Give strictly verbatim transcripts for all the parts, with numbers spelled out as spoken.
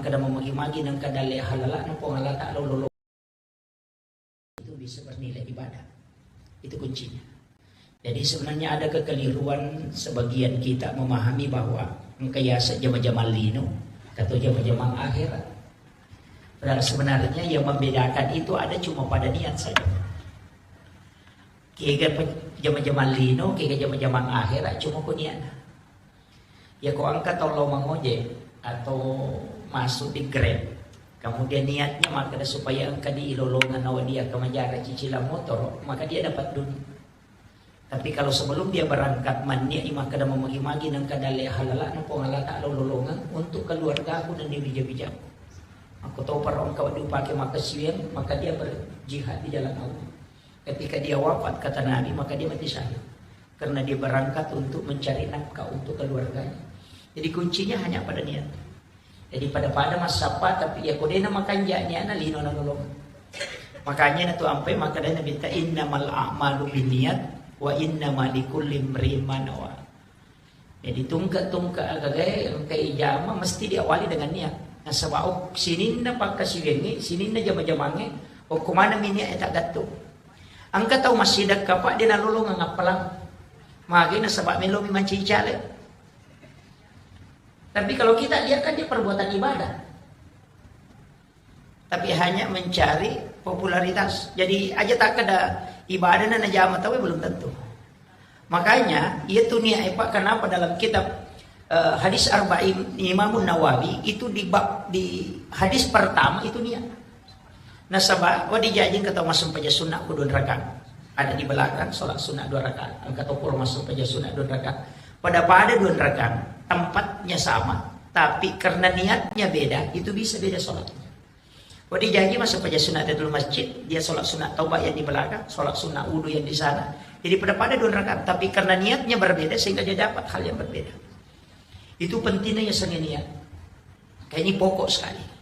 kada memagi-magi nengka dalle halala'na Puang Allah Ta'ala lolo. Itu bisa bernilai ibadah. Itu kuncinya. Jadi sebenarnya ada kekeliruan sebagian kita memahami bahwa engka yaseng jama-jamang lino atau jama-jamang akhirat. Padahal sebenarnya yang membedakan itu ada cuma pada niat saja. Kega pe-, jama-jamang lino, kega jama-jamang akhirat, cuma ko niatna. Ya, ko engka tau lao mangojek atau masuk di Grab, kemudian niatnya makkeda supaya engka di ilolongeng nawa dia kemajara cicilan motor, maka dia dapat dunia. Tapi kalau sebelum dia berangkat, manniat makkeda memagi-magi nengka dalle halala'na Puang Allah Ta'ala lolongeng untuk keluargaku dan di bija-bijaku. Aku tahu para engka dipakai makkasiwiang, maka dia berjihad di jalan Allah. Ketika dia wafat, kata Nabi, maka dia mati syahid. Karena dia berangkat untuk mencari nafkah untuk keluarganya. Jadi kuncinya hanya pada niat. Jadi pada-pada massappa, tapi ya kodena makanja niatna lino nanolong. Makanya na tu ampai makkedai Nabitta, "Innamal a'malu binniyat wa innama likulli imri'in ma nawa." Jadi tungke-tungke agagae engka ijama mesti diawali dengan niat. Nasaba ok-, sininna pakkasiwiangnge, sininna jama-jamangnge, okko maneng mi niat e taggattung. Engka tau massidekka, Pak, de nalolongeng appalang. Magi nasaba melomi mancaji caleg. Tapi kalau kita lihat kan dia perbuatan ibadah. Tapi hanya mencari popularitas. Jadi aja takkeda ibadah na najama tau, belum tentu. Makanya, iya tu niat, eh, Pak, kenapa dalam kitab, eh, hadis Arba'in Imamun Nawawi itu di bab, di hadis pertama itu niat. Nasaba, wa dijajing kata massumpaja sunnah ku dua rakaat. Ada di belakang sholat sunnah dua rakaat. Engka to pura massumpaja sunnah dua rakaat. Pada-pada dua rakaat, tempatnya sama, tapi karena niatnya beda, itu bisa beda sholatnya. Wa dijajing massumpaja sunnah tahiyatul masjid, dia sholat sunnah taubat yang di belakang, sholat sunnah wudu yang di sana. Jadi pada-pada dua rakaat, tapi karena niatnya berbeda sehingga dia dapat hal yang berbeda. Itu pentingnya ya seni niat. Kayak ini pokok sekali.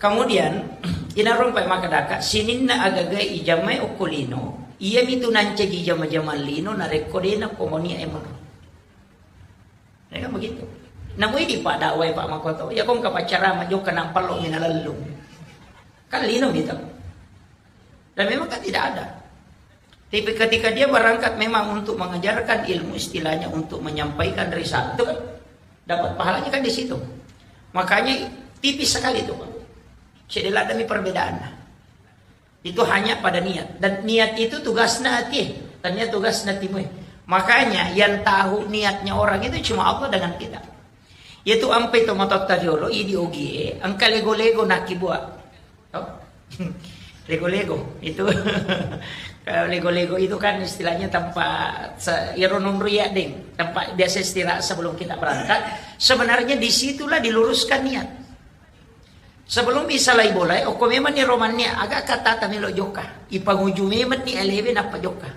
Kemudian, inarung pai makkedaka, sininna agaga ijamai okko lino, iya mitu nancaji jama-jamang lino, narekko dena komonia emang. Ya kan begitu. Namui di Pak dakwai Pak Makoto, ya kong kapaccara majoka nampallo minalellung. Kan lino gitu. Dan memang kan tidak ada. Tapi ketika dia berangkat memang untuk mengajarkan ilmu, istilahnya untuk menyampaikan risalah, itu kan dapat pahalanya kan di situ. Makanya tipis sekali itu, Pak. Sedih demi perbedaannya. Itu hanya pada niat. Dan niat itu tugasnya hati. Tanya tugasnya timu. Makanya yang tahu niatnya orang itu cuma Allah dengan kita. Itu ampe to matotta riolo, idi ogie, engka lego-lego nakibua. Oh. Lego-lego itu. Kalau lego-lego itu kan istilahnya tempat se-, iro nonro ya, Deng. Tempat biasa istirahat sebelum kita berangkat. Sebenarnya disitulah diluruskan niat. Sebelum isalai bolai, okko memang ni romannya agak kata tamelo jokka. Ipanguju memang ni alewe nappa jokka.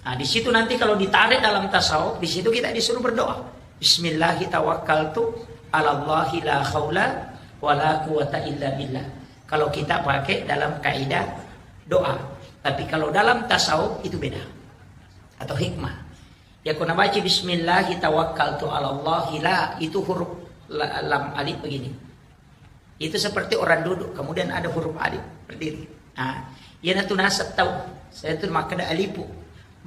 Nah, di situ nanti kalau ditarik dalam tasawuf, di situ kita disuruh berdoa. Bismillahi tawakkaltu ala Allahi la haula wa la quwata illa billah. Kalau kita pakai dalam kaidah doa. Tapi kalau dalam tasawuf itu beda. Atau hikmah. Ya, kuna baca bismillahi tawakkaltu ala Allahi la, itu huruf la-, lam alif begini. Itu seperti orang duduk, kemudian ada huruf alif berdiri. Nah, iyanatu nasab tau. Saya tu makkeda alipu.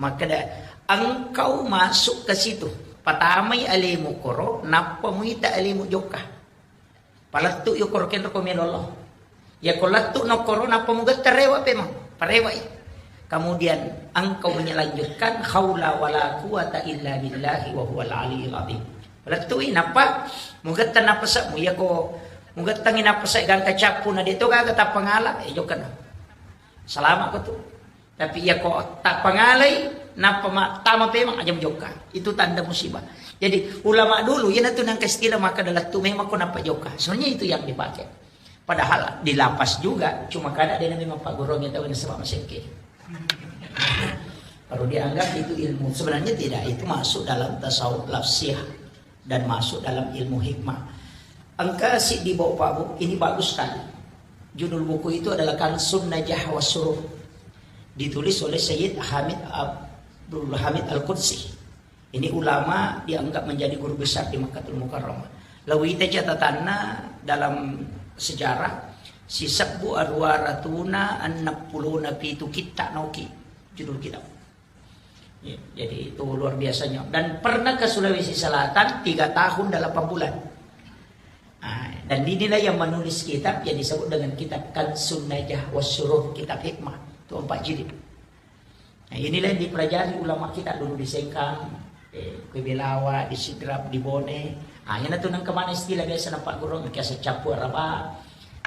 Makkeda engkau masuk ke situ. Patamai alemu koro, nappa muita alemu jokka. Palettu yo koro kenro ko melo Allah. Ya ko lettu no koro, nappa mugetta rewa pemang. Parewai. Kemudian engkau menyelanjutkan haula wala quwata illa billahi wa huwal aliyyil azim. Lettui nappa mugetta napasa'mu, iyako mugettangi napasa gangka cappu na deto gaga tappangala, eh, jokkana. Salama ko tu. Tapi iyako tappangalai nappa ma-, tama pemang, aja mujokka. Itu tanda musibah. Jadi ulama dulu iyanatu nangka istilah makkeda lettu memang ko nappa jokka. Sebenarnya itu yang dipakai. Padahal di lapas juga, cuma kada dia memang pagguruannya tahu nasaba masekke. Baru dianggap itu ilmu. Sebenarnya tidak, itu masuk dalam tasawuf lafsiyah dan masuk dalam ilmu hikmah. Engka siddi bau pabu, ini bagus sekali. Judul buku itu adalah Kansun Najah wa Surur. Ditulis oleh Sayyid Hamid Abdul Hamid Al-Qudsi. Ini ulama dianggap menjadi guru besar di Makkah Mukarramah. Lawita catatanna dalam sejarah, sisebbu aruwa ratuna enneng pulona pitu kitta noki judul kitab. Ya, jadi itu luar biasanya. Dan pernah ke Sulawesi Selatan tiga tahun delapan bulan. Ah, dan inilah yang menulis kitab yang disebut dengan kitab Kansun Najah Wasyurur, kitab hikmah. Itu empat jilid. Nah, inilah yang dipelajari ulama kita dulu di Sengkang, eh, ke Belawa, di Sidrap, di Bone. Ah, ina tu nang kemana istilah biasa nampak guru, kiasa capu araba,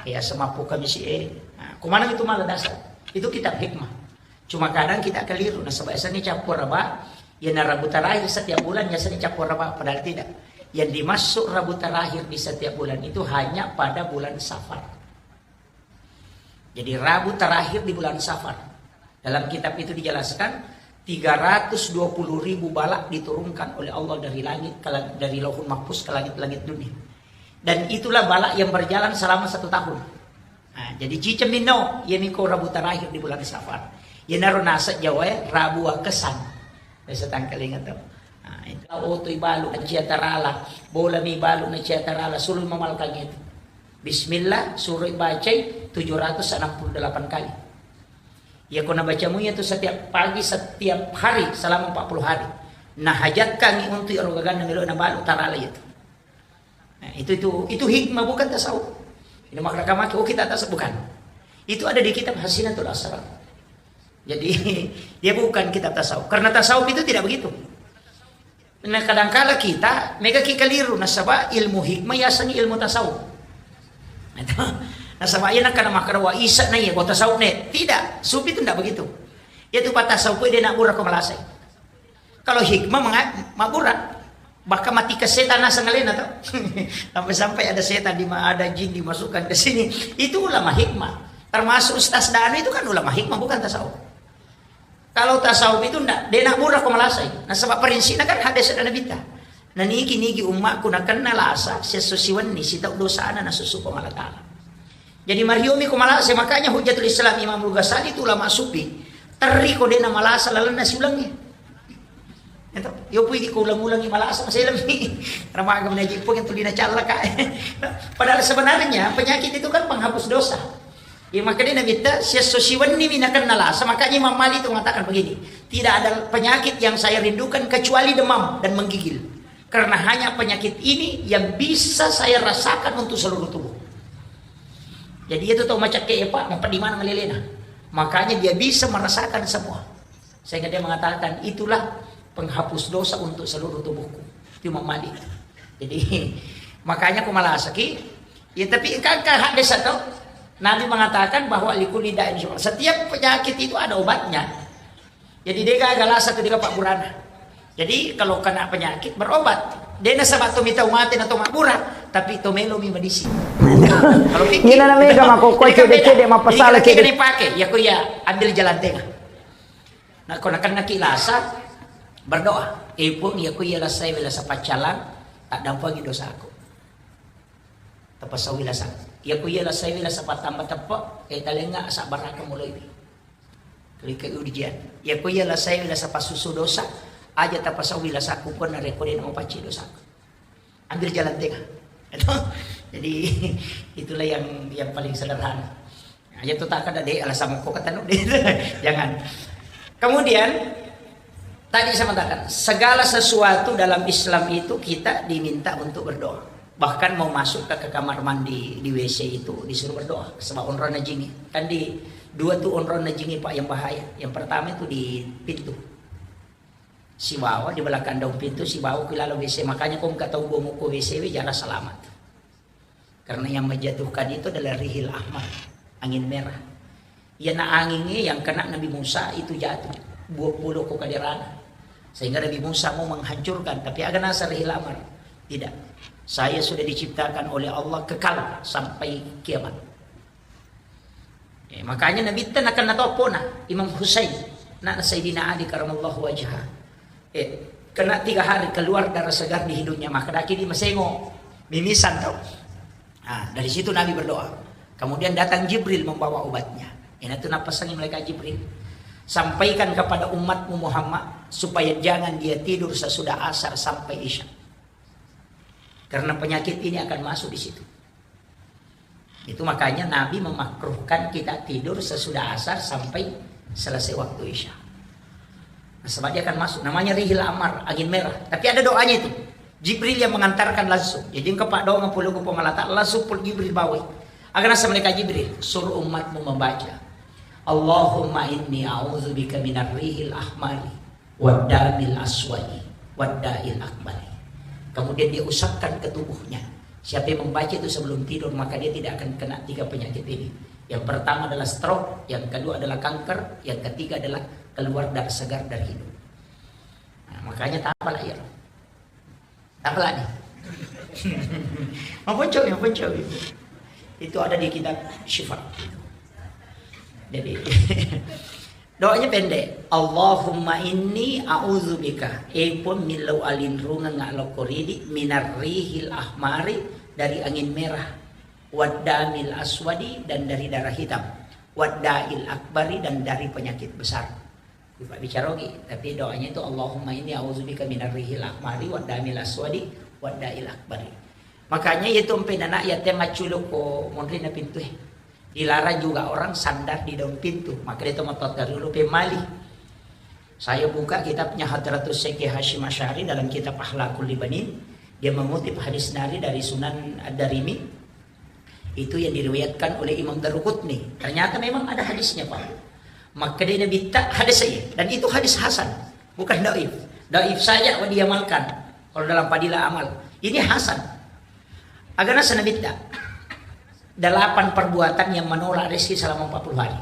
kiasa mapu kamisi, eh. Nah, kemana itu malah dasar. Itu kitab hikmah. Cuma kadang kita keliru, nasaba yasengnge capu araba, ya na Rabu terakhir setiap bulan yasengnge capu araba, padahal tidak. Yang dimaksud Rabu terakhir di setiap bulan itu hanya pada bulan Safar. Jadi Rabu terakhir di bulan Safar. Dalam kitab itu dijelaskan, tiga ratus dua puluh ribu balak diturunkan oleh Allah dari langit ke lang-, dari Lauhul Mahfuz ke langit-langit dunia. Dan itulah balak yang berjalan selama satu tahun. Nah, jadi ciceng minno, iya miko Rabu terakhir di bulan Safar. Iyanaro naseng Jawa e, Rabu Wakesan. Biasa tangkalinga to. Nah, itu. Oto ibalu na cia tarala, bola mi balu na cia tarala, sulu mamalkang itu. Bismillah, suroi bacai tujuh ratus enam puluh delapan kali. Iya ko nabacamu iya tu setiap pagi, setiap hari selama empat puluh hari. Nah, hajatkangi untuk ero gaganna melo na balu tarala itu. Nah, itu, itu, itu hikmah, bukan tasawuf. Ini makna kamaki, oh, kita tasawuf, bukan. Itu ada di kitab Hasinatul Asrar. Jadi, dia bukan kitab tasawuf. Karena tasawuf itu tidak begitu. Nah, kadangkala kita mega ki keliru, nasaba ilmu hikmah yasengnge ilmu tasawuf. Nah, itu. Nasaba iya nakkeda makkeda wa isa na iya, ko tasawuf ne. Tidak, sufi itu tidak begitu. Iya tu pa tasawuf, dia nak murah ko malasai. Kalau hikmah menga-, mabbura. Bahkan mati ke setan naseng alena to. Sampai-sampai ada setan di ma-, ada jin dimasukkan ke sini. Itu ulama hikmah. Termasuk Ustaz Danu itu kan ulama hikmah, bukan tasawuf. Kalau tasawuf itu ndak, de nak murah ko malasai. Nah, sebab prinsipnya kan hadis ada Nabi ta. Nah, nigi-nigi ummakku nakenna lasa, sesso siwenni, sitau dosana nasusu Puang Allah Ta'ala. Jadi mariomi ko malasai, makanya Hujjatul Islam Imam Al-Ghazali itu ulama sufi. Terri ko de na malasa lalenna siulengnge. Eto, yo pui di ko ulang-ulangi malasa maselemmi. Ramaga menaji pun yang tulina callaka. Padahal sebenarnya penyakit itu kan penghapus dosa. Ya, makanya Nabi ta, "Siesso siwenni mi nakenna lasa." Makanya Imam Malik itu mengatakan begini, "Tidak ada penyakit yang saya rindukan kecuali demam dan menggigil. Karena hanya penyakit ini yang bisa saya rasakan untuk seluruh tubuh." Jadi itu tau macakke ya, Pak, mau di mana ngelelena. Makanya dia bisa merasakan semua. Sehingga dia mengatakan, "Itulah penghapus dosa untuk seluruh tubuhku." Itu Imam Malik. Jadi, makanya ko malasaki, ya, tapi kan, kan hadis atau Nabi mengatakan bahwa likulli da'in syifa. Setiap penyakit itu ada obatnya. Jadi, de gaga lasa tu de gaga pabburana. Jadi, kalau kena penyakit, berobat. De nasaba to mitau mate na to mabbura, tapi to melo mi medisi. Kalau pikir, Ina na mega makokkoe jadi kan beda. Cede-cede mappasala. Jadi, kita cede. Kena pakai, ya, ko ya, ambil jalan tengah. Nah, ko nakennaki lasa, berdoa. "Eh, Puang, iya ko iya lasai we lasa paccalang, taddampengi dosaku. Tapasauwi lasa. Iya ko iya lasai we lasa pattamba teppe, eh, talengnga asabbarakeng moloiwi." Klik ujian. Iya ko iya lasai we lasa passusu dosa, aja tapasauwi lasaku, Puang, narekko de na mapacci dosaku. Ambil jalan tengah. Jadi, itulah yang, yang paling sederhana. Aja tu tak ada deh, alasan moko kata nu deh. Jangan. Kemudian, tadi saya mengatakan, segala sesuatu dalam Islam itu kita diminta untuk berdoa. Bahkan mau masuk ke, ke kamar mandi, di W C itu disuruh berdoa. Sebab onronna jingi. Kan di dua tu onronna jingi, Pak, yang bahaya. Yang pertama itu di pintu. Sibawa di belakang daun pintu, sibawa ku laleng W C. Makanya ko engka tau bomo ko W C we, jarang selamat. Karena yang menjatuhkan itu adalah rihil ahmar, angin merah. Iyana angingnge yang kena Nabi Musa itu jatuh, buah pulau ko kaderana. Sehingga Nabi Musa mau menghancurkan, tapi aga nasa rihil ahmar. Tidak. Saya sudah diciptakan oleh Allah kekal sampai kiamat. Eh, makanya Nabitta nakenna toppona Imam Husain, anakna Sayyidina Ali karamallahu wajhah. Eh, kena tiga hari keluar darah segar di hidungnya, maka daki di masengo, mimisan tau. Nah, dari situ Nabi berdoa. Kemudian datang Jibril membawa obatnya. Ina tu napasangi malaikat Jibril. "Sampaikan kepada umatmu Muhammad supaya jangan dia tidur sesudah asar sampai isya." Karena penyakit ini akan masuk di situ. Itu makanya Nabi memakruhkan kita tidur sesudah asar sampai selesai waktu isya. Nasaba dia akan masuk. Namanya rihil ahmar, angin merah. Tapi ada doanya itu. Jibril yang mengantarkan langsung. Jadi engka paddoangeng pole ko Puang Allah Ta'ala, langsung pole Jibril bawai. Aga naseng malaikat Jibril, suruh umatmu membaca, "Allahumma inni a'udzubika minar rihil ahmari waddamil aswadi wadda'il akbari." Kemudian dia usapkan ke tubuhnya. Siapa yang membaca itu sebelum tidur, maka dia tidak akan kena tiga penyakit ini. Yang pertama adalah stroke, yang kedua adalah kanker, yang ketiga adalah keluar darah segar dari hidung. Nah, makanya tak apalah ya. Apa lagi? Maponcomi, maponcomi. Itu ada di kitab Syifa. Jadi, doanya pendek. "Allahumma inni a'udzubika." Eh pun, millau alinrungeng lokko ridi, "minar rihil ahmari," dari angin merah, "waddamil aswadi," dan dari darah hitam, "wadda'il akbari," dan dari penyakit besar. Pak bicara ogi, tapi doanya itu, "Allahumma inni a'udzubika minar rihil ahmari waddamil aswadi wadda'il akbari." Makanya itu empe nana ya tengah culuk ko monri na pintu eh. Dilarang juga orang sandar di daun pintu. Maka dia teman dulu pemali. Saya buka kitabnya Hadratus Syekh Hasyim Asy'ari dalam kitab Akhlaqul Libanin. Dia mengutip hadis nari dari Sunan Ad-Darimi. Itu yang diriwayatkan oleh Imam Daruqutni. Ternyata memang ada hadisnya, Pak. Makkedai Nabitta hadis saya, dan itu hadis hasan, bukan dhaif. Dhaif saja wa diamalkan kalau dalam fadilah amal. Ini hasan. Aga naseng Nabitta, delapan perbuatan yang menolak rezeki selama empat puluh hari.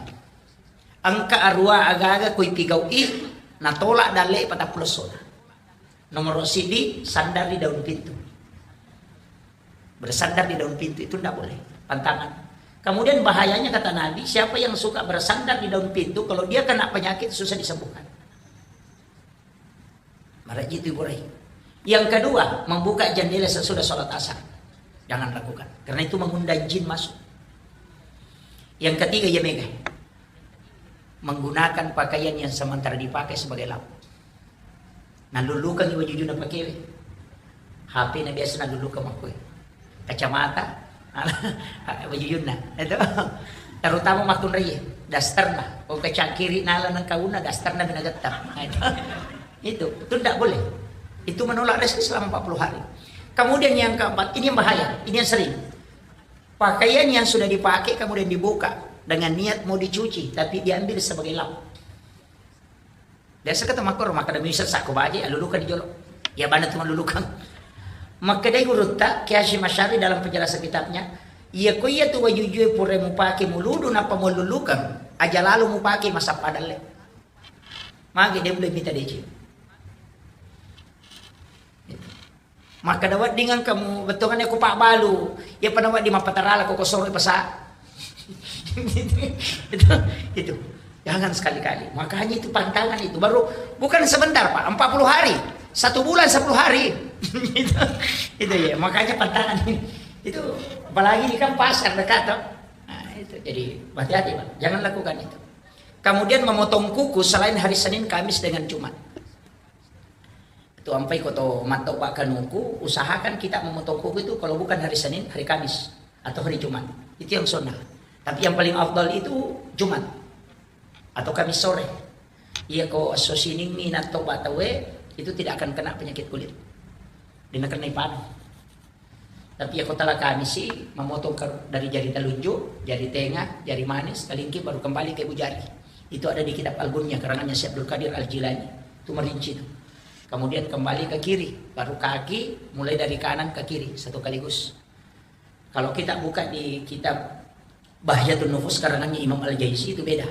Engka arua aga-aga kui pigau'i natolak dalle patappulo sona. Nomor sidi, sandar di daun pintu. Bersandar di daun pintu itu ndak boleh, pantangan. Kemudian bahayanya kata Nabi, siapa yang suka bersandar di daun pintu, kalau dia kena penyakit susah disembuhkan. Maraji itu Ibu Rai. Yang kedua, membuka jendela sesudah sholat asar. Jangan lakukan, karena itu mengundang jin masuk. Yang ketiga, ya mega. Menggunakan pakaian yang sementara dipakai sebagai lap. Nalulukangi wajujuna pakewe. H P na biasa nalulukang makkue. Kacamata, wajujunna. Itu. Terutama makkunraie, dasterna. Ko kacangkiri nala nengkauna, dasterna bina gettang. Nah, itu. Itu, itu tidak boleh. Itu menolak rezeki selama empat puluh hari. Kemudian yang keempat, ini yang bahaya, ini yang sering. Pakaian yang sudah dipakai kemudian dibuka dengan niat mau dicuci, tapi diambil sebagai lap. Biasa kata makkoro, makkeda misal sakko baje, alulukan di jolo. Ya bana tu malulukang. Makkedai gurutta, Kiai Hasyim Asy'ari dalam penjelasan kitabnya, iya ko iya tu wajujue pura mupake muludu nappa malulukang, aja lalo mupake masappa dalle. Magi de boleh mita deceng. Makkeda wedding engka mu bettuanna ko pabbalu, iya pada wedding mappatarala ko kosoro pasa. Itu, itu. Jangan sekali-kali. Makanya itu pantangan itu. Baru bukan sebentar, Pak, empat puluh hari. Satu bulan sepuluh hari. Itu, itu ya, makanya pantangan ini. Itu apalagi ini kan pasar dekat, toh. Nah, itu. Jadi hati-hati, Pak. Jangan lakukan itu. Kemudian memotong kuku selain hari Senin, Kamis, dengan Jumat. Itu ampai ko to mattoba kanuku, usahakan kita memotong kuku itu kalau bukan hari Senin, hari Kamis, atau hari Jumat. Itu yang sunnah. Tapi yang paling afdal itu Jumat atau Kamis sore. Iya ko esso Seninni nattoba tauwe, itu tidak akan kena penyakit kulit. Dena kena ipanu. Tapi iya ko tala Kamisi, memotong ke, dari jari telunjuk, jari tengah, jari manis, kalingki, baru kembali ke ibu jari. Itu ada di kitab Al-Gunyah, karangannya Syekh Abdul Qadir Al-Jilani. Itu merinci itu. Kemudian kembali ke kiri, baru kaki, mulai dari kanan ke kiri, satu kaligus. Kalau kita buka di kitab Bahjatun Nufus karangannya Imam Al-Jaisi itu beda.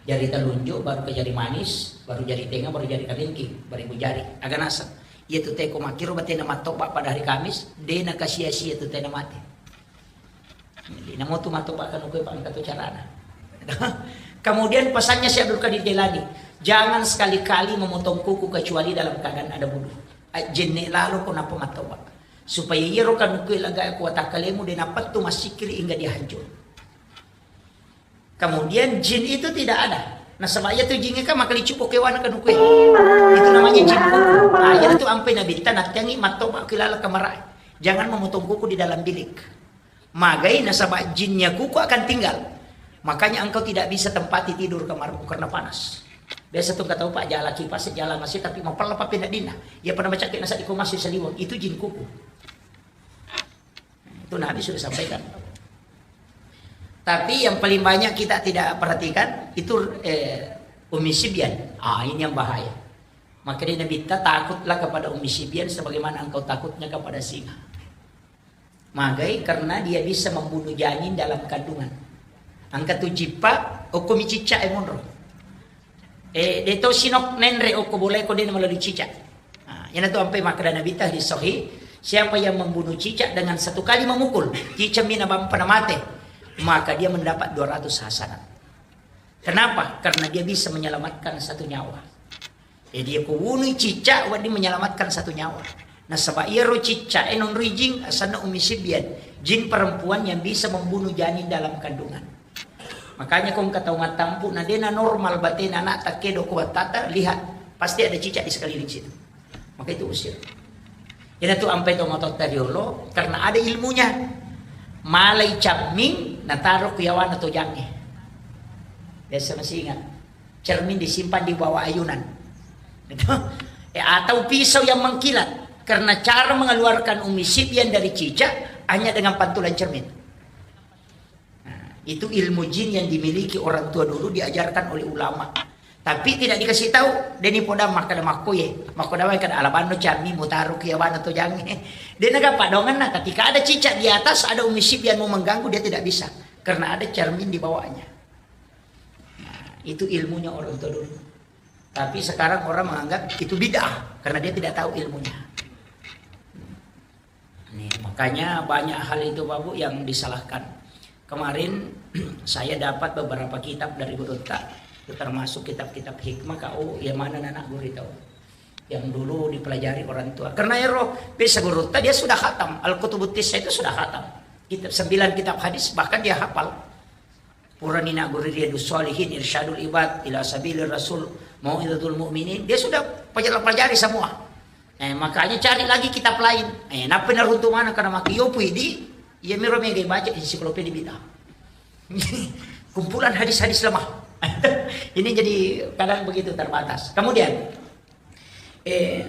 Jari telunjuk, baru ke jari manis, baru jari tengah, baru jari kalingki, baru ibu jari. Aga naseng. Iya tu teko makkiro batena mattoba pada hari Kamis, de nakasia-sia tu tena mate. Jadi, namo tu mattoba kanuku, Pak, engka tu carana. Kemudian pesannya Syekh Abdul Qadir Jailani, jangan sekali-kali memotong kuku kecuali dalam keadaan ada wudu. Ajjenne lalo ko nappa mattoba. Supaya iyaro kanuku laga ku watakkalemu de napettu massikiri hingga dia hancur. Kemudian jin itu tidak ada. Nasaba iya tu jin kan makalicuppo kewana kanuku. Itu namanya jin kuku. Nah, iya tu ampai Nabitta nattiangi mattoba ki laleng kamarae. Jangan memotong kuku di dalam bilik. Magai nasaba jinnya kuku akan tinggal. Makanya engkau tidak bisa tempati tidur kamarmu karena panas. Biasa tu engka tau, Pak, jala kipas, jala masih, tapi mapella pa pinadinna. Iya pada macake nasa iko masih saliweng. Itu jin kuku. Itu Nabi sudah sampaikan. Tapi yang paling banyak kita tidak perhatikan itu, eh, Ummi Sibyan. Ah, ini yang bahaya. Maka dia Nabi, "Takutlah kepada Ummi Sibyan sebagaimana engkau takutnya kepada singa." Magai karena dia bisa membunuh janin dalam kandungan. Engka tu jippa, okko mi cicca e monro. Eh, de to sinok nenre okko boleh ko de melalui cicak. Nah, yana tu ampe makkeda Nabi ta hadis sahih, siapa yang membunuh cicak dengan satu kali memukul, cicak mina bampa na mate, maka dia mendapat dua ratus hasanat. Kenapa? Karena dia bisa menyelamatkan satu nyawa. Jadi, ko wunui cicak, wedding menyelamatkan satu nyawa. Nasaba iyaro cicak e nonroi jin, asanna Ummi Sibyan, jin perempuan yang bisa membunuh janin dalam kandungan. Makanya ko engka tau mattampu, na dena normal batena anak takkedo ko wattata, lihat, pasti ada cicak di sekeliling situ. Maka itu usir. Ina tu ampai to matotta riolo, karena ada ilmunya. Malai camming, nataro ku yawana tojangnge. Biasa masih ingat. Cermin disimpan di bawah ayunan. Gitu. Eh, atau pisau yang mengkilat. Karena cara mengeluarkan Ummi Sibyan dari cicak hanya dengan pantulan cermin. Nah, itu ilmu jin yang dimiliki orang tua dulu, diajarkan oleh ulama. Tapi tidak dikasih tahu, deni poda makkeda makkoye, makkoda wae kada alabanno cami mutaro ki yawana tojangnge. Dena gappa donganna, ketika ada cicak di atas, ada Ummi Sibyan mau mengganggu, dia tidak bisa. Karena ada cermin di bawahnya. Nah, itu ilmunya orang tua dulu. Tapi sekarang orang menganggap itu bid'ah karena dia tidak tahu ilmunya. Nih, makanya banyak hal itu, Pak Bu, yang disalahkan. Kemarin saya dapat beberapa kitab dari gurutta, termasuk kitab-kitab hikmah, kau yang mana anak guru tahu. Yang dulu dipelajari orang tua. Karena ero, biasa gurutta dia sudah khatam. Al-Kutubut Tisa itu sudah khatam. Kitab, sembilan kitab hadis, bahkan dia hafal. Purani nagguru Riyadus Shalihin, Irsyadul Ibad ila Sabilir Rasul, Mau'izatul Mu'minin, dia sudah pelajari, pelajari semua. Eh, makanya cari lagi kitab lain. Eh, nappa naruntu mana karena maki yopu idi, iya miro mega baca ensiklopedia bid'ah. Kumpulan hadis-hadis lemah. Ini jadi kadang begitu terbatas. Kemudian, eh,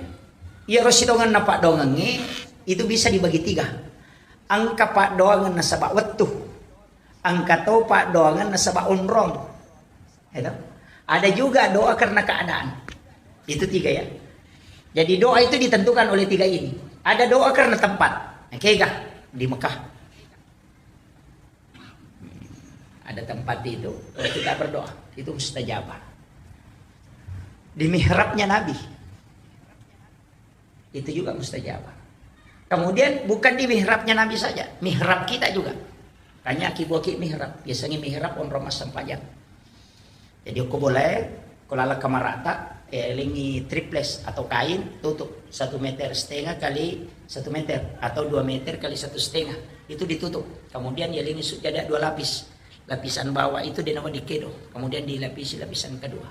iya rosi dongan na pak dongangi itu bisa dibagi tiga. Engka paddoangeng nasaba wettu, engka to paddoangeng nasaba onrong. Itu. Ada juga doa karena keadaan. Itu tiga ya. Jadi doa itu ditentukan oleh tiga ini. Ada doa karena tempat. Nah, kega di Mekah. Ada tempat itu, kita berdoa, itu mustajabah. Di mihrabnya Nabi, itu juga mustajabah. Kemudian bukan di mihrabnya Nabi saja, mihrab kita juga. Tanya ki buah ki mihrab, biasanya mihrab onrong massempajang. Jadi ko boleh, ko laleng kamarata, eh, lengi triples atau kain, tutup satu meter setengah kali satu meter atau dua meter kali satu setengah, itu ditutup. Kemudian ya lengi sujada dua lapis, lapisan bawah itu dia nama dikedo, kemudian dilapisi lapisan kedua.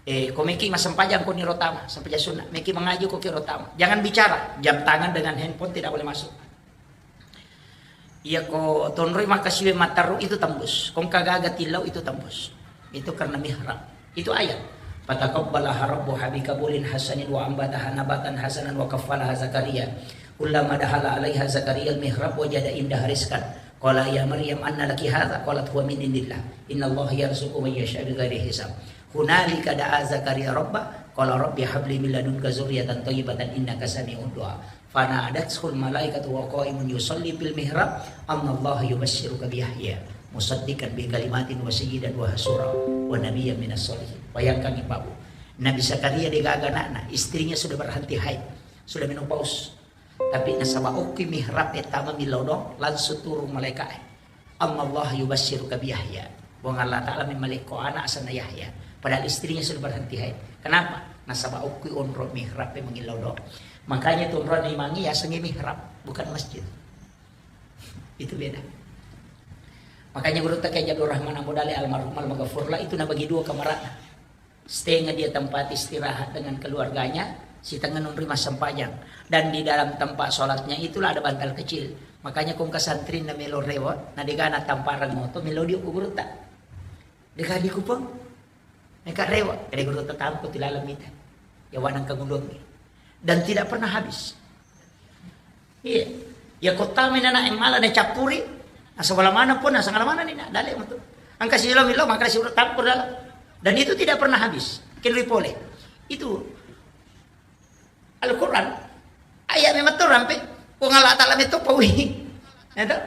Eh, ko meki massempajang ko ni rotama, sempajang sunnah, meki mengaji ko ki rotama. Jangan bicara, jam tangan dengan handphone tidak boleh masuk. Iya ko tonroi makkasiwe matteru itu tembus. Ko engka gaga tillau itu tembus. Itu karena mihrab. Itu ayat. Fataqabbalaha rabbuha biqabulin hasanin wa ambataha nabatan hasanan wa kaffalaha Zakaria. Kullama dakhala alaiha Zakaria al-mihrab wajada indaha rizqan. Qala ya Maryam anna laki hadza? Qalat huwa min indillah. Innallaha yarzuqu man yasha bighairi hisab. Hunalika da'a Zakaria rabbah. Qala rabbi habli min ladunka dzurriyyatan thayyibatan innaka sami'ud du'a. Fanadathul malaikatu wa qaimun yusalli fil mihrab, annallaha yubasyiruka bi Yahya musaddiqan bi kalimatin wa sayyidan wa hasura wa nabiyyan minas sholihin. Bayangkan, Ibu, Nabi Zakaria degaga anakna, istrinya sudah berhenti haid, sudah menopause. Tapi nasaba okki mihrab e tama milodong, langsung turun malaikat e. Annallaha yubasyiruka bi Yahya. Puang Allah Ta'ala memmalekko anak asenna Yahya. Padahal istrinya sudah berhenti haid. Kenapa? Nasaba okki onro mihrab e mangillau doa. Makanya tu onro imangi yasengi mihrab, bukan masjid. Itu beda. Makanya guru tak Abdul Rahman Abu Dali almarhum almaghfurlah itu nabagi dua kamarana. Setengah dia tempat istirahat dengan keluarganya, Sitengnga nunri massempajang. Dan di dalam tempat sholatnya itulah ada bantal kecil. Makanya kong kesantri na melo rewa, na degana tamparang moto, melo dio ku gurutta. Dega di kupang. Meka rewa, kede gurutta tampo tilalang mita. Ya wanang kangulongi. Dan tidak pernah habis. Iya. Ya kota mina na emala na cappuri. Asal mana pun, asal mana ni na, dale moto. Angka silo milo, maka si urut tampur dalam. Dan itu tidak pernah habis. Kenri pole. Itu Al-Quran, ayat memang tu rampe, Puang Allah Ta'ala metu pawi. Ya toh?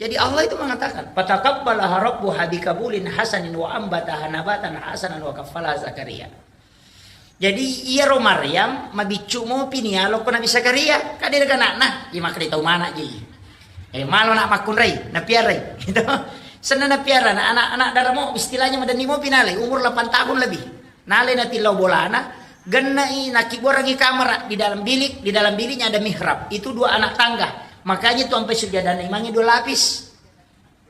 Jadi Allah itu mengatakan, "Fataqabbalaha rabbuha biqabulin hasanin wa ambataha nabatan hasanan wa kaffalaha Zakaria." Jadi iyaro Maryam mabiccu mopi ni alokko Nabi Zakaria, kade daga anakna, iya makkeda tau mana ji. Eh, malo nak makkunrai, napiarai. Gitu. Senna napiara, anak-anak daramo istilahnya madenni mopi nalai, umur delapan tahun lebih. Nalai natillau bolana, gennai, nakibuarangi kamara di dalam bilik, di dalam biliknya ada mihrab. Itu dua anak tangga. Makanya itu sampai sujadana imangnge dua lapis.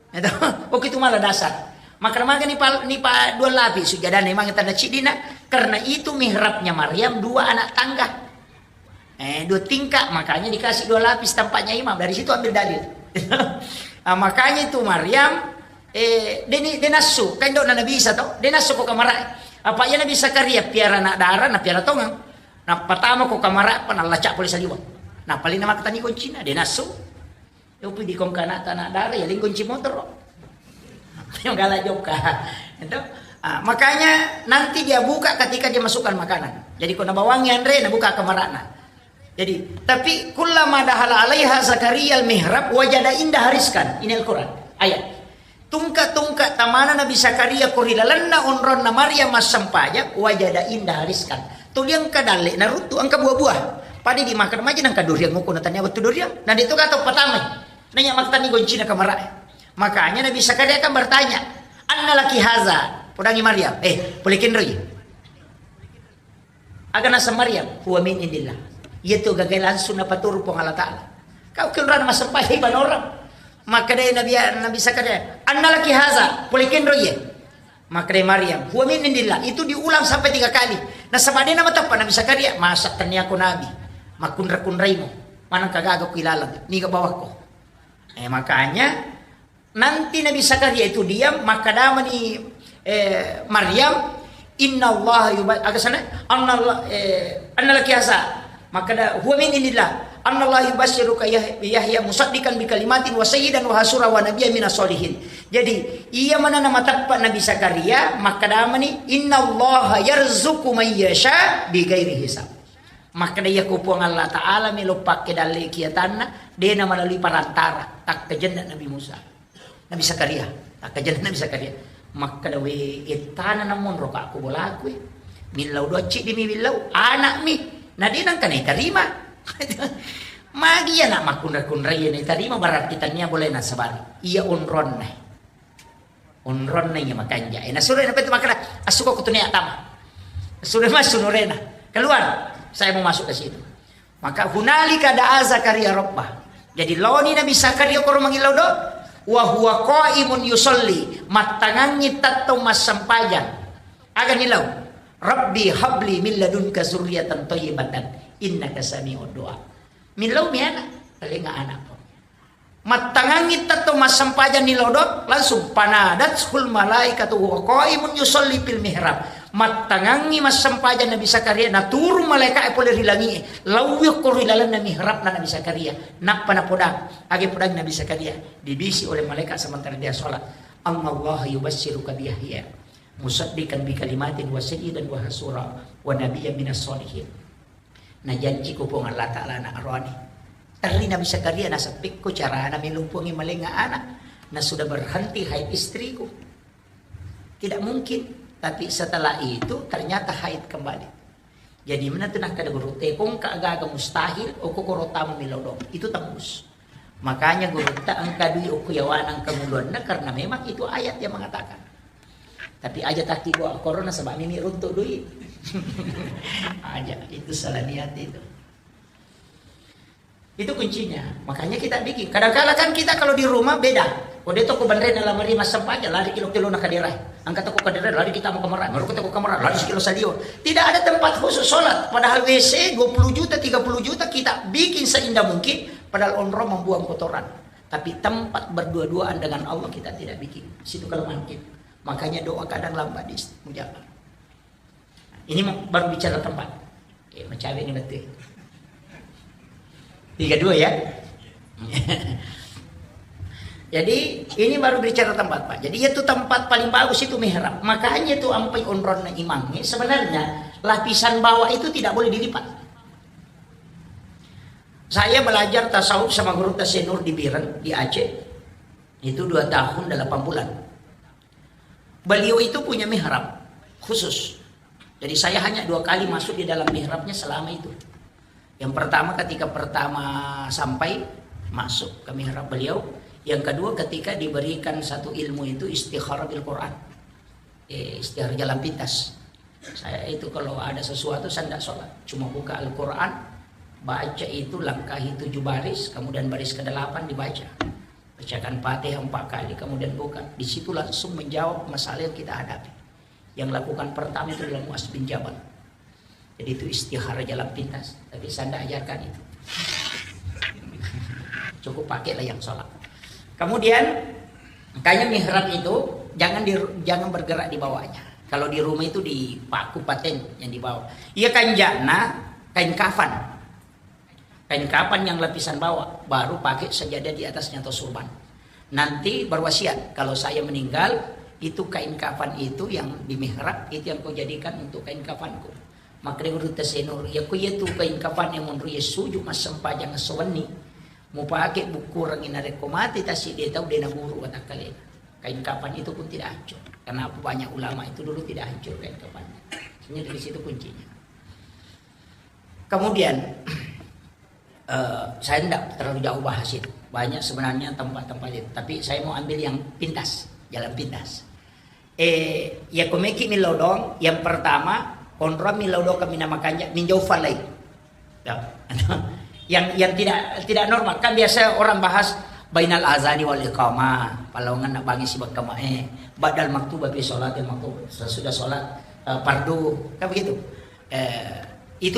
Itu, oke itu malah dasar. Maka maka ni pal, ni pa dua lapis sujadana imangnge tanda cidina, karena itu mihrabnya Maryam dua anak tangga. Eh, dua tingkat, makanya dikasih dua lapis tempatnya imam. Dari situ ambil dalil. Ah, makanya itu Maryam, eh, deni, denassu, kan dok Nabi Isa toh, denassu ko kamara. Apa iya Nabi Zakaria piara anak dara, na piara tongang. Na pertama ko kamara, apa na laca pole saliwang. Na paling nama ketani kuncina, denassu. Yopi di kongkana tanah dara, ya lingkung cimotoro. Yang galak jokka. Itu. Ah, makanya nanti dia buka ketika dia masukkan makanan. Jadi ko nabawangi anre, nabuka kamarana. Jadi, tapi kullama dahala alaiha Zakaria al-mihrab wajada indaha rizqan. Ini Al-Quran. Ayat. Tungka-tungka tamana Nabi Zakaria ko ri lalenna onronna Maryam massempajang, wajada indaha rizqan. Tuli engka dalle naruttu engka buah-buah. Pada dimakan maja nangka duriang, ngoko na tania wettu duriang. Na de to gato patamai. Nanya maktani goncina kamara. Makanya Nabi Zakaria kan bertanya, "Anna laki haza?" Podangi Maryam, "Eh, pole kenroi?" Aga naseng Maryam, "Huwa min indillah." Iya tu gagai langsung napaturu Puang Allah Ta'ala. Kau kenrana massempajang ibadah orang. Makkedai Nabi, Nabi Zakaria, "Anna laki haza?" Pole kenroi ye. Makkedai Maryam, "Huwa min indillah." Itu diulang sampai tiga kali. Nasaba de namateppa Nabi Zakaria, "Masa tennia ko nabi? Makkunra-kunraimo. Maneng kagaga ku ilalang. Niga bawakko." Eh, makanya nanti Nabi Zakaria itu diam, maka damani, eh, Maryam, "Inna Allah yuba-," aga sana? "Anna Allah, eh, anna laki haza?" Maka da, "Huwa min indillah. Anna Allah yubasyiruka Yah-, Yahya musaddiqan bi kalimatin wa sayyidan wa hasura wa nabiyyan minas solihin." Jadi, iya mana nama teppa Nabi Zakaria, maka damani, "Inna Allah yarzuqu man yasha bi ghairi hisab." Makkeda iya ko Puang Allah Ta'ala melo pakke dalle kiatanna, dena melalui perantara, takkajenna Nabi Musa. Nabi Zakaria, takkajenna Nabi Zakaria. Makkeda, "We, ettana namonro ka ko bolaku e. Millau doa ciddi mi millau, anak mi. Na de nangka naitarima." Magi anak makkunra-kunrai naitarima, berarti tania boleh nasabari. Iya onronna. Onronna iya makanja. Eh, nasuro na petu makkeda, "Assuko ko tunia tama." Sudah masuk nurena. "Keluar. Saya mau masuk ke situ." Maka hunalika da'a Zakaria rabbah. Jadi laoni Nabi Zakaria koro mangillau do. Wa huwa qaimun yusalli. Mattangangi tettong massempajang. Aga nilau? "Rabbi habli min ladunka zurriyatan thayyibatan innaka sami'ud du'a." Millau mi anak. Talenga anak po. Mattangangi tetto massempajang ni lodok, langsung panadathul malaikatu wa qaimun yusalli fil mihrab. Mattangangi massempajang Nabi Zakaria, naturung malaika'e pole ri langi'e, laui okko ri lalenna mihrabna Nabi Zakaria. Nappa napodang, age podang Nabi Zakaria, dibisi oleh malaikat sementara dia sholat. "Annallaha yubasyiruka bi Yahya, musaddiqan bi kalimatin wa sayyidan wa hasura wa nabiyyan minas sholihin." Najanci ko Puang Allah Ta'ala anak roani. Terri Nabi Zakaria, "Naseppikko carana melo Puangnge malenga anak. Na sudah berhenti haid istriku." Tidak mungkin. Tapi setelah itu ternyata haid kembali. Jadi menentu nakkeda guru, "Tepongka agaga mustahil, oko koro tama melo dong." Itu tembus. Makanya gurutta engka dui okko yawana engka muluanna, karena memang itu ayat yang mengatakan. Tapi aja taki bawa korona sebab nini runtuk duit. Aja, itu salah niat itu. Itu kuncinya. Makanya kita bikin. Kadang-kadang kan kita kalau di rumah beda. Ko de to ko banrena lamari massempajang, lari kilo-kilo na kadera. Angka to ko kadera, lari kita mau kamar, baru kita ko kamar, lari sekilo salio. Tidak ada tempat khusus sholat. Padahal W C dua puluh juta, tiga puluh juta kita bikin seindah mungkin, padahal onrong membuang kotoran. Tapi tempat berdua-duaan dengan Allah kita tidak bikin. Situ kelemahan kita. Makanya doa kadang lambat dimustajab. Ini mau- baru bicara tempat. Oke, mencawe ini betul. Tiga dua ya. Jadi ini baru bicara tempat, Pak. Jadi itu tempat paling bagus itu mihrab. Makanya itu ampai onronna imam ini sebenarnya lapisan bawah itu tidak boleh dilipat. Saya belajar tasawuf sama guru Tasya Nur di Biren, di Aceh. Itu dua tahun delapan bulan. Beliau itu punya mihrab khusus. Jadi saya hanya dua kali masuk di dalam mihrabnya selama itu. Yang pertama ketika pertama sampai masuk ke mihrab beliau, yang kedua ketika diberikan satu ilmu itu istikharah bil Quran. Eh, istikharah jalan pintas. Saya itu kalau ada sesuatu saya tidak sholat, cuma buka Al-Quran, baca itu langkahi tujuh baris, kemudian baris kedelapan dibaca. Bacakan Fatihah empat kali, kemudian buka. Di situ langsung menjawab masalah yang kita hadapi. Yang lakukan pertama itu adalah Muaz bin Jabal. Jadi itu istikharah jalan pintas. Tapi saya tidak ajarkan itu. Cukup pakailah yang sholat. Kemudian, makanya mihrab itu jangan di, jangan bergerak di bawahnya. Kalau di rumah itu dipaku paten yang di bawah. Iya kanjana kain kafan. Kain kafan yang lapisan bawah, baru pakai sajadah di atasnya atau surban. Nanti berwasiat, kalau saya meninggal, itu kain kafan itu yang di mihrab, itu yang kau jadikan untuk kain kafanku. Makanya guru Tasya Nur, ya ku iya tu kain kafan yang menurut ya suju massempajang sewenni. Mau pakai buku orang ini rekko mati tasik dia tahu dia naburu kata kalian. Kain kafan itu pun tidak hancur. Karena apa banyak ulama itu dulu tidak hancur kain kafannya. Sebenarnya dari situ kuncinya. Kemudian, eh, saya tidak terlalu jauh bahas itu. Banyak sebenarnya tempat-tempat itu. Tapi saya mau ambil yang pintas, jalan pintas. Eh, ya komeki millau dong. Yang pertama, onrong millau dong kami nama kanja, minjau falai. Ya. Yang yang tidak tidak normal. Kan biasa orang bahas bainal azani wal iqamah, palawangan nak bangi sibak kama eh, badal maktubah fi sholatil maktub, sesudah sholat eh, fardu, kan begitu. Eh, itu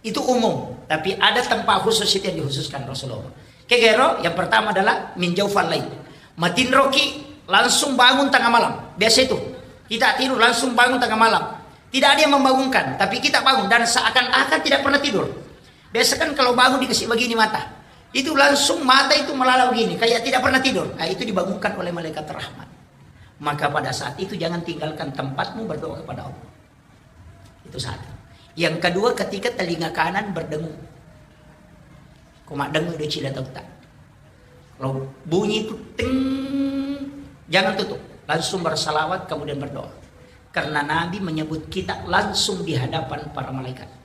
itu umum, tapi ada tempat khusus itu yang dikhususkan Rasulullah. Kegero yang pertama adalah min jaufal lail. Matinroki langsung bangun tengah malam. Biasa itu. Kita tidur langsung bangun tengah malam. Tidak ada yang membangunkan, tapi kita bangun dan seakan-akan tidak pernah tidur. Biasa kan kalau bangun dikasih begini mata. Itu langsung mata itu melala begini, kayak tidak pernah tidur. Nah, itu dibangunkan oleh malaikat rahmat. Maka pada saat itu jangan tinggalkan tempatmu berdoa kepada Allah. Itu satu. Yang kedua, ketika telinga kanan berdengung. Ko maddengung do cila tauta. Kalau bunyi itu ting, jangan tutup. Langsung bersalawat kemudian berdoa. Karena Nabi menyebut kita langsung di hadapan para malaikat.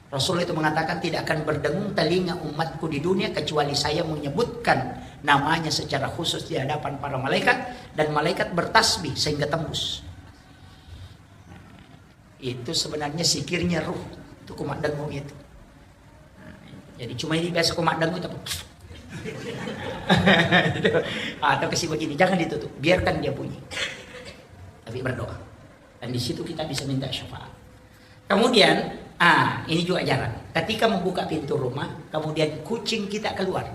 Rasulullah itu mengatakan tidak akan berdengung telinga umatku di dunia kecuali saya menyebutkan namanya secara khusus di hadapan para malaikat dan malaikat bertasbih sehingga tembus. Itu sebenarnya sikirnya ruh. Itu kumat dengung itu. Jadi cuma ini biasa kumat dengung itu. Atau kasih begini, jangan ditutup, biarkan dia bunyi. Tapi berdoa. Dan di situ kita bisa minta syafaat. Kemudian, ah, ini juga jarang. Ketika membuka pintu rumah, kemudian kucing kita keluar.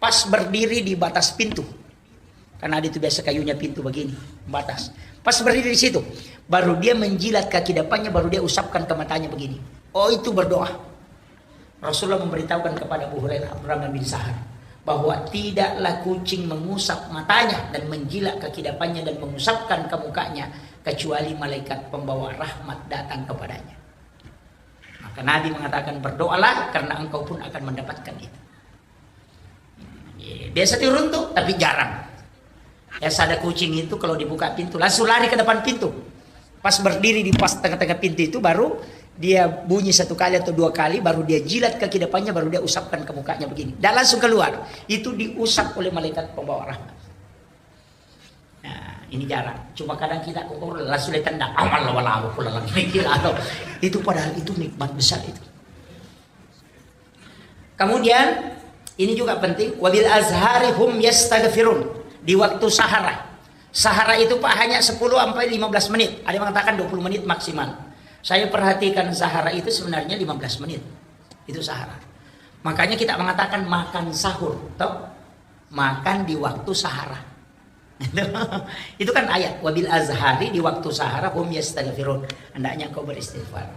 Pas berdiri di batas pintu. Karena ada itu biasa kayunya pintu begini, batas. Pas berdiri di situ, baru dia menjilat kaki depannya, baru dia usapkan ke matanya begini. Oh, itu berdoa. Rasulullah memberitahukan kepada Abu Hurairah Abdurrahman bin Sahar bahwa tidaklah kucing mengusap matanya dan menjilat kaki depannya dan mengusapkan ke mukanya kecuali malaikat pembawa rahmat datang kepadanya. Maka Nabi mengatakan, "Berdoalah karena engkau pun akan mendapatkan itu." Biasa turun tuh, tapi jarang. Biasa ada kucing itu kalau dibuka pintu, langsung lari ke depan pintu. Pas berdiri di pas tengah-tengah pintu itu, baru dia bunyi satu kali atau dua kali, baru dia jilat kaki depannya, baru dia usapkan ke mukanya begini. Dan langsung keluar. Itu diusap oleh malaikat pembawa rahmat. Nah, ini jarang. Cuma kadang kita kokoro langsung dia tendang. Amal wala pulang lagi. Itu padahal itu nikmat besar itu. Kemudian ini juga penting, wabil azhari hum yastaghfirun. Di waktu sahara. Sahara itu, Pak, hanya sepuluh sampai lima belas menit. Ada yang mengatakan dua puluh menit maksimal. Saya perhatikan sahara itu sebenarnya lima belas menit. Itu sahara. Makanya kita mengatakan makan sahur, toh? Makan di waktu sahara. Itu kan ayat, "Wabil azhari", di waktu sahara, "hum yastaghfirun". Hendaknya kau beristighfar.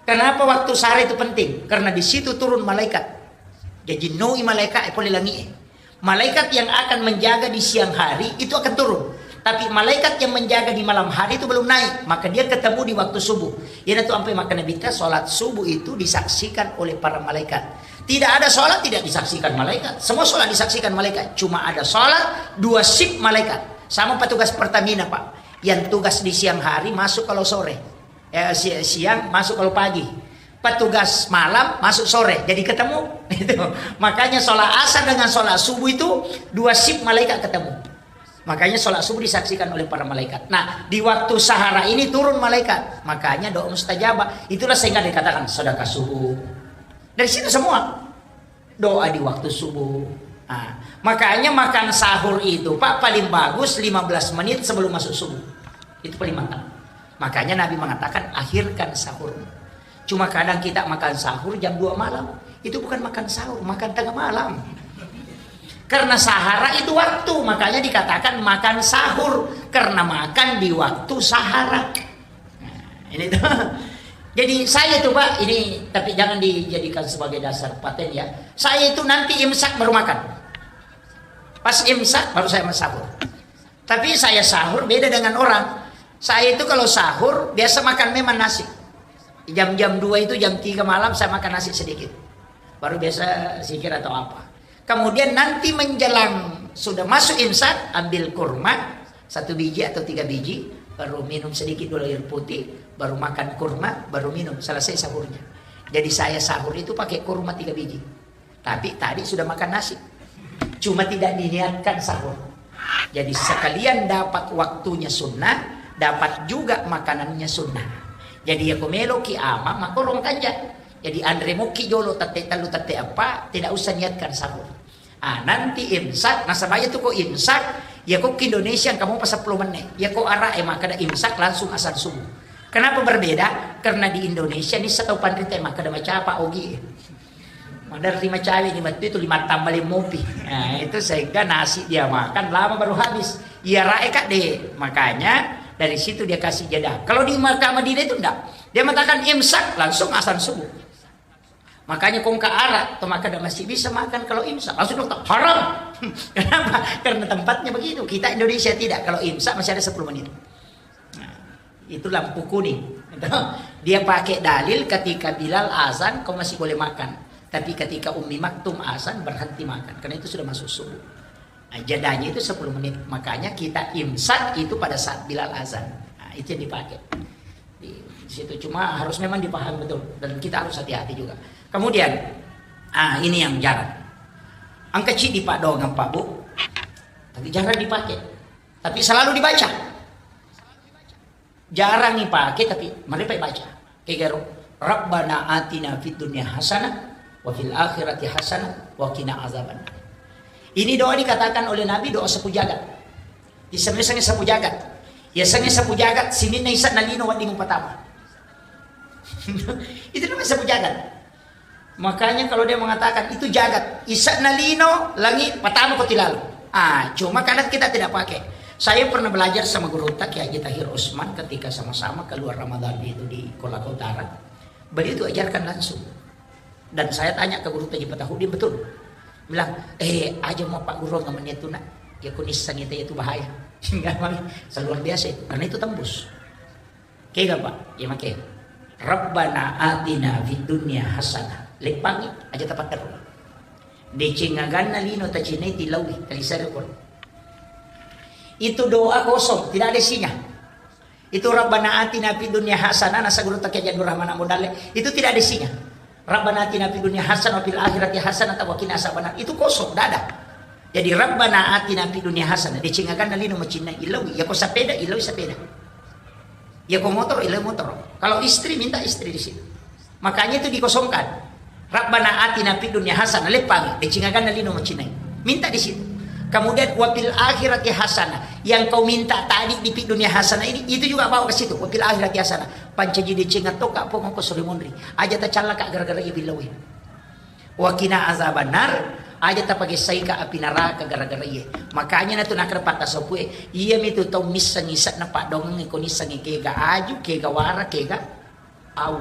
Kenapa waktu sahara itu penting? Karena di situ turun malaikat. Jadi noi malaikat, eh, pole langi, eh. Malaikat yang akan menjaga di siang hari itu akan turun. Tapi malaikat yang menjaga di malam hari itu belum naik, maka dia ketemu di waktu subuh. Iyanatu ampai makkeda Nabitta, salat subuh itu disaksikan oleh para malaikat. Tidak ada salat tidak disaksikan malaikat. Semua salat disaksikan malaikat. Cuma ada salat dua shift malaikat. Sama petugas Pertamina, Pak. Yang tugas di siang hari masuk kalau sore. Eh, si-, siang masuk kalau pagi. Petugas malam masuk sore. Jadi ketemu. Itu. Makanya salat asar dengan salat subuh itu dua shift malaikat ketemu. Makanya salat subuh disaksikan oleh para malaikat. Nah, di waktu sahara ini turun malaikat. Makanya doa mustajabah. Itulah sehingga dikatakan sedekah subuh. Dari situ semua. Doa di waktu subuh. Nah, makanya makan sahur itu, Pak, paling bagus lima belas menit sebelum masuk subuh. Itu paling mantap. Makanya Nabi mengatakan, "Akhirkan sahur." Cuma kadang kita makan sahur jam dua malam. Itu bukan makan sahur, makan tengah malam. Karena sahara itu waktu, makanya dikatakan makan sahur. Karena makan di waktu sahara. Nah, ini tuh. Jadi saya tuh, Pak, ini, tapi jangan dijadikan sebagai dasar paten ya. Saya itu nanti imsak baru makan. Pas imsak baru saya sahur. Tapi saya sahur beda dengan orang. Saya itu kalau sahur biasa makan memang nasi. Jam-jam dua itu, jam tiga malam saya makan nasi sedikit. Baru biasa zikir atau apa. Kemudian nanti menjelang sudah masuk imsak, ambil kurma satu biji atau tiga biji, baru minum sedikit dulu air putih, baru makan kurma, baru minum, selesai sahurnya. Jadi saya sahur itu pakai kurma tiga biji. Tapi tadi sudah makan nasi. Cuma tidak diniatkan sahur. Jadi sekalian dapat waktunya sunnah, dapat juga makanannya sunnah. Jadi ya ko meloki ama, makorong kanja. Jadi anre moki jolo tette tellu tette eppa, tidak usah niatkan sahur. Ah, nanti imsak, nasaba iya tu ko imsak, ya ko ki Indonesia kamu pas sepuluh menit. Ya ko ara e makkeda imsak langsung azan subuh. Kenapa berbeda? Karena di Indonesia ni setau panrita makkeda macapa ogi. Maderri macawe ni wettu itu lima tambah lima mopi. Nah, itu sehingga nasi dia makan lama baru habis. Iya rae kak deh. Makanya dari situ dia kasih jeda. Kalau di Mekah Madinah itu enggak. Dia mengatakan imsak langsung azan subuh. Makanya kongka arak atau makan masih bisa makan kalau imsak. Langsung dokter haram. Kenapa? Karena tempatnya begitu. Kita Indonesia tidak. Kalau imsak masih ada sepuluh menit. Nah, itu lampu kuning. Dia pakai dalil ketika Bilal azan, kau masih boleh makan. Tapi ketika Ummi Maktum azan, berhenti makan. Karena itu sudah masuk subuh. Nah, jedanya itu sepuluh menit. Makanya kita imsak itu pada saat Bilal azan. Nah, itu yang dipakai. Di situ cuma harus memang dipahami betul. Dan kita harus hati-hati juga. Kemudian, ah, ini yang jarang. Engka ciddi Pak doang Pak Bu. Tapi jarang dipakai. Tapi selalu dibaca. Jarang dipakai tapi mereka baca. Kegaro, "Rabbana atina fid dunya hasanah wa fil akhirati hasanah wa qina azabannar." Ini doa dikatakan oleh Nabi doa sapu jagat. Isengnge sapu jagat. Ya sengnge sapu jagat, sininna isa nalino wedding patama. Itu namanya sapu jagat. Makanya kalau dia mengatakan itu jagat, isa'na lino, langi, patama ko tilalo. Ah, cuma kadang kita tidak pakai. Saya pernah belajar sama guru Kiai Haji Tahir Usman ketika sama-sama keluar Ramadan itu di Kolaka Utara. Beliau itu ajarkan langsung. Dan saya tanya ke guru Haji Fatahudin, betul. Bilang, eh, aja mau Pak Guru nggak menyentuh nak. Ya kunis sanita itu bahaya. Enggak, Bang. Luar biasa itu. Karena itu tembus. Kega, Pak? Iya, make. Rabbana atina fid dunya hasanah. Leppangi aja tapatterru. Deceng aganna lino tacinai tilaui, talisare pun. Itu doa kosong, tidak ada isinya. Itu Rabbana atina fid dunya hasanah, nasa guru Kiai Abdul Rahman Abu Dalle. Itu tidak ada isinya. Rabbana atina fid dunya hasanah wa fil akhirati hasanah wa qina azabannar. Itu kosong, tidak ada. Jadi Rabbana atina fid dunya hasanah, deceng aganna lino macinnai, illaui. Ya ko sepeda, illaui sepeda. Ya ko motor, illaui motor. Kalau istri, minta istri di situ. Makanya itu dikosongkan. Rabbana atina fid dunya hasanah, leppangi, deceng aganna lino macinnai. Minta di situ. Kemudian, "Wa fil akhirati hasanah." Yang kau minta tadi di pi-, dunia hasanah ini, itu juga bawa ke situ. "Wa fil akhirati hasanah." Pancaji decengan toka pong ko suri munri. Aja tacallaka gara-gara iya billawe. "Wa qina azabannar." Aja tapagessaika api neraka gara-gara iya. Makanya natu nakra patta sopue. Iya mitu tau missengi isa'na paddongeng ko nissengi kega aju, kega wara, kega au.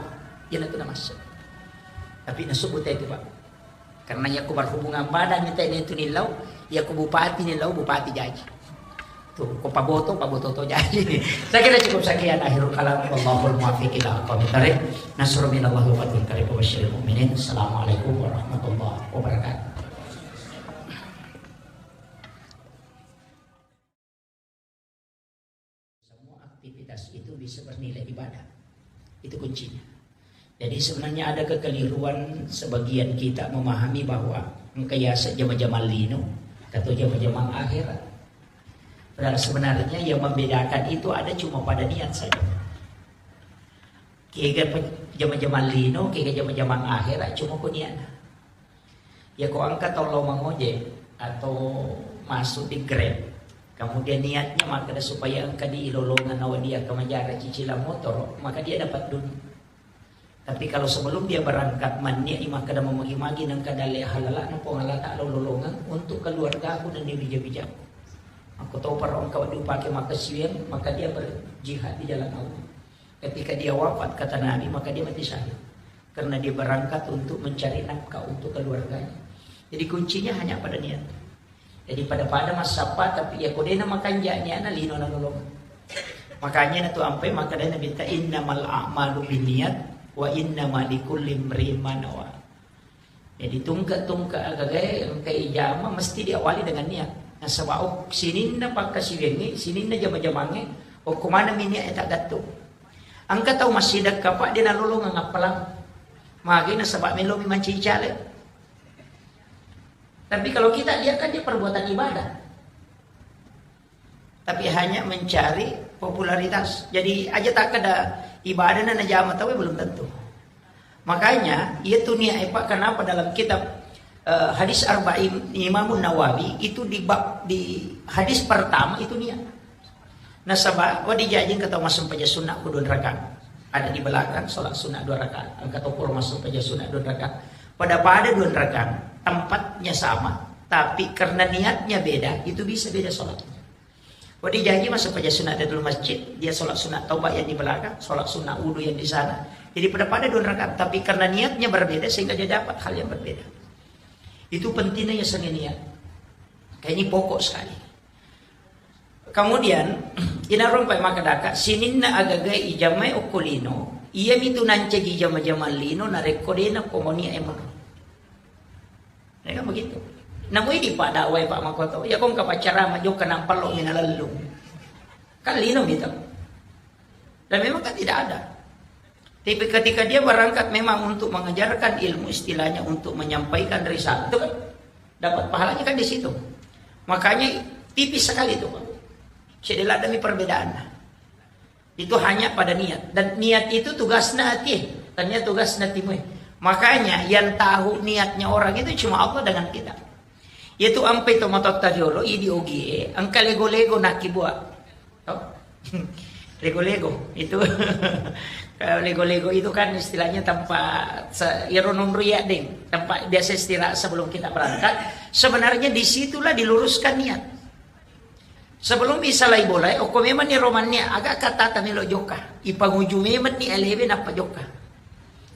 Iya natu namassa. Tapi nasubut itu, Pak. Karena yakko berhubungan badan ni tene tu nillau, yakko bupati nillau, bupati jaji. Tuh, ko paboto, paboto to jaji. Saya kira cukup sekian akhirul kalam. Wallahul muwaffiq ila aqwamit thariq. Nasrun minallahi wa fathun qarib wa basyiril mu'minin. Assalamualaikum warahmatullahi wabarakatuh. Semua aktivitas itu bisa bernilai ibadah. Itu kuncinya. Jadi sebenarnya ada kekeliruan sebagian kita memahami bahwa engka yaseng jama-jamang lino atau jama-jamang akhirat. Padahal sebenarnya yang membedakan itu ada cuma pada niat saja. Kega pe-, jama-jamang lino, kega jama-jamang akhirat, cuma ko niatna. Ya, ko engka tau lao mangojek atau masuk di Grab, kemudian niatnya makkeda supaya engka di lolongan nawa dia kemajara cicilan motor, maka dia dapat dunia. Tapi kalau sebelum dia berangkat, manniat i makkeda mamagi-magi nengka dalle halala na Puang Allah Ta'ala lolongan untuk keluargaku dan dia bija-bijaku. Aku tahu para engka diupake makkasiwiang, maka dia berjihad di jalan Allah. Ketika dia wafat, kata Nabi, maka dia mati syahid. Karena dia berangkat untuk mencari nafkah untuk keluarganya. Jadi kuncinya hanya pada niat. Jadi pada-pada massappa, tapi ya kodena makanja niatna lino nanolong. Makanya natu ampai makkedai Nabitta, "Innamal a'malu binniyat wa innama likulli imri'in ma nawa." Jadi tungke-tungke agagae engka ijama mesti diawali dengan niat. Nasaba ok-, sininna pakkasiwiangnge, sininna jama-jamangnge, okko maneng mi niat e taggattung. Engka tau massidekka, Pak, de nalolongeng appalang. Magi nasaba melomi mancaji caleg. Tapi kalau kita lihat kan dia perbuatan ibadah. Tapi hanya mencari popularitas. Jadi aja takkeda ibadah na najama tau, belum tentu. Makanya, iya tu niat, eh, Pak, kenapa dalam kitab, eh, Hadis Arba'in Imam Nawawi itu di bab, di hadis pertama itu niat. Nasaba, wa dijajing kata masuk paja sunnah ku dua rakaat. Ada di belakang sholat sunnah dua rakaat. Engka toporo masuk paja sunnah dua rakaat. Pada-pada dua rakaat, tempatnya sama, tapi karena niatnya beda, itu bisa beda sholat. Wa dijajing masuk paja sunnah tahiyatul masjid, dia sholat sunnah taubat yang di belakang, sholat sunnah wudu yang di sana. Jadi pada-pada dua rakaat, tapi karena niatnya berbeda sehingga dia dapat hal yang berbeda. Itu pentingnya ya seni niat. Kayak ini pokok sekali. Kemudian, inarung pai makkedaka, sininna agagai ijamai okko lino, iya mitu nancaji jama-jama lino, narekko dena komonia emang. Ya kan begitu. Namui di Pak dakwai Pak Makoto, ya kong kapaccarama jokka nampallo mina lellung. Kan lino gitu. Dan memang kan tidak ada. Tapi ketika dia berangkat memang untuk mengajarkan ilmu, istilahnya untuk menyampaikan risalah, itu kan dapat pahalanya kan di situ. Makanya tipis sekali itu, Pak. Cedela demi perbedaan. Itu hanya pada niat. Dan niat itu tugasna hati. Tania tugasna timue. Makanya yang tahu niatnya orang itu cuma Allah dengan kita. Yaitu ampe to matotta riolo, idi ogie, engka lego-lego nakibua. Oh? Lego-lego itu. Kalau lego-lego itu kan istilahnya tempat se-, iro nonro ya, deng, tempat biasa istirahat sebelum kita berangkat. Sebenarnya disitulah diluruskan niat. Sebelum isalai bola, okko memang ni romannya agak kata tamelo jokka. Ipanguju memang ni elewe nappa jokka.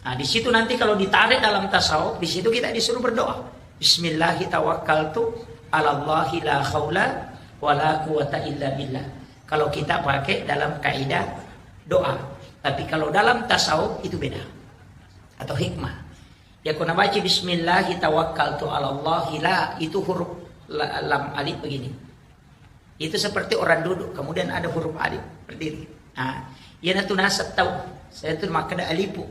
Nah, di situ nanti kalau ditarik dalam tasawuf, di situ kita disuruh berdoa. Bismillahi tawakkaltu ala Allahi la haula wa la quwata illa billah. Kalau kita pakai dalam kaidah doa. Tapi kalau dalam tasawuf itu beda. Atau hikmah. Ya, kuna baca bismillahi tawakkaltu ala Allahi la, itu huruf la-, lam alif begini. Itu seperti orang duduk, kemudian ada huruf alif berdiri. Nah, iya natu nasab tau. Saya tu makkeda alipu.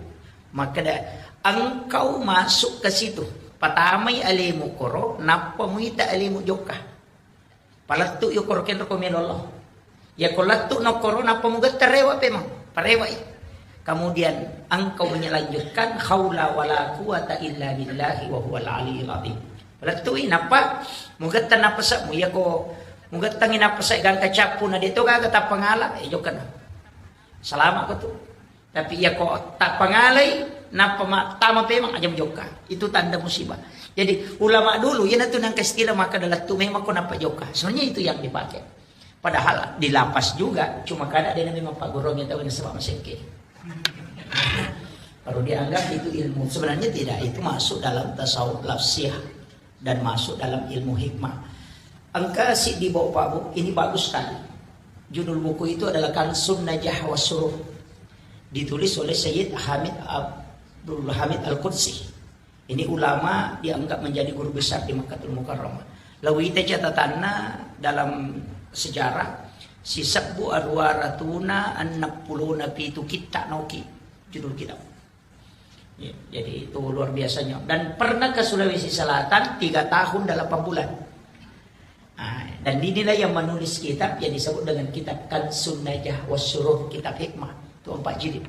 Makkeda engkau masuk ke situ. Patamai alemu koro, nappa muita alemu jokka. Palettu yo koro kenro ko melolo. Ya ko lettu no koro, nappa mugetta rewa pemang. Parewa i. Kemudian engkau melanjutkan haula wala quwata illa billahi wa huwal aliyul azim. Lettui, nappa mugetteng nappasa'mu. Iyako mugettengngi nappasa' gangka cappu na de' to gaga tappangala, eh, jokkana. Salama' ko tu. Tapi iyako tappangalai, nappa ma-, tama pemang, aja mujokka. Itu tanda musibah. Jadi, ulama dulu, iyanatu nangka istilah makkeda lettu memang ko nappa jokka. Sebenarnya itu yang dipakai. Padahal di lapas juga, cuma kada de' na memang pagguruangngi tau nasaba' masekke. Baru dianggap itu ilmu. Sebenarnya tidak, itu masuk dalam tasawuf lafsiyah dan masuk dalam ilmu hikmah. Engka siddi bau Pak Bu, ini bagus sekali. Judul buku itu adalah Kansun Najah Wasyurur. Ditulis oleh Sayyid Hamid Abdul Hamid Al-Qudsi. Ini ulama dianggap menjadi guru besar di Makkatul Mukarramah. Lawita catatanna dalam sejarah, sisebbu aruwa ratuna enneng pulona pitu kitta noki judul kitab. Ya, jadi itu luar biasanya. Dan pernah ke Sulawesi Selatan tiga tahun delapan bulan. Ah, dan inilah yang menulis kitab yang disebut dengan kitab Kansun Najah Wasyurur, kitab hikmah. Itu empat jilid.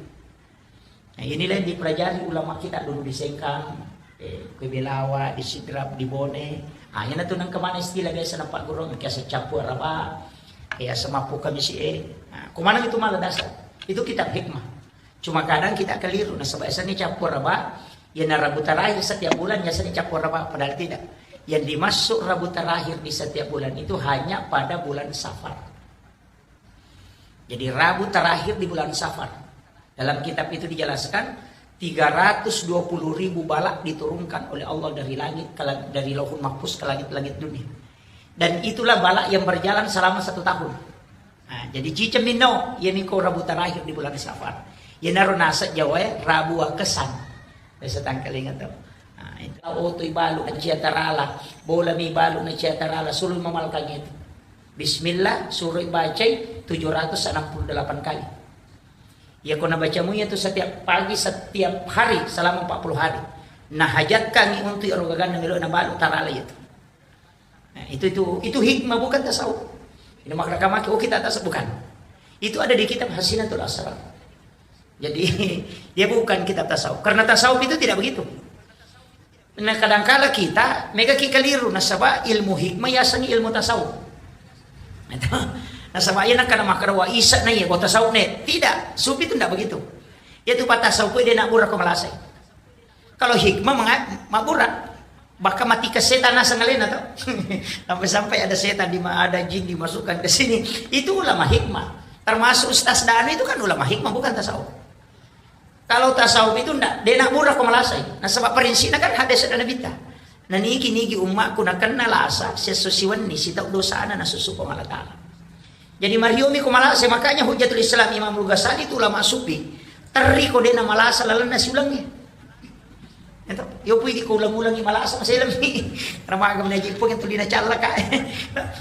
Nah, inilah yang dipelajari ulama kita dulu di Sengkang, eh, ke Belawa, di Sidrap, di Bone. Ah, iyanatu nangka mana istilah biasa napagguruang, kiasa cappu araba, kiasa mappu kamisi, eh. Nah, kumana itu malah dasar. Itu kitab hikmah. Cuma kadang kita keliru, nasaba' yasengnge cappu araba, iyana Rabu terakhir setiap bulan yasengnge cappu araba, padahal tidak. Yang dimaksud Rabu terakhir di setiap bulan itu hanya pada bulan Safar. Jadi Rabu terakhir di bulan Safar. Dalam kitab itu dijelaskan, tiga ratus dua puluh ribu bala diturunkan oleh Allah dari langit ke lang-, dari Lauhul Mahfuz ke langit-langit dunia. Dan itulah bala yang berjalan selama satu tahun. Nah, jadi ciceng minno, iyami ko Rabu terakhir di bulan Safar. Iyanaro naseng Jawa e, Rabu Wakesan. Biasa tangkalinga to. Nah, itu. Otoi balu na cia tarala, bolami balu na cia tarala, sulu mamalkang itu. Bismillah, suroi bacai tujuh ratus enam puluh delapan kali. Iyako nabacamu iyatu setiap pagi, setiap hari selama empat puluh hari. Nahajatkangngi untuk ero gaganna melo nabalu tarala iyatu. Nah, itu, itu, itu hikmah, bukan tasawuf. Ini makna kamaki, oh, kita tasawuf, bukan. Itu ada di kitab Hasinatul Asrar. Jadi, dia bukan kitab tasawuf. Karena tasawuf itu tidak begitu. Nah, kadangkala kita mega ki keliru, nasaba ilmu hikmah yasengngi ilmu tasawuf. Itu. Nasaba iya nakkeda makkeda wa isa na iya, wa tasawuf ne. Tidak, sufi itu ndak begitu. Iyatu pa tasawuf de' nabbura ko malasai. Kalau hikmah menga-, mabbura. Bahkan matikan setan naseng alena to. Sampai-sampai ada setan di ma-, ada jin dimasukkan ke sini. Itu ulama hikmah. Termasuk Ustaz Danu itu kan ulama hikmah, bukan tasawuf. Kalau tasawuf itu ndak, de' nabbura ko malasai. Nasaba prinsipnya kan hadis dan Nabitta. Na nigi-nigi ummakku nakenna lasa, siesso siwenni sitau dosana nasusu Puang Allah Ta'ala. Jadi mariomi ko malasai, makanya Hujjatul Islam Imam Al-Ghazali itu ulama sufi. Terri ko de' namalasa lalenna siulengnge. Itu, yo pui di ko ulang-ulangi malasa maselemmi. Ramaga menaji pun yang tulina callaka.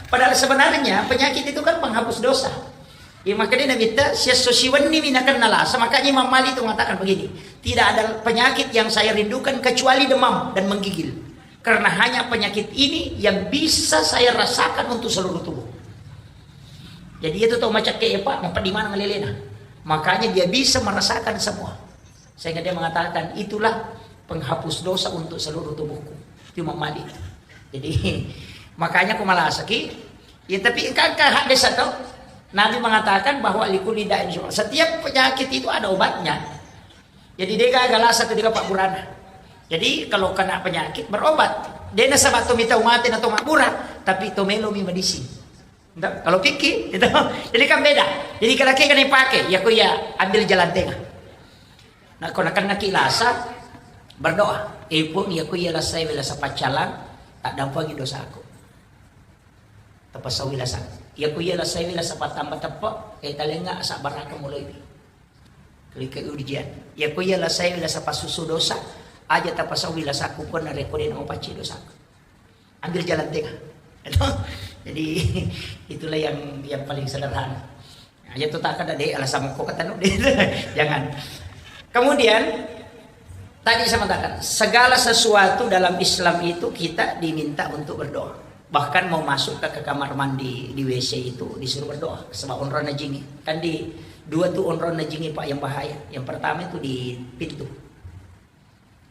Padahal sebenarnya penyakit itu kan penghapus dosa. Ya, makanya Nabi ta, siesso siwenni mi nakenna lasa. Makanya Imam Malik itu mengatakan begini, tidak ada penyakit yang saya rindukan kecuali demam dan menggigil. Karena hanya penyakit ini yang bisa saya rasakan untuk seluruh tubuh. Jadi itu tau macakke, ya, Pak, mau di mana ngelelena. Makanya dia bisa merasakan semua. Sehingga dia mengatakan, "Itulah penghapus dosa untuk seluruh tubuhku." Itu Imam Malik. Jadi, makanya ko malasaki, ya, tapi engka, engka hadis atau Nabi mengatakan bahwa likulli da'in syufa. Setiap penyakit itu ada obatnya. Jadi, de' gaga lasa tu de' gaga pabburana. Jadi, kalau kena penyakit, berobat. De' nasaba to mitau mate na to mabbura, tapi to melomi medisi. Nda, kalau fikih, itu. Jadi kan beda. Jadi kalau kita nih pakai, ya, ko iya ambil jalan tengah. Nah, ko nakennaki lasa, berdoa. Eh, Puang, ya, ko iya lasai wela sapaccalang, tak dampangi dosaku. Tapasau wela sa. Ya, ko iya lasai wela sapatamba teppe, eh, talenga sabaraka mulai. Klik ke ujian. Ya, ko iya lasai wela sapasusu dosa, aja tapasau wela saku pun rekode mau paci dosaku. Ambil jalan tengah. Jadi, itulah yang, yang paling sederhana. Aja tuh tak ada deh, alasan kok ketemu deh. Jangan. Kemudian, tadi saya mengatakan, segala sesuatu dalam Islam itu kita diminta untuk berdoa. Bahkan mau masuk ke, ke kamar mandi, di W C itu disuruh berdoa. Sebab onronna jingi. Kan di dua tuh onronna jingi, Pak, yang bahaya. Yang pertama itu di pintu.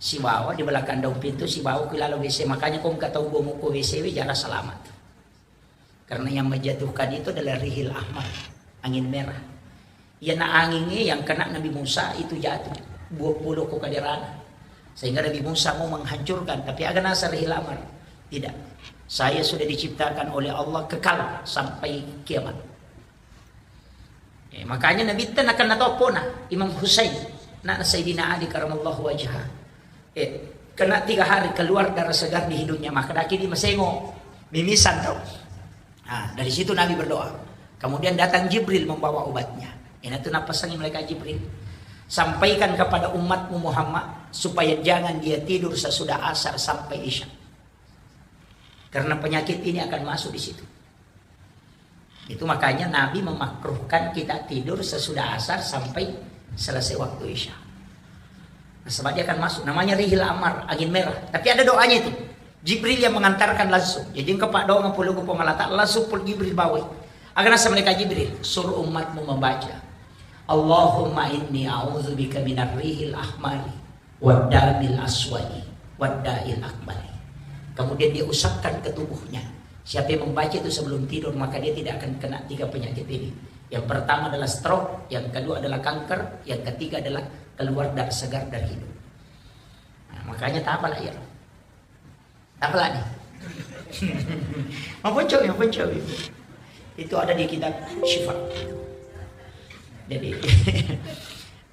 Sibawa di belakang daun pintu, sibawa ku lalo W C. Makanya ko engka tau bomo ko W C we, jara selamat. Karena yang menjatuhkan itu adalah rihil ahmar, angin merah. Iyana angingnge yang kena Nabi Musa itu jatuh, dua puluh ko kaderana. Sehingga Nabi Musa mau menghancurkan, tapi aga nasa rihil ahmar. Tidak. Saya sudah diciptakan oleh Allah kekal sampai kiamat. Eh, makanya Nabitta nakenna toppona Imam Husain, anakna Sayyidina Ali karamallahu wajhah. Eh, kena tiga hari keluar darah segar di hidungnya, maka daki di masengo, mimisan tau. Nah, dari situ Nabi berdoa. Kemudian datang Jibril membawa obatnya. Inatu napasang malaikat Jibril. Sampaikan kepada umatmu Muhammad supaya jangan dia tidur sesudah asar sampai isya. Karena penyakit ini akan masuk di situ. Itu makanya Nabi memakruhkan kita tidur sesudah asar sampai selesai waktu isya. Nah, sebab dia akan masuk. Namanya rihil amar, angin merah. Tapi ada doanya itu. Jibril yang mengantarkan langsung. Jadi engkau pak doa ngapuluku pemalata, langsung pul Jibril bawai. Agar nasa mereka Jibril, suruh umatmu membaca. Allahumma inni a'udzubika minar rihil ahmari waddamil aswadi wadda'il akbari. Kemudian dia usapkan ke tubuhnya. Siapa yang membaca itu sebelum tidur, maka dia tidak akan kena tiga penyakit ini. Yang pertama adalah stroke, yang kedua adalah kanker, yang ketiga adalah keluar darah segar dari hidung. Nah, makanya tak apalah ya. Apa lagi? Maponcomi, maponcomi. Itu ada di kitab Syifa. Jadi,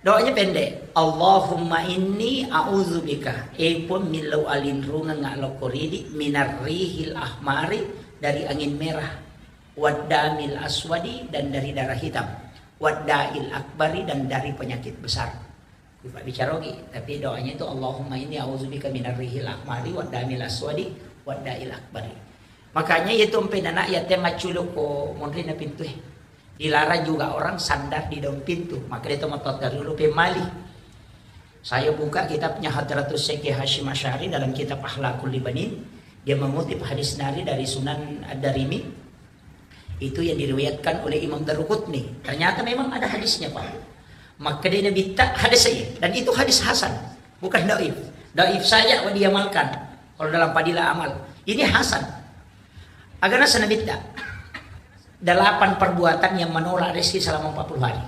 doanya pendek. Allahumma inni a'udzubika. Eh pun millau alinrungeng lokko ridi minar rihil ahmari, dari angin merah. Waddamil aswadi, dan dari darah hitam. Wadda'il akbari, dan dari penyakit besar. Pak bicara ogi, tapi doanya itu Allahumma inni a'udzubika minar rihil ahmari waddamil aswadi wadda'il akbari. Makanya itu empe nana ya tema culuk ko monri na pintu eh. Dilarang juga orang sandar di daun pintu. Maka dia tempat dari dulu pemali. Saya buka kitabnya Hadratus Syekh Hasyim Asy'ari dalam kitab Akhlaqul Libanin. Dia mengutip hadis nari dari Sunan Ad-Darimi. Itu yang diriwayatkan oleh Imam Daruqutni. Ternyata memang ada hadisnya, Pak. Maka dia Nabi tak hadis saya. Dan itu hadis hasan. Bukan daif. Daif saja wa diamalkan. Kalau dalam padilah amal. Ini hasan. Agana sana bitta. Delapan perbuatan yang menolak rezeki selama empat puluh hari.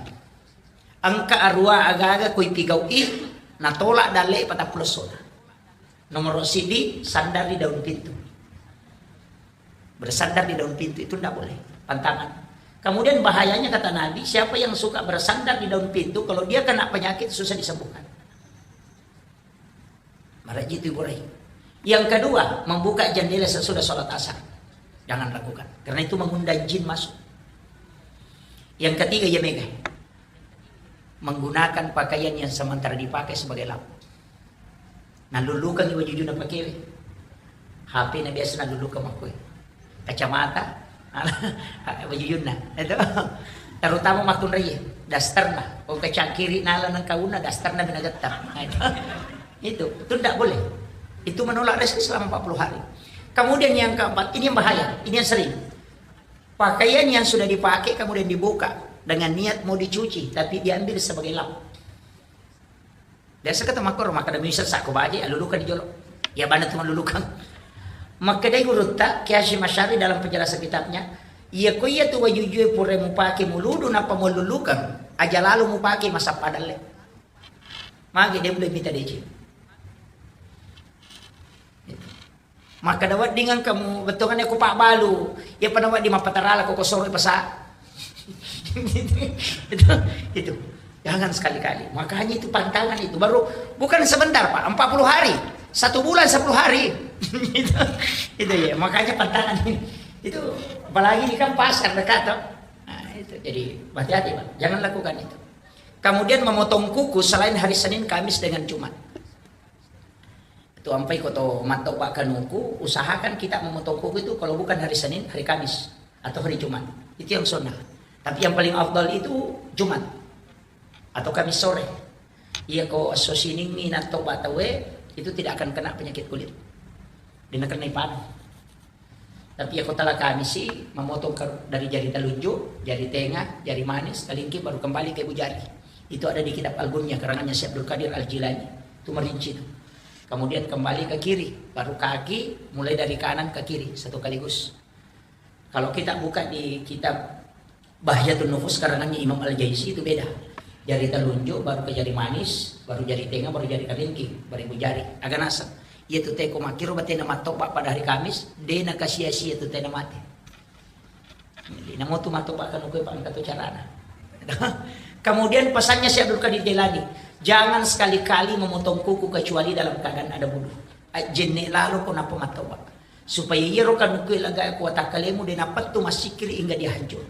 Engka arua aga-aga kui pigau i, natolak dalle patappulo sona. Nomor sidi, sandar di daun pintu. Bersandar di daun pintu itu tidak boleh. Pantangan. Kemudian bahayanya kata Nabi, siapa yang suka bersandar di daun pintu, kalau dia kena penyakit susah disembuhkan. Maraji itu iburai. Yang kedua, membuka jendela sesudah sholat asar. Jangan lakukan. Karena itu mengundang jin masuk. Yang ketiga, ya mega. Menggunakan pakaian yang sementara dipakai sebagai lap. Nalulukangi wajujuna pakewe. H P na biasa nalulukang makkoi. Kacamata, wajujunna. Itu. Terutama makkunraie, dasterna. Ko kacangkiri nala nang kauna dasterna bina gettar. Nah, itu. Itu, itu tidak boleh. Itu menolak rezeki selama empat puluh hari. Kemudian yang keempat, ini yang bahaya, ini yang sering. Pakaian yang sudah dipakai kemudian dibuka dengan niat mau dicuci, tapi diambil sebagai lap. Biasa kata makoro, maka demi sesa ko baje, alulukan di jolo. Ya bana tu malulukan. Makkedai gurutta, Kiai Hasyim Asy'ari dalam penjelasan kitabnya, iya ko iya tu wajujue pura mupake muludu nappa malulukan, aja lalu mupake masappa dalle. Magi dia boleh minta D C. Makkeda wedding engka mu bettuanna ko pabbalu, iya pada wedding mappatarala ko kosoro pasa. Itu, itu. Jangan sekali-kali. Makanya itu pantangan itu. Baru bukan sebentar, Pak, empat puluh hari. Satu bulan sepuluh hari. Itu, itu ya, makanya pantangan ini. Itu apalagi ini kan pasar dekat toh. Nah, itu. Jadi hati-hati, Pak. Jangan lakukan itu. Kemudian memotong kuku selain hari Senin, Kamis dengan Jumat. Itu ampai ko to mattoba kanuku, usahakan kita memotong kuku itu kalau bukan hari Senin, hari Kamis atau hari Jumat. Itu yang sunnah. Tapi yang paling afdal itu Jumat atau Kamis sore. Iya ko esso Seninni nattoba taue, itu tidak akan kena penyakit kulit. Dena kena ipanu. Tapi iya ko tala Kamisi, memotong ke, dari jari telunjuk, jari tengah, jari manis, kalingki baru kembali ke ibu jari. Itu ada di kitab Al-Gunyah karangannya Syekh Abdul Qadir Al-Jilani. Itu merinci itu. Kemudian kembali ke kiri, baru kaki, mulai dari kanan ke kiri, satu kaligus. Kalau kita buka di kitab Bahjatun Nufus karangannya Imam Al-Jaisi itu beda. Jari telunjuk, baru ke jari manis, baru jari tengah, baru jari kelingking, baribu jari. Aga naseng. Iya tu teko makkiro batena mattoba pada hari Kamis, de nakasia-sia tu tena mate. Jadi, namo tu mattoba kanukue, Pak, engka tu carana. Kemudian pesannya Syekh Abdul Qadir Jailani, "Jangan sekali-kali memotong kuku kecuali dalam keadaan ada wudu." Ai, jenne lalo ko nappa mattoba. Supaya iyaro kanukue laga ko watakkalemu de napettu massikiri hingga dia hancur.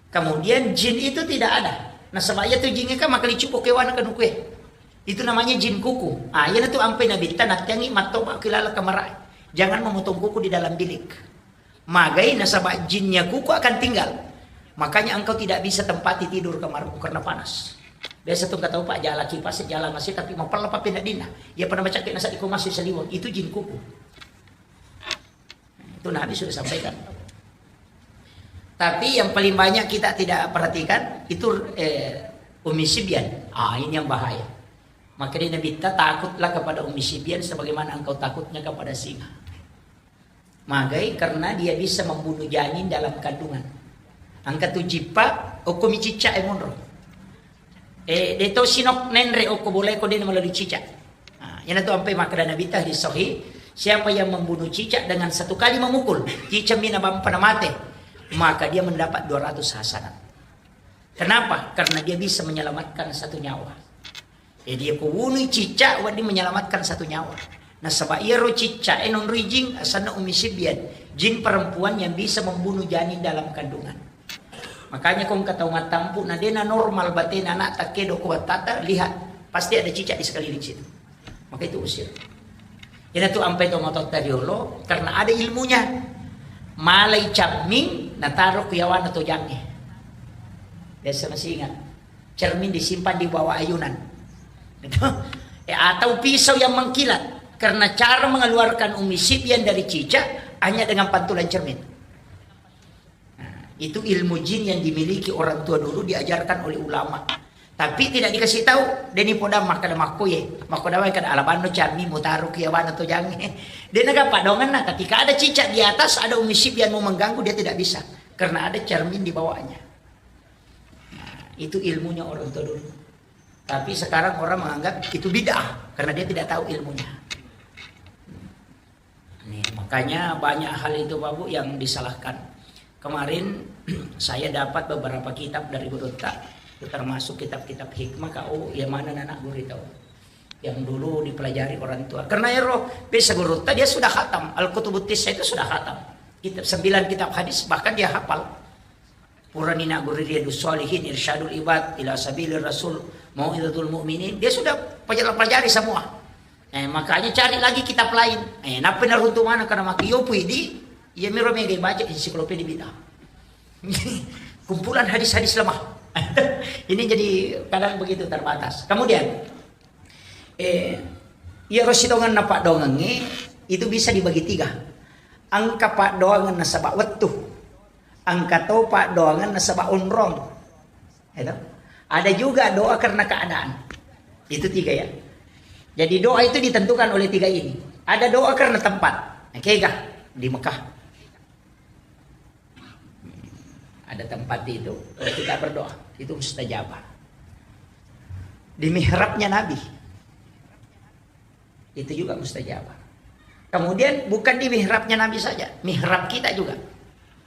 Kemudian jin itu tidak ada. Nasaba iya tu jingnge kan makalicu ko kewana kanukue. Itu namanya jin kuku. Ah, iya tu ampai Nabitta nattiangi mattoba ki laleng kamarae. Jangan memotong kuku di dalam bilik. Magai nasaba jinnya kuku akan tinggal. Makanya engkau tidak bisa tempati tidur kamarmu karena panas. Biasa tu engka tau, Pak, jala kipas, jala masi, tapi mapella pa penna dinna. Iya pada macakke nasa iko masih saliweng. Itu jin kuku. Itu Nabi sudah sampaikan. Tapi yang paling banyak kita tidak perhatikan itu, eh, Ummi Sibyan. Ah, ini yang bahaya. Maka dia Nabitta, "Takutlah kepada Ummi Sibyan sebagaimana engkau takutnya kepada singa." Magai karena dia bisa membunuh janin dalam kandungan. Engka tu jippa, okko mi cicca e monro. Eh, de to sinok nenre okko bolae ko de na melalui cicak. Nah, iyana tu ampai makkeda Nabitta hadis sahih, siapa yang membunuh cicak dengan satu kali memukul, cicak mi nabampa na mate, maka dia mendapat dua ratus hasanat. Kenapa? Karena dia bisa menyelamatkan satu nyawa. Jadi, ko wunui cicak, wedding menyelamatkan satu nyawa. Nasaba iyaro cicak e nonroi jin, asanna Ummi Sibyan, jin perempuan yang bisa membunuh janin dalam kandungan. Makanya ko engka tau mattampu, na dena normal batena anak takkedo ko wattata, lihat, pasti ada cicak di sekeliling situ. Maka itu usir. Iyana tu ampai to matotta riolo, karena ada ilmunya. Malai camming, nataro ku yawana tojangnge. Biasa masih ingat. Cermin disimpan di bawah ayunan. Gitu. Eh, atau pisau yang mengkilat. Karena cara mengeluarkan Ummi Sibyan dari cicak hanya dengan pantulan cermin. Nah, itu ilmu jin yang dimiliki orang tua dulu, diajarkan oleh ulama. Tapi tidak dikasih tahu, deni poda makkeda makkoye, makkoda wae kada alabanno cermin mutaro ki yawana tojangnge. Dena gappa donganna, ketika ada cicak di atas, ada Ummi Sibyan mau mengganggu, dia tidak bisa. Karena ada cermin di bawahnya. Nah, itu ilmunya orang tua dulu. Tapi sekarang orang menganggap itu bid'ah karena dia tidak tahu ilmunya. Nih, makanya banyak hal itu, Pak Bu, yang disalahkan. Kemarin saya dapat beberapa kitab dari gurutta, termasuk kitab-kitab hikmah, kau yang mana anak guru tahu. Yang dulu dipelajari orang tua. Karena ero, biasa gurutta dia sudah khatam. Al-Kutubut Tissa itu sudah khatam. Kitab, sembilan kitab hadis, bahkan dia hafal. Purani nagguru Riyadus Shalihin, Irsyadul Ibad ila Sabilir Rasul, Mau'izatul Mu'minin, dia sudah pelajari, pelajari semua. Eh, makanya cari lagi kitab lain. Eh, nappa naruntu mana karena maki yopu idi, iya miro mega baca ensiklopedia bid'ah. Kumpulan hadis-hadis lemah. Ini jadi kadang begitu terbatas. Kemudian, Eh, iyaro sidonganna paddoangengnge itu bisa dibagi tiga. Engka paddoangeng nasaba wettu, engka to paddoangeng nasaba onrong. Itu. Ada juga doa karena keadaan. Itu tiga ya. Jadi doa itu ditentukan oleh tiga ini. Ada doa karena tempat. Nah, kega di Mekah. Ada tempat itu, kita berdoa, itu mustajabah. Di mihrabnya Nabi, itu juga mustajabah. Kemudian bukan di mihrabnya Nabi saja, mihrab kita juga.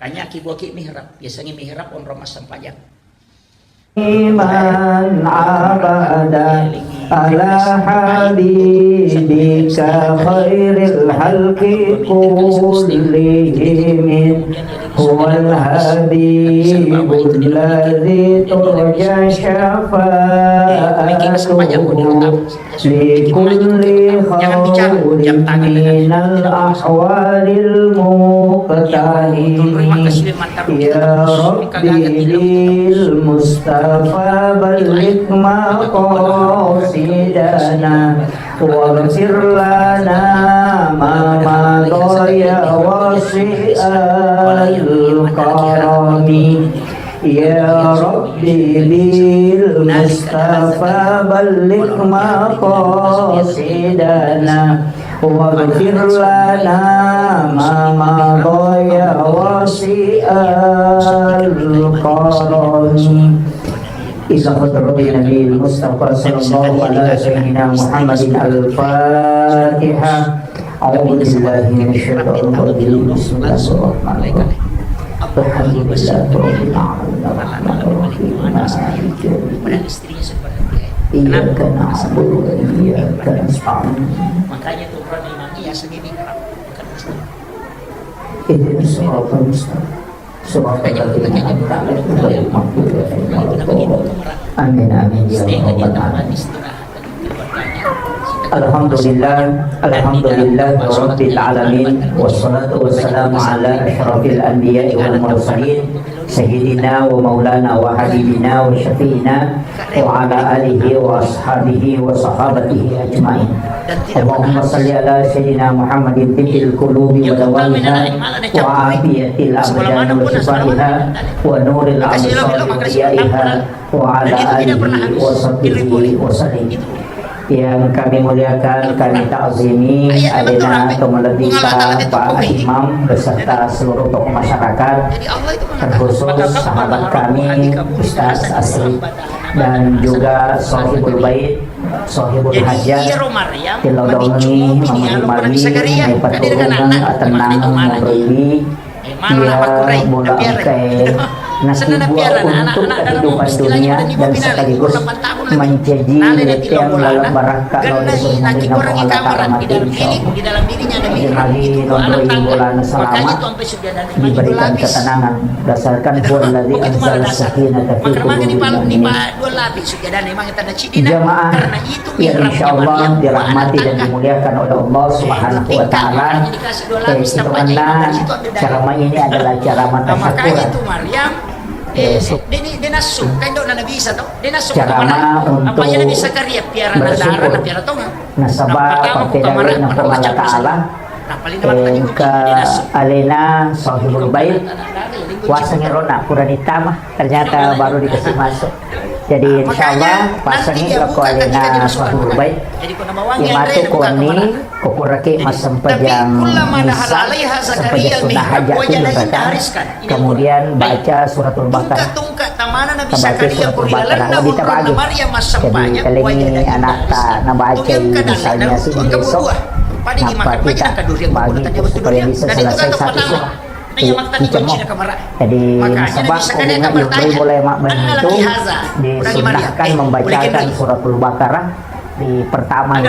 Kanya ki buaki mihrab, biasanya mihrab onrong massempajang. من عبد على حبيبك خير الخلق كلهم، هو الحبيب الذي ترجى شفاعته لكل خوف من الأهوال المقتحم. يا رب بالمصطفى بلغ مقاصدنا واغفر لنا ما مضى يا واسع الكرم. يا رب بالمصطفى المصطفى بلغ مقاصدنا واغفر لنا ما مضى يا واسع الكرم. إلى حضرة النبي المصطفى صلى الله على سيدنا محمد الفاتحة. أعوذ بالله من الشيطان الرجيم. بسم الله الرحمن الرحيم. الحمد لله رب العالمين. الرحمن الرحيم. مالك يوم الدين. إياك نعبد وإياك نستعين. اهدنا الصراط المستقيم. Amin, amin, ya rabbal alamin. Alhamdulillah, alhamdulillah rabbil alamin, wassalatu wassalamu ala asyrafil anbiya'i wal mursalin, sayyidina wa maulana wa habibina wa syafi'ina wa ala alihi wa ashabihi wa sahabatihi ajma'in. Allahumma salli ala sayyidina Muhammadin tibbil qulubi wa dawaiha wa afiyatil abdani wa shifaiha wa nuril absari wa diyaiha wa ala alihi wa sahbihi wa sallim. Yang kami muliakan, kami takzimi, alena to malebbita Pak Imam beserta seluruh tokoh masyarakat, terkhusus sahabat kami Ustaz Asri dan juga Sohibul Bait, Sohibul Hajat, tillau daungi, mamagi-magi, maipaturungeng, atennangeng, monroiwi, iya bola engkae nakibua untuk kehidupan dunia dan sekaligus menjadi weteang laleng barakka lao ri Puang Allah Ta'ala mate, insyaallah. Jadi magi nonroi bolana selamat, diberikan ketenangan dasarkan huwallazi anzala sakinata fi qulubil mu'minin. Jamaah yang insyaallah dirahmati dan dimuliakan oleh Allah Subhanahu wa Ta'ala, eh, itu karena ceramah ini adalah ceramah tasyakuran. Eh, su-, ceramah untuk bersyukur. Nasaba pappedalle na Puang Allah Ta'ala, eh, engka alena Sohibul Bait, wasengngi rona pura ditama, ternyata baru dikasih masuk. Jadi insyaallah pasengngi lako alena Sohibul Bait. Iya matu koni, ko puraki massempajang misa, sempajang sunnah hajat tu jembatan. Kemudian baca suratul Baqarah. Tabaca suratul Baqarah, lebih tabagi. Jadi, talengi anakta nabaca misalnya si besok, napa kita bagi supaya bisa selesai satu surah. Iya, dicemok. Jadi, nasaba ko bunga yudoi mulai mak benni tu disunnahkan membacakan suratul Baqarah di pertama,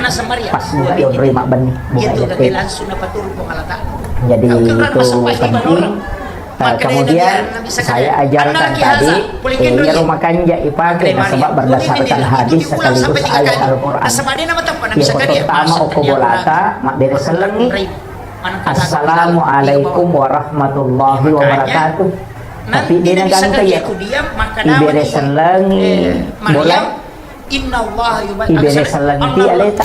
pas bunga yudoi mak benni, bunga yudoi. Jadi, itu penting. Eh, kemudian saya ajarkan tadi, eh, iyaro makanja ipake nasaba berdasarkan hadis sekaligus ayat Al-Quran. Iya, pertama okko bolata, mabbere sellengngi, "Assalamualaikum warahmatullahi wabarakatuh." Tapi de nagangka iya, ibere sellengngi bola. Ibere sellengngi ti aleta.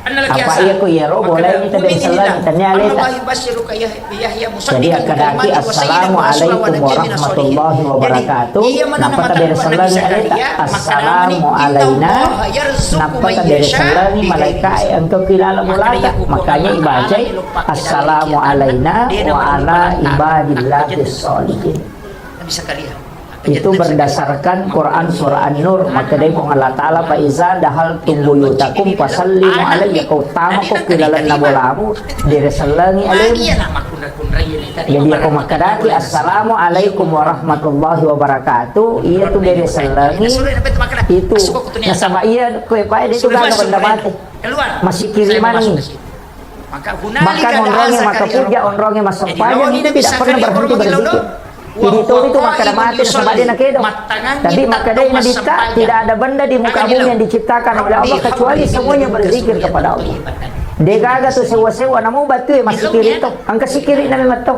Apa iya ko iyaro bola ini tabere sellengngi, tania aleta. Jadi akkadaki, "Assalamualaikum warahmatullahi wabarakatuh." Nappa tabere sellengngi aleta, "Assalamu alaina." Nappa tabere sellengngi malaikae engka ki laleng bolata. Makanya ibacai, "Assalamu alaina wa ala ibadillahis sholihin." Itu berdasarkan Quran surah An-Nur. Makkedai Puang Allah Ta'ala, "Fa iza dahaltum buyutakum fasallimu alayya." Ko tama ko ki lalenna bolamu, dere sellengi alemu. Jadi ko makkadaki, "Assalamualaikum warahmatullahi wabarakatuh," iya tu dere sellengi. Itu nasaba iya ko epae de tu gaga benda mate. Masikiri manengi. Bahkan onrongnge makkapujja, onrongnge massempajang itu tidak pernah berhenti berzikir. Idi to itu makkeda mate nasaba de nakedo. Tapi makkeda Nabitta, tidak ada benda di muka bumi yang diciptakan oleh Allah kecuali semuanya berzikir kepada Allah. De gaga tu sewa-sewa, namu batue masikiri to. Engka sikiri na memang to.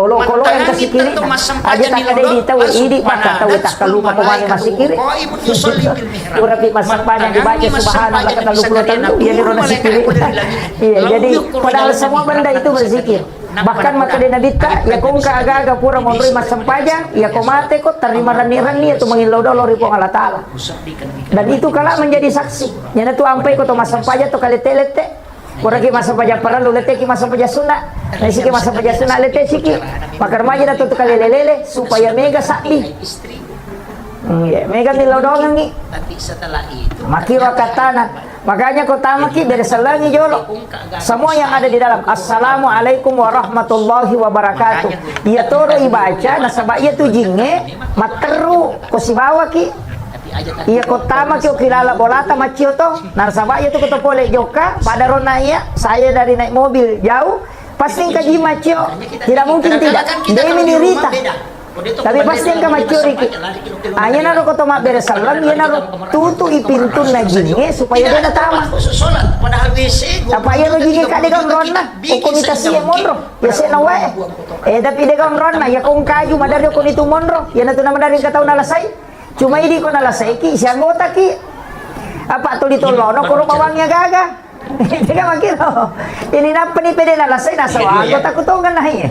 Olokolo engka sikiri, aja takkeda idi tau idi, maka tau takkalupa ko mane masikiri. Urapi massempajang dibaca subhanallah katelluppulo tellu, iya niro nasikiri. Iya, jadi padahal semua benda itu berzikir. Bahkan makkeda Nabitta, iya ko engka aga-aga pura monroi massempajang, iya ko mate ko terima renni-renni itu mangillau dolo ri Puang Allah Ta'ala. Dan itu kala menjadi saksi. Iyana tu ampai ko to massempajang to kalete-lete. Puraki massempajang parellu, leteki massempajang sunna. Naisiki massempajang sunna, lete siki. Maka remaja datu tu kalele-lele supaya mega sabbi. Hmm, iya, mega millau doangengngi. Tapi setelah itu, makiro katana. Makanya ko tamaki beresellengi jolo. Semua yang ada di dalam. Assalamualaikum warahmatullahi wabarakatuh. Iya toro ibaca, nasaba iya tu jinge matteru ko sibawaki. Iya ko tamaki okilala bolata maccio to. Nasaba iya tu ko to pole jokka, pada rona iya, saya dari naik mobil jauh, pasti engka ji maccio. Tidak mungkin tidak. Demi nirita. Tapi pasti engka maccio riki. Ah, iyanaro ko to mabbere selleng, iyanaro tutu'i pintunna jinge supaya de natama. Apa iyaro jinge kade gaunronna? Okko mita sie monro. Biasa na wae. Eh, tapi de gaunronna, iya ko engkaju madari okko nitu monro. Iyana tu na madari engka tau nalasai. Cuma idi ko nalasaiki, si anggotaki. Apa tuli tollono koro bawangi gaga. Tega makiro. Ini nappa ni pede nalasai, nasaba anggota ku tongeng nai.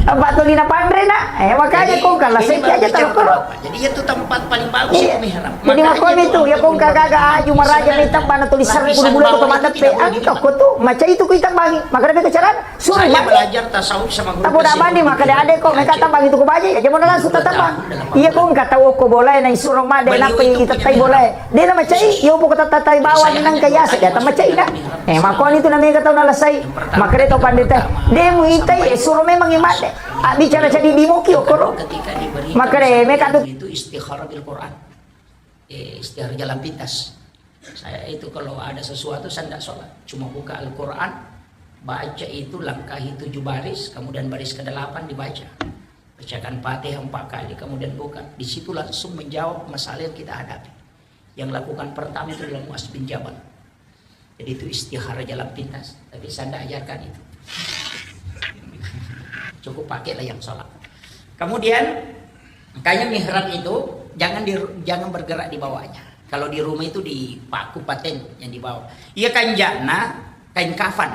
Apa tuli napanre na? Eh, makanya ko kalasai aja tau koro. Jadi itu tempat paling bagus. Iya. Jadi makanya itu, iya ko gaga aju maraja ni tambana tuli sarre bulu-bulu ko madeppe. Angka ko tu, maca itu ku itambangi. Makanya beko carana. Suruh saya belajar tasawuf sama guru. Tapoda mani maka de ade ko meka tambang itu ko baje ya, jamono langsung tatambang. Iya ko engka tau ko bolae na isuro made nappa itettai bolae. De na macai, yo poko tattai bawang nang kaya se de macai na. Eh, makoni tu na mega tau nalasai. Maka de to pandita. De mu itai, eh, suro memang imade. Ah, bicara jadi dimoki okoro. Maka de meka tu itu istikharah bil Quran. Eh, istikharah jalan pintas. Saya itu kalau ada sesuatu, saya ndak sholat. Cuma buka Al-Quran, baca itu, langkahi tujuh baris, kemudian baris kedelapan dibaca. Bacakan Fatihah empat kali, kemudian buka. Di situ langsung menjawab masalah yang kita hadapi. Yang lakukan pertama itu adalah Muaz bin Jabal. Jadi itu istikharah jalan pintas. Tapi saya ndak ajarkan itu. Cukup pakailah yang sholat. Kemudian, makanya mihrab itu jangan di, jangan bergerak di bawahnya. Kalau di rumah itu dipaku paten yang di bawah. Iya kanjana kain kafan.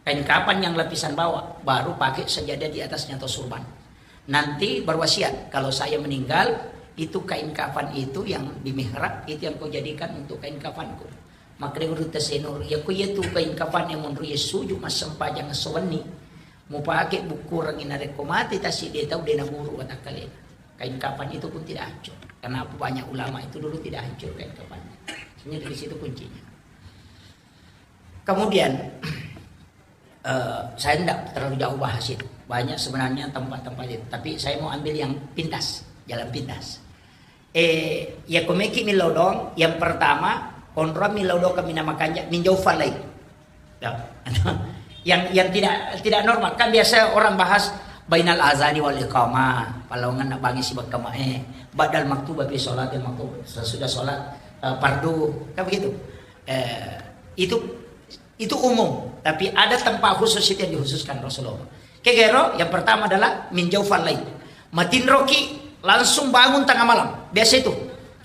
Kain kafan yang lapisan bawah, baru pakai sajadah di atasnya atau surban. Nanti berwasiat, kalau saya meninggal, itu kain kafan itu yang di mihrab, itu yang kau jadikan untuk kain kafanku. Makkedai Gurutta Senur, iya ko iya tu kain kafan yang menurut iya suju massempajang esso wenni. Mupake bukkurengngi narekko mate tasi de tau de naburu watakkalena. Kain kafan itu pun tidak hancur. Karena apa banyak ulama itu dulu tidak hancur kain kafannya. Sebenarnya dari situ kuncinya. Kemudian, eh, saya tidak terlalu jauh bahas itu. Banyak sebenarnya tempat-tempat itu. Tapi saya mau ambil yang pintas, jalan pintas. Eh, ya komeki millau doang. Yang pertama, onrong millau doang kami nama kanja, minjau falai. Ya. Yang, yang tidak, tidak normal. Kan biasa orang bahas bainal azani wal iqamah, palawangan nak bangi sibak kama, eh, badal maktubah fi sholatil maktubah, sesudah sholat, eh, fardu, kan begitu. Eh, itu, itu umum, tapi ada tempat khusus itu yang dikhususkan Rasulullah. Kegero, yang pertama adalah minjau falai. Matinroki langsung bangun tengah malam. Biasa itu.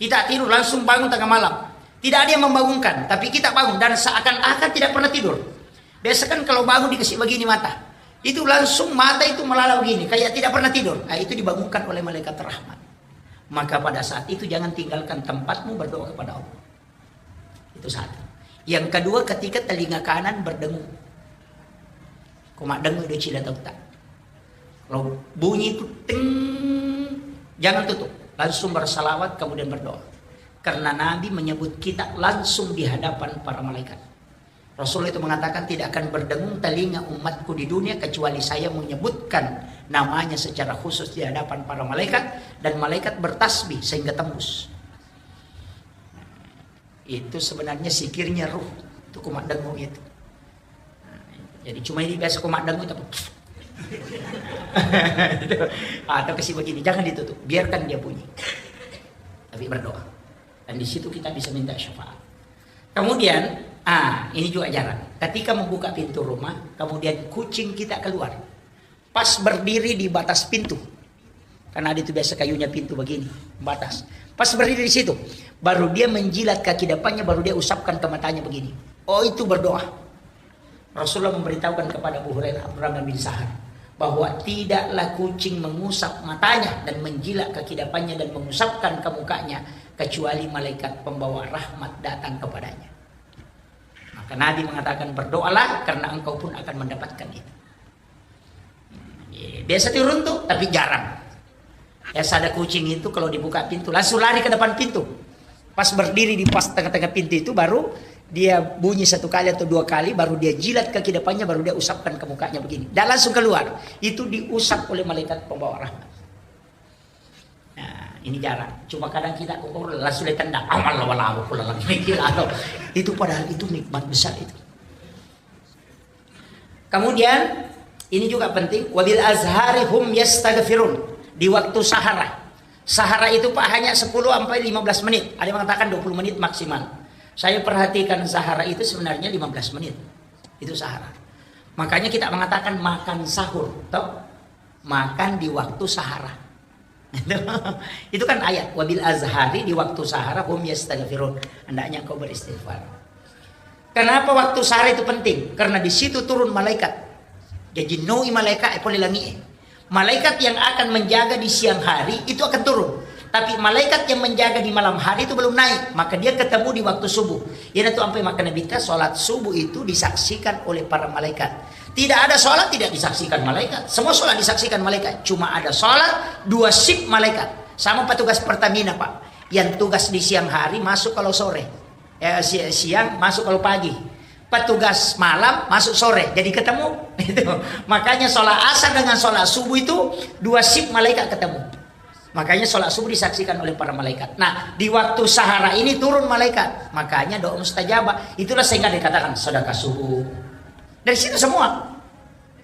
Kita tidur langsung bangun tengah malam. Tidak ada yang membangunkan, tapi kita bangun dan seakan-akan tidak pernah tidur. Biasa kan kalau bangun dikasih begini mata, itu langsung mata itu melala begini, kayak tidak pernah tidur. Nah, itu dibangunkan oleh malaikat rahmat. Maka pada saat itu jangan tinggalkan tempatmu berdoa kepada Allah. Itu satu. Yang kedua, ketika telinga kanan berdengung. Ko maddengung do cila tauta. Kalau bunyi itu ting, jangan tutup. Langsung bersalawat, kemudian berdoa. Karena Nabi menyebut kita langsung di hadapan para malaikat. Rasulullah itu mengatakan, "Tidak akan berdengung telinga umatku di dunia kecuali saya menyebutkan namanya secara khusus di hadapan para malaikat, dan malaikat bertasbih sehingga tembus." Itu sebenarnya zikirnya ruh. Itu ko maddengung itu. Jadi cuma ini biasa ko maddengung itu apa? Atau kasih begini, jangan ditutup, biarkan dia bunyi. Tapi berdoa. Dan di situ kita bisa minta syafaat. Kemudian, ah, ini juga ajaran. Ketika membuka pintu rumah, kemudian kucing kita keluar. Pas berdiri di batas pintu. Karena ada itu biasa kayunya pintu begini, batas. Pas berdiri di situ, baru dia menjilat kaki depannya, baru dia usapkan ke matanya begini. Oh, itu berdoa. Rasulullah memberitahukan kepada Abu Hurairah, Abdurrahman bin Sahar, bahwa tidaklah kucing mengusap matanya dan menjilat kaki depannya dan mengusapkan ke mukanya kecuali malaikat pembawa rahmat datang kepadanya. Maka Nabi mengatakan, "Berdoalah karena engkau pun akan mendapatkan itu." Biasa diruntuk, tapi jarang. Biasa ada kucing itu kalau dibuka pintu, langsung lari ke depan pintu. Pas berdiri di pas tengah-tengah pintu itu, baru dia bunyi satu kali atau dua kali, baru dia jilat kaki depannya, baru dia usapkan ke mukanya begini. Dan langsung keluar. Itu diusap oleh malaikat pembawa rahmat. Nah, ini jarang. Cuma kadang kita kok langsung dia tendang. Amal wala pula lagi. Itu padahal itu nikmat besar itu. Kemudian, ini juga penting, "Wabil azhari hum yastaghfirun." Di waktu sahara. Sahara itu, Pak, hanya sepuluh sampai lima belas menit. Ada yang mengatakan dua puluh menit maksimal. Saya perhatikan sahara itu sebenarnya lima belas menit. Itu sahara. Makanya kita mengatakan makan sahur, toh? Makan di waktu sahara. Itu kan ayat, "Wabil azhari", di waktu sahara, "hum yastaghfirun", hendaknya engkau beristighfar. Kenapa waktu sahara itu penting? Karena di situ turun malaikat. Jadi noi malaikat, eh, pole langi, eh. Malaikat yang akan menjaga di siang hari itu akan turun. Tapi malaikat yang menjaga di malam hari itu belum naik, maka dia ketemu di waktu subuh. Iyanatu ampai makkeda Nabitta, salat subuh itu disaksikan oleh para malaikat. Tidak ada salat tidak disaksikan malaikat. Semua salat disaksikan malaikat. Cuma ada salat dua shift malaikat. Sama petugas Pertamina, Pak. Yang tugas di siang hari masuk kalau sore. Eh, si-, siang masuk kalau pagi. Petugas malam masuk sore. Jadi ketemu. Itu. Makanya salat asar dengan salat subuh itu dua shift malaikat ketemu. Makanya salat subuh disaksikan oleh para malaikat. Nah, di waktu sahara ini turun malaikat. Makanya doa mustajabah. Itulah sehingga dikatakan sedekah subuh. Dari situ semua.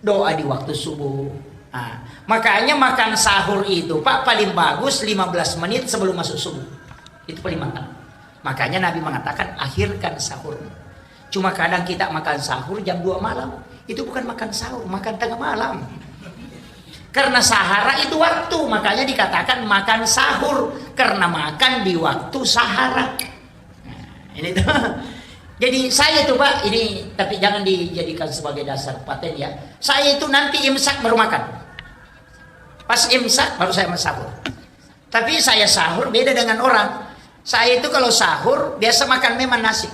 Doa di waktu subuh. Nah, makanya makan sahur itu, Pak, paling bagus lima belas menit sebelum masuk subuh. Itu paling mantap. Makanya Nabi mengatakan, "Akhirkan sahur." Cuma kadang kita makan sahur jam dua malam. Itu bukan makan sahur, makan tengah malam. Karena sahara itu waktu, makanya dikatakan makan sahur. Karena makan di waktu sahara. Nah, ini tuh. Jadi saya tuh, Pak, ini, tapi jangan dijadikan sebagai dasar paten ya. Saya itu nanti imsak baru makan. Pas imsak baru saya sahur. Tapi saya sahur beda dengan orang. Saya itu kalau sahur biasa makan memang nasi.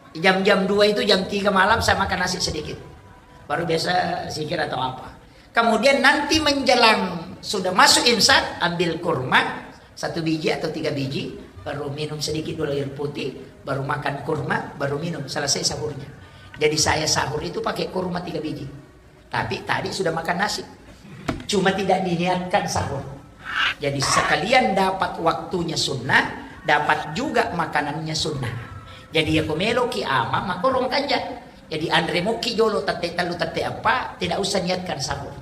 Jam-jam dua itu, jam tiga malam saya makan nasi sedikit. Baru biasa zikir atau apa. Kemudian nanti menjelang sudah masuk imsak, ambil kurma satu biji atau tiga biji, baru minum sedikit dulu air putih, baru makan kurma, baru minum, selesai sahurnya. Jadi saya sahur itu pakai kurma tiga biji. Tapi tadi sudah makan nasi. Cuma tidak diniatkan sahur. Jadi sekalian dapat waktunya sunnah, dapat juga makanannya sunnah. Jadi ya ko meloki ama, makorong kanja. Jadi anre moki jolo tette tellu tette eppa, tidak usah niatkan sahur.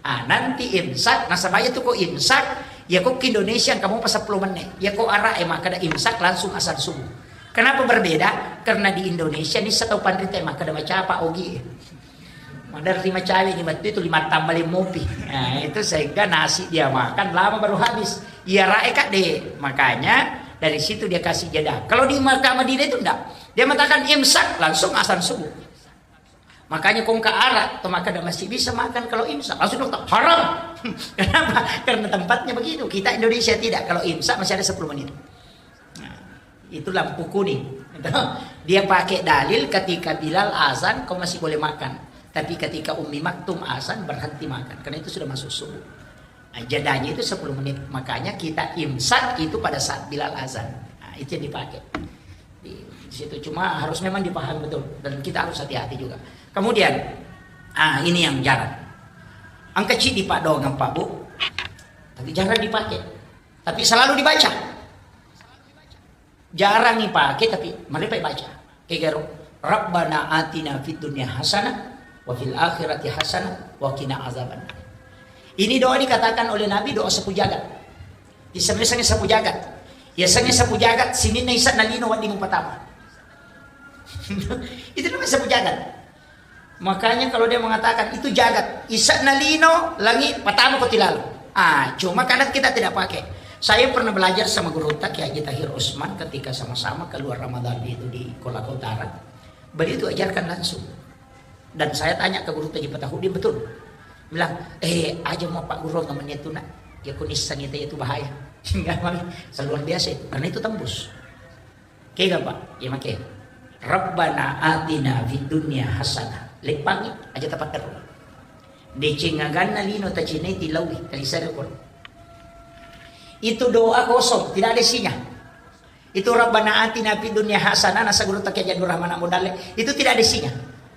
Ah, nanti imsak, nasaba iya tu ko imsak, ya ko ki Indonesia kamu pas sepuluh menit. Ya ko ara e makkeda imsak langsung azan subuh. Kenapa berbeda? Karena di Indonesia ni setau panrita makkeda macapa ogi. Maderri macawe ni wettu itu lima tambah lima mopi. Nah, itu sehingga nasi dia makan lama baru habis. Iya rae kak deh. Makanya dari situ dia kasih jeda. Kalau di Makkah Madinah itu enggak. Dia mengatakan imsak langsung azan subuh. Makanya kongka arak atau makan masih bisa makan kalau imsak. Langsung dokter, "Haram." Kenapa? Karena tempatnya begitu. Kita Indonesia tidak. Kalau imsak masih ada sepuluh menit. Nah, itu lampu kuning. Dia pakai dalil ketika Bilal azan, kau masih boleh makan. Tapi ketika Ummi Maktum azan, berhenti makan. Karena itu sudah masuk subuh. Nah, jedanya itu sepuluh menit. Makanya kita imsak itu pada saat Bilal azan. Nah, itu yang dipakai. Di situ cuma harus memang dipahami betul. Dan kita harus hati-hati juga. Kemudian, ah, ini yang jarang. Engka ciddi, Pak, doang, Pak, Bu. Tapi jarang dipakai. Tapi selalu dibaca. Jarang ipake, tapi maripai baca. Kegaro, "Rabbana atina fid dunya hasanah wa fil akhirati hasanah wa qina azabannar." Ini doa dikatakan oleh Nabi doa sapu jagat. Isengnge sapu jagat. Isengnge sapu jagat, sininna ise'na lino wedding upatama. Itu namanya sapu jagat. Makanya kalau dia mengatakan itu jagat, ise'na lino, langi, patama ko tilalo. Ah, cuma kadang kita tidak pakai. Saya pernah belajar sama guru kita, Kiai Haji Tahir Usman, ketika sama-sama keluar Ramadan itu di Kolaka Utara. Beliau itu ajarkan langsung. Dan saya tanya ke guru Taji Patahudin, betul. Bilang, "Eh, aja mau Pak Guru ngamennya itu, nak. Ya, aku nisang itu, itu bahaya." Enggak, Bang. Luar biasa itu. Karena itu tembus. Kega, Pak? Ya, make. "Rabbana atina fid dunya hasanah." Leppangi, aja tapatteru. Deceng aganna lino tacinai tilaui, talisari Quran. Itu doa kosong, tidak ada isinya. Itu Rabbana atina fid dunya hasanah, nasa guru Taqi Haji Abdul Rahman Abu Dalle. Itu tidak ada isinya.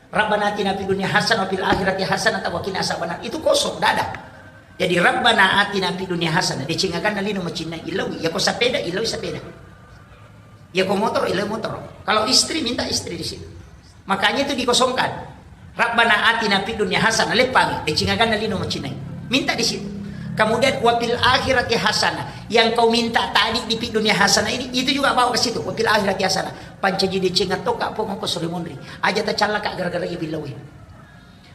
Rabbana atina fid dunya hasanah wa fil akhirati hasanah wa qina azabannar. Itu kosong, tidak ada. Jadi Rabbana atina fid dunya hasanah, deceng aganna lino macinna ilaui. Ya ko sepeda, ilaui sepeda. Ya ko motor, ilaui motor. Kalau istri, minta istri di situ. Makanya itu dikosongkan. Rabbana atina fid dunya hasanah, leppangi, deceng aganna lino macinai. Minta di situ. Kemudian wa fil akhirati hasanah. Yang kau minta tadi di fid dunya hasanah ini, itu juga bawa ke situ. Wa fil akhirati hasanah. Pancaji deceng atau kak pong ko sore monri. Aja tacallaka gara-gara iya billawe.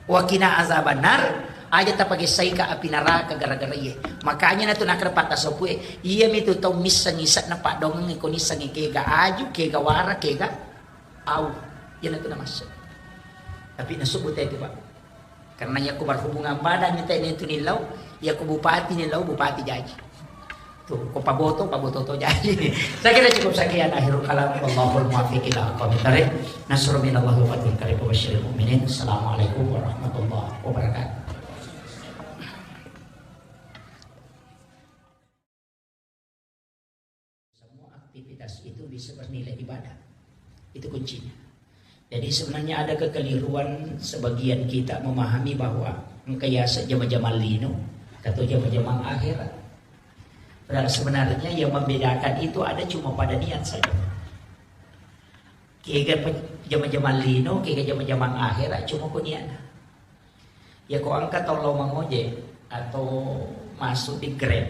Wa qina azabannar, aja tapagessaika api naraka gara-gara iye. Makanya natu nakkeda patta sopue, iya mitu tau misseng isakna paddongeng ko nissengi kega aju, kega wara, kega au. Iya natu namasseng. Tapi nasubbu tete, Pak. Karena yakko berhubungan badan ni tene tu nillau, yakko bupati nillau, bupati jaji. Tuh, ko paboto, paboto to jaji. Saya kira cukup sekian akhirul kalam. Wallahul muwaffiq ila aqwamit thariq. Nasrun minallahi wa fathun qarib wa basyiril mu'minin. Assalamualaikum warahmatullahi wabarakatuh. Semua aktivitas itu bisa bernilai ibadah. Itu kuncinya. Jadi sebenarnya ada kekeliruan sebagian kita memahami bahwa engka yaseng jama-jamang lino atau jama-jamang akhirat. Padahal sebenarnya yang membedakan itu ada cuma pada niat saja. Kega pe-, jama-jamang lino, kega jama-jamang akhirat, cuma ko niatna. Ya ko engka tau lao mangojek atau masuk di Grab,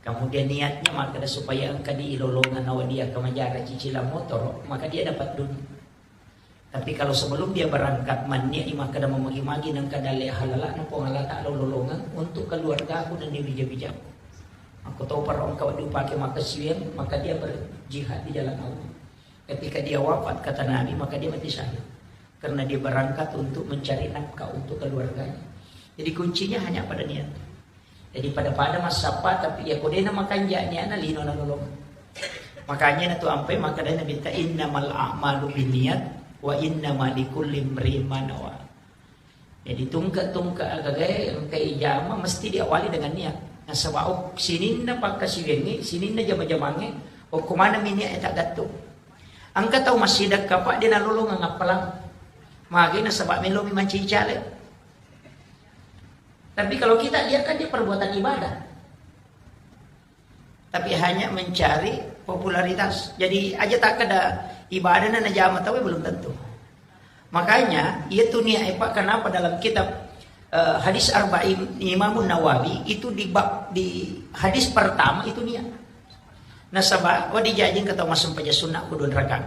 kemudian niatnya makkeda supaya engka di ilolongan nawa dia kemajara cicilan motor, maka dia dapat dunia. Tapi kalau sebelum dia berangkat, manniat i makkeda mamagi-magi nengka dalle halalakna Puang Allah Ta'ala ulolongeng untuk keluargaku dan wija-wijaku. Aku tahu para engka diupake makkasiwiang, maka dia berjihad di jalan Allah. Ketika dia wafat, kata Nabi, maka dia mati syahid. Karena dia berangkat untuk mencari nafkah untuk keluarganya. Jadi kuncinya hanya pada niat. Jadi pada-pada massappa, tapi ya kodena makanja niatna lino nanolong. Makanya natu ampai makkeda Nabitta, "Innamal a'malu binniyat wa innama likulli imri'in ma nawa." Jadi tungke-tungke agagae engka ijama mesti diawali dengan niat. Nasaba ok-, sininna pakkasiwiangnge, sininna jama-jamangnge, okko maneng mi niat e taggattung. Engka tau massidekka, Pak, de nalolongeng appalang. Magi nasaba melomi mancaji caleg. Tapi kalau kita lihat kan dia perbuatan ibadah. Tapi hanya mencari popularitas. Jadi aja takkeda ibadah na najama tau belum tentu. Makanya, iya tu niat, eh, Pak, kenapa dalam kitab, eh, Hadis Arba'in Imam Nawawi itu di bab, di hadis pertama itu niat. Nasaba, wa dijajing kata masuk paja sunnah ku dua rakaat.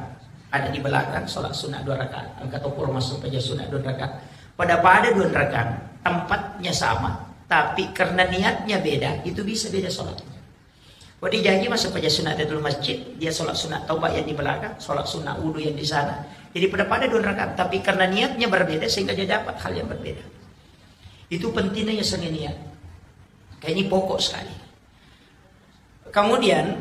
Ada di belakang sholat sunnah dua rakaat. Engka to pura masuk paja sunnah dua rakaat. Pada-pada dua rakaat, tempatnya sama, tapi karena niatnya beda, itu bisa beda sholat. Wa dijajing masuk paja sunnah Tahiyatul Masjid, dia sholat sunnah taubat yang di belakang, sholat sunnah wudu yang di sana. Jadi pada-pada dua rakaat, tapi karena niatnya berbeda sehingga dia dapat hal yang berbeda. Itu pentingnya ya seni niat. Kayak ini pokok sekali. Kemudian,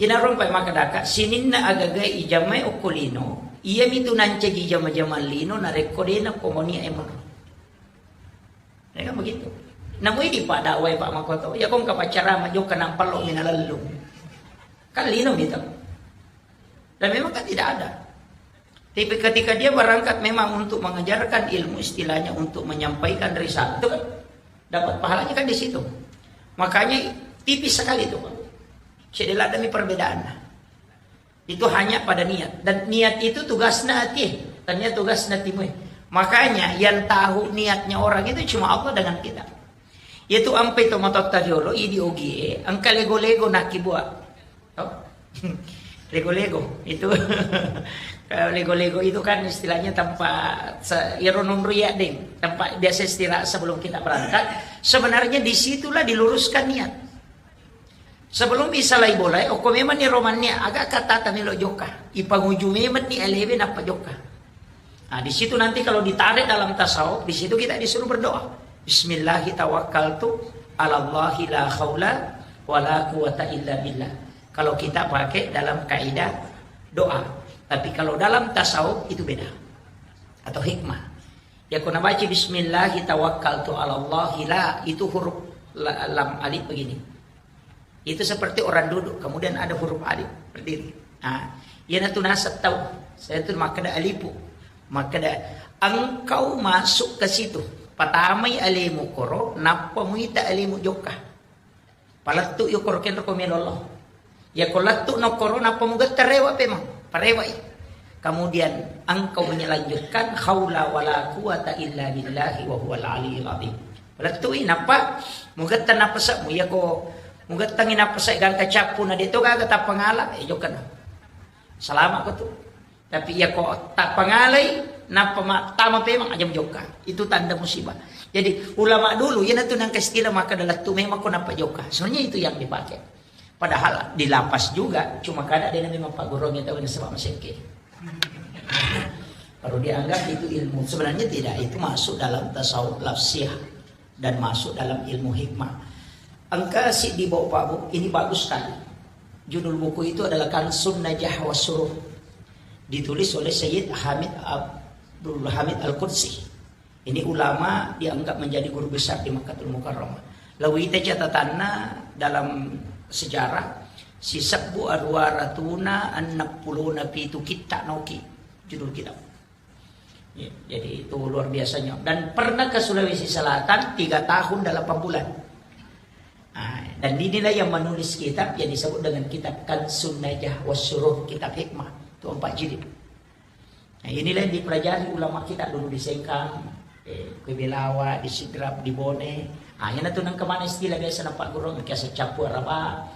inarung pai makkeda, sininna agaga ijamai okko lino, iya mitu nancaji jama-jamang lino narekko dena komoni emang. Ya kan begitu. Namui di Pak dakwai Pak Makoto, ya kong kapaccarama jokka nampallo mina lellung. Kan lino gitu. Dan memang kan tidak ada. Tapi ketika dia berangkat memang untuk mengajarkan ilmu, istilahnya untuk menyampaikan risalah, itu kan dapat pahalanya kan di situ. Makanya tipis sekali itu, Pak. Sedih demi perbedaan. Itu hanya pada niat. Dan niat itu tugasna hati. Tania tugasna timue. Makanya yang tahu niatnya orang itu cuma Allah dengan kita. Yaitu ampe to matotta riolo, idi ogie, engka lego-lego nakibua. Oh? Lego-lego. Itu kalau lego-lego itu kan istilahnya tempat se-, iro nonro ya, Deng. Tempat biasa istirahat sebelum kita berangkat. Sebenarnya disitulah diluruskan niat. Sebelum isalai bolae, okko memang ni romannya agak kata tamelo jokka. Ipanguju memang ni elewe nappa jokka. Nah, di situ nanti kalau ditarik dalam tasawuf, di situ kita disuruh berdoa. Bismillahi tawakkaltu alallahi la haula wala quwata illa billah. Kalau kita pakai dalam kaidah doa. Tapi kalau dalam tasawuf itu beda. Atau hikmah. Ya, ko nabaca bismillahi tawakkaltu alallahi la, itu huruf la-, lam alif begini. Itu seperti orang duduk, kemudian ada huruf alif berdiri. Nah, iyanatu naseng tau. Saya tu makkeda alifu. Makkeda engkau masuk ke situ. Patamai alemu koro, nappa muita alemu jokka. Palettu yo koro kenro ko melolo. Ya ko lettu no koro nappa mugetta rewa pemang. Parewai. Kemudian engkau menyelanjutkan haula wala quwata illa billahi wa huwal aliyul azim. Lettui nappa mugetta napasa'mu, iya ko mugettangi napasa gangka cappu na de to gaga tappangala, eh, jokkana. Salama ko tu. Tapi iya ko tappangalai nappa ma-, tama pemang, aja jokka. Itu tanda musibah. Jadi ulama dulu iyanatu nangka istilah makkeda lettu memang ko nappa jokka. Sebenarnya itu yang dipakai. Padahal di lapas juga, cuma kada de memang pagguruannya tahu nasaba masengke. Baru dianggap itu ilmu. Sebenarnya tidak, itu masuk dalam tasawuf lafsiyah dan masuk dalam ilmu hikmah. Engka si di bawah Pak Bu, ini bagus sekali. Judul buku itu adalah Kansun Najah Wasurur. Ditulis oleh Sayyid Hamid Abdul Hamid Al-Qudsi. Ini ulama dianggap menjadi guru besar di Makkatul Mukarramah. Lawita catatanna dalam sejarah, sisebbu aruwa ratuna enneng pulona pitu kitta noki judul kitab. Ya, jadi itu luar biasanya. Dan pernah ke Sulawesi Selatan tiga tahun delapan bulan. Nah, dan inilah yang menulis kitab yang disebut dengan kitab Kansun Najah Wasurur, kitab hikmah. Itu empat jilid. Nah, inilah yang dipelajari ulama kita dulu di Sengkang, eh, di Belawa, di Sidrap, di Bone. Ah, iyanatu nangka mana istilah biasa napagguruang, kiasa cappu araba,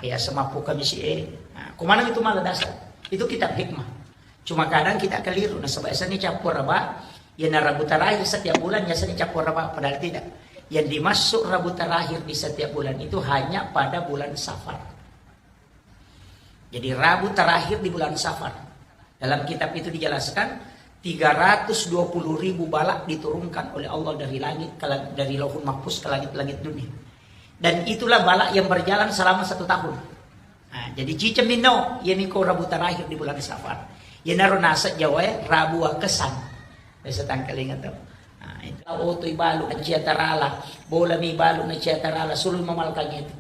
kiasa mappu kamisi e. Nah, kumana itu malah dasar. Itu kitab hikmah. Cuma kadang kita keliru, nasaba yasengnge cappu araba, iyana Rabu terakhir setiap bulan yasengnge cappu araba, padahal tidak. Yang dimaksud Rabu terakhir di setiap bulan itu hanya pada bulan Safar. Jadi Rabu terakhir di bulan Safar. Dalam kitab itu dijelaskan, tiga ratus dua puluh ribu balak diturunkan oleh Allah dari langit ke lang-, dari Lauhul Mahfuz ke langit-langit dunia. Dan itulah balak yang berjalan selama satu tahun. Nah, jadi ciceng minno, iyami ko Rabu terakhir di bulan Safar. Iyanaro naseng Jawa e, Rabu Wakesan. Biasa tangkalinga to. Nah, itu. Oto ibalu na cia tarala, bola mi balu na cia tarala, sulu mamalkang itu.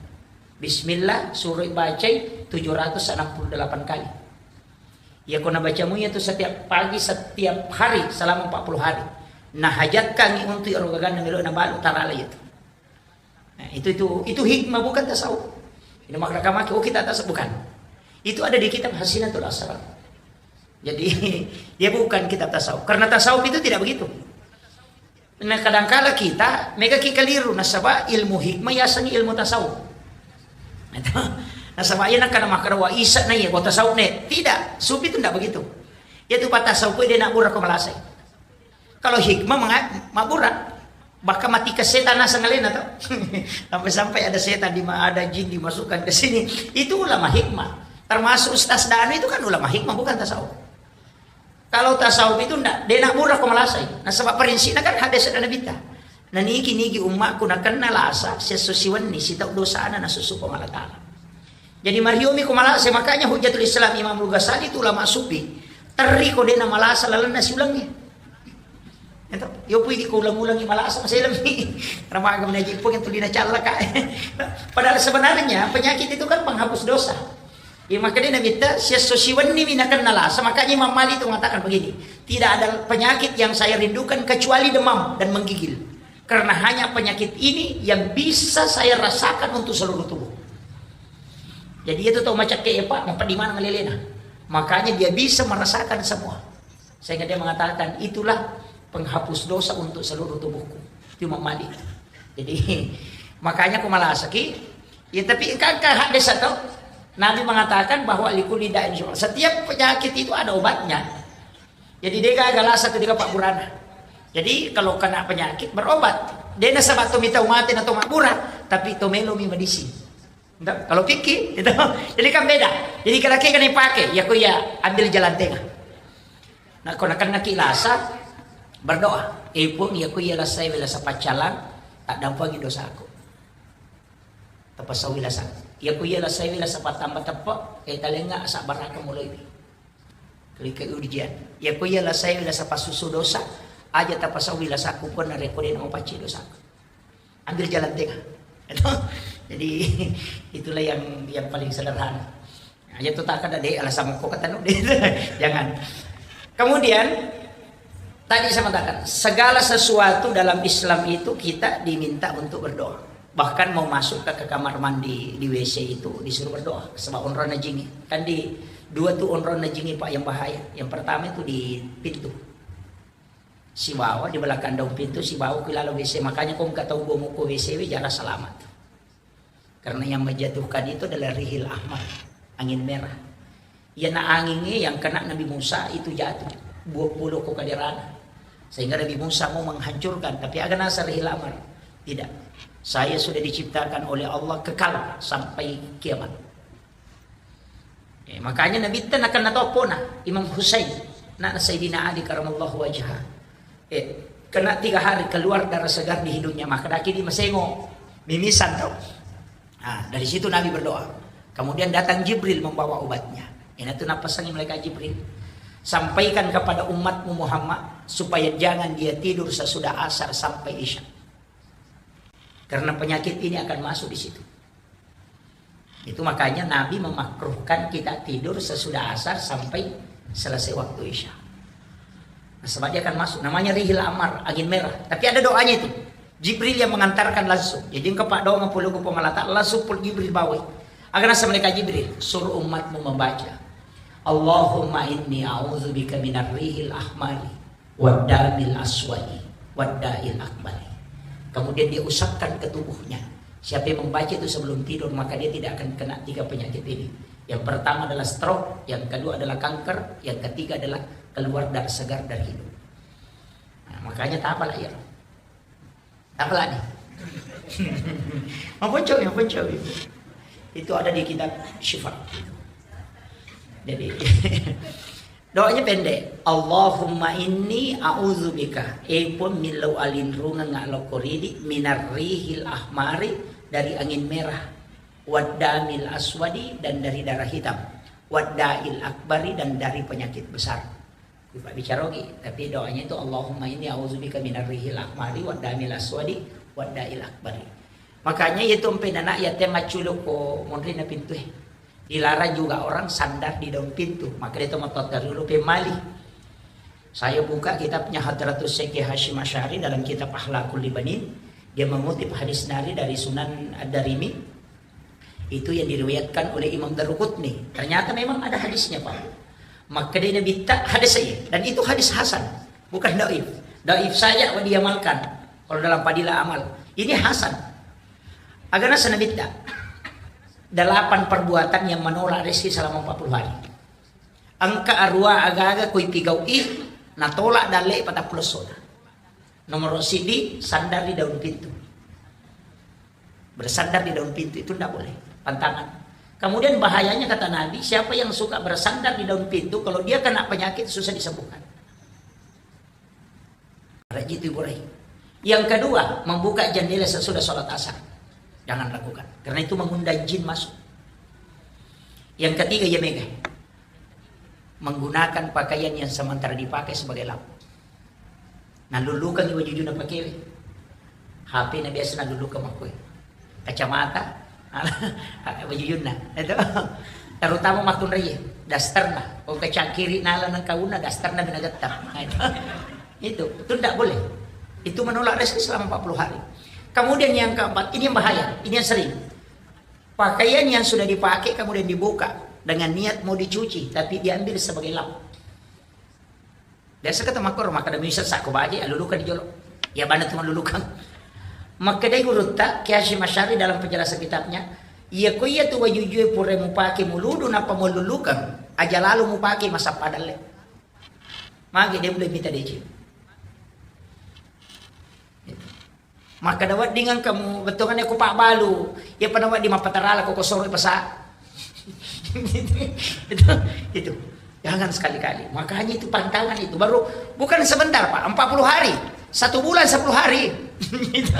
Bismillah, suruh bacai tujuh ratus enam puluh delapan kali. Ya, ko nabacamu itu setiap pagi, setiap hari, selama empat puluh hari. Nah, hajatkan untuk ero gaganna melo na balu tarala itu. Nah, itu, itu, itu hikmah, bukan tasawuf. Ini makna kamaki, oh, kita tasawuf, bukan. Itu ada di kitab Hasinatul Asrar. Jadi, dia bukan kitab tasawuf. Karena tasawuf itu tidak begitu. Nah, kadangkala kita mega ki keliru, nasaba ilmu hikmah yasengnge ilmu tasawuf. Itu. Nasaba iya nakkeda makkeda wa isa na iya, wa tasawuf ne. Tidak, sufi itu tidak begitu. Iya tu pa tasawuf de na burra ko malasai. Kalau hikmah menga-, mabbura. Bahkan matikan setan naseng alena to. Sampai-sampai ada setan di ma-, ada jin dimasukkan ke sini. Itu ulama hikmah. Termasuk Ustaz Danu itu kan ulama hikmah, bukan tasawuf. Kalau tasawuf itu ndak, de na burra ko malasai. Nasaba prinsipna kan hadis dan Nabitta. Na nigi-nigi ummakku nakenna lasa, siesso siwenni sitau dosana nasusu Puang Allah Taala. Jadi mariomi ko malasa, makanya Hujjatul Islam Imam Al-Ghazali itu ulama sufi. Terri ko de na malasa lalenna siulengnge. Itu, yo pui ko ulang-ulangi malasa maselemmi. Ramaga menaji pun itu lina callaka. Padahal sebenarnya penyakit itu kan penghapus dosa. Ya, makanya Nabi ta, siesso siwenni mi nakenna lasa. Makanya Imam Malik itu mengatakan begini, tidak ada penyakit yang saya rindukan kecuali demam dan menggigil. Karena hanya penyakit ini yang bisa saya rasakan untuk seluruh tubuh. Jadi itu tau macakke ya Pak, mau di mana ngelelena. Makanya dia bisa merasakan semua. Sehingga dia mengatakan, itulah penghapus dosa untuk seluruh tubuhku. Itu Imam Malik. Jadi, makanya ko malasaki, ya tapi kan, kan hadis atau Nabi mengatakan bahwa likulli da'in syufa. Setiap penyakit itu ada obatnya. Jadi, de gaga lasa tu de gaga pabburana. Jadi, kalau kena penyakit, berobat. De nasaba to mitau mate na to mabbura, tapi to melo mi medisi. Ndak, kalau fikih, itu. Jadi kan beda. Jadi kalau kena dipakai, ya ko ya ambil jalan tengah. Ako nakennaki lasa, berdoa. Eh, Puang, iya ko iya lasai we lasa paccalang, taddampengi dosaku. Tapasauwi lasa. Iya ko iya lasai we lasa pattamba teppe, eh, talengnga asabbarakeng moloiwi. Kalikai ujian. Iya ko iya lasai we lasa passusu dosa, aja tapasauwi lasaku, Puang, narekko de' namapacci dosaku. Ambil jalan tengah. Jadi, itulah yang, yang paling sederhana. Aja tu tak ada deh, alasan moko kata nu deh. Jangan. Kemudian, tadi saya mengatakan, segala sesuatu dalam Islam itu kita diminta untuk berdoa. Bahkan mau masuk ke, ke kamar mandi, di W C itu disuruh berdoa. Sebab onronna jingi. Kan di dua tu onronna jingi, Pak, yang bahaya. Yang pertama itu di pintu. Sibawa di belakang daun pintu, sibawa ku laleng W C. Makanya ko engka tau bomo ko W C we, jarang selamat. Karena yang menjatuhkan itu adalah rihil ahmar, angin merah. Iyana angingnge yang kena Nabi Musa itu jatuh, dua puluh ko kaderana. Sehingga Nabi Musa mau menghancurkan, tapi aga naseng rihil ahmar. Tidak. Saya sudah diciptakan oleh Allah kekal sampai kiamat. Eh, makanya Nabitta nakenna toppona, Imam Husain, anakna Sayyidina Ali karamallahu wajha. Eh, kena tiga hari keluar darah segar di hidungnya, maka daki di masengo, mimisan tau. Nah, dari situ Nabi berdoa. Kemudian datang Jibril membawa obatnya. Ini tuh napasangi malaikat Jibril. Sampaikan kepada umatmu Muhammad supaya jangan dia tidur sesudah asar sampai isya. Karena penyakit ini akan masuk di situ. Itu makanya Nabi memakruhkan kita tidur sesudah asar sampai selesai waktu isya. Nah, sebab dia akan masuk. Namanya rihil amar, angin merah. Tapi ada doanya itu. Jibril yang mengantarkan langsung. Jadi engkau pak doa ngepuluh ke pengalata, langsung pul Jibril bawa. Agar nasa mereka Jibril, suruh umatmu membaca. Allahumma inni a'udzubika minar rihil ahmari waddamil aswadi wadda'il akbari. Kemudian dia usapkan ke tubuhnya. Siapa yang membaca itu sebelum tidur, maka dia tidak akan kena tiga penyakit ini. Yang pertama adalah stroke, yang kedua adalah kanker, yang ketiga adalah keluar darah segar dari hidung. Nah, makanya tak apalah ya. Apa lagi? Maponcomi, maponcomi. Itu ada di kitab Syifa. Jadi, doanya pendek. Allahumma inni a'udzubika. Eh pun millau alinrungeng ngalokko ridi minar rihil ahmari, dari angin merah. Waddamil aswadi, dan dari darah hitam. Wadda'il akbari, dan dari penyakit besar. Kupa bicarogi, tapi doanya itu Allahumma inni a'udzubika minar rihil ahmari waddamil aswadi wadda'il akbari. Makanya itu empe nana ya tema culuk ko monri na pintu eh. Dilarang juga orang sandar di daun pintu. Maka dia teman dulu pemali. Saya buka kitabnya Hadratus Syekh Hasyim Asy'ari dalam kitab Akhlakul Libanin. Dia mengutip hadis nari dari Sunan Ad-Darimi. Itu yang diriwayatkan oleh Imam Daruqutni. Ternyata memang ada hadisnya, Pak. Makkedai Nabitta hadis saya. Dan itu hadis hasan, bukan daif. Daif saja diamalkan kalau dalam fadilah amal. Ini hasan. Agana Nabitta. Delapan perbuatan yang menolak rezeki selama empat puluh hari. Engka arua aga-aga kui pigau'i, natolak dalle patappulo sona. Nomor sidi, sandar di daun pintu. Bersandar di daun pintu itu ndak boleh. Pantangan. Kemudian bahayanya kata Nabi, siapa yang suka bersandar di daun pintu, kalau dia kena penyakit susah disembuhkan. Rajin itu Ibu Rai. Yang kedua, membuka jendela sesudah sholat asar. Jangan lakukan. Karena itu mengundang jin masuk. Yang ketiga, ya mega. Menggunakan pakaian yang sementara dipakai sebagai lap. Nalulukang iwa jujuna pakewe. H P na biasa nalulukang makkoe. Kacamata, baju yunna. Itu. Terutama makkunraie, dasterna. Ko kacangkiri nala nang kauna, dasterna bina gettar. Nah, itu. Itu, itu ndak boleh. Itu menolak rezeki selama empat puluh hari. Kemudian yang keempat, ini yang bahaya, ini yang sering. Pakaian yang sudah dipakai kemudian dibuka dengan niat mau dicuci, tapi diambil sebagai lap. Biasa kata makkoro, makkeda misal sakko baje, alulukan di jolo. Ya bana tu malulukan. Makkedai gurutta, Kiai Hasyim Asy'ari dalam penjelasan kitabnya, iya ko iya tu wajujue pura mupake muludu nappa mululukan, aja lalu mupake masappa dalle. Magi dia boleh minta D C. Makkeda wedding engka mu bettuanganna ko pabbalu, iya pada wedding mappatarala ko kosoro pasa. Itu, itu. Jangan sekali-kali. Makanya itu pantangan itu. Baru bukan sebentar, Pak, empat puluh hari. Satu bulan sepuluh hari. Itu,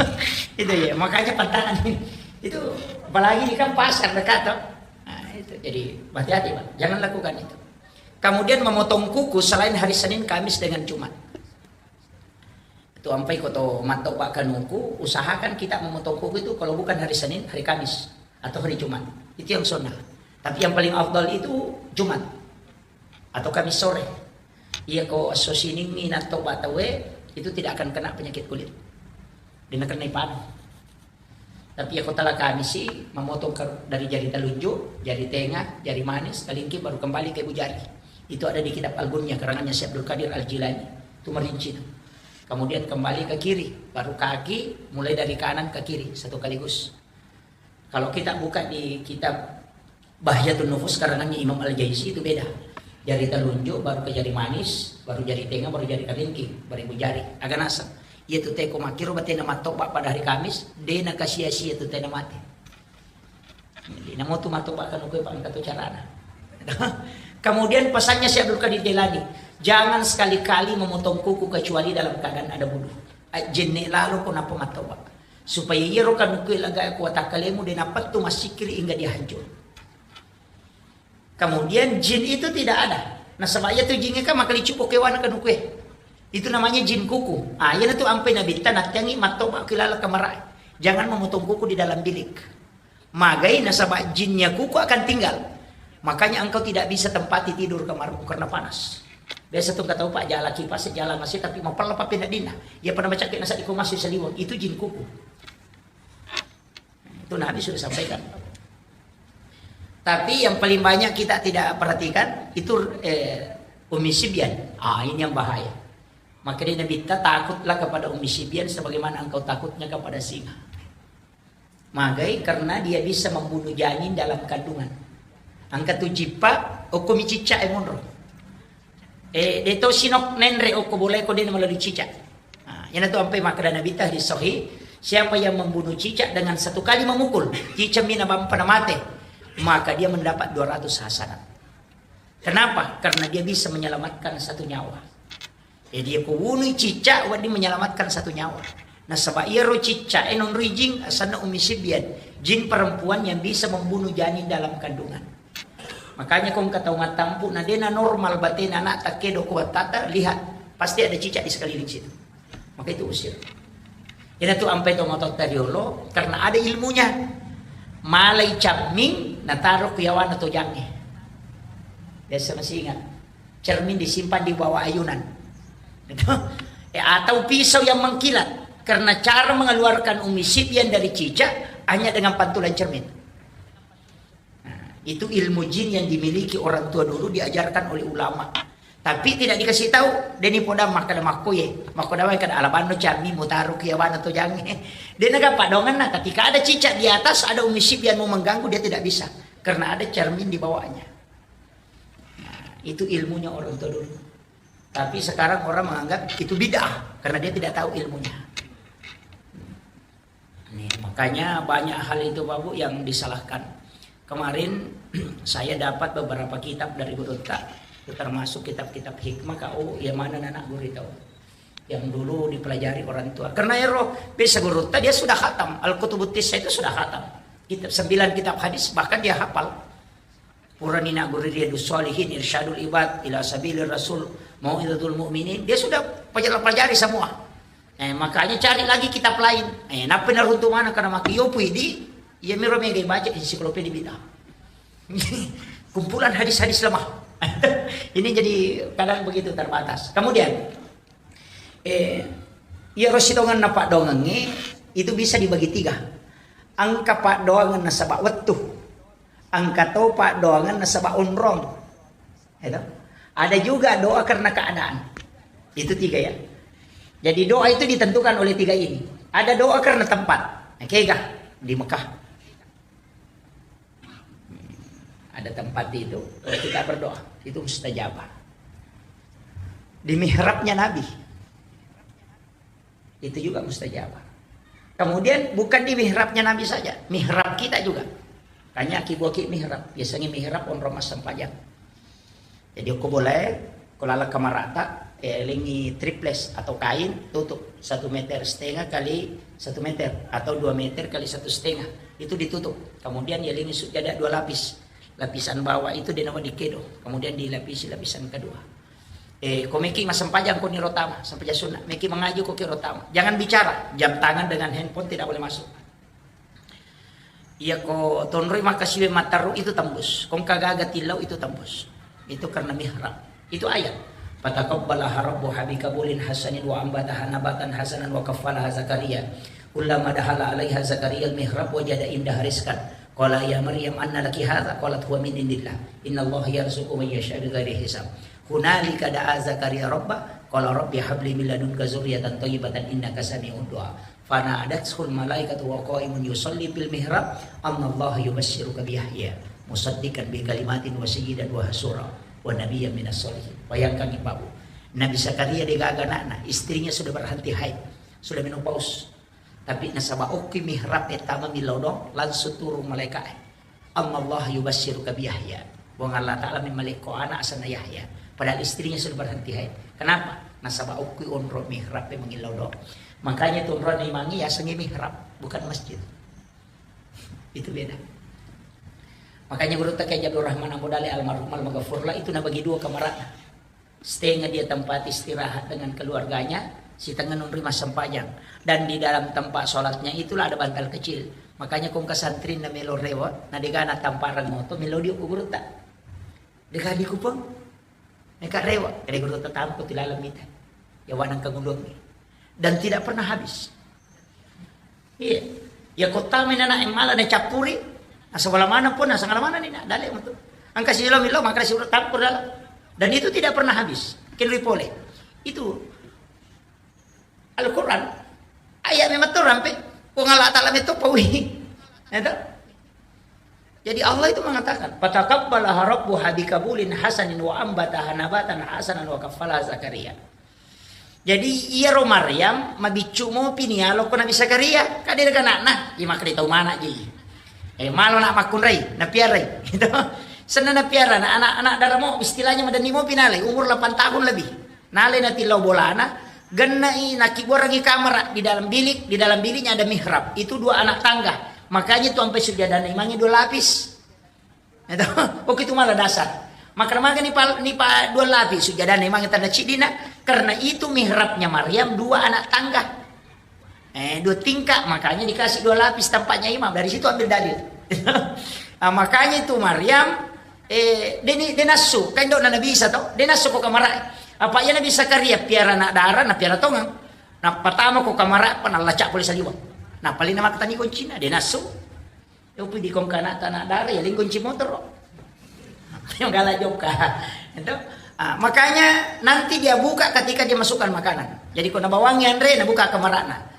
itu ya, makanya pantangan ini. Itu apalagi ini kan pasar dekat, toh. Nah, itu. Jadi hati-hati, Pak. Jangan lakukan itu. Kemudian memotong kuku selain hari Senin, Kamis, dengan Jumat. Itu ampai ko to mattoba kanuku, usahakan kita memotong kuku itu kalau bukan hari Senin, hari Kamis, atau hari Jumat. Itu yang sunnah. Tapi yang paling afdal itu Jumat atau Kamis sore. Iya ko esso Seningngi nattoba tauwe, itu tidak akan kena penyakit kulit. Dia kena panu. Tapi iya ko tala Kamisi, memotong ke, dari jari telunjuk, jari tengah, jari manis, kalingking, baru kembali ke ibu jari. Itu ada di kitab Al-Bunyah, karangannya Syekh Abdul Qadir Al-Jilani. Itu merinci itu. Kemudian kembali ke kiri, baru kaki, mulai dari kanan ke kiri, satu kaligus. Kalau kita buka di kitab Bahjatun Nufus, karangannya Imam Al-Jaizi, itu beda. Jari telunjuk, baru ke jari manis, baru jari tengah, baru jari kalingking, baru ibu jari. Agak nasab. Iya tu teko makkiro batena mattoba pada hari Kamis, de nakasia-sia tu tena mate. Jadi, namo tu mattoba kan kue, Pak, engka tu carana. Kemudian pesannya Syekh Abdul Qadir Jailani, jangan sekali-kali memotong kuku kecuali dalam keadaan ada wudu. Ajjenne lalo ko nappa mattoba. Supaya iyaro kanukue laga kuatakkalemu de napettu massikiri hingga dia hancur. Kemudian jin itu tidak ada. Nasaba iya tu jin kan makalicupo kewana kanukue. Itu namanya jin kuku. Ah, iya tu ampai nabitta nattiangi mattoba kilala kamarae. Jangan memotong kuku di dalam bilik. Magai nasaba jinnya kuku akan tinggal. Makanya engkau tidak bisa tempati tidur kamarmu karena panas. Biasa tu engka tau, Pak, jala kipas, jala masih, tapi mapella papi nadina. Iya pada macake nasa iko masih saliweng. Itu jin kuku. Itu Nabi sudah sampaikan. Tapi yang paling banyak kita tidak perhatikan itu, eh, Ummi Sibyan. Ah, ini yang bahaya. Makanya Nabi kita takutlah kepada Ummi Sibyan sebagaimana engkau takutnya kepada singa. Magai karena dia bisa membunuh janin dalam kandungan. Engka tu jippa, okko mi cicca e monro. Eh, de to sinok nenre okko boleh ko de melalui cicak. Nah, yana tu ampai makkeda Nabi ta hadis sahih, siapa yang membunuh cicak dengan satu kali memukul, cicak mina bampa na mate, maka dia mendapat dua ratus hasanat. Kenapa? Karena dia bisa menyelamatkan satu nyawa. Jadi ko wunui cicak, wedding menyelamatkan satu nyawa. Nasaba iyaro cicak e nonroi jin, asanna Ummi Sibyan, jin perempuan yang bisa membunuh janin dalam kandungan. Makanya ko engka tau mattampu na dena normal batena anak takkedo ko wattata, lihat, pasti ada cicak di sekeliling situ. Maka itu usir. Ina tu ampai to matotta riolo karena ada ilmunya. Malai camming nataro ku yawana tojangnge. Biasa masih ingat. Cermin disimpan di bawah ayunan. Gitu. Eh, atau pisau yang mengkilat. Karena cara mengeluarkan Ummi Sibyan dari cicak hanya dengan pantulan cermin. Nah, itu ilmu jin yang dimiliki orang tua dulu, diajarkan oleh ulama. Tapi tidak dikasih tahu, deni podang makkada makkoye, makkoda wae kada alabanno cermin mutaro ki yawana tojangnge. Dena gappa donganna, ketika ada cicak di atas, ada Ummi Sibyan mau mengganggu, dia tidak bisa. Karena ada cermin di bawahnya. Nah, itu ilmunya orang tua dulu. Tapi sekarang orang menganggap itu bid'ah karena dia tidak tahu ilmunya. Nih, makanya banyak hal itu, Pak Bu, yang disalahkan. Kemarin saya dapat beberapa kitab dari guru tak, termasuk kitab-kitab hikmah, K U, yang mana anak guru tahu. Yang dulu dipelajari orang tua. Karena ero, bisa guru tak, dia sudah khatam. Al-Kutubut Tis'ah itu sudah khatam. Kitab, sembilan kitab hadis, bahkan dia hafal. Purani nagguru Riyadus Shalihin, Irsyadul Ibad ila Sabilir Rasul, Mau'izatul Mu'minin, dia sudah pelajari, pelajari semua. Eh, makanya cari lagi kitab lain. Eh, nappa naruntu mana karena maki yopu idi, iya miro mega baca ensiklopedia bid'ah. Kumpulan hadis-hadis lemah. Ini jadi kadang begitu terbatas. Kemudian, eh, iya rosi dongan napa dongangi itu bisa dibagi tiga. Angka paddoangeng nasaba wettu. Engka to paddoangeng nasaba onrong. Itu. Ada juga doa karena keadaan. Itu tiga ya. Jadi doa itu ditentukan oleh tiga ini. Ada doa karena tempat. Nah, kega di Mekah. Ada tempat itu, kita berdoa. Itu mustajabah. Di mihrabnya Nabi. Itu juga mustajabah. Kemudian bukan di mihrabnya Nabi saja, mihrab kita juga. Kanya ki buah ki mihrab, biasanya mihrab onrong massempajang. Jadi okko bolae, ko laleng kamarata, eh, lengi triples atau kain, tutup satu meter setengah kali satu meter atau dua meter kali satu setengah. Itu ditutup. Kemudian ya lengi sujada dua lapis. Lapisan bawah itu de nawa dikedo. Kemudian dilapisi lapisan kedua. Eh, ko meki massempajang ko niro tama, sempajang sunna. Meki mengaji ko kiro tama. Jangan bicara. Jam tangan dengan handphone tidak boleh masuk. Iya ko tonroi maka siwe matteru itu tembus. Kong kagaga tillau itu tembus. Itu karena mihrab. Itu ayat. Fataqabbalaha rabbuha biqabulin hasanin wa ambataha nabatan hasanan wa kaffalaha Zakaria. Kullama dakhala alaiha Zakaria al-mihrab wajada indaha rizqan. Qala ya Maryam anna laki hadza? Qalat huwa min indillah. Innallaha yarzuqu man yasha bighairi hisab. Hunalika da'a Zakaria rabba, qala rabbi habli min ladunka dzurriyyatan thayyibatan innaka sami'ud du'a. Fanadathul malaikatu wa qaimun yusalli fil mihrab, annallaha yubasyiruka bi Yahya musaddiqan bi kalimatin wa sayyidan wa hasura wa nabiyyan minas sholihin. Bayangkan, Ibu. Nabi Zakaria degaga anakna, istrinya sudah berhenti haid, sudah menopause. Tapi nasaba okki mihrab e tama millau doang, langsung turun malaikat e. Annallaha yubasyiruka bi Yahya. Puang Allah Ta'ala memmalekko anak asenna Yahya. Padahal istrinya sudah berhenti haid. Kenapa? Nasaba okki onro mihrab e mangillau doang. Makanya tu onronna imangnge yasengnge mihrab, bukan masjid. Itu beda. Makanya gurutta Kiai Abdul Rahman Abu Dale almarhum almaghfurlah itu nabagi dua kamarana. Setengah dia tempat istirahat dengan keluarganya, setengah nonroi massempajang. Dan di dalam tempat sholatnya itulah ada bantal kecil. Makanya kong kasantrinna melo rewa, na degana tamparang moto, melo dio ku gurutta. Dega di kupang. Neka rewa, kede gurutta tampo tilalang mita. Ya wanang kaguluang. Dan tidak pernah habis. Iya. Ya kota menana yang malah nacappuri. Asal mana pun, asal mana ni nak dalek tu. Angka silo milo, maka si urut tampur dalam. Dan itu tidak pernah habis. Kenri pole. Itu Al-Quran. Ayat memang tu rampe. Kong Allah Ta'ala meto pawi. Ya tak? Jadi Allah itu mengatakan, "Fataqabbalaha rabbuha biqabulin hasanin wa ambataha nabatan hasanan wa kaffalaha Zakaria." Jadi iyaro Maryam mabiccu mopi ni alokko Nabi Zakaria, kade daga anakna, iya makkeda tau mana ji. Eh, malo nak makkunrai, napiarai. Gitu. Senna napiara na anak-anak daramo istilahnya madenni mopi nalai umur delapan tahun lebih. Nalai natillau bolana, gennai nakibuarangi kamara di dalam bilik, di dalam biliknya ada mihrab. Itu dua anak tangga. Makanya tu ampai sujadana imangnge dua lapis. Itu, oke, itu malah dasar. Makana maka nipa, nipa dua lapis sujadana imangnge tanda cidina, karena itu mihrabnya Maryam dua anak tangga. Eh, dua tingkat, makanya dikasih dua lapis tempatnya imam. Dari situ ambil dalil. Ah, makanya itu Maryam, eh, deni, denassu, kan dok Nabi Isa to, denassu ko kamara. Apa iya Nabi Zakaria piara anak dara, na piara tongang. Nah, pertama ko kamara, apa nallacak boleh saliwang. Nah, paling nama ketani kuncina, denassu. Yopi di kongkana tanah dara, ya lingkunci motor. Yang galak joka. Itu. Ah, makanya nanti dia buka ketika dia masukkan makanan. Jadi ko nabawangi anre, nabuka kamarana.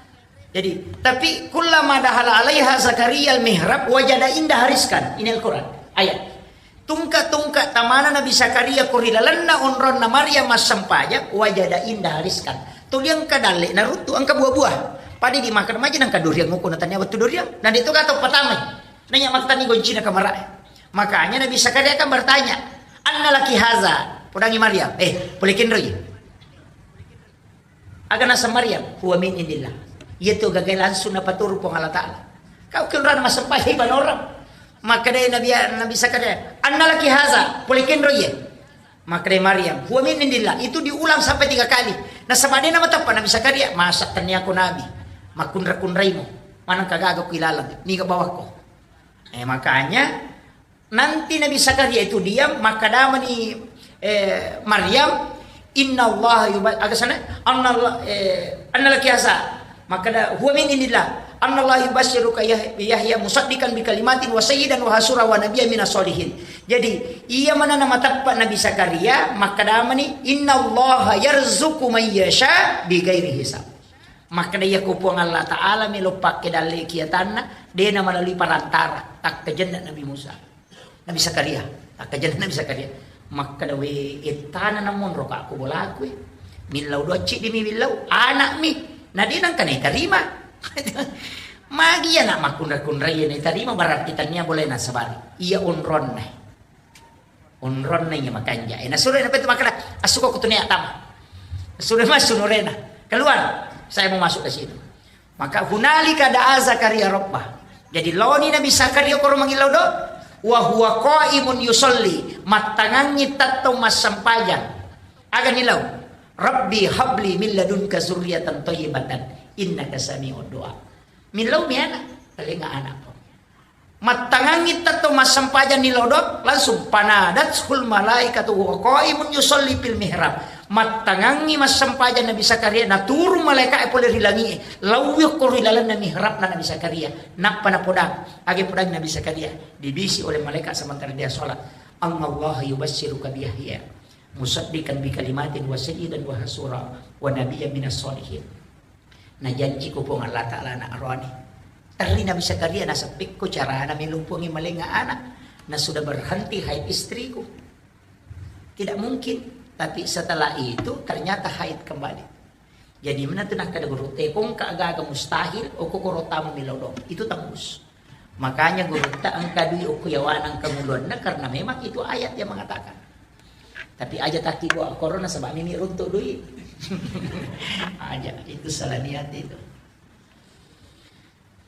Jadi, tapi kullama dahala alaiha Zakaria al-mihrab wajada indaha rizqan. Ini Al-Quran. Ayat. Tungka-tungka tamana Nabi Zakaria ko ri lalenna onronna Maryam massempajang, wajada indaha rizqan. Tuli engka dalle naruttu engka buah-buah. Pada di makan maja nangka durian nguku natanya waktu durian. Dan itu kata pertama. Nanya maktani goncina kamara. Makanya Nabi Zakaria kan bertanya, "Anna laki haza?" Podangi Maryam, "Eh, boleh kenroi?" Aga naseng Maryam, "Huwa min indillah." Iya tu gagai langsung napaturu Puang Allah Ta'ala. Kau kenrana massempajang ibadah orang. Makkedai Nabi, Nabi Zakaria, "Anna laki haza?" Pole kenro iya. Makkedai Maryam, "Huwa min indillah." Itu diulang sampai tiga kali. Nasaba de namateppa Nabi Zakaria, "Masa tenniako Nabi. Makkunra-kunraimo. Maneng kagaga ku ilalang. Niga bawakko." Eh, makanya nanti Nabi Zakaria itu diam, makkedamani, eh, Maryam, "Inna Allah yuba-," aga sana, "Anna Allah, eh, anna laki asa." Makkeda, "Huwa min indillah. Anna Allah yubasyiruka Yah-, Yahya musaddiqan bi kalimatin wa sayyidan wa hasura wa nabiyya minas solihin." Jadi, iya mana nama teppa Nabi Zakaria, makkedamani, "Inna Allah yarzuqu man yasha bi ghairi hisab." Makkeda, "Iya ko Puang Allah Ta'ala melo pakke dalle kiatanna, dena melalui perantara, takkajenna Nabi Musa." Nabi Zakaria, takkajenna Nabi Zakaria. Makkeda, "We, ettana namonro ka ko bolaku, eh. Millau doa ciddi mi millau, anak mi. Na de nangka naitarima." Magi iya nak makkunra-kunrai iya naitarima, berarti tania boleh nasabari. Iya onronna. Onronna iya makanja. Eh, nasuro na petu makkeda, "Assuko kutu nia tama." Nasuro massu nurena. "Keluar, saya mau masuk ke situ." Maka hunalika da'a Zakaria rabbah. Jadi laoni Nabi Zakaria koro mangillau do, wa huwa qaimun yusalli, mattangangngi tettong massempajang. Aga nilau? "Rabbi habli min ladunka zurriyatan thayyibatan innaka sami'ud du'a." Millau mi ana, talenga anakku. Mattangangngi tettong massempajang ni lodok, langsung panadathul malaikatu wa qaimun yusalli fil mihrab. Mattangangngi massempajang Nabi Zakaria, naturung malaika'e pole ri langi'e, lauwi okko ri lalenna mihrabna Nabi Zakaria. Nappa napodang, age podang Nabi Zakaria, dibisi oleh malaikat sementara dia sholat, "Annallaha yubassiruka bi Yahya musaddiqan bi kalimatin wa sayyidan wa hasura wa nabiyyan minas sholihin." Najanjiko Puang Allah Ta'ala anak rohani. Terri Nabi Zakaria, naseppekko carana melumpungi malenga anak. Na sudah berhenti haid istriku. Tidak mungkin. Tapi setelah itu ternyata haid kembali. Jadi mana tu nakkeda guru, "Tekong ka aga-aga mustahil, oko koro tamu milodong." Itu tembus. Makanya gurutta engka dui okko yawana engka muluanna, karena memang itu ayat yang mengatakan. Tapi aja taki gua korona sebab mimi runtuk dui. Aja, itu salah niat itu.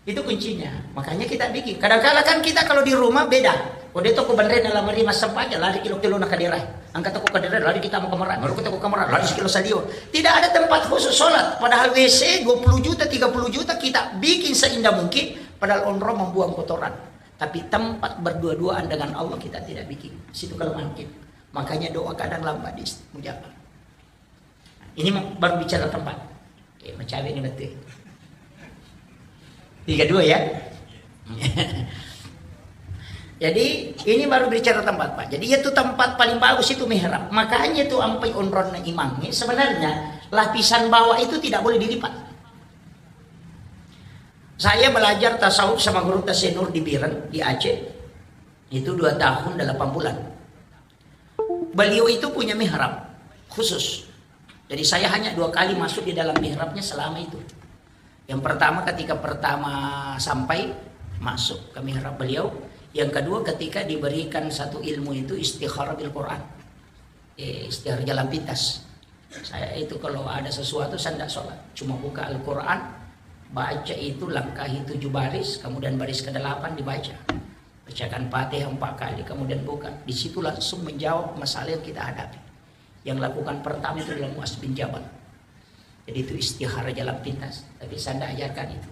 Itu kuncinya. Makanya kita bikin. Kadang-kala kan kita kalau di rumah beda. Kode toko benre dalam rumah sempat aja lari kilo-kilo nak kadera. Angkat toko kadera lari kita mau kamar. Baru kita ke kamar lari sekilo salio. Tidak ada tempat khusus sholat. Padahal W C dua puluh juta, tiga puluh juta kita bikin seindah mungkin. Padahal onrong membuang kotoran. Tapi tempat berdua-duaan dengan Allah kita tidak bikin. Situ kelemahan kita. Makanya doa kadang lambat dimustajab. Ini baru bicara tempat. Oke, mencawe ini betul. Tiga dua ya. Jadi ini baru bicara tempat, Pak. Jadi itu tempat paling bagus itu mihrab. Makanya itu ampai onronna imamnya. Sebenarnya lapisan bawah itu tidak boleh dilipat. Saya belajar tasawuf sama guru Tasenur di Biren, di Aceh. Itu dua tahun delapan bulan. Beliau itu punya mihrab khusus. Jadi saya hanya dua kali masuk di dalam mihrabnya selama itu. Yang pertama ketika pertama sampai masuk ke mihrab beliau. Yang kedua ketika diberikan satu ilmu itu istikharah bil Quran. Eh, istikharah jalan pintas. Saya itu kalau ada sesuatu saya tidak sholat. Cuma buka Al-Quran, baca itu langkahi tujuh baris, kemudian baris kedelapan dibaca. Bacakan Fatihah empat kali, kemudian buka. Di situ langsung menjawab masalah yang kita hadapi. Yang lakukan pertama itu adalah Muaz bin Jabal. Jadi itu istikharah jalan pintas. Tapi saya tidak ajarkan itu.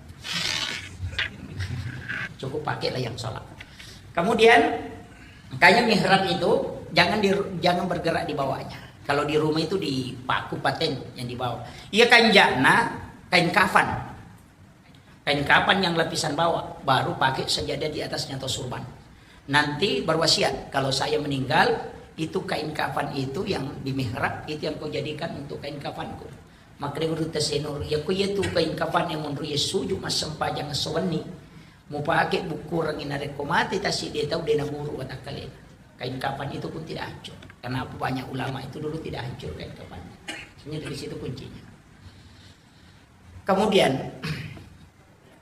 Cukup pakailah yang sholat. Kemudian, makanya mihrab itu jangan di, jangan bergerak di bawahnya. Kalau di rumah itu dipaku paten yang di bawah. Iya kanjana kain kafan. Kain kafan yang lapisan bawah, baru pakai sajadah di atasnya atau surban. Nanti berwasiat, kalau saya meninggal, itu kain kafan itu yang di mihrab, itu yang kau jadikan untuk kain kafanku. Maka dia guru Tasenur, ya ku iya tu kain kafan yang menurut ya suju massempajang sewenni. Mau pakai buku orang ini rekko mati tasi dia tahu dia naburu watakkalena. Kain kafan itu pun tidak hancur. Kenapa banyak ulama itu dulu tidak hancur kain kafannya? Ini dari situ kuncinya. Kemudian,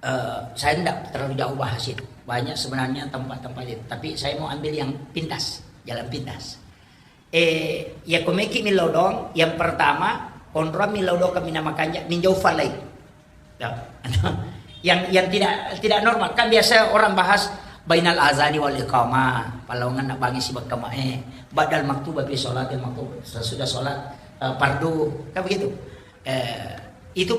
eh, saya tidak terlalu jauh bahas itu. Banyak sebenarnya tempat-tempat itu. Tapi saya mau ambil yang pintas, jalan pintas. Eh, ya komeki milodong, yang pertama, onrong milodong kami nama kanja, minjau falai. Ya. Yang yang tidak tidak normal. Kan biasa orang bahas bainal azani wal iqamah, palongan nak bangi si bakamae, badal maktuba fi sholatil maktub, sesudah sholat eh, fardu, kan begitu. Eh, itu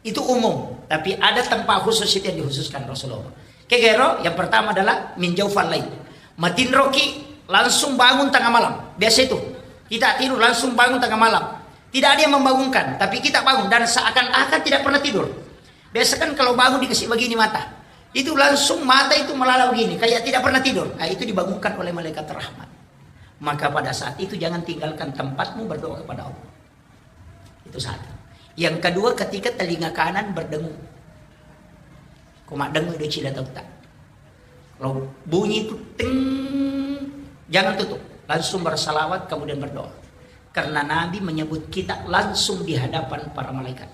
itu umum, tapi ada tempat khusus itu yang dikhususkan Rasulullah. Kegero, yang pertama adalah minjau falai. Matinroki langsung bangun tengah malam. Biasa itu. Kita tidur langsung bangun tengah malam. Tidak ada yang membangunkan, tapi kita bangun dan seakan-akan tidak pernah tidur. Biasa kan kalau bangun dikasih begini mata. Itu langsung mata itu melala begini, kayak tidak pernah tidur. Nah, itu dibangunkan oleh malaikat rahmat. Maka pada saat itu jangan tinggalkan tempatmu berdoa kepada Allah. Itu satu. Yang kedua, ketika telinga kanan berdengung. Ko maddengung do cila tauta. Kalau bunyi itu ting, jangan tutup. Langsung bersalawat kemudian berdoa. Karena Nabi menyebut kita langsung di hadapan para malaikat.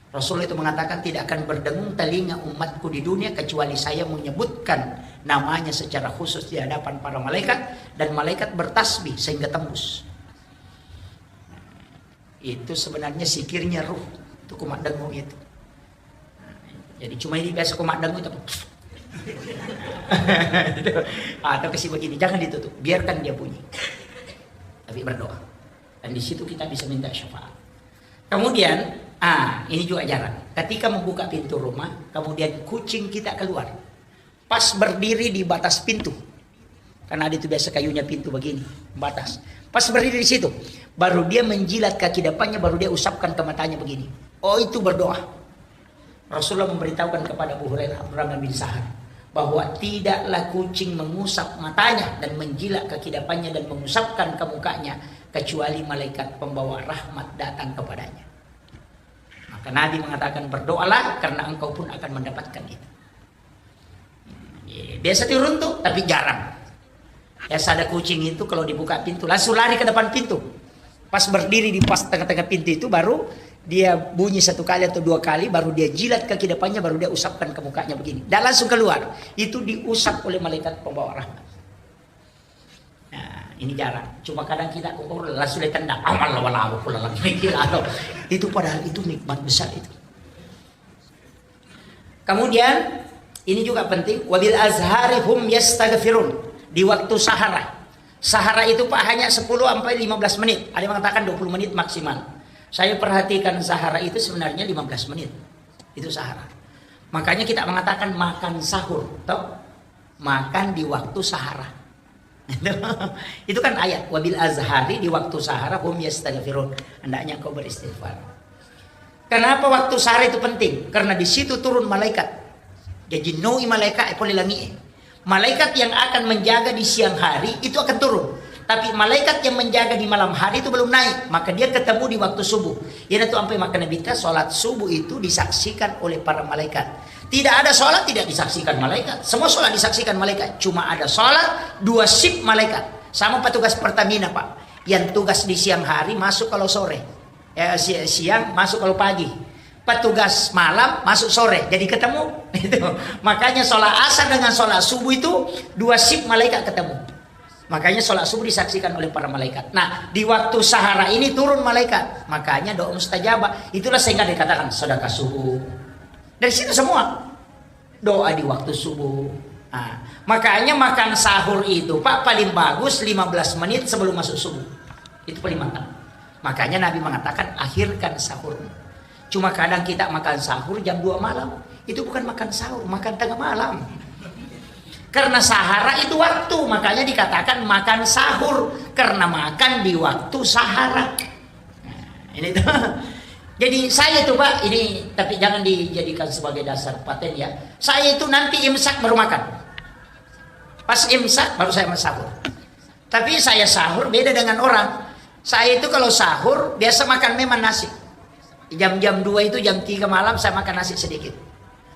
Rasulullah itu mengatakan, "Tidak akan berdengung telinga umatku di dunia kecuali saya menyebutkan namanya secara khusus di hadapan para malaikat, dan malaikat bertasbih sehingga tembus." Itu sebenarnya zikirnya ruh. Itu kumaddengung itu. Jadi cuma ini biasa kumaddengung itu. Atau kasih begini, jangan ditutup, biarkan dia bunyi. Tapi berdoa. Dan di situ kita bisa minta syafaat. Kemudian, ah, ini juga jarang. Ketika membuka pintu rumah, kemudian kucing kita keluar. Pas berdiri di batas pintu. Karena ada itu biasa kayunya pintu begini, batas. Pas berdiri di situ, baru dia menjilat kaki depannya, baru dia usapkan ke matanya begini. Oh, itu berdoa. Rasulullah memberitahukan kepada Abu Hurairah, Abdurrahman bin Sahar, bahwa tidaklah kucing mengusap matanya dan menjilat kaki depannya dan mengusapkan ke mukanya, kecuali malaikat pembawa rahmat datang kepadanya. Maka Nabi mengatakan, "Berdoalah, karena engkau pun akan mendapatkan itu." Iya, biasa turun tuh, tapi jarang. Biasa ada kucing itu, kalau dibuka pintu, langsung lari ke depan pintu. Pas berdiri di pas tengah-tengah pintu itu, baru dia bunyi satu kali atau dua kali, baru dia jilat kaki depannya, baru dia usapkan ke mukanya begini. Dan langsung keluar. Itu diusap oleh malaikat pembawa rahmat. Nah, ini jarang. Cuma kadang kita kok langsung ditendang. Amal lawa-lawa pula lagi. Itu padahal itu nikmat besar itu. Kemudian, ini juga penting, "Wabil azhari hum yastaghfirun." Di waktu sahara. Sahara itu, Pak, hanya sepuluh sampai lima belas menit. Ada yang mengatakan dua puluh menit maksimal. Saya perhatikan sahara itu sebenarnya lima belas menit. Itu sahara. Makanya kita mengatakan makan sahur, toh? Makan di waktu sahara. Itu kan ayat, "Wabil azhari", di waktu sahara, "hum yastaghfirun", hendaknya kau beristighfar. Kenapa waktu sahara itu penting? Karena di situ turun malaikat. Jadi noi malaikat e pole langi e. Malaikat yang akan menjaga di siang hari itu akan turun. Tapi malaikat yang menjaga di malam hari itu belum naik, maka dia ketemu di waktu subuh. Iyanatu ampai makkeda Nabitta, salat subuh itu disaksikan oleh para malaikat. Tidak ada salat tidak disaksikan malaikat. Semua salat disaksikan malaikat. Cuma ada salat dua shift malaikat. Sama petugas Pertamina, Pak. Yang tugas di siang hari masuk kalau sore. Eh, si-, siang masuk kalau pagi. Petugas malam masuk sore. Jadi ketemu. Itu. Makanya salat asar dengan salat subuh itu dua shift malaikat ketemu. Makanya salat subuh disaksikan oleh para malaikat. Nah, di waktu sahara ini turun malaikat. Makanya doa mustajabah. Itulah sehingga dikatakan sedekah subuh. Dari situ semua. Doa di waktu subuh. Nah, makanya makan sahur itu, Pak, paling bagus lima belas menit sebelum masuk subuh. Itu paling mantap. Makanya Nabi mengatakan, "Akhirkan sahur." Cuma kadang kita makan sahur jam dua malam. Itu bukan makan sahur, makan tengah malam. Karena sahara itu waktu, makanya dikatakan makan sahur. Karena makan di waktu sahara. Nah, ini tuh. Jadi saya itu, Pak, ini tapi jangan dijadikan sebagai dasar paten ya. Saya itu nanti imsak baru makan. Pas imsak baru saya sahur. Tapi saya sahur beda dengan orang. Saya itu kalau sahur biasa makan memang nasi. Jam-jam dua itu, jam tiga malam saya makan nasi sedikit.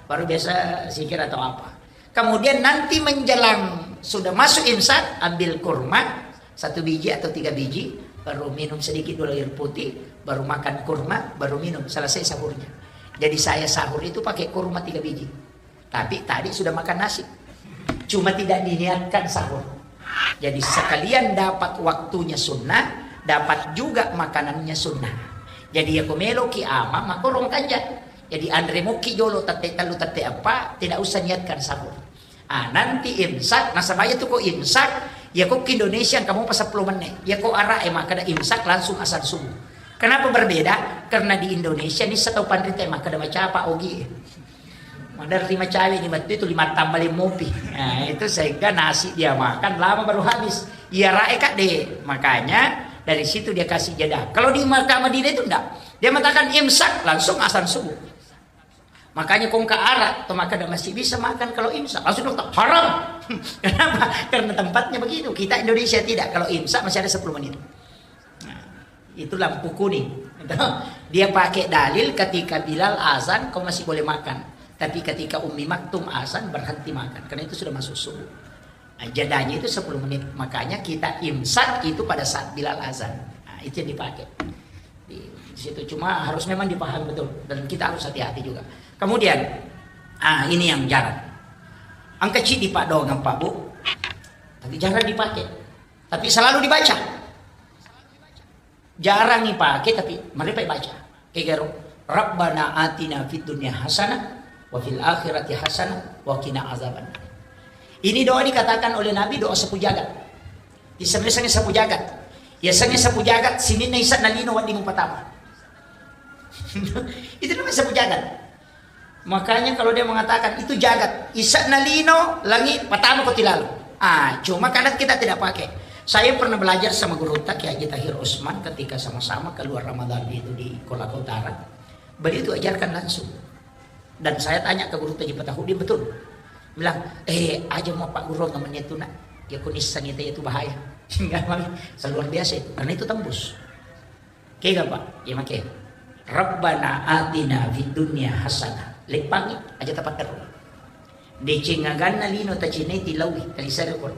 Baru biasa zikir atau apa. Kemudian nanti menjelang sudah masuk imsak, ambil kurma satu biji atau tiga biji, baru minum sedikit dulu air putih, baru makan kurma, baru minum. Selesai sahurnya. Jadi saya sahur itu pakai kurma tiga biji. Tapi tadi sudah makan nasi. Cuma tidak diniatkan sahur. Jadi sekalian dapat waktunya sunnah, dapat juga makanannya sunnah. Jadi ya ko meloki ama, makorong kanja. Jadi anre moki jolo tette tellu tette eppa, tidak usah niatkan sahur. Ah, nanti imsak, nasaba iya tu ko imsak, ya ko ki Indonesia engka mopa seppulo menne. Ya ko Arab e makkeda imsak langsung azan subuh. Kenapa berbeda? Karena di Indonesia ni setau panrita e makkeda macapa ogi e. Maderri macawe ni mettu itu lima tambah lima mopi. Nah, itu sehingga nasi dia makan lama baru habis. Iya rae kak deh. Makanya dari situ dia kasih jeda. Kalau di Makkah Madinah itu enggak. Dia mengatakan imsak langsung azan subuh. Makanya kongka Arab atau makkeda masih bisa makan kalau imsak. Langsung dokter, "Haram." Kenapa? Karena tempatnya begitu. Kita Indonesia tidak. Kalau imsak masih ada sepuluh menit. Nah, itu lampu kuning. Dia pakai dalil ketika Bilal azan kau masih boleh makan. Tapi ketika Ummi Maktum azan berhenti makan. Karena itu sudah masuk subuh. Nah, jedanya itu sepuluh menit. Makanya kita imsak itu pada saat Bilal azan. Nah, itu yang dipakai. Di, Di situ cuma harus memang dipahami betul dan kita harus hati-hati juga. Kemudian, ah, ini yang jarang. Engka ciddi paddoangeng, Pak, Bu, tapi jarang dipakai. Tapi selalu dibaca. Jarang dipakai tapi mereka baca. Kegaro, "Rabbana atina fid dunya hasanah wa fil akhirati hasanah wa qina azabannar." Ini doa dikatakan oleh Nabi doa sapu jagat. Isengnge sapu jagat. Isengnge sapu jagat, sininna ise'na lino wedding patama. Itu namanya sapu jagat. Makanya kalau dia mengatakan itu jagat, ise'na lino, langi, patama ko tilalo. Ah, cuma kadang kita tidak pakai. Saya pernah belajar sama guru kita, Kiai Haji Tahir Usman, ketika sama-sama keluar Ramadan itu di Kolaka Utara. Beliau itu ajarkan langsung. Dan saya tanya ke guru Haji Fatahudin, betul. Bilang, "Eh, aja mau Pak Guru ngamennya itu, nak. Ya, kunisang itu, itu bahaya." Enggak, Bang. Luar biasa itu. Karena itu tembus. Kega, Pak? Ya, make. "Rabbana atina fid dunya hasanah." Leppangi, aja tapatterru. Deceng aganna lino tacinai tilaui, talisare ko.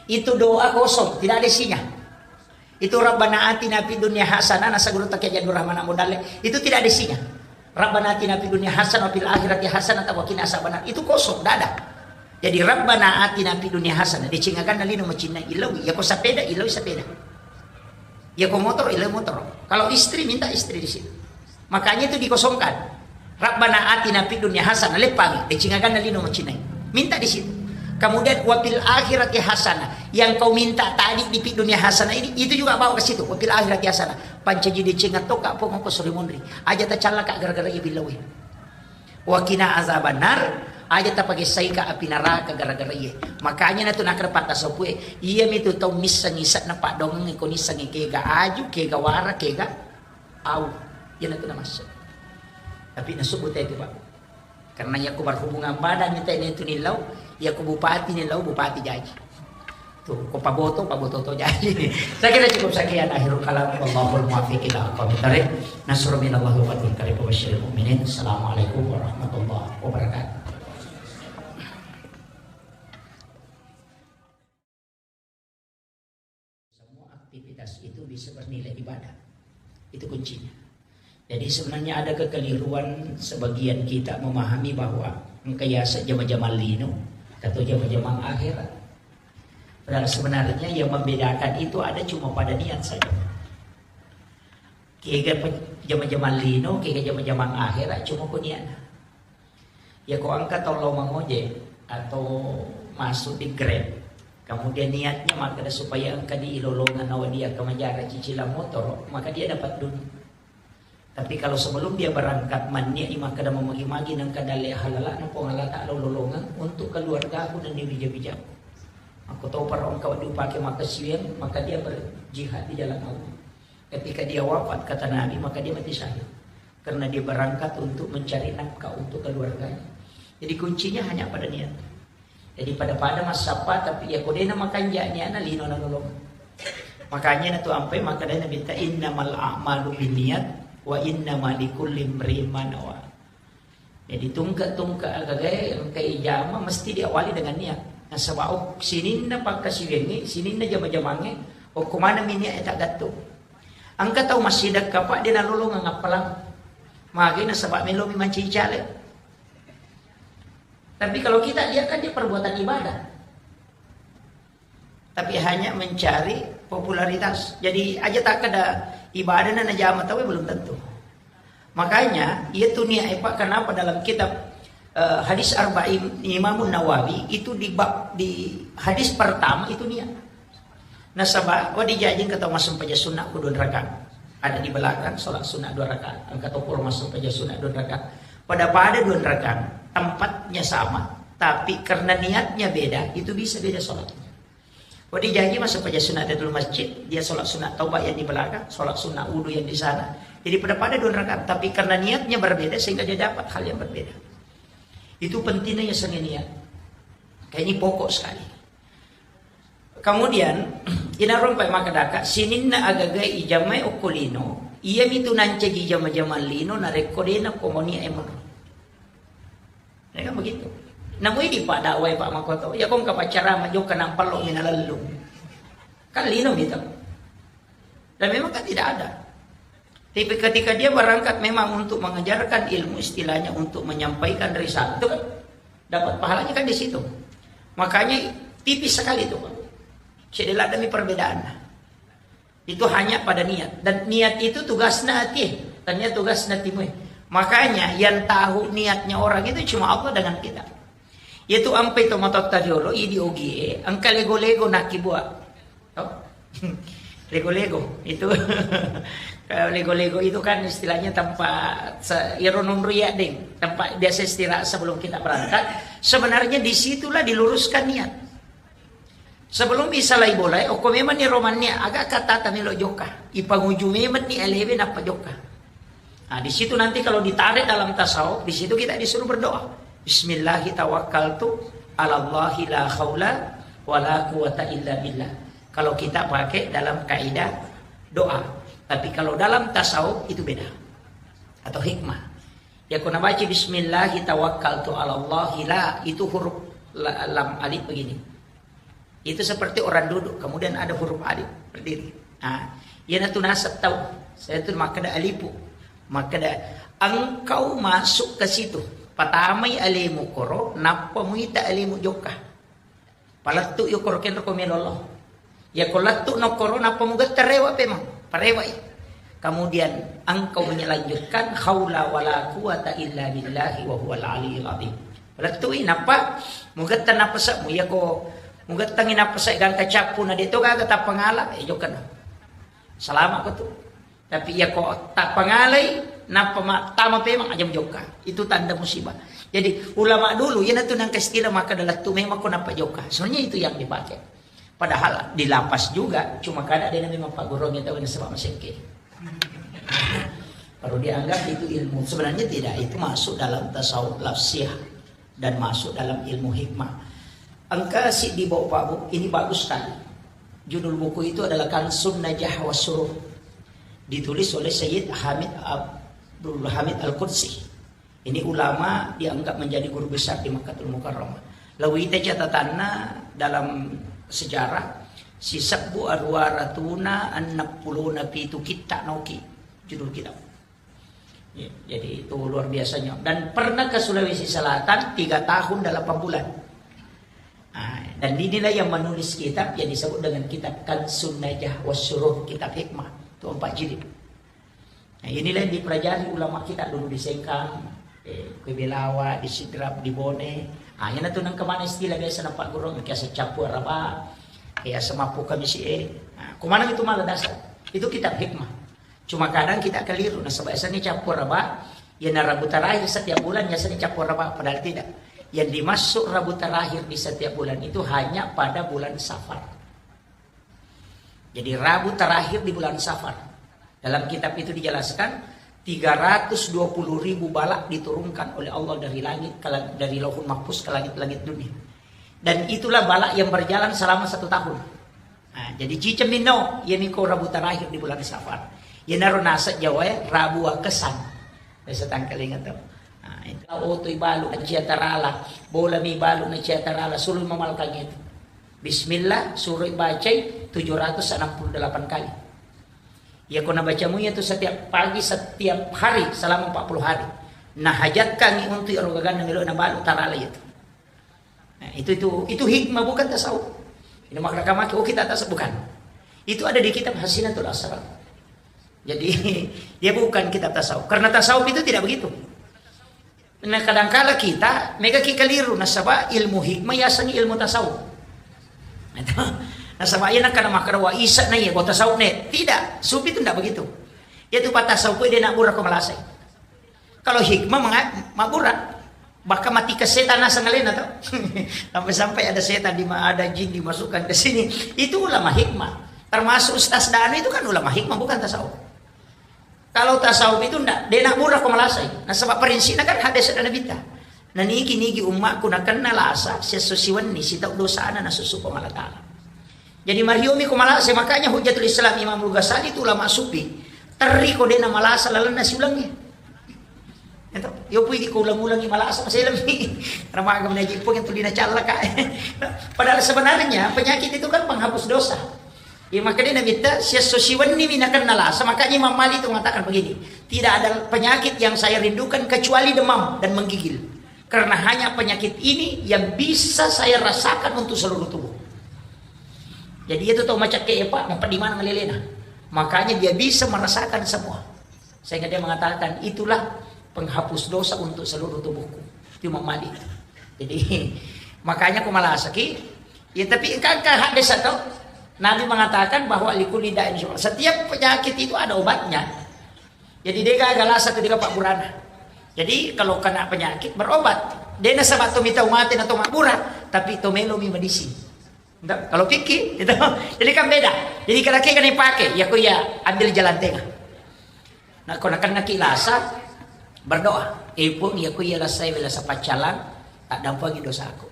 Itu doa kosong, tidak ada isinya. Itu "Rabbana atina fid dunya hasanah", nasa guru takia Jadul Rahman Abu Dalle. Itu tidak ada isinya. "Rabbana atina fid dunya hasanah wa fil akhirati hasanah wa qina azabannar." Itu kosong, tidak ada. Jadi, "Rabbana atina fid dunya hasanah", deceng aganna lino macinnai, ilaui. Yako sepeda, ilaui sepeda. Yako motor, ilaui motor. Kalau istri, minta istri di situ. Makanya itu dikosongkan. "Rabbana atina fid dunya hasanah", leppangi, deceng aganna lino macinnai. Minta di situ. Kemudian, "Wa fil akhirati hasanah", yang kau minta tadi di fid dunya hasanah ini, itu juga bawa ke situ. "Wa fil akhirati hasanah." Pancaji deceng atau kak pong ko suri monri. Aja tacallaka gara-gara iya billawi. "Wa qina azabannar", aja tapagessaika api neraka gara-gara iye. Makanya natu nakkeda patta sopue, iya mitu tau misseng ise'na paddoangeng ko nissengngi kega aju, kega wara, kega au. Iya natu namasseng. Tapi nasubut itu, Pak. Karena iya ko berhubungan badan itu, itu nillau, iya ko bupati nillau, bupati jaji. Tuh, ko paboto, paboto to jaji. Saya kira cukup sekian akhirul kalam. Wallahul muwaffiq ila aqwamit thariq. Nasrun minallahi wa fathun qarib wa basyiril mu'minin. Assalamualaikum warahmatullahi wabarakatuh. Semua aktivitas itu bisa bernilai ibadah. Itu kuncinya. Jadi sebenarnya ada kekeliruan sebagian kita memahami bahwa engka yaseng jama-jamang lino atau jama-jamang akhirat. Padahal sebenarnya yang membedakan itu ada cuma pada niat saja. Kega pe-, jama-jamang lino, kega jama-jamang akhirat, cuma ko niatna. Yako engka tau lao mangojek atau masuk di Grab, kemudian niatnya makkeda supaya engka diilolongeng nawa dia kemajara cicilan motor, maka dia dapat dunia. Tapi kalau sebelum dia berangkat, mannia'i makkeda mamagi-magi nengka dalle halala'na Puang Allah Ta'ala ulolongeng untuk keluargaku nenni wija-wijaku. Aku tahu para engka wedding upake makkasiwiang, maka dia berjihad di jalan Allah. Ketika dia wafat, kata Nabi, maka dia mati syahid. Karena dia berangkat untuk mencari nafkah untuk keluarganya. Jadi kuncinya hanya pada niat. Jadi pada-pada massappa, tapi iya ko de'na makanja niatna, lino nanolong. Makanya natu ampai makkedai Nabitta, "Innamal a'malu binniyat wa innama likulli imri'in ma nawa." Jadi tungke-tungke agagae engka ijama mesti diawali dengan niat. Nasaba, oh, sininna pakkasiwiangnge, sininna jama-jamangnge, okko maneng mi niat e taggattung. Engka tau massidekka, Pak, de nalolongeng appalang. Magi nasaba melomi mancaji caleg. Tapi kalau kita lihat kan dia perbuatan ibadah. Tapi hanya mencari popularitas. Jadi aja takkeda ibadahna najama tauwe, belum tentu. Makanya, iya tu niat e, Pak, kenapa dalam kitab, eh, hadis Arba'in Imamun Nawawi itu di bab, di hadis pertama itu niat. Nasaba, oh, dijajing kata massempaja sunnah ku dua rakaat. Ada di belakang sholat sunnah dua rakaat. Engka to pura massempaja sunnah dua rakaat. Pada-pada dua rakaat, tempatnya sama, tapi karena niatnya beda, itu bisa beda sholat. Wedding jaji massempaja sunnah tahiyatul masjid, dia sholat sunnah taubat yang di belakang, sholat sunnah wudu yang di sana. Jadi pada-pada dua rakaat, tapi karena niatnya berbeda sehingga dia dapat hal yang berbeda. Itu pentingnya ya seni niat. Kayak ini pokok sekali. Kemudian, inarung pai makkedaka, sininna agaga ijamai okko lino, iya mitu nancaji jama-jama lino, narekko dena komonia emon. Ya kan begitu. Namu idi Pak dakwai Pak Makoto, ya kong kapaccarama jokka nampallo mina lellung. Kan lino gitu. Dan memang kan tidak ada. Tapi ketika dia berangkat memang untuk mengajarkan ilmu, istilahnya untuk menyampaikan risalah, itu kan dapat pahalanya kan di situ. Makanya tipis sekali itu, Pak. Sedih demi perbedaan. Itu hanya pada niat. Dan niat itu tugasna hati. Tanya tugasna timu. Makanya yang tahu niatnya orang itu cuma Allah dengan kita. Yaitu ampe to matotta riolo, idi ogie, engka lego-lego nakibua. Oh. Lego-lego itu. Kalau lego-lego itu kan istilahnya tempat se- iro nunru ya, deng. Tempat biasa istirahat sebelum kita berangkat. Sebenarnya disitulah diluruskan niat. Sebelum bisa lai bolai, okko memang ni romannya agak kata tamilo jokka. Ipanguju memang ni alewe nappa jokka. Nah, di situ nanti kalau ditarik dalam tasawuf, di situ kita disuruh berdoa. Bismillahi tawakkaltu ala Allahi la haula wa la quwata illa billah. Kalau kita pakai dalam kaidah doa. Tapi kalau dalam tasawuf itu beda. Atau hikmah. Ya, kuna baca bismillahi tawakkaltu ala Allahi la, itu huruf la- lam alif begini. Itu seperti orang duduk, kemudian ada huruf alif berdiri. Nah, iyanatu nasab tau. Saya tu makkeda alipu. Makkeda engkau masuk ke situ. Patamai alemu koro, nappa muita alemu jokka. Palettu yo koro kenro ko melolo. Ya ko lettu no koro, nappa mugetta rewa pemang. Parewai. Kemudian engkau menyelanjutkan haula wala quwata illa billahi wa huwal aliyul azim. Lettui nappa mugetta nappase'mu, iyako mugettangngi nappase'e gangka cappu na de'to gaga tappangala, eh, jokkana. Salama ko tu. Tapi iyako tappangalai nappa ma- tama pemang, aja mujokka. Itu tanda musibah. Jadi ulama dulu iyanatu nangka istilah makkeda lettu memang ko nappa jokka. Sebenarnya itu yang dipakai. Padahal di lapas juga, cuma kada de' nabi mappagurung itu nasaba masekke. Baru dianggap itu ilmu. Sebenarnya tidak, itu masuk dalam tasawuf lafsiyah dan masuk dalam ilmu hikmah. Engka siddi bau Pak Bu, ini bagus sekali. Judul buku itu adalah Kansun Najah wa Surur. Ditulis oleh Sayyid Hamid Abdul Hamid Al-Qudsi. Ini ulama dianggap menjadi guru besar di Makkatul Mukarramah. Lawita catatanna dalam sejarah, sisebbu aruwa ratuna enneng pulona pitu kitta noki judul kitab. Ya, jadi itu luar biasanya. Dan pernah ke Sulawesi Selatan tiga tahun delapan bulan. Nah, dan inilah yang menulis kitab yang disebut dengan kitab Kansun Najah was Surur, kitab hikmah. Itu empat jilid. Nah, inilah yang dipelajari ulama kita dulu di Sengkang, eh, ke Belawa, di Sidrap, di Bone. Ah, iyanatu nang kemana istilah biasa nampak guru, kiasa capu araba, kiasa mapu kamisi, eh. Nah, kemana itu malah dasar? Itu kitab hikmah. Cuma kadang kita keliru, nasaba biasanya capu araba, ya na Rabu terakhir setiap bulan biasanya capu araba, padahal tidak. Yang dimaksud Rabu terakhir di setiap bulan itu hanya pada bulan Safar. Jadi Rabu terakhir di bulan Safar. Dalam kitab itu dijelaskan, tiga ratus dua puluh ribu balak diturunkan oleh Allah dari langit ke lang- dari Lauhul Mahfuz ke langit-langit dunia. Dan itulah balak yang berjalan selama satu tahun. Nah, jadi ciceng minno, iyami ko Rabu terakhir di bulan Safar. Iyanaro naseng Jawa e, Rabu Wakesan. Biasa tangkalinga to. Nah, itu. Otoi balu na cia tarala, bola mi balu na cia tarala, sulu mamalkang itu. Bismillah, suroi bacai tujuh ratus enam puluh delapan kali. Iya ko nabacamu iya tu setiap pagi, setiap hari selama empat puluh hari. Nah, hajatkangi untuk ero gaganna melo na balu tarala itu. Nah, itu itu itu hikmah, bukan tasawuf. Ini makna kamaki, oh, kita tasawuf, bukan. Itu ada di kitab Hasinatul Asrar. Jadi dia bukan kitab tasawuf. Karena tasawuf itu tidak begitu. Nah, kadangkala kita mega ki keliru, nasaba ilmu hikmah yasengngi ilmu tasawuf. Itu. Nasaba iya nakkada makkada wa isa na iya ko tasawuf ne. Tidak, sufi itu tidak begitu. Iya tu pa tasawuf de' nabbura ko malasai. Kalau hikmah menga- mabbura, bahkan matikan setan naseng alena to. Sampai-sampai ada setan di ada jin dimasukkan ke sini. Itu ulama hikmah. Termasuk Ustaz Danu itu kan ulama hikmah, bukan tasawuf. Kalau tasawuf itu ndak, de' nabbura ko malasai. Nasaba prinsipna kan hadis dan Nabitta. Na nigi-nigi ummakku nakenna lasa, siesso siwenni, sitau dosana nasusu Puang Allah Ta'ala. Jadi mariomi ko malasai, makanya Hujjatul Islam Imam Al-Ghazali itu ulama sufi. Terri ko de' namalasa lalenna siulengnge. Itu, yo pui di ko ulang-ulangi malasa, maselemmi. Ramaga menaji pun yang tulina callaka. Padahal sebenarnya penyakit itu kan penghapus dosa. Iya, makanya Nabitta, "Siesso siwenni mi nakenna lasa." Makanya Imam Malik itu mengatakan begini, "Tidak ada penyakit yang saya rindukan kecuali demam dan menggigil. Karena hanya penyakit ini yang bisa saya rasakan untuk seluruh tubuh." Jadi itu tahu macam kayak apa, mau di mana ngelelena. Makanya dia bisa merasakan semua. Sehingga dia mengatakan, "Itulah penghapus dosa untuk seluruh tubuhku." Itu Imam Malik. Jadi, makanya aku malasaki. Ya, tapi kan, kan hadis atau Nabi mengatakan bahwa likulli da'in syifa. Setiap penyakit itu ada obatnya. Jadi, dia gagal satu dia Pak Burana. Jadi, kalau kena penyakit, berobat. Dia nasaba tu mita umat atau makbura, tapi to melo mi medisi. Enggak, kalau fikih itu. Jadi kan beda. Jadi kalau kita dipakai, ya ku ya ambil jalan tengah. Nah, kalau kena ki lasa, berdoa. "Eh pun, ya ku ya lasai wela sapacalang, tak dampangi dosaku.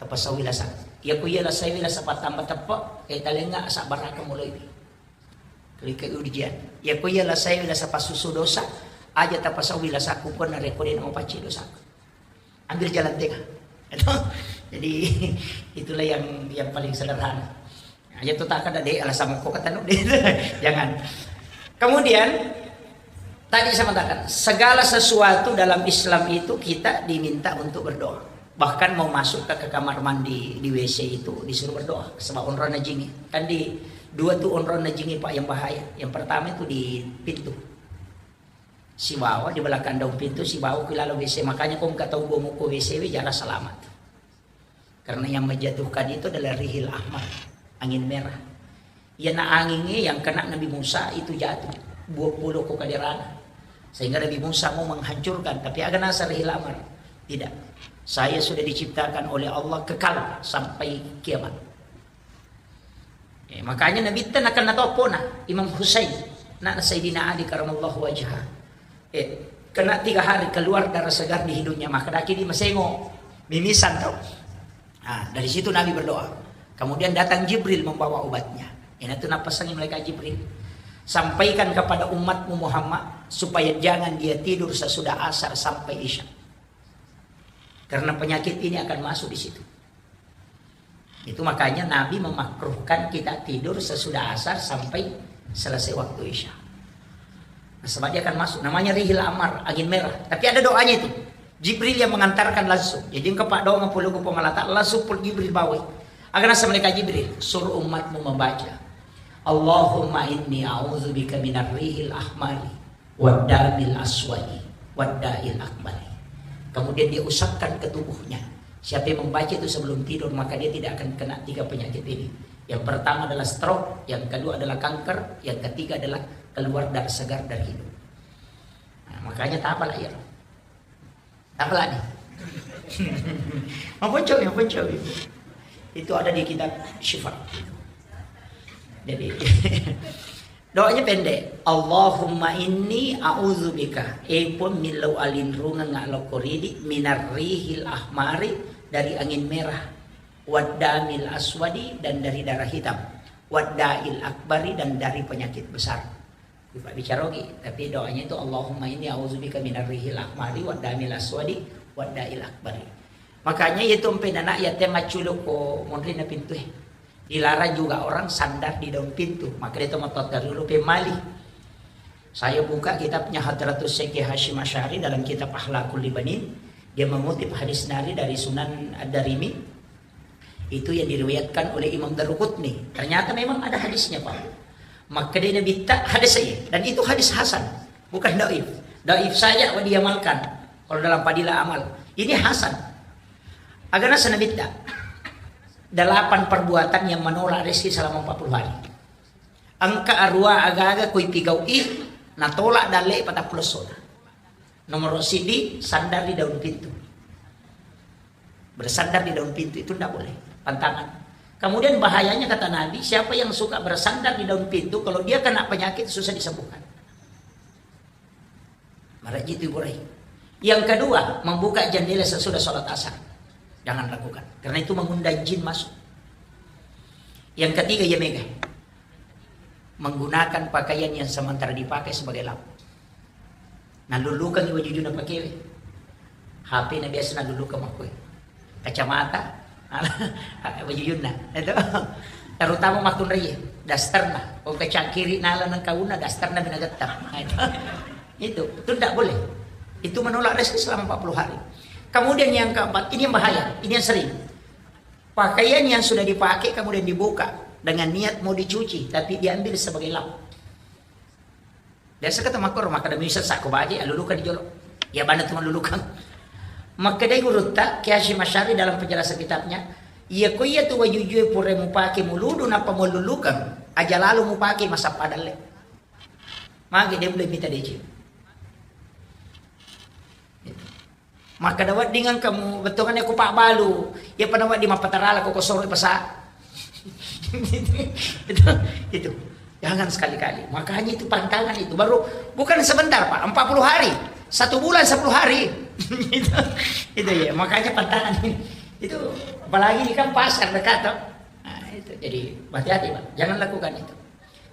Tapasau lasa. Ya ku ya lasai wela sapatamba teppe, eh talenga sabaraka mulai." Kalau ke ujian. "Ya ku ya lasai wela sapasusu dosa, aja tapasau lasaku pun narekode nama paci dosaku." Ambil jalan tengah. Jadi itulah yang yang paling sederhana. Aja tuh tak ada deh alasan kok kata deh. Jangan. Kemudian tadi saya mengatakan segala sesuatu dalam Islam itu kita diminta untuk berdoa. Bahkan mau masuk ke, ke kamar mandi di W C itu disuruh berdoa sebab onronna jingi. Kan di dua tuh onronna jingi Pak yang bahaya. Yang pertama itu di pintu. Sibawa di belakang daun pintu, sibawa ku lalo W C. Makanya kong katau gua muko W C we jarang selamat. Karena yang menjatuhkan itu adalah rihil ahmar, angin merah. Iya na anginnya yang kena Nabi Musa itu jatuh. Dua puluh ke kaderana. Sehingga Nabi Musa mau menghancurkan, tapi aga nasa rihil ahmar. Tidak. Saya sudah diciptakan oleh Allah kekal sampai kiamat. Eh, makanya Nabitta nakenna toppona Imam Husain, anakna Sayyidina Ali karamallahu wajha. Eh, kena tiga hari keluar darah segar di hidungnya, maka daki di masengo, mimisan tau. Nah, dari situ Nabi berdoa. Kemudian datang Jibril membawa obatnya. Ini tuh napasangi malaikat Jibril. "Sampaikan kepada umatmu Muhammad supaya jangan dia tidur sesudah asar sampai isya. Karena penyakit ini akan masuk di situ." Itu makanya Nabi memakruhkan kita tidur sesudah asar sampai selesai waktu isya. Nah, sebab dia akan masuk. Namanya rihil amar, angin merah. Tapi ada doanya itu. Jibril yang mengantarkan langsung. Jadi engkau pak doa ngapuluku pemalatak langsung pul Jibril bawa. Agar nasa mereka Jibril suruh umatmu membaca, "Allahumma inni a'udzubika minar rihil ahmari waddamil aswadi wadda'il akbari." Kemudian dia usapkan ke tubuhnya. Siapa yang membaca itu sebelum tidur, maka dia tidak akan kena tiga penyakit ini. Yang pertama adalah stroke, yang kedua adalah kanker, yang ketiga adalah keluar darah segar dari hidung. Nah, makanya tak apalah ya. Apa lagi? Maponcomi, maponcomi. Itu ada di kitab Syifa. Jadi, doanya pendek. "Allahumma inni a'udzubika." Eh pun millau alinrungeng ngalokko ridi minar rihil ahmari, dari angin merah. Waddamil aswadi, dan dari darah hitam. Wadda'il akbari, dan dari penyakit besar. Pak bicara ogi, tapi doanya itu, "Allahumma inni a'udzubika minar rihil ahmari waddamil aswadi wadda'il akbari." Makanya itu empe nana ya tema culuk ko monri na pintu eh. Dilarang juga orang sandar di daun pintu. Maka dia teman totta dulu pemali. Saya buka kitabnya Hadratus Syekh Hasyim Asy'ari dalam kitab Akhlaqul Libanin. Dia mengutip hadis nari dari Sunan Ad-Darimi. Itu yang diriwayatkan oleh Imam Daruqutni. Ternyata memang ada hadisnya, Pak. Maka dia Nabi tak hadis saya. Dan itu hadis hasan. Bukan daif. Daif saja diamalkan. Kalau dalam fadilah amal. Ini hasan. Agana sana Nabi tak. Delapan perbuatan yang menolak rezeki selama empat puluh hari. Engka arua aga-aga kui pigau'i, natolak dalle patappulo sona. Nomor sidi, sandar di daun pintu. Bersandar di daun pintu itu ndak boleh. Pantangan. Kemudian bahayanya kata Nabi, siapa yang suka bersandar di daun pintu, kalau dia kena penyakit susah disembuhkan. Maraji itu Ibu Rai. Yang kedua, membuka jendela sesudah sholat asar. Jangan lakukan. Karena itu mengundang jin masuk. Yang ketiga, ya mega. Menggunakan pakaian yang sementara dipakai sebagai lampu. Nalulukan baju juna pakai. H P na biasa nalulukan makoi. Kacamata, baju juna. Itu. Terutama makkunraie, dasterna. Engka cangkiri nala nengkauna, dasterna minagetta. Nah, itu. Itu, itu tidak boleh. Itu menolak rezeki selama empat puluh hari. Kemudian yang keempat, ini yang bahaya, ini yang sering. Pakaian yang sudah dipakai kemudian dibuka dengan niat mau dicuci, tapi diambil sebagai lap. Biasa kata makkoro, makkeda misal sakko baje, alulukan di jolo. Ya bana tu malulukang. Makkedai gurutta, Kiai Hasyim Asy'ari dalam penjelasan kitabnya, iya ko iya tu wajujue pura mupake muludu nappa mululukang, aja lalu mupake masappa dalle. Magi dia boleh minta deceng. Makkeda wedding engka mu bettuanna ko pabbalu, iya pada wedding mappatarala ko kosoro pasa. Itu, itu. Jangan sekali-kali. Makanya itu pantangan itu. Baru bukan sebentar, Pak, empat puluh hari. Satu bulan sepuluh hari. Itu, itu ya, makanya pantangan ini. Itu apalagi ini kan pasar dekat toh. Nah, itu. Jadi hati-hati, Pak. Jangan lakukan itu.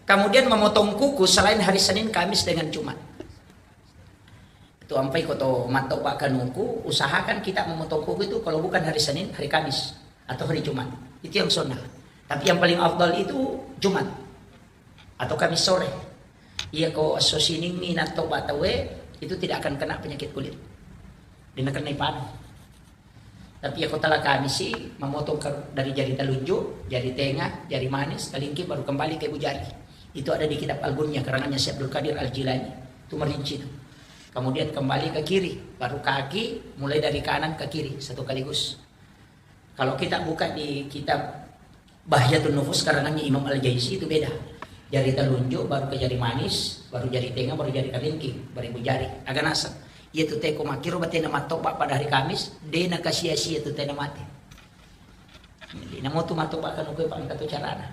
Kemudian memotong kuku selain hari Senin, Kamis dengan Jumat. Tu ampai ko to mattoba kanuku, usahakan kita memotong kuku itu kalau bukan hari Senin, hari Kamis atau hari Jumat. Itu yang sunnah. Tapi yang paling afdal itu Jumat atau Kamis sore. Iya ko esso siningngi nattoba tauwe, itu tidak akan kena penyakit kulit. Dena kena ipanu. Tapi iya ko tala Kamisi, memotong ke, dari jari telunjuk, jari tengah, jari manis, kelingking, baru kembali ke ibu jari. Itu ada di kitab Al-Bunyah, karangannya Syekh Abdul Qadir Al-Jilani. Itu merinci itu. Kemudian kembali ke kiri, baru kaki, mulai dari kanan ke kiri, satu kaligus. Kalau kita buka di kitab Bahjatun Nufus karangannya Imam Al-Jaizi itu beda. Jari telunjuk, baru ke jari manis, baru jari tengah, baru jari kalingking, baru ibu jari. Aga naseng. Iya tu teko makkiro batena mattoba pada hari Kamis, de nakasia-sia tu tena mate. Jadi, namo tu mattoba kanuku, Pak, engka tu carana.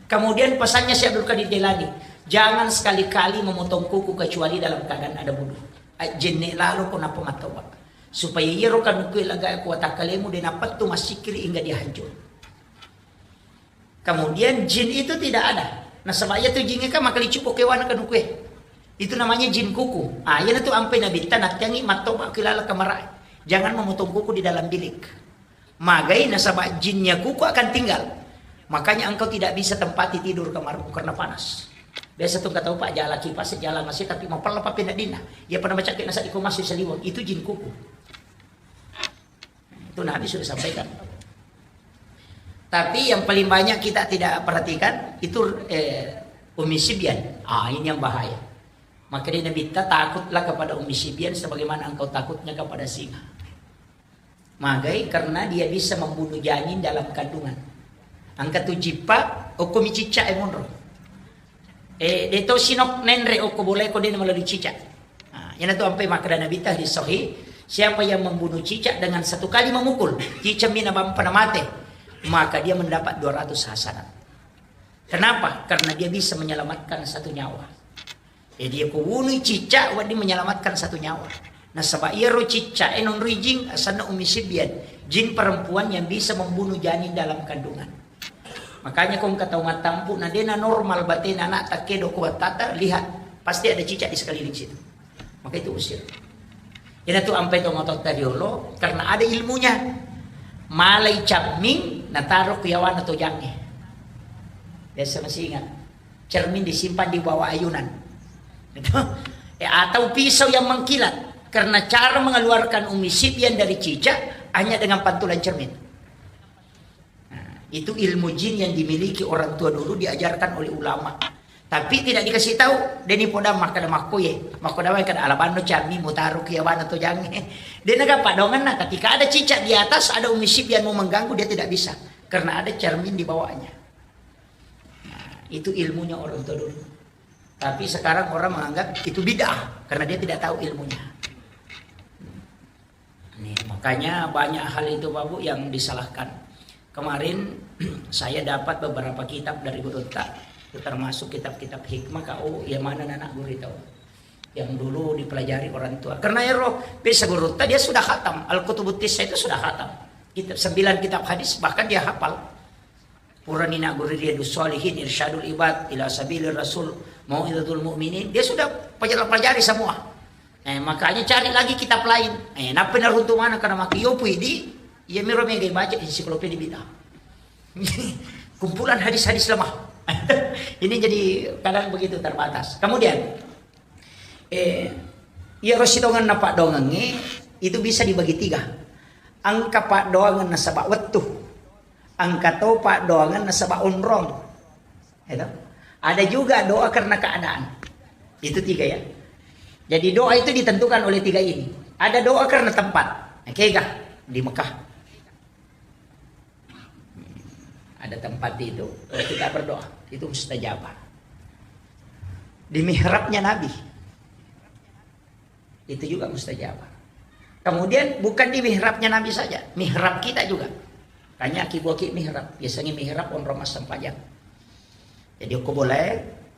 Kemudian pesannya Syekh Abdul Qadir Jailani, jangan sekali-kali memotong kuku kecuali dalam keadaan ada wudu. Ajjenne lalo ko nappa mattoba. Supaya iyaro kanuku laga ku watakkalemu de napettu massikkiri hingga dia hancur. Kemudian jin itu tidak ada. Nasaba iya tu jin kan makalicu ko kewana kanukue. Itu namanya jin kuku. Ah, iya tu ampai Nabitta nattiangi mattoba kilala kamarae. Jangan memotong kuku di dalam bilik. Magai nasaba jinnya kuku akan tinggal. Makanya engkau tidak bisa tempati tidur kamarmu karena panas. Biasa tu engka tau, Pak, jala kipas, jala masih tapi mapella pappena dinna. Iya pada macam kena sadi ko masuk saliwang. Itu jin kuku. Itu Nabi sudah sampaikan. Tapi yang paling banyak kita tidak perhatikan itu, eh, Ummi Sibyan. Ah, ini yang bahaya. Maka dia Nabi, "Takutlah kepada Ummi Sibyan sebagaimana engkau takutnya kepada singa." Magai karena dia bisa membunuh janin dalam kandungan. Engka tu jippa, okko mi cicca e monro. Eh, de to sinok nenre okko bolae ko de na melalui cicak. Nah, iyanatu ampai makkeda Nabitta hadis sahih, siapa yang membunuh cicak dengan satu kali memukul, cicak mina bampa na mate, maka dia mendapat dua ratus hasanat. Kenapa? Karena dia bisa menyelamatkan satu nyawa. Jadi, ko wunui cicak, wedding menyelamatkan satu nyawa. Nasaba iyaro cicak e nonroi jin, asanna Ummi Sibyan, jin perempuan yang bisa membunuh janin dalam kandungan. Makanya ko engka tau mattampu, na dena normal batena anak takkedo ko wattata, lihat, pasti ada cicak di sekeliling situ. Maka itu usir. Iyanatu ampai to matotta riolo, karena ada ilmunya. Malai camming, nataro ku yawana tojangnge. Biasa masih ingat. Cermin disimpan di bawah ayunan. Gitu. Ya, atau pisau yang mengkilat. Karena cara mengeluarkan Ummi Sibyan dari cicak hanya dengan pantulan cermin. Nah, itu ilmu jin yang dimiliki orang tua dulu, diajarkan oleh ulama. Tapi tidak dikasih tahu, deni poda makkeda makkoye, makkoda wae kada alabanno cammi mutaro ki yawana tojangnge. Dena gappa dongenna, ketika ada cicak di atas, ada Ummi Sibyan mau mengganggu, dia tidak bisa. Karena ada cermin di bawahnya. Nah, itu ilmunya orang tua dulu. Tapi sekarang orang menganggap itu bid'ah karena dia tidak tahu ilmunya. Nih, makanya banyak hal itu, Pak Bu, yang disalahkan. Kemarin saya dapat beberapa kitab dari gurutta, termasuk kitab-kitab hikmah, kau yang mana anak guru itu yang dulu dipelajari orang tua. Karena ero biasa gurutta dia sudah khatam, Al-Kutubut Tissa itu sudah khatam. Kitab, sembilan kitab hadis bahkan dia hafal. Purani nagguru Riyadus Shalihin, Irsyadul Ibad ila Sabilir Rasul, Mau'izatul Mukminin, dia sudah pelajari semua. Eh, makanya cari lagi kitab lain. Eh, nappa naruntu mana karena maki yopu idi, iya miro mega baca ensiklopedia bid'ah. Kumpulan hadis-hadis lemah. Ini jadi kadang begitu terbatas. Kemudian, eh, iyaro sitongenna paddoangengnge itu bisa dibagi tiga. Engka paddoangeng nasaba wettu, engka to paddoangeng nasaba onrong. Itu. Ada juga doa karena keadaan. Itu tiga ya. Jadi doa itu ditentukan oleh tiga ini. Ada doa karena tempat. Nah, kega di Mekah. Ada tempat itu, kita berdoa, itu mustajabah. Di mihrabnya Nabi, itu juga mustajabah. Kemudian bukan di mihrabnya Nabi saja, mihrab kita juga. Tanya ki buah ki mihrab, biasanya mihrab onrong massempajang. Jadi ko boleh,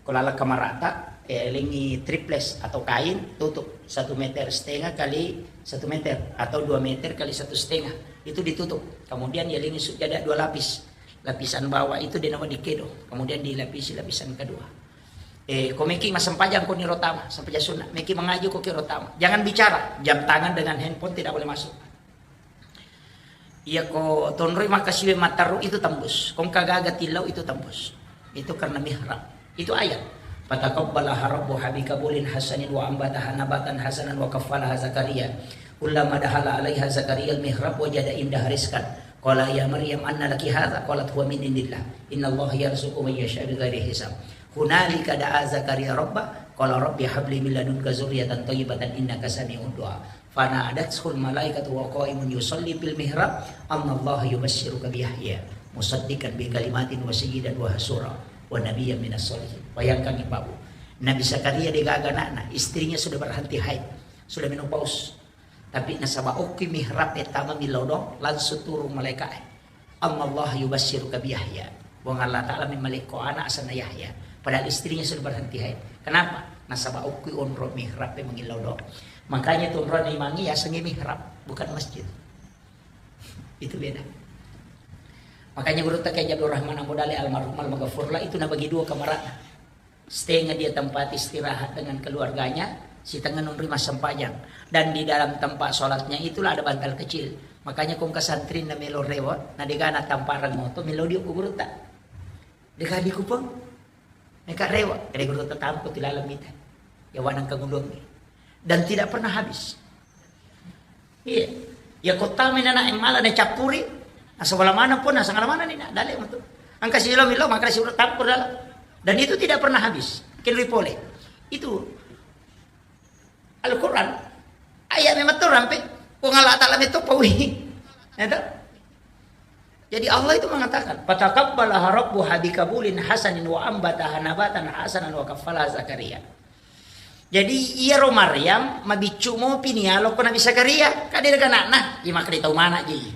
ko laleng kamarata, eh, lingi triples atau kain, tutup satu meter setengah kali satu meter atau dua meter kali satu setengah, itu ditutup. Kemudian ya lingi sujada dua lapis, lapisan bawah itu denawa dikedo, kemudian dilapisi lapisan kedua. Eh, ko meki massempajang ko niro tama, sempajang sunnah, meki mengaji ko kiro tama. Jangan bicara, jam tangan dengan handphone tidak boleh masuk. Iya ko tonroi makkasiwe matteru itu tembus. Kong kagaga tillau itu tembus. Itu karena mihrab. Itu ayat. Fataqabbalaha rabbuha biqabulin hasanin wa ambataha nabatan hasanan wa kaffalaha Zakaria. Kullama dakhala alaiha Zakaria al-mihrab wajada indaha rizqan. Qala ya Maryam anna laki hadza? Qalat huwa min indillah. Innallaha yarzuqu man yasha'u bighairi hisab. Hunalika da'a Zakaria rabba, qala rabbi habli min ladunka dzurriyyatan thayyibatan innaka sami'ud du'a. Fanadathul malaikatu wa qa'imun yusalli fil mihrab, annallaha yubasyiruka bi Yahya musaddiqan bi kalimatin wa sayyidan wa hasura wa nabiyyan minas sholihin. Bayangkan, Ibu. Nabi Zakaria degaga anakna, istrinya sudah berhenti haid, sudah menopause. Tapi nasaba okki mihrab e tama millau doang, langsung turun malaikat e. Annallaha yubasyiruka bi Yahya. Puang Allah Ta'ala memmalekko anak asenna Yahya. Padahal istrinya sudah berhenti haid. Kenapa? Nasaba okki onro mihrab e mangillau doang. Makanya tu onrona imangnge yasengnge mihrab, bukan masjid. Itu beda. Makanya gurutta Kiai Abdul Rahman Ambo Dale almarhum almaghfurlah itu nabagi dua kamarana. Setengah dia tempat istirahat dengan keluarganya, sitengnga nonroi massempajang. Dan di dalam tempat sholatnya itulah ada bantal kecil. Makanya kong kesantri na melo rewa, na degana tamparang moto, melo dio ku gurutta. Dega di kupang. Neka rewa, kede gurutta tampo tilalang mita. Ya wanang kagulung. Dan tidak pernah habis. Iya. Ya kota minana yang malah na cappuri, nasaba mana pun, nasaba mana ni, na, dale metu. Angka silo milo, maka si urut campur dalam. Dan itu tidak pernah habis. Kelui pole. Itu Al-Quran. Ayat memang tu rampe. Puang Allah Ta'ala metu pawi. Ya toh? Jadi Allah itu mengatakan, "Fataqabbalaha rabbuha biqabulin hasanin wa ambataha nabatan hasanan wa kaffalaha Zakaria." Jadi, iyaro Maryam mabiccu mopi ni alokko Nabi Zakaria, kade gana'na, di makkeda tau mana ji.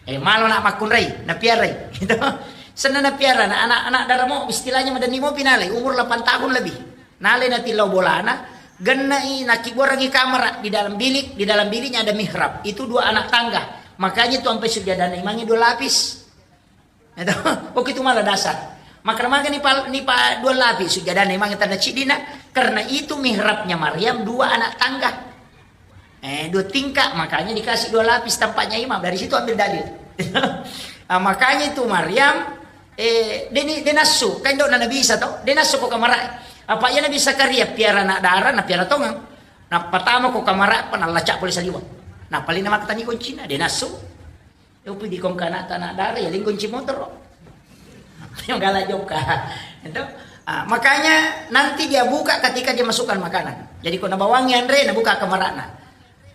Eh, malo nak makkunrai, napiarai. Gitu. Senna napiara, na anak-anak daramo, istilahnya madanni mopi nalai, umur delapan tahun lebih. Nalai natillau bolana, gennai, nakibuarangi kamera di dalam bilik, di dalam biliknya ada mihrab. Itu dua anak tangga. Makanya tu ampai sujadana imangi dua lapis. Itu, oke, itu malah dasar. Makanya, makanya nipa, nipa dua lapis sujadana imang tanah cidina, karena itu mihrabnya Maryam dua anak tangga. Eh, dua tingkat, makanya dikasih dua lapis tempatnya imam. Dari situ ambil dalil. Ah, makanya itu Maryam, eh, deni, denasu, kan dok Nabi Isa toh, denasu kok kamar. Apa ya Nabi Zakaria piara anak dara, na piara tongang. Nah, pertama kok kamar apa, nah lacak boleh saliwang. Nah, paling nama ketani kuncinya, denasu. Yopi di kongkana tanah dara ya lingkunci motor. Yang galak joka. Itu. Ah, makanya nanti dia buka ketika dia masukkan makanan. Jadi kau nabawangi anre, nabuka kamarana.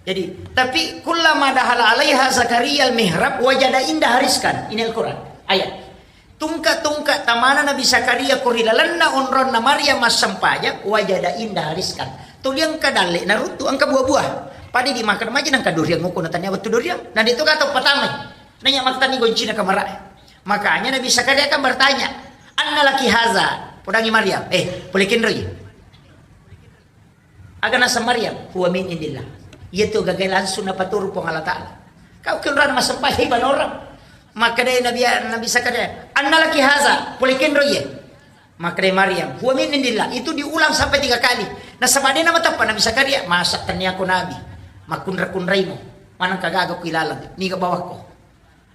Jadi, tapi kullama dahala alaiha Zakaria al-mihrab wajada inda hariskan. Ini Al-Quran. Ayat. Tungka-tungka tamana Nabi Zakaria kuri lalenna onronna Maryam massempajang, wajada inda hariskan. Tuliang kadalle naruttu angka buah-buah. Pada di makan maja nangka duriang nguku natanya waktu duriang. Nah, itu kata pertama. Nanya maktani goncina kamara. Makanya Nabi Zakaria kan bertanya, "Anna laki haza?" Podangi Maryam, "Eh, boleh kenroi?" Aga naseng Maryam, "Huwa min indillah." Iya tu gagai langsung napaturu Puang Allah Ta'ala. Kau kenrana massempajang ibadah orang. Maka dai Nabi, Nabi Zakaria, "Anna laki haza?" Boleh kenroi ye. Maka dai Maryam, "Huwa min indillah." Itu diulang sampai tiga kali. Nasaba dena mateppa Nabi Zakaria, "Masa tenniako Nabi. Makkunra-kunraimu. Manang kagaga ku ilalang. Niga bawakko."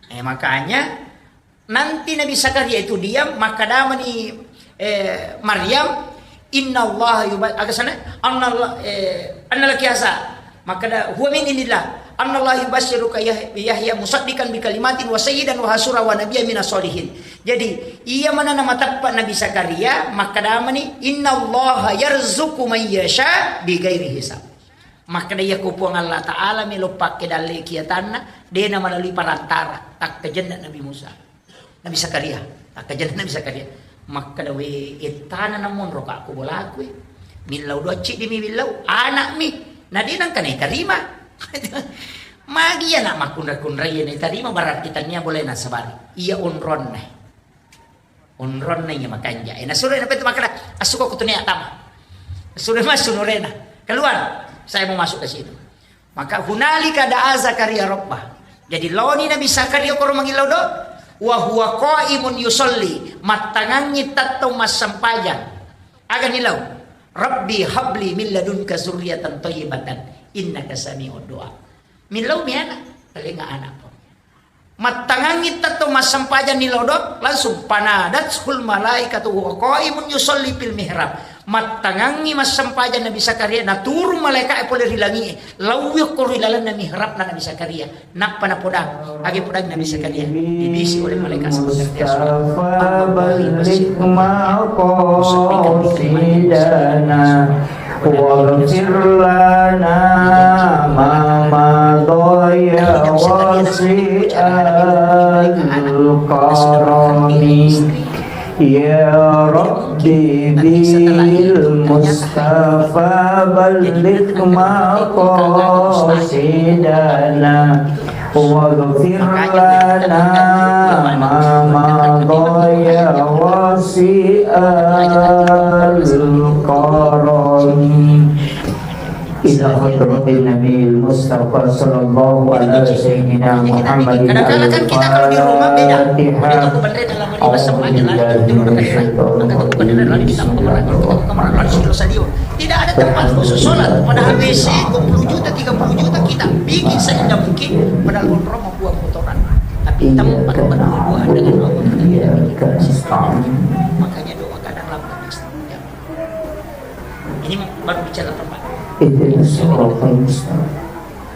Eh, makanya Nanti Nabi Zakaria itu diam, makkedamani, eh, Maryam, "Innallaha yuba-," aga sana? "Annallah-, eh, annalaki haza." Makkeda, "Huwa min indillah. Annallaha yubasyiruka Yah-, Yahya musaddiqan bi kalimatin wa sayyidan wa hasura wa nabiyya minas sholihin." Jadi, iya manana mateppa Nabi Zakaria, makkedamani, "Innallaha yarzuqu man yasha bi ghairi hisab." Makkeda, "Iyako Puang Allah Ta'ala melo pakke dalle kiatanna, dena melalui perantara, takkajenna Nabi Musa." Nabi Zakaria, takkajenna Nabi Zakaria. Makkeda, "We, ettana namonro ka ko bolaku, eh. Millau doa ciddi mi millau, anak mi. Na de nangka naitarima." Magi anak makkunra-kunrai naitarima, berarti tania boleh nasabari. Iya onronna. Onronna iya makanja. Eh, nasuro na petu makkeda, "Assuko kutunia tama." Sudah masuk nurena. "Keluar, saya mau masuk ke situ." Maka hunalika da'a Zakaria rabbah. Jadi laoni Nabi Zakaria koro mangillau do, wa huwa qaimun yusalli, mattangangi tettong massempajang. Aga nilau? "Rabbi habli min ladunka zurriyatan thayyibatan innaka sami'ud du'a." Millau mi anak, talenga anak. Mattangangi tettong massempajang ni lodok, langsung, "Fanadathul malaikatu wa qaimun yusalli fil mihrab." Mattangangi massempajang Nabi Zakaria, naturung malaika'e pole ri langi'e, lauwi ko ri lalenna mihrabna Nabi Zakaria. Nappa napodang, age podang Nabi Zakaria, dibisi oleh malaikat sebentar dia sholat. Mustafa balligh maqasidana. واغفر لنا ما مضى يا واسع الكرم. يا رب بالمصطفى بلغ مقاصدنا. واغفر لنا ما مضى يا واسع الكرم. إلى حضرة النبي المصطفى صلى الله على سيدنا محمد. Kadang-kadang kan kita kalau di rumah beda. Kita tuh bener dalam lima setengah jalan, itu udah kayak angkat tuh bukan dalam lagi kita mau kemana, kita mau kemana, langsung ke stadion. Tidak ada tempat khusus sholat, padahal W C dua puluh juta, tiga puluh juta kita bikin seindah mungkin, padahal kontrol membuat kotoran. Tapi tempat berdoa dengan Allah kita tidak bikin. Makanya doa kadang lama. Ini baru bicara tempat. Ihdinas siratal mustaqim.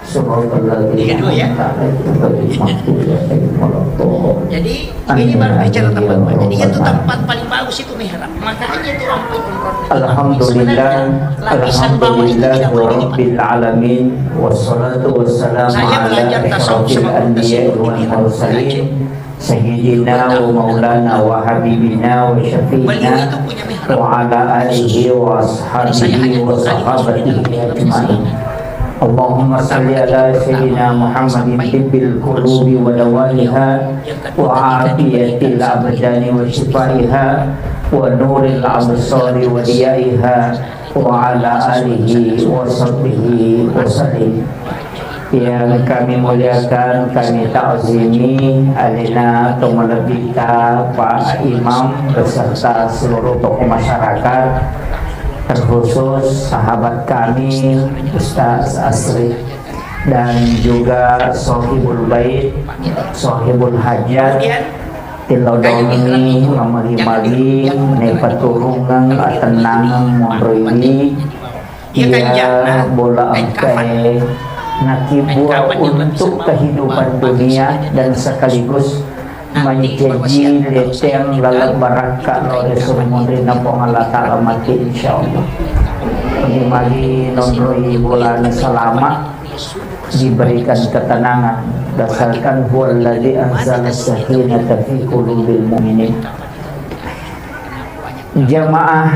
Siratal ladzina an'amta alaihim ghairil maghdubi alaihim waladdallin. Jadi, ini baru bicara tempat, Pak. Jadi, itu tempat paling bagus itu mihrab. Makanya itu ampuh umroh. Alhamdulillah, alhamdulillah rabbil alamin, wassalatu wassalamu ala asyrafil anbiya'i wal mursalin, sayyidina wa maulana wa habibina wa syafi'ina wa ala alihi wa ashabihi wa sahabatihi ajma'in. Allahumma salli ala sayyidina Muhammadin tibbil qulubi wa dawaiha wa afiyatil abdani wa shifaiha wa nuril absari wa diyaiha wa ala alihi wa sahbihi wa sallim. Yang kami muliakan, kami ta'zimi alena to malebbita Pak Imam beserta seluruh tokoh masyarakat, terkhusus sahabat kami Ustaz Asri dan juga Sohibul Bait, Sohibul Hajat, tilodongi mamagi-magi, nepaturungeng, atennangeng, monroiwi, iya bola engkae nakibuat untuk kehidupan dunia dan sekaligus mancaji leteng laleng barakka lao ri surumunrinna Puang Allah Ta'ala mati, insyaallah. Magi-magi nonroi bolana salama, diberikan ketenangan, dasarkan huwallazi anzala sakinata fi qulubil mu'minin. Jamaah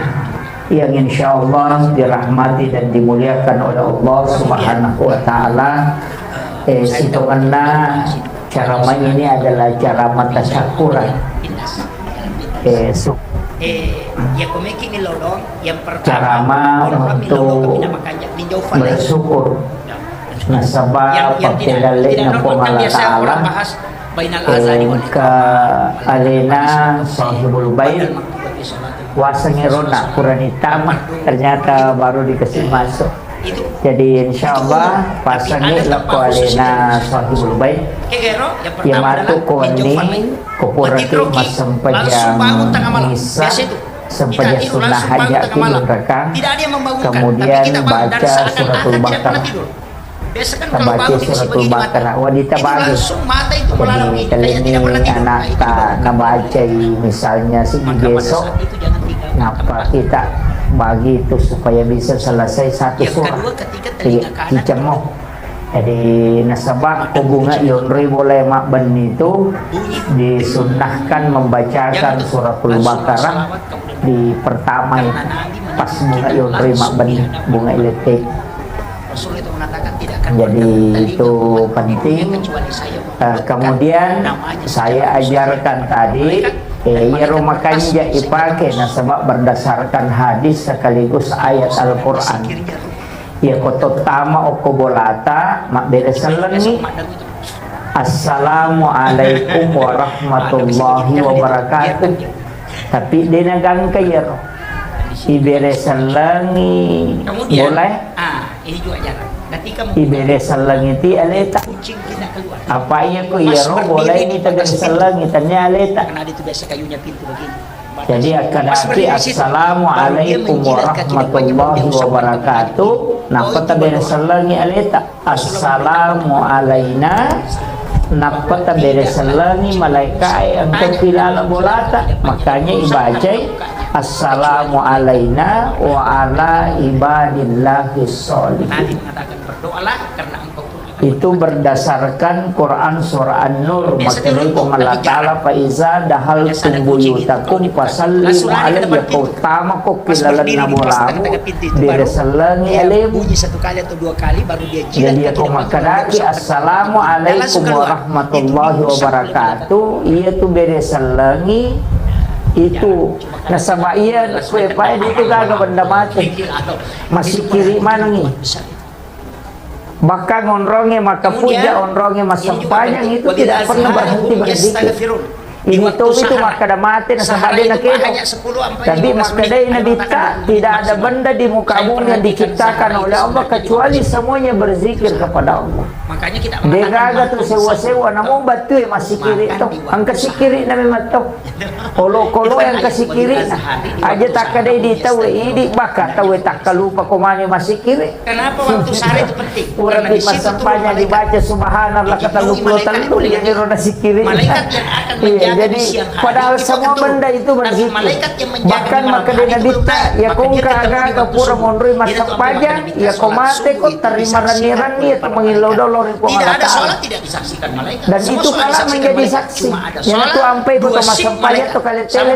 yang insyaallah dirahmati dan dimuliakan oleh Allah Subhanahu wa Ta'ala, eh, sitongenna ceramah ini adalah ceramah tasyakuran. Eh, su- Eh, iya, ko meki mi lodong, yang pertama, ceramah untuk bersyukur. Nasaba pappelalle'na Puang Allah Ta'ala, engka alena Sohibul Bait, wasengngi rona purani tama, ternyata baru dikasih masuk. Jadi, insyaallah, pasangi lako alena Sahibul Bait. Iya matu ko wenni, ko puraki massempajang misa, sempajang sunnah hajaki dua rakang, kemudian baca suratul Baqarah. Tabaca suratul Baqarah, wa ditabagi. Jadi, talenni anakta nabacai misalnya si beso, napa kita bagi itu supaya bisa selesai satu surah. Iya, icemmo. Jadi, nasaba ko bunga yonroi bola mabbenni itu disunnahkan membacakan suratul Baqarah di pertama itu, pas bunga yonroi mabbenni, bunga iletek. Jadi, itu penting. Eh, kemudian saya ajarkan tadi, eh, iyaro makanja ipake nasaba berdasarkan hadis sekaligus ayat Al-Quran. Iya, ko tottama okko bolata, mabbere sellengi, "Assalamualaikum warahmatullahi wabarakatuh." Tapi de nagangka iyaro. Ibere sellengi bola. Ibere sellengi ti aleta. Apa iya ko iyaro bola ini tebere sellengi, tania aleta. Jadi, akkadaki, "Assalamualaikum warahmatullahi wabarakatuh." Nappa tabere sellengi aleta, "Assalamu alaina." Nappa tabere sellengi malaikae engka pi laleng bolata. Makanya ibacai, "Assalamu alaina wa ala ibadillahis sholihin." Itu berdasarkan Quran surah An-Nur, makkedai Puang Allah Ta'ala, "Fa iza dahaltum buyutakum fasallimu alaihi." Iya, ko tama ko ki lalenna bolamu, bere sellengi alemu. Jadi, iya ko makkedaki, "Assalamualaikum warahmatullahi wabarakatuh," iya tu bere sellengi itu. Nasaba iya kue pae itu gaga benda mate. Masikiri manengi. Bahkan onrongnge makapuja, onrongnge massempajang itu tidak pernah berhenti berzikir. Ini tu itu makkeda mate nasaba de nakeda. Tapi makkedai Nabitta, tidak ada benda di muka bumi yang diciptakan oleh Allah kecuali semuanya berzikir kepada Allah. De gaga tu sewa-sewa, namu batue masikiri to. Engka sikiri na memang to. Kolo-kolo yang kasikiri aja takkadai di tau idi, baka tau takkalupa ko mane masikiri. Kenapa waktu sehari itu penting? Karena di situ turun malaikat. Dibaca subhanallah katellu pulo tellu, jadi rona sikiri. Malaikat yang akan menjaga di siang hari. Padahal semua benda itu berzikir. Bahkan makkedai Nabitta, ya kongka gaga pura monroi massempajang, ya ko mate ko terima renni-renni, ya tu mangillau dolo ri Puang Allah Ta'ala. Tidak ada sholat tidak disaksikan malaikat. Dan itu kala menjadi saksi. Yang itu ampai buka massempajang to kale tele.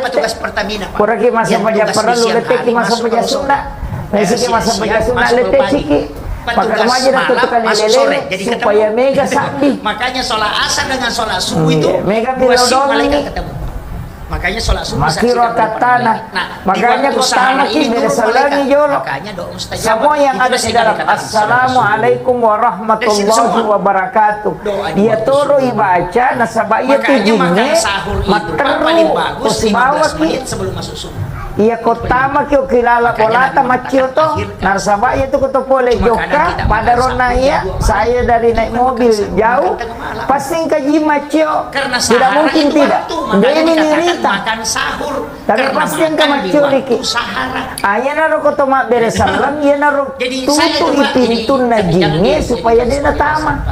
Puraki massempajang parellu, leteki massempajang sunna. Naisiki massempajang sunna, leteciki. Maka remaja dan tutukan lele supaya mega sabbi. Makanya sholat asar dengan sholat subuh itu mega pilo dong ini. Makanya sholat subuh. Makiro katana. Makanya kutana ki bere sellengi jolo. Semua yang ada di dalam assalamualaikum warahmatullahi wabarakatuh, iya toro ibaca nasaba iya tu jingnge matteru ko sibawaki. Iya ko tama ki okilala bolata maccio to. Nasaba iya tu ko to pole jokka pada ronna iya, saya dari naik mobil jauh, pasti engka ji maccio. Tidak mungkin tidak. Demi nirita. Tapi pasti engka maccio riki. Ah, iyanaro ko to mabbere selleng, iyanaro tutu'i pintunna jingnge supaya de natama.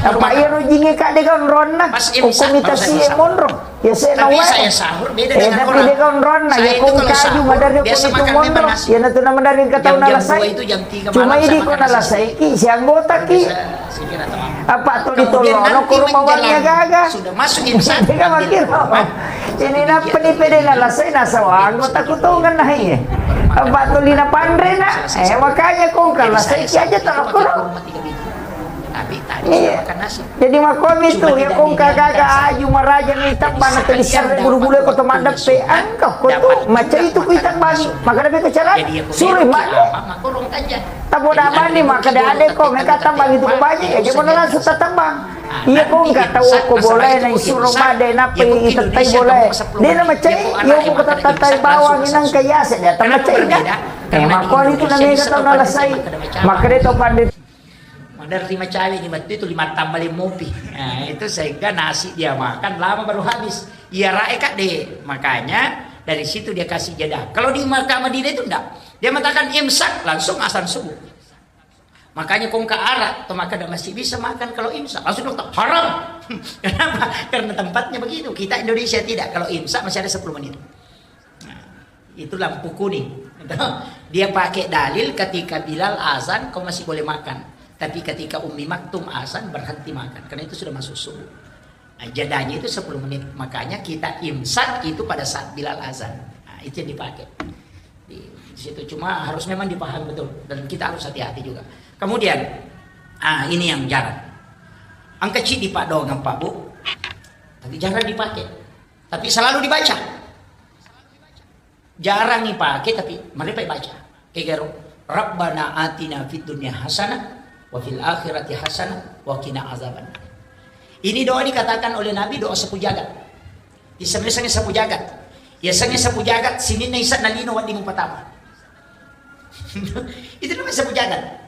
Apa iyaro jingnge ka de gaga onronna, okko mitasi e monro. Ya se na wae. Eh, tapi de gaga onronna, ya ko engka aju maderri ko mitu monro. Iyanatu na maderri engka tau nalasai. Cuma idi ko nalasaiki, si anggotaki. Apa tuli tollono ko rumawangnge gaga. Sudah masuk imsak. Ini nappani pede nalasai nasaba anggota kutongan nahai. Apa tuli napanre na. Eh, makanya ko engka lasai ki aja tolokoro. Iya. Jadi makomi tu ya ko engka gaga aju maraja ni tabbana tuli serre bulu-bulu ko to maddeppe. Engka ko tu macca itu ku itabbangi. Maka dapat ko cara suri manu. Taboda bani maka de ade ko meka tabbangi tu baji ya jemona langsung tatambang. Iya ko engka tau ko bolae na isuro made nappa itettai bolae. De na macai, iya ko tettai bawang inang ka yase de ta macai ga. Eh, makkuani tu na mega tau na lasai. Makkeda tau pande. Maderri macawe ni mettu itu lima tambah lima mopi. Nah, itu sehingga nasi dia makan lama baru habis. Iya rae kak de. Makanya dari situ dia kasih jeda. Kalau di Makkah Madinah itu enggak. Dia mengatakan imsak langsung azan subuh. Makanya kongka Arab, to makkeda masih bisa makan kalau imsak. Langsung dokter, haram. Kenapa? Karena tempatnya begitu. Kita Indonesia tidak. Kalau imsak masih ada sepuluh menit. Nah, itu lampu kuning. Dia pakai dalil ketika Bilal azan, kau masih boleh makan. Tapi ketika Ummi Maktum azan, berhenti makan. Karena itu sudah masuk subuh. Nah, jadanya itu sepuluh menit. Makanya kita imsak itu pada saat Bilal azan. Nah, itu yang dipakai. Di, di situ cuma harus memang dipahami betul dan kita harus hati-hati juga. Kemudian, ah ini yang jarang. Engka ceddi paddoangeng Pak Bu, tapi jarang dipakai. Tapi selalu dibaca. Jarang dipakai tapi mereka baca. Kegaro, Rabbana atina fid dunya hasanah wa fil akhirati hasanah wa qina azaban. Ini doa dikatakan oleh Nabi doa sapu jagat. Isengnge-sengnge sapu jagat. Iyasengnge sapu jagat, sininna ise'na lino wedding mupatama. Itu namanya sapu jagat.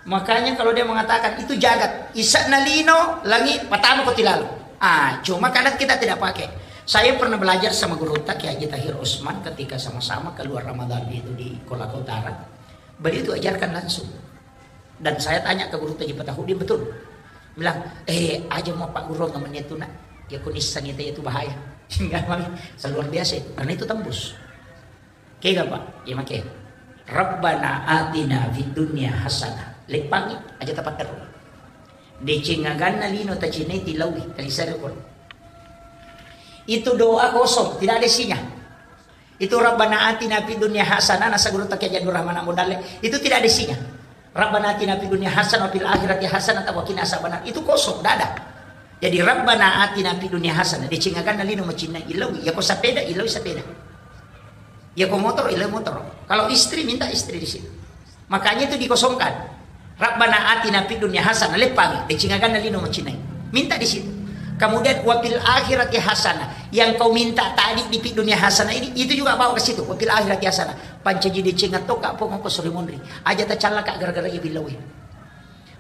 Makanya kalau dia mengatakan itu jagat, ise'na lino, langi, patama ko tilalo. Ah, cuma kadang kita tidak pakai. Saya pernah belajar sama gurutta Kiai Haji Tahir Usman ketika sama-sama keluar Ramadan itu di Kolaka Utara. Beliau itu ajarkan langsung. Dan saya tanya ke gurutta Haji Patahudin, betul. Bilang, eh, aja mau Pak Guru nggak menyentuh nak. Ya kunisang itu, itu bahaya. Enggak, luar biasa itu. Karena itu tembus. Kega, Pak? Ya make. Rabbana atina fid dunya hasanah. Leppangi aja tapatteru. Deceng aganna lino tacinai tilaui, talisari pun. Itu doa kosong, tidak ada isinya. Itu Rabbana atina fid dunya hasanah, nasa guru take Abdul Rahman Abu Dalle, itu tidak ada isinya. Rabbana atina fid dunya hasanah wa fil akhirati hasanah wa qina azabannar. Itu kosong, tidak ada. Jadi Rabbana atina fid dunya hasanah, deceng aganna lino macinnai, illaui, yako sepeda, illaui sepeda. Yako motor, illaui motor. Kalau istri, minta istri di situ. Makanya itu dikosongkan. Rabbana atina fid dunya hasanah, leppangi, deceng aganna lino macinnai. Minta di situ. Kemudian wa fil akhirati hasanah, yang kau minta tadi di fid dunya hasanah ini, itu juga bawa ke situ. Wa fil akhirati hasanah. Pancaji deceng atau kak pong ko suri monri. Aja tacalla kak gara-gara iya billawi.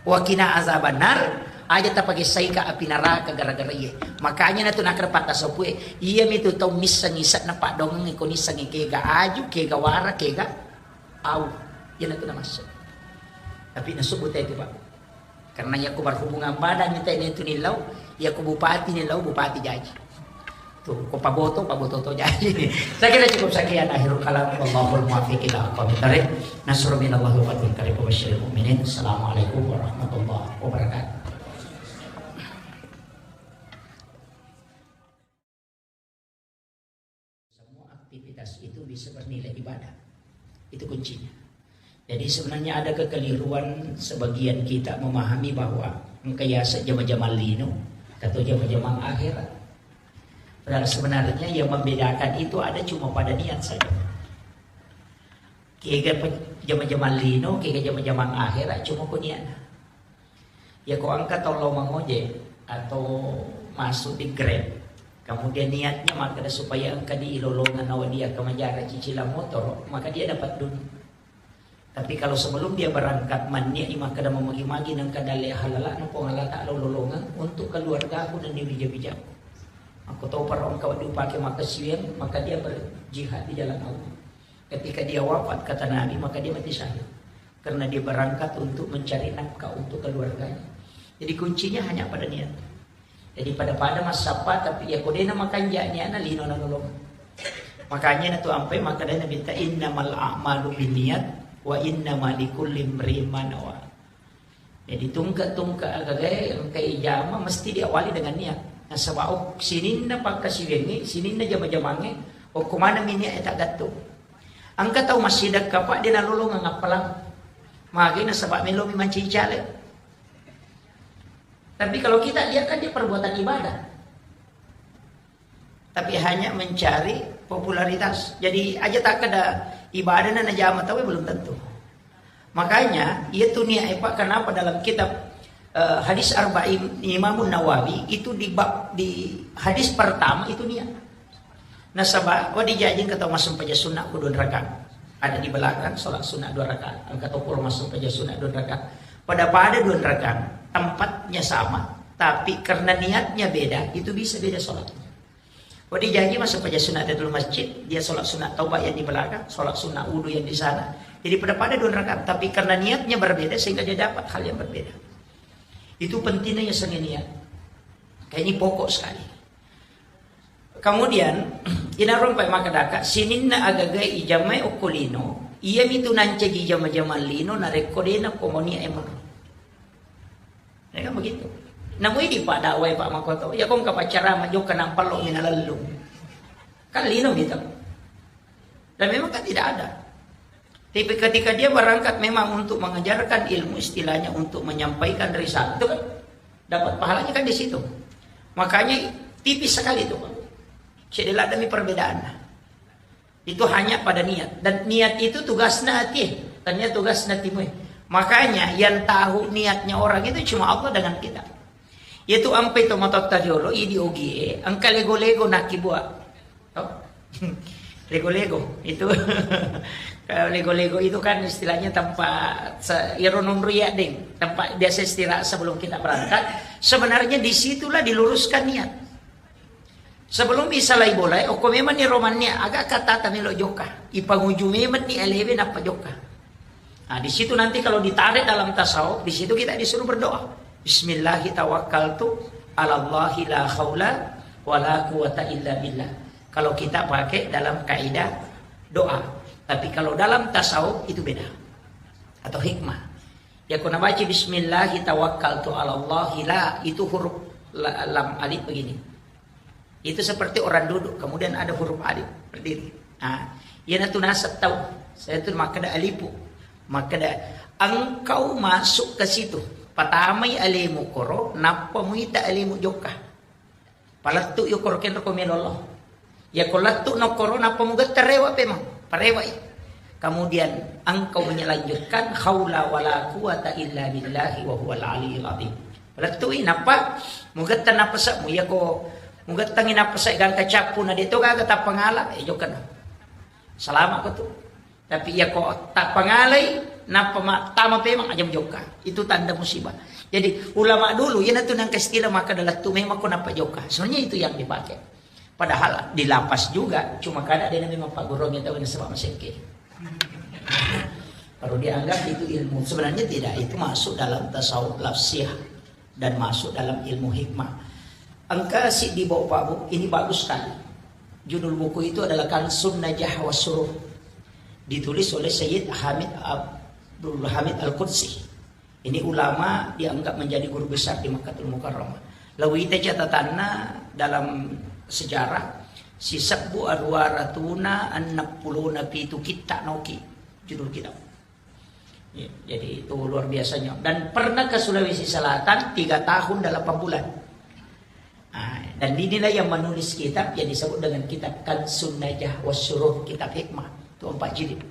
Wa qina azabannar, aja tapagessaika api naraka gara-gara iye. Makanya natu nakkeda patta sopue, iya mitu tau misseng ise'na paddoangeng ko nissengngi kega aju, kega wara, kega au. Iya natu namassu. Tapi nasubbu te itu, Pak. Karena iya ko berhubungan badan ni te itu nillau, iya ko bupati nillau, bupati jaji. Tuh, ko paboto, paboto to jaji. Saya kira cukup sekian akhirul kalam. Wallahul muwaffiq ila aqwamit thariq. Nasrun minallahi wa fathun qarib wa basyiril mu'minin. Assalamualaikum warahmatullahi wabarakatuh. Semua aktivitas itu bisa bernilai ibadah. Itu kuncinya. Jadi sebenarnya ada kekeliruan sebagian kita memahami bahwa engka yaseng jama-jamang lino atau jama-jamang akhirat. Padahal sebenarnya yang membedakan itu ada cuma pada niat saja. Kega pe-, jama-jamang lino, kega jama-jamang akhirat, cuma ko niat. Ya ko engka tau lao mangojek atau masuk di Grab, kemudian niatnya makkeda supaya engka di ilolongeng nawa dia kemajara cicilan motor, maka dia dapat dunia. Tapi kalau sebelum dia berangkat, manniat i makkeda mamagi-magi nengka dalle halala na Puang Allah Ta'ala lolongeng untuk keluargaku dan di bija-bijaku. Aku tahu para engka diupake makkasiwiang, maka dia berjihad di jalan Allah. Ketika dia wafat, kata Nabi, maka dia mati syahid. Karena dia berangkat untuk mencari nafkah untuk keluarganya. Jadi kuncinya hanya pada niat. Jadi pada-pada massappa, tapi ya kodena makanja niatna lino na lolong. Makanya na tu ampai makanya Nabi ta innamal a'malu binniyat wa innama likulli imri'in ma nawa. Jadi tungke-tungke agagae engka ijama mesti diawali dengan niat. Nasaba ok sininna pakkasiwiangnge, sininna jama-jamangnge, okko maneng mi niat e taggattung. Engka tau massidekka, Pak, de nalolongeng appalang. Magi nasaba melomi mancaji caleg. Tapi kalau kita lihat kan dia perbuatan ibadah. Tapi hanya mencari popularitas. Jadi aja takkeda ibadah na najama tau belum tentu. Makanya, iya tu niat e, Pak, kenapa dalam kitab Eh, hadis Arba'in Imam Nawawi itu di bab, di hadis pertama itu niat. Nasaba, wa dijajing kata massempaja sunnah ku dua rakaat. Ada di belakang sholat sunnah dua rakaat. Engka to pura massempaja sunnah dua rakaat. Pada-pada dua rakaat, tempatnya sama, tapi karena niatnya beda, itu bisa beda sholat. Wa dijajing massempaja sunnah tahiyatul masjid, dia sholat sunnah taubat yang di belakang, sholat sunnah wudu yang di sana. Jadi pada-pada dua rakaat, tapi karena niatnya berbeda sehingga dia dapat hal yang berbeda. Itu pentingnya ya seni niat. Kayak ini pokok sekali. Kemudian, inarung pai makadaka, sininna agaga ijamai okko lino, iya mitu nancaji jama-jama lino, narekko dena komoni emang. Ya kan begitu. Namu idi pada wai Pak Makoto, ya kong kapacara majok kenang pello mina lellung. Kan lino gitu. Dan memang kan tidak ada. Tapi ketika dia berangkat memang untuk mengajarkan ilmu, istilahnya untuk menyampaikan risalah, itu kan dapat pahalanya kan di situ. Makanya tipis sekali itu, Pak. Cedela demi perbedaan. Itu hanya pada niat. Dan niat itu tugasna hati. Tanya tugasna timu. Makanya yang tahu niatnya orang itu cuma Allah dengan kita. Yaitu ampe to matotta riolo, idi ogie, engka lego-lego nakibua. Toh? Lego-lego itu. Kalau lego-lego itu kan istilahnya tempat se- iro nunru ya, deng. Tempat biasa istirahat sebelum kita berangkat. Sebenarnya disitulah diluruskan niat. Sebelum bisa lai bolai, okko memang ni romannya agak kata tamelo jokka. Ipanguju memang ni alewe nappa jokka. Nah, di situ nanti kalau ditarik dalam tasawuf, di situ kita disuruh berdoa. Bismillahi tawakkaltu alallahi la haula wala quwata illa billah. Kalau kita pakai dalam kaidah doa. Tapi kalau dalam tasawuf itu beda. Atau hikmah. Ya, kuna baca bismillahi tawakkaltu alallahi la, itu huruf la- lam alif begini. Itu seperti orang duduk, kemudian ada huruf alif berdiri. Nah, iyanatu nasab tau. Saya tu makkeda alipu. Makkeda engkau masuk ke situ. Patamai alemu koro, nappa muita alemu jokka. Palettu yo koro kenro ko melo Allah. Ya ko lettu no koro nappa mugetta rewa pemang. Parewai. Kemudian engkau menyelanjutkan haula wala quwata illa billahi wa huwal aliyyil azim. Lettui nappa mugetta napasa mu, iya ko mugettangi napasa gangka cappu na de to gaga tappangala, eh, jokka na. Salama ko tu. Tapi iya ko tappangalai nappa ma- tama pemang aja jokka. Itu tanda musibah. Jadi ulama dulu iya natu nang istilah maka dalam tu memang ko nappa jokka. Sebenarnya itu yang dipakai. Padahal di lapas juga, cuma kada ada yang memang Pak Guru yang tahu nasaba masekke. Baru dianggap itu ilmu. Sebenarnya tidak, itu masuk dalam tasawuf lafsiyah dan masuk dalam ilmu hikmah. Engka si di bawah Pak Bu, ini bagus sekali. Judul buku itu adalah Kansun Najah wa Surur. Ditulis oleh Sayyid Hamid Abdul Hamid Al-Qudsi. Ini ulama dianggap menjadi guru besar di Makkatul Mukarramah. Lawita catatanna dalam sejarah, sisebbu aruwa ratuna enneng pulona pitu kitta noki judul kitab. Ya, jadi itu luar biasanya. Dan pernah ke Sulawesi Selatan tiga tahun delapan bulan. Nah, dan inilah yang menulis kitab yang disebut dengan kitab Kansun Najah Wasyurur, kitab hikmah. Itu empat jilid.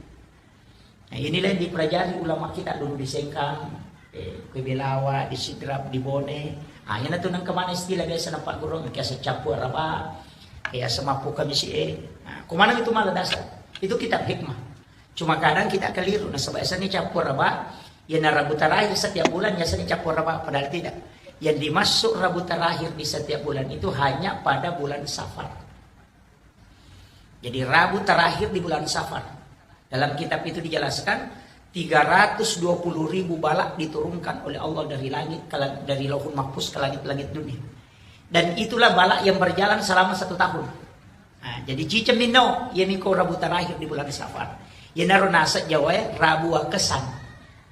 Nah, inilah yang dipelajari ulama kita dulu di Sengkang, eh, ke Belawa, di Sidrap, di Bone. Ah, ina tu nang kemana istilah biasa nampak guru, kiasa capu araba, kiasa mapu kami si eh. Nah, kemana itu malah dasar? Itu kitab hikmah. Cuma kadang kita keliru, nah sebab ini capu araba, ya na Rabu terakhir setiap bulan ya sini capu araba, padahal tidak. Yang dimaksud Rabu terakhir di setiap bulan itu hanya pada bulan Safar. Jadi Rabu terakhir di bulan Safar. Dalam kitab itu dijelaskan tiga ratus dua puluh ribu balak diturunkan oleh Allah dari langit ke lang- dari Lauhul Mahfuz ke langit-langit dunia. Dan itulah balak yang berjalan selama satu tahun. Nah, jadi ciceng minno, ya miko Rabu terakhir di bulan Safar. Ya naro nasa Jawa ya, Rabu Wakesan.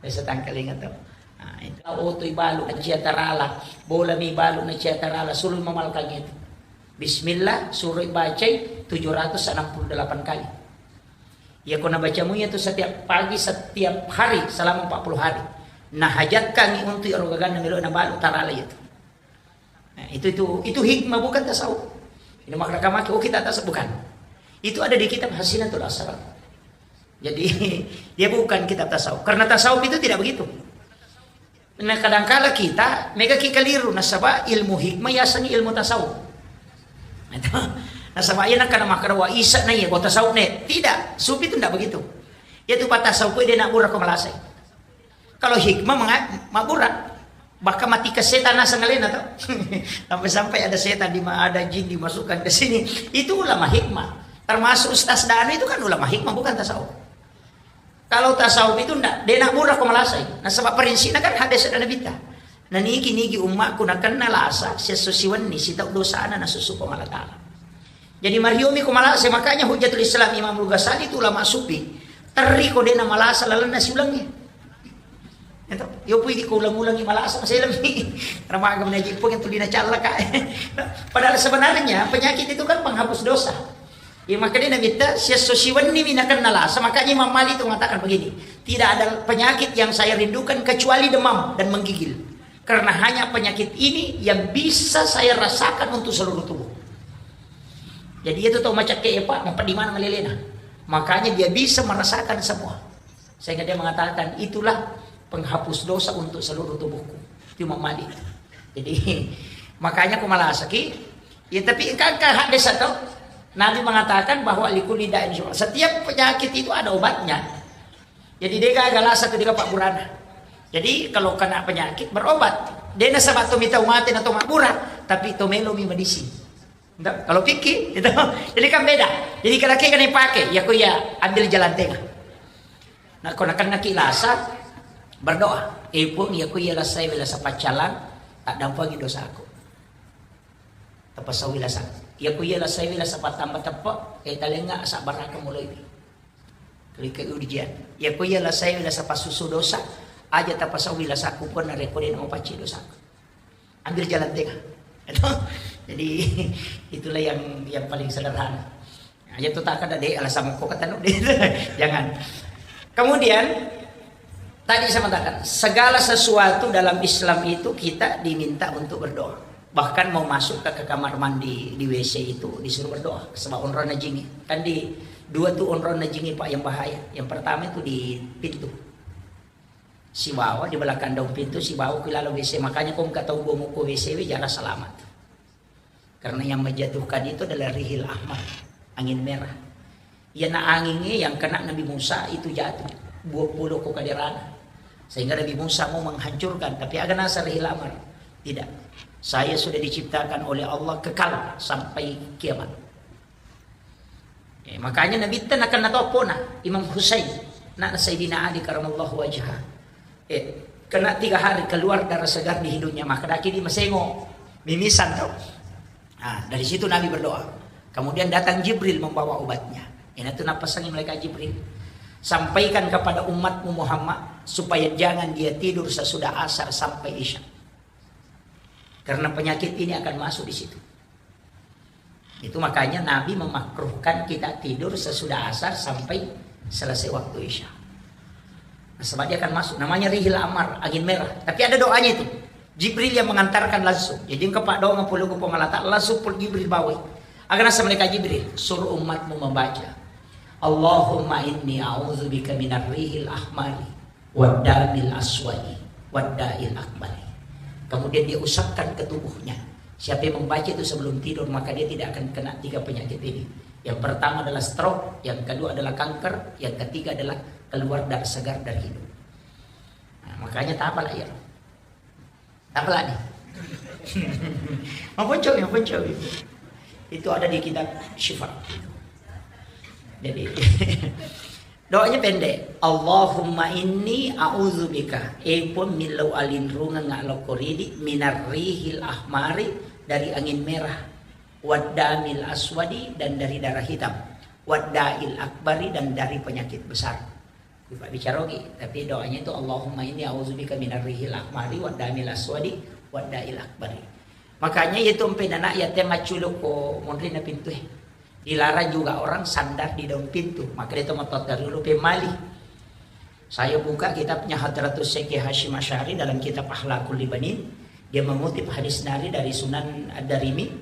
Biasa tangkalinga tu. Nah, itu. Oto ibalu na cia tarala, bola mi balu na cia tarala, sulu mamalkang itu. Bismillah, suruh bacai tujuh ratus enam puluh delapan kali. Ya, ko nabacamu itu setiap pagi, setiap hari, selama empat puluh hari. Nah, hajatkan untuk ero gaganna melo na balu tarala itu. Nah, itu, itu, itu hikmah, bukan tasawuf. Ini makna kamaki, oh, kita tasawuf, bukan. Itu ada di kitab Hasinatul Asrar. Jadi, dia bukan kitab tasawuf. Karena tasawuf itu tidak begitu. Nah, kadangkala kita mega ki keliru, nasaba ilmu hikmah yasengngi ilmu tasawuf. Itu. Nasaba iya nakkeda makkeda wa isa na iya, wa tasawuf ne. Tidak, sufi itu ndak begitu. Iya tu pa tasawuf de' nabbura ko malasai. Kalau hikmah menga-, mabbura. Bahkan matikan setan naseng alena to. Sampai-sampai ada setan di ma-, ada jin dimasukkan ke sini. Itu ulama hikmah. Termasuk Ustaz Danu itu kan ulama hikmah, bukan tasawuf. Kalau tasawuf itu ndak, de' nabbura ko malasai. Nasaba prinsipna kan hadis dari Nabitta. Nanigi-nigi ummakku nakenna lasa, siesso siwenni, sitau dosana nasusu Puang Allah Ta'ala. Jadi mariomi ko malasai, makanya Hujjatul Islam Imam Al-Ghazali itu ulama sufi, terri ko de' namalasa lalenna siulengnge. Itu, yo pui di ko ulang-ulangi malasa, maselemmi. Ramaga menaji pun yang tulina callaka. Padahal sebenarnya penyakit itu kan penghapus dosa. Ya, makanya Nabitta, siesso siwenni mi nakenna lasa, makanya Imam Malik itu mengatakan begini, tidak ada penyakit yang saya rindukan kecuali demam dan menggigil. Karena hanya penyakit ini yang bisa saya rasakan untuk seluruh tubuh. Jadi itu tau macakke epa, mapeddi maneng lelena. Makanya dia bisa merasakan semua. Sehingga dia mengatakan, itulah penghapus dosa untuk seluruh tubuhku. Itu Imam Malik. Jadi, makanya ko malasaki, ya, tapi kan, kan hadis atau Nabi mengatakan bahwa likulli da'in syifa. Setiap penyakit itu ada obatnya. Jadi, de' gaga lasa tu de' gaga pabburana. Jadi, kalau kena penyakit, berobat. De' nasaba to mitau mate na to mabbura, tapi to melomi medisi. Enggak, kalau fikih itu. Jadi kan beda. Jadi kalau kita dipakai, ya ko ya ambil jalan tengah. Nah, ko nakenna ki lasa, berdoa. Eh, Puang, ya ko ya lasai wela sapaccalang, tak dampangi dosaku. Tapasau wela sa. Ya ko ya lasai wela sapatamba teppe, eh, talenga sabbaraka mulai. Kalau ke ujian. Ya ko ya lasai wela sapasusu dosa, aja tapasau wela saku pun narekko de' mau pacci dosaku. Ambil jalan tengah. Jadi itulah yang yang paling sederhana. Aja tu tak ada deh alasan moko kata nu deh. Jangan. Kemudian tadi saya mengatakan segala sesuatu dalam Islam itu kita diminta untuk berdoa. Bahkan mau masuk ke, ke kamar mandi di W C itu disuruh berdoa sebab onronna jingi. Kan di dua tuh onronna jingi Pak yang bahaya. Yang pertama itu di pintu. Sibawa di belakang daun pintu, sibawa ku lalo W C. Makanya ko engka tau bomo ko W C we jara selamat. Karena yang menjatuhkan itu adalah rihil ahmar, angin merah. Iyana angingnge yang kena Nabi Musa itu jatuh, dua puluh ko kaderana. Sehingga Nabi Musa mau menghancurkan, tapi aga nasa rihil ahmar? Tidak. Saya sudah diciptakan oleh Allah kekal sampai kiamat. Eh, makanya Nabitta nakenna toppona Imam Husain, anakna Sayyidina Ali karamallahu wajha. Eh, kena tiga hari keluar darah segar di hidungnya, maka daki di masengo, mimisan tau. Nah, dari situ Nabi berdoa. Kemudian datang Jibril membawa obatnya. Ina tu napassangi malaikat Jibril. Sampaikan kepada umatmu Muhammad supaya jangan dia tidur sesudah asar sampai isya. Karena penyakit ini akan masuk di situ. Itu makanya Nabi memakruhkan kita tidur sesudah asar sampai selesai waktu isya. Nah, sebab dia akan masuk. Namanya rihil amar, angin merah. Tapi ada doanya itu. Jibril yang mengantarkan langsung. Jadi engkau pak doa ngapuluku pemalatak langsung pul Jibril bawa. Agar nasa mereka Jibril suruh umatmu membaca. Allahumma inni a'udzubika minar rihil ahmari waddamil aswadi wadda'il akbari. Kemudian dia usapkan ke tubuhnya. Siapa yang membaca itu sebelum tidur, maka dia tidak akan kena tiga penyakit ini. Yang pertama adalah stroke, yang kedua adalah kanker, yang ketiga adalah keluar darah segar dari hidung. Nah, makanya tak apalah ya. Apa lagi? Maponcomi, maponcomi. Itu ada di kitab Syifa. Jadi, doanya pendek. Allahumma inni a'udzubika. Eh pun millau alinrungeng lokko ridi minar rihil ahmari, dari angin merah. Waddamil aswadi, dan dari darah hitam. Wadda'il akbari, dan dari penyakit besar. Ku pabbicara ogi, tapi doanya itu, "Allahumma inni a'udzubika minar rihil ahmari waddamil aswadi wadda'il akbari." Makanya itu empe nana ya te macculuk ko monri na pintu eh. Dilarang juga orang sandar di daun pintu. Maka dia tomat dulu pemali. Saya buka kitabnya Hadratus Syekh Hasyim Asy'ari dalam kitab Akhlaqul Libanin. Dia mengutip hadis nari dari Sunan Ad-Darimi.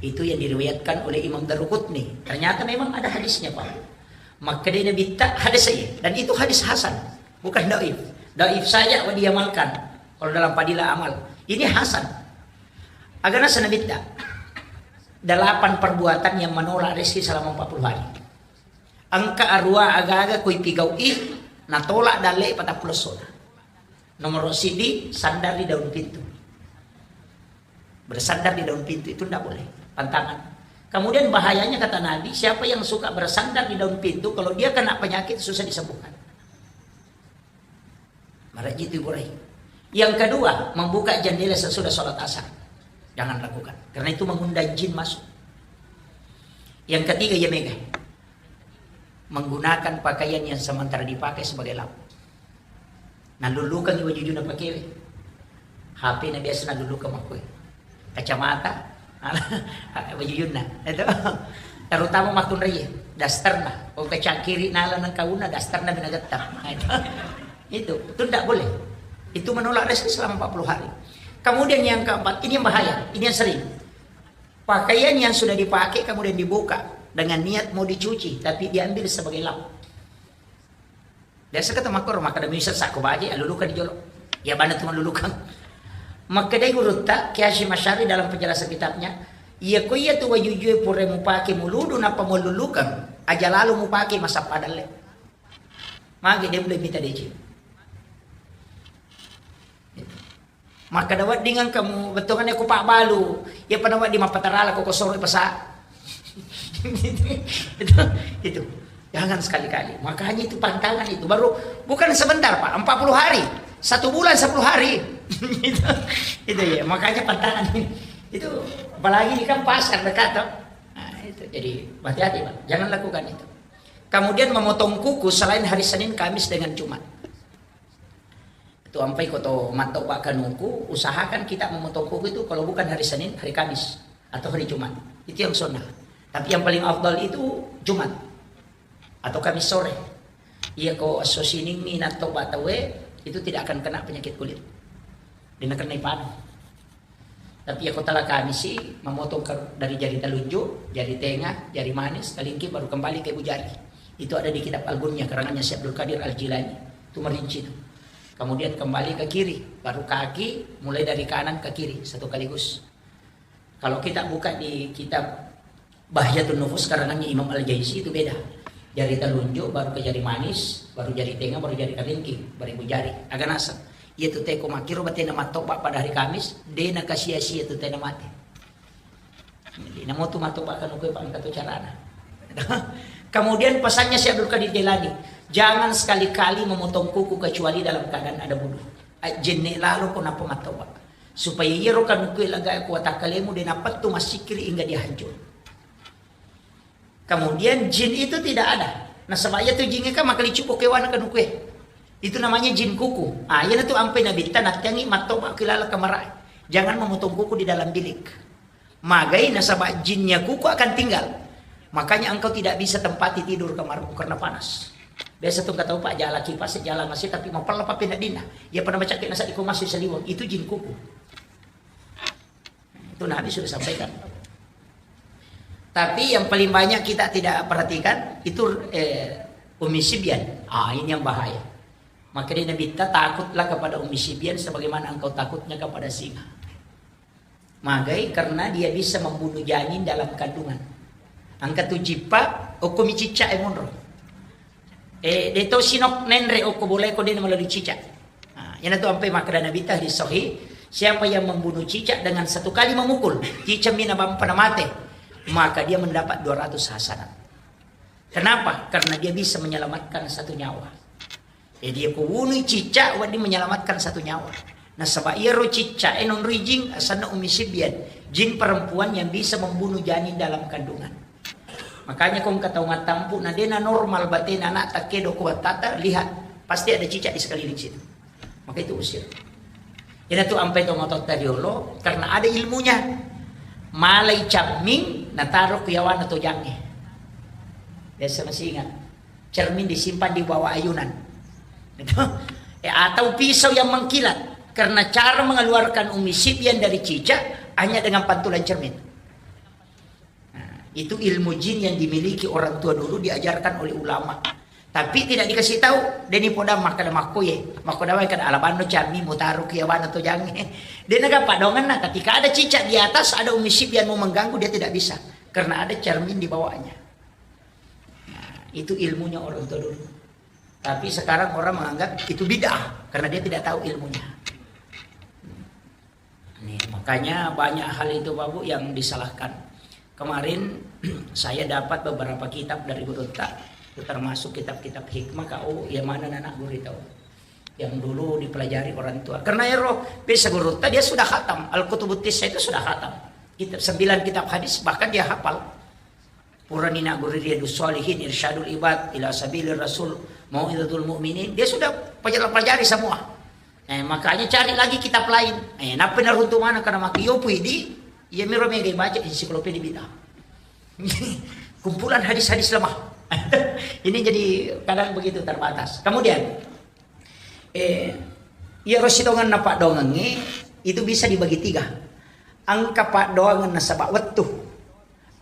Itu yang diriwayatkan oleh Imam Daruqutni. Ternyata memang ada hadisnya, Pak. Makkeda Nabitta hadis saya, dan itu hadis hasan, bukan dhaif. Dhaif saja wa diamalkan kalau dalam fadilah amal. Ini hasan. Aga naseng Nabitta, delapan perbuatan yang menolak rezeki selama empat puluh hari. Engka arua aga-aga ko ipigau'i natolak dalle' patappulo essona. Nomor siddi, sandar di daun pintu. Bersandar di daun pintu itu ndak boleh, pantangan. Kemudian bahayanya, kata Nabi, siapa yang suka bersandar di daun pintu, kalau dia kena penyakit susah disembuhkan. Maraji itu, Ibu Rai. Yang kedua, membuka jendela sesudah sholat asar. Jangan lakukan. Karena itu mengundang jin masuk. Yang ketiga, ya mega. Menggunakan pakaian yang sementara dipakai sebagai lauk. Nalulukang wajujuna pakewe. H P na biasa nalulukang makkue. Kacamata, wajujunna. Itu. Terutama makkunraie, dasterna. Oh, kacangkiri nala nang kauna, dasterna minagetta. Nah, itu. Itu, itu tidak boleh. Itu menolak rezeki selama empat puluh hari. Kemudian yang keempat, ini yang bahaya, ini yang sering. Pakaian yang sudah dipakai kemudian dibuka dengan niat mau dicuci, tapi diambil sebagai lauk. Biasa kata makkoro, makkeda misal sakko baje, alulukang di jolo. Ya bana tu malulukang. Makkedai gurutta, Kiai Hasyim Asy'ari dalam penjelasan kitabnya, iya ko iya tu wajujue pura mupake muludu nappa malulukang, aja lalo mupake masappa dalle. Magi de mulai mita deceng. Makkeda wedding engka mu bettuanna ko pabbalu, iya pada wedding mappatarala ko kosoro pasa. Itu, itu. Jangan sekali-kali. Makanya itu pantangan itu. Baru bukan sebentar, Pak, empat puluh hari. Satu bulan sepuluh hari. Itu, itu ya, makanya pantangan ini. Itu apalagi ini kan pasar dekat, toh. Nah, itu. Jadi hati-hati, Pak. Jangan lakukan itu. Kemudian memotong kuku selain hari Senin, Kamis dengan Jumat. Itu ampai ko to mattoba kanuku, usahakan kita memotong kuku itu kalau bukan hari Senin, hari Kamis atau hari Jumat. Itu yang sunnah. Tapi yang paling afdal itu Jumat atau Kamis sore. Iya ko esso Seninni nattoba tauwe, itu tidak akan kena penyakit kulit. Dena kena ipanu. Tapi iya ko tala Kamisi, memotong ke, dari jari telunjuk, jari tengah, jari manis, kelingking, baru kembali ke ibu jari. Itu ada di kitab Al-Gunyah, karangannya Syekh Abdul Qadir Al-Jilani. Itu merinci itu. Kemudian kembali ke kiri, baru kaki, mulai dari kanan ke kiri, satu kaligus. Kalau kita buka di kitab Bahjatun Nufus karangannya Imam Al-Jaisi itu beda. Jari telunjuk, baru ke jari manis, baru jari tengah, baru jari kelingking, baru ibu jari. Aga naseng. Iya tu teko makkiro batena mattoba pada hari Kamis, de nakasia-sia tu tena mate. Jadi, namo tu mattoba kan kue pangka tu carana. Kemudian pesannya Syekh Abdul Qadir Jailani, jangan sekali-kali memotong kuku kecuali dalam keadaan ada wudu. Ajjenne lalo ko nappa mattoba. Supaya iyaro kanukue laga ku watakkalemu de napettu massikiri hingga dia hancur. Kemudian jin itu tidak ada. Nasaba iya tu jin kan makalicu ko kewana kanukue. Itu namanya jin kuku. Ah, iya tu ampai Nabitta nattiangi mattoba kilala kamarae. Jangan memotong kuku di dalam bilik. Magai nasaba jinnya kuku akan tinggal. Makanya engkau tidak bisa tempati tidur kamarmu karena panas. Biasa tu engka tau, Pak, jala kipas, jala masih tapi mapella papenna dinna. Iya pada macam kena saat masih seliwang. Itu jin kuku. Itu Nabi sudah sampaikan. Tapi yang paling banyak kita tidak perhatikan itu, eh, Ummi Sibyan. Ah, ini yang bahaya. Maka dia Nabitta, takutlah kepada Ummi Sibyan sebagaimana engkau takutnya kepada singa. Magai karena dia bisa membunuh janin dalam kandungan. Engka tu jippa, okko mi cicca e monro. Eh, de to sinok nenre okko bolae ko de na melalui cicak. Nah, iyanatu ampai makkeda Nabitta hadis sahih, siapa yang membunuh cicak dengan satu kali memukul, cicak mina bampa na mate, maka dia mendapat dua ratus hasanat. Kenapa? Karena dia bisa menyelamatkan satu nyawa. Jadi, ko wunui cicak, wedding menyelamatkan satu nyawa. Nasaba iyaro cicak e nonroi jing, asenna Ummi Sibyan, jin perempuan yang bisa membunuh janin dalam kandungan. Makanya ko engka tau mattampu, na dena normal batena anak takkedo ko battata, lihat, pasti ada cicak di sekeliling situ. Maka itu usir. Iyanatu ampai to matotta riolo, karena ada ilmunya. Malai camming, nataro ku yawana tojangnge. Biasa masih ingat. Cermin disimpan di bawah ayunan. Gitu. Eh, atau pisau yang mengkilat. Karena cara mengeluarkan Ummi Sibyan dari cicak hanya dengan pantulan cermin. Nah, itu ilmu jin yang dimiliki orang tua dulu, diajarkan oleh ulama. Tapi tidak dikasih tahu, deni poda makkeda makkoye, makkoda wae kada alabanno cammi mutaro ki awana to jange. Dia naga padonganna, ketika ada cicak di atas, ada ummi sibian mau mengganggu, dia tidak bisa. Karena ada cermin di bawahnya. Nah, itu ilmunya orang tua dulu. Tapi sekarang orang menganggap itu bid'ah karena dia tidak tahu ilmunya. Nih, makanya banyak hal itu, Bapak Bu, yang disalahkan. Kemarin saya dapat beberapa kitab dari gurutta, termasuk kitab-kitab hikmah, kau yang mana anak guru itu. Yang dulu dipelajari orang tua. Karena ero, biasa gurutta dia sudah khatam. Al-Kutubut Tisa itu sudah khatam. Kitab, sembilan kitab hadis, bahkan dia hafal. Purani nagguru Riyadus Shalihin, Irsyadul Ibad ila Sabilir Rasul, Mau'izatul Mu'minin, dia sudah pelajari, pelajari semua. Eh, makanya cari lagi kitab lain. Eh, nappa naruntu mana karena maki yopu idi, iya miro mega baca ensiklopedia bid'ah. Kumpulan hadis-hadis lemah. Ini jadi kadang begitu terbatas. Kemudian, eh, iya ro sidonganna paddoangengnge itu bisa dibagi tiga. Engka paddoangan nasaba wettu.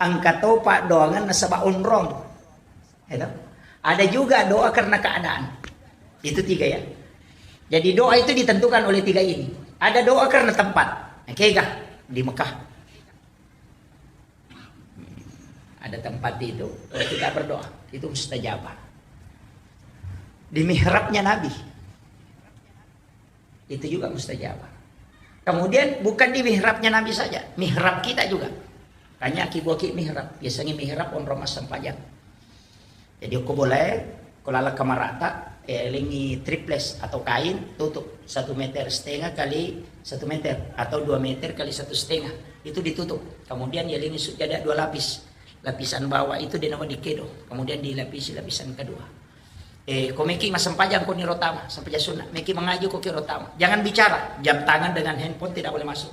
Engka to paddoangan nasaba onrong. Ya toh? Ada juga doa karena keadaan. Itu tiga ya. Jadi doa itu ditentukan oleh tiga ini. Ada doa karena tempat. Nah, kega di Mekah. Ada tempat itu, kalau kita berdoa, itu mustajabah. Di mihrabnya Nabi, itu juga mustajabah. Kemudian bukan di mihrabnya Nabi saja, mihrab kita juga. Tanya ki buah ki mihrab, biasanya mihrab onrong massempajang. Jadi ko boleh, ko lala kamarata, eh, lengi triples atau kain, tutup satu meter setengah kali satu meter atau dua meter kali satu setengah, itu ditutup. Kemudian ya lengi sujada dua lapis. Lapisan bawah itu dia nama dikedo, kemudian dilapisi lapisan kedua. Eh, ko meki massempajang ko ni rotama, sempajang sunat. Meki mengaji ko ki rotama. Jangan bicara, jam tangan dengan handphone tidak boleh masuk.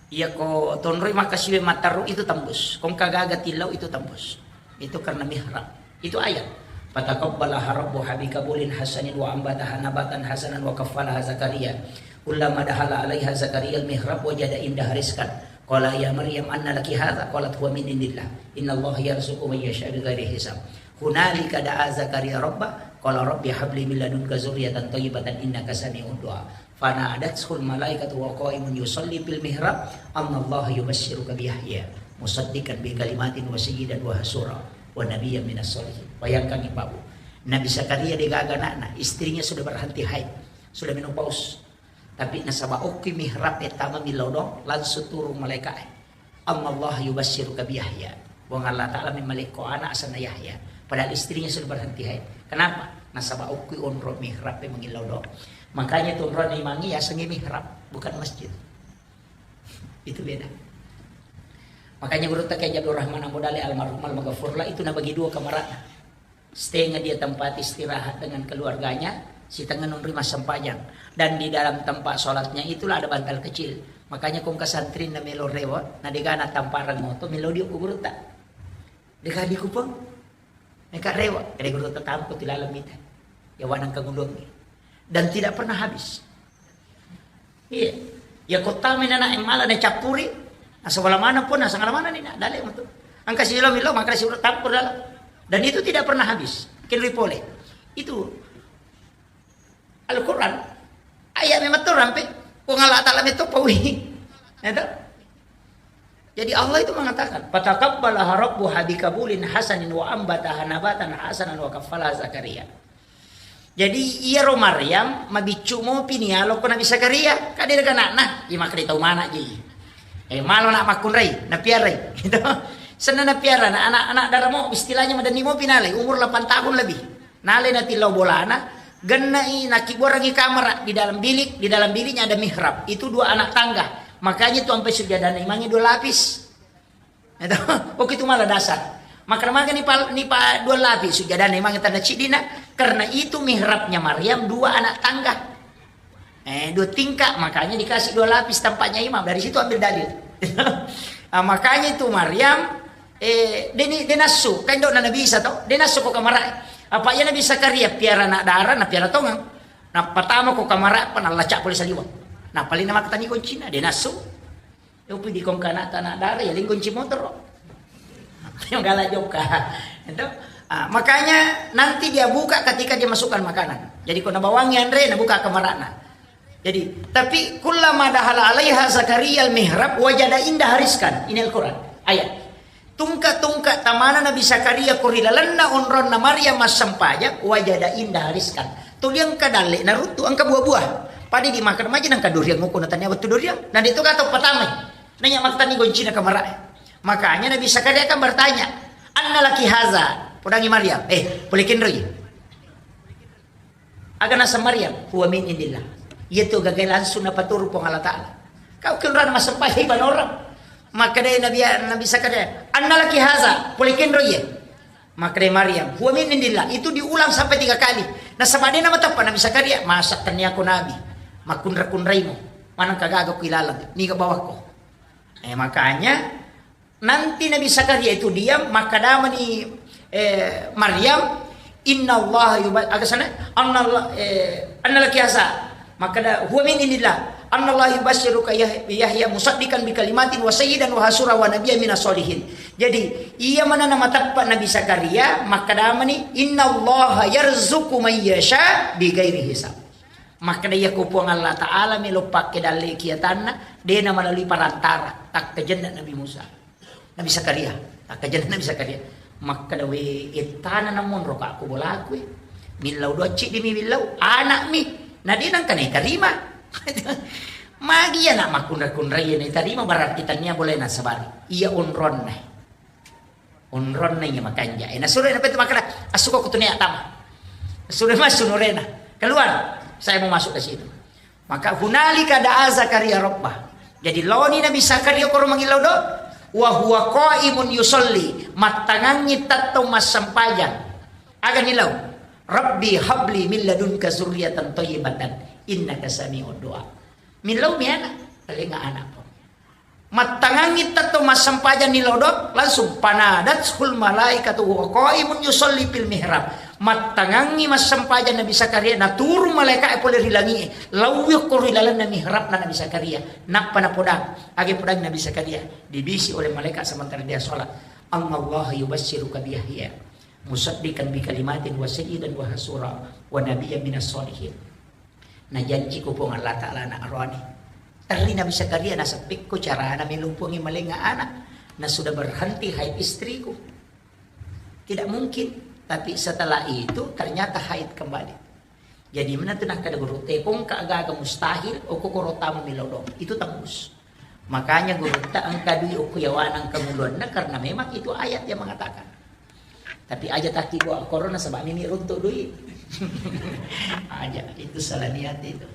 Iya ko tonroi makkasiwe matteru itu tembus. Kong kagaga tillau itu tembus. Itu karena mihrab. Itu ayat. Fataqabbalaha rabbuha biqabulin hasanin wa ambataha nabatan hasanan wa kaffalaha Zakaria. Kullama dakhala alaiha Zakaria al-mihrab wajada indaha rizqan. Qala ya Maryam anna laki hadza? Qalat huwa min indillah. Innallaha yarzuqu man yasha'u bighairi hisab. Hunalika da'a Zakaria rabba, qala rabbi habli min ladunka dzurriyyatan thayyibatan innaka sami'ud du'a. Fanadathul malaikatu wa qaimun yusalli fil mihrab, annallaha yubasyiruka bi Yahya musaddiqan bi kalimatin wa sayyidan wa hasura wa nabiyyan minas shalihin. Bayangkan, Ibu. Nabi Zakaria degaga anakna, istrinya sudah berhenti haid, sudah menopause. Tapi nasaba okki mihrab e tama millau doang, langsung turun malaikat e. Annallaha yubasyiruka bi Yahya. Puang Allah Ta'ala memmalekko anak asenna Yahya. Padahal istrinya sudah berhenti haid. Kenapa? Nasaba okki onro mihrab e mangillau doang. Makanya tu onrona imangnge yasengnge mihrab, bukan masjid. Itu beda. Makanya gurutta Kiai Abdul Rahman Ambo Dale almarhum almaghfurlah itu nabagi dua kamarana. Setengah dia tempat istirahat dengan keluarganya, setengah nonroi massempajang. Dan di dalam tempat sholatnya itulah ada bantal kecil. Makanya kong kesantri na melo rewa, na degana tamparang moto, melo dio ku gurutta. Dega di kupang. Meka rewa, kede gurutta tampo tilalang mita. Ya wanang kagulung. Dan tidak pernah habis. Iya. Ya kota menana mala na cappuri. Asa wala mana pun, asa ngala mana ni na, dale metu. Angka silo milo, maka si urut tampur dalam. Dan itu tidak pernah habis. Kelui pole. Itu Al-Quran. Ayat memang tu rampe. Puang Allah Ta'ala metu pawi. Ya toh? Jadi Allah itu mengatakan, "Fataqabbalaha rabbuha biqabulin hasanin wa ambataha nabatan hasanan wa kaffalaha Zakaria." Jadi iyaro Maryam mabiccu mopi ni alokko Nabi Zakaria, kade daga anakna, iya makkeda tau mana ji. Eh, malo nak makkunrai, napiarai. Gitu. Senna napiara, anak-anak darah mau istilahnya madenni mopi nalai, umur delapan tahun lebih. Nalai natillau bolana, gennai nakibuarangi kamar di dalam bilik, di dalam biliknya ada mihrab. Itu dua anak tangga. Makanya tu ampai sujadana imangnge dua lapis. Itu, oke, itu malah dasar. Makanya, makanya nipa, nipa dua lapis sujadana imangnge tanah cidina, karena itu mihrabnya Maryam dua anak tangga. Eh, dua tingkat, makanya dikasih dua lapis tempatnya imam. Dari situ ambil dalil. Ah, makanya itu Maryam, eh, deni, denasu, kan dok Nabi Isa toh, denasu ko kamar. Apa iya Nabi Zakaria piara anak dara, na piara tongang. Nah, pertama ko kamar apa, na lacak boleh saliwang. Nah, paling nama ketani kuncina, denasu. Yopi di kongkana tanah dara, ya lingkung cimotoro. Yang galak joka. Itu. Ah, makanya nanti dia buka ketika dia masukkan makanan. Jadi, ko nabawangi anre, nabuka kamarana. Jadi, tapi kullama dahala alaiha Zakaria al-mihrab wajada inda hariskan. Ini Al-Quran. Ayat. Tungka-tungka tamana Nabi Zakaria ko ri lalenna onronna Maryam massempajang, wajada inda hariskan. Tuli engka dalle naruttu, engka buah-buah. Pada di makan maja nangka durian nguko natanya waktu durian. Nah, itu kata pertama. Nanya maktani goncina kamara. Makanya Nabi Zakaria kan bertanya, "Anna laki haza?" Podangi Maryam, "Eh, pole kenroi?" Aga naseng Maryam, "Huwa min indillah." Iya tu gagai langsung napaturu Puang Allah Ta'ala. Kau kenrana massempajang ibanorang. Maka dai Nabi, Nabi Zakaria, "Anna laki haza?" Pole kenroi ye. Maka dai Maryam, "Huwa min indillah." Itu diulang sampai tiga kali. Nasaba de namateppa Nabi Zakaria, "Masa tennia ko nabi? Makkunra-kunraimu. Manang kagaga ku ilaleng. Niga bawakko?" Eh, makanya nanti Nabi Zakaria itu diam, makkadamani, eh, Maryam, "Inna Allah yuba-," aga sana? "Anna Allah, eh, anna laki haza?" Makkada, "Huwa min indillah. Anna Allah yubasyiruka Yah-, Yahya musaddiqan bi kalimatin wa sayyidan wa hasura wa nabiyyan minas solihin." Jadi, iya mana namateppa Nabi Zakaria, makkadamani, "Inna Allah yarzuqu man yasha bi ghairi hisab." Makkada, "Iya ko Puang Allah Ta'ala melo pakke dalle kiatanna, de na melalui perantara, takkajenna Nabi Musa." Nabi Zakaria, takkajenna Nabi Zakaria. Makkada, "We, ettana namonro ka ko bolaku, eh. Millau doa ciddi mi millau, anak mi. Na de nangka naitarima." Magi iya nak makkunra-kunrai naitarima, berarti tania boleh nasabari. Iya onronna. Onronna iya makanja. Eh, nasuro na petu makkada, "Assuko ko tunia tama." Nasuro massu nurena. "Keluar, saya mau masuk ke situ." Maka hunalika da'a Zakaria rabbah. Jadi laoni Nabi Zakaria koro mangillau do, wa huwa qaimun yusalli, mattangangngi tettong massempajang. Aga nilau? "Rabbi habli min ladunka zurriyatan thayyibatan innaka sami'ud du'a." Millau mi anak, talenga anak. Mattangangngi tettong massempajang ni lodok, langsung, "Fanadathul malaikatu wa qaimun yusalli fil mihrab." Mattangangngi massempajang Nabi Zakaria, naturung malaika'e pole ri langi'e, lauwi ko ri lalenna mihrabna Nabi Zakaria. Nappa napodang, age podang Nabi Zakaria, dibisi oleh malaikat sementara dia sholat, "Annallaha yubassiruka bi Yahya musaddiqan bi kalimatin wa sayyidan wa hasura wa nabiyyan minas sholihin." Najanci ko Puang Allah Ta'ala anak roani. Terri Nabi Zakaria, naseppekko carana melumpungi malenga anak. Na sudah berhenti haid istriku. Tidak mungkin. Tapi setelah itu ternyata haid kembali. Jadi mana tu nakkada guru, "Tekong ka gaga mustahil, oko koro tamu milodong." Itu tembus. Makanya gurutta engka dui okko yawana engka muluanna, karena memang itu ayat yang mengatakan. Tapi aja taki buat corona sebab mimi runtuk dui. Aja, itu salah niat itu.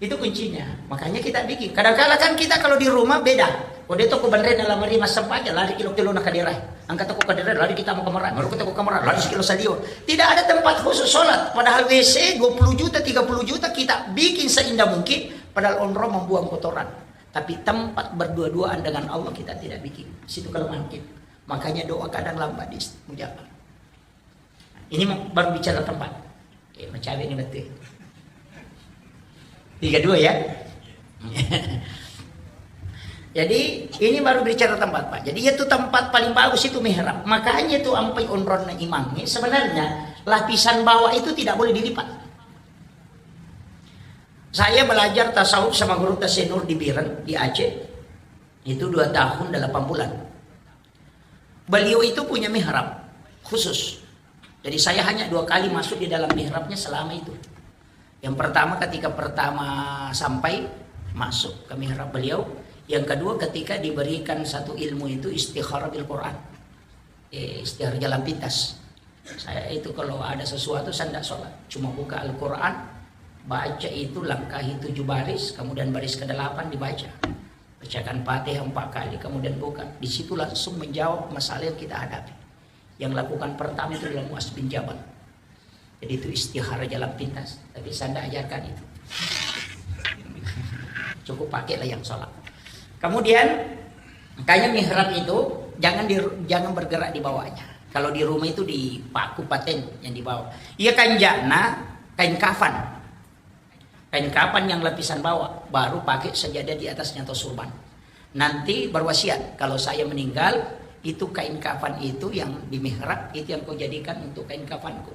Itu kuncinya. Makanya kita bikin. Kadang-kala kan kita kalau di rumah beda. Kode toko bandre dalam hari masam aja lari kilo-kilo na kadera. Angkat toko kadera lari kita mau kamar. Baru kita ke kamar lari sekilo salio. Tidak ada tempat khusus sholat. Padahal W C dua puluh juta, tiga puluh juta kita bikin seindah mungkin. Padahal onrong membuang kotoran. Tapi tempat berdua-duaan dengan Allah kita tidak bikin. Situ kelemahan kita. Makanya doa kadang lambat diistajabah. Ini mau- baru bicara tempat. Eh, macawe ini betul. Tiga dua ya. Jadi ini baru bicara tempat, Pak. Jadi itu tempat paling bagus itu mihrab. Makanya itu ampai onronna imangnya. Sebenarnya lapisan bawah itu tidak boleh dilipat. Saya belajar tasawuf sama guru Tasenur di Biren, di Aceh. Itu dua tahun delapan bulan. Beliau itu punya mihrab khusus. Jadi saya hanya dua kali masuk di dalam mihrabnya selama itu. Yang pertama ketika pertama sampai masuk ke mihrab beliau. Yang kedua ketika diberikan satu ilmu itu istikharah bil Quran. Eh, istikharah jalan pintas. Saya itu kalau ada sesuatu, saya tidak sholat. Cuma buka Al-Quran, baca itu, langkahi tujuh baris, kemudian baris kedelapan dibaca. Bacakan Fatihah empat kali, kemudian buka. Di situ langsung menjawab masalah yang kita hadapi. Yang lakukan pertama itu adalah Muaz bin Jabal. Jadi itu istikharah jalan pintas. Tapi saya tidak ajarkan itu. Cukup pakailah yang sholat. Kemudian, makanya mihrab itu jangan di, jangan bergerak di bawahnya. Kalau di rumah itu dipaku paten yang di bawah. Iya kanjana kain kafan. Kain kafan yang lapisan bawah, baru pakai sajadah di atasnya atau surban. Nanti berwasiat, kalau saya meninggal, Itu kain kafan itu yang di mihrab, itu yang kau jadikan untuk kain kafanku.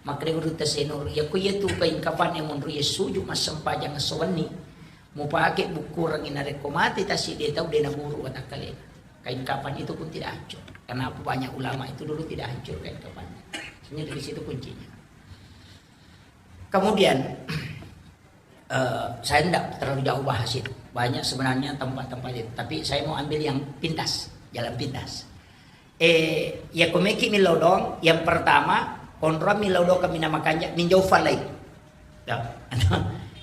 Makkeda Guru Tasenur, ya ku iya tu kain kafan yang menurut ya sujud massempajang sewenni. Mupake bukkurengngi narekko mate tasi de tau de naburu watakkalena. Kain kafan itu pun tidak hancur. Kenapa banyak ulama itu dulu tidak hancur kain kafannya? Sebenarnya dari situ kuncinya. Kemudian, eh, saya tidak terlalu jauh bahas itu. Banyak sebenarnya tempat-tempat itu. Tapi saya mau ambil yang pintas, jalan pintas. Eh, ya komeki milodong, yang pertama, konro milodong kami nama kanja, minjau falai. Ya.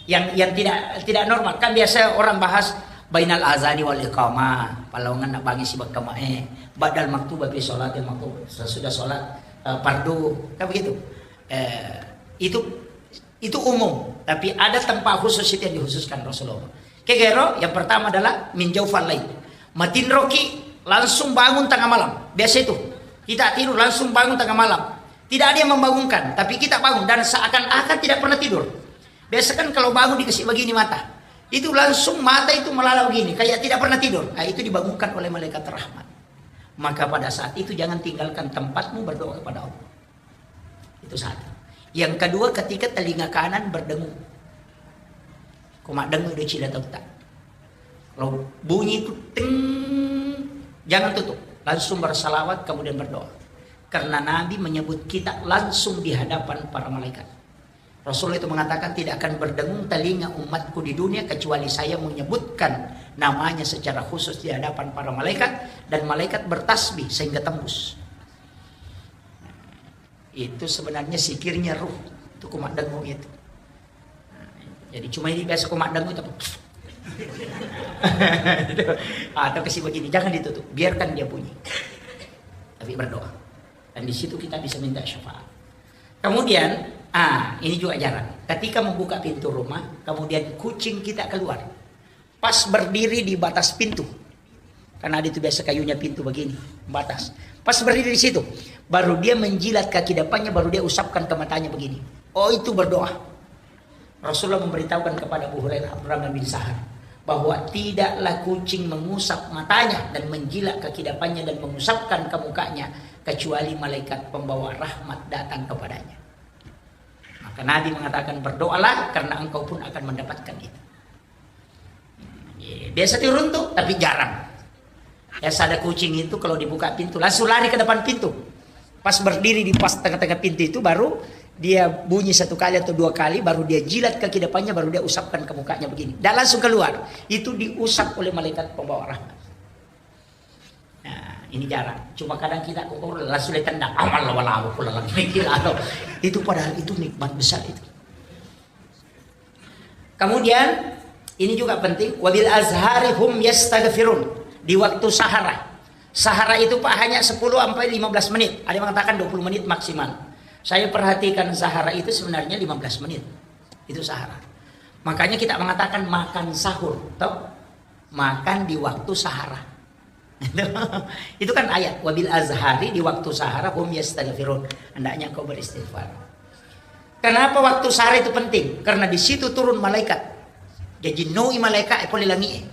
Yang, yang tidak, tidak normal. Kan biasa orang bahas bainal azani wal iqamah, palawangan nak bangi sibak kamae, badal maktuba fi sholatil maktub, sesudah sholat, eh, fardu, kan begitu. Eh, itu, itu umum, tapi ada tempat khusus itu yang dikhususkan Rasulullah. Kegero, yang pertama adalah minjau falai. Matinroki langsung bangun tengah malam. Biasa itu. Kita tidur langsung bangun tengah malam. Tidak ada yang membangunkan, tapi kita bangun dan seakan-akan tidak pernah tidur. Biasa kan kalau bangun dikasih begini mata. Itu langsung mata itu melala begini, kayak tidak pernah tidur. Nah, itu dibangunkan oleh malaikat rahmat. Maka pada saat itu jangan tinggalkan tempatmu berdoa kepada Allah. Itu satu. Yang kedua, ketika telinga kanan berdengung. Ko maddengung do cila tauta. Kalau bunyi itu ting, jangan tutup. Langsung bersalawat, kemudian berdoa. Karena Nabi menyebut kita langsung di hadapan para malaikat. Rasulullah itu mengatakan, "Tidak akan berdengung telinga umatku di dunia kecuali saya menyebutkan namanya secara khusus di hadapan para malaikat, dan malaikat bertasbih sehingga tembus." Itu sebenarnya sikirnya ruh. Itu ko maddengung itu. Jadi cuma ini biasa ko maddengung itu. Atau kasih begini, jangan ditutup, biarkan dia bunyi. Tapi berdoa. Dan di situ kita bisa minta syafaat. Kemudian, ah, ini juga jarang. Ketika membuka pintu rumah, kemudian kucing kita keluar. Pas berdiri di batas pintu. Karena ada itu biasa kayunya pintu begini, batas. Pas berdiri di situ, baru dia menjilat kaki depannya, baru dia usapkan ke matanya begini. Oh, itu berdoa. Rasulullah memberitahukan kepada Abu Hurairah, Abdurrahman bin Sahar, bahwa tidaklah kucing mengusap matanya dan menjilat kaki depannya dan mengusapkan ke mukanya, kecuali malaikat pembawa rahmat datang kepadanya. Maka Nabi mengatakan, "Berdoalah, karena engkau pun akan mendapatkan itu." Iya, biasa turun tuh, tapi jarang. Biasa ada kucing itu kalau dibuka pintu, langsung lari ke depan pintu. Pas berdiri di pas tengah-tengah pintu itu, baru dia bunyi satu kali atau dua kali, baru dia jilat kaki depannya, baru dia usapkan ke mukanya begini. Dan langsung keluar. Itu diusap oleh malaikat pembawa rahmat. Nah, ini jarang. Cuma kadang kita kok langsung ditendang. Amal wala aku lalang. Itu padahal itu nikmat besar itu. Kemudian, ini juga penting, "Wabil azhari hum yastaghfirun." Di waktu sahara. Sahara itu, Pak, hanya sepuluh sampai lima belas menit. Ada yang mengatakan dua puluh menit maksimal. Saya perhatikan sahara itu sebenarnya lima belas menit. Itu sahara. Makanya kita mengatakan makan sahur, toh? Makan di waktu sahara. Itu kan ayat, "Wabil azhari", di waktu sahara, "hum yastaghfirun", hendaknya engkau beristighfar. Kenapa waktu sahara itu penting? Karena di situ turun malaikat. Jadi noi malaikat, eh, pole langit, eh.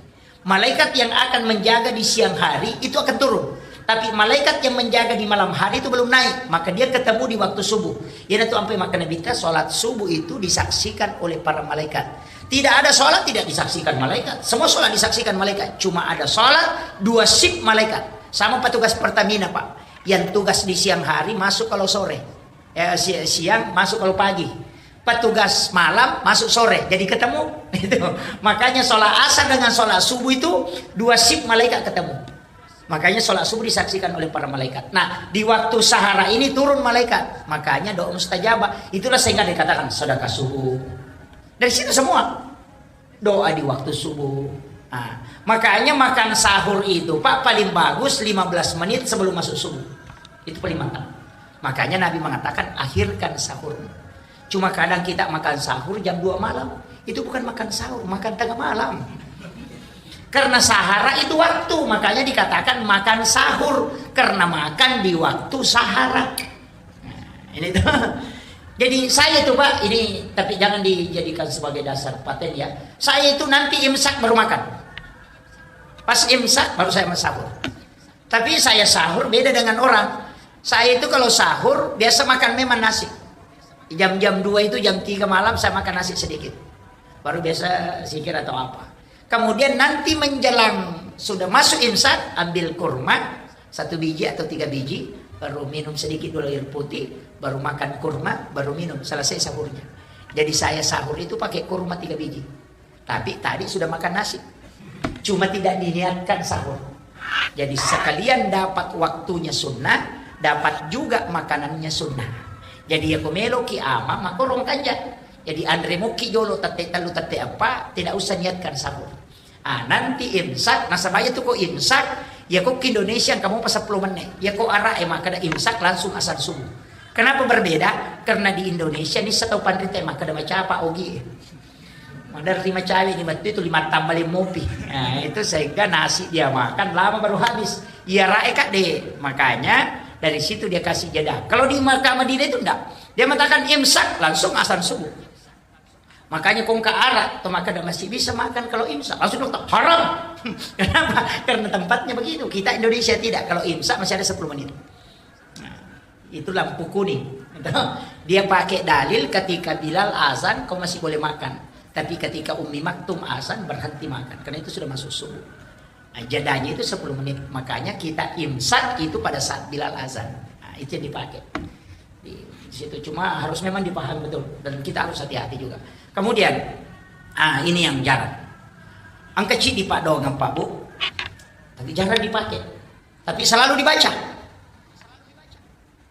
Malaikat yang akan menjaga di siang hari itu akan turun. Tapi malaikat yang menjaga di malam hari itu belum naik, maka dia ketemu di waktu subuh. Iyanatu ampai makkeda Nabitta, salat subuh itu disaksikan oleh para malaikat. Tidak ada salat tidak disaksikan malaikat. Semua salat disaksikan malaikat. Cuma ada salat dua sip malaikat. Sama petugas Pertamina, Pak. Yang tugas di siang hari masuk kalau sore. Eh, si-, siang masuk kalau pagi. Petugas malam masuk sore. Jadi ketemu. Itu. Makanya salat asar dengan salat subuh itu dua sip malaikat ketemu. Makanya salat subuh disaksikan oleh para malaikat. Nah, di waktu sahara ini turun malaikat. Makanya doa mustajabah. Itulah sehingga dikatakan sedekah subuh. Dari situ semua. Doa di waktu subuh. Nah, makanya makan sahur itu, Pak, paling bagus lima belas menit sebelum masuk subuh. Itu paling mantap. Makanya Nabi mengatakan, "Akhirkan sahur." Cuma kadang kita makan sahur jam dua malam. Itu bukan makan sahur, makan tengah malam. Karena sahara itu waktu, makanya dikatakan makan sahur. Karena makan di waktu sahara. Nah, ini tuh. Jadi saya itu, Pak, ini tapi jangan dijadikan sebagai dasar paten ya. Saya itu nanti imsak baru makan. Pas imsak baru saya sahur. Tapi saya sahur beda dengan orang. Saya itu kalau sahur biasa makan memang nasi. Jam-jam dua itu, jam tiga malam saya makan nasi sedikit. Baru biasa zikir atau apa. Kemudian nanti menjelang sudah masuk imsak, ambil kurma satu biji atau tiga biji, baru minum sedikit dulu air putih, baru makan kurma, baru minum, selesai sahurnya. Jadi saya sahur itu pakai kurma tiga biji. Tapi tadi sudah makan nasi. Cuma tidak diniatkan sahur. Jadi sekalian dapat waktunya sunnah, dapat juga makanannya sunnah. Jadi ya ko meloki ama, makkorong kanja. Jadi anre moki jolo tette tellu, tette eppa, tidak usah niatkan sahur. Ah, nanti imsak, nasaba iya tu ko imsak, ya ko ki Indonesia engka mopa seppulo menit. Ya ko Arab e makkeda imsak langsung azan subuh. Kenapa berbeda? Karena di Indonesia ni setau panrita makkeda macapa ogi. Maderri macawe ni mettu itu lima tambah lima mopi. Nah, itu sehingga nasi dia makan lama baru habis. Iya rae kak deh. Makanya dari situ dia kasih jeda. Kalau di Makkah Madinah itu enggak. Dia mengatakan imsak langsung azan subuh. Makanya kongka Arab atau makkeda masih bisa makan kalau imsak. Langsung dokter haram. Kenapa? Karena tempatnya begitu. Kita Indonesia tidak. Kalau imsak masih ada sepuluh menit. Nah, itu lampu kuning. Dia pakai dalil ketika Bilal azan, kau masih boleh makan. Tapi ketika Ummi Maktum azan, berhenti makan. Karena itu sudah masuk subuh. Nah, jedanya itu sepuluh menit. Makanya kita imsak itu pada saat Bilal azan. Nah, itu yang dipakai. Di, di situ cuma harus memang dipahami betul. Dan kita harus hati-hati juga. Kemudian, ah, ini yang jarang. Engka ciddi Pak doang, Pak Bu. Tapi jarang dipakai. Tapi selalu dibaca.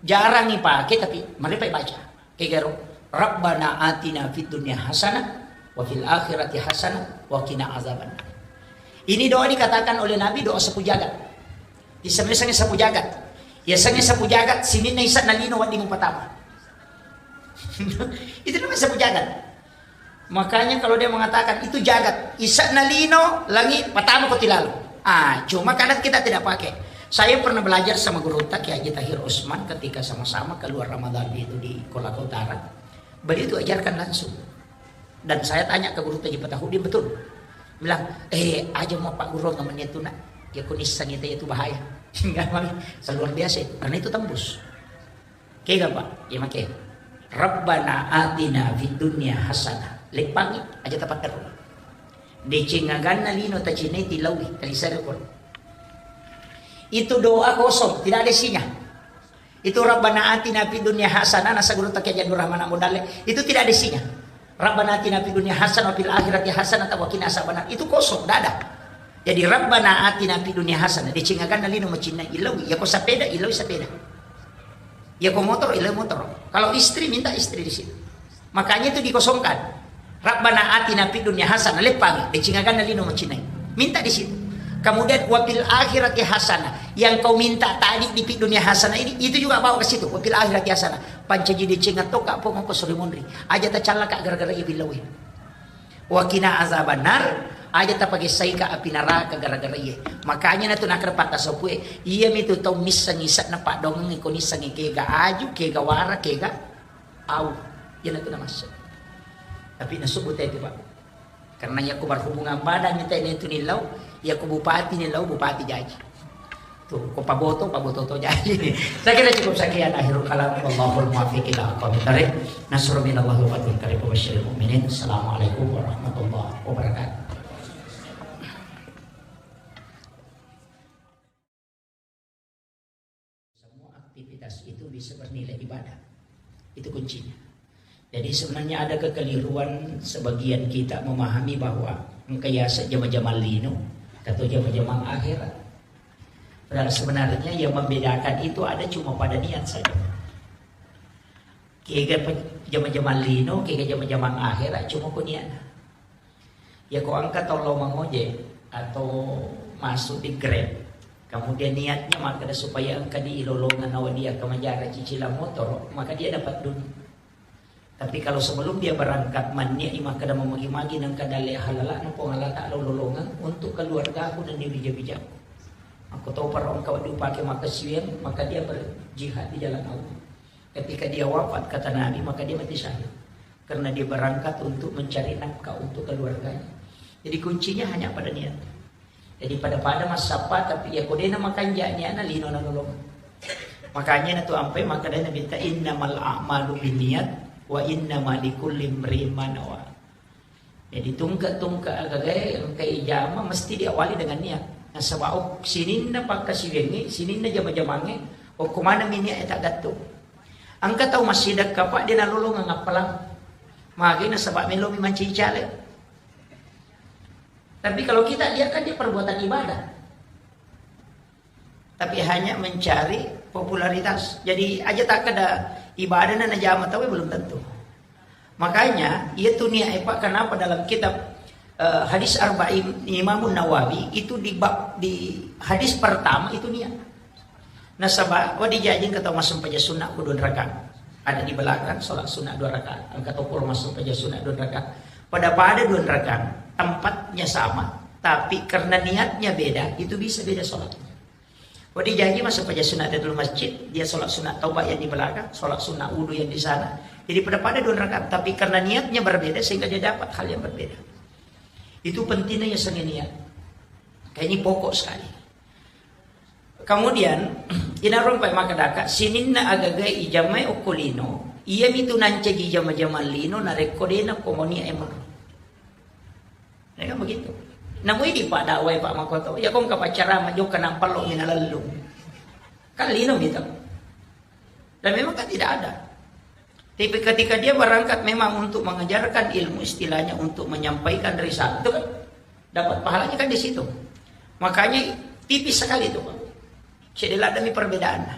Jarang ipake, tapi maripa ibaca. Kegaro, "Rabbana atina fid dunya hasanah wa fil akhirati hasanah wa qina azabannar." Ini doa dikatakan oleh Nabi doa sapu jagat. Isengnge sapu jagat. Isengnge sapu jagat, sininna ise'na lino wedding mupatama. Itu namanya sapu jagat. Makanya kalau dia mengatakan itu jagat, ise'na lino, langi, patama ko tilalo. Ah, cuma karena kita tidak pakai. Saya pernah belajar sama gurutta Kiai Haji Tahir Usman ketika sama-sama keluar Ramadan itu di Kolaka Utara. Beliau itu ajarkan langsung. Dan saya tanya ke gurutta Haji Fatahudin, betul. Bilang, "Eh, aja mau Pak Guru nggak menyentuh nak. Ya kunisang itu, itu bahaya." Enggak, Bang. Luar biasa itu. Karena itu tembus. Kega, Pak? Iya, make. Rabbana atina fid dunya hasanah. Leppangi aja tapatteru. Deceng aganna lino tacinai tilauwi, talisare pole. Itu doa kosong, tidak ada isinya. Itu Rabbana atina fid dunya hasanah, nasa guru take Jadul Rahman Abu Dalle. Itu tidak ada isinya. Rabbana atina fid dunya hasanah wa fil akhirati hasanah wa qina azabannar. Itu kosong, tidak ada. Jadi Rabbana atina fid dunya hasanah, deceng aganna lino macinnai, ilauwi. Ya ko sepeda, ilauwi sepeda. Ya ko motor, ilauwi motor. Kalau istri, minta istri di situ. Makanya itu dikosongkan. Rabbana atina fid dunya hasanah, leppangi, deceng aganna lino macinnai. Minta di situ. Kemudian wa fil akhirati hasanah. Yang kau minta tadi di fid dunya hasanah ini, itu juga bawa ke situ. Wa fil akhirati hasanah. Pancaji deceng atau ka pong ko suri munri. Aja tacallaka gara-gara iya bilauwi. Wa qina azabannar, aja tapagessaika api naraka gara-gara iye. Makanya natu nakkeda pattasopu'e, iyami tu tau missengngi ise'na paddoangeng ko nissengngi kega aju, kega wara, kega au. Iyanatu namasse. Tapi nasubbu te tu, Pak. Karena iya ko berhubungan badan ni te tu nillau, iya ko bupati nillau, bupati jaji. Tuh, ko paboto, paboto to jaji. Saya kira cukup sekian akhirul kalam. Wallahul muwaffiq ila aqwamit thariq. Nasrun minallahi wa fathun qarib wa basyiril mu'minin. Assalamualaikum warahmatullahi wabarakatuh. Semua aktivitas itu bisa bernilai ibadah. Itu kuncinya. Jadi sebenarnya ada kekeliruan sebagian kita memahami bahwa engka yaseng jama-jamang lino atau jama-jamang akhirat. Padahal sebenarnya yang membedakan itu ada cuma pada niat saja. Kega pe-, jama-jamang lino, kega jama-jamang akhirat, cuma ko niat. Ya ko engka tau lao mangojek atau masuk di Grab, kemudian niatnya makkeda supaya engka di ilolongan nawa dia kemajara cicilan motor, maka dia dapat dunia. Tapi kalau sebelum dia berangkat, mannia'i makkeda mamagi-magi nengka dalle halala'na Puang Allah Ta'ala ulolongeng untuk keluargaku dan di bija-bijaku. Aku tahu para engka wedding upake makkasiwiang, maka dia berjihad di jalan Allah. Ketika dia wafat, kata Nabi, maka dia mati syahid. Karena dia berangkat untuk mencari nafkah untuk keluarganya. Jadi kuncinya hanya pada niat. Jadi pada-pada massappa, tapi iya ko dena makanja niatna lino nalolong. Makanya natu ampai makkedai Nabitta, "Innamal a'malu binniyat wa innama likulli imri'in ma nawa." Jadi tungke-tungke agagae engka ijama mesti diawali dengan niat. Nasaba ok-, sininna pakkasiwiangnge, sininna jama-jamangnge, okko maneng mi niat e taggattung. Engka tau massidekka, Pak, de nalolongeng appalang. Magi nasaba melomi mancaji caleg. Tapi kalau kita lihat kan dia perbuatan ibadah. Tapi hanya mencari popularitas. Jadi aja takkeda ibadah na najama tau, belum tentu. Makanya, iya tu niat, eh, Pak, kenapa dalam kitab, eh, hadis Arba'in Imamun Nawawi itu di bab, di hadis pertama itu niat. Nasaba, wa dijaji engka tau massempaja sunnah ku dua rakaat. Ada di belakang sholat sunnah dua rakaat. Engka tau pura massempaja sunnah dua rakaat. Pada-pada dua rakaat, tempatnya sama, tapi karena niatnya beda, itu bisa beda sholat. Wa dijaji massempaja sunnah tahiyatul masjid, dia sholat sunnah taubat yang di belakang, sholat sunnah wudu yang di sana. Jadi pada-pada dua rakaat, tapi karena niatnya berbeda sehingga dia dapat hal yang berbeda. Itu pentingnya ya seni niat. Kayak ini pokok sekali. Kemudian, inarung pai makkedaka, sininna agagai ijamai okko lino, iya mitu nancaji jama-jama lino, narekko dena komonia emang. Ya kan begitu. Namu idi Pak dakwai Pak Makoto, ya kong kapacara majokka nampallo minalellung. Kan lino gitu. Dan memang kan tidak ada. Tapi ketika dia berangkat memang untuk mengajarkan ilmu, istilahnya untuk menyampaikan risalah, itu kan dapat pahalanya kan di situ. Makanya tipis sekali itu, Pak. Cedela demi perbedaan.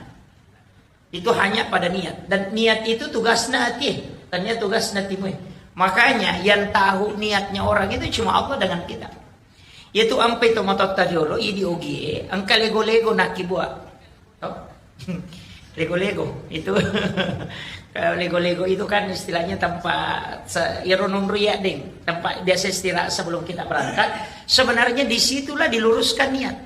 Itu hanya pada niat. Dan niat itu tugasna hati. Tania tugasna timue. Makanya yang tahu niatnya orang itu cuma Allah dengan kita. Yaitu ampe to matotta riolo, idi ogie, engka lego-lego nakibua. Toh? Lego-lego itu kalau lego-lego itu kan istilahnya tempat se- iro nonro ya deng, tempat biasa istirahat sebelum kita berangkat. Sebenarnya disitulah diluruskan niat.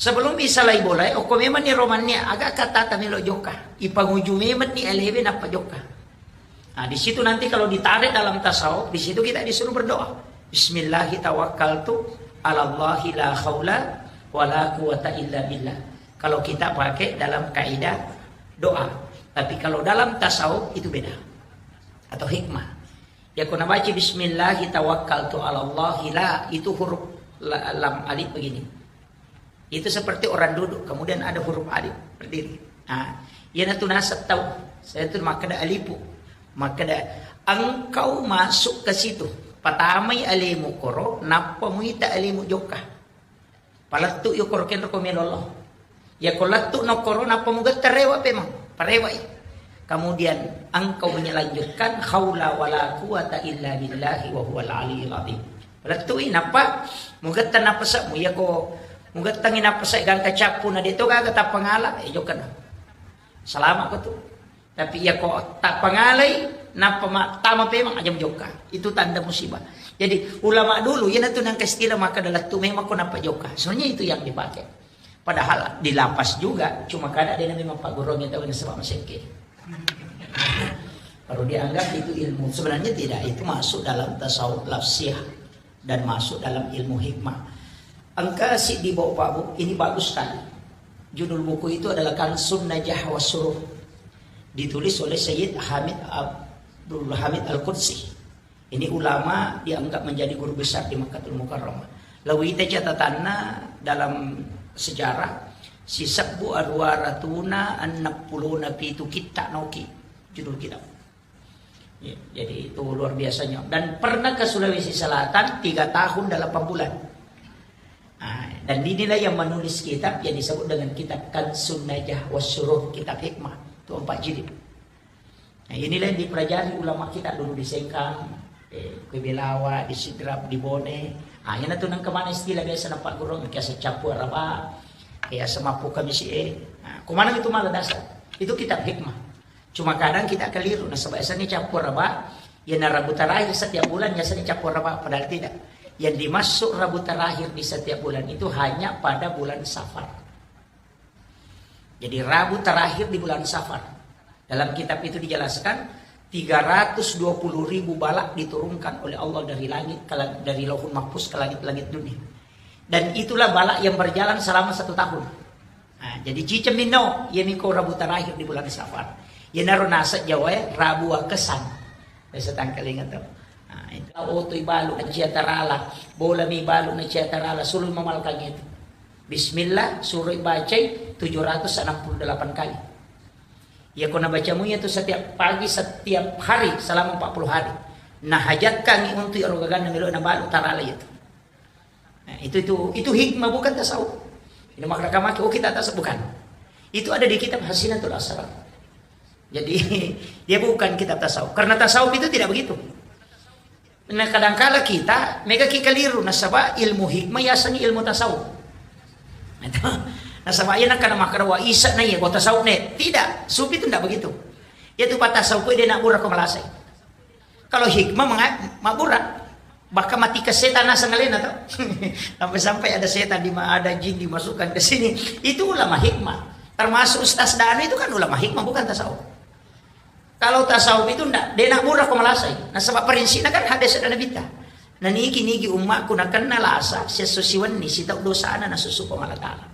Sebelum bisa lai bolai, okko memang ni romannya agak kata tamelo jokka. Ipanguju memang ni alewe nappa jokka. Nah, di situ nanti kalau ditarik dalam tasawuf, di situ kita disuruh berdoa. Bismillahi tawakkaltu ala Allahi la haula wala quwata illa billah. Kalau kita pakai dalam kaidah doa. Tapi kalau dalam tasawuf itu beda. Atau hikmah. Ya kuna baca bismillahi tawakkaltu ala Allahi la, itu huruf la- lam alif begini. Itu seperti orang duduk, kemudian ada huruf alif berdiri. Nah, iyanatu nasab tau. Saya tu makkeda alipu. Makkeda engkau masuk ke situ. Patamai alemu koro, nappa muita alemu jokka. Palettu yo koro kenro ko melolo. Ya ko lettu no koro, nappa mugetta rewa pemang. Parewai. Kemudian engkau menyelanjutkan haula wala quwata illa billahi wa huwal aliyul azim. Lettui nappa mugetta nappasamu, iyako mugettangi nappasae gangka cappu na de to gaga tappangala, e jokkana. Salama ko tu. Tapi iyako tappangalai nappa ma- tama pemang, aja mujokka. Itu tanda musibah. Jadi ulama dulu iyanatu nangka istilah maka dalattu memang ko nappa jokka. Sebenarnya itu yang dipakai. Padahal di lapas juga, cuma kada de memang pagguruangnge tau nasaba masekke. Baru dianggap itu ilmu. Sebenarnya tidak, itu masuk dalam tasawuf lafsiyah dan masuk dalam ilmu hikmah. Engka siddi bau Pak Bu, ini bagus sekali. Judul buku itu adalah Kansun Najah wa Surur. Ditulis oleh Sayyid Hamid Abdul Hamid Al-Qudsi. Ini ulama dianggap menjadi guru besar di Makkatul Mukarramah. Lawita catatanna dalam sejarah, sisebbu aruwa ratuna enneng pulona pitu kitta noki judul kitab. Ya, jadi itu luar biasanya. Dan pernah ke Sulawesi Selatan tiga tahun delapan bulan. Nah, dan inilah yang menulis kitab yang disebut dengan kitab Kansun Najah Wasurur, kitab hikmah. Itu empat jilid. Nah, inilah yang dipelajari ulama kita dulu di Sengkang, eh, ke Belawa, di Sidrap, di Bone. Ah, ini tuh nang kemana istilah biasa nampak guru, kayak secapu araba, kayak semapu kami si eh. Nah, kemana itu malah dasar? Itu kitab hikmah. Cuma kadang kita keliru, nah sebab ini capu araba, ya nah Rabu terakhir setiap bulan biasanya capu araba, padahal tidak. Yang dimaksud Rabu terakhir di setiap bulan itu hanya pada bulan Safar. Jadi Rabu terakhir di bulan Safar. Dalam kitab itu dijelaskan, tiga ratus dua puluh ribu balak diturunkan oleh Allah dari langit ke lang- dari Lauhul Mahfuz ke langit-langit dunia. Dan itulah bala yang berjalan selama satu tahun. Nah, jadi ciceng minno, iyami ko Rabu terakhir di bulan Safar. Iyanaro naseng Jawa e, Rabu Wakesan. Biasa tangkalinga to. Nah, itu. Otoi balu na cia tarala, bola mi balu na cia tarala, sulu mamalkang itu. Bismillah, suroi bacai tujuh ratus enam puluh delapan kali. Iya ko nabacamu iya tu setiap pagi, setiap hari selama empat puluh hari. Nah, hajatkangi untuk ero gaganna melo na balu tarala itu. Nah, itu itu itu hikmah, bukan tasawuf. Ini makna kamaki, oh, kita tasawuf, bukan. Itu ada di kitab Hasinatul Asrar. Jadi, dia bukan kitab tasawuf. Karena tasawuf itu tidak begitu. Nah, kadangkala kita mega ki keliru nasaba ilmu hikmah yasengngi ilmu tasawuf. Itu. Nasaba iya nakkana makkeda wa isa na iya, wa tasawuf ne. Tidak, sufi itu tidak begitu. Iya tu pa tasawuf de na bura ko malasai. Kalau hikmah menga-, mabbura. Bahkan mati ke setan naseng alena to. Sampai-sampai ada setan di ma-, ada jin dimasukkan ke sini. Itu ulama hikmah. Termasuk Ustaz Danu itu kan ulama hikmah, bukan tasawuf. Kalau tasawuf itu ndak, de na bura ko malasai. Nasaba prinsipna kan hadis dan Nabitta. Nanigi-nigi ummakku nakenna lasa, siesso siwenni sitau dosana nasusu Puang Allah Taala.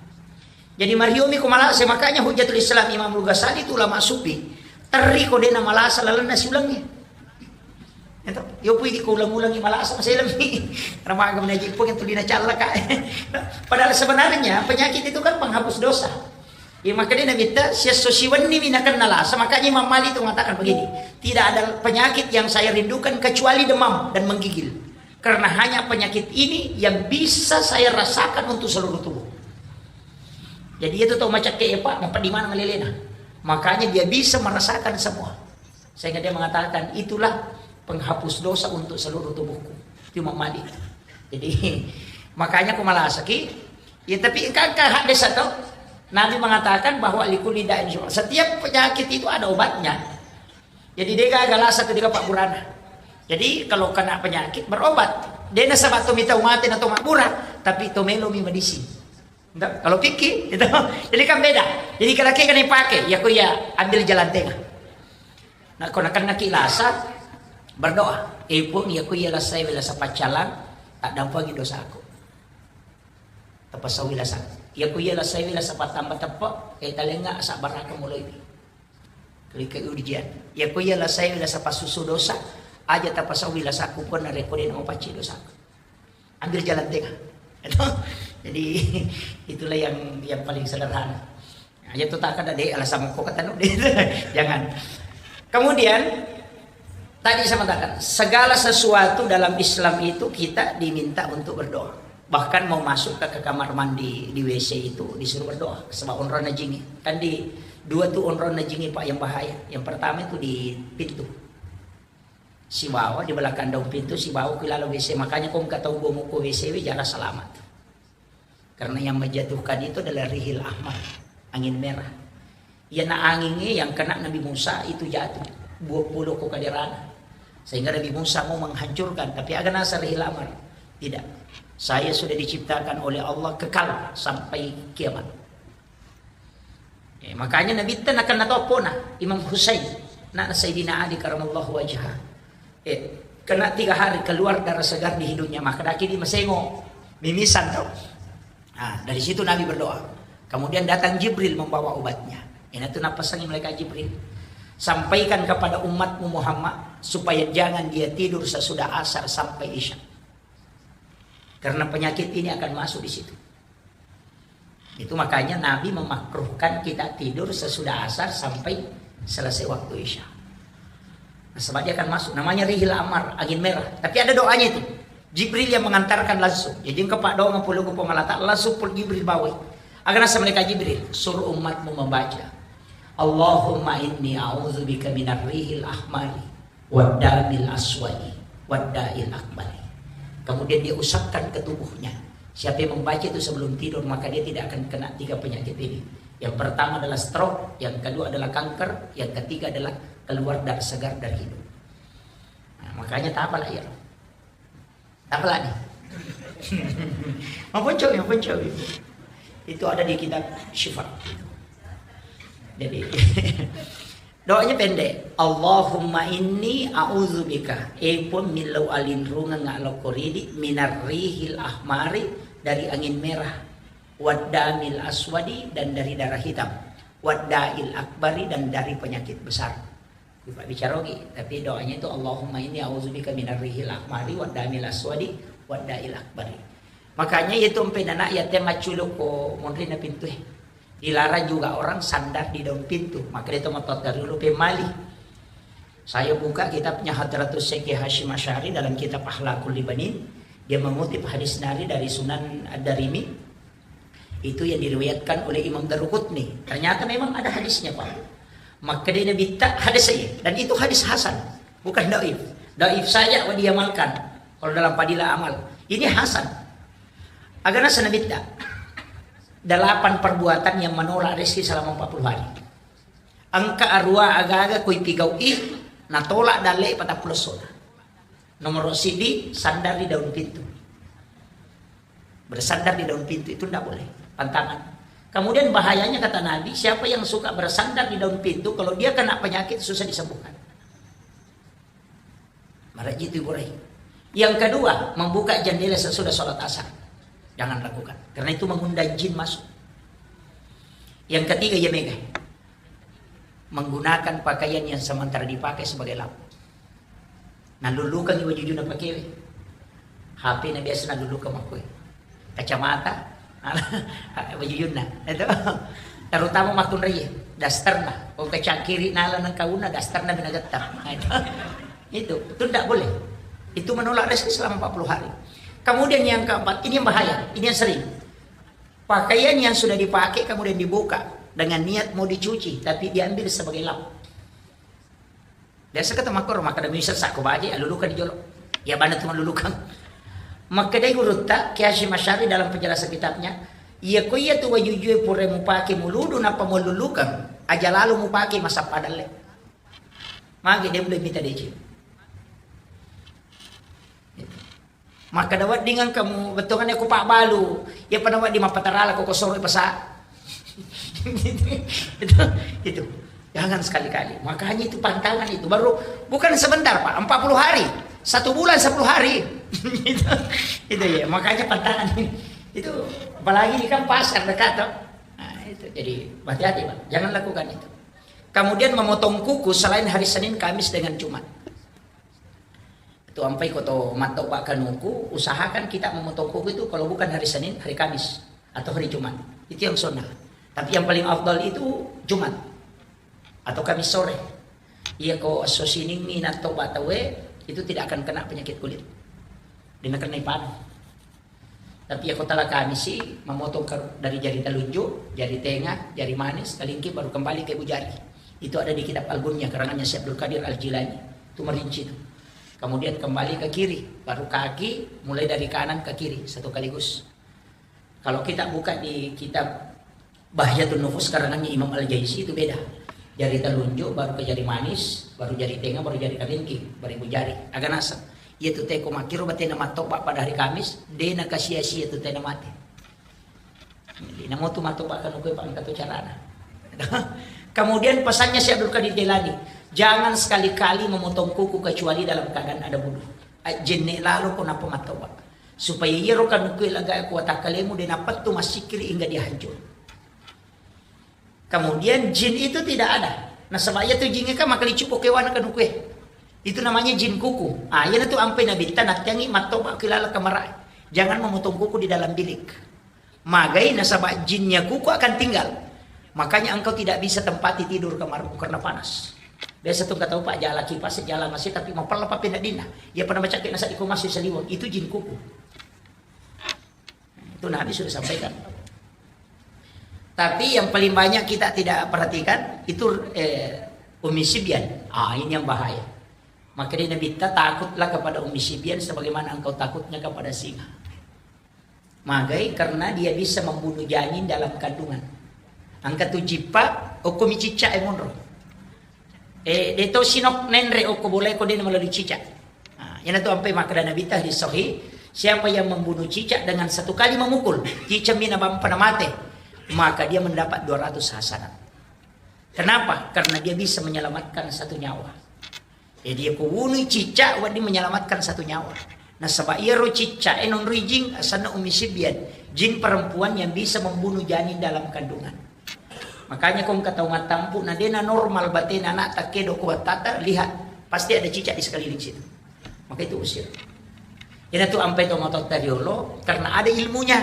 Jadi mariomi ko malasai, makanya Hujjatul Islam Imam Al-Ghazali itu ulama sufi. Terri ko de na malasa lalenna siulengnge. Ento, yo pui di ko ulang-ulangi malasa maselemmi. Ramaga menaji pun yang tulina callaka. Padahal sebenarnya penyakit itu kan penghapus dosa. Ya, makanya Nabi ta, siesso siwenni mi nakenna lasa, makanya Imam Malik itu mengatakan begini, tidak ada penyakit yang saya rindukan kecuali demam dan menggigil. Karena hanya penyakit ini yang bisa saya rasakan untuk seluruh tubuh. Jadi itu tau macakke, Pak, mau di mana ngelelena. Makanya dia bisa merasakan semua. Sehingga dia mengatakan, "Itulah penghapus dosa untuk seluruh tubuhku." Itu Imam Malik. Jadi, makanya ko malasaki, ya, tapi engka, engka hadis atau Nabi mengatakan bahwa likulli da'in syifa. Setiap penyakit itu ada obatnya. Jadi, de gaga lasa tu de gaga pabburana. Jadi, kalau kena penyakit, berobat. De nasaba to mitau mate na to mabbura, tapi to melo mi medisi. Nggak, kalau fikih, itu. Jadi kan beda. Jadi kalau kena dipakai, ya ko ya ambil jalan tengah. Nah, ko nakenna ki lasa, berdoa. Eh, Puang, ya ko ya lasai wela sapaccalang, tak dampangi dosaku. Tapasau wela sa. Ya ko ya lasai wela sapatamba teppe, eh, talenga sabbaraka mulai. Kali ke ujian. Ya ko ya lasai wela sapasusu dosa, aja tapasau wela saku pun rekode nama pacci dosaku. Ambil jalan tengah. Jadi, itulah yang yang paling sederhana. Nah, ya tu tak ada deh alasan mau kok kata deh. Jangan. Kemudian, tadi saya mengatakan, segala sesuatu dalam Islam itu kita diminta untuk berdoa. Bahkan mau masuk ke, ke kamar mandi di W C itu disuruh berdoa. Sebab onronna jingi. Kan di dua tu onronna jingi, Pak, yang bahaya. Yang pertama itu di pintu. Sibawa di belakang daun pintu, sibawa ku lalo W C. Makanya ko engka tau gomo ko W C we, jarang selamat. Karena yang menjatuhkan itu adalah rihil ahmar, angin merah. Iyana angingnge yang kena Nabi Musa itu jatuh, dua puluh ko kaderana. Sehingga Nabi Musa mau menghancurkan, tapi aga nasa rihil ahmar? Tidak. Saya sudah diciptakan oleh Allah kekal sampai kiamat. Eh, makanya Nabitta nakenna toppona Imam Husain, anakna Sayyidina Ali karamallahu wajhah. Eh, kena tiga hari keluar darah segar di hidungnya, maka daki di masengo, mimisan tau. Nah, dari situ Nabi berdoa. Kemudian datang Jibril membawa obatnya. Ina tu napasangi malaikat Jibril. Sampaikan kepada umatmu Muhammad supaya jangan dia tidur sesudah asar sampai isya. Karena penyakit ini akan masuk di situ. Itu makanya Nabi memakruhkan kita tidur sesudah asar sampai selesai waktu isya. Nah, sebab dia akan masuk. Namanya rihil amar, angin merah. Tapi ada doanya itu. Jibril yang mengantarkan langsung. Jadi engka paddoangeng pole ko Puang Allah Ta'ala, langsung pole Jibril bawai. Aga nasa malaikat Jibril, suruh umatmu membaca, "Allahumma inni a'udzubika minar rihil ahmari waddamil aswadi wadda'il akbari." Kemudian dia usapkan ke tubuhnya. Siapa yang membaca itu sebelum tidur, maka dia tidak akan kena tiga penyakit ini. Yang pertama adalah stroke, yang kedua adalah kanker, yang ketiga adalah keluar darah segar dari hidung. Nah, makanya tak apalah ya. Apa lagi? Maponcomi, maponcomi. Itu ada di kitab Syifa. Jadi, doanya pendek. "Allahumma inni a'udzubika." Eh, Puang, millau alinrungeng lokko ridi, "minar rihil ahmari dari angin merah, waddamil aswadi, dan dari darah hitam, wadda'il akbari, dan dari penyakit besar. Ku Pak bicara ogi, tapi doanya itu, "Allahumma inni a'udzubika minar rihil ahmari waddamil aswadi wadda'il akbari." Makanya itu empe nana ya te macculuk ko monri na pintu eh. Dilarang juga orang sandar di daun pintu. Maka dia teman dulu pemali. Saya buka kitabnya Hadratus Syekh Hasyim Asy'ari dalam kitab Akhlaqul Libanin. Dia mengutip hadis nari dari Sunan Ad-Darimi. Itu yang diriwayatkan oleh Imam Daruqutni. Ternyata memang ada hadisnya, Pak. Makkeda Nabitta hadis saya. Dan itu hadis hasan. Bukan daif. Daif saja wa diamalkan. Kalau dalam fadilah amal. Ini hasan. Agana Nabitta. Delapan perbuatan yang menolak rezeki selama empat puluh hari. Engka arua aga-aga koi pigau'i, natolak dalle patappulo sona. Nomor sidi, sandar di daun pintu. Bersandar di daun pintu itu ndak boleh. Pantangan. Kemudian bahayanya kata Nabi, siapa yang suka bersandar di daun pintu, kalau dia kena penyakit susah disembuhkan. Maraji itu Ibu Rai. Yang kedua, membuka jendela sesudah sholat asar. Jangan lakukan. Karena itu mengundang jin masuk. Yang ketiga, ya mega. Menggunakan pakaian yang sementara dipakai sebagai lap. Nalulukang iwa jujuna pakewe. H P na biasa nalulukang makkue. Kacamata, wajujunna. Itu. Terutama makkunraie, dasterna. Ko kacangkiri nala nang kauna, dasterna bina gettar. Nah, itu. Itu, itu tidak boleh. Itu menolak rezeki selama empat puluh hari. Kemudian yang keempat, ini yang bahaya, ini yang sering. Pakaian yang sudah dipakai kemudian dibuka dengan niat mau dicuci, tapi diambil sebagai lap. Biasa kata makoro, makkeda misal sakko baje, alulukan di jolo. Ya bana tu malulukan. Makkedai gurutta, Kiai Hasyim Asy'ari dalam penjelasan kitabnya, iya ko iya tu wajujue pura mupake muludu nappa mululukan, aja lalu mupake masappa dalle. Magi dia boleh minta deci. Makkeda wedding engka mu bettuanganna ko pabbalu, iya pada wedding mappatarala ko kosoro pasa. Itu, itu. Jangan sekali-kali. Makanya itu pantangan itu. Baru bukan sebentar, Pak, empat puluh hari. Satu bulan sepuluh hari. Itu, itu ya, makanya pantangan ini. Itu apalagi ini kan pasar dekat toh. Nah, itu. Jadi hati-hati, Pak. Jangan lakukan itu. Kemudian memotong kuku selain hari Senin, Kamis dengan Jumat. Itu ampai ko to mattoba kanuku, usahakan kita memotong kuku itu kalau bukan hari Senin, hari Kamis atau hari Jumat. Itu yang sunnah. Tapi yang paling afdal itu Jumat atau Kamis sore. Iya ko esso Siningngi nattoba tauwe, itu tidak akan kena penyakit kulit. Dia kena panu. Tapi iya ko tala Kamisi, memotong ke, dari jari telunjuk, jari tengah, jari manis, kelingking, baru kembali ke ibu jari. Itu ada di kitab Al-Gunya, karangannya Syekh Abdul Qadir Al-Jilani. Itu merinci itu. Kemudian kembali ke kiri, baru kaki, mulai dari kanan ke kiri, satu kaligus. Kalau kita buka di kitab Bahjatun Nufus karangannya Imam Al-Jaisi itu beda. Jari telunjuk, baru ke jari manis, baru jari tengah, baru jari kelingking, baru ibu jari. Agak nasab. Iya tu teko makkiro batena mattoba pada hari Kamis, de nakasia-sia tu tena mate. Jadi, namo tu mattoba kan kue paling katu carana. Kemudian pesannya Syekh Abdul Qadir Jailani, jangan sekali-kali memotong kuku kecuali dalam keadaan ada wudhu. Jenne lalo ko nappa mattoba. Supaya iyaro kanukue laga kuatakkalemu de napettu massikiri hingga dia hancur. Kemudian jin itu tidak ada. Nasaba iya tu jin kan makalicuppo kewana kanukue. Itu namanya jin kuku. Ah, iya tu ampai nabitta nattiangi mattoba kilala kamara. Jangan memotong kuku di dalam bilik. Magai nasaba jinnya kuku akan tinggal. Makanya engkau tidak bisa tempati tidur kamar karena panas. Biasa tu kata Pak jala kipas, jala masih tapi mapella papi nadina. Iya pada macam nasa iko masih seliwang. Itu jin kuku. Itu Nabi sudah sampaikan. Tapi yang paling banyak kita tidak perhatikan itu eh, Ummi Sibyan. Ah, ini yang bahaya. Maka dia Nabi takutlah kepada Ummi Sibyan sebagaimana engkau takutnya kepada singa. Magai karena dia bisa membunuh janin dalam kandungan. Angka tu jippa, okko mi cicca e monro. Eh, de to sinok nenre okko boleh ko de melalui cicak. Nah, yana tu ampai makkeda Nabi ta hadis sahih, siapa yang membunuh cicak dengan satu kali memukul, cicak mina bampa na mate, maka dia mendapat dua ratus hasanat. Kenapa? Karena dia bisa menyelamatkan satu nyawa. Jadi, ko wunui cicak, wedding menyelamatkan satu nyawa. Nasaba iyaro ciccae nonroi jing, asenna Ummi Sibyan, jin perempuan yang bisa membunuh janin dalam kandungan. Makanya ko engka tau mattampu na dena normal batena anak takkedo ko wattata, lihat, pasti ada cicak di sekeliling situ. Maka itu usir. Ina tu ampai to matotta riolo karena ada ilmunya.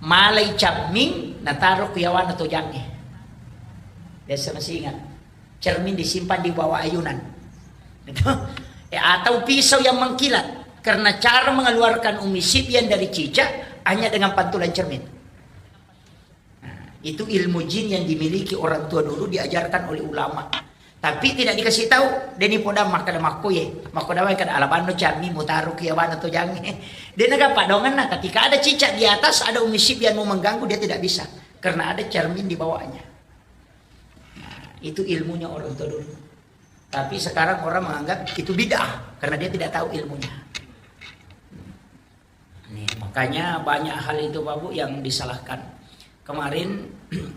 Malai camming nataro ku yawana to jange. Biasa masih ingat. Cermin disimpan di bawah ayunan. Gitu. Ya, atau pisau yang mengkilat. Karena cara mengeluarkan Ummi Sibyan dari cicak hanya dengan pantulan cermin. Nah, itu ilmu jin yang dimiliki orang tua dulu diajarkan oleh ulama. Tapi tidak dikasih tahu, deni poda makkada makkoye, makkoda wae kada alabanno cammi mutaro ki yawana to jange. Dia naga padongan nah, ketika ada cicak di atas, ada Ummi Sibyan mau mengganggu, dia tidak bisa. Karena ada cermin di bawahnya. Nah, itu ilmunya orang tua dulu. Tapi sekarang orang menganggap itu bid'ah karena dia tidak tahu ilmunya. Nih, makanya banyak hal itu Pak Bu yang disalahkan. Kemarin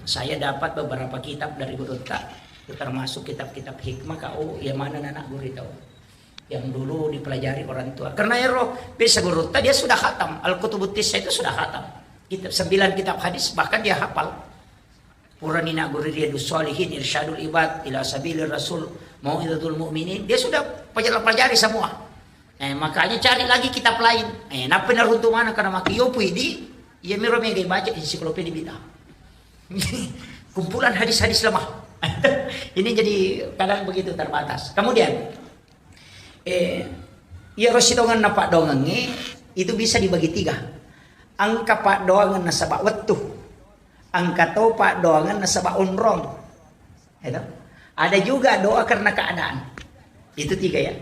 saya dapat beberapa kitab dari gurutta, termasuk kitab-kitab hikmah kau yang mana anak guru tahu. Yang dulu dipelajari orang tua. Karena ero biasa gurutta dia sudah khatam. Al-Kutubut Tisa itu sudah khatam. Kitab sembilan kitab hadis bahkan dia hafal. Purani nagguru Riyadus Shalihin, Irsyadul Ibad ila Sabilir Rasul, Mau'izatul Mu'minin, dia sudah pelajari, pelajari semua. Eh, makanya cari lagi kitab lain. Eh, nappa naruntu mana karena maki yopu idi, iya miro mega baca ensiklopedia bid'ah. Kumpulan hadis-hadis lemah. Ini jadi kadang begitu terbatas. Kemudian, Eh, iyaro sidonganna paddoangengnge itu bisa dibagi tiga. Engka paddoangeng nasaba wettu, engka to paddoangeng nasaba onrong. Itu. Ada juga doa karena keadaan. Itu tiga ya.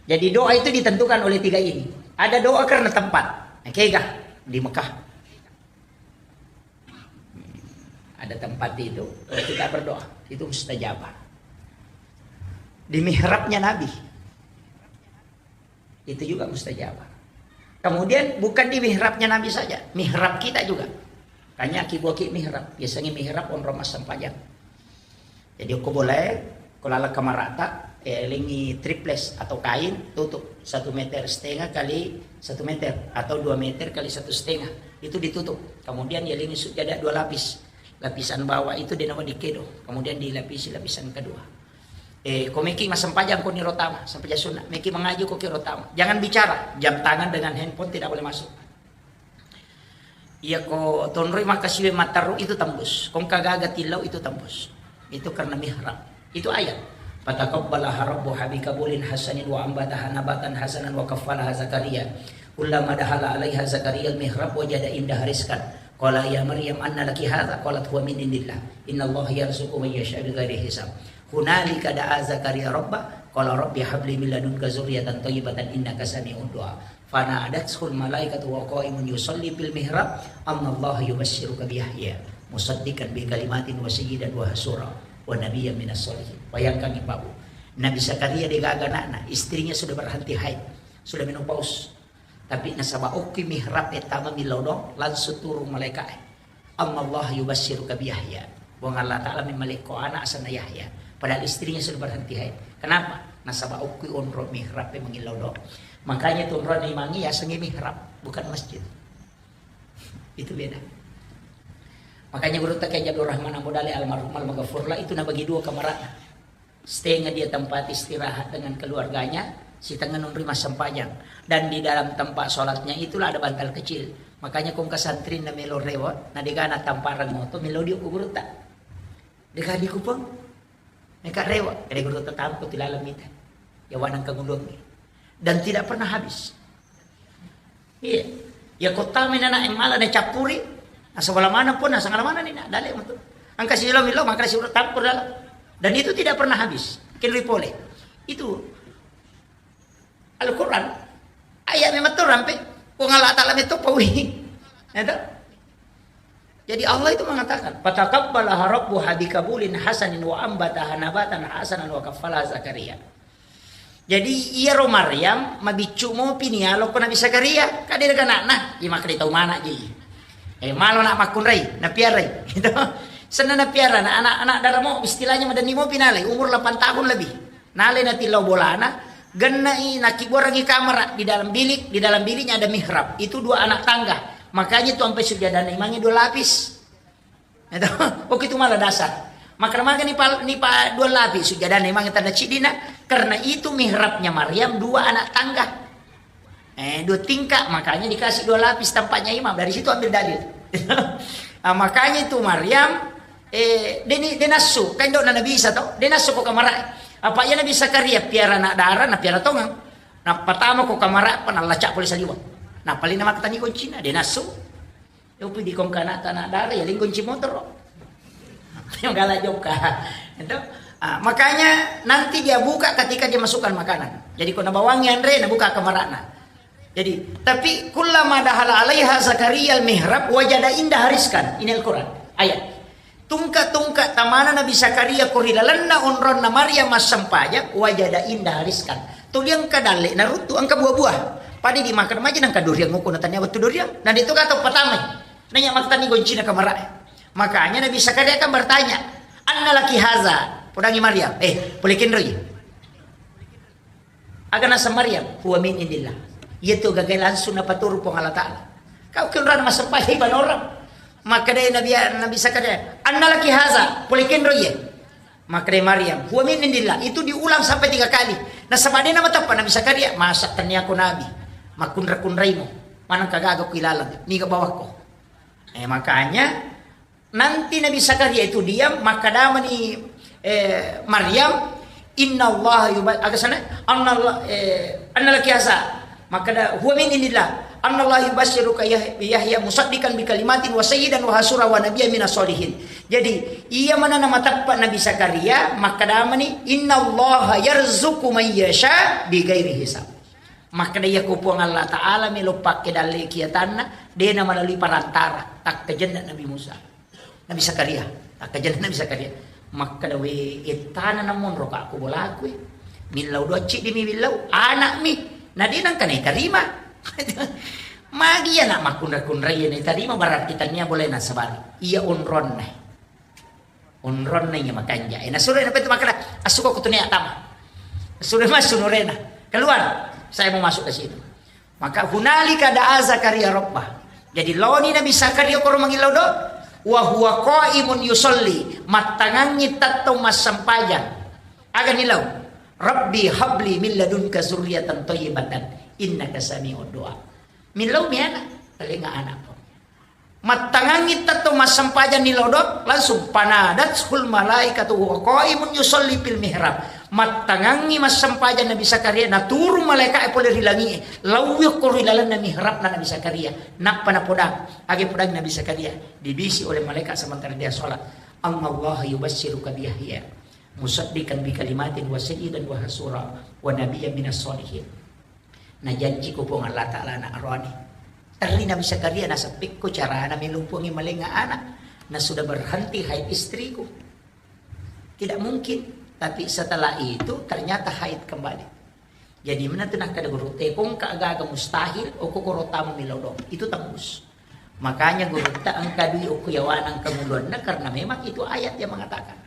Jadi doa itu ditentukan oleh tiga ini. Ada doa karena tempat. Nah, kega di Mekah. Ada tempat itu, kita berdoa, itu mustajabah. Di mihrabnya Nabi, itu juga mustajabah. Kemudian bukan di mihrabnya Nabi saja, mihrab kita juga. Kanya ki buaki mihrab, biasanya mihrab onrong massempajang. Jadi ko bolae, ko laleng kamarata, eh, lengi triples atau kain, tutup satu meter setengah kali satu meter atau dua meter kali satu setengah, itu ditutup. Kemudian ya lengi sujada dua lapis. Lapisan bawah itu denawa dikedo, kemudian dilapisi lapisan kedua. Eh, ko meki massempajang ko niro tama, sempajang sunna, meki mengaji ko kiro tama. Jangan bicara, jam tangan dengan handphone tidak boleh masuk. Iya ko tonroi makkasiwi matteru itu tembus. Kongka gaga tillau itu tembus. Itu karena mihrab. Itu ayat. Fataqabbalaha rabbuha biqabulin hasanin wa ambataha nabatan hasanan wa kaffalaha Zakaria. Kullama dakhala alaiha Zakaria al-mihrab wajada indaha rizqan. Qala ya Maryam anna laki hadza? Qalat huwa min indillah. Innallaha yarzuqu man yasha'u bighairi hisab. Hunalika da'a Zakaria rabba, qala rabbi habli min ladunka dzurriyyatan thayyibatan innaka sami'ud du'a. Fanadathul malaikatu wa qaimun yusalli fil mihrab, annallaha yubasyiruka bi Yahya musaddiqan bi kalimatin wa sayyidan wa hasura wa nabiyyan minas sholihin. Bayangkan Ibu, Nabi Zakaria degaga anakna, istrinya sudah berhenti haid, sudah menopause. Tapi nasaba okki mihrab e tama millau do, langsung turun malaika e. Annallaha yubasyiruka bi Yahya. Puang Allah Ta'ala memmalekko anak asenna Yahya. Padahal istrinya sudah berhenti haid. Kenapa? Nasaba okki onro mihrab e mangillau do. Makanya tu onrona imangnge yasengnge mihrab, bukan masjid. Itu beda. Makanya gurutta Kiai Abdul Rahman Ambo Dale almarhum almaghfurlah itu nabagi dua kamarana. Setengah dia tempat istirahat dengan keluarganya, setengah nonroi massempajang. Dan di dalam tempat sholatnya itulah ada bantal kecil. Makanya kongka santri na melo rewa, na degana tamparang moto, melo dio ku gurutta. Dega di kupang, meka rewa, kede gurutta tampo tilalang mita. Ya wanang kangulungi. Dan tidak pernah habis. Iya. Ya kota minana emala na cappuri. Nasaba mana pun nasang mana ni nak dalek itu. Angka silo milo maka si urut tampur dalam. Dan itu tidak pernah habis. Kenri pole. Itu Al-Quran. Ayat memang tu rampe. Puang Allah Ta'ala metu pawi. Ya toh? Jadi Allah itu mengatakan, "Fataqabbalaha rabbuha biqabulin hasanin wa ambataha nabatan hasanan wa kaffalaha Zakaria." Jadi iyaro Maryam mabiccu mopi ni alokko Nabi Zakaria, kade daga anakna, imakri tau mana ji. Eh, malo nak makkunrai, napiarai. Gitu. Senna napiara anak-anak daramo istilahnya madanni mopi nalai umur delapan tahun lebih. Nalai natillau bolana, Gennai, nakibuarangi kamara di dalam bilik, di dalam biliknya ada mihrab. Itu dua anak tangga. Makanya itu sampai sujadanna imangnge dua lapis. Itu, oke, itu malah dasar. Maka, maka ni pa, ni pa dua lapis sujadanna imangnge tanda cidina, karena itu mihrabnya Maryam dua anak tangga. Eh, dua tingkat, makanya dikasih dua lapis tempatnya imam. Dari situ ambil dalil. Ah, makanya itu Maryam, eh, deni, denassu, kan dok Nabi Isa toh, denassu ko kamara. Apa ya Nabi Zakaria piara anak dara, na piara tongang. Na pertama ko kamara, apa nallacak polisi liwat. Na paling nama ketani kuncina, denassu. Yopi di kongkana tanah dara, ya lingkunci motor. Yang galak jokka. Itu. Ah, makanya nanti dia buka ketika dia masukkan makanan. Jadi, ko nabawangi anre, nabuka kamarana. Jadi, tapi kullama dahala alaiha Zakaria al-mihrab wajada inda hariskan. Ini Al-Quran. Ayat. Tungka-tungka tamana Nabi Zakaria ko ri lalenna onronna Maryam massempajang, wajada inda hariskan. Tuli engka dalle naruttu engka buah-buah. Pada dimakan maja nangka duriang ngoko natania wettu duriang. Nah, itu kata pertama. Nanya maktani goncina kamara. Makanya Nabi Zakaria kan bertanya, "Anna laki haza?" Podangi Maryam, "Eh, pole kenroi?" Aga naseng Maryam, "Huwa min indillah." Iya tu gagai langsung napaturu Puang Allah Ta'ala. Kau kenrana massempajang ibadah orang. Maka dai Nabi, Nabi Zakaria, "Anna laki haza?" Pole kenroi? Maka dai Maryam, "Huwa min indillah." Itu diulang sampai tiga kali. Nasaba dena mateppa Nabi Zakaria, "Masa tania ko nabi? Makkunra-kunraimo. Manang kagaga ku ilalang. Niga bawakko." Eh, makanya nanti Nabi Zakaria itu diam, maka damani, eh, Maryam, "Inna Allah yuba-," aga sana, "Anna Allah, eh, anna laki haza." Maka da, "Huwa min indillah. Anna Allah yubasyiruka Yah-, Yahya musaddiqan bi kalimatin wa sayyidan wa hasura wa nabiyya minas solihin." Jadi, iya mana nama teppa Nabi Zakaria, maka damani, "Inna Allah yarzuqu man yasha bi ghairi hisab." Makkeda, "Iya ko Puang Allah Ta'ala melo pakke dalle kiatanna, dena melalui perantara, takkajenna Nabi Musa." Nabi Zakaria, takkajenna Nabi Zakaria. Makkeda, "We, ettana namonro ka ko bolaku, eh. Millau doa ciddi mi millau, anak mi. Na dena engka naitarima." Magi anak makkunra-kunrai naitarima, berarti tania boleh nasabari. Iya onronna. Onronna iya makanja. Eh, nasuro na petu makkeda, "Assuko ko tunia tama." Suro massu nurena. "Keluar, saya mau masuk ke situ." Maka hunalika da'a Zakaria rabbah. Jadi loni Nabi Zakaria koro mangillau do. Wa huwa qaimun yusolli. Mattangangi tettong massempajang. Aga nilau? "Rabbi habli min ladunka zurriyatan thayyibatan innaka sami'ud du'a." Millau mi anak, talenga anak. Mattangangi tetto massempajang ni lodong, langsung panadathul malaikatu wa qaimun yusalli fil mihrab. Mattangangi massempajang Nabi Zakaria, naturung malaika'e pole ri langi'e, lawi okko ri lalenna mihrabna Nabi Zakaria. Nappa napodang, age podang Nabi Zakaria, dibisi oleh malaikat sementara dia sholat. "Annallaha yubasyyiruka bi Yahya, musaddiqan bi kalimatin wa sayyidan wa hasura wa nabiyyan minas sholihin." Najanji ko Puang Allah Ta'ala anak rohani. Terri Nabi Zakaria, "Naseppekko carana melumpungi malenga anak. Na sudah berhenti haid istriku. Tidak mungkin." Tapi setelah itu ternyata haid kembali. Jadi mana tu nakkeda guru, "Tepongka aga-aga mustahil, okko koro tama melo do." Itu tembus. Makanya gurutta engka dui okko yawana engka muluanna, karena memang itu ayat yang mengatakan.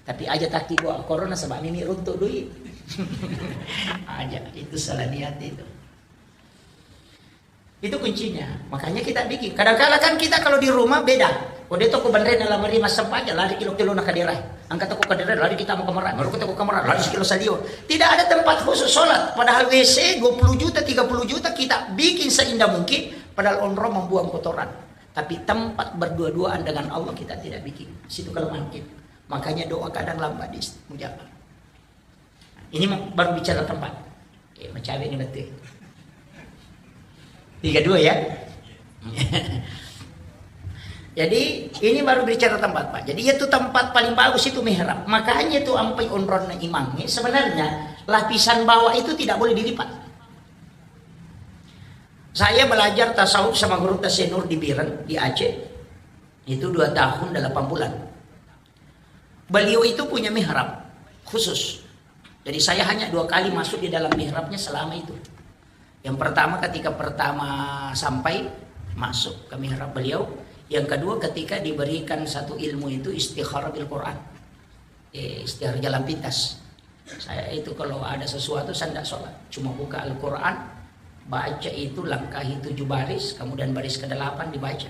Tapi aja taki buat corona sebab mimi runtuk dui. Aja, itu salah niat itu. Itu kuncinya. Makanya kita bikin. Kadang-kala kan kita kalau di rumah beda. Kode toko banrena lamari massempajang, lari kilo-kilo na kadera. Angkat toko kadera, lari kita mau kamar. Baru kita ke kamar, lari sekilo salio. Tidak ada tempat khusus sholat. Padahal W C dua puluh juta, tiga puluh juta kita bikin seindah mungkin. Padahal onrong membuang kotoran. Tapi tempat berdua-duaan dengan Allah kita tidak bikin. Situ kelemahan kita. Makanya doa kadang lambat dimustajab. Ini baru bicara tempat. Oke, mencawe ini betul. Tiga dua ya. Jadi ini baru bicara tempat, Pak. Jadi itu tempat paling bagus itu mihrab. Makanya itu ampai onronna imamnya. Sebenarnya lapisan bawah itu tidak boleh dilipat. Saya belajar tasawuf sama guru Tasya Nur di Biren, di Aceh. Itu dua tahun delapan bulan. Beliau itu punya mihrab khusus. Jadi saya hanya dua kali masuk di dalam mihrabnya selama itu. Yang pertama ketika pertama sampai masuk ke mihrab beliau. Yang kedua ketika diberikan satu ilmu itu istikharah bil Quran. Eh, istikharah jalan pintas. Saya itu kalau ada sesuatu, saya tidak sholat, cuma buka Al-Quran, baca itu, langkahi tujuh baris, kemudian baris kedelapan dibaca,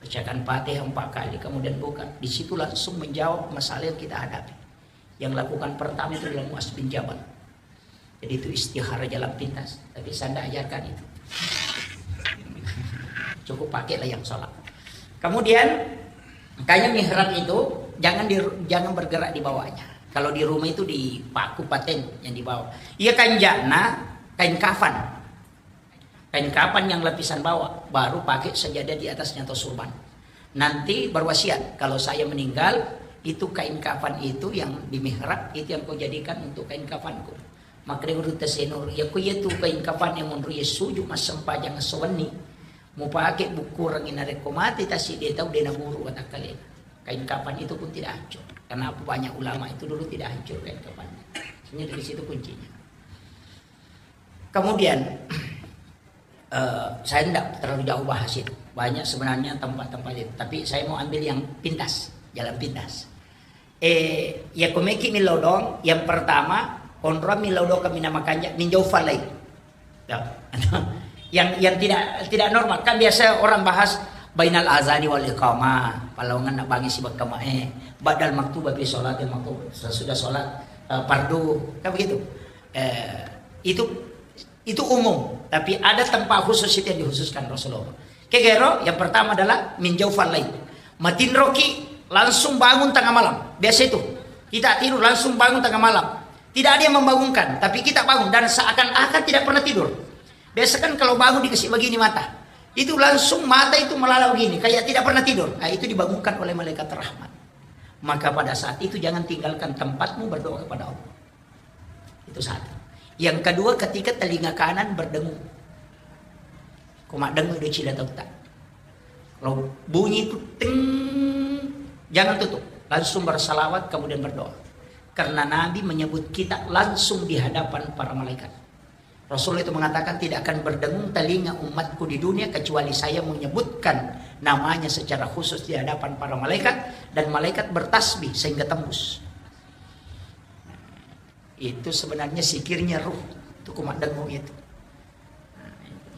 bacakan Fatihah empat kali, kemudian buka. Di situ langsung menjawab masalah yang kita hadapi. Yang lakukan pertama itu adalah Muaz bin Jabal. Jadi itu istihara jalan pintas, tapi saya tidak ajarkan itu. Cukup pakailah yang sholat. Kemudian, makanya mihrab itu jangan di, jangan bergerak di bawahnya. Kalau di rumah itu dipaku paten yang di bawah. Iya, kanjana kain kafan. Kain kafan yang lapisan bawah, baru pakai sajadah di atasnya atau surban. Nanti berwasiat, kalau saya meninggal, itu kain kafan itu yang di mihrab, itu yang kau jadikan untuk kain kafanku. Makanya guru tasenur, ya ku iya tu kain kafan yang menurut ya sujud mas sempajang sewenni. Mau pakai buku orang ini rekko mati tasi dia tahu dia naburu kata kalian. Kain kafan itu pun tidak hancur. Kenapa banyak ulama itu dulu tidak hancur kain kafannya? Ini dari situ kuncinya. Kemudian, eh, saya tidak terlalu jauh bahas itu. Banyak sebenarnya tempat-tempat itu. Tapi saya mau ambil yang pintas, jalan pintas. Eh, ya komeki milodong, yang pertama, konro milodong kami nama kanja, ninjau falai. Ya. yang yang tidak tidak normal. Kan biasa orang bahas bainal azani wal iqamah, palawangan nak bangi sibak kama, eh, badal maktubah fi sholatil maktub, sesudah sholat, eh, fardu, kan begitu. Eh, itu itu umum, tapi ada tempat khusus itu yang dikhususkan Rasulullah. Kegero, yang pertama adalah min jaufal lail. Matinroki langsung bangun tengah malam. Biasa itu. Kita tidur langsung bangun tengah malam. Tidak ada yang membangunkan, tapi kita bangun dan seakan-akan tidak pernah tidur. Biasa kan kalau bangun dikasih begini mata. Itu langsung mata itu melala begini, kayak tidak pernah tidur. Nah, itu dibangunkan oleh malaikat rahmat. Maka pada saat itu jangan tinggalkan tempatmu berdoa kepada Allah. Itu satu. Yang kedua, ketika telinga kanan berdengung. Ko maddengung do cila tauta. Kalau bunyi itu ting, jangan tutup. Langsung bersalawat, kemudian berdoa. Karena Nabi menyebut kita langsung di hadapan para malaikat. Rasul itu mengatakan tidak akan berdengung telinga umatku di dunia kecuali saya menyebutkan namanya secara khusus di hadapan para malaikat dan malaikat bertasbih sehingga tembus. Itu sebenarnya sikirnya ruh. Itu kumaddengu itu.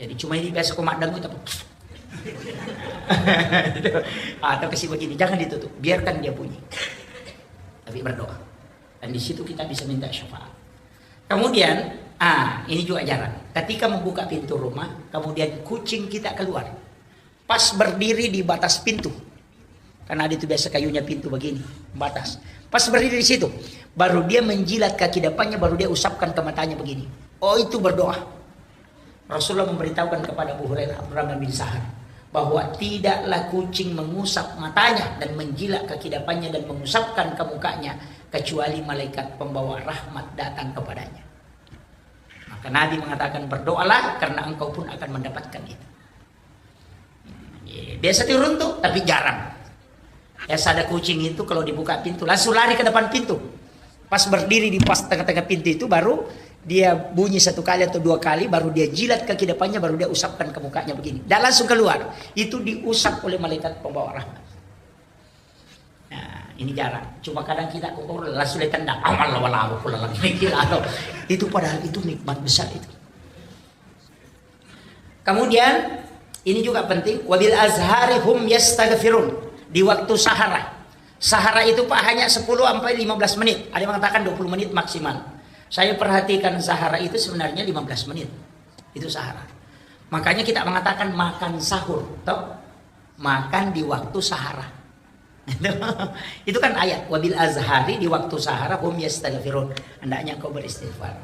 Jadi cuma ini biasa kumaddengu tapi atau kasih begini, jangan ditutup, biarkan dia bunyi. Tapi berdoa. Dan di situ kita bisa minta syafaat. Kemudian, ah, ini juga jarang. Ketika membuka pintu rumah, kemudian kucing kita keluar. Pas berdiri di batas pintu. Karena ada itu biasa kayunya pintu begini, batas. Pas berdiri di situ, baru dia menjilat kaki depannya, baru dia usapkan ke matanya begini. Oh, itu berdoa. Rasulullah memberitahukan kepada Abu Hurairah, Abdurrahman bin Sahar, bahwa tidaklah kucing mengusap matanya dan menjilat kaki depannya dan mengusapkan ke mukanya kecuali malaikat pembawa rahmat datang kepadanya. Maka Nabi mengatakan, "Berdoalah karena engkau pun akan mendapatkan itu." Biasa turun tuh, tapi jarang. Biasa ada kucing itu kalau dibuka pintu, langsung lari ke depan pintu. Pas berdiri di pas tengah-tengah pintu itu, baru dia bunyi satu kali atau dua kali, baru dia jilat kaki depannya, baru dia usapkan ke mukanya begini. Dan langsung keluar. Itu diusap oleh malaikat pembawa rahmat. Nah, ini jarang. Cuma kadang kita kokor langsung ditendang. Amal wala pula lagi. Itu padahal itu nikmat besar itu. Kemudian ini juga penting, wabil azhari hum yastaghfirun, di waktu sahara. Sahara itu, Pak, hanya sepuluh sampai lima belas menit. Ada yang mengatakan dua puluh menit maksimal. Saya perhatikan sahara itu sebenarnya lima belas menit. Itu sahara. Makanya kita mengatakan makan sahur, toh? Makan di waktu sahara. Itu kan ayat, "Wabil azhari", di waktu sahara, "hum yastaghfirun", hendaknya engkau beristighfar.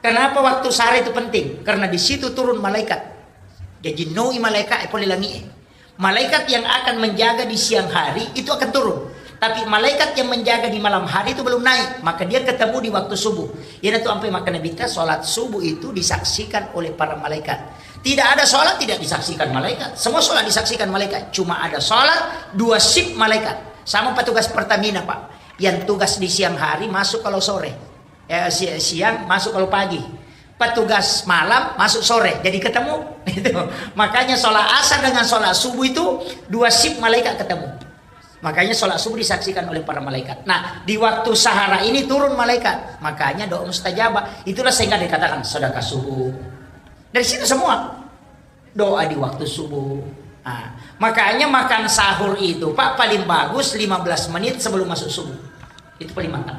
Kenapa waktu sahara itu penting? Karena di situ turun malaikat. Dia jinnoi malaikat, eh, pole langi, eh. Malaikat yang akan menjaga di siang hari itu akan turun. Tapi malaikat yang menjaga di malam hari itu belum naik, maka dia ketemu di waktu subuh. Iyanatu ampai makkeda Nabitta, salat subuh itu disaksikan oleh para malaikat. Tidak ada salat tidak disaksikan malaikat. Semua salat disaksikan malaikat. Cuma ada salat dua shift malaikat. Sama petugas Pertamina, Pak. Yang tugas di siang hari masuk kalau sore. Eh, si-, siang masuk kalau pagi. Petugas malam masuk sore. Jadi ketemu. Itu. Makanya salat asar dengan salat subuh itu dua shift malaikat ketemu. Makanya sholat subuh disaksikan oleh para malaikat. Nah, di waktu sahara ini turun malaikat. Makanya doa mustajabah. Itulah sehingga dikatakan sedekah subuh. Dari situ semua. Doa di waktu subuh. Nah, makanya makan sahur itu, Pak, paling bagus lima belas menit sebelum masuk subuh. Itu paling mantap.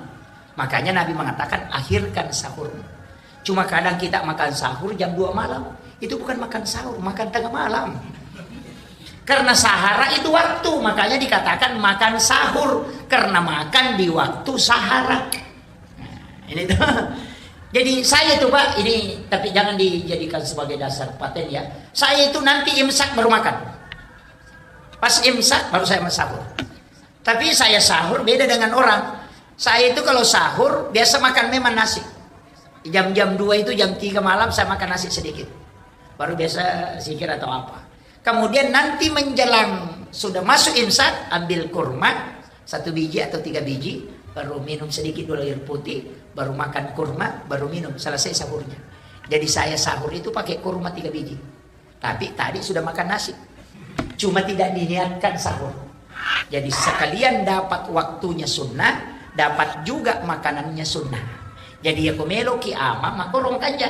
Makanya Nabi mengatakan, "Akhirkan sahur." Cuma kadang kita makan sahur jam dua malam. Itu bukan makan sahur, makan tengah malam. Karena sahara itu waktu, makanya dikatakan makan sahur. Karena makan di waktu sahara. Nah, ini tuh. Jadi saya tuh, Pak, ini, tapi jangan dijadikan sebagai dasar paten ya. Saya itu nanti imsak baru makan. Pas imsak baru saya sahur. Tapi saya sahur beda dengan orang. Saya itu kalau sahur biasa makan memang nasi. Jam-jam dua itu, jam tiga malam saya makan nasi sedikit. Baru biasa zikir atau apa. Kemudian nanti menjelang sudah masuk imsak, ambil kurma satu biji atau tiga biji, baru minum sedikit dulu air putih, baru makan kurma, baru minum, selesai sahurnya. Jadi saya sahur itu pakai kurma tiga biji. Tapi tadi sudah makan nasi. Cuma tidak diniatkan sahur. Jadi sekalian dapat waktunya sunnah, dapat juga makanannya sunnah. Jadi ya ko meloki ama, makorong kanja.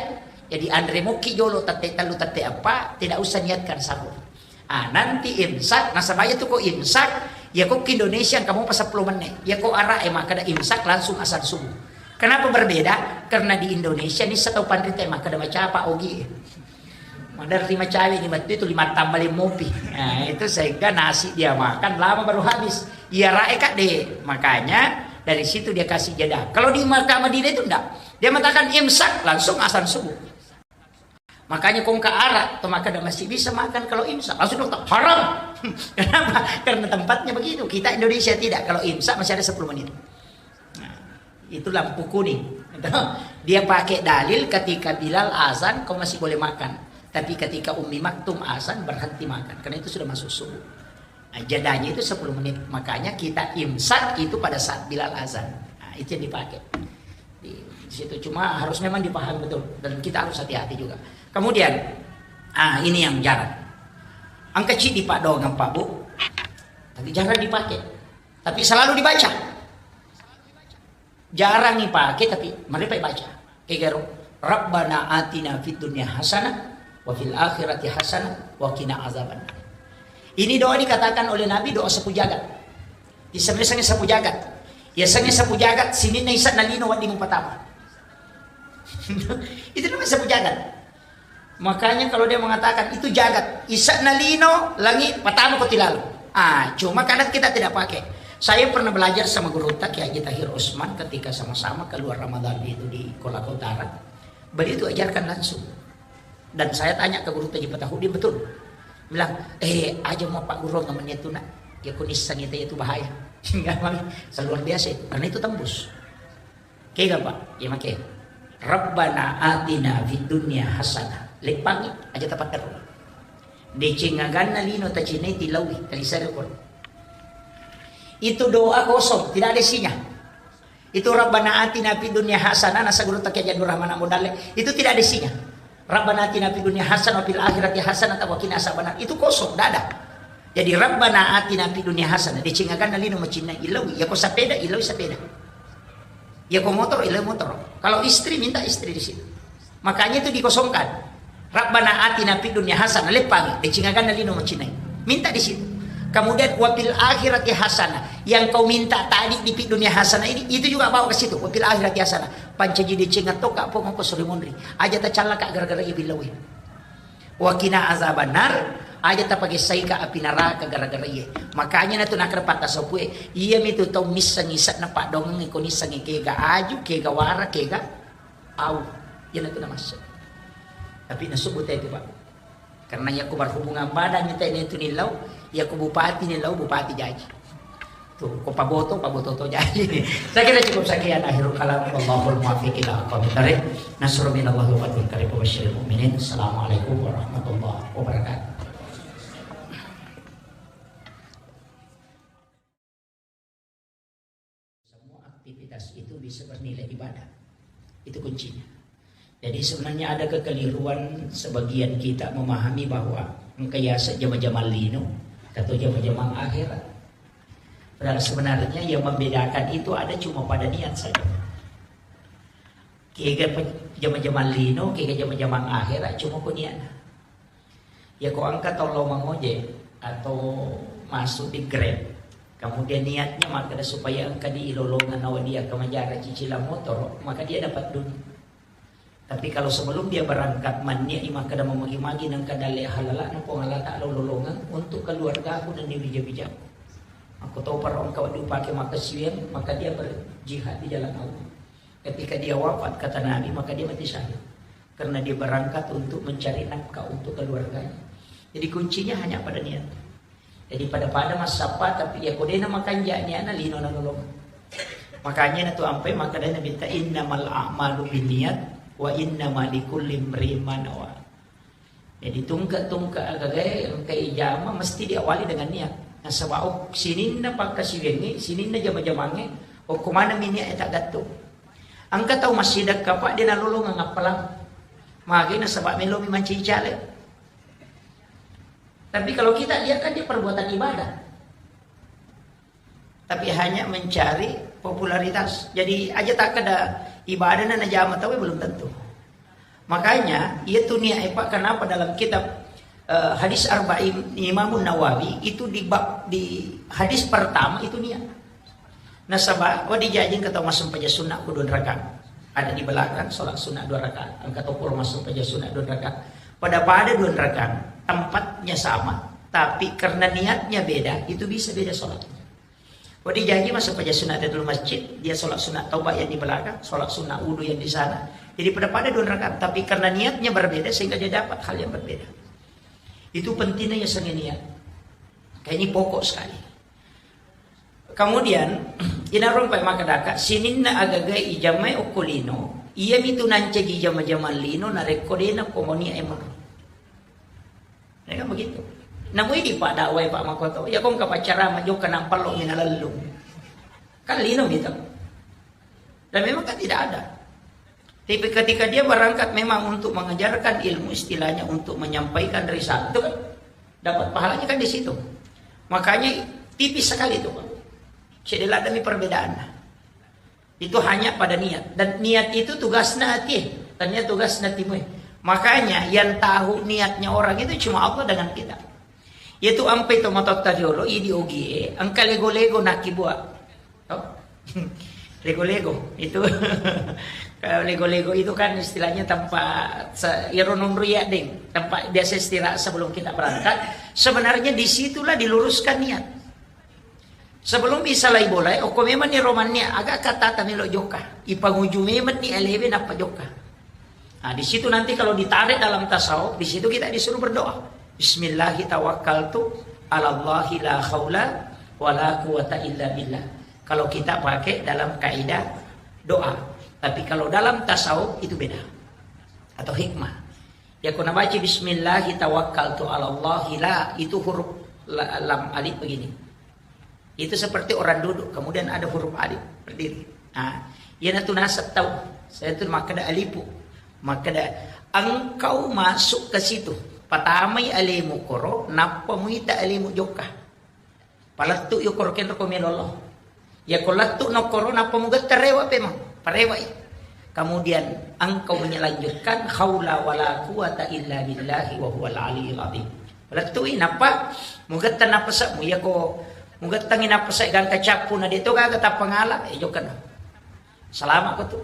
Jadi anre moki jolo tette tellu tette eppa, tidak usah niatkan sahur. Ah, nanti imsak, nasaba iya tu ko imsak, ya ko ke Indonesia kamu pas sepuluh menit. Ya ko ara e makkeda imsak langsung azan subuh. Kenapa berbeda? Karena di Indonesia ni setau panrita makkeda macapa ogi. Maderri macawe ni mettu itu lima tambah lima mopi. Nah, itu sehingga nasi dia makan lama baru habis. Iya rae kak deh. Makanya dari situ dia kasih jeda. Kalau di Makkah Madinah itu enggak. Dia mengatakan imsak langsung azan subuh. Makanya kongka arak, atau maka masih bisa makan kalau imsak. Langsung dokter, haram. Kenapa? Karena tempatnya begitu. Kita Indonesia tidak. Kalau imsak masih ada sepuluh menit. Nah, itu lampu kuning. Dia pakai dalil ketika Bilal azan, kau masih boleh makan. Tapi ketika Ummi Maktum azan, berhenti makan. Karena itu sudah masuk subuh. Nah, jedanya itu sepuluh menit. Makanya kita imsak itu pada saat Bilal azan. Nah, itu yang dipakai. Di situ cuma harus memang dipahami betul. Dan kita harus hati-hati juga. Kemudian, ah, ini yang jarang. Engka ceddi paddoangeng, Pak, Bu. Tapi jarang dipakai. Tapi selalu dibaca. Jarang ipake tapi marepa ibaca. Kegaro, "Rabbana atina fid dunya hasanah wa fil akhirati hasanah wa qina azabannar." Ini doa dikatakan oleh Nabi doa sapu jagat. Disengngi-sengngi sapu jagat. Ya sengngi sapu jagat, sininna isa na lino wedding patama. Itu namanya sapu jagat. Makanya kalau dia mengatakan itu jagat, isa'na lino, langi, patama ko tilalo. Ah, cuma kadang kita tidak pakai. Saya pernah belajar sama guru kita, Kiai Haji Tahir Usman, ketika sama-sama keluar Ramadan itu di Kolaka Utara. Beliau itu ajarkan langsung. Dan saya tanya ke guru kita Haji Patahudin, betul. Bilang, "Eh, aja mau Pak Guru ngamenya itu nak. Ya kunisang itu, itu bahaya." Enggak, Bang. Luar biasa itu. Karena itu tembus. Kega, Pak? Iya, make. "Rabbana atina fid dunya hasanah." Leppangi aja tapaterru. Deceng aganna lino tacinai tilaui, talisare ko. Itu doa kosong, tidak ada isinya. Itu "Rabbana atina fid dunya hasanah", nasa guru takia Jadul Rahman Ambo Dalle. Itu tidak ada isinya. "Rabbana atina fid dunya hasanah wa fil akhirati hasanah wa qina azabannar." Itu kosong, tidak ada. Jadi, "Rabbana atina fid dunya hasanah", deceng aganna lino macinnai, ilaui. Yako sepeda, ilaui sepeda. Yako motor, ilaui motor. Kalau istri, minta istri di situ. Makanya itu dikosongkan. "Rabbana atina fid dunya hasanah", leppangi, deceng aganna lino macinnai. Minta di situ. Kemudian, "Wa fil akhirati hasanah", yang kau minta tadi di fid dunya hasanah ini, itu juga bawa ke situ. "Wa fil akhirati hasanah". Pancaji deceng atau kak pokok ko suri monri. Aja tacallaka gara-gara ibilawin. "Wa qina azabannar", aja tapagessaika api naraka gara-gara iye. Makanya natu nakkeda patta sopue, iyami tu tau missengngi ise'na paddoangeng ko nissengngi kega aju, kega wara, kega au. Iyanatu namasse. Tapi nasubut itu, Pak. Karena yako berhubungan badan itu, itu nillau, yako bupati nillau, bupati jaji. Tuh, ko paboto, paboto to jaji. Saya kira cukup sekian akhirul kalam. Wallahul muwaffiq ila aqwamit thariq. Nasrun minallahi wa fathun qarib wa basyiril mu'minin. Assalamualaikum warahmatullahi wabarakatuh. Semua aktivitas itu bisa bernilai ibadah. Itu kuncinya. Jadi sebenarnya ada kekeliruan sebagian kita memahami bahwa engka yaseng jama-jamang lino atau jama-jamang akhirat. Padahal sebenarnya yang membedakan itu ada cuma pada niat saja. Kega pe-, jama-jamang lino, kega jama-jamang akhirat, cuma ku niatna. Ya, ko engka tau lao mangojek atau masuk di Grab, kemudian niatnya makkeda supaya engka di ilolongan nawa dia kemajara cicilan motor, maka dia dapat dunia. Tapi kalau sebelum dia berangkat, mannia'i makkeda mamagi-magi nengka dalle halala'na Puang Allah Ta'ala ulolongeng untuk keluargaku nenni wija-wijaku. Makko toparo engka wedding upake makkasiwiang, maka dia berjihad di jalan Allah. Ketika dia wafat, kata Nabi, maka dia mati syahid. Karena dia berangkat untuk mencari nafkah untuk keluarganya. Jadi kuncinya hanya pada niat. Jadi pada-pada massappa, tapi iya ko de'na makanja niatna, lino nanolong. Makanya natu ampai makkeda Nabitta, "Innamal a'malu binniyat wa innama likulli imri'in ma nawa." Jadi tungke-tungke agagae engka ijama mesti diawali dengan niat. Nasaba, oh, sininna pakkasiwiangnge, sininna jama-jamangnge, okko maneng mi niat e taggattung. Engka tau massidekka, Pak, de nalolongeng appalang. Magi nasaba melomi mancaji caleg. Tapi kalau kita lihat kan dia perbuatan ibadah. Tapi hanya mencari popularitas. Jadi aja takkeda ibadah na najama tau belum tentu. Makanya, iya tu niat e, Pak, kenapa dalam kitab, eh, hadis Arba'in Imamun Nawawi itu di bab, di hadis pertama itu niat. Nasaba, wa dijajing kata masuk paja sunnah ku dua rakaat. Ada di belakang, sholat sunnah dua rakaat. Engka to pura masuk paja sunnah dua rakaat. Pada-pada dua rakaat, tempatnya sama, tapi karena niatnya beda, itu bisa beda sholatnya. Wa dijajing masuk paja sunnah dari dulu masjid, dia sholat sunnah taubat yang di belakang, sholat sunnah wudhu yang di sana. Jadi pada-pada dua rakaat, tapi karena niatnya berbeda sehingga dia dapat hal yang berbeda. Itu pentingnya ya seni niat. Kayak ini pokok sekali. Kemudian, inarompai makkeda, sininna agaga ijamai okko lino, iya mitu nancaji jama-jama lino narekko dena komonia emang. Ya kan begitu. Namu idi Pak dakwai Pak Makoto, ya kong kapaccara majoka nampallo minalellung. Kan lino gitu. Dan memang kan tidak ada. Tapi ketika dia berangkat memang untuk mengajarkan ilmu, istilahnya untuk menyampaikan risalah, itu kan dapat pahalanya kan di situ. Makanya tipis sekali itu, Pak. Jadi ada perbedaan. Itu hanya pada niat. Dan niat itu tugasna hati, tanya tugasna timue. Makanya yang tahu niatnya orang itu cuma Allah dengan kita. Yaitu ampe to matotta riolo, idi ogie, engka lego-lego nakibua. Oh. Lego-lego itu. Kalau lego-lego itu kan istilahnya tempat se- iro nonro ya, deng, tempat biasa istirahat sebelum kita berangkat. Sebenarnya disitulah diluruskan niat. Sebelum isalai bola, okko memang ni romannya agak kata tamelo jokka. Ipanguju memang ni elewe nappa jokka. Nah, di situ nanti kalau ditarik dalam tasawuf, di situ kita disuruh berdoa. Bismillahi tawakkaltu ala Allahi la haula wa la quwata illa billah. Kalau kita pakai dalam kaidah doa. Tapi kalau dalam tasawuf itu beda. Atau hikmah. Ya, kuna baca bismillahi tawakkaltu ala Allahi la, itu huruf la- lam alif begini. Itu seperti orang duduk, kemudian ada huruf alif berdiri. Nah, iya natu nasab tau. Saya tu makkeda alipu. Makkeda engkau masuk ke situ. Patamai alemu koro, nappa muita alemu jokka. Palettu yo koro kenro ko melolo. Ya ko lettu no koro, nappa mugetta rewa pemang. Parewai. Kemudian engkau menyelanjutkan haula wala quwata illa billahi wa huwal aliyul azim. Lettui nappa mugetta napasemu, iya ko mugettangi napasa gangka cappu na de to gaga tappangala, eh, jokka na. Salama ko tu.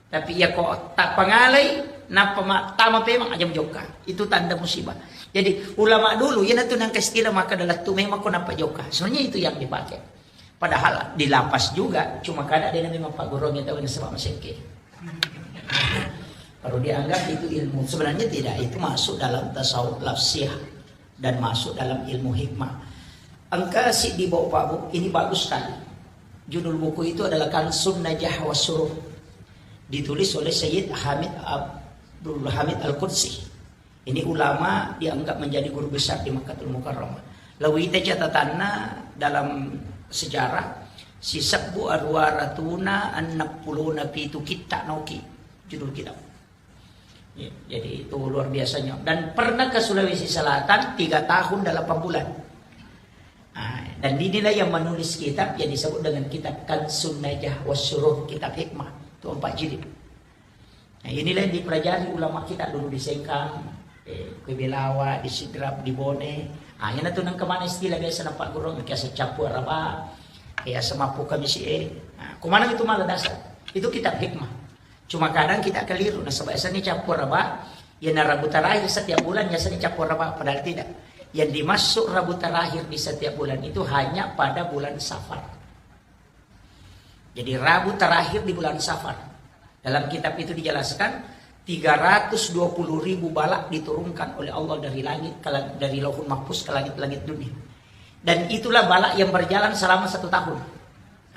Tapi iya ko tappangalai nappa ma- tama pemang, aja mujokka. Itu tanda musibah. Jadi ulama dulu iya natu nangka istilah makkeda lettu memang ko nappa jokka. Sebenarnya itu yang dipakai. Padahal di lapas juga, cuma kada de memang pagguruannya tahu nasaba masekke. Baru dianggap itu ilmu. Sebenarnya tidak, itu masuk dalam tasawuf lafsiyah dan masuk dalam ilmu hikmah. Engka siddi bau Pak Bu, ini bagus sekali. Judul buku itu adalah Kansun Najah wa Surur. Ditulis oleh Sayyid Hamid Abdul Hamid Al-Qudsi. Ini ulama dianggap menjadi guru besar di Makkatul Mukarramah. Lawita catatanna dalam sejarah, sisebbu aruwa ratuna enneng pulona pitu kitta noki judul kitab. Ya, jadi itu luar biasanya. Dan pernah ke Sulawesi Selatan tiga tahun delapan bulan. Nah, dan inilah yang menulis kitab yang disebut dengan kitab Kansun Najah Wasyuruh, kitab hikmah. Itu empat jilid. Nah, inilah yang dipelajari ulama kita dulu di Sengkang, eh, ke Belawa, di Sidrap, di Bone. Ah, ini tuh nang kemana istilah biasa nampak gurung, kayak secapu araba, kayak semapu kamisi, eh. Nah, kemana itu malah dasar? Itu kitab hikmah. Cuma kadang kita keliru, nasaba biasanya capu araba, ya na Rabu terakhir setiap bulan biasanya capu araba, padahal tidak. Yang dimaksud Rabu terakhir di setiap bulan itu hanya pada bulan Safar. Jadi Rabu terakhir di bulan Safar. Dalam kitab itu dijelaskan tiga ratus dua puluh ribu balak diturunkan oleh Allah dari langit ke lang-, dari Lauhul Mahfuz ke langit-langit dunia. Dan itulah balak yang berjalan selama satu tahun.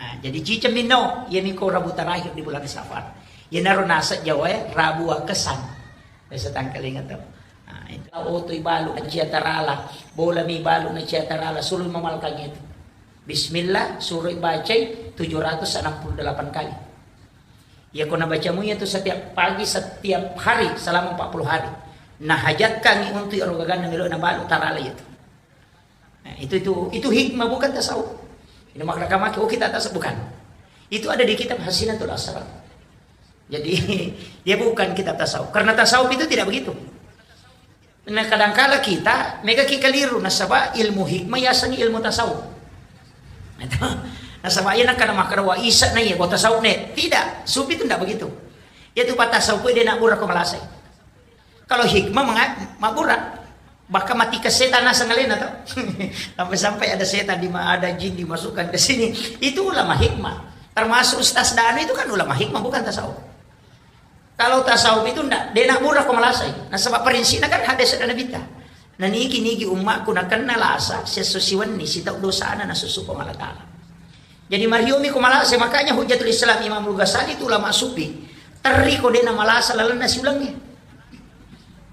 Nah, jadi ciceng minno, iya miko Rabu terakhir di bulan Safar. Iya naro naseng Jawa ya, Rabu Wakesan. Biasa tangkalinga to. Nah, itu. Oto ibalu na cia tarala, bola mi balu na cia tarala, sulu mamalkang itu. Bismillah, suroi bacai tujuh ratus enam puluh delapan kali. Iya ko nabacamu iya tu setiap pagi, setiap hari selama empat puluh hari. Nah, hajatkangi untuk ero gaganna melo na balu tarala itu. Nah, itu, itu, itu hikmah, bukan tasawuf. Ini makna kamaki, oh, kita tasawuf, bukan. Itu ada di kitab Hasinatul Asrar. Jadi, dia bukan kitab tasawuf. Karena tasawuf itu tidak begitu. Nah, kadangkala kita mega ki keliru, nasaba ilmu hikmah yasengi ilmu tasawuf. Nah, itu. Nasaba iya nakkada makkada wa isa na iya, tasawuf ne. Tidak, sufi itu tidak begitu. Iya tu pa tasawuf dia nak murah ko malasai. Kalau hikmah menga-, mabbura. Bahkan mati ke setan naseng alena to. Sampai-sampai ada setan di ma-, ada jin dimasukkan ke sini. Itu ulama hikmah. Termasuk Ustaz Danu itu kan ulama hikmah, bukan tasawuf. Kalau tasawuf itu ndak, de nak murah ko malasai. Nah, sebab prinsipnya kan hadis ada Nabi ta. Nah, niki-niki ummakku nakenna lasa, sesso siwenni, sitau dosana, nasusu ko Allah Ta'ala. Jadi mariomi ko malasai, makanya Hujjatul Islam Imam Al-Ghazali itu ulama sufi. Terri ko de na malasa lalenna siulangi.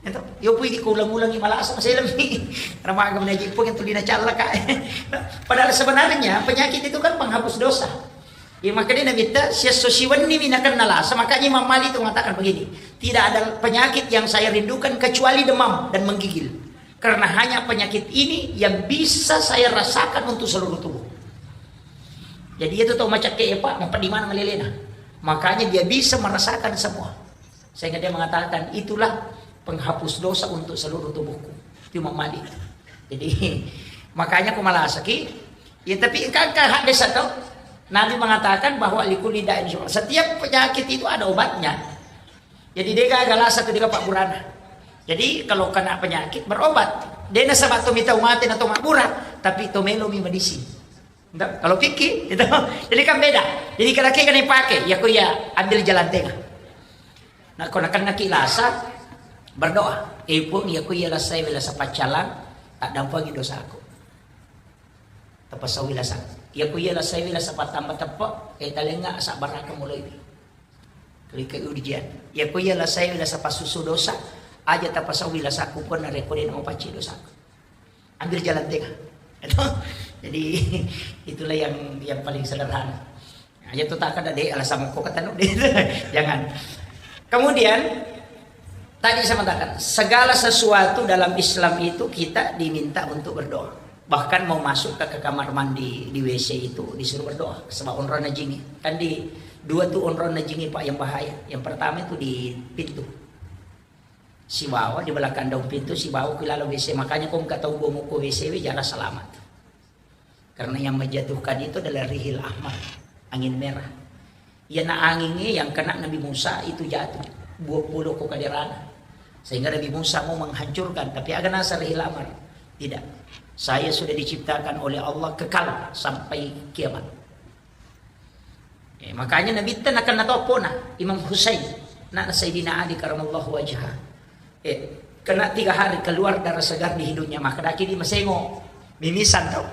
Itu, yo pui ko ulang-ulangi malasa masih lebih. Karena maga menaji pun yang tulina callaka. Padahal sebenarnya penyakit itu kan penghapus dosa. Ya, makanya Nabi ta, "Siesso siwenni mi nakenna lasa." Makanya Imam Malik itu mengatakan begini, "Tidak ada penyakit yang saya rindukan kecuali demam dan menggigil. Karena hanya penyakit ini yang bisa saya rasakan untuk seluruh tubuh." Jadi itu tahu macam kayak apa, mau di mana melelena. Makanya dia bisa merasakan semua. Sehingga dia mengatakan, "Itulah penghapus dosa untuk seluruh tubuhku." Itu Imam Malik. Jadi, makanya ko malasaki, ya, tapi kan, kan hadis atau Nabi mengatakan bahwa likulli da'in syufa. Setiap penyakit itu ada obatnya. Jadi, dia gagal satu dia Pak Burana. Jadi, kalau kena penyakit, berobat. Dia nasaba to mitau mate na to mabbura, tapi to melo mi medisi. Nggak, kalau fikih itu. Jadi kan beda. Jadi kalau kan dipakai, ya ko ya ambil jalan tengah. Nah, ko nakennaki lasa, berdoa. Eh, Puang, ya ko ya lasai lasa paccalang, tak dampangi dosaku. Tapasau lasa. Ya ko ya lasai lasa patamba teppe, eh, talenga sabbaraka mulai. Klik ujian. Ya ko ya lasai lasa pasusu dosa, aja tapasau lasaku pun narekko de na mapacci dosaku. Ambil jalan tengah. Itu. Jadi itulah yang yang paling sederhana. Nah, ya tuh tak ada deh alasan kok kata deh. Jangan. Kemudian tadi saya mengatakan segala sesuatu dalam Islam itu kita diminta untuk berdoa. Bahkan mau masuk ke, ke kamar mandi di W C itu disuruh berdoa. Sebab onrona jingi. Kan di dua tuh onrona jingi Pak yang bahaya. Yang pertama itu di pintu. Sibawa di belakang daun pintu, sibawa ke dalam W C. Makanya kau nggak tahu gua mau ke W C, we, jarang selamat. Karena yang menjatuhkan itu adalah rihil ahmar, angin merah. Ya, na angin yang kena Nabi Musa itu jatuh, dua puluh ko kaderana. Sehingga Nabi Musa mau menghancurkan, tapi aga nasa rihil ahmar. Tidak. Saya sudah diciptakan oleh Allah kekal sampai kiamat. Eh, makanya Nabitta nakenna to pona, Imam Husain, anakna Sayyidina Ali karamallahu wajha. Eh, kena tiga hari keluar darah segar di hidungnya, maka daki di masengo, mimisan tau.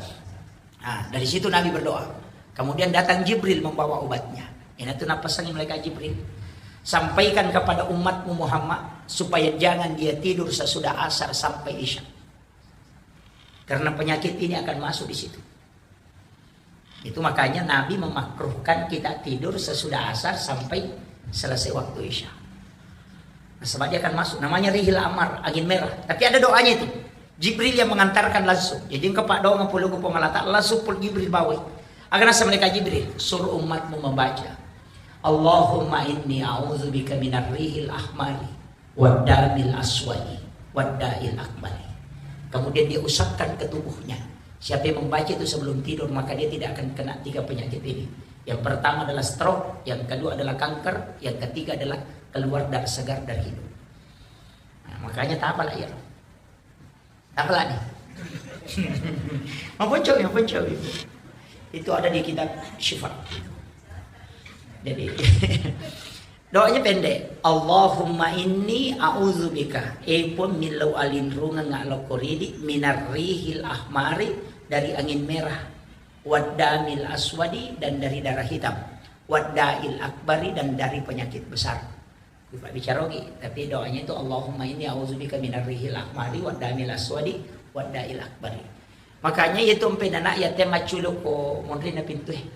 Nah, dari situ Nabi berdoa. Kemudian datang Jibril membawa obatnya. Ini tuh napasangi malaikat Jibril. Sampaikan kepada umatmu Muhammad supaya jangan dia tidur sesudah asar sampai isya. Karena penyakit ini akan masuk di situ. Itu makanya Nabi memakruhkan kita tidur sesudah asar sampai selesai waktu isya. Nah, sebab dia akan masuk. Namanya rihil amar, angin merah. Tapi ada doanya itu. Jibril yang mengantarkan langsung. Jadi engka paddoangeng pole ku Puang Allah Ta'ala, langsung pole Jibril bawai. Aga naseng malaikat Jibril, suruh umatmu membaca, "Allahumma inni a'udzubika minar rihil ahmari waddamil aswadi wadda'il akbari." Kemudian dia usapkan ke tubuhnya. Siapa yang membaca itu sebelum tidur, maka dia tidak akan kena tiga penyakit ini. Yang pertama adalah stroke, yang kedua adalah kanker, yang ketiga adalah keluar darah segar dari hidung. Nah, makanya tak apalah ya. Apa lagi? Maponco, maponco. Itu ada di kitab Syifa. Jadi, doanya pendek. "Allahumma inni a'udzubika." Eh pun millau alinrungeng ngalokko ridi minar rihil ahmari, dari angin merah. Waddamil aswadi, dan dari darah hitam. Wadda'il akbari, dan dari penyakit besar. Ku pabbicara ogi, tapi doanya itu, "Allahumma inni a'udzubika minar rihil ahmari waddamil aswadi wadda'il akbari." Makanya itu empe nana ya te macculuk ko monrina pintu eh.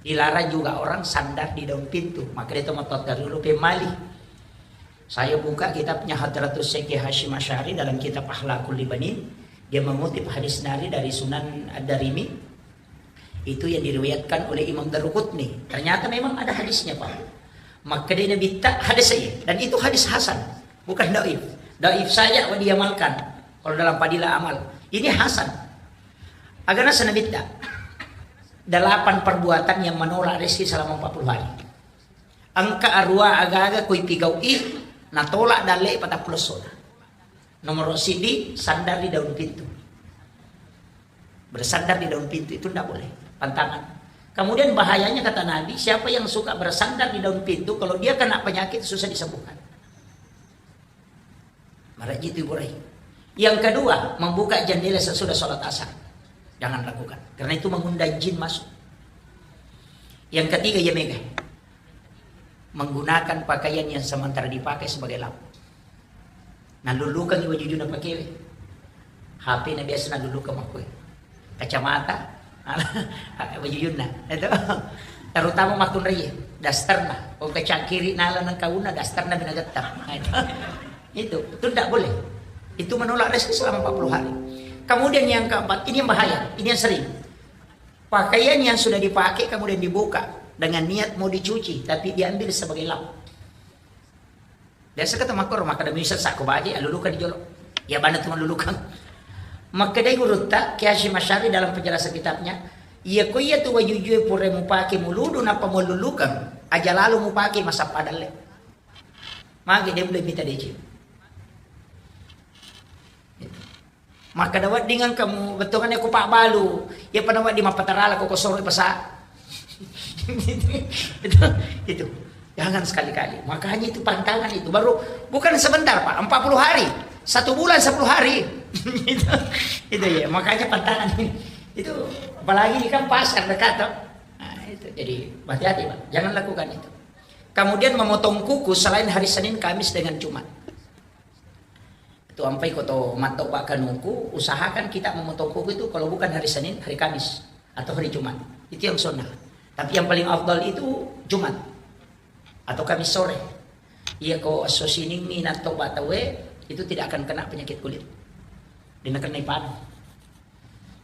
Dilarang juga orang sandar di daun pintu. Maka dia teman totta dulu pemali. Saya buka kitabnya Hadratus Syekh Hasyim Asy'ari dalam kitab Akhlaqul Libanin. Dia mengutip hadis nari dari Sunan Ad-Darimi. Itu yang diriwayatkan oleh Imam Daruqutni. Ternyata memang ada hadisnya, Pak. Makkedai Nabitta hadis saya. Dan itu hadis hasan, bukan daif. Daif saja wa diamalkan kalau dalam fadilah amal. Ini hasan. Aga naseng Nabitta, delapan perbuatan yang menolak rezeki selama empat puluh hari. Engka arua aga-aga kui pigau'i natolak dalle patappulo sona. Nomor sidi, sandar di daun pintu. Bersandar di daun pintu itu ndak boleh, pantangan. Kemudian bahayanya kata Nabi, siapa yang suka bersandar di daun pintu, kalau dia kena penyakit susah disembuhkan. Maraji itu ibu rai. Yang kedua, membuka jendela sesudah sholat asar. Jangan lakukan. Karena itu mengundang jin masuk. Yang ketiga, ya mega. Menggunakan pakaian yang sementara dipakai sebagai lap. Nalulukangngi wajujunna pakewe. H P na biasa nalulukang makkoe. Kacamata, wajujunna. Itu. Terutama makkunraie, dasterna. Ko kacangkiri nala nengkauna, dasterna minagetta. Nah, itu. Itu, itu ndak boleh. Itu menolak rezeki selama empat puluh hari. Kemudian yang keempat, ini yang bahaya, ini yang sering. Pakaian yang sudah dipakai kemudian dibuka dengan niat mau dicuci, tapi diambil sebagai lap. Biasa kata makkoro, makkeda misal sakko baje, aluluka di jolo. Ya bana tu maluluka. Makkedai gurutta, Kiai Hasyim Asy'ari dalam penjelasan kitabnya, iya ko iya tu wajujue pura mupake muludu nappa maluluka, aja lalo mupake masappa dalle. Magi dia boleh minta D C. Makkeda wedding engka mu bettuanna ko pabbalu, iya pada wedding mappatarala ko kosoro pasa. Itu, itu. Jangan sekali-kali. Makanya itu pantangan itu. Baru bukan sebentar, Pak, empat puluh hari. Satu bulan sepuluh hari. Itu, itu ya, makanya pantangan ini. Itu apalagi ini kan pasar dekat toh. Nah, itu. Jadi hati-hati, Pak. Jangan lakukan itu. Kemudian memotong kuku selain hari Senin, Kamis dengan Jumat. Tu ampai ko to mattoba kanuku, usahakan kita memotong kuku itu kalau bukan hari Senin, hari Kamis atau hari Jumat. Itu yang sunnah. Tapi yang paling afdal itu Jumat atau Kamis sore. Iya ko esso Senin ni nattoba tawe, itu tidak akan kena penyakit kulit. Dia kena ipanu.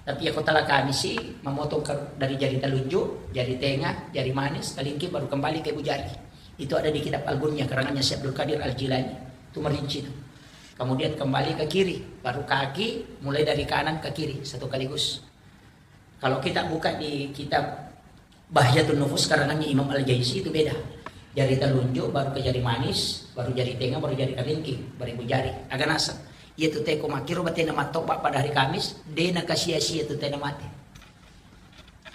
Tapi iya ko tala Kamisi, memotong ke, dari jari telunjuk, jari tengah, jari manis, kelingking, baru kembali ke ibu jari. Itu ada di kitab Al-Gunyah, karangannya Syekh Abdul Qadir Al-Jilani. Itu merinci itu. Kemudian kembali ke kiri, baru kaki, mulai dari kanan ke kiri, satu kaligus. Kalau kita buka di kitab Bahjatun Nufus karangannya Imam Al-Jaisi itu beda. Jari telunjuk, baru ke jari manis, baru jari tengah, baru jari kelingking, baru ibu jari. Aga naseng. Iya tu teko makkiro batena mattoba pada hari Kamis, de nakasia-sia tu tena mate.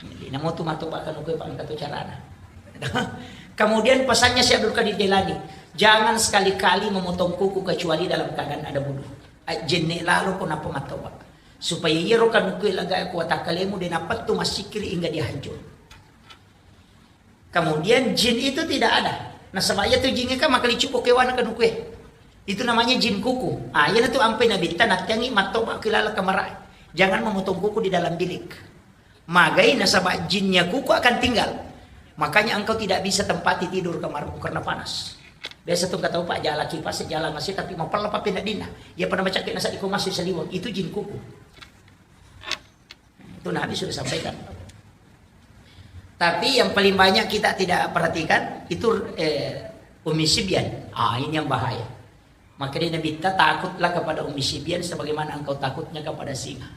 Jadi, namo tu mattoba kanuku, Pak, engka tu carana. Kemudian pesannya Syekh Abdul Qadir Jailani, jangan sekali-kali memotong kuku kecuali dalam keadaan ada wudu. Jenne lalo ko nappa mattoba. Supaya iyaro kanuku laga ko watakkalemu de napettu massikiri hingga dia hancur. Kemudian jin itu tidak ada. Nasaba iya tu jingnge kan makalicu ko kewana kanukue. Itu namanya jin kuku. Ah, iya tu ampai Nabitta nattiangi mattoba kilala kamara. Jangan memotong kuku di dalam bilik. Magai nasaba jinnya kuku akan tinggal. Makanya engkau tidak bisa tempati tidur kamarmu karena panas. Biasa tu engka tau, Pak, jala kipas, jala masih, tapi mapella pa penedina. Iya pada macam kena sadi ko masih saliweng. Itu jin kuku. Itu Nabi sudah sampaikan. Tapi yang paling banyak kita tidak perhatikan itu, eh, Ummi Sibyan. Ah, ini yang bahaya. Maka dia Nabi, "Takutlah kepada Ummi Sibyan sebagaimana engkau takutnya kepada singa."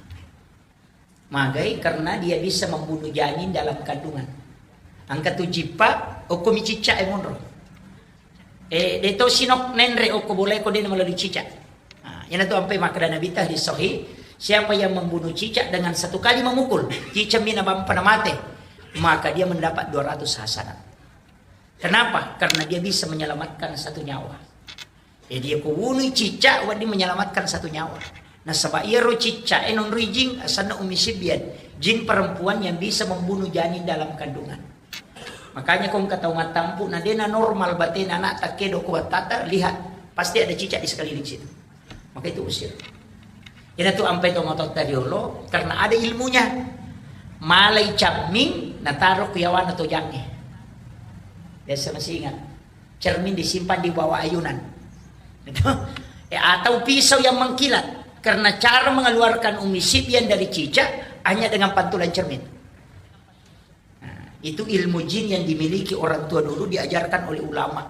Magai karena dia bisa membunuh janin dalam kandungan. Engka tu jippa, okko mi cicak e monro. Eh, de to sinok nenre okko bolae ko de melalui cicak. Nah, yana tu ampai makkeda Nabi ta hadis sahih, siapa yang membunuh cicak dengan satu kali memukul, cicak mina bampa na mate, maka dia mendapat dua ratus hasanat. Kenapa? Karena dia bisa menyelamatkan satu nyawa. Jadi, ko wunui cicak, wedding menyelamatkan satu nyawa. Nasaba iyaro cicak e nonroi jing, asanna Ummi Sibyan, jin perempuan yang bisa membunuh janin dalam kandungan. Makanya ko engka tau mattampu, na dena normal batena anak takkedo ko battata, lihat, pasti ada cicak di sekeliling situ. Maka itu usir. Ina tu ampai to matotta riolo, karena ada ilmunya. Malai camming, nataro ku yawana tojangnge. Biasa masih ingat. Cermin disimpan di bawah ayunan. Gitu. Eh, atau pisau yang mengkilat. Karena cara mengeluarkan Ummi Sibyan dari cicak hanya dengan pantulan cermin. Nah, itu ilmu jin yang dimiliki orang tua dulu, diajarkan oleh ulama.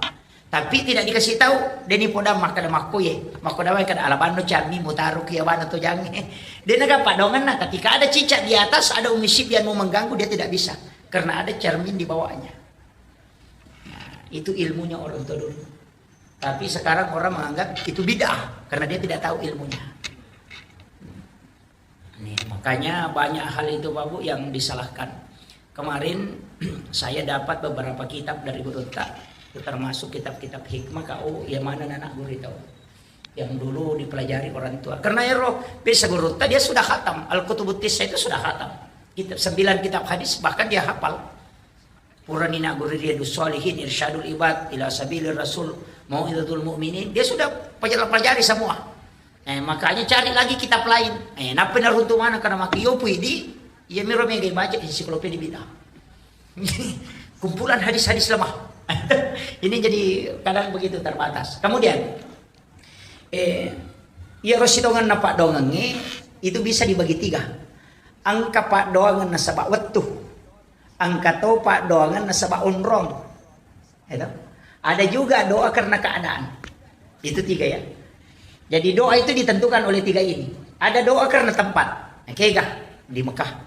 Tapi tidak dikasih tahu, deni poda makkeda makkoye, makkoda wae kada alabanno cammi mutaro ki yawana tojangnge. Dia naga padonganna, ketika ada cicak di atas, ada Ummi Sibyan mau mengganggu, dia tidak bisa. Karena ada cermin di bawahnya. Nah, itu ilmunya orang tua dulu. Tapi sekarang orang menganggap itu bid'ah karena dia tidak tahu ilmunya. Nih, makanya banyak hal itu, Bapak Bu, yang disalahkan. Kemarin saya dapat beberapa kitab dari gurutta, termasuk kitab-kitab hikmah, kau yang mana anak guru tahu. Yang dulu dipelajari orang tua. Karena ero, bisa gurutta dia sudah khatam. Al-Kutubut Tisa itu sudah khatam. Kitab, sembilan kitab hadis, bahkan dia hafal. Purani nagguru Riyadus Shalihin, Irsyadul Ibad ila Sabilir Rasul, Mau'izatul Mu'minin, dia sudah pelajari, pelajari semua. Eh, makanya cari lagi kitab lain. Eh, nappa naruntu mana karena maki yopu idi, iya miro mega baca ensiklopedia bid'ah. Kumpulan hadis-hadis lemah. Ini jadi kadang begitu terbatas. Kemudian, eh, iya ro sitonganna paddoangengnge itu bisa dibagi tiga. Engka paddoangan nasaba wettu. Engka to paddoangan nasaba onrong. Ya toh? Ada juga doa karena keadaan. Itu tiga ya. Jadi doa itu ditentukan oleh tiga ini. Ada doa karena tempat. Nah, kega di Mekah.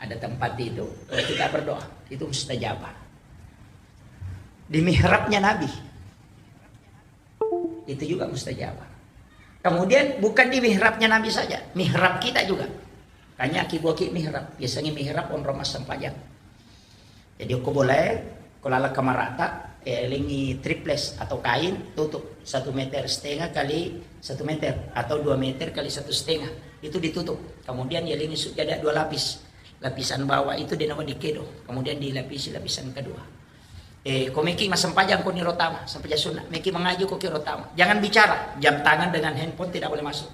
Ada tempat itu, kita berdoa. Itu mustajabah. Di mihrabnya Nabi. Itu juga mustajabah. Kemudian bukan di mihrabnya Nabi saja, mihrab kita juga. Kanya ki buaki mihrab, biasanya mihrab onrong massempajang. Jadi ko boleh, ko lala kamarata, eh, lengi triples atau kain, tutup satu meter setengah kali satu meter atau dua meter kali satu setengah, itu ditutup. Kemudian ya lengi sujada dua lapis, lapisan bawah itu denawa dikedo, kemudian dilapisi lapisan kedua. Eh, ko meki massempajang ko niro tama, sempajang sunnah. Meki mengaji ko kiro tama. Jangan bicara, jam tangan dengan handphone tidak boleh masuk.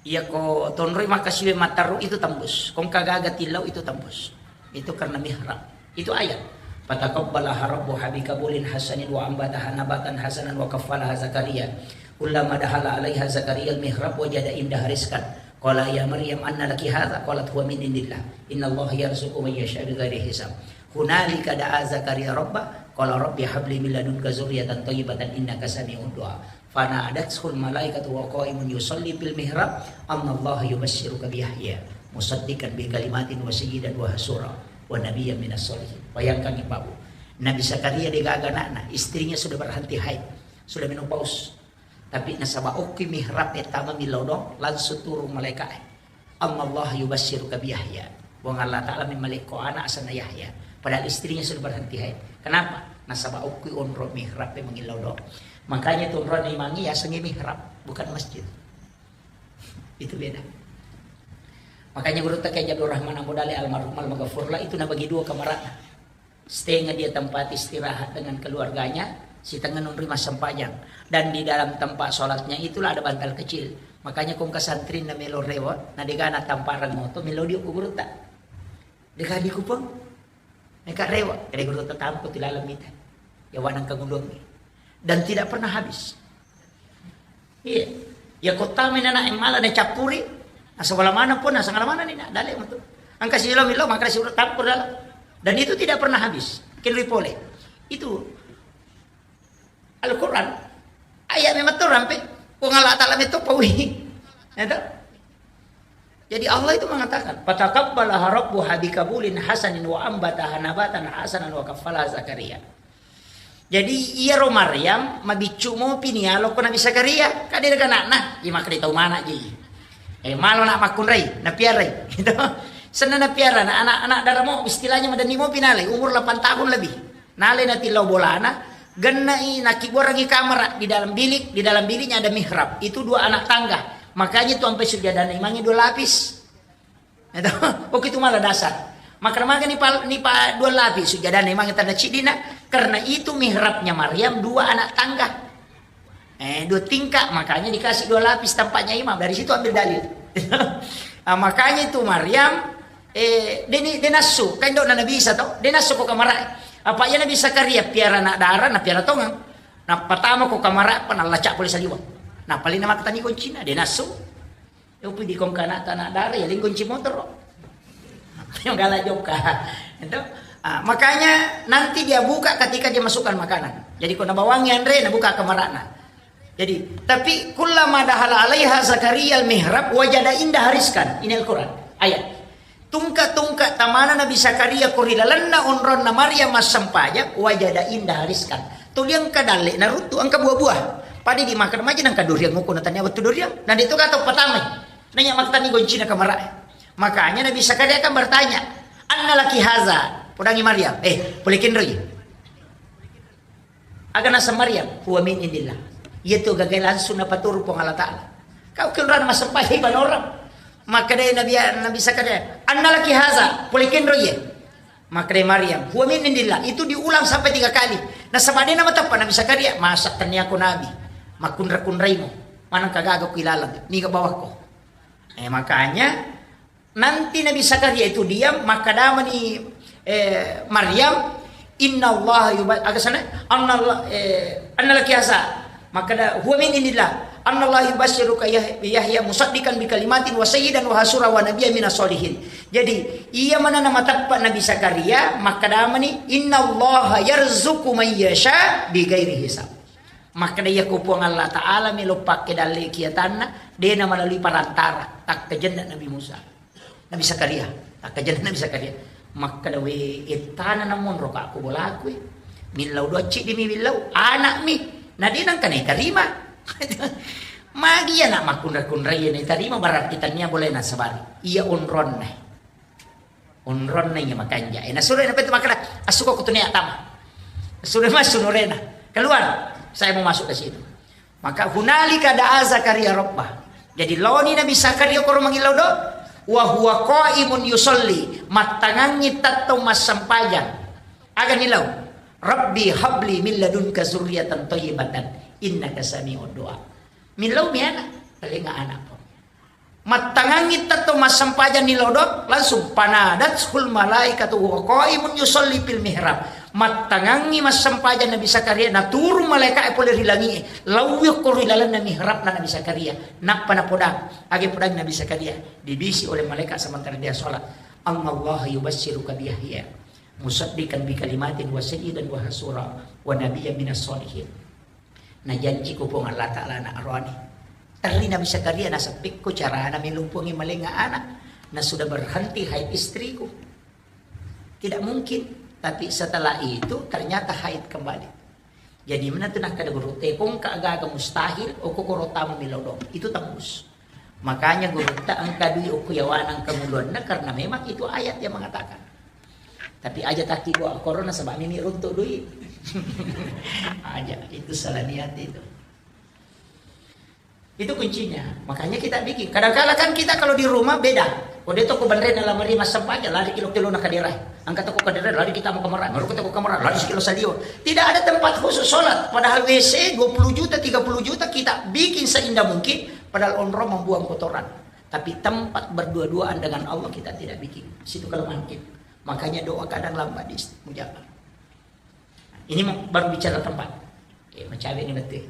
Iya ko tonroi makkasiwe matteru itu tembus. Kongka gaga tillau itu tembus. Itu karena mihrab. Itu ayat. Fataqabbalaha rabbuha biqabulin hasanin wa ambataha nabatan hasanan wa kaffalaha Zakaria. Kullama dakhala alaiha Zakaria al-mihrab wajada indaha rizqan. Qala ya Maryam anna laki hadza? Qalat huwa min indillah. Innallaha yarzuqu man yasha bighairi hisab. Hunalika da'a Zakaria rabbah, qala rabbi habli min ladunka dzurriyyatan thayyibatan innaka sami'ud du'a. Fanadathul malaikatu wa qaimun yusalli fil mihrab, annallaha yubasysyiruka biyahya musaddiqan bi kalimatin wa sayyidan wa hasura wa nabiyyan minas shalihin. Bayangkan, Ibu. Nabi Zakaria degaga anakna, istrinya sudah berhenti haid, sudah menopause. Tapi nasaba okki mihrab e tama millau doang, langsung turun malaikat e. Annallaha yubasysyiruka bi Yahya. Puang Allah Ta'ala memmalekko anak asenna Yahya. Padahal istrinya sudah berhenti haid. Kenapa? Nasaba okki onro mihrab e mangillau doang. Makanya tu onro imangi yasengi mihrab, bukan masjid. Itu beda. Makanya guru Takai Abdul Rahman Ambo Dale almarhum almaghfurlah itu nabagi dua kamarana. Setengah dia tempat istirahat dengan keluarganya, setengah nonroi massempajang. Dan di dalam tempat sholatnya itulah ada bantal kecil. Makanya kongka santri na melo rewa, na degana tamparang moto, melo dio ku gurutta. Dega di kupang. Meka rewa, kede guru tatampu tilaleng mita. Ya wanang kagulungi. Dan tidak pernah habis. Iya. Ya kota menana emala na cappuri. Asal mana pun, asal mana ni nak dalek untuk. Angka silo milo, maka si urut tampur dalam. Dan itu tidak pernah habis. Kelui pole. Itu Al-Quran, ayat memang tu rampe. Puang Allah Ta'ala metu pawi. Ya toh? Jadi Allah itu mengatakan, "Fataqabbalaha rabbuha biqabulin hasanin wa ambataha nabatan hasanan wa kaffalaha Zakaria." Jadi iyaro Maryam mabiccu mopi ni alokko Nabi Zakaria, kade daga anakna, iya makkeda tau mana ji. Eh, malo nak makkunrai, napiarai. Gitu. Senna napiara, anak-anak darah mau, istilahnya madenni mopi nalai, umur delapan tahun lebih. Nalai natillau bolana, gennai nakibuarangi kamera di dalam bilik, di dalam biliknya ada mihrab. Itu dua anak tangga. Makanya itu sampai sujadana imangi dua lapis. Itu, oke itu malah dasar. Maka maka ni pa, ni pa dua lapis sujadana imangi tanda cidina. Karena itu mihrabnya Maryam dua anak tangga. Eh, dua tingkat, makanya dikasih dua lapis tampaknya imam. Dari situ ambil dalil. Ah, makanya itu Maryam, eh, deni, denasu, kan dok Nabi Isa toh, denasu ko kamara. Apa iya Nabi Zakaria piara anak dara, na piara tongang. Nah, pertama ko kamara, apa nalacak boleh saliwang. Nah, paling nama ketani kuncinya, denasu. Upi di kongkana tanah dara ya lingkunci motor. Yang galak joka. Itu. Ah, makanya nanti dia buka ketika dia masukkan makanan. Jadi kau nabawangi Andre, nabuka kamarana. Jadi, tapi kullama dahala alaiha Zakaria al-mihrab wajada inda hariskan. Ini Al-Quran. Ayat. Tungka-tungka tamana Nabi Zakaria ko ri lalenna onronna Maryam massempajang, wajada inda hariskan. Tuli engka dalle naruttu, engka buah-buah. Pada di makan maja nangka durian nguku na tania wettu durian. Nah, itu kata pertama. Nanya maktani goncina kamara. Makanya Nabi Zakaria kan bertanya, "Anna laki haza?" Podangi Maryam, "Eh, pole kenroi." Aga naseng Maryam, "Huwa min indillah." Iya tu gagai langsung napaturu Puang Allah Ta'ala. Kau kenrana massempajang panorang. Maka dari Nabi, Nabi Zakaria, "Anna laki haza?" Pole kenroi. Maka dari Maryam, "Huwa min indillah." Itu diulang sampai tiga kali. Nasaba de namateppa Nabi Zakaria, "Masa tennia ko nabi? Makkunra-kunraimu. Manang kagaga ku ilaleng. Niga bawakko." Eh, makanya nanti Nabi Zakaria itu diam, makkedamani, eh, Maryam, "Innallaha yuba-," aga sana? "Annallah-, eh, anna laki haza." Makkeda, "Huwa min indillah. Annallaha yubasyiruka Yah-, Yahya musaddiqan bi kalimatin wa sayyidan wa hasura wa nabiyyan minas solihin." Jadi, iya manana mateppa Nabi Zakaria, makkedamani, "Innallaha yarzuqu man yasha bi ghairi hisab." Makkeda, "Iya ko Puang Allah Ta'ala melo pakke dalle kiatanna, dena melalui perantara, takkajenna Nabi Musa." Nabi Zakaria, takkajenna Nabi Zakaria. Makkeda, "We, ettana namonro ka ko bolaku, eh. Millau doa ciddi mi millau, anak mi. Na de nangka naitarima." Magi anak makkunra-kunrai naitarima, berarti tania boleh nasabari. Iya onronna. Onronna iya makanja. Eh, nasuro na petu makkeda, "Asuko ko tunia tama." Sudah masuk nurena. "Keluar, saya mau masuk ke situ." Maka hunalika da'a Zakaria rabbah. Jadi laoni Nabi Zakaria koro mangillau do, wa huwa qaimun yusalli, mattangangngi tettong massempajang. Aga nilau? "Rabbi habli min ladunka zurriyatan thayyibatan innaka sami'ud du'a." Millau mi anak, paling anak po. Mattangangngi tettong massempajang ni lodong, langsung, "Fanadathul malaikatu wa qaimun yusalli fil mihrab." Mattangangngi massempajang Nabi Zakaria, naturung malaika'e pole ri langi'e, lawi okko ri lalenna mihrabna Nabi Zakaria. Nappa napodang, age podang Nabi Zakaria, dibisi oleh malaikat sementara dia sholat, "Annallaha yubassiruka bi Yahya musaddiqan bi kalimatin wa sayyidan wa hasura wa nabiyyan minas sholihin." Najanci ko Puang Allah Ta'ala anak roani. Terri Nabi Zakaria, "Naseppikko carana melumpungi malenga anak. Na sudah berhenti haid istriku. Tidak mungkin." Tapi setelah itu ternyata haid kembali. Jadi mana tu nakkeda guru, "Tepongka aga-aga mustahil, okko koro tama milodong." Itu tembus. Makanya gurutta engka dui okko yawana engka muluanna, karena memang itu ayat yang mengatakan. Tapi aja taki buat korona sebab nini runtuk dui. Aja, itu salah niat itu. Itu kuncinya. Makanya kita bikin. Kadangkala kan kita kalau di rumah beda. Ko de toko banrena lamari massempajang, lari kilo-kilo na kadera. Angkat toko kadera, lari kita mau kamar. Baru kita ke kamar, lari sekilo salio. Tidak ada tempat khusus sholat. Padahal W C dua puluh juta, tiga puluh juta kita bikin seindah mungkin. Padahal onrong membuang kotoran. Tapi tempat berdua-duaan dengan Allah kita tidak bikin. Situ kelemahan kita. Makanya doa kadang lambat di mujabah. Ini ma-, baru bicara tempat. Eh, macawe ni betul.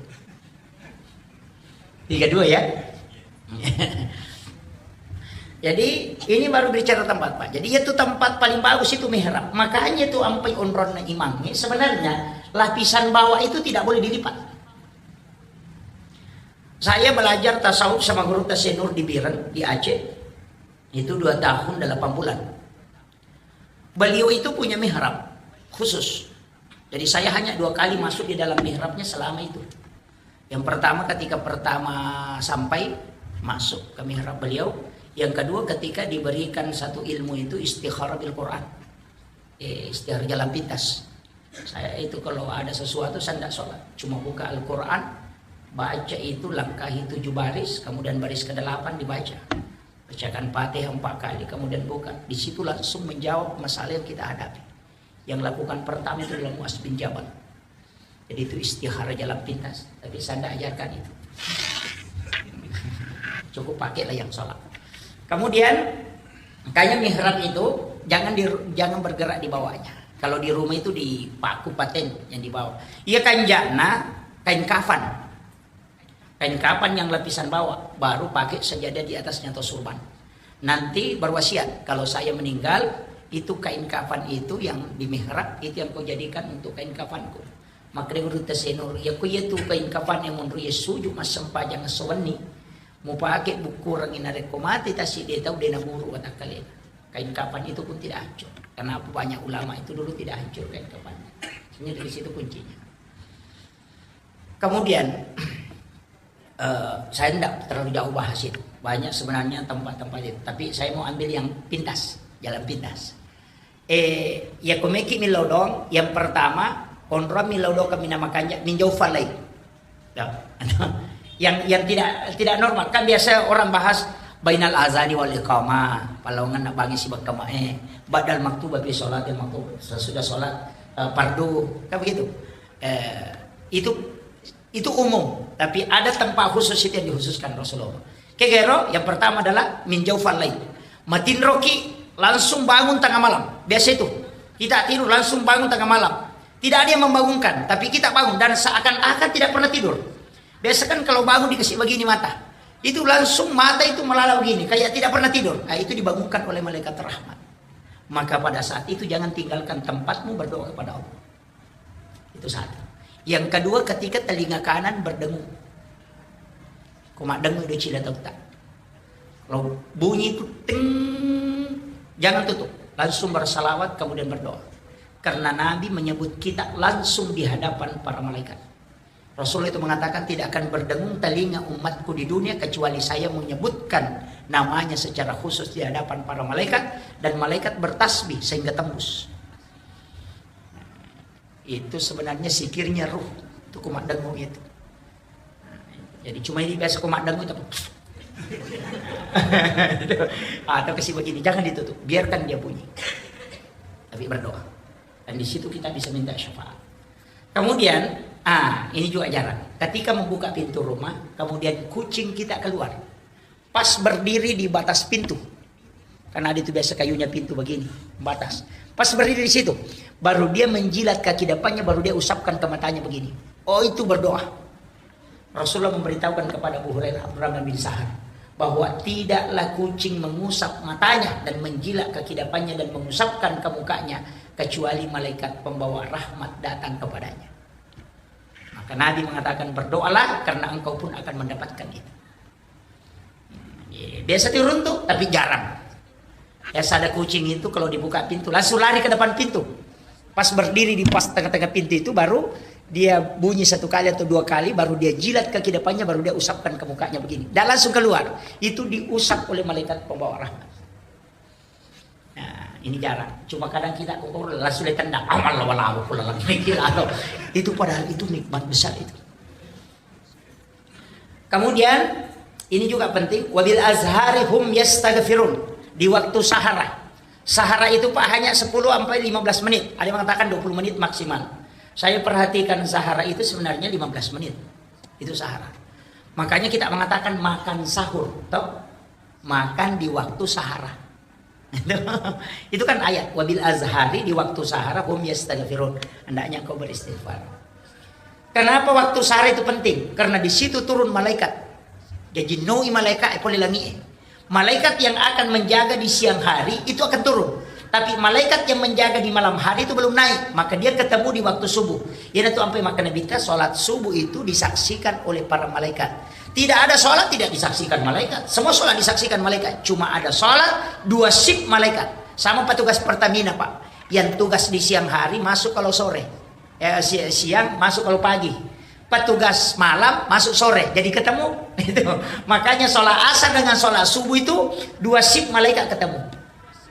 Tiga dua ya. Jadi ini baru bicara tempat, Pak. Jadi itu tempat paling bagus itu mihrab. Makanya itu ampai onronna imam ini sebenarnya lapisan bawah itu tidak boleh dilipat. Saya belajar tasawuf sama guru Tasenur di Biren, di Aceh. Itu dua tahun delapan bulan. Beliau itu punya mihrab khusus. Jadi saya hanya dua kali masuk di dalam mihrabnya selama itu. Yang pertama ketika pertama sampai masuk ke mihrab beliau, yang kedua ketika diberikan satu ilmu itu istikharah bil Quran. Eh, istikharah jalan pintas. Saya itu kalau ada sesuatu saya tidak sholat, cuma buka Al-Quran, baca itu langkahi tujuh baris, kemudian baris kedelapan dibaca. Bacakan Fatihah empat kali, kemudian buka. Di situ langsung menjawab masalah yang kita hadapi. Yang lakukan pertama itu adalah Muaz bin Jabal. Jadi itu istihara jalan pintas. Tapi saya tidak ajarkan itu. Cukup pakailah yang sholat. Kemudian, makanya mihrab itu jangan di, jangan bergerak di bawahnya. Kalau di rumah itu dipaku paten yang di bawah. Iya kanjana kain kafan. Kain kafan yang lapisan bawah, baru pakai sajadah di atasnya atau surban. Nanti berwasiat, kalau saya meninggal, itu kain kafan itu yang di mihrab, itu yang kau jadikan untuk kain kafanku. Makanya guru Tasenur, ya ku iya tu kain kafan yang menurut ya sujud mas sempajang sewenni. Mau pakai buku orang ini rekko mati tasik dia tahu dia naburu kata kalian. Kain kafan itu pun tidak hancur. Kenapa banyak ulama itu dulu tidak hancur kain kafannya? Ini dari situ kuncinya. Kemudian, eh, saya tidak terlalu jauh bahas itu. Banyak sebenarnya tempat-tempat itu. Tapi saya mau ambil yang pintas, jalan pintas. Eh, ya komeki milodong, yang pertama, kontra milodong kami nama kanja, minjau falai. Ya. Yang yang tidak tidak normal. Kan biasa orang bahas bainal azani wal iqamah, palawangan nak bangi si bekama eh, badal maktuba fi sholatil maktub, sesudah sholat, eh, fardu, kan begitu. Eh, itu itu umum, tapi ada tempat khusus itu yang dikhususkan Rasulullah. Kegero, yang pertama adalah min jaufal lail. Matinroki langsung bangun tengah malam. Biasa itu. Kita tidur langsung bangun tengah malam. Tidak ada yang membangunkan, tapi kita bangun dan seakan-akan tidak pernah tidur. Biasa kan kalau bangun dikasih begini mata. Itu langsung mata itu melala begini, kayak tidak pernah tidur. Nah, itu dibangunkan oleh malaikat rahmat. Maka pada saat itu jangan tinggalkan tempatmu berdoa kepada Allah. Itu satu. Yang kedua, ketika telinga kanan berdengung. Ko maddengung do cila tauta. Kalau bunyi itu ting, jangan tutup. Langsung bersalawat, kemudian berdoa. Karena Nabi menyebut kita langsung di hadapan para malaikat. Rasulullah itu mengatakan, "Tidak akan berdengung telinga umatku di dunia kecuali saya menyebutkan namanya secara khusus di hadapan para malaikat, dan malaikat bertasbih sehingga tembus." Itu sebenarnya sikirnya ruh. Itu kumaddengung itu. Jadi cuma ini biasa kumaddengung itu. Atau kasih begini, jangan ditutup, biarkan dia bunyi. Tapi berdoa. Dan di situ kita bisa minta syafaat. Kemudian, ah, ini juga jarang. Ketika membuka pintu rumah, kemudian kucing kita keluar. Pas berdiri di batas pintu. Karena ada itu biasa kayunya pintu begini, batas. Pas berdiri di situ, baru dia menjilat kaki depannya, baru dia usapkan ke matanya begini. Oh, itu berdoa. Rasulullah memberitahukan kepada Abu Hurairah, Abdurrahman bin Sahar, bahwa tidaklah kucing mengusap matanya dan menjilat kaki depannya dan mengusapkan ke mukanya, kecuali malaikat pembawa rahmat datang kepadanya. Maka Nabi mengatakan, "Berdoalah karena engkau pun akan mendapatkan itu." Iya, biasa turun tuh, tapi jarang. Biasa ada kucing itu kalau dibuka pintu, langsung lari ke depan pintu. Pas berdiri di pas tengah-tengah pintu itu, baru dia bunyi satu kali atau dua kali, baru dia jilat kaki depannya, baru dia usapkan ke mukanya begini. Dan langsung keluar. Itu diusap oleh malaikat pembawa rahmat. Nah, ini jarang. Cuma kadang kita kok langsung ditendang. Amal wala pula lagi. Itu padahal itu nikmat besar itu. Kemudian, ini juga penting, "Wabil azhari hum yastaghfirun." Di waktu sahara. Sahara itu, Pak, hanya sepuluh sampai lima belas menit. Ada yang mengatakan dua puluh menit maksimal. Saya perhatikan sahara itu sebenarnya lima belas menit. Itu sahara. Makanya kita mengatakan makan sahur, toh? Makan di waktu sahara. Itu kan ayat, "Wabil azhari," di waktu sahara, "hum yastaghfirun," hendaknya engkau beristighfar. Kenapa waktu sahara itu penting? Karena di situ turun malaikat. Jadi noi malaikat e pole langi e. Malaikat yang akan menjaga di siang hari itu akan turun. Tapi malaikat yang menjaga di malam hari itu belum naik, maka dia ketemu di waktu subuh. Iyanatu ampai makkeda Nabitta, salat subuh itu disaksikan oleh para malaikat. Tidak ada salat tidak disaksikan malaikat. Semua salat disaksikan malaikat. Cuma ada salat dua shift malaikat. Sama petugas Pertamina, Pak. Yang tugas di siang hari masuk kalau sore. Eh, si-, siang masuk kalau pagi. Petugas malam masuk sore. Jadi ketemu. Itu. Makanya salat asar dengan salat subuh itu dua shift malaikat ketemu.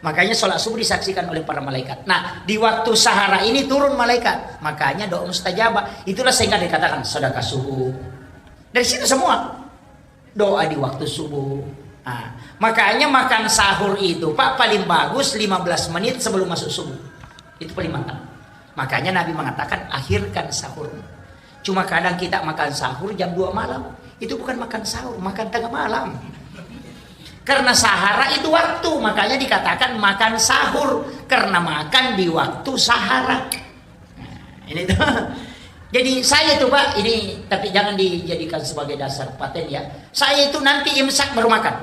Makanya salat subuh disaksikan oleh para malaikat. Nah, di waktu sahara ini turun malaikat. Makanya doa mustajabah. Itulah sehingga dikatakan sedekah subuh. Dari situ semua. Doa di waktu subuh. Nah, makanya makan sahur itu, Pak, paling bagus lima belas menit sebelum masuk subuh. Itu paling mantap. Makanya Nabi mengatakan, "Akhirkan sahur." Cuma kadang kita makan sahur jam dua malam. Itu bukan makan sahur, makan tengah malam. Karena sahara itu waktu, makanya dikatakan makan sahur. Karena makan di waktu sahara. Nah, ini tuh. Jadi saya itu, Pak, ini tapi jangan dijadikan sebagai dasar paten ya. Saya itu nanti imsak baru makan.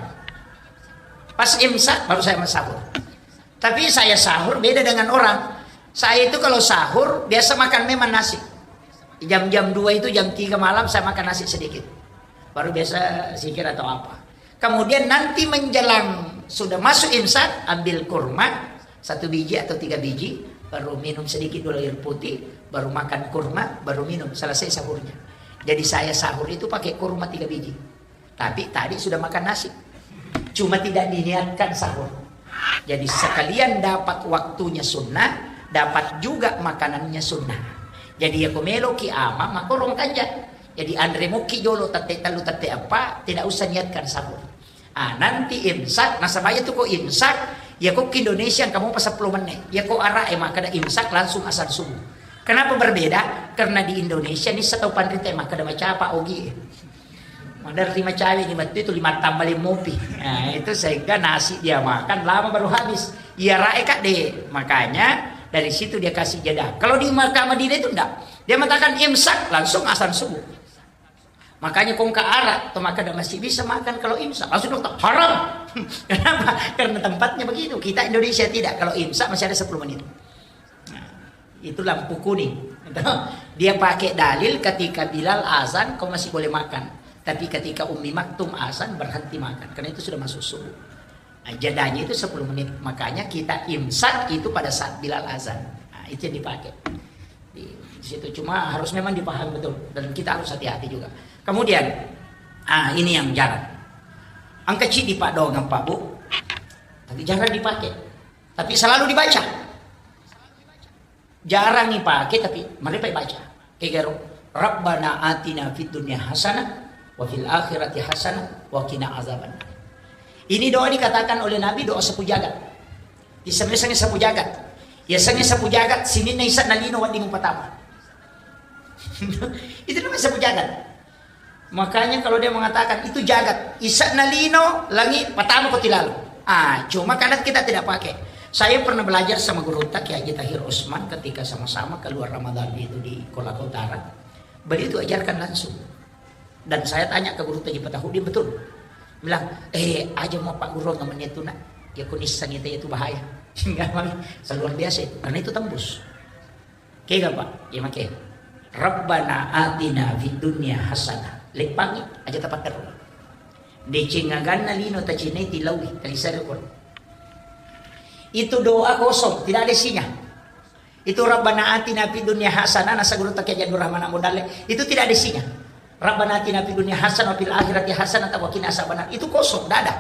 Pas imsak baru saya sahur. Tapi saya sahur beda dengan orang. Saya itu kalau sahur biasa makan memang nasi. Jam-jam dua itu, jam tiga malam saya makan nasi sedikit. Baru biasa zikir atau apa. Kemudian nanti menjelang sudah masuk imsak, ambil kurma satu biji atau tiga biji, baru minum sedikit dulu air putih, baru makan kurma, baru minum, selesai sahurnya. Jadi saya sahur itu pakai kurma tiga biji. Tapi tadi sudah makan nasi. Cuma tidak diniatkan sahur. Jadi sekalian dapat waktunya sunnah, dapat juga makanannya sunnah. Jadi ya ko meloki ama, makorong kanja. Jadi anre mukki jolo tette tellu, tette eppa, tidak usah niatkan sahur. Ah, nanti imsak, nasaba iya tu ko imsak, ya ko ke Indonesia engka mopa seppulo menit. Ya ko ara e makkeda imsak langsung azan subuh. Kenapa berbeda? Karena di Indonesia ni setau panrita makkeda macapa ogi e. Maderri macawe ni mettu itu lima tambah lima mopi. Nah, itu sehingga nasi dia makan lama baru habis. Iya rae kak deh. Makanya dari situ dia kasih jeda. Kalau di Makkah Madinah itu enggak. Dia mengatakan imsak langsung azan subuh. Makanya kongka arak atau makan masih bisa makan kalau imsak. Langsung dokter haram. Kenapa? Karena tempatnya begitu. Kita Indonesia tidak. Kalau imsak masih ada sepuluh menit. Nah, itu lampu kuning. Dia pakai dalil ketika Bilal azan kau masih boleh makan. Tapi ketika Ummi Maktum azan berhenti makan. Karena itu sudah masuk subuh. Nah, jadanya itu sepuluh menit. Makanya kita imsak itu pada saat Bilal azan. Nah, itu yang dipakai. Di situ cuma harus memang dipahami betul. Dan kita harus hati-hati juga. Kemudian, ah, ini yang jarang. Angka cik di Pak Dongeng, Pak Bu. Tapi jarang dipakai. Tapi selalu dibaca. Jarang dipakai, tapi mereka baca. Kegaro, "Rabbana atina fid dunya hasanah wa fil akhirati hasanah wa qina azaban." Ini doa dikatakan oleh Nabi doa sapu jagat. Disengngi-sengngi sapu jagat. Ya sengngi sapu jagat, sininna isa nalino wedding patama. Itu namanya sapu jagat. Makanya kalau dia mengatakan itu jagat, isa nalino langi patama ko tilalo. Ah, cuma kadang kita tidak pakai. Saya pernah belajar sama guru Kiai Haji Tahir Usman ketika sama-sama keluar Ramadan itu di Kolaka Utara. Beliau itu ajarkan langsung. Dan saya tanya ke guru Haji Patahudin betul. Bilang, eh, aja mau Pak Guru ngemen itu nak. Ya kunisang itu, itu bahaya. Enggak, Bang. Luar biasa itu. Karena itu tembus. Kega, Pak? Ya make. Rabbana atina fid dunya hasanah. Leppangi aja tapaterru. Deceng aganna lino tacinai tilaui, talisari Quran. Itu doa kosong, tidak ada isinya. Itu Rabbana atina fid dunya hasanah, nasa guru Kiai Haji Abdul Rahman Ambo Dalle. Itu tidak ada isinya. Rabbana atina fid dunya hasanah wa fil akhirati hasanah wa qina azabannar. Itu kosong, tidak ada.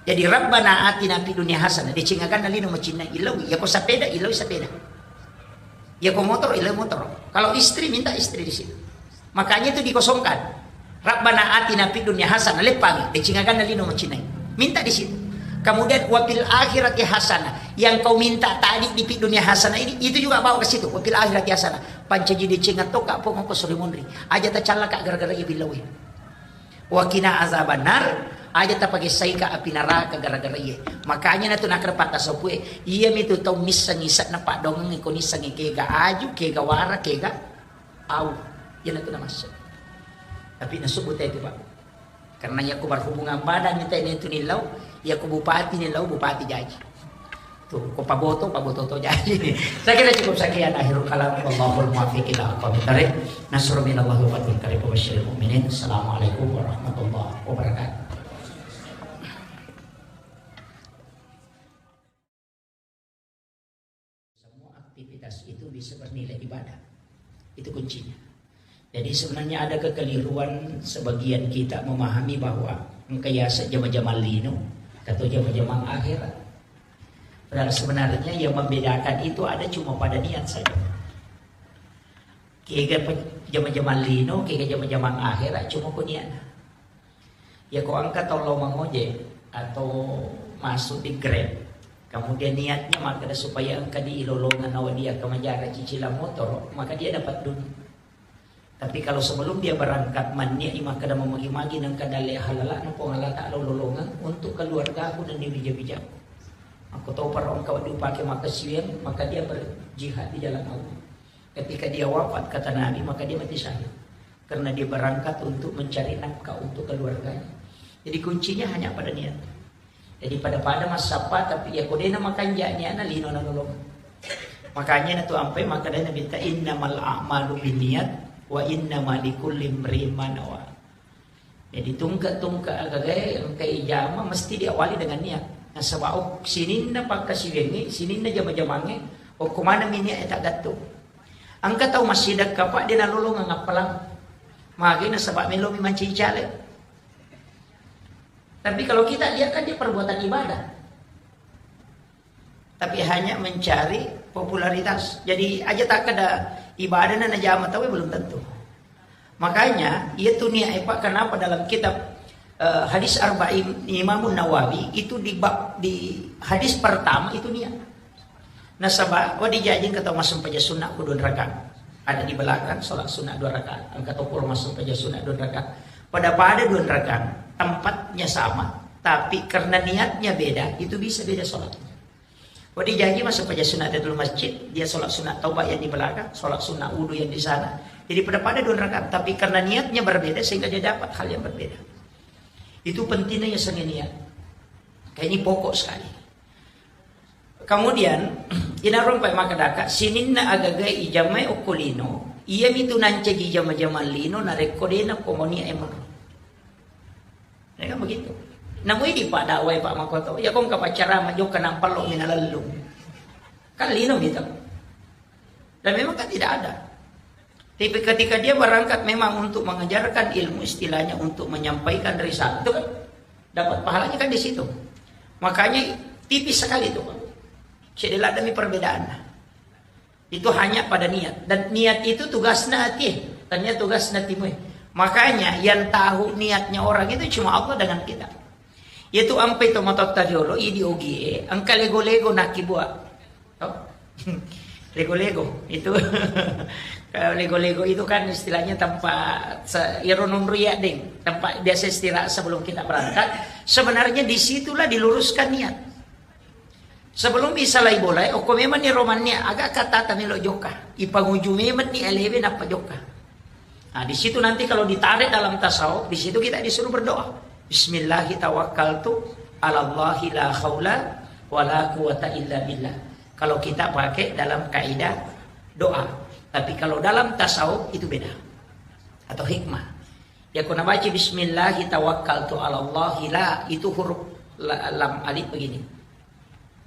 Jadi Rabbana atina fid dunya hasanah, deceng aganna lino macinna ilaui. Ya ko sepeda, ilaui sepeda. Ya ko motor, ilaui motor. Kalau istri, minta istri di situ. Makanya itu dikosongkan. Rabbana atina fid dunya hasanah, leppangi, deceng aganna lino macinai. Minta di situ. Kemudian wa fil akhirati hasanah. Yang kau minta tadi di fid dunya hasanah ini, itu juga bawa ke situ. Wa fil akhirati hasanah. Pancaji deceng atau kak pokok ko sore monri. Aja tacallaka gara-gara ibilawin. Wa qina azabannar, Aja tapagessaika api naraka gara-gara iye. Makanya natu nakkeda pattasopue, iyami tu tau missengngi ise'na paddoangengnge ko nissengngi kega aju, kega wara, kega au. Iyanatu namasse. Tapi nasubbu tau itu, Pak. Karena yakko berhubungan badan ni tau itu nillau, yakko bupati nillau, bupati jaji. Tuh, ko paboto, paboto to jaji. Saya kira cukup sekian akhirul kalam. Wallahul muwaffiq ila aqwamit thariq. Nasrun minallahi wa fathun qarib wa basyiril mu'minin. Assalamualaikum warahmatullahi wabarakatuh. Semua aktivitas itu bisa bernilai ibadah. Itu kuncinya. Jadi sebenarnya ada kekeliruan sebagian kita memahami bahwa engka yaseng jama-jamang lino atau jama-jamang akhirat. Padahal sebenarnya yang membedakan itu ada cuma pada niat saja. Kega pe-, jama-jamang lino, kega jama-jamang akhirat, cuma ku niatna. Ya, ko engka tau lao mangojek atau masuk di Grab, kemudian niatnya makkeda supaya engka di ilolongeng nawa dia ke majara cicilan motor, maka dia dapat dunia. Tapi kalau sebelum dia berangkat, manniat i makkeda mamagi-magi nengka dalle halalakna Puang Allah Ta'ala ulolongeng untuk keluargaku dan di bija-bijaku. Aku tahu para engka dipakai maka siang, maka dia berjihad di jalan Allah. Ketika dia wafat, kata Nabi, maka dia mati syahid. Karena dia berangkat untuk mencari nafkah untuk keluarganya. Jadi kuncinya hanya pada niat. Jadi pada-pada massappa, tapi ya kodena makanja niatna lino nanolong. Makanya natu ampai makkedai Nabitta, "Innamal a'malu binniyat wa innama likulli imri'in ma nawa." Jadi tungke-tungke agagae engka ijama mesti diawali dengan niat. Nasaba, oh, sininna pakkasiwiangnge, sininna jama-jamangnge, okko maneng mi niat e taggattung. Engka tau massidekka, Pak, de nalolongeng appalang. Magi nasaba melomi mancaji caleg. Tapi kalau kita lihat kan dia perbuatan ibadah. Tapi hanya mencari popularitas. Jadi aja takkeda ibadah na najama tau belum tentu. Makanya, iya tu niat, eh, Pak, kenapa dalam kitab, eh, hadis Arba'in Imamun Nawawi itu di bab, di hadis pertama itu niat. Nasaba, wa dijajing kata massempaja sunnah ku dua rakaat. Ada di belakang salat sunnah dua rakaat. Engka to pura massempaja sunnah dua rakaat. Pada-pada dua rakaat, tempatnya sama, tapi karena niatnya beda, itu bisa beda salatnya. Wa dijajing massempaja sunnah di dalam masjid, dia salat sunnah taubat yang di belakang, salat sunnah wudu yang di sana. Jadi pada-pada dua rakaat, tapi karena niatnya berbeda sehingga dia dapat hal yang berbeda. Itu pentingnya ya seni niat. Kayak ini pokok sekali. Kemudian, inarompai makkedaka, sininna agagai ijamai okko lino, iya mitu nancaji jama-jama lino, narekko dena komonia emang. Ya kan begitu. Namu idi Pak dakwai Pak Makoto, ya kong kapaccarama jokka nampallo minalellung. Kan lino gitu. Dan memang kan tidak ada. Tapi ketika dia berangkat memang untuk mengajarkan ilmu, istilahnya untuk menyampaikan risalah, itu kan dapat pahalanya kan di situ. Makanya tipis sekali itu, Pak. Sedih demi perbedaannya. Itu hanya pada niat. Dan niat itu tugasnya hati, tanya tugasnya timu. Makanya yang tahu niatnya orang itu cuma Allah dengan kita. Yaitu ampe to matotta jolo, idi ogie, engka lego-lego naki buat. Oh. Lego-lego itu. Kalau lego-lego itu kan istilahnya tempat se-, iro nonri ya, deng. Tempat biasa istirahat sebelum kita berangkat. Sebenarnya disitulah diluruskan niat. Sebelum isalai bolai, okko memang ni romannya agak kata tamelo jokka. Ipanguju memang ni elewe nappa jokka. Nah, di situ nanti kalau ditarik dalam tasawuf, di situ kita disuruh berdoa. Bismillahi tawakkaltu ala Allahi la haula wa la quwata illa billah. Kalau kita pakai dalam kaidah doa. Tapi kalau dalam tasawuf itu beda. Atau hikmah. Ya, kuna baca bismillahi tawakkaltu ala Allahi la, itu huruf la-, lam alif begini.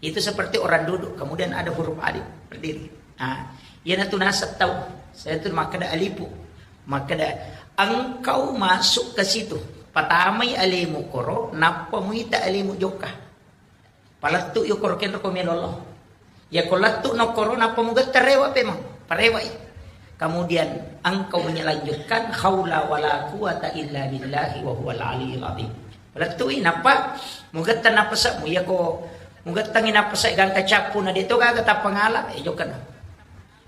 Itu seperti orang duduk, kemudian ada huruf alif berdiri. Nah, iya natu nasab tau. Saya tu makkeda alipu. Makkeda engkau masuk ke situ. Patamai alemu koro, nappa muita alemu jokka. Palettu yo koro kenro ko melolo. Ya ko lettu no koro, nappa mugetta rewa pemang. Parewai. Kemudian engkau menyelanjutkan haula wala quwata illa billahi wa huwal aliyul azim. Lettu'i nappa mugetta napasa'mu, iyako mugettangngi napasa' gangka cappu na de' to gaga tappangala, eh, jokka na.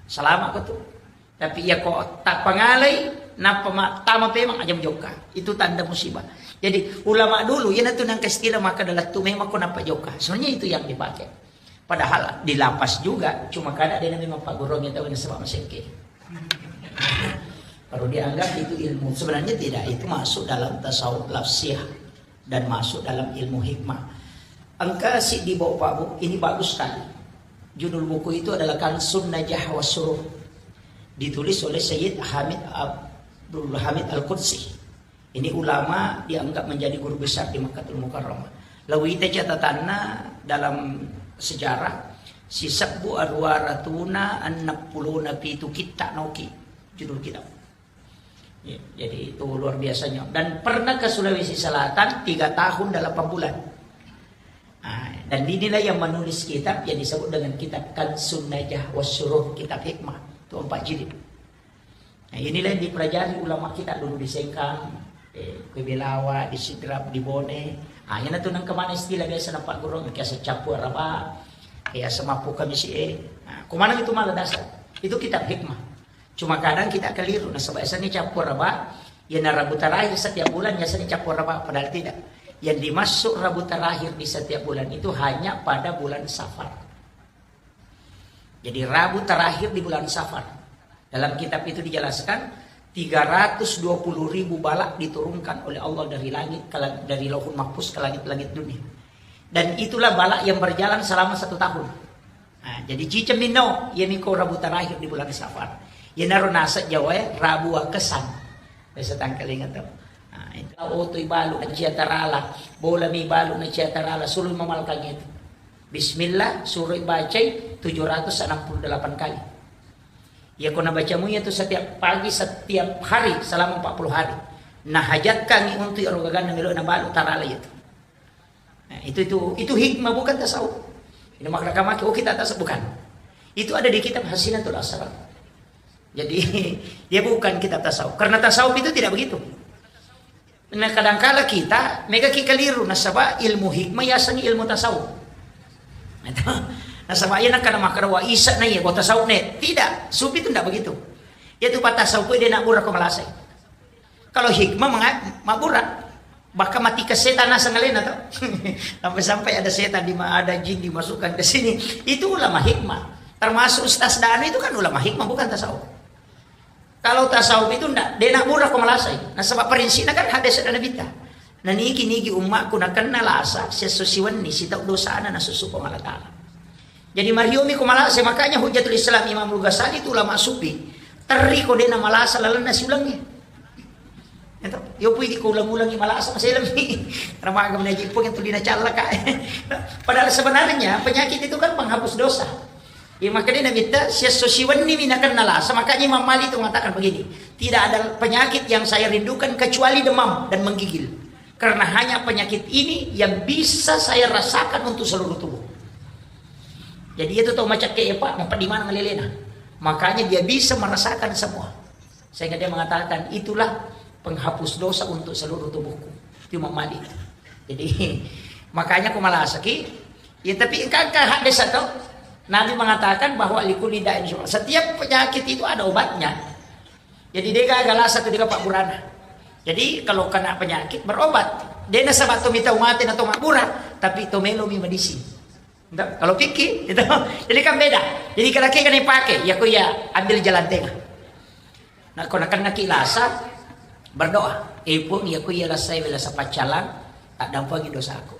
Salama' ko tu. Tapi iyako tappangalai, Nappa ma-, tama pemang aja jokka. Itu tanda musibah. Jadi ulama dulu, iyanatu nangka istilah maka dalam tu memang ko nappa jokka. Sebenarnya itu yang dipakai. Padahal di lapas juga, cuma kada ada yang memang pagurung itu nasaba masengke. Baru dianggap itu ilmu. Sebenarnya tidak, itu masuk dalam tasawuf lafsiyah dan masuk dalam ilmu hikmah. Engka si di bawah Pak Bu, ini bagus sekali. Judul buku itu adalah Kansun Najah Wasyuruh. Ditulis oleh Sayyid Hamid Abdul Hamid Al-Qudsi. Ini ulama dianggap menjadi guru besar di Makkatul Mukarramah. Lawita catatanna dalam sejarah, sisebbu aruwa ratuna enneng pulona pitu kitta noki judul kitab. Ya, jadi itu luar biasanya. Dan pernah ke Sulawesi Selatan tiga tahun delapan bulan. Nah, dan inilah yang menulis kitab yang disebut dengan kitab Kansun Najah Wasyuruh, kitab hikmah. Itu empat jilid. Nah, inilah yang dipelajari ulama kita dulu di Sengkang, eh, ke Belawa, di Sidrap, di Bone. Ah, ini tuh nang kemana istilah biasa nampak guru, biasa capu araba, biasa mapu kamisi, eh. Nah, kemana itu malah dasar? Itu kitab hikmah. Cuma kadang kita keliru, nasaba biasanya capu araba, ya na Rabu terakhir setiap bulan biasanya capu araba, padahal tidak. Yang dimaksud Rabu terakhir di setiap bulan itu hanya pada bulan Safar. Jadi Rabu terakhir di bulan Safar. Dalam kitab itu dijelaskan, tiga ratus dua puluh ribu balak diturunkan oleh Allah dari langit ke lang-, dari Lauhul Mahfuz ke langit-langit dunia. Dan itulah balak yang berjalan selama satu tahun. Nah, jadi ciceng minno, iya miko Rabu terakhir di bulan Safar. Iyanaro naseng Jawa ya, Rabu Wakesan. Biasa tangkalinga to. Nah, itu. Oto ibalu na cia tarala, bola mi balu na cia tarala, sulu mamalkang itu. Bismillah, suruh bacai tujuh ratus enam puluh delapan kali. Ya, ko nabacamu itu setiap pagi, setiap hari, selama empat puluh hari. Nah, hajatkan untuk ero gaganna melo na balu tarala itu. Nah, itu, itu, itu hikmah, bukan tasawuf. Ini makna kamaki, oh, kita tasawuf, bukan. Itu ada di kitab Hasinatul Asrar. Jadi, dia bukan kitab tasawuf. Karena tasawuf itu tidak begitu. Nah, kadangkala kita mega ki keliru, nasaba ilmu hikmah yaseng ilmu tasawuf. Nah, itu. Nasaba iya nakkada makkada wa isa na iya, tasawuf ne. Tidak, sufi itu tidak begitu. Iya tu pa tasawuf, dia nak murah ko malasai. Kalau hikmah menga-, mabbura. Bahkan mati ke setan naseng alena to. Sampai-sampai ada setan di ma-, ada jin dimasukkan ke sini. Itu ulama hikmah. Termasuk Ustaz Danu itu kan ulama hikmah, bukan tasawuf. Kalau tasawuf itu ndak, de nak murah ko malasai. Nasaba prinsipnya kan hadis ada Nabi ta. Nah, nigi-nigi ummakku nakenna lasa, sesso siwenni, sitau dosana nasusu Puang Allah Ta'ala. Jadi mariomi ko malasai, makanya Hujjatul Islam Imam Al-Ghazali itu ulama sufi. Terri ko de na malasa lalenna siulangi. Itu, yo pui ko ulang-ulangi malasa masih lebih. Karena maga menaji pun yang tulina callaka. Padahal sebenarnya penyakit itu kan penghapus dosa. Ya, makanya Nabi ta, sesso siwenni mi nakenna lasa, makanya Imam Malik itu mengatakan begini, tidak ada penyakit yang saya rindukan kecuali demam dan menggigil. Karena hanya penyakit ini yang bisa saya rasakan untuk seluruh tubuh. Jadi itu tau macakke ya Pak, mau di mana ngalelena. Makanya dia bisa merasakan semua. Sehingga dia mengatakan, itulah penghapus dosa untuk seluruh tubuhku. Itu Imam Malik. Jadi, makanya ko malasaki, ya tapi engka, engka hadis atau Nabi mengatakan bahwa likulli da'in syufa. Setiap penyakit itu ada obatnya. Jadi, dia gagal satu dia Pak Burana. Jadi, kalau kena penyakit, berobat. Dia nasaba to mita mate na to mabbura, tapi to melo mi medisi. Nda, kalau fikih, itu. Jadi kan beda. Jadi kalau kan dipakai, ya ko ya ambil jalan tengah. Nah, ko nakennaki lasa, berdoa. Eh, Puang, ya ko ya lasai wela sapaccalang, tak dampangi dosaku.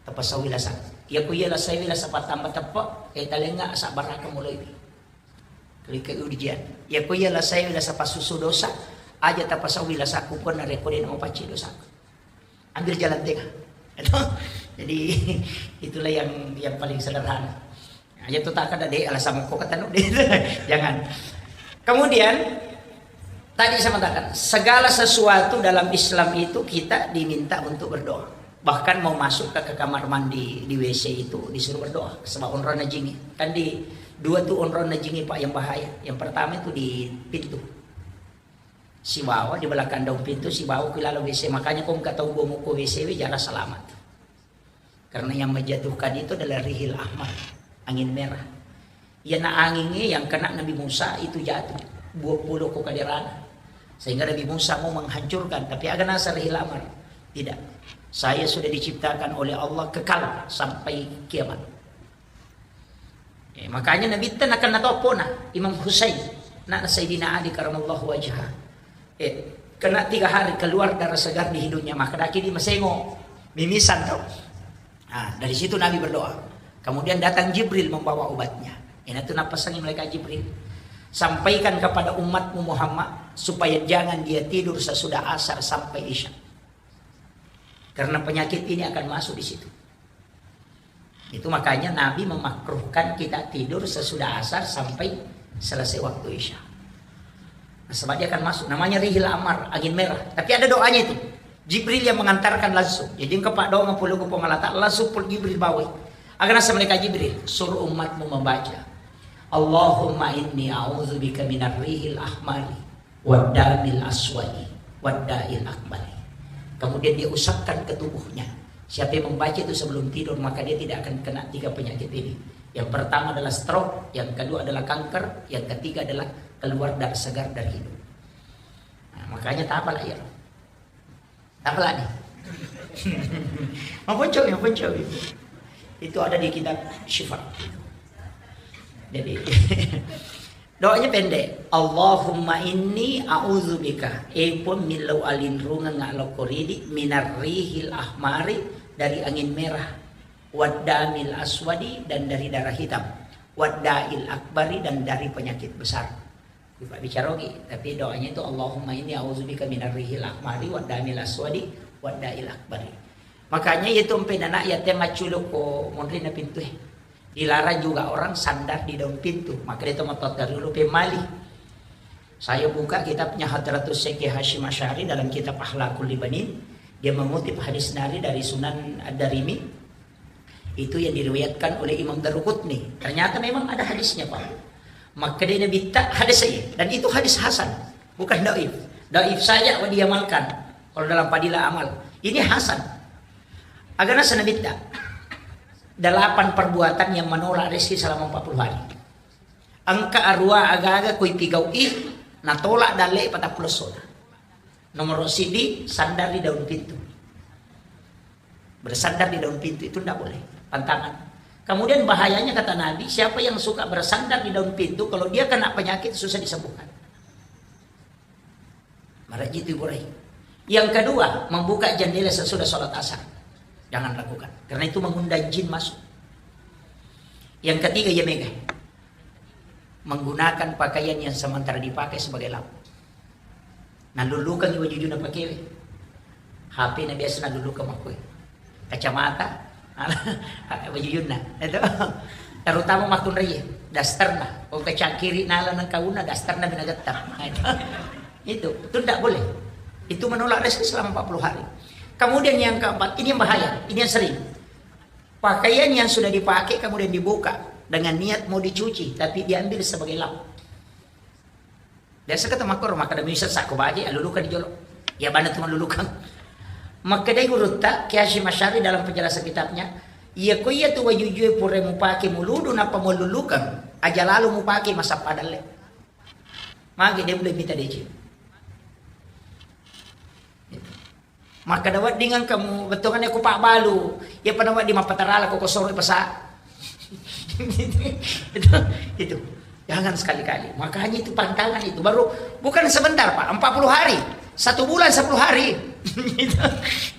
Tapasau wela sa. Ya ko ya lasai wela sapatamba teppe, eh, talenga sabaraka mulai. Klik ke ujian. Ya ko ya lasai wela sapasusu dosa, aja tapasau wela saku pun narekode nama pacci dosaku. Ambil jalan tengah. Jadi itulah yang yang paling sederhana. Aja tuh tak ada deh alasan kok kata deh. Jangan. Kemudian tadi saya mengatakan segala sesuatu dalam Islam itu kita diminta untuk berdoa. Bahkan mau masuk ke, ke kamar mandi di W C itu disuruh berdoa sebab onrong najingi. Kan di dua tuh onrong najingi Pak yang bahaya. Yang pertama itu di pintu. Sibawa di belakang daun pintu, sibawa ku laleng W C. Makanya kau engka tau dua muko W C we jarang selamat. Karena yang menjatuhkan itu adalah rihil ahmar, angin merah. Iya na angin yang kena Nabi Musa itu jatuh. dua puluh ko kaderana. Sehingga Nabi Musa mau menghancurkan, tapi aga naseng rihil amar? Tidak. Saya sudah diciptakan oleh Allah kekal sampai kiamat. Eh, makanya Nabitta nakenna toppona Imam Husain, anakna Sayyidina Ali karamallahu wajha. Eh, kena tiga hari keluar darah segar di hidungnya, maka daki di masengo mimisan tau. Nah, dari situ Nabi berdoa. Kemudian datang Jibril membawa obatnya. Ini tuh napasangi malaikat Jibril. Sampaikan kepada umatmu Muhammad supaya jangan dia tidur sesudah asar sampai isya. Karena penyakit ini akan masuk di situ. Itu makanya Nabi memakruhkan kita tidur sesudah asar sampai selesai waktu isya. Nah, sebab dia akan masuk. Namanya rihil amar, angin merah. Tapi ada doanya itu. Jibril yang mengantarkan langsung. Jadi engkau pak doang puluh ke pengalata langsung pul Jibril bawa. Agar nasa mereka Jibril suruh umatmu membaca. Allahumma inni a'udzubika minar rihil ahmari waddamil aswadi wadda'il akbari. Kemudian dia usapkan ke tubuhnya. Siapa yang membaca itu sebelum tidur, maka dia tidak akan kena tiga penyakit ini. Yang pertama adalah stroke, yang kedua adalah kanker, yang ketiga adalah keluar darah segar dari hidung. Nah, makanya tak apalah ya. Tak apalah nih. Maponcowi, maponcowi. Itu ada di kitab Syifa. Jadi, doanya pendek. Allahumma inni a'udzubika. Eh pun millau alinrungeng ngalokko ridi minar rihil ahmari, dari angin merah. Waddamil aswadi, dan dari darah hitam. Wadda'il akbari, dan dari penyakit besar. Pak bicarogi, tapi doanya itu Allahumma inni a'udzubika minar rihil ahmari waddamil aswadi wadda'il akbari. Makanya itu empe anak yatim maculu ko monri na pintu eh. Dilarang juga orang sandar di daun pintu. Maka dia teman dari dulu pemali. Saya buka kitabnya Hadratus Syekh Hasyim Asy'ari dalam kitab Akhlakul Libanin. Dia mengutip hadis nari dari Sunan Ad-Darimi. Itu yang diriwayatkan oleh Imam Daruqutni. Ternyata memang ada hadisnya, Pak. Makkedai Nabitta hadis saya. Dan itu hadis hasan, bukan daif. Daif saja wa diamalkan kalau dalam fadilah amal. Ini hasan. Agana Nabitta. Delapan perbuatan yang menolak rezeki selama empat puluh hari. Engka arua aga-aga kui pigau'i natolak dalle patappulo sola. Nomor sidi, sandar di daun pintu. Bersandar di daun pintu itu ndak boleh, pantangan. Kemudian bahayanya kata Nabi, siapa yang suka bersandar di daun pintu, kalau dia kena penyakit susah disembuhkan. Marajji itu iburai. Yang kedua, membuka jendela sesudah sholat asar. Jangan lakukan, karena itu mengundang jin masuk. Yang ketiga, ya mega. Menggunakan pakaian yang sementara dipakai sebagai lap. Nalulukangngi wajujunna pakewe. H P na biasa nalulukang makkue. Kacamata, wajujunna. Itu. Terutama makkunraie, dasterna. Ko kacangkiri nala nengkauna, dasterna minagetta. Nah, itu. Itu tidak boleh. Itu menolak rezeki selama empat puluh hari. Kemudian yang keempat, ini yang bahaya, ini yang sering. Pakaian yang sudah dipakai kemudian dibuka dengan niat mau dicuci, tapi diambil sebagai lap. Biasa kata makkoro, makkeda misal sakko baje, aluluka di jolo. Ya bana tu maluluka. Makkedai gurutta, Kiai Hasyim Asy'ari dalam penjelasan kitabnya, iya ko iya tu wajujue pura mupake muludu nappa mululuka, aja lalu mupake masappa dalle. Magi dia boleh minta deceng. Makkeda wedding engka mu bettuanna ko pabbalu, iya pada wedding mappatarala ko kosoro pasa. Itu, itu. Jangan sekali-kali. Makanya itu pantangan itu. Baru bukan sebentar, Pak, empat puluh hari. Satu bulan sepuluh hari. Itu,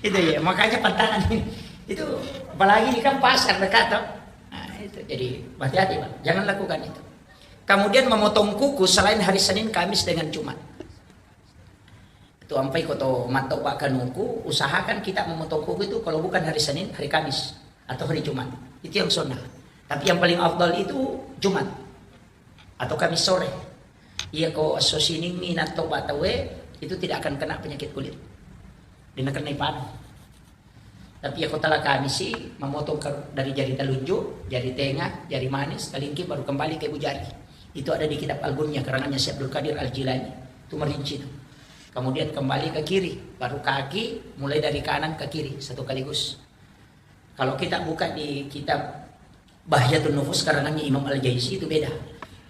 itu ya, makanya pantangan ini. Itu apalagi ini kan pasar dekat toh. Nah, itu. Jadi hati-hati, Pak. Jangan lakukan itu. Kemudian memotong kuku selain hari Senin, Kamis dengan Jumat. Tu ampai ko to mattoba kanuku, usahakan kita memotong kuku itu kalau bukan hari Senin, hari Kamis atau hari Jumat. Itu yang sunnah. Tapi yang paling afdal itu Jumat atau Kamis sore. Iya ko esso Senin mi nattoba tauwe, itu tidak akan kena penyakit kulit. Dena kena ipanu. Tapi iya ko tala Kamisi, memotong ke, dari jari telunjuk, jari tengah, jari manis, telingki, baru kembali ke ibu jari. Itu ada di kitab Al-Gunyah, karangannya Syekh Abdul Qadir Al-Jilani. Itu merinci itu. Kemudian kembali ke kiri, baru kaki, mulai dari kanan ke kiri, satu kaligus. Kalau kita buka di kitab Bahjatun Nufus, karangannya Imam Al-Jaisi, itu beda.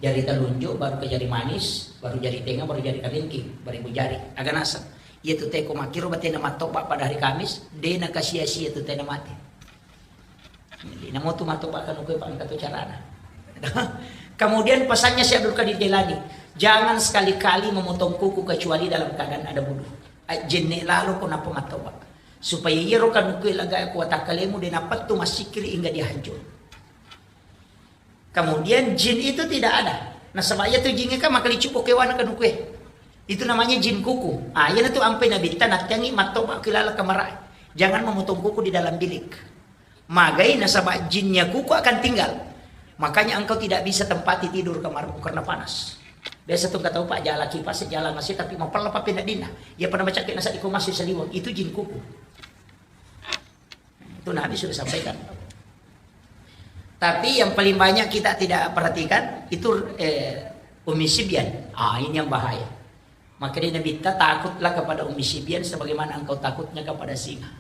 Jari telunjuk, baru ke jari manis, baru jari tenga, baru jari karingking, baribu jari. Aga naseng. Iya tu teko makkiro batena mattoba pada hari Kamis, de nakasia-sia tu tena mate. Jadi, namo tu mattoba kanukue, Pak, engka tu carana. Kemudian pesannya Syekh Abdul Qadir Jailani, jangan sekali-kali memotong kuku kecuali dalam keadaan ada wudu. Ajjenne lalo ko nappa mattoba. Supaya iyaro kanukue laga ko watakkalemu de napettu massikkiri hingga dia hancur. Kemudian jin itu tidak ada. Nasaba iya tu jingnge kan makalicu bokewana kanukue. Itu namanya jin kuku. Ah, iya tu ampai nabitta nattiangi mattoba kilala kamarae. Jangan memotong kuku di dalam bilik. Magai nasaba jinnya kuku akan tinggal. Makanya engkau tidak bisa tempati tidur kamarmu karena panas. Biasa tu engka tau, Pak, jala kipas, jala masi, tapi mapella pape nadinna. Iya pada macake nasa iko masih saliweng. Itu jin kuku. Itu Nabi sudah sampaikan. Tapi yang paling banyak kita tidak perhatikan itu, eh, Ummi Sibyan. Ah, ini yang bahaya. Maka dia Nabi, "Takutlah kepada Ummi Sibyan sebagaimana engkau takutnya kepada singa."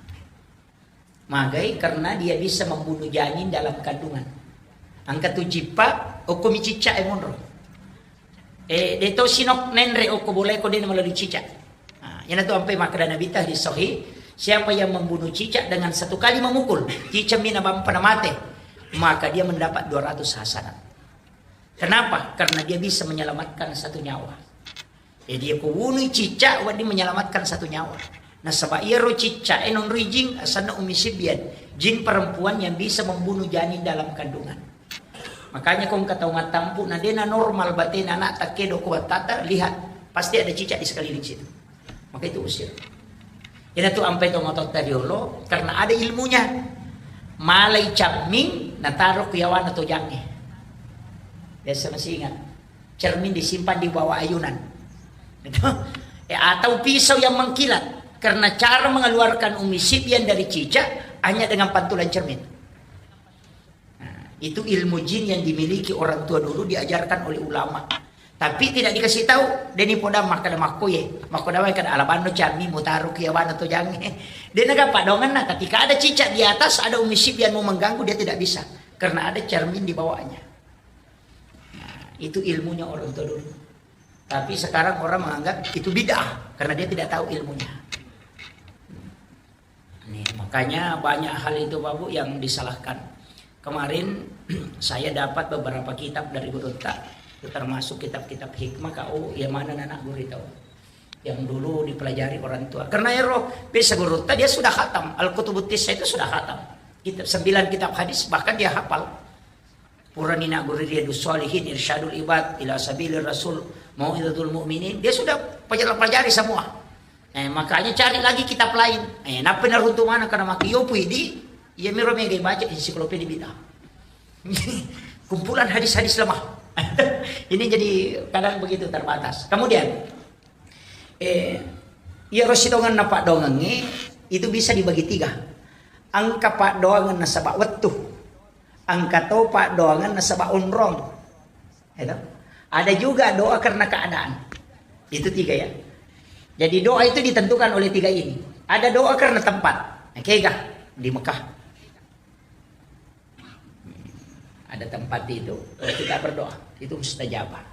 Magai karena dia bisa membunuh janin dalam kandungan. Engka tu cippa, okko mi cicca e monro. Eh, de to sinok nenre okko bolae ko de na melalui cicak. Nah, iyana tu ampai makkeda Nabi ta hadis sahih, siapa yang membunuh cicak dengan satu kali memukul, cicak mina bampa na mate, maka dia mendapat dua ratus hasanat. Kenapa? Karena dia bisa menyelamatkan satu nyawa. Jadi ko wunui cicak, wedding menyelamatkan satu nyawa. Nasaba iyaro cicak e nonroi jin, asanna Ummi Sibyan, jin perempuan yang bisa membunuh janin dalam kandungan. Makanya ko engka tau mattampu na dena normal batena anak takkedo ko battata, lihat, pasti ada cicak di sekeliling situ. Maka itu usir. Ina tu ampai to matotta riolo karena ada ilmunya. Malai camming nataro ku yawana tojangnge. Biasa masih ingat. Cermin disimpan di bawah ayunan. Gitu. Eh, atau pisau yang mengkilat. Karena cara mengeluarkan Ummi Sibyan dari cicak hanya dengan pantulan cermin. Nah, itu ilmu jin yang dimiliki orang tua dulu, diajarkan oleh ulama. Tapi tidak dikasih tahu, deni poda makkada makkoye, makkoda wae kada alabanno cammi mutaro ki awana tojangnge. Dia negapa donganna, ketika ada cicak di atas, ada Ummi Sibyan mau mengganggu, dia tidak bisa. Karena ada cermin di bawahnya. Nah, itu ilmunya orang tua dulu. Tapi sekarang orang menganggap itu bid'ah karena dia tidak tahu ilmunya. Nih, makanya banyak hal itu, Bapak Bu, yang disalahkan. Kemarin saya dapat beberapa kitab dari Gurutta, termasuk kitab-kitab hikmah, kau yang mana anak guru tahu? Yang dulu dipelajari orang tua. Karena ero, bisa Gurutta dia sudah khatam. Al-Kutubut Tisa itu sudah khatam. Kitab, sembilan kitab hadis, bahkan dia hafal. Purani nagguru Riyadus Shalihin, Irsyadul Ibad ila Sabilir Rasul, Mau'izatul Mu'minin, dia sudah pelajari, pelajari semua. Eh, makanya cari lagi kitab lain. Eh, nappa naruntu mana karena maki yopu idi, iya miro mega baca ensiklopedia bid'ah. Kumpulan hadis-hadis lemah. Ini jadi kadang begitu terbatas. Kemudian, eh, iya rosi dongan napa dongangi itu bisa dibagi tiga. Engka paddoangeng nasaba wettu, engka to paddoangeng nasaba onrong. Ya toh? Ada juga doa karena keadaan. Itu tiga ya. Jadi doa itu ditentukan oleh tiga ini. Ada doa karena tempat. Nah, kega di Mekah. Ada tempat itu, kita berdoa, itu mustajabah.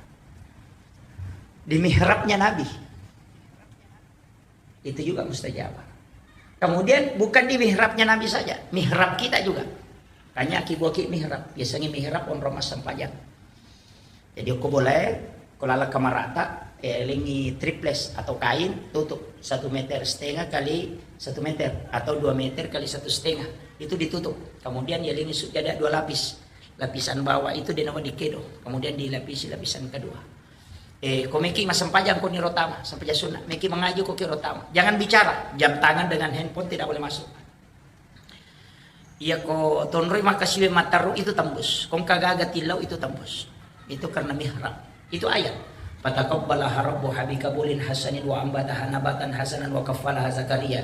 Di mihrabnya Nabi, itu juga mustajabah. Kemudian bukan di mihrabnya Nabi saja, mihrab kita juga. Tanya ki buah ki mihrab, biasanya mihrab on rumah sempajang. Jadi ko boleh, ko lala kamarata, eh, lengi triples atau kain, tutup satu meter setengah kali satu meter atau dua meter kali satu setengah. Itu ditutup. Kemudian ya lengi sujada dua lapis. Lapisan bawah itu denawa dikedo. Kemudian dilapisi lapisan kedua. Eh, ko meki masempajang ko niro tama, sempajang sunnah. Meki mengaji ko kiro tama. Jangan bicara. Jam tangan dengan handphone tidak boleh masuk. Iya ko tonroi maka siwe mataru itu tembus. Kong kagaga tilau itu tembus. Itu karena mihrab. Itu ayat. Fataqabbalaha rabbuha biqabulin hasanin wa ambataha nabatan hasanan wa kaffalaha Zakaria.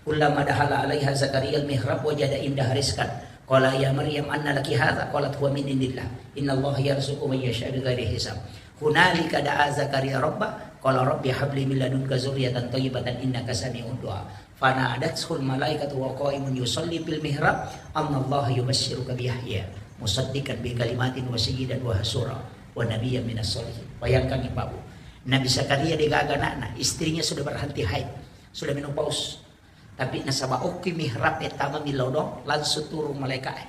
Kullama dakhala alaiha Zakaria al-mihrab wajada indaha rizqan. Qala ya Maryam anna laki hadza? Qalat huwa min indillah. Innallaha yarzuqu man yasha bighairi hisab. Hunalika da'a Zakaria rabbah, qala rabbi habli min ladunka dzurriyyatan thayyibatan innaka sami'ud du'a. Fanadathul malaikatu wa qaimun yusalli fil mihrab, annallaha yubasysyiruka bi Yahya musaddiqan bi kalimatin wa sayyidan wa hasura. wa nabiyyan minas sholihin. Bayangkan, Ibu. Nabi Zakaria degaga anakna, istrinya sudah berhenti haid, sudah menopause. Tapi nasaba okki mihrab e tama millau do, langsung turun malaikat e.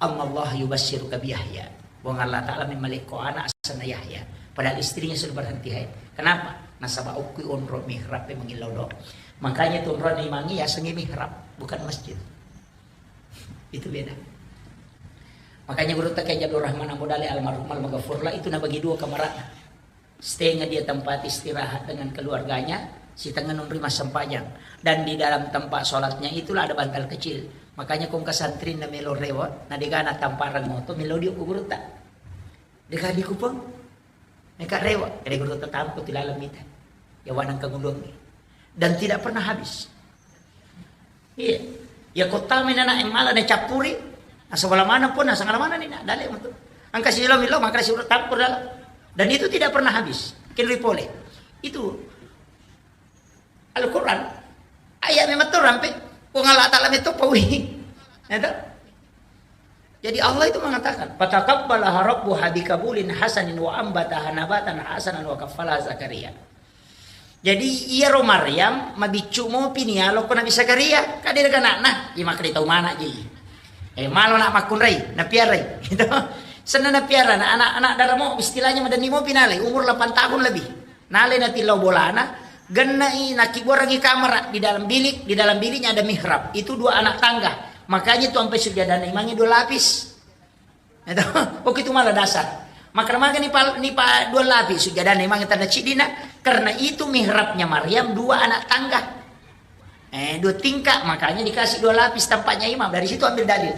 Annallaha yubasyiruka bi Yahya. Puang Allah Ta'ala memmalekko anak asenna Yahya. Padahal istrinya sudah berhenti haid. Kenapa? Nasaba okki onro mihrab e mangillau do. Makanya tu onronna imangnge yasengnge mihrab, bukan masjid. Itu beda. Makanya gurutta Kiai Abdul Rahman Ambo Dale almarhum almaghfurlah itu nabagi dua kamarana. Setengah dia tempat istirahat dengan keluarganya, setengah nonroi massempajang. Dan di dalam tempat sholatnya itulah ada bantal kecil. Makanya kong kasantrin na melo rewa, na degana tamparang moto, melo dio ku gurutta. Dega di kupang, meka rewa, kede gurutta tampo tilalang mita. Ya wanang kangulungi. Dan tidak pernah habis. Iya. Ya kota menana yang malah na cappuri. Asal mana pun, asal mana ni nak dalek tu. Angka silo milo, maka si urut tampur dalam. Dan itu tidak pernah habis. Kinri pole. Itu Al-Quran. Ayat memang tu rampe. Kong Allah Ta'ala meto pawi. Ya tak? Jadi Allah itu mengatakan, "Fataqabbalaha rabbuha biqabulin hasanin wa ambataha nabatan hasanan wa kaffalaha Zakaria." Jadi iyaro Maryam mabiccu mopi ni alokko Nabi Zakaria, kade daga anakna, iya makkeda tau mana ji. Eh, malo nak makkunrai, napiarai. Gitu. Senna napiara na anak-anak daramo, istilahnya madenni mopi nalai, umur delapan tahun lebih. Nalai natillau bolana, gennai nakibuarangi kamara di dalam bilik, di dalam biliknya ada mihrab. Itu dua anak tangga. Makanya itu sampai sujadana imangnge dua lapis. Itu, oke itu malah dasar. Makanya ni pa, ni pa dua lapis sujadana imangnge tanda cidina, karena itu mihrabnya Maryam dua anak tangga. Eh, dua tingkat, makanya dikasih dua lapis tempatnya imam. Dari situ ambil dalil.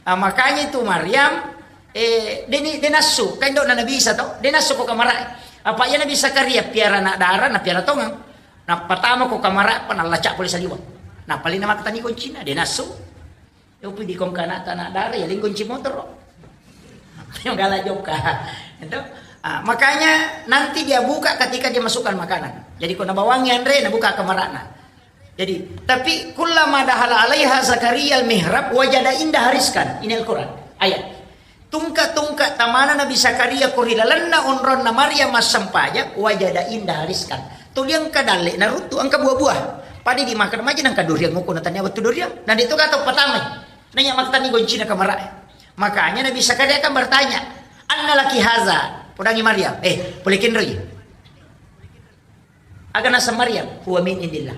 Ah, makanya itu Maryam, eh, deni, denasu, kan dok Nabi Isa toh, denasu ko kamara. Apa iya Nabi Zakaria piara anak dara, na piara tongang. Na pertama ko kamara, apa nalacak boleh saliwang. Na paling nama ketani kuncina, denasu. Yopi di kongkana tanah dara, ya lingkon cimotoro. Yang galak joka. Itu. Ah, makanya nanti dia buka ketika dia masukkan makanan. Jadi kau nabawangi anre, nabuka kamarana. Jadi, tapi kullama dahala alaiha Zakaria al-mihrab wajada inda hariskan. Ini Al-Quran. Ayat. Tungka-tungka tamana Nabi Zakaria kori lalenna onronna Maryam massempajang, wajada inda hariskan. Tuli engka dalle naruttu engka buah-buah. Pada di makan maja nangka durian nguku natanya waktu durian. Dan itu kata pertama. Nanya maktani goncina kamara. Makanya Nabi Zakaria kan bertanya, "Anna laki haza?" Podangi Maryam, "Eh, boleh kenroi?" Aga naseng Maryam, "Huwa min indillah."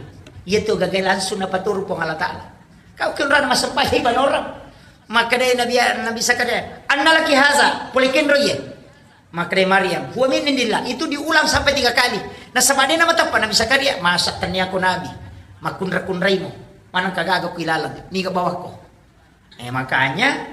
Iya tu gagai langsung napaturu Puang Allah Ta'ala. Kau kenrana massempajang ibadah orang. Maka dari Nabi, Nabi Zakaria, "Anna laki haza?" Boleh kenroi ya? Maka dari Maryam, "Huwa min indillah." Itu diulang sampai tiga kali. Nasaba de namateppa Nabi Zakaria, "Masa tania ko Nabi? Makunra-kunraimu. Manang kagaga ku ilalang. Niga bawakko." Eh, makanya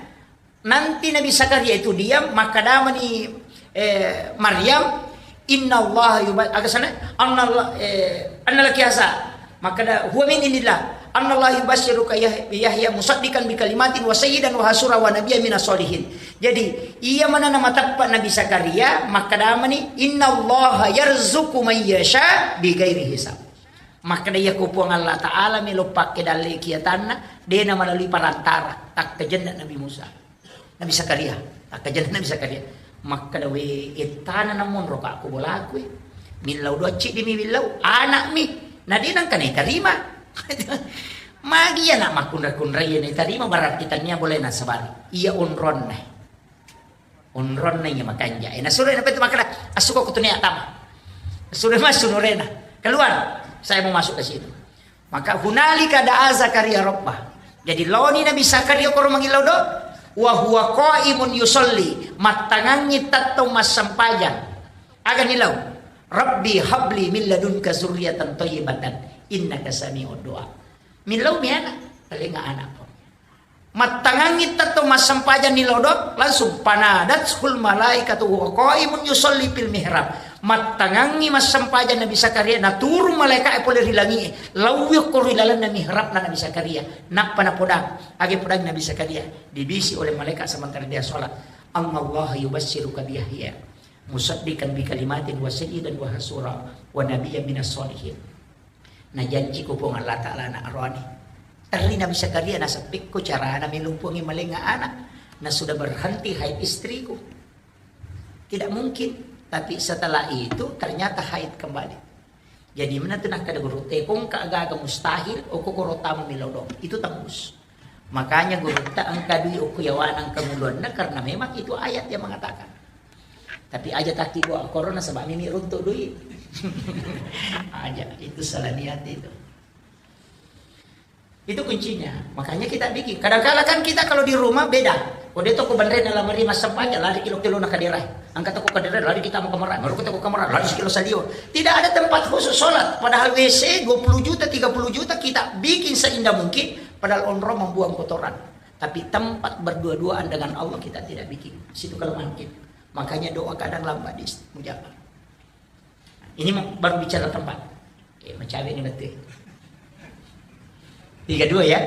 nanti Nabi Zakaria itu diam, maka damani, eh, Maryam, "Inna Allah yuba-," aga sana? "Anna Allah, eh, anna laki haza?" Maka da, "Huwa min indillah. Anna Allah yubasyiruka Yah-, Yahya musaddiqan bi kalimatin wa sayyidan wa hasura wa nabiyyan minas sholihin." Jadi, iya mana namateppa Nabi Zakaria, maka damani, "Inna Allah yarzuqu man yasha bi ghairi hisab." Maka da iya ko Puang Allah Ta'ala melo pakke dalle kiatanna, dena melalui perantara, takkajenna Nabi Musa. Nabi Zakaria, takkajenna Nabi Zakaria. Makkeda, "We, ettana namonro ka ko bolaku, eh. Millau doa ciddi mi millau, anak mi. Na de nangka naitarima." Magi iya nak makkunra-kunrai iya naitarima, berarti tania boleh nasabari. Iya onronna. Onronna iya makanja. Eh, nasuro na petu makkeda, "Asuko ko tunia tama." Sudah masuk nurena. "Keluar, saya mau masuk ke situ." Maka hunalika da'a Zakaria rabbah. Jadi laoni Nabi Zakaria koro mangillau do, wa huwa qaimun yusalli, mattangangngi tettong massempajang. Aga nilau? "Rabbi habli min ladunka zurriyatan thayyibatan innaka sami'ud du'a." Millau mi anak, talenga anak ko. Mattangangngi tettong massempajang ni lodok, langsung panadathul malaikatu wa qaimun yusalli fil mihrab. Mattangangngi massempajang Nabi Zakaria, naturung malaika'e pole ri langi'e, lauwi okko ri lalenna mihrabna Nabi Zakaria. Nappa napodang, age podang Nabi Zakaria, dibisi oleh malaikat sementara dia sholat. "Annallaha yubassiruka bi Yahya musaddiqan bi kalimatin wa sayyidan wa hasura wa nabiyyan minas sholihin." Najanjiko Puang Allah Ta'ala anak aroane. Terri Nabi Zakaria, "Naseppekko carana melompongi malenga anak. Na sudah berhenti haid istriku." Tidak mungkin. Tapi setelah itu ternyata haid kembali. Jadi mana tu nakkeda guru, tekong ka gaga mustahil, oko koro tamu milodong. Itu tembus. Makanya guru ta engka dui oko yawana engka muluanna karena memang itu ayat yang mengatakan. Tapi aja taki doa corona sebab mimi runtuk dui. Aja, itu salah niat itu. Itu kuncinya. Makanya kita bikin. Kadangkala kan kita kalau di rumah beda. Ko de toko banre na lamari massempajang, lari kilo-kilo na kaderai. Angkat toko kaderai, lari kita mau kamar. Baru kita ke kamar, lari sekilo salio. Tidak ada tempat khusus sholat. Padahal W C dua puluh juta, tiga puluh juta kita bikin seindah mungkin. Padahal onrong membuang kotoran. Tapi tempat berdua-duaan dengan Allah kita tidak bikin. Situ kelemahan kita. Makanya doa kadang lambat dimustajab. Ini mau- baru bicara tempat. Eh, macawe ini betul. Tiga dua ya.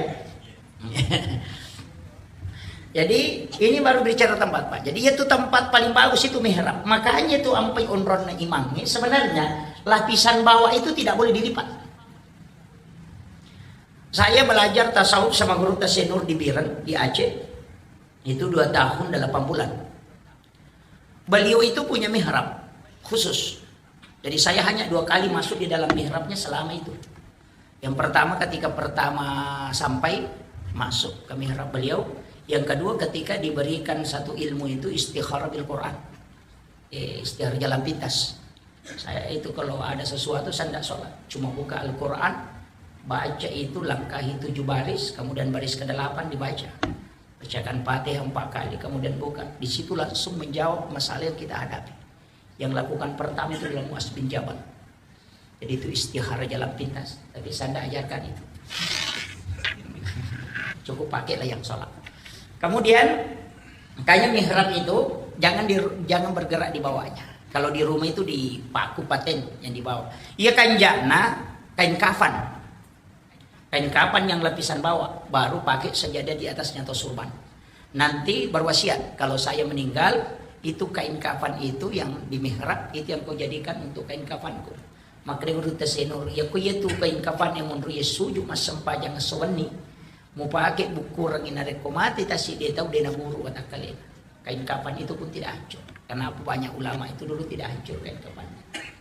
Jadi ini baru bicara tempat, Pak. Jadi itu tempat paling bagus itu mihrab. Makanya itu ampai onronna imamnya. Sebenarnya lapisan bawah itu tidak boleh dilipat. Saya belajar tasawuf sama guru Tasenur di Biren, di Aceh. Itu dua tahun delapan bulan. Beliau itu punya mihrab khusus. Jadi saya hanya dua kali masuk di dalam mihrabnya selama itu. Yang pertama ketika pertama sampai masuk ke mihrab beliau. Yang kedua ketika diberikan satu ilmu itu istikharah bil Quran. Eh, istikharah jalan pintas. Saya itu kalau ada sesuatu saya tidak sholat. Cuma buka Al-Quran, baca itu langkahi tujuh baris, kemudian baris kedelapan dibaca. Bacakan Fatihah empat kali, kemudian buka. Di situ langsung menjawab masalah yang kita hadapi. Yang lakukan pertama itu adalah Muaz bin Jabal. Jadi itu istikharah jalan pintas. Tapi saya tidak ajarkan itu. Cukup pakailah yang sholat. Kemudian, makanya mihrab itu jangan di, jangan bergerak di bawahnya. Kalau di rumah itu dipaku paten yang di bawah. Iya kanjana kain kafan. Kain kafan yang lapisan bawah, baru pakai sajadah di atasnya atau surban. Nanti berwasiat, kalau saya meninggal, itu kain kafan itu yang di mihrab, itu yang kau jadikan untuk kain kafanku. Makanya guru Tasenur, ya ku iya tu kain kafan yang menurut ya sujud massempajang sewenni. Mau pakai buku orang ini rekko mati tasi dia tahu dia naburu kata kalian. Kain kafan itu pun tidak hancur. Karena apa banyak ulama itu dulu tidak hancur kain kafan.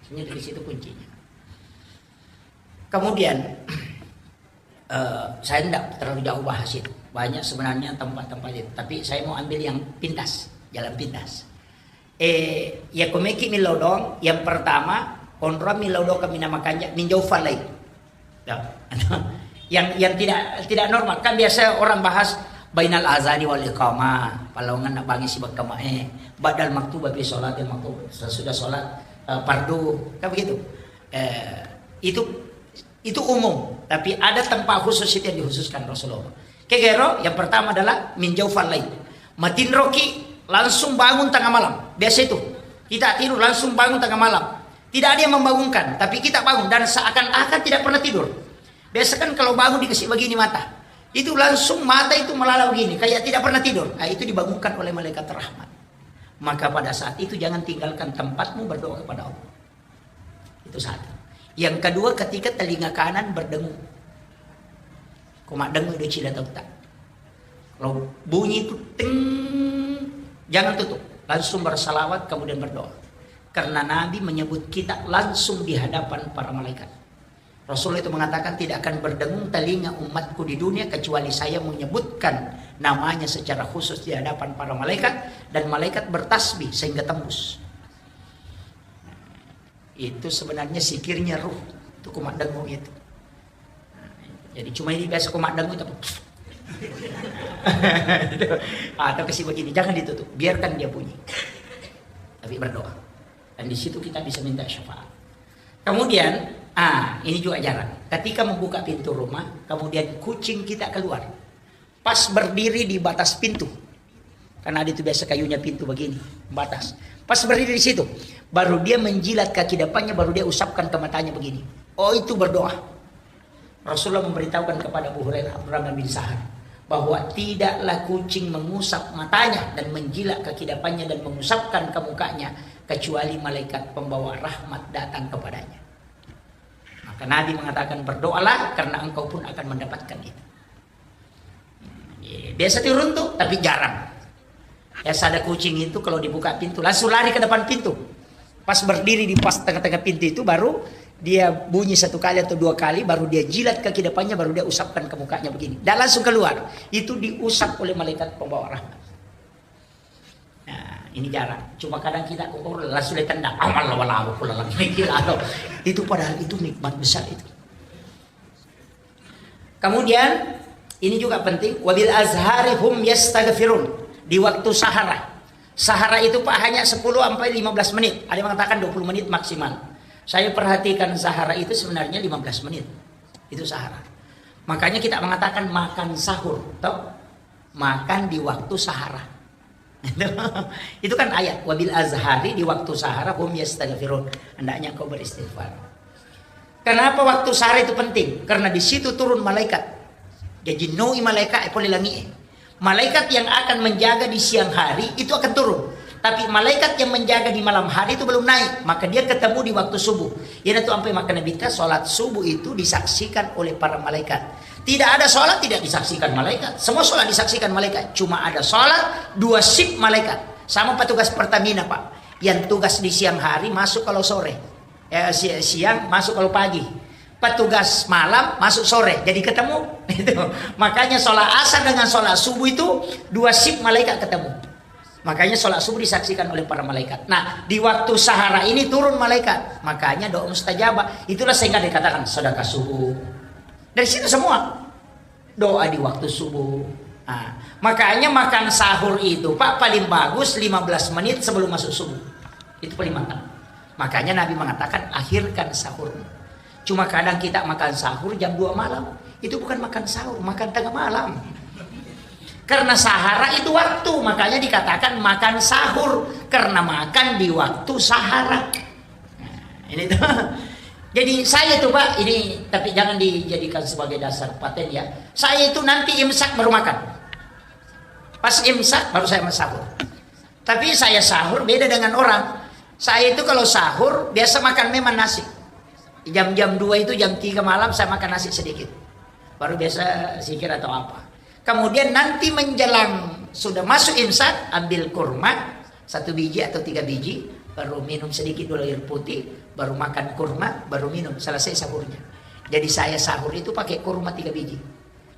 Sebenarnya dari situ kuncinya. Kemudian, eh, saya tidak terlalu jauh bahas itu. Banyak sebenarnya tempat-tempat itu. Tapi saya mau ambil yang pintas, jalan pintas. Eh, ya komeki milodong, yang pertama, onrong milodong kami nama kanja, minjau falai. Ya. Yang yang tidak tidak normal. Kan biasa orang bahas bainal azani wal iqamah, palongan nak bangi si bakamae, badal maktuba fi sholatil maktuba, sesudah sholat eh, fardu, kan begitu. Eh, itu itu umum, tapi ada tempat khusus itu yang dikhususkan Rasulullah. Kegero, yang pertama adalah min jaufal lail. Matinroki langsung bangun tengah malam. Biasa itu. Kita tidur langsung bangun tengah malam. Tidak ada yang membangunkan, tapi kita bangun dan seakan-akan tidak pernah tidur. Biasa kan kalau bangun dikasih begini mata, itu langsung mata itu melala begini, kayak tidak pernah tidur. Nah, itu dibangunkan oleh malaikat rahmat. Maka pada saat itu jangan tinggalkan tempatmu berdoa kepada Allah. Itu satu. Yang kedua, ketika telinga kanan berdengung. Ko maddengung do cila tauta. Kalau bunyi itu ting, jangan tutup. Langsung bersalawat, kemudian berdoa. Karena Nabi menyebut kita langsung di hadapan para malaikat. Rasulullah itu mengatakan, "Tidak akan berdengung telinga umatku di dunia kecuali saya menyebutkan namanya secara khusus di hadapan para malaikat, dan malaikat bertasbih sehingga tembus." Itu sebenarnya sikirnya ruh. Itu ko maddengung itu. Jadi cuma ini biasa ko maddengung itu. Atau kasih begini, jangan ditutup, biarkan dia bunyi. Tapi berdoa. Dan di situ kita bisa minta syafaat. Kemudian, ah, ini juga jarang. Ketika membuka pintu rumah, kemudian kucing kita keluar. Pas berdiri di batas pintu. Karena ada itu biasa kayunya pintu begini, batas. Pas berdiri di situ, baru dia menjilat kaki depannya, baru dia usapkan ke matanya begini. Oh, itu berdoa. Rasulullah memberitahukan kepada Abu Hurairah, Abdurrahman bin Sahar, bahwa tidaklah kucing mengusap matanya dan menjilat kaki depannya dan mengusapkan ke mukanya kecuali malaikat pembawa rahmat datang kepadanya. Maka Nabi mengatakan, "Berdoalah karena engkau pun akan mendapatkan itu." Iya, biasa turun tuh, tapi jarang. Biasa ada kucing itu kalau dibuka pintu, langsung lari ke depan pintu. Pas berdiri di pas tengah-tengah pintu itu, baru dia bunyi satu kali atau dua kali, baru dia jilat kaki depannya, baru dia usapkan ke mukanya begini. Dan langsung keluar. Itu diusap oleh malaikat pembawa rahmat. Nah, ini jarang. Cuma kadang kita kok langsung ditendang. Amal lawa-lawa pula lagi. Itu padahal itu nikmat besar itu. Kemudian, ini juga penting, wabil azhari hum yastaghfirun, di waktu sahara. Sahara itu, Pak, hanya sepuluh sampai lima belas menit. Ada yang mengatakan dua puluh menit maksimal. Saya perhatikan sahara itu sebenarnya lima belas menit. Itu sahara. Makanya kita mengatakan makan sahur, toh? Makan di waktu sahara. Itu kan ayat, wabil azhari, di waktu sahara, hum yastaghfirun. Hendaknya kau beristighfar. Kenapa waktu sahara itu penting? Karena di situ turun malaikat. Jadi noi malaikat e pole langi e. Malaikat yang akan menjaga di siang hari itu akan turun. Tapi malaikat yang menjaga di malam hari itu belum naik, maka dia ketemu di waktu subuh. Iyanatu ampai makkeda Nabitta, salat subuh itu disaksikan oleh para malaikat. Tidak ada salat tidak disaksikan malaikat. Semua salat disaksikan malaikat. Cuma ada salat dua shift malaikat. Sama petugas Pertamina, Pak. Yang tugas di siang hari masuk kalau sore. Eh, si-, siang masuk kalau pagi. Petugas malam masuk sore. Jadi ketemu. Itu. Makanya salat asar dengan salat subuh itu dua shift malaikat ketemu. Makanya salat subuh disaksikan oleh para malaikat. Nah, di waktu sahara ini turun malaikat. Makanya doa mustajabah. Itulah sehingga dikatakan sedekah subuh. Dari situ semua. Doa di waktu subuh. Nah, makanya makan sahur itu, Pak, paling bagus lima belas menit sebelum masuk subuh. Itu paling mantap. Makanya Nabi mengatakan, "Akhirkan sahur." Cuma kadang kita makan sahur jam dua malam. Itu bukan makan sahur, makan tengah malam. Karena sahara itu waktu, makanya dikatakan makan sahur. Karena makan di waktu sahara. Nah, ini tuh. Jadi saya tuh, Pak, ini, tapi jangan dijadikan sebagai dasar paten ya. Saya itu nanti imsak baru makan. Pas imsak baru saya sahur. Tapi saya sahur beda dengan orang. Saya itu kalau sahur biasa makan memang nasi. Jam-jam dua itu, jam tiga malam saya makan nasi sedikit. Baru biasa zikir atau apa. Kemudian nanti menjelang sudah masuk imsak, ambil kurma satu biji atau tiga biji, baru minum sedikit dulu air putih, baru makan kurma, baru minum. Selesai sahurnya. Jadi saya sahur itu pakai kurma tiga biji.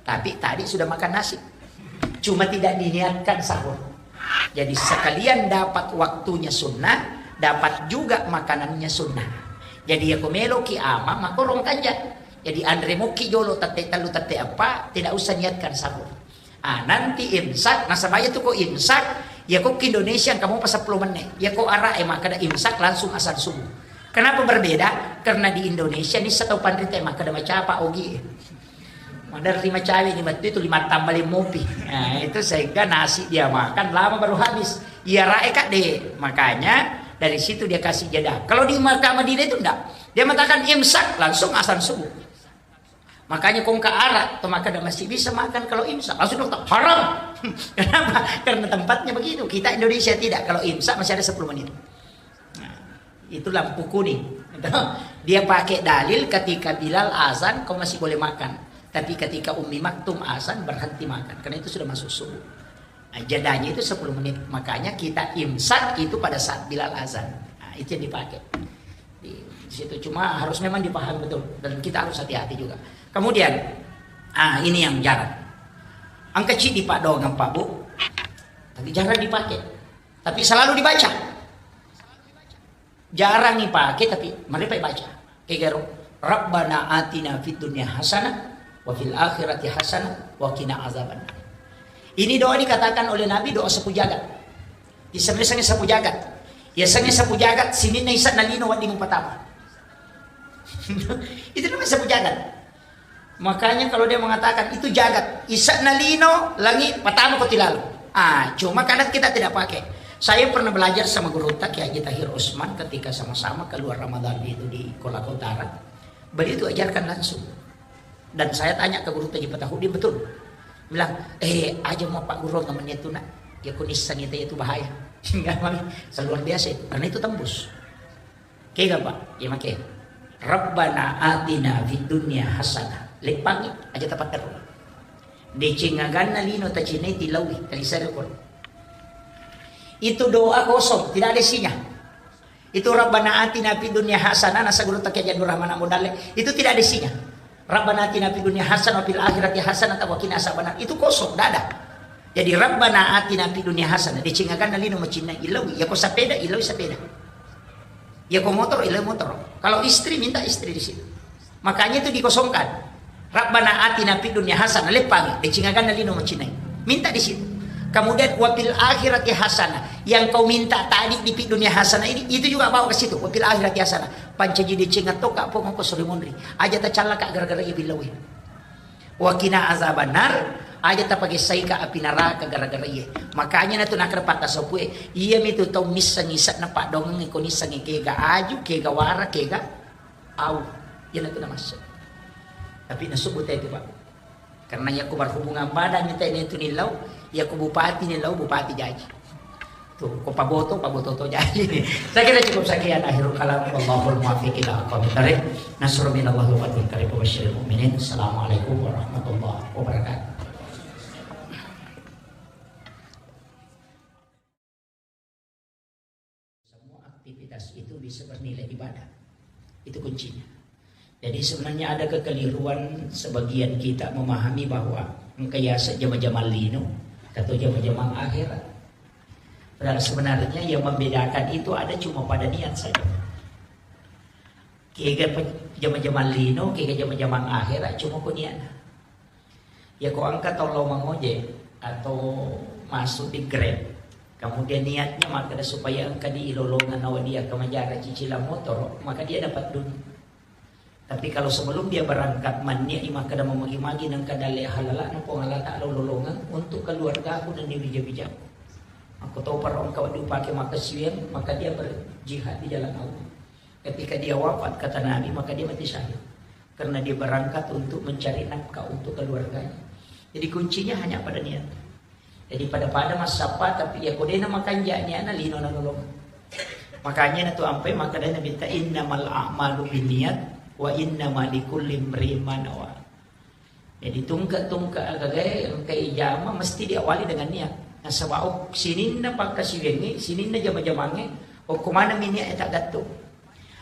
Tapi tadi sudah makan nasi. Cuma tidak diniatkan sahur. Jadi sekalian dapat waktunya sunnah, dapat juga makanannya sunnah. Jadi ya ko meloki ama, makorong kanja. Jadi anre moki jolo tette tellu tette eppa, tidak usah niatkan sahur. Ah, nanti imsak, nasaba iya tu ko imsak, ya ko ke Indonesia engka mopa seppulo menne. Ya ko Arab e makkeda imsak langsung azan subuh. Kenapa berbeda? Karena di Indonesia ni setau panrita e makkeda macapa ogi e. Maderri macawe ni mettu itu lima tambah lima mopi. Nah, itu sehingga nasi dia makan lama baru habis. Iya rae kak deh. Makanya dari situ dia kasih jeda. Kalau di Makkah Madinah itu enggak. Dia mengatakan imsak langsung azan subuh. Makanya kongka Arab, atau makkeda masih bisa makan kalau imsak. Langsung dokter, haram. Kenapa? Karena tempatnya begitu. Kita Indonesia tidak. Kalau imsak masih ada sepuluh menit. Nah, itu lampu kuning. Dia pakai dalil ketika Bilal azan, kau masih boleh makan. Tapi ketika Ummi Maktum azan, berhenti makan. Karena itu sudah masuk subuh. Nah, jedanya itu sepuluh menit. Makanya kita imsak itu pada saat Bilal azan. Nah, itu yang dipakai. Di, di situ. Cuma harus memang dipahami betul. Dan kita harus hati-hati juga. Kemudian, ah, ini yang jarang. Engka ciddi paddoangeng, Pak, Bu. Tapi jarang dipakai. Tapi selalu dibaca. Jarang ipake, tapi marepa ibaca. Kegaro, "Rabbana atina fid dunya hasanah wa fil akhirati hasanah wa qina azabannar." Ini doa dikatakan oleh Nabi doa sapu jagat. Isengnge-sengnge sapu jagat. Isengnge sapu jagat, sininna isa nalino wedding patama. Itu namanya sapu jagat. Makanya kalau dia mengatakan itu jagat, isa'na lino, langi, patama ko tilalo. Ah, cuma kadang kita tidak pakai. Saya pernah belajar sama gurutta Kiai Haji Tahir Usman ketika sama-sama keluar Ramadan itu di Kolaka Utara. Beliau itu ajarkan langsung. Dan saya tanya ke gurutta Haji Patahudin, betul. Bilang, "Eh, aja mau Pak Guru nggak menyentuh nak. Ya kunisang itu, itu bahaya." Enggak, Bang. Luar biasa itu. Karena itu tembus. Kega, Pak? Iya, make. Rabbana atina fid dunya hasanah. Leppangi aja tapatterru. Deceng aganna lino tacinai tilaui, talisari ko. Itu doa kosong, tidak ada isinya. Itu Rabbana atina fid dunya hasanah, nasa guru Taqi Haji Abdul Rahman Abu Dalle, itu tidak ada isinya. Rabbana atina fid dunya hasanah wa fil akhirati hasanah wa qina azabannar. Itu kosong, tidak ada. Jadi Rabbana atina fid dunya hasanah, decengaganna lino macinnai, illaui. Yako sepeda, illaui sepeda. Yako motor, illaui motor. Kalau istri, minta istri di situ. Makanya itu dikosongkan. Rabbana atina fid dunya hasanah, leppangi, decengaganna lino macinnai. Minta di situ. Kemudian wa fil akhirati hasanah. Yang kau minta tadi di fid dunya hasanah ini, itu juga bawa ke situ. Wa fil akhirati hasanah. Pancaji decengan toka pong ko suri munri. Aja tacallaka gara-gara iya billawi. Wa qina azabannar, aja tapagessaika api naraka gara-gara iya. Makanya natu nakra patta sopue, iya mitu tau missengi ise'na paddongeng ko nissengi kega aju, kega wara, kega au. Iya natu namassu. Tapi nasubut itu, Pak. Karena iya ku berhubungan badan ni tene tu nilau, iya ku bupati nilau, bupati jaji. Tuh, ko paboto, paboto to jaji. Saya kira cukup sekian akhirul kalam. Wallahul muwaffiq ila aqwamit thariq. Nasrun minallahi wa fathun qarib wa basyiril mu'minin. Assalamualaikum warahmatullahi wabarakatuh. Semua aktivitas itu bisa bernilai ibadah. Itu kuncinya. Jadi sebenarnya ada kekeliruan sebagian kita memahami bahwa engka yaseng jama-jamang lino atau jama-jamang akhirat. Padahal sebenarnya yang membedakan itu ada cuma pada niat saja. Kega pe-, jama-jamang lino, kega jama-jamang akhirat, cuma ku niat. Yako engka tau lao mangojek atau masuk di Grab, kemudian niatnya makkeda supaya engka di ilolongan nawa dia kemajara cicilan motor, maka dia dapat dunia. Tapi kalau sebelum dia berangkat, manniat i makkeda mamagi-magi nengka dalle halala na Puang Allah Ta'ala lolongang untuk keluargaku dan wija-wijaku. Aku tahu para engka dipakai maka siang, maka dia berjihad di jalan Allah. Ketika dia wafat, kata Nabi, maka dia mati syahid. Karena dia berangkat untuk mencari nafkah untuk keluarganya. Jadi kuncinya hanya pada niat. Jadi pada-pada massappa, tapi iya ko dena makanja niatna lino na lolong. Makanya na tu ampai makkedai Nabi ta, "Innamal a'malu binniyat wa innama likulli imri'in ma nawa." Jadi tungke-tungke agagae engka ijama mesti diawali dengan niat. Nasaba ok-, sininna pakkasiwiangnge, sininna jama-jamangnge, okko maneng mi niat e taggattung.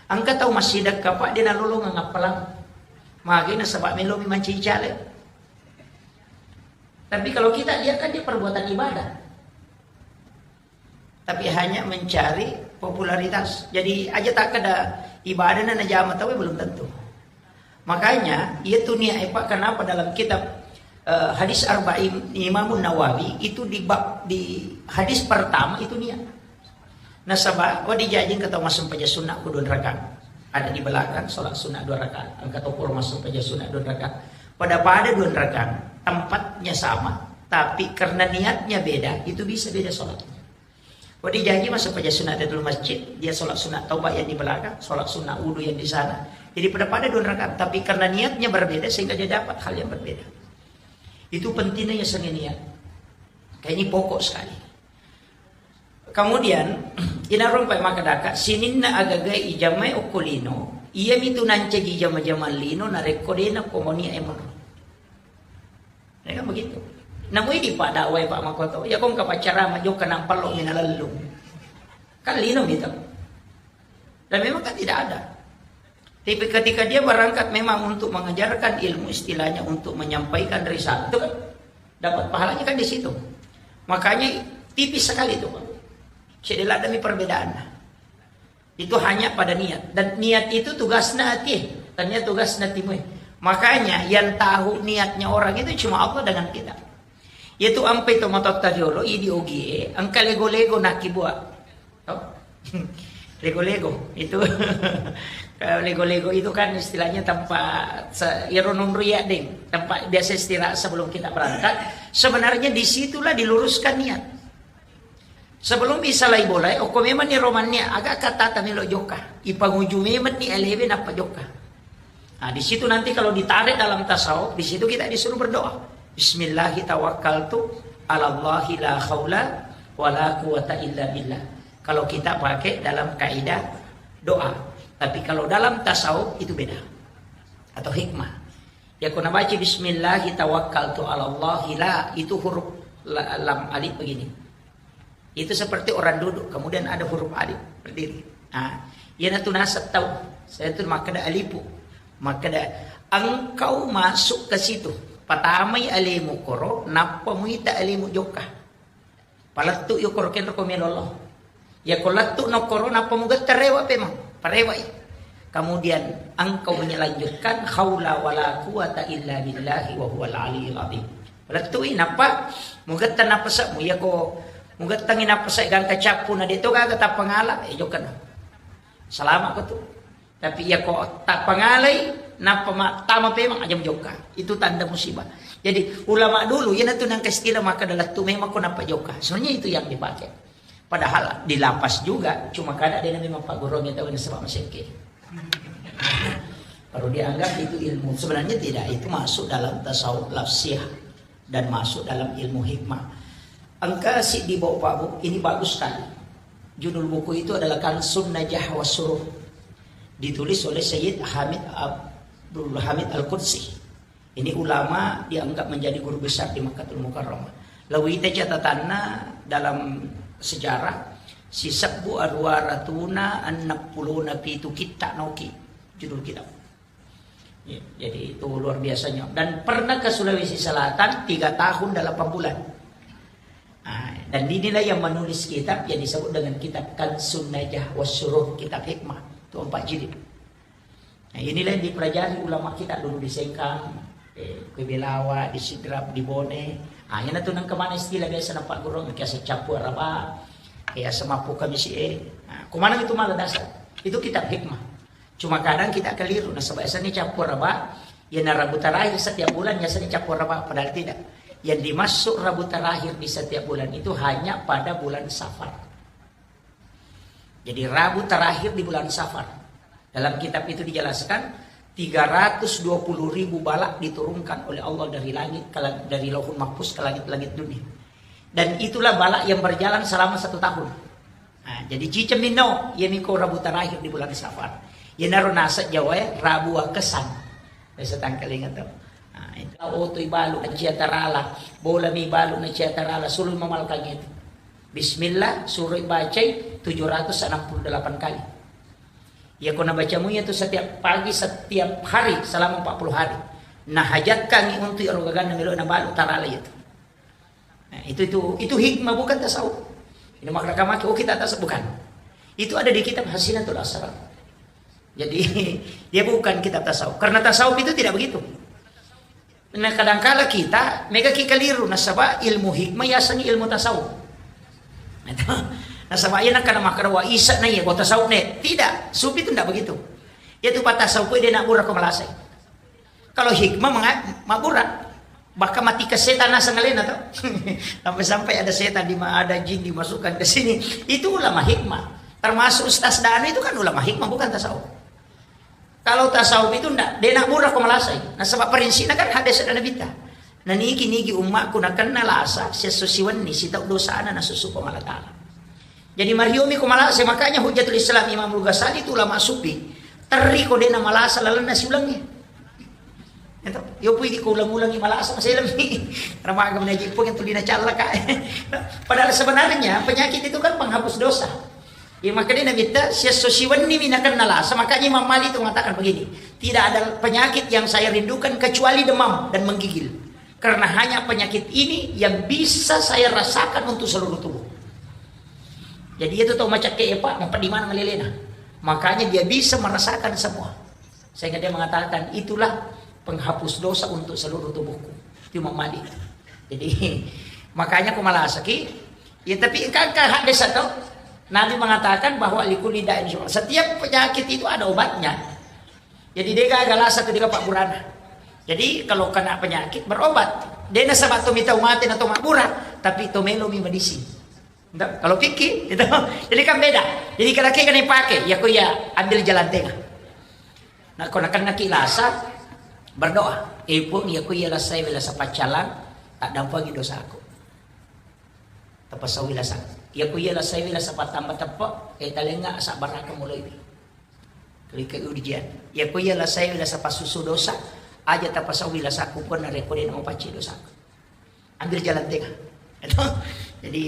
Engka tau massidekka, Pak, de nalolongeng appalang. Magi nasaba melomi mancaji caleg. Tapi kalau kita lihat kan dia perbuatan ibadah. Tapi hanya mencari popularitas. Jadi aja takkeda ibadah na najama tau belum tentu. Makanya, iya tu niat, eh, Pak, kenapa dalam kitab, eh, hadis Arba'in Imamun Nawawi itu di bab, di hadis pertama itu niat. Nasaba, oh, dijajing kata massempaja sunnah ku dua rakaat. Ada di belakang sholat sunnah dua rakaat. Engka to pura massempaja sunnah dua rakaat. Pada-pada dua rakaat, tempatnya sama, tapi karena niatnya beda, itu bisa beda sholat. Wadi janji masuk paja sunat Tahiyatul Masjid, dia sholat sunat taubat yang di belakang, sholat sunat wudu yang di sana. Jadi pada-pada dua rakaat, tapi karena niatnya berbeda sehingga dia dapat hal yang berbeda. Itu pentingnya ya seni niat. Kayak ini pokok sekali. Kemudian, inarung pai makadaka, sininna agagai ijamai okko lino, iya mitu nancaji jama-jama lino, narekko dena komoni emon. Ya kan begitu. Namu idi Pak dakwai Pak Makoto, ya kong kapaccarama jokka nampallo mina lellung. Kan lino gitu. Dan memang kan tidak ada. Tapi ketika dia berangkat memang untuk mengajarkan ilmu, istilahnya untuk menyampaikan risalah, itu kan dapat pahalanya kan di situ. Makanya tipis sekali itu, Pak. Cedela demi perbedaan. Itu hanya pada niat. Dan niat itu tugasna ati, tania tugasna timue. Makanya yang tahu niatnya orang itu cuma Allah dengan kita. Yaitu ampe to matotta riolo, idi ogie, engka lego-lego nakibua. Oh. Lego-lego itu. Kalau lego-lego itu kan istilahnya tempat se-, iro nonro ya, deng, tempat biasa istirahat sebelum kita berangkat. Sebenarnya disitulah diluruskan niat. Sebelum bisa lai bolai, okko memang ni romannya agak kata tamelo jokka. Ipanguju memang ni elewe nappa jokka. Nah, di situ nanti kalau ditarik dalam tasawuf, di situ kita disuruh berdoa. Bismillahi tawakkaltu ala Allahi la haula wa la quwata illa billah. Kalau kita pakai dalam kaidah doa. Tapi kalau dalam tasawuf itu beda. Atau hikmah. Ya, kuna baca bismillahi tawakkaltu ala Allahi la, itu huruf la-, lam alif begini. Itu seperti orang duduk, kemudian ada huruf alif berdiri. Nah, iyanatu naseng tau. Saya tu makkeda alifu. Makkeda, engkau masuk ke situ. Patamai alemu koro, nappa muita alemu jokka. Palettu yo koro kenro ko melo lo. Ya ko lettu no koro, nappa mugetta rewa pemang. Parewai. Kemudian engkau menyelanjutkan haula wala quwata illa billahi wa huwal aliyul azim. Lettui, nappa mugetta napasa'mu, iyako mugettangi napasa gangka cappu na de to gaga tappangala, eh, jokkana. Salama ko tu. Tapi iyako tappangalai, nappa ma-, tama pemang, aja mujokka. Itu tanda musibah. Jadi ulama dulu, iyanatu nangka istilah makkeda lettu memang ko nappa jokka. Sebenarnya itu yang dipakai. Padahal di lapas juga, cuma kada de memang pagguruangngi tau nasaba masekke. Baru dianggap itu ilmu. Sebenarnya tidak, itu masuk dalam tasawuf lafsiyah dan masuk dalam ilmu hikmah. Engka siddi bau pabu, ini bagus sekali. Judul buku itu adalah Kansun Najah wa Surur. Ditulis oleh Sayyid Hamid Abdul Hamid Al-Qudsi. Ini ulama dianggap menjadi guru besar di Makkatul Mukarramah. Lawita catatanna dalam sejarah, sisebbu aruwa ratuna enneng pulona pitu kitta noki judul kitab. Ya, jadi itu luar biasanya. Dan pernah ke Sulawesi Selatan tiga tahun delapan bulan. Nah, dan inilah yang menulis kitab yang disebut dengan kitab Kansun Najah Wasurur, kitab hikmah. Itu empat jilid. Nah, inilah yang dipelajari ulama kita dulu di Sengkang, eh, ke Belawa, di Sidrap, di Bone. Ah, ina tu nang kemana istilah biasa nampak guru, kiasa capu araba, kiasa mapu kamisi, eh. Nah, kemana itu malah dasar? Itu kitab hikmah. Cuma kadang kita keliru, nasaba biasanya capu araba, ya na Rabu terakhir setiap bulan biasanya capu araba, padahal tidak. Yang dimaksud Rabu terakhir di setiap bulan itu hanya pada bulan Safar. Jadi Rabu terakhir di bulan Safar. Dalam kitab itu dijelaskan, tiga ratus dua puluh ribu balak diturunkan oleh Allah dari langit, ke lang-, dari Lauhul Mahfuz ke langit-langit dunia. Dan itulah balak yang berjalan selama satu tahun. Nah, jadi ciceng minno, iya miko Rabu terakhir di bulan Safar. Iya naro naseng Jawa ya, Rabu Wakesan. Biasa tangkalinga tau. Nah, itu. Oto ibalu na cia tarala, bola mi balu na cia tarala, sulu mamalkang itu. Bismillah, suroi bacai tujuh ratus enam puluh delapan kali. Iya ko nabacamu iya tu setiap pagi, setiap hari selama empat puluh hari. Nah, hajatkangi untuk ero gaganna melo na balu tarala itu. Nah, itu, itu, itu hikmah, bukan tasawuf. Ini makna kamaki, oh, kita tasawuf, bukan. Itu ada di kitab Hasinatul Asrar. Jadi, dia bukan kitab tasawuf. Karena tasawuf itu tidak begitu. Nah, kadangkala kita mega ki keliru, nasaba ilmu hikmah yasengngi ilmu tasawuf. Nah, itu. Nasaba iya nakkada makkada wa isa na iya, wa tasawuf ne. Tidak, sufi itu tidak begitu. Iya tu pa tasawuf de na bura ko malasai. Kalau hikmah menga-, mabura, bahkan mati ke setan naseng alena to. Sampai-sampai ada setan di ma-, ada jin dimasukkan ke sini. Itu ulama hikmah. Termasuk Ustaz Danu itu kan ulama hikmah, bukan tasawuf. Kalau tasawuf itu ndak, de na bura ko malasai. Nasaba prinsipnya kan hadis dan Nabi ta. Nanigi-nigi ummakku nakenna lasa, siesso siwenni sitau dosana nasusu Puang Allah Ta'ala. Jadi mariomi ko malasa, makanya Hujjatul Islam Imam Al-Ghazali itu ulama sufi. Terri ko de na malasa lalenna siulengnge. Eto, yo pui di ko ulang-ulangi malasa, masih lebih. Ramaga menaji pun yang tulina callaka. Padahal sebenarnya penyakit itu kan penghapus dosa. Ya, makanya Nabi ta, siesso siwenni mi nakenna lasa, makanya Imam Malik itu mengatakan begini, tidak ada penyakit yang saya rindukan kecuali demam dan menggigil. Karena hanya penyakit ini yang bisa saya rasakan untuk seluruh tubuh. Jadi itu tau macakke, Pak, mau di mana ngelelena. Makanya dia bisa merasakan semua. Sehingga dia mengatakan, itulah penghapus dosa untuk seluruh tubuhku. Itu Imam Malik. Jadi, makanya aku malasaki, ya, tapi kan, kan hadis atau Nabi mengatakan bahwa likulli da'in syufa. Setiap penyakit itu ada obatnya. Jadi de gaga lasa tu de gaga pabburana. Jadi kalau kena penyakit berobat. De nasaba to mitau mate na to mabbura, tapi to melo mi medisi. Nda, kalau pikir itu. Jadi kan beda. Jadi kada kena dipakai, ya ko ya ambil jalan tengah. Nah, ko nakenna ki lasa, berdoa. Eh Puang, ya ko iya lasai wela sapaccalang, tak dampangi dosaku. Tapasauwi lasa. Ya ko iya lasai wela sapatamba teppe, eh talenga sabbaraka mulai. Kelike ujian. Iya ko iya lasai lasa pasusu dosa, aja tapasauwi lasaku pun narekko de na mapacci dosaku. Ambil jalan tengah. Itu. Jadi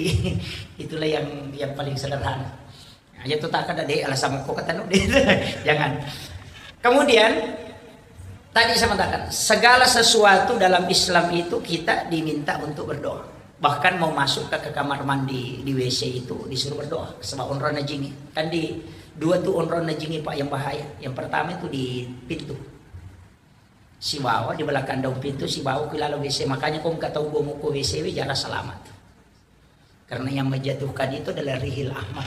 itulah yang yang paling sederhana. Aja tuh tak ada deh alasan kok kata deh. Jangan. Kemudian tadi saya mengatakan segala sesuatu dalam Islam itu kita diminta untuk berdoa. Bahkan mau masuk ke, ke kamar mandi di W C itu disuruh berdoa sebab onronna jingi. Kan di dua tuh onronna jingi Pak yang bahaya. Yang pertama itu di pintu. Sibawa di belakang daun pintu, sibawa ku laleng W C. Makanya kau nggak tahu gua mau ke W C, we, jarang selamat. Karena yang menjatuhkan itu adalah rihil ahmar,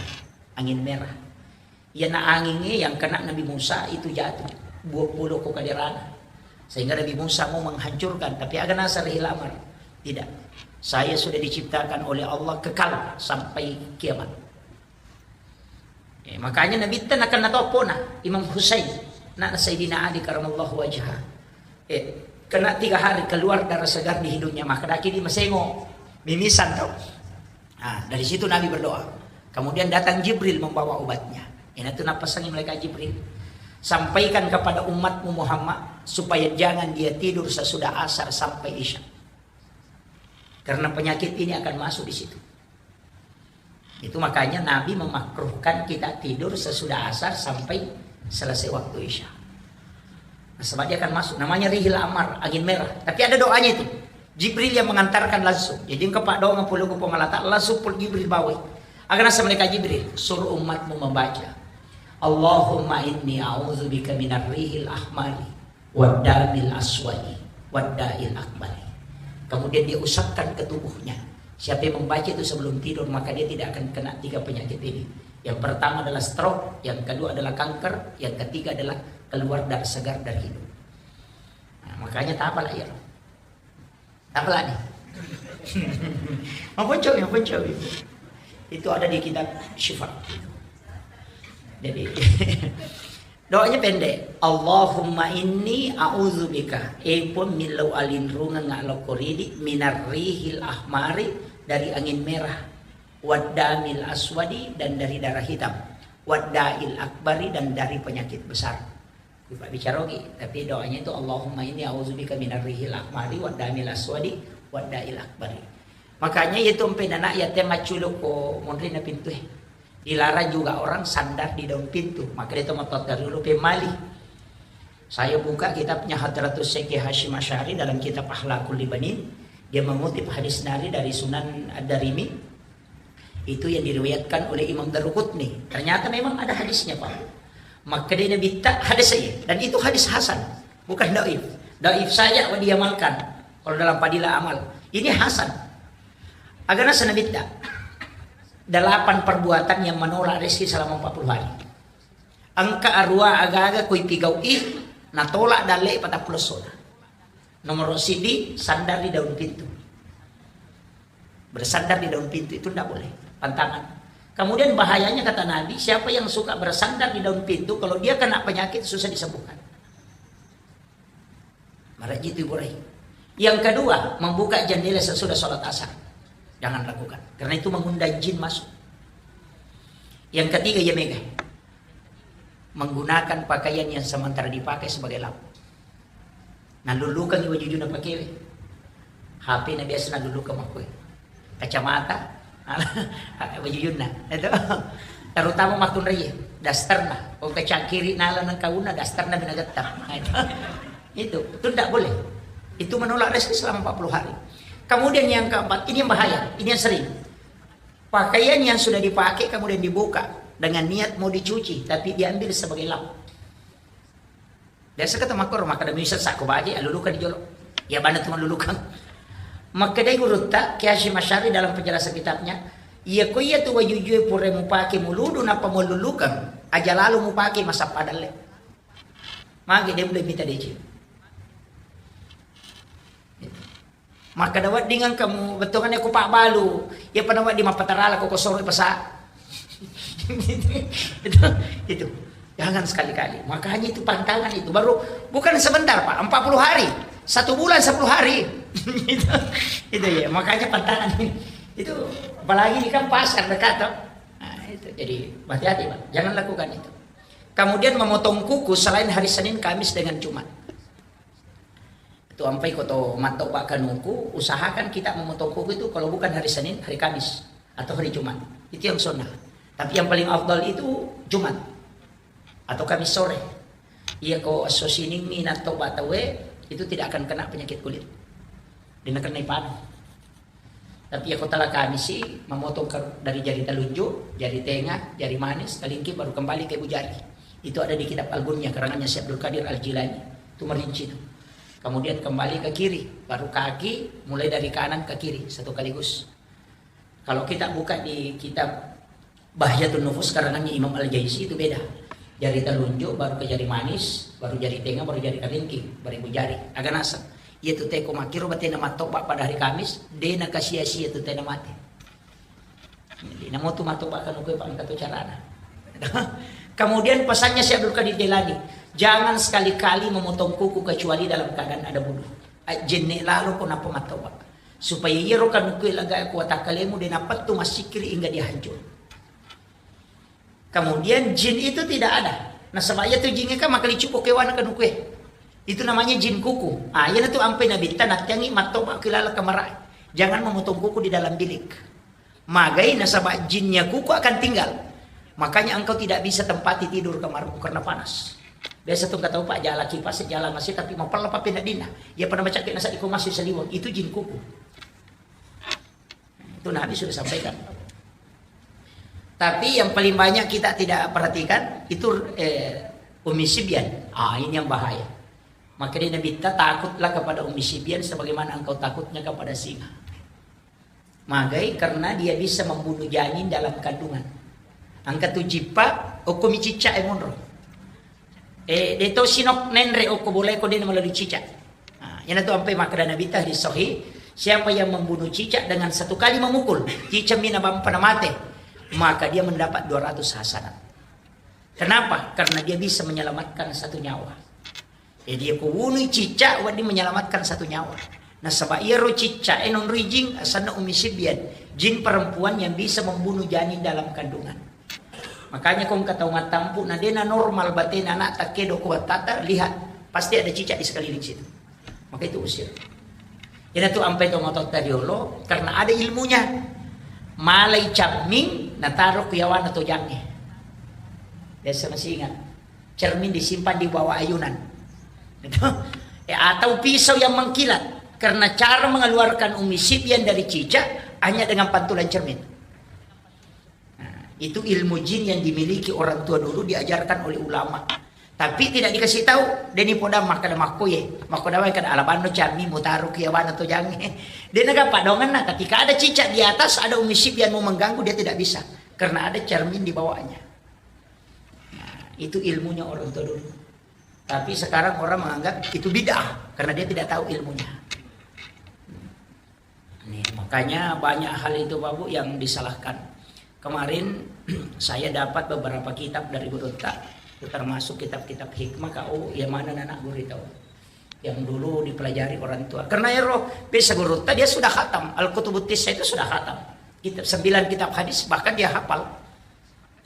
angin merah. Iya, na anginnya yang kena Nabi Musa itu jatuh, buat bulu ke kaderana. Sehingga Nabi Musa mau menghancurkan, tapi aga nasa rihil ahmar. Tidak. Saya sudah diciptakan oleh Allah kekal sampai kiamat. Eh, makanya Nabitta nakenna toppona Imam Husain, anakna Sayyidina Ali karamallahu wajha. Eh, kena tiga hari keluar darah segar di hidungnya, maka daki di masengo, mimisan tau. Nah, dari situ Nabi berdoa. Kemudian datang Jibril membawa obatnya. Ini tuh napasangi malaikat Jibril. Sampaikan kepada umatmu Muhammad supaya jangan dia tidur sesudah asar sampai isya. Karena penyakit ini akan masuk di situ. Itu makanya Nabi memakruhkan kita tidur sesudah asar sampai selesai waktu isya. Nah, sebab dia akan masuk. Namanya rihil amar, angin merah. Tapi ada doanya itu. Jibril yang mengantarkan langsung. Jadi engkau pak doa ngapuluku pemalatak langsung pul Jibril bawai. Agar nasa mereka Jibril suruh umatmu membaca. Allahumma inni a'udzubika minar rihil ahmari waddamil aswadi wadda'il akbari. Kemudian dia usapkan ke tubuhnya. Siapa yang membaca itu sebelum tidur, maka dia tidak akan kena tiga penyakit ini. Yang pertama adalah stroke, yang kedua adalah kanker, yang ketiga adalah keluar darah segar dari hidung. Nah, makanya tak apalah ya. Apa lagi? Maponcong ya, maponcong. Itu ada di kitab Syifa. Jadi doanya pendek. Allahumma inni a'udzubika. Eh pun millau alinrungeng ngalokko ridi minar rihil ahmari, dari angin merah. Waddamil aswadi, dan dari darah hitam. Wadda'il akbari, dan dari penyakit besar. Pak bicara ogi, tapi doanya itu Allahumma inni a'udzubika minar rihil ahmari waddamil aswadi wadda'il akbari. Makanya itu empe anak yatim maculuk ko monrina pintu eh. Dilarang juga orang sandar di daun pintu. Maka dia teman dari dulu pemali. Saya buka kitabnya Hadratus Syekh Hasyim Asy'ari dalam kitab Akhlaqul Libanin. Dia mengutip hadis Nabi dari Sunan Ad-Darimi. Itu yang diriwayatkan oleh Imam Daruqutni. Ternyata memang ada hadisnya, Pak. Maka dia Nabi tak hadis saya. Dan itu hadis hasan, bukan daif. Daif saja diamalkan kalau dalam fadilah amal. Ini hasan. Agana sana Nabi tak. Delapan perbuatan yang menolak rezeki selama empat puluh hari. Engka arua aga-aga kui pigau ih natolak dalle patappulo sola. Nomor sidi sandar di daun pintu. Bersandar di daun pintu itu tidak boleh, pantangan. Kemudian bahayanya kata Nabi, siapa yang suka bersandar di daun pintu, kalau dia kena penyakit susah disembuhkan. Marajji itu Ibu Rai. Yang kedua, membuka jendela sesudah sholat asar. Jangan lakukan. Karena itu mengundang jin masuk. Yang ketiga, ya mega. Menggunakan pakaian yang sementara dipakai sebagai lampu. Nalulukang iwa jujuna pakewe. H P na biasa nalulukang makkue. Kacamata, wajujunna. Itu. Terutama makkunraie, dasterna. Ko kacangkiri nala nengkauna dasterna binagetta. Nah, itu. Itu tidak boleh. Itu menolak rezeki selama empat puluh hari. Kemudian yang keempat, ini yang bahaya, ini yang sering. Pakaian yang sudah dipakai kemudian dibuka dengan niat mau dicuci, tapi diambil sebagai lap. Biasa kata makor, maka demi sesako baje, alulukan di jolo. Ya bana tu malulukan. Maka dari gurutta, Kiai Hasyim Asy'ari dalam penjelasan kitabnya, iya ko iya tu wajujue pura mupake muludu napa malulukan, aja lalu mupake masa padalle. Mage dia boleh minta D C. Makkeda wedding engka mu bettuanna ku pabbalu, iya pada wedding mappatarala ko kosoro pasa. Itu, itu. Jangan sekali-kali. Makanya itu pantangan itu. Baru bukan sebentar, Pak, empat puluh hari. Satu bulan sepuluh hari. Itu, itu ya, makanya pantangan ini. Itu apalagi ini kan pasar dekat toh. Nah, itu. Jadi hati-hati, Pak. Jangan lakukan itu. Kemudian memotong kuku selain hari Senin, Kamis dengan Jumat. Ampai ko to mattoba kanuku, usahakan kita memotong kuku itu kalau bukan hari Senin, hari Kamis, atau hari Jumat. Itu yang sunnah. Tapi yang paling afdal itu Jumat atau Kamis sore. Iya ko esso Senin mi nattoba tauwe, itu tidak akan kena penyakit kulit. Dia kena panu. Tapi iya ko tala Kamis sih, memotong ke, dari jari telunjuk, jari tengah, jari manis, telingki, baru kembali ke ibu jari. Itu ada di kitab Al-Bunyah, karangannya Syekh Abdul Qadir Al-Jilani. Itu merinci itu. Kemudian kembali ke kiri, baru kaki, mulai dari kanan ke kiri, satu kaligus. Kalau kita buka di kitab Bahjatun Nufus, karangannya Imam Al-Jaizi, itu beda. Jari telunjuk, baru ke jari manis, baru jari tengah, baru jari kalingking, baru ibu jari. Agak nasab. Iya tu teko makkiro batena mattoba pada hari Kamis, de nakasia-sia tu tena mate. Jadi, namo tu mattoba kan kue, Pak, engka tu carana. Kemudian pesannya Syekh Abdul Qadir Jailani, jangan sekali-kali memotong kuku kecuali dalam keadaan ada wudu. Ajjenne lalo ko nappa mattoba. Supaya iyaro kanukue laga kuatakkalemu de napettu massikiri hingga dia hancur. Kemudian jin itu tidak ada. Nasaba iya tu jin kan makalicu ko kewana kanukue. Itu namanya jin kuku. Ah, iya tu ampai nabitta nattiangi mattoba kilala kamara. Jangan memotong kuku di dalam bilik. Magai nasaba jinnya kuku akan tinggal. Makanya engkau tidak bisa tempati tidur kamarmu karena panas. Biasa tu engka tau, Pak, jala kipas, jala masih, tapi mapella papi nadina. Iya pada macam kena saat iko masih seliwang. Itu jin kuku. Itu Nabi sudah sampaikan. Tapi yang paling banyak kita tidak perhatikan itu, eh, Ummi Sibyan. Ah, ini yang bahaya. Maka dia Nabi, "Takutlah kepada Ummi Sibyan sebagaimana engkau takutnya kepada singa." Magai karena dia bisa membunuh janin dalam kandungan. Engka tu jippa, okko mi cicca e monro. Eh, de to sinok nenre okko bolae ko de na melalui cicak. Nah, iyanatu ampai makkeda Nabitta hadis sahih, siapa yang membunuh cicak dengan satu kali memukul, cicak mina bampa na mate, maka dia mendapat dua ratus hasanat. Kenapa? Karena dia bisa menyelamatkan satu nyawa. Jadi ko wunui cicak, wedding menyelamatkan satu nyawa. Nasaba iyaro cicak e nonroi jin, asenna Ummi Sibyan, jin perempuan yang bisa membunuh janin dalam kandungan. Makanya ko engka tau mattampu na dena normal batena anak takkedo ko wattata, lihat, pasti ada cicak di sekeliling situ. Maka itu usir. Iyanatu ampai to matotta riolo karena ada ilmunya. Malai camming nataro ku yawana tojangnge. Biasa masih ingat. Cermin disimpan di bawah ayunan. Gitu. Eh, atau pisau yang mengkilat. Karena cara mengeluarkan Ummi Sibyan dari cicak hanya dengan pantulan cermin. Nah, itu ilmu jin yang dimiliki orang tua dulu, diajarkan oleh ulama. Tapi tidak dikasih tahu, deni poda makkeda makkoye, makkoda wae kada alabanno cammi mutaro ki yawana tojangnge. Dena gappa dongenna, ketika ada cicak di atas, ada Ummi Sibyan mau mengganggu, dia tidak bisa. Karena ada cermin di bawahnya. Nah, itu ilmunya orang tua dulu. Tapi sekarang orang menganggap itu bid'ah karena dia tidak tahu ilmunya. Nih, makanya banyak hal itu, Pak Bu, yang disalahkan. Kemarin saya dapat beberapa kitab dari Gurutta, termasuk kitab-kitab hikmah, kau yang mana anak guru itu yang dulu dipelajari orang tua. Karena ero biasa Gurutta dia sudah khatam, Al-Kutubut Tisa itu sudah khatam. Kitab, sembilan kitab hadis bahkan dia hafal.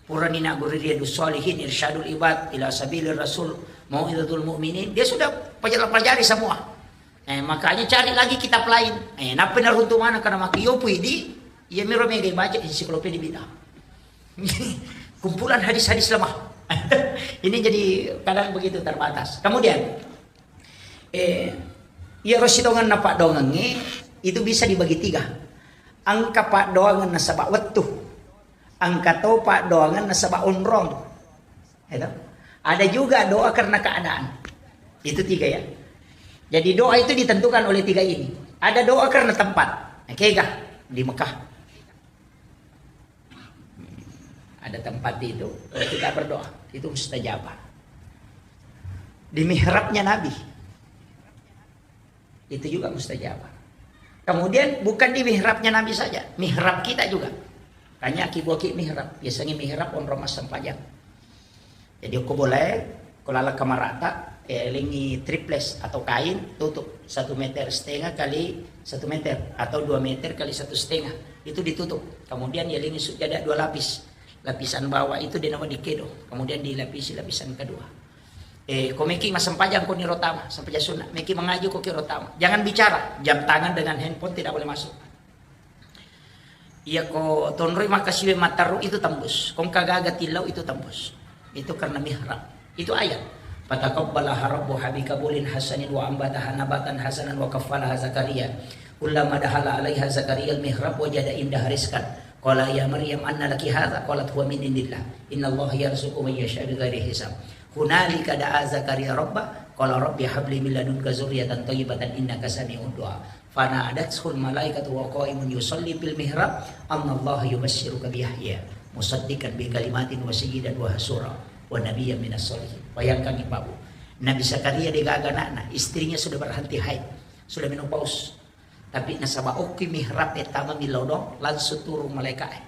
Purani nagguru Riyadus Shalihin, Irsyadul Ibad ila Sabilir Rasul, Mau'izatul Mu'minin, dia sudah pelajari semua. Eh, makanya cari lagi kitab lain. Eh, nappa naruntu mana karena maki yopu idi, iya miro mega baca ensiklopedia bid'ah. Kumpulan hadis-hadis lemah. Ini jadi kadang begitu terbatas. Kemudian, eh, iya rosi dongan napa dongangi itu bisa dibagi tiga. Engka paddoangeng nasaba wettu, engka to paddoangeng nasaba onrong. Itu. Ada juga doa karena keadaan. Itu tiga ya. Jadi doa itu ditentukan oleh tiga ini. Ada doa karena tempat. Nah, kega di Mekah. Ada tempat itu, kita berdoa. Itu mustajabah. Di mihrabnya Nabi. Itu juga mustajabah. Kemudian bukan di mihrabnya Nabi saja, mihrab kita juga. Kanya ki buah ki mihrab, biasanya mihrab onrong massempajang. Jadi ko boleh, ko laleng kamarata, eh, lengi triples atau kain, tutup satu meter setengah kali satu meter atau dua meter kali satu setengah. Itu ditutup. Kemudian ya lengi sujada dua lapis. Lapisan bawah itu dia nama dikedo, kemudian dilapisi lapisan kedua. Eh, ko meki massempajang ko niro tama, sempajang sunna. Meki mangaji ko kiro tama. Jangan bicara, jam tangan dengan handphone tidak boleh masuk. Iya ko tonroi makkasiwe matteru itu tembus. Kong kagaga tillau itu tembus. Itu karena mihrab. Itu ayat. Fataqabbalaha rabbuha biqabulin hasanin wa ambataha nabatan hasanan wa kaffalaha Zakaria. Kullama dakhala alaiha Zakaria al-mihrab wajada indaha rizqan. Qala ya Maryam anna laki hadza? Qalat huwa min indillah. Innallaha yarzuqu man yasha bighairi hisab. Hunalika da'a Zakaria rabba, qala rabbi habli min ladunka dzurriyyatan thayyibatan innaka sami'ud du'a. Fanadathul malaikatu wa qaimun yusalli fil mihrab, annallaha yubasyiruka bi Yahya musaddiqan bi kalimatin wa sayyidan wa hasura wa nabiyyan minas sholihin. Bayangkan, Ibu. Nabi Zakaria degaga anakna, istrinya sudah berhenti haid, sudah menopause. Tapi nasaba okki mihrab e tama millau do, langsung turun malaika e.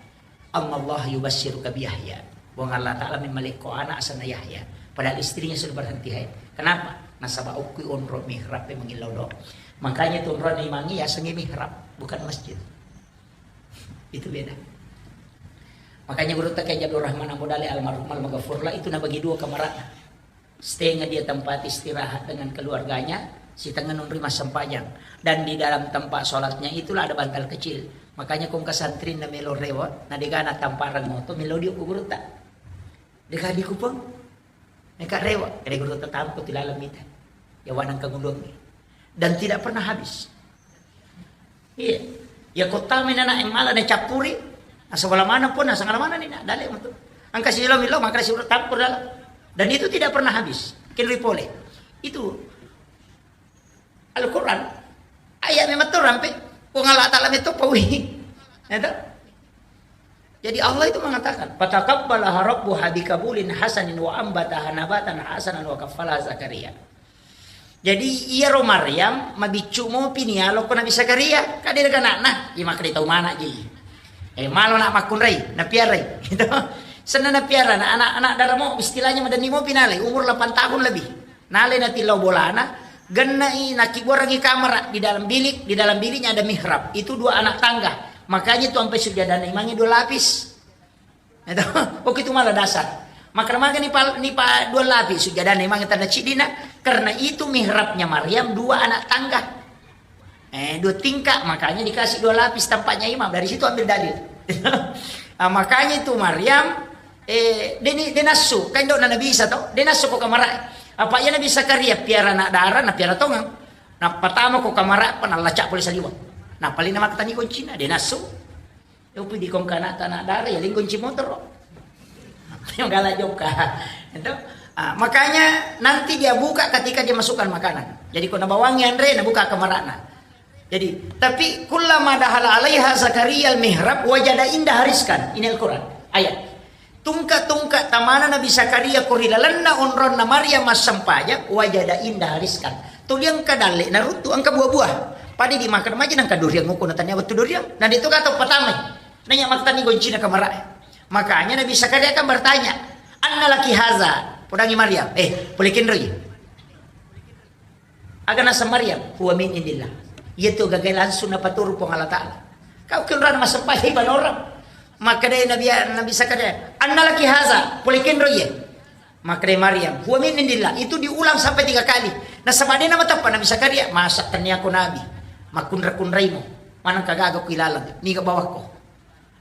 Annallaha yubasyiruka bi Yahya. Puang Allah Ta'ala memmalekko anak asenna Yahya. Padahal istrinya sudah berhenti haid. Kenapa? Nasaba okki onro mihrab e mangillau do. Makanya tu onrona imangnge yasengnge mihrab, bukan masjid. Itu beda. Makanya gurutta Kiai Abdul Rahman Ambo Dale almarhum almaghfurlah itu nabagi dua kamarana. Setengah dia tempat istirahat dengan keluarganya, setengah nonroi massempajang. Dan di dalam tempat sholatnya itulah ada bantal kecil. Makanya kong kesantri na melo rewa, na degana tamparang moto, melo dio ku gurutta. Dega di kupang, meka rewa, kere gurutta tampo tilalang mita. Ya wanang kagulung. Dan tidak pernah habis. Iya. Ya kota menana yang malah na cappuri. Asal mana pun, asal mana ni nak dalek tu. Angka silo milo, maka si urut tampur dalam. Dan itu tidak pernah habis. Kenri pole. Itu Al-Quran. Ayat memang tu rampe. Kau ngalak tak lama itu pawi. Ya tak? Jadi Allah itu mengatakan, "Fataqabbalaha rabbuha biqabulin hasanin wa ambataha nabatan hasanan wa kaffalaha Zakaria." Jadi iyaro Maryam mabiccu mopi ni alokko Nabi Zakaria, ka de' gaga anakna, iya makkeda tau mana ji. Eh, malo nak makkunrai, napiarai. Gitu. Senna napiara, na anak-anak daramo istilahnya madenni mopi nalai, umur delapan tahun lebih. Nalai natillau bolana, gennai nakibuarangi kamara di dalam bilik, di dalam biliknya ada mihrab. Itu dua anak tangga. Makanya itu sampai sujadana imangnge dua lapis. Itu, oke, itu malah dasar. Maka maga ni pa, ni pa dua lapis sujadana imangnge tanda cidina, karena itu mihrabnya Maryam dua anak tangga. Eh, dua tingkat, makanya dikasih dua lapis tempatnya imam. Dari situ ambil dalil. Ah, makanya itu Maryam, eh, deni, denasu, kan dok Nabi Isa to, denasu ko kamara. Apa iya Nabi Zakaria piara anak dara, na piara tongang. Na pertama ko kamara, apa nalacak boleh saliwang. Nah, paling nama ketani kuncinya, denasu. Yopi di kongkana tanah dara ya lingkung cimotoro. Yang galak joka. Itu. Ah, makanya nanti dia buka ketika dia masukkan makanan. Jadi kau nabawangi anre, nabuka kamarana. Jadi, tapi kullama dahala alaiha Zakaria al-mihrab wajada indaha rizqan. Ini Al-Quran. Ayat. Tungka-tungka tamana Nabi Zakaria ko ri lalenna onronna Maryam massempajang, wajada indaha rizqan. Tuli engka dalle naruttu engka buah-buah. Pada di makan maja nangka durian nguko na tania wettu durian. Nah, itu kata pertama. Nanya maktani goncina kamara. Makanya Nabi Zakaria kan bertanya, "Anna laki haza?" Podangi Maryam, "Eh, pole kenroi." Aga naseng Maryam, "Huwa min indillah." Iya tu gagai langsung napaturu Puang Allah Ta'ala. Kau kenrana massempajang ibadah orang. Maka dari Nabi, Nabi Zakaria, "Anna laki haza?" Pole kenroi. Maka dari Maryam, "Huwa min indillah." Itu diulang sampai tiga kali. Nasaba de' namateppa Nabi Zakaria, "Masa tania ko Nabi makkunra-kunraimo, maneng kagaga ku ilalang, niga bawakko."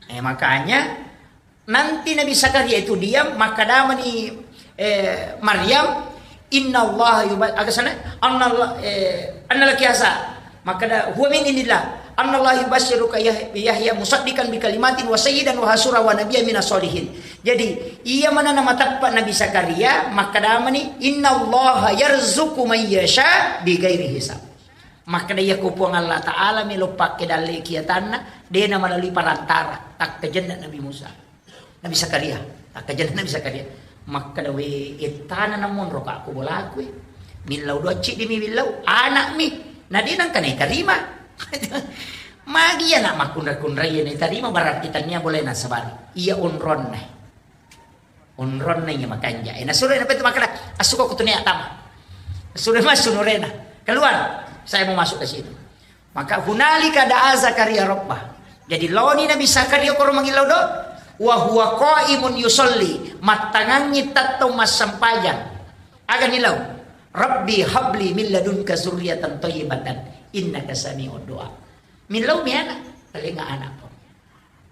Eh, makanya nanti Nabi Zakaria itu diam, maka damani, eh, Maryam, "Inna Allah yuba-," aga sana, "Anna Allah, eh, anna laki haza?" Maka da, "Huwa min indillah. Anna Allah yubasyiruka Yah-, Yahya musaddiqan bi kalimatin wa sayyidan wa hasura wa nabiyya minas solihin." Jadi, iya mana nama teppa Nabi Zakaria, maka damani, "Inna Allah yarzuqu man yasha bi ghairi hisab." Maka da iya ko Puang Allah Ta'ala melo pakke dalle kiatanna, de' na melalui perantara, takkajenna Nabi Musa. Nabi Zakaria, takkajenna Nabi Zakaria. Makkeda, "We, ettana namonro ka ko bolaku, eh. Millau dua ciddi mi millau, anak mi. Na de' nangka naitarima." Magi iya nak makkunra-kunrai iya naitarima, berarti tania boleh nasabari. Iya onronna. Onronna iya makanja. Eh, nasuro na petu makkeda, "Assuko ko tunia tama." Sudah masuk nurena. "Keluar, saya mau masuk ke situ." Maka hunalika da'a Zakaria rabbah. Jadi laoni Nabi Zakaria koro mangillau do, wa huwa qaimun yusalli, mattangangngi tettong massempajang. Aga nilau? Rabbi habli min ladunka zurriyatan thayyibatan innaka sami'ud du'a. Milau mi ana, talenga ana.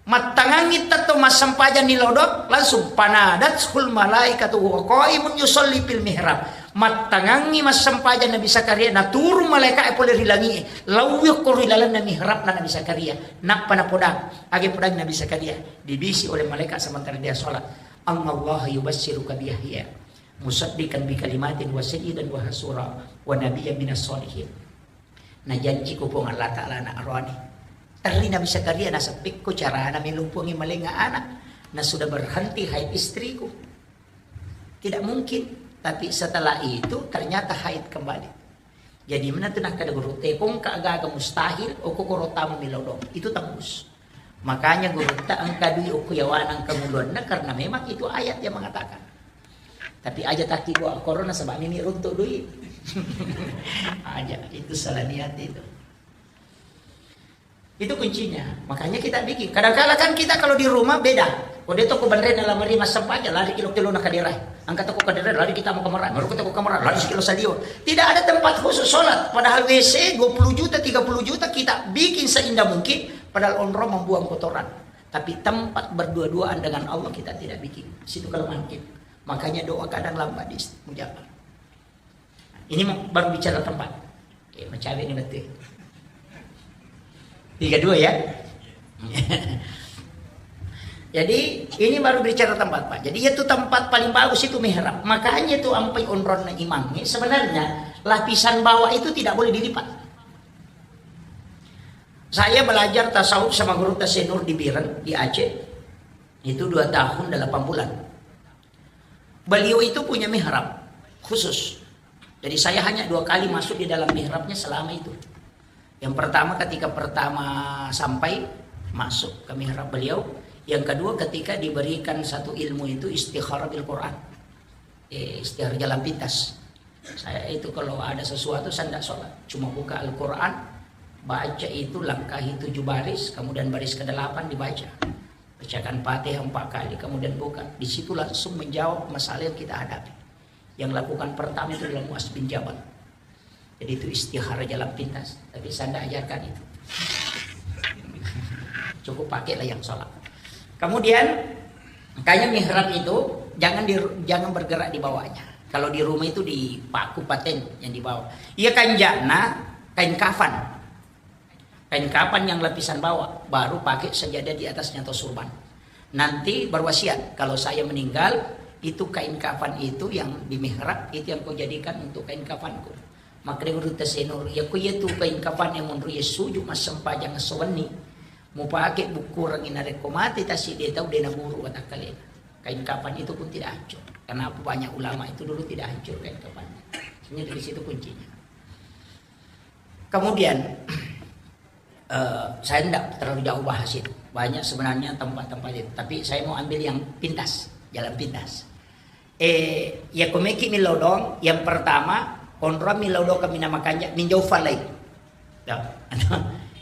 Mattangangi tetto massempajang nilau doang, langsung fanadathul malaikatu wa huwa qaimun yusalli fil mihrab. Mattangangi massempajang Nabi Zakaria, naturung malaika'e pole ri langi'e, laui okko ri lalenna mihrabna Nabi Zakaria. Nappa napodang, age podang Nabi Zakaria, dibisi oleh malaikat sementara dia sholat, "Annallaha yubassiruka bi Yahya musaddiqan bi kalimatin wa sayyidan wa hasura wa nabiyyan minas sholihin." Najanjiko Puang Allah Ta'ala anak rohani. Terri Nabi Zakaria nasaba pekko carana melompongi malenga anak. Na sudah berhenti haid istriku. Tidak mungkin. Tapi setelah itu ternyata haid kembali. Jadi mana tu nakkeda guru, tekong ka gaga mustahil, oko koro tamu milau dong. Itu tembus. Makanya gurutta engka dui okko yawana engka muluanna karena memang itu ayat yang mengatakan. Tapi aja taki dua korona sebab ini runtuk dui. Aja, itu salah niat itu. Itu kuncinya. Makanya kita bikin. Kadang-kala kan kita kalau di rumah beda. Kode toko bandre dalam rumah sempat aja lari kilo-kilo na kadera. Angkat toko kadera lari kita mau kamar. Baru kita ke kamar lari sekilo sadio. Tidak ada tempat khusus sholat. Padahal W C dua puluh juta, tiga puluh juta kita bikin seindah mungkin. Padahal onrong membuang kotoran. Tapi tempat berdua-duaan dengan Allah kita tidak bikin. Situ kelemahan kita. Makanya doa kadang lambat diijabah. Ini mau- baru bicara tempat. Eh, macawe ini betul. Tiga dua ya. Jadi ini baru bicara tempat, Pak. Jadi itu tempat paling bagus itu mihrab. Makanya itu ampai onronna imamnya sebenarnya lapisan bawah itu tidak boleh dilipat. Saya belajar tasawuf sama guru Tasenur di Biren, di Aceh. Itu dua tahun delapan bulan. Beliau itu punya mihrab khusus. Jadi saya hanya dua kali masuk di dalam mihrabnya selama itu. Yang pertama ketika pertama sampai masuk ke mihrab beliau. Yang kedua ketika diberikan satu ilmu itu istikharah bil Quran. Eh, istiar jalan pintas. Saya itu kalau ada sesuatu, saya tidak sholat. Cuma buka Al-Quran, baca itu, langkahi tujuh baris, kemudian baris kedelapan dibaca. Bacakan Fatihah empat kali, kemudian buka. Di situ langsung menjawab masalah yang kita hadapi. Yang lakukan pertama itu adalah Muaz bin Jabal. Jadi itu istihara jalan pintas, tapi saya tidak ajarkan itu. Cukup pakailah yang sholat. Kemudian, makanya mihrab itu jangan di, jangan bergerak di bawahnya. Kalau di rumah itu dipaku paten yang di bawah. Iya kanjana kain kafan. Kain kafan yang lapisan bawah, baru pakai sajadah di atasnya atau surban. Nanti berwasiat, kalau saya meninggal, itu kain kafan itu yang di mihrab, itu yang kau jadikan untuk kain kafanku. Makkeda guru Tasenur, iya ko iya tu kain kafan yang menurut iya suju massempajang esso wenni. Mupake bukkurengngi narekko mate tasi de tau de naburu watakkalena. Kain kafan itu pun tidak hancur. Kenapa banyak ulama itu dulu tidak hancur kain kafannya? Sebenarnya dari situ kuncinya. Kemudian, eh, saya tidak terlalu jauh bahas itu. Banyak sebenarnya tempat-tempat itu. Tapi saya mau ambil yang pintas, jalan pintas. Eh, ya komeki milau dong. Yang pertama, onrong milau dong kami nama kanja, minjau falai. Ya.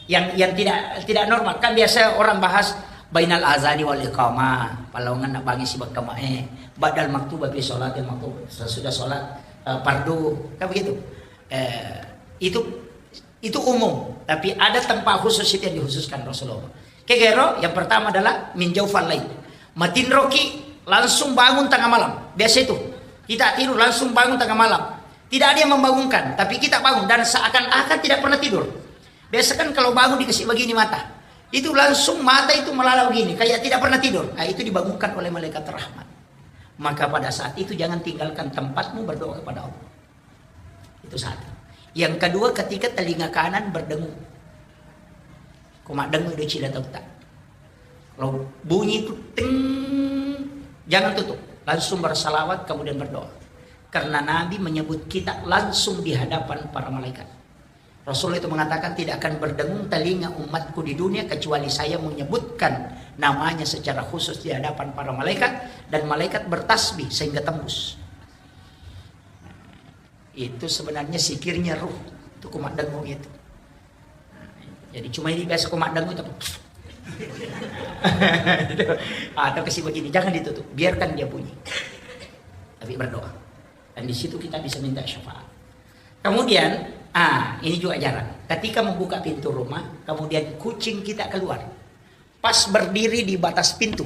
Yang yang tidak tidak normal. Kan biasa orang bahas bainal azani wal iqamah, palawangan nak bangi si berkama, eh, badal maktuba fi sholatil maktub, sesudah sholat, eh, fardu, kan begitu. Eh, itu itu umum, tapi ada tempat khusus itu yang dikhususkan Rasulullah. Kegero, yang pertama adalah minjau falai. Matinroki langsung bangun tengah malam. Biasa itu. Kita tidur langsung bangun tengah malam. Tidak ada yang membangunkan, tapi kita bangun dan seakan-akan tidak pernah tidur. Biasa kan kalau bangun dikasih begini mata, itu langsung mata itu melala begini, kayak tidak pernah tidur. Nah, itu dibangunkan oleh malaikat rahmat. Maka pada saat itu jangan tinggalkan tempatmu berdoa kepada Allah. Itu satu. Yang kedua, ketika telinga kanan berdengung. Ko maddengung do cila tauta. Kalau bunyi itu ting, jangan tutup. Langsung bersalawat kemudian berdoa. Karena Nabi menyebut kita langsung di hadapan para malaikat. Rasulullah itu mengatakan tidak akan berdengung telinga umatku di dunia kecuali saya menyebutkan namanya secara khusus di hadapan para malaikat dan malaikat bertasbih sehingga tembus. Itu sebenarnya sikirnya ruh. Itu kumaddengung itu. Jadi cuma ini biasa kumaddengung itu. Atau kasih begini, jangan ditutup, biarkan dia bunyi. Tapi berdoa. Dan di situ kita bisa minta syafaat. Kemudian, ah, ini juga jarang. Ketika membuka pintu rumah, kemudian kucing kita keluar. Pas berdiri di batas pintu.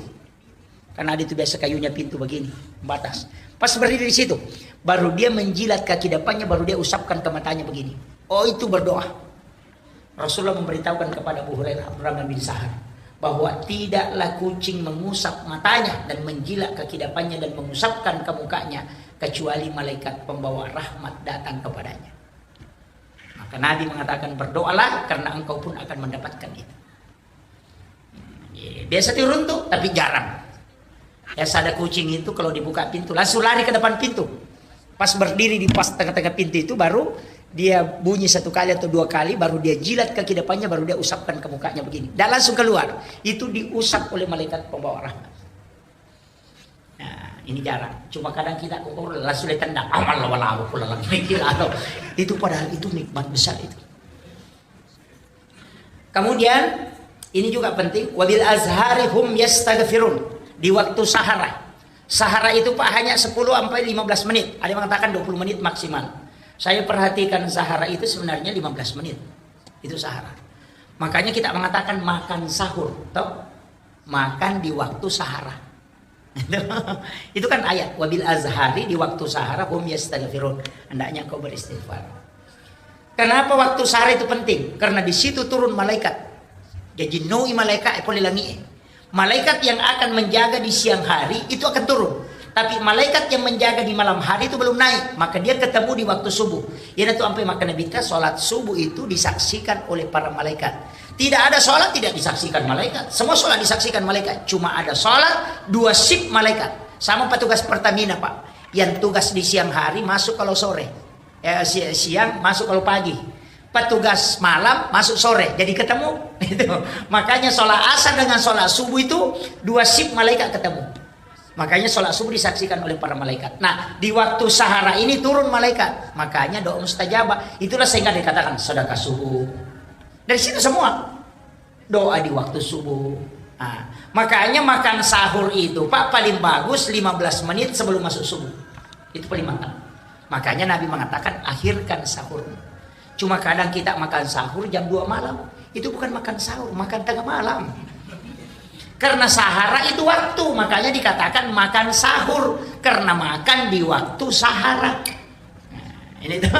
Karena ada itu biasa kayunya pintu begini, batas. Pas berdiri di situ, baru dia menjilat kaki depannya, baru dia usapkan ke matanya begini. Oh, itu berdoa. Rasulullah memberitahukan kepada Abu Hurairah, Abdurrahman bin Sahar, bahwa tidaklah kucing mengusap matanya dan menjilat kaki depannya dan mengusapkan ke mukanya kecuali malaikat pembawa rahmat datang kepadanya. Maka Nabi mengatakan, "Berdoalah karena engkau pun akan mendapatkan itu." Iya, biasa diruntu, tapi jarang. Biasa ada kucing itu kalau dibuka pintu, langsung lari ke depan pintu. Pas berdiri di pas tengah-tengah pintu itu, baru dia bunyi satu kali atau dua kali, baru dia jilat kaki depannya, baru dia usapkan ke mukanya begini. Dan langsung keluar. Itu diusap oleh malaikat pembawa rahmat. Nah, ini jarang. Cuma kadang kita kok langsung ditendang. Amal lawa-lawa pula lagi. Itu padahal itu nikmat besar itu. Kemudian, ini juga penting, "Wabil azhari hum yastaghfirun." Di waktu sahara. Sahara itu, Pak, hanya sepuluh sampai lima belas menit. Ada yang mengatakan dua puluh menit maksimal. Saya perhatikan sahara itu sebenarnya lima belas menit. Itu sahara. Makanya kita mengatakan makan sahur, toh? Makan di waktu sahara. Itu kan ayat, "Wabil azhari", di waktu sahara, "hum yastaghfirun", hendaknya engkau beristighfar. Kenapa waktu sahara itu penting? Karena di situ turun malaikat. Jadi noi malaikat e pole langi e. Malaikat yang akan menjaga di siang hari itu akan turun. Tapi malaikat yang menjaga di malam hari itu belum naik, maka dia ketemu di waktu subuh. Iyanatu ampai makkeda Nabitta, salat subuh itu disaksikan oleh para malaikat. Tidak ada salat tidak disaksikan malaikat. Semua salat disaksikan malaikat. Cuma ada salat dua shift malaikat. Sama petugas Pertamina, Pak. Yang tugas di siang hari masuk kalau sore. Eh, si-, siang masuk kalau pagi. Petugas malam masuk sore. Jadi ketemu. Itu. Makanya salat asar dengan salat subuh itu dua shift malaikat ketemu. Makanya salat subuh disaksikan oleh para malaikat. Nah, di waktu sahara ini turun malaikat. Makanya doa mustajabah. Itulah sehingga dikatakan sedekah subuh. Dari situ semua. Doa di waktu subuh. Nah, makanya makan sahur itu, Pak, paling bagus lima belas menit sebelum masuk subuh. Itu paling mantap. Makanya Nabi mengatakan, "Akhirkan sahur." Cuma kadang kita makan sahur jam dua malam. Itu bukan makan sahur, makan tengah malam. Karena sahara itu waktu, makanya dikatakan makan sahur. Karena makan di waktu sahara. Nah, ini tuh.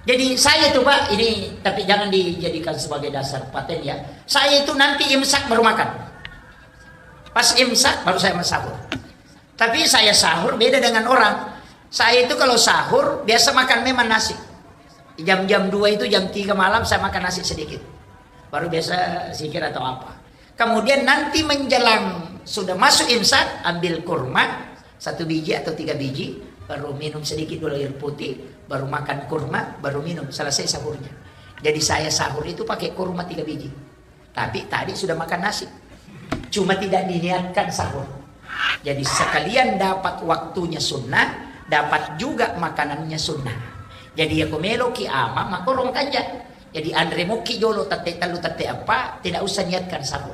Jadi saya tuh, Pak, ini, tapi jangan dijadikan sebagai dasar paten ya. Saya itu nanti imsak baru makan. Pas imsak baru saya sahur. Tapi saya sahur beda dengan orang. Saya itu kalau sahur biasa makan memang nasi. Jam-jam dua itu, jam tiga malam saya makan nasi sedikit. Baru biasa zikir atau apa. Kemudian nanti menjelang sudah masuk imsak, ambil kurma satu biji atau tiga biji, baru minum sedikit dulu air putih, baru makan kurma, baru minum. Selesai sahurnya. Jadi saya sahur itu pakai kurma tiga biji. Tapi tadi sudah makan nasi. Cuma tidak diniatkan sahur. Jadi sekalian dapat waktunya sunnah, dapat juga makanannya sunnah. Jadi ya ko meloki ama, makorong kanja. Jadi anre moki jolo tette tellu, tette eppa, tidak usah niatkan sahur.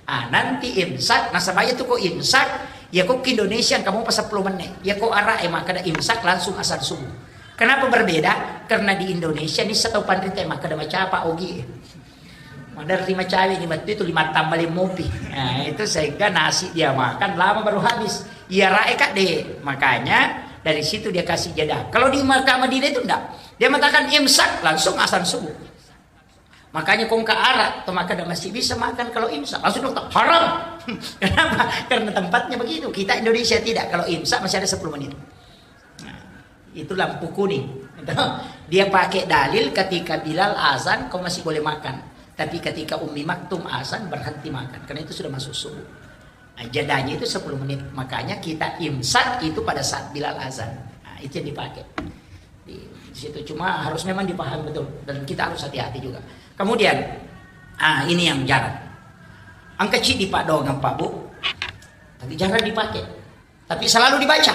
Ah, nanti imsak, nasaba iya tu ko imsak, ya ko ki Indonesia engka mopa seppulo menne. Ya ko ara e makkeda imsak langsung azan subuh. Kenapa berbeda? Karena di Indonesia ni setau panrita e makkeda macapa ogi e. Maderri macawe ni mettu itu lima tambale mopi. Nah, itu sehingga nasi dia makan lama baru habis. Iya rae kadde. Makanya dari situ dia kasih jeda. Kalau di Makkah Madinah itu enggak. Dia mengatakan imsak langsung azan subuh. Makanya kongka ara, to makkeda masih bisa makan kalau imsak. Langsung dokter, haram. Kenapa? Karena tempatnya begitu. Kita Indonesia tidak. Kalau imsak masih ada sepuluh menit. Nah, itu lampu kuning. Dia pakai dalil ketika Bilal azan, kau masih boleh makan. Tapi ketika Ummi Maktum azan, berhenti makan. Karena itu sudah masuk subuh. Nah, jedanya itu sepuluh menit. Makanya kita imsak itu pada saat Bilal azan. Nah, itu yang dipakai. Di, di situ cuma harus memang dipahami betul. Dan kita harus hati-hati juga. Kemudian, ah, ini yang jarang. Engka ciddi paddoangeng, Pak Bu. Tapi jarang dipakai. Tapi selalu dibaca.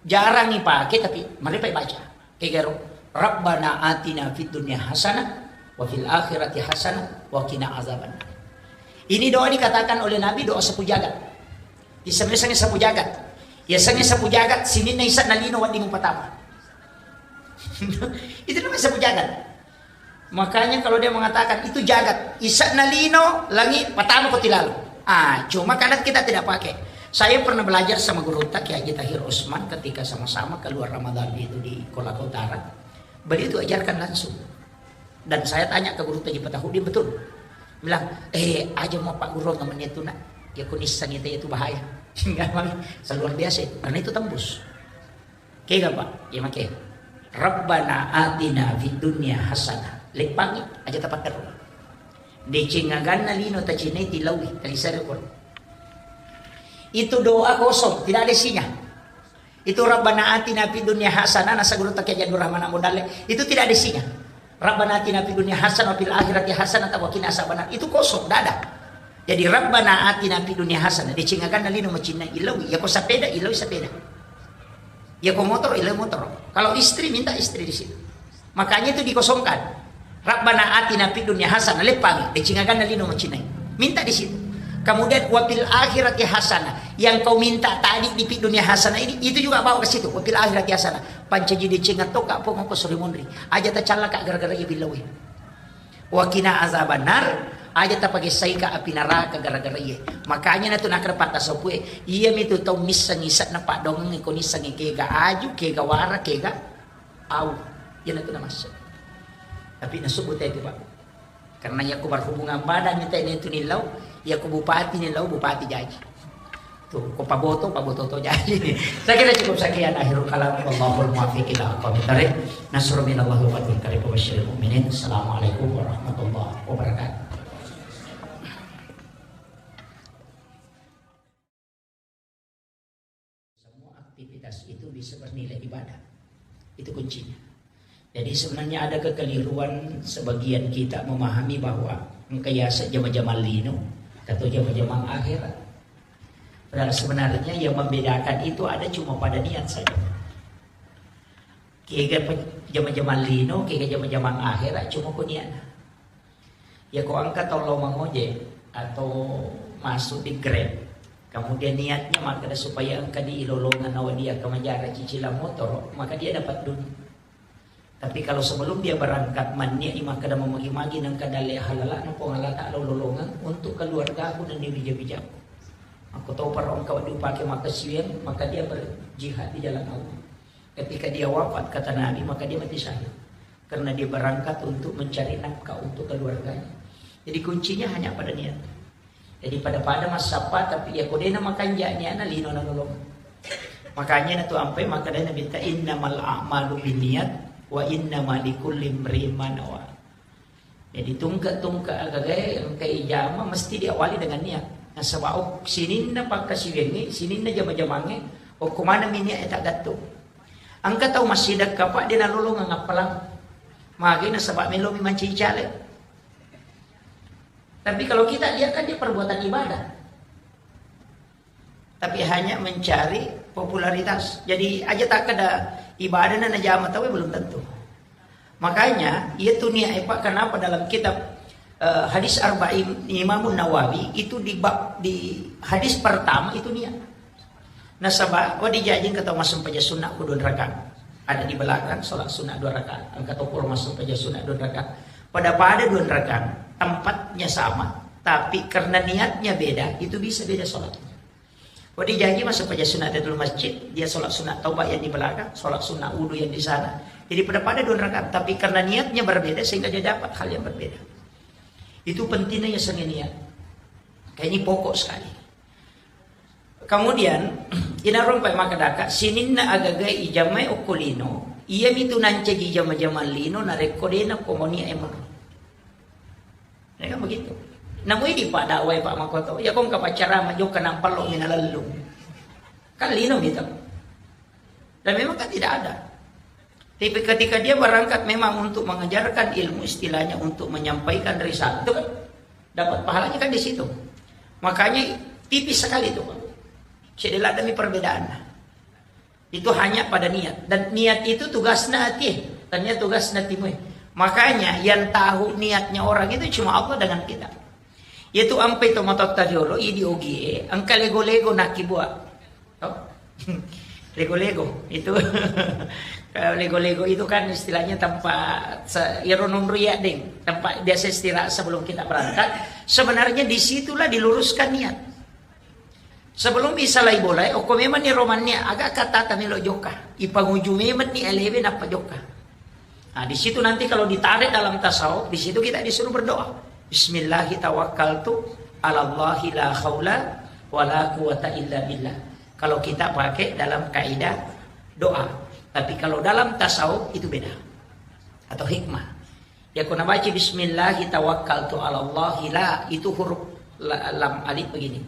Jarang ipake, tapi maripa ibaca. Kegaro, "Rabbana atina fid dunya hasanah, wa fil akhirati hasanah, wa qina azabannar." Ini doa dikatakan oleh Nabi doa sapu jagat. Disebut sapu jagat. Biasanya sapu jagat, sininna isa'na lino wedding mupatama. Itu namanya sapu jagat. Makanya kalau dia mengatakan itu jagat, isa'na lino, langi, patama ko tilalo. Ah, cuma kadang kita tidak pakai. Saya pernah belajar sama gurutta Kiai Haji Tahir Usman ketika sama-sama keluar Ramadan itu di Kolaka Utara. Beliau itu ajarkan langsung. Dan saya tanya ke gurutta Haji Patahudin, betul. Bilang, "Eh, aja mau Pak Guru nggak menit tuh, nak. Ya, kunisang itu, itu bahaya." Enggak, Bang. Luar biasa itu. Karena itu tembus. Kega, Pak? Ya, make. "Rabbana atina fid dunya hasanah." Leppangi, aja tapaterru. Deceng aganna lino tacinai tilaui, talisari ko. Itu doa kosong, tidak ada isinya. Itu "Rabbana atina fid dunya hasanah", nasa gurutta Kiai Haji Abdul Rahman Ambo Dalle. Itu tidak ada isinya. "Rabbana atina fid dunya hasanah wa fil akhirati hasanah wa qina azabannar." Itu kosong, tidak ada. Jadi, "Rabbana atina fid dunya hasanah", deceng aganna lino macinnai, ilaui. Yako sepeda, ilaui sepeda. Yako motor, ilaui motor. Kalau istri, minta istri di situ. Makanya itu dikosongkan. "Rabbana atina fid dunya hasanah", leppangi, deceng aganna lino macinnai. Minta di situ. Kemudian, "Wa fil akhirati hasanah", yang kau minta tadi di fid dunya hasanah ini, itu juga bawa ke situ. "Wa fil akhirati hasanah". Pancaji deceng atau kak pong ko suri monri. Aja tacalla kak gara-gara iya billawe. "Wa qina azabannar", aja tapagessai ka api neraka gara-gara iya. Makanya natu nakra patta sopue, iya mitu tau misseng isa'na paddoangeng ko nissengi kega aju, kega wara, kega au. Iya natu namassu. Tapi nasubbu te itu, Pak. Karena iya ko berhubungan badan mita itu nilau, iya ko bupati nilau, bupati jaji. Tuh, ko paboto, paboto to jaji. Saya kira cukup sekian akhirul kalam. Wallahul muwaffiq ila aqwamit thariq. Nasrun minallahi wa fathun qarib wa basyiril mu'minin. Assalamualaikum warahmatullahi wabarakatuh. Semua aktivitas itu bisa bernilai ibadah. Itu kuncinya. Jadi sebenarnya ada kekeliruan sebagian kita memahami bahwa engka yaseng jama-jamang lino atau jama-jamang akhirat. Padahal sebenarnya yang membedakan itu ada cuma pada niat saja. Kega pe-, jama-jamang lino, kega jama-jamang akhirat, cuma ko niat. Ya, ko engka tau lao mangojek atau masuk di Grab, kemudian niatnya makkeda supaya engka di ilolongan nawa dia ke majara cicilan motor, maka dia dapat dunia. Tapi kalau sebelum dia berangkat, manniat i makkeda mamagi-magi nengka dalle halala na Puang Allah Ta'ala lolongan untuk keluargaku dan di bija-bijaku. Aku tahu para engka wadi upake makkasiwiang, maka dia berjihad di jalan Allah. Ketika dia wafat, kata Nabi, maka dia mati syahid. Karena dia berangkat untuk mencari nafkah untuk keluarganya. Jadi kuncinya hanya pada niat. Jadi pada-pada massappa, tapi ya kodena makanja niatna lino na lolong. Makanya natu ampai makkedai Nabitta, "Innamal a'malu binniyat wa innama likulli imri'in ma nawa." Jadi tungke-tungke agagae engka ijama mesti diawali dengan niat. Nasaba ok-, sininna pakkasiwiangnge, sininna jama-jamangnge, okko maneng mi niat e taggattung. Engka tau massidekka, Pak, de nalolongeng appalang. Magi nasaba melomi mancaji caleg. Tapi kalau kita lihat kan dia perbuatan ibadah. Tapi hanya mencari popularitas. Jadi aja takkeda ibadah na najama tau, belum tentu. Makanya, iya tu niat, eh, Pak, kenapa dalam kitab, eh, hadis Arba'in Imam Nawawi itu di bab, di hadis pertama itu niat. Nasaba, oh, dijajing kata masempajang sunnah ku dua rakaat. Ada di belakang sholat sunnah dua rakaat. Engka to pura masempajang sunnah dua rakaat. Pada-pada dua rakaat, tempatnya sama, tapi karena niatnya beda, itu bisa beda sholat. Ko dijaji masuk paja sunat dari masjid, dia sholat sunat taubat yang di belakang, sholat sunat wudhu yang di sana. Jadi pada-pada dua rakaat, tapi karena niatnya berbeda sehingga dia dapat hal yang berbeda. Itu pentingnya ya seni niat. Kayak ini pokok sekali. Kemudian, inarung pai makadaka, sininna agagai ijamai okko lino, iya mitu nancaji jama-jama lino, narekko dena komonia emang. Ya kan begitu. Namu idi Pak dakwai Pak Makoto, ya kong kapaccarama jokka nampallo mina lellung. Kan lino gitu. Dan memang kan tidak ada. Tapi ketika dia berangkat memang untuk mengajarkan ilmu, istilahnya untuk menyampaikan risalah, itu kan dapat pahalanya kan di situ. Makanya tipis sekali itu, Pak. Cedela demi perbedaan. Itu hanya pada niat. Dan niat itu tugasna ati, tanya tugasna timue. Makanya yang tahu niatnya orang itu cuma Allah dengan kita. Yaitu ampe to matotta riolo, idi ogie, engka lego-lego nakibua. Oh. Lego-lego itu. Kalau lego-lego itu kan istilahnya tempat se- iyaro nonro iya, deng, tempat biasa istirahat sebelum kita berangkat. Sebenarnya disitulah diluruskan niat. Sebelum isalai bolai, okko memang ni romannya agak kata tamelo jokka. Ipanguju memang ni alewe nappa jokka. Nah, di situ nanti kalau ditarik dalam tasawuf, di situ kita disuruh berdoa. Bismillahi tawakkaltu ala Allahi la haula wala quwata illa billah. Kalau kita pakai dalam kaidah doa. Tapi kalau dalam tasawuf itu beda. Atau hikmah. Ya, kuna baca bismillahi tawakkaltu ala Allahi la, itu huruf la- lam alif begini.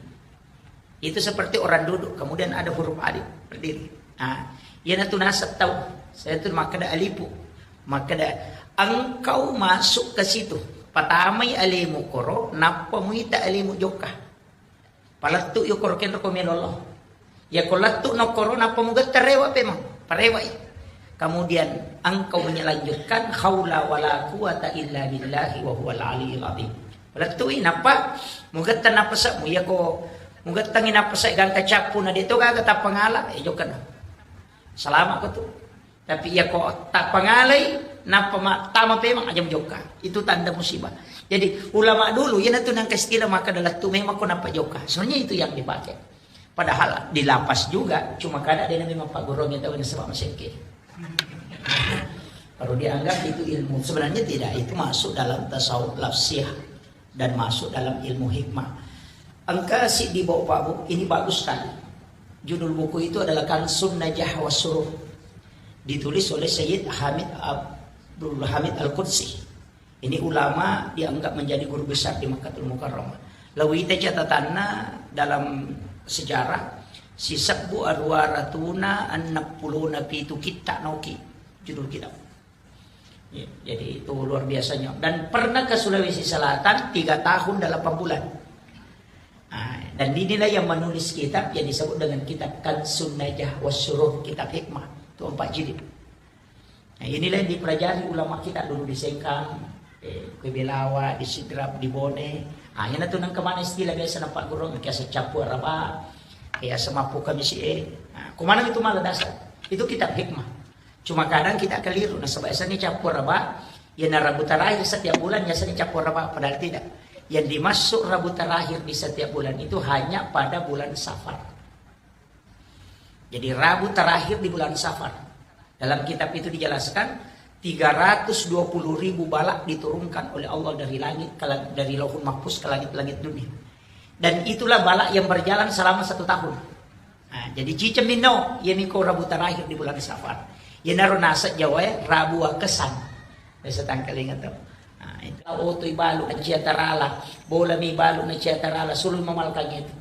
Itu seperti orang duduk, kemudian ada huruf alif berdiri. Nah, iyana tu nasab tau. Saya tu makkeda alipu. Makkeda engkau masuk ke situ. Patamai alemu koro, nappa muita alemu jokka. Palettu yo koro kenro ko melolo. Ya ko lettu no koro nappa mugetta rewa pemang. Parewai. Kemudian engkau menyelanjutkan haula wala quwata illa billahi wa huwal aliyul azim. Lettui nappa mugetta napasa mu, iya ko mugettangi napasa gangka cappu na deto gaga tappa ngala, eh, jokka no. Salama ko tu. Tapi iya ko tappa ngalai nappa ma- tama pemang, aja mujokka. Itu tanda musibah. Jadi ulama dulu iya natu nangka istilah maka dalam tu memang ko nappa jokka. Sebenarnya itu yang dipakai. Padahal di lapas juga, cuma kada ada memang Pak Guru yang tahu nasaba masekke. Baru dianggap itu ilmu. Sebenarnya tidak, itu masuk dalam tasawuf lafsiyah dan masuk dalam ilmu hikmah. Engka siddi bau Pak Bu, ini bagus sekali. Judul buku itu adalah Kansun Najah wa Surur. Ditulis oleh Sayyid Hamid Abdul Hamid Al-Qudsi. Ini ulama dianggap menjadi guru besar di Makkah Al-Mukarramah. Lawita catatanna dalam sejarah, sisebbu aruwa ratuna enneng pulona pitu kitta noki judul kitab. Ya, jadi itu luar biasanya. Dan pernah ke Sulawesi Selatan tiga tahun delapan bulan. Nah, dan inilah yang menulis kitab yang disebut dengan kitab Kansun Najah wa Surur, kitab hikmah. Itu empat jilid. Nah, inilah yang dipelajari ulama kita dulu di Sengkang, eh, ke Belawa, di Sidrap, di Bone. Ah, ina tu nang kemana istilah biasa nampak guru, kiasa capu araba, kiasa mapu kamisi, eh. Nah, kemana itu malah dasar? Itu kitab hikmah. Cuma kadang kita keliru, nasaba biasanya capu araba, ya na Rabu terakhir setiap bulan biasanya capu araba, padahal tidak. Yang dimaksud Rabu terakhir di setiap bulan itu hanya pada bulan Safar. Jadi Rabu terakhir di bulan Safar. Dalam kitab itu dijelaskan tiga ratus dua puluh ribu balak diturunkan oleh Allah dari langit ke lang- dari Lauhul Mahfuz ke langit-langit dunia. Dan itulah balak yang berjalan selama satu tahun. Nah, jadi ciceng minno, iya miko Rabu terakhir di bulan Safar. Iya naro nasab Jawa ya, Rabu Wakesan. Biasa tangkalinga to. Nah, itu. Oto ibalu na cia tarala, bola mi balu na cia tarala, sulu mamalkang itu.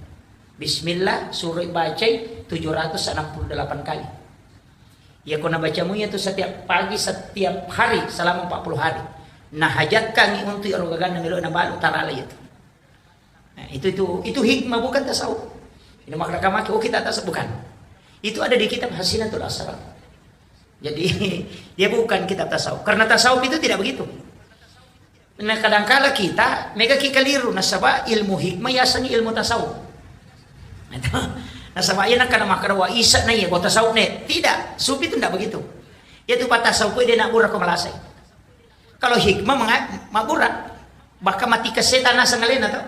Bismillah, suroi bacai tujuh ratus enam puluh delapan kali. Ya, ko nabacamu itu setiap pagi, setiap hari selama empat puluh hari. Nah, hajatkangi untuk ero gaganna melo na balu tarala itu. Nah, itu itu itu hikmah, bukan tasawuf. Ini makna kamaki, oh, kita tasawuf, bukan. Itu ada di kitab Hasinatul Asrar. Jadi dia bukan kitab tasawuf. Karena tasawuf itu tidak begitu. Nah, kadangkala kita mega ki keliru, nasaba ilmu hikmah yasengngi ilmu tasawuf. Nasaba iya nakkada makkada wa isa na iya, wa tasawuf ne. Tidak, sufi itu tidak begitu. Yaitu pa tasawuf dia nak murah ko malasai. Kalau hikmah menga- mabbura, bahkan matikan setan naseng alena to.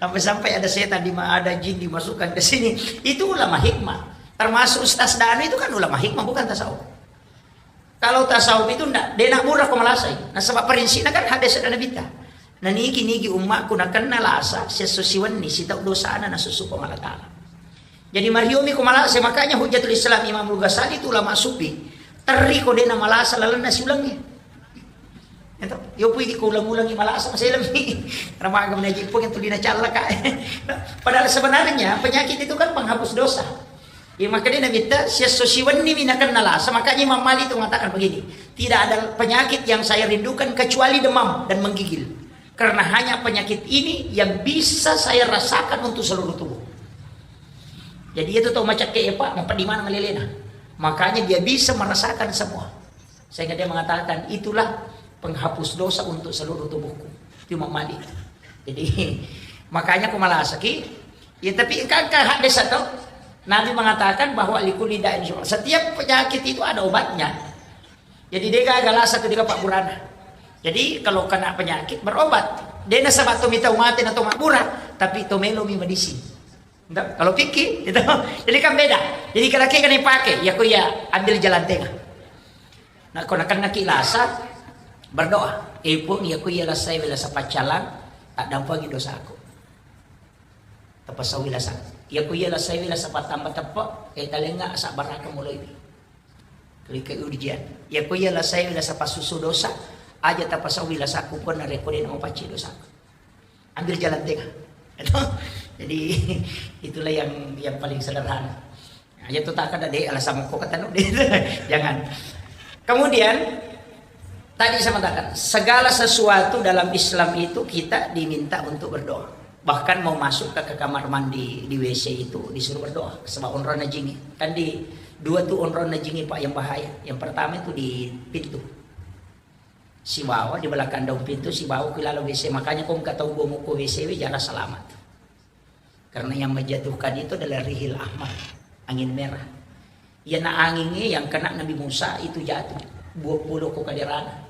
Sampai-sampai ada setan di ada jin dimasukkan ke sini. Itu ulama hikmah. Termasuk Ustaz Danu itu kan ulama hikmah, bukan tasawuf. Kalau tasawuf itu ndak, de nak murah ko malasai. Nasaba prinsipnya kan hadis dan Nabi ta. Nanigi-nigi ummaku nakenna lasa, sesso siwenni sitau dosana nasusu Puang Allah Ta'ala. Jadi mariomi ko malasai, makanya Hujjatul Islam Imam Al-Ghazali itu ulama sufi. Terri ko de na malasa lalenna siulengngi. Itu, yo pui di ko ulang-ulangi malasa maselemi. Ramaga menaji pun yang tulina callaka. Padahal sebenarnya penyakit itu kan penghapus dosa. Ya, makanya Nabi ta, "Siesso siwenni mi nakenna lasa." Makanya Imam Malik itu mengatakan begini, "Tidak ada penyakit yang saya rindukan kecuali demam dan menggigil. Karena hanya penyakit ini yang bisa saya rasakan untuk seluruh tubuh." Jadi itu tahu macam kayak apa, mau di mana ngelelena. Makanya dia bisa merasakan semua. Sehingga dia mengatakan, "Itulah penghapus dosa untuk seluruh tubuhku." Itu Imam Malik. Jadi, makanya ko malasaki, ya, tapi engka, engka hadis atau Nabi mengatakan bahwa likulli da'in syifa. Setiap penyakit itu ada obatnya. Jadi, de' gaga lasa tu de' gaga pabburana. Jadi, kalau kena penyakit, berobat. De' nasaba' to mitau mate na to mabbura, tapi to melo mi medisi. Ndak, kalau fikih, gitu. Jadi kan beda. Jadi, kira-kira kena pakai, ya ko ya ambil jalan tengah. Nah, ko nakenna ki lasa, berdoa. Eh, Puang, ya ko ya lasai wela sapaccalang, tak dampangi dosaku. Tapasauwi lasa. Iya ko iya lasai lasa patamba teppe', eh, talengnga asabbarakeng moloiwi. Kelike ujian. Iya ko iya lasai lasa pasusu dosa, aja tapasauwi lasaku pun narekko de' namapacci dosaku. Ambil jalan tengah. Jadi, itulah yang yang paling sederhana. Aja tu tak ada de' alasan mokko kata nu de'. Jangan. Kemudian, tadi saya mengatakan, segala sesuatu dalam Islam itu kita diminta untuk berdoa. Bahkan mau masuk ke, ke kamar mandi, di W C itu disuruh berdoa. Sebab onronna jingnge. Kan di dua tu onronna jingnge, Pak, yang bahaya. Yang pertama itu di pintu. Sibawa di belakang daun pintu, sibawa ku laleng W C. Makanya ko engka tau gua mokko W C we, jarang selamat. Karena yang menjatuhkan itu adalah rihil ahmar, angin merah. Iyana angingnge yang kena Nabi Musa itu jatuh, dua puluh ko kaderana.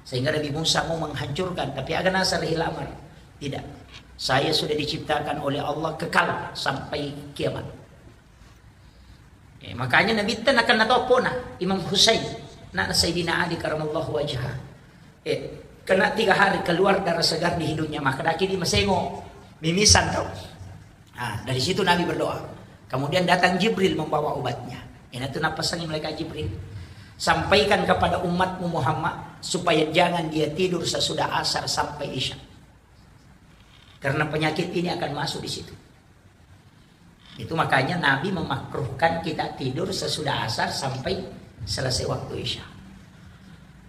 Sehingga Nabi Musa mau menghancurkan, tapi aga nasa rihil ahmar? Tidak. Saya sudah diciptakan oleh Allah kekal sampai kiamat. Eh, makanya Nabitta nakenna toppona Imam Husain, anakna Sayyidina Ali karamallahu wajhah. Eh, kena tiga hari keluar darah segar di hidungnya, maka daki di masengo, mimisan tau. Nah, dari situ Nabi berdoa. Kemudian datang Jibril membawa obatnya. Ina tu napassangi malaikat Jibril. Sampaikan kepada umatmu Muhammad supaya jangan dia tidur sesudah asar sampai isya. Karena penyakit ini akan masuk di situ. Itu makanya Nabi memakruhkan kita tidur sesudah asar sampai selesai waktu isya.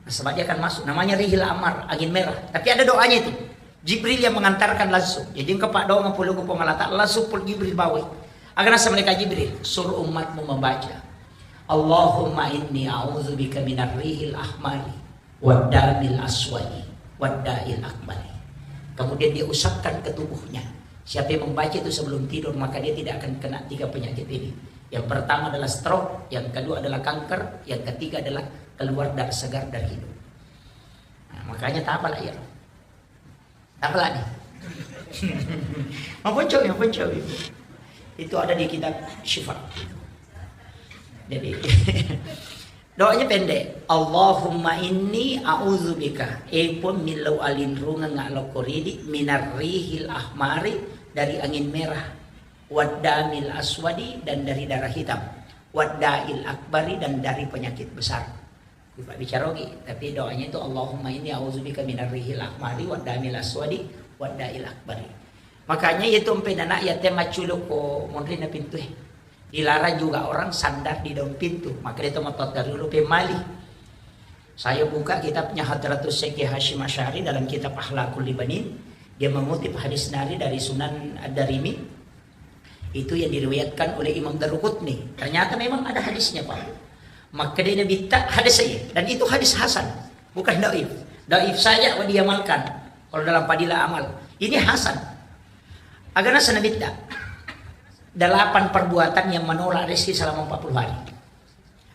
Nah, sebab dia akan masuk. Namanya rihil amar, angin merah. Tapi ada doanya itu. Jibril yang mengantarkan langsung. Jadi engka paddoangeng pole ko Puang Allah Ta'ala, langsung pole Jibril bawai. Aga nasa malaikat Jibril, suruh umatmu membaca, "Allahumma inni a'udzubika minar rihil ahmari waddamil aswadi wadda'il akbari." Kemudian dia usapkan ke tubuhnya. Siapa yang membaca itu sebelum tidur, maka dia tidak akan kena tiga penyakit ini. Yang pertama adalah stroke, yang kedua adalah kanker, yang ketiga adalah keluar darah segar dari hidung. Nah, makanya tak apalah ya. Tak apalah nih. Maponcomi, maponcomi. Itu ada di kitab Syifa. Jadi, doanya pendek. "Allahumma inni a'udzubika." Eh, Puang, millau alinrungeng ngalokko ridi, "minar rihil ahmari," dari angin merah, "waddamil aswadi," dan dari darah hitam, "wadda'il akbari," dan dari penyakit besar. Pak bicara ogi, tapi doanya itu, "Allahumma inni a'udzubika minar rihil ahmari waddamil aswadi wadda'il akbari." Makanya itu empe nana ya tema culuk ko monri na pintu eh. Dilarang juga orang sandar di daun pintu. Maka dia teman totta dulu pemali. Saya buka kitabnya Hadratus Syekh Hasyim Asy'ari dalam kitab Akhlaqul Libanin. Dia mengutip hadis nari dari Sunan Ad-Darimi. Itu yang diriwayatkan oleh Imam Daruqutni. Ternyata memang ada hadisnya, Pak. Makkedai Nabitta hadis saya. Dan itu hadis hasan. Bukan daif. Daif saja diamalkan. Kalau dalam fadilah amal. Ini hasan. Aga nasa Nabitta. Delapan perbuatan yang menolak rezeki selama empat puluh hari.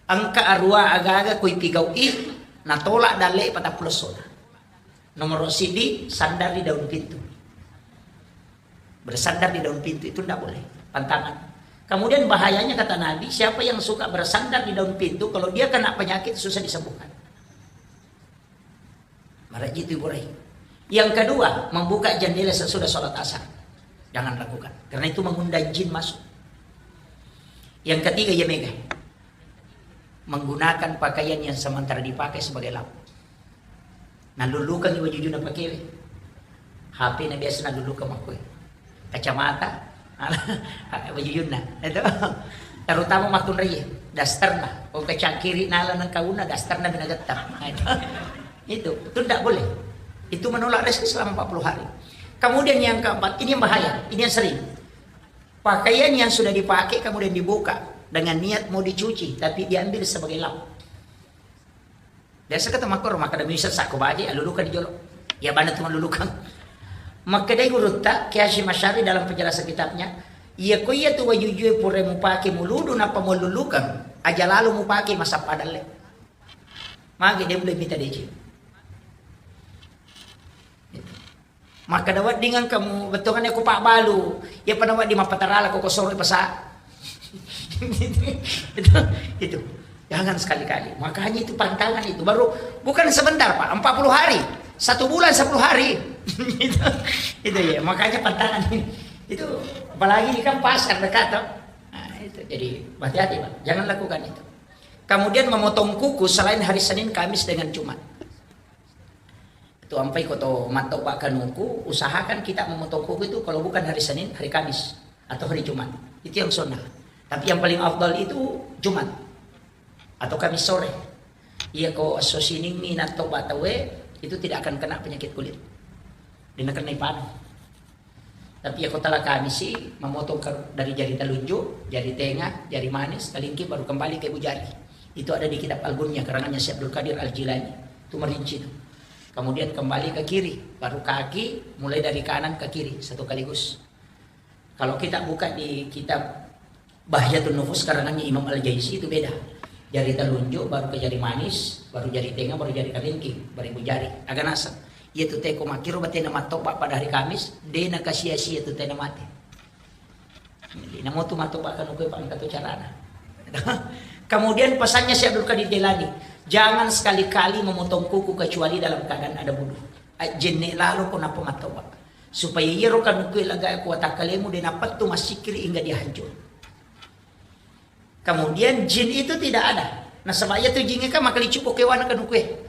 Engka arua aga-aga kui pigau'i, natolak dalle patappulo sona. Nomor sidi, sandar di daun pintu. Bersandar di daun pintu itu ndak boleh. Pantangan. Kemudian bahayanya kata Nabi, siapa yang suka bersandar di daun pintu, kalau dia kena penyakit susah disembuhkan. Maraji itu Ibu Rai. Yang kedua, membuka jendela sesudah sholat asar. Jangan lakukan. Karena itu mengundang jin masuk. Yang ketiga, ya mega. Menggunakan pakaian yang sementara dipakai sebagai lauk. Nalulukang wajujuna pakewe. H P na biasa nalulukang makkue. Kacamata, wajujunna. Itu. Terutama makkunraie, dasterna. Ko kacangkiri nala nang kauna, dasterna bina gettar. Nah, itu. Itu, itu ndak boleh. Itu menolak rezeki selama empat puluh hari. Kemudian yang keempat, ini yang bahaya, ini yang sering. Pakaian yang sudah dipakai kemudian dibuka dengan niat mau dicuci, tapi diambil sebagai lauk. Biasa kata makkur, maka demi sesako baje, alulukan di jolo. Ya, bana tu malulukan. Makkedai gurutta, Kiai Hasyim Asy'ari dalam penjelasan kitabnya, Iya ko iya tu wajujue pura mupake muludu nappa mullulukeng, aja lalo mupake masappa dalle. Magi de mulle mita deceng. Makkeda wedding engka mu bettuanna ko pabbalu, iya pada wedding mappatarala ko kosoro pasa. Itu, itu. Jangan sekali-kali. Makanya itu pantangan itu. Baru bukan sebentar, Pak, empat puluh hari. Satu bulan sepuluh hari. Itu, itu ya, makanya pantangan ini. Itu apalagi ini kan pasar dekat, toh. Nah, itu. Jadi hati-hati, Pak. Jangan lakukan itu. Kemudian memotong kuku selain hari Senin, Kamis dengan Jumat. Itu ampai ko to mattoba kanuku, usahakan kita memotong kuku itu kalau bukan hari Senin, hari Kamis atau hari Jumat. Itu yang sunnah. Tapi yang paling afdal itu Jumat atau Kamis sore. Iya ko esso Senin mi nattoba tauwe, itu tidak akan kena penyakit kulit. Dia kena panu. Tapi iya ko tala Kamisi, memotong ke, dari jari telunjuk, jari tengah, jari manis, telingki, baru kembali ke ibu jari. Itu ada di kitab Al-Bunyah, karangannya Syekh Abdul Qadir Al-Jilani. Itu merinci itu. Kemudian kembali ke kiri, baru kaki, mulai dari kanan ke kiri, satu kaligus. Kalau kita buka di kitab Bahjatun Nufus karangannya Imam Al-Jaisi itu beda. Jari telunjuk, baru ke jari manis, baru jari tengah, baru jari kalingking, baru ibu jari. Agak nasab. Iya tu teko makkiro batena mattoba pada hari Kamis, de nakasia-sia tu tena mate. Jadi, namo tu mattoba kan kue pangka tu carana. Kemudian pesannya Syekh Abdul Qadir Jailani, jangan sekali-kali memotong kuku kecuali dalam keadaan ada wudu. Ajjenne lalo ko nappa mattoba. Supaya iyaro kanukue laga kuatakkalemu de napettu massikiri hingga dia hancur. Kemudian jin itu tidak ada. Nasaba iya tu jin kan makalicu ko kewana kanukue.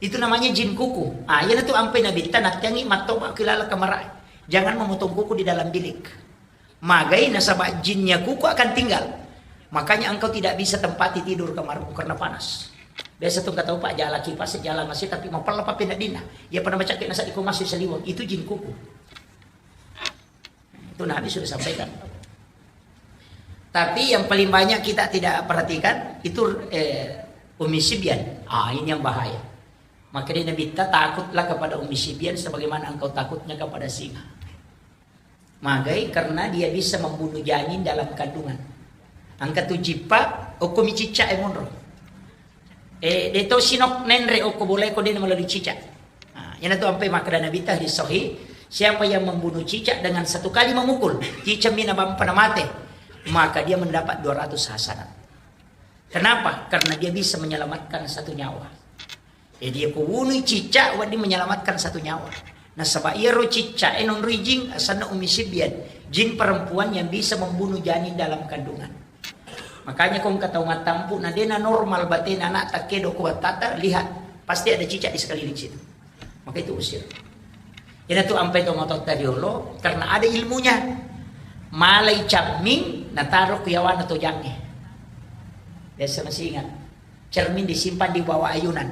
Itu namanya jin kuku. Ah, iya tu ampai nabitta nattiangi mattoba kilala kamara. Jangan memotong kuku di dalam bilik. Magai nasaba jinnya kuku akan tinggal. Makanya engkau tidak bisa tempati tidur kamarmu karena panas. Biasa tu engka tau, Pak, jala kipas, jala masih tapi mapella papi nadina. Iya pada macake nasa iko masih seliwang. Itu jin kuku. Itu Nabi sudah sampaikan. Tapi yang paling banyak kita tidak perhatikan itu, eh, Ummi Sibyan. Ah, ini yang bahaya. Maka dia Nabi, "Takutlah kepada Ummi Sibyan sebagaimana engkau takutnya kepada singa." Magai karena dia bisa membunuh janin dalam kandungan. Engka tu jippa, okko mi cicca e monro. Eh, de to sinok nenre okko boleh ko de melalui cicak. Nah, yana tu ampai makkeda Nabi ta hadis sahih, siapa yang membunuh cicak dengan satu kali memukul, cicak mina bampa na mate, maka dia mendapat dua ratus hasanat. Kenapa? Karena dia bisa menyelamatkan satu nyawa. Jadi ko wunui cicak wedding menyelamatkan satu nyawa. Nasaba iyaro cicak e nonroi jin, asanna Ummi Sibyan, jin perempuan yang bisa membunuh janin dalam kandungan. Makanya ko engka tau mattampu na dena normal batena anak takkedo ko wattata, lihat, pasti ada cicak di sekeliling situ. Maka itu usir. Ina tu ampai to matotta riolo karena ada ilmunya. Malai camming nataro ku yawana tojangnge. Biasa masih ingat. Cermin disimpan di bawah ayunan.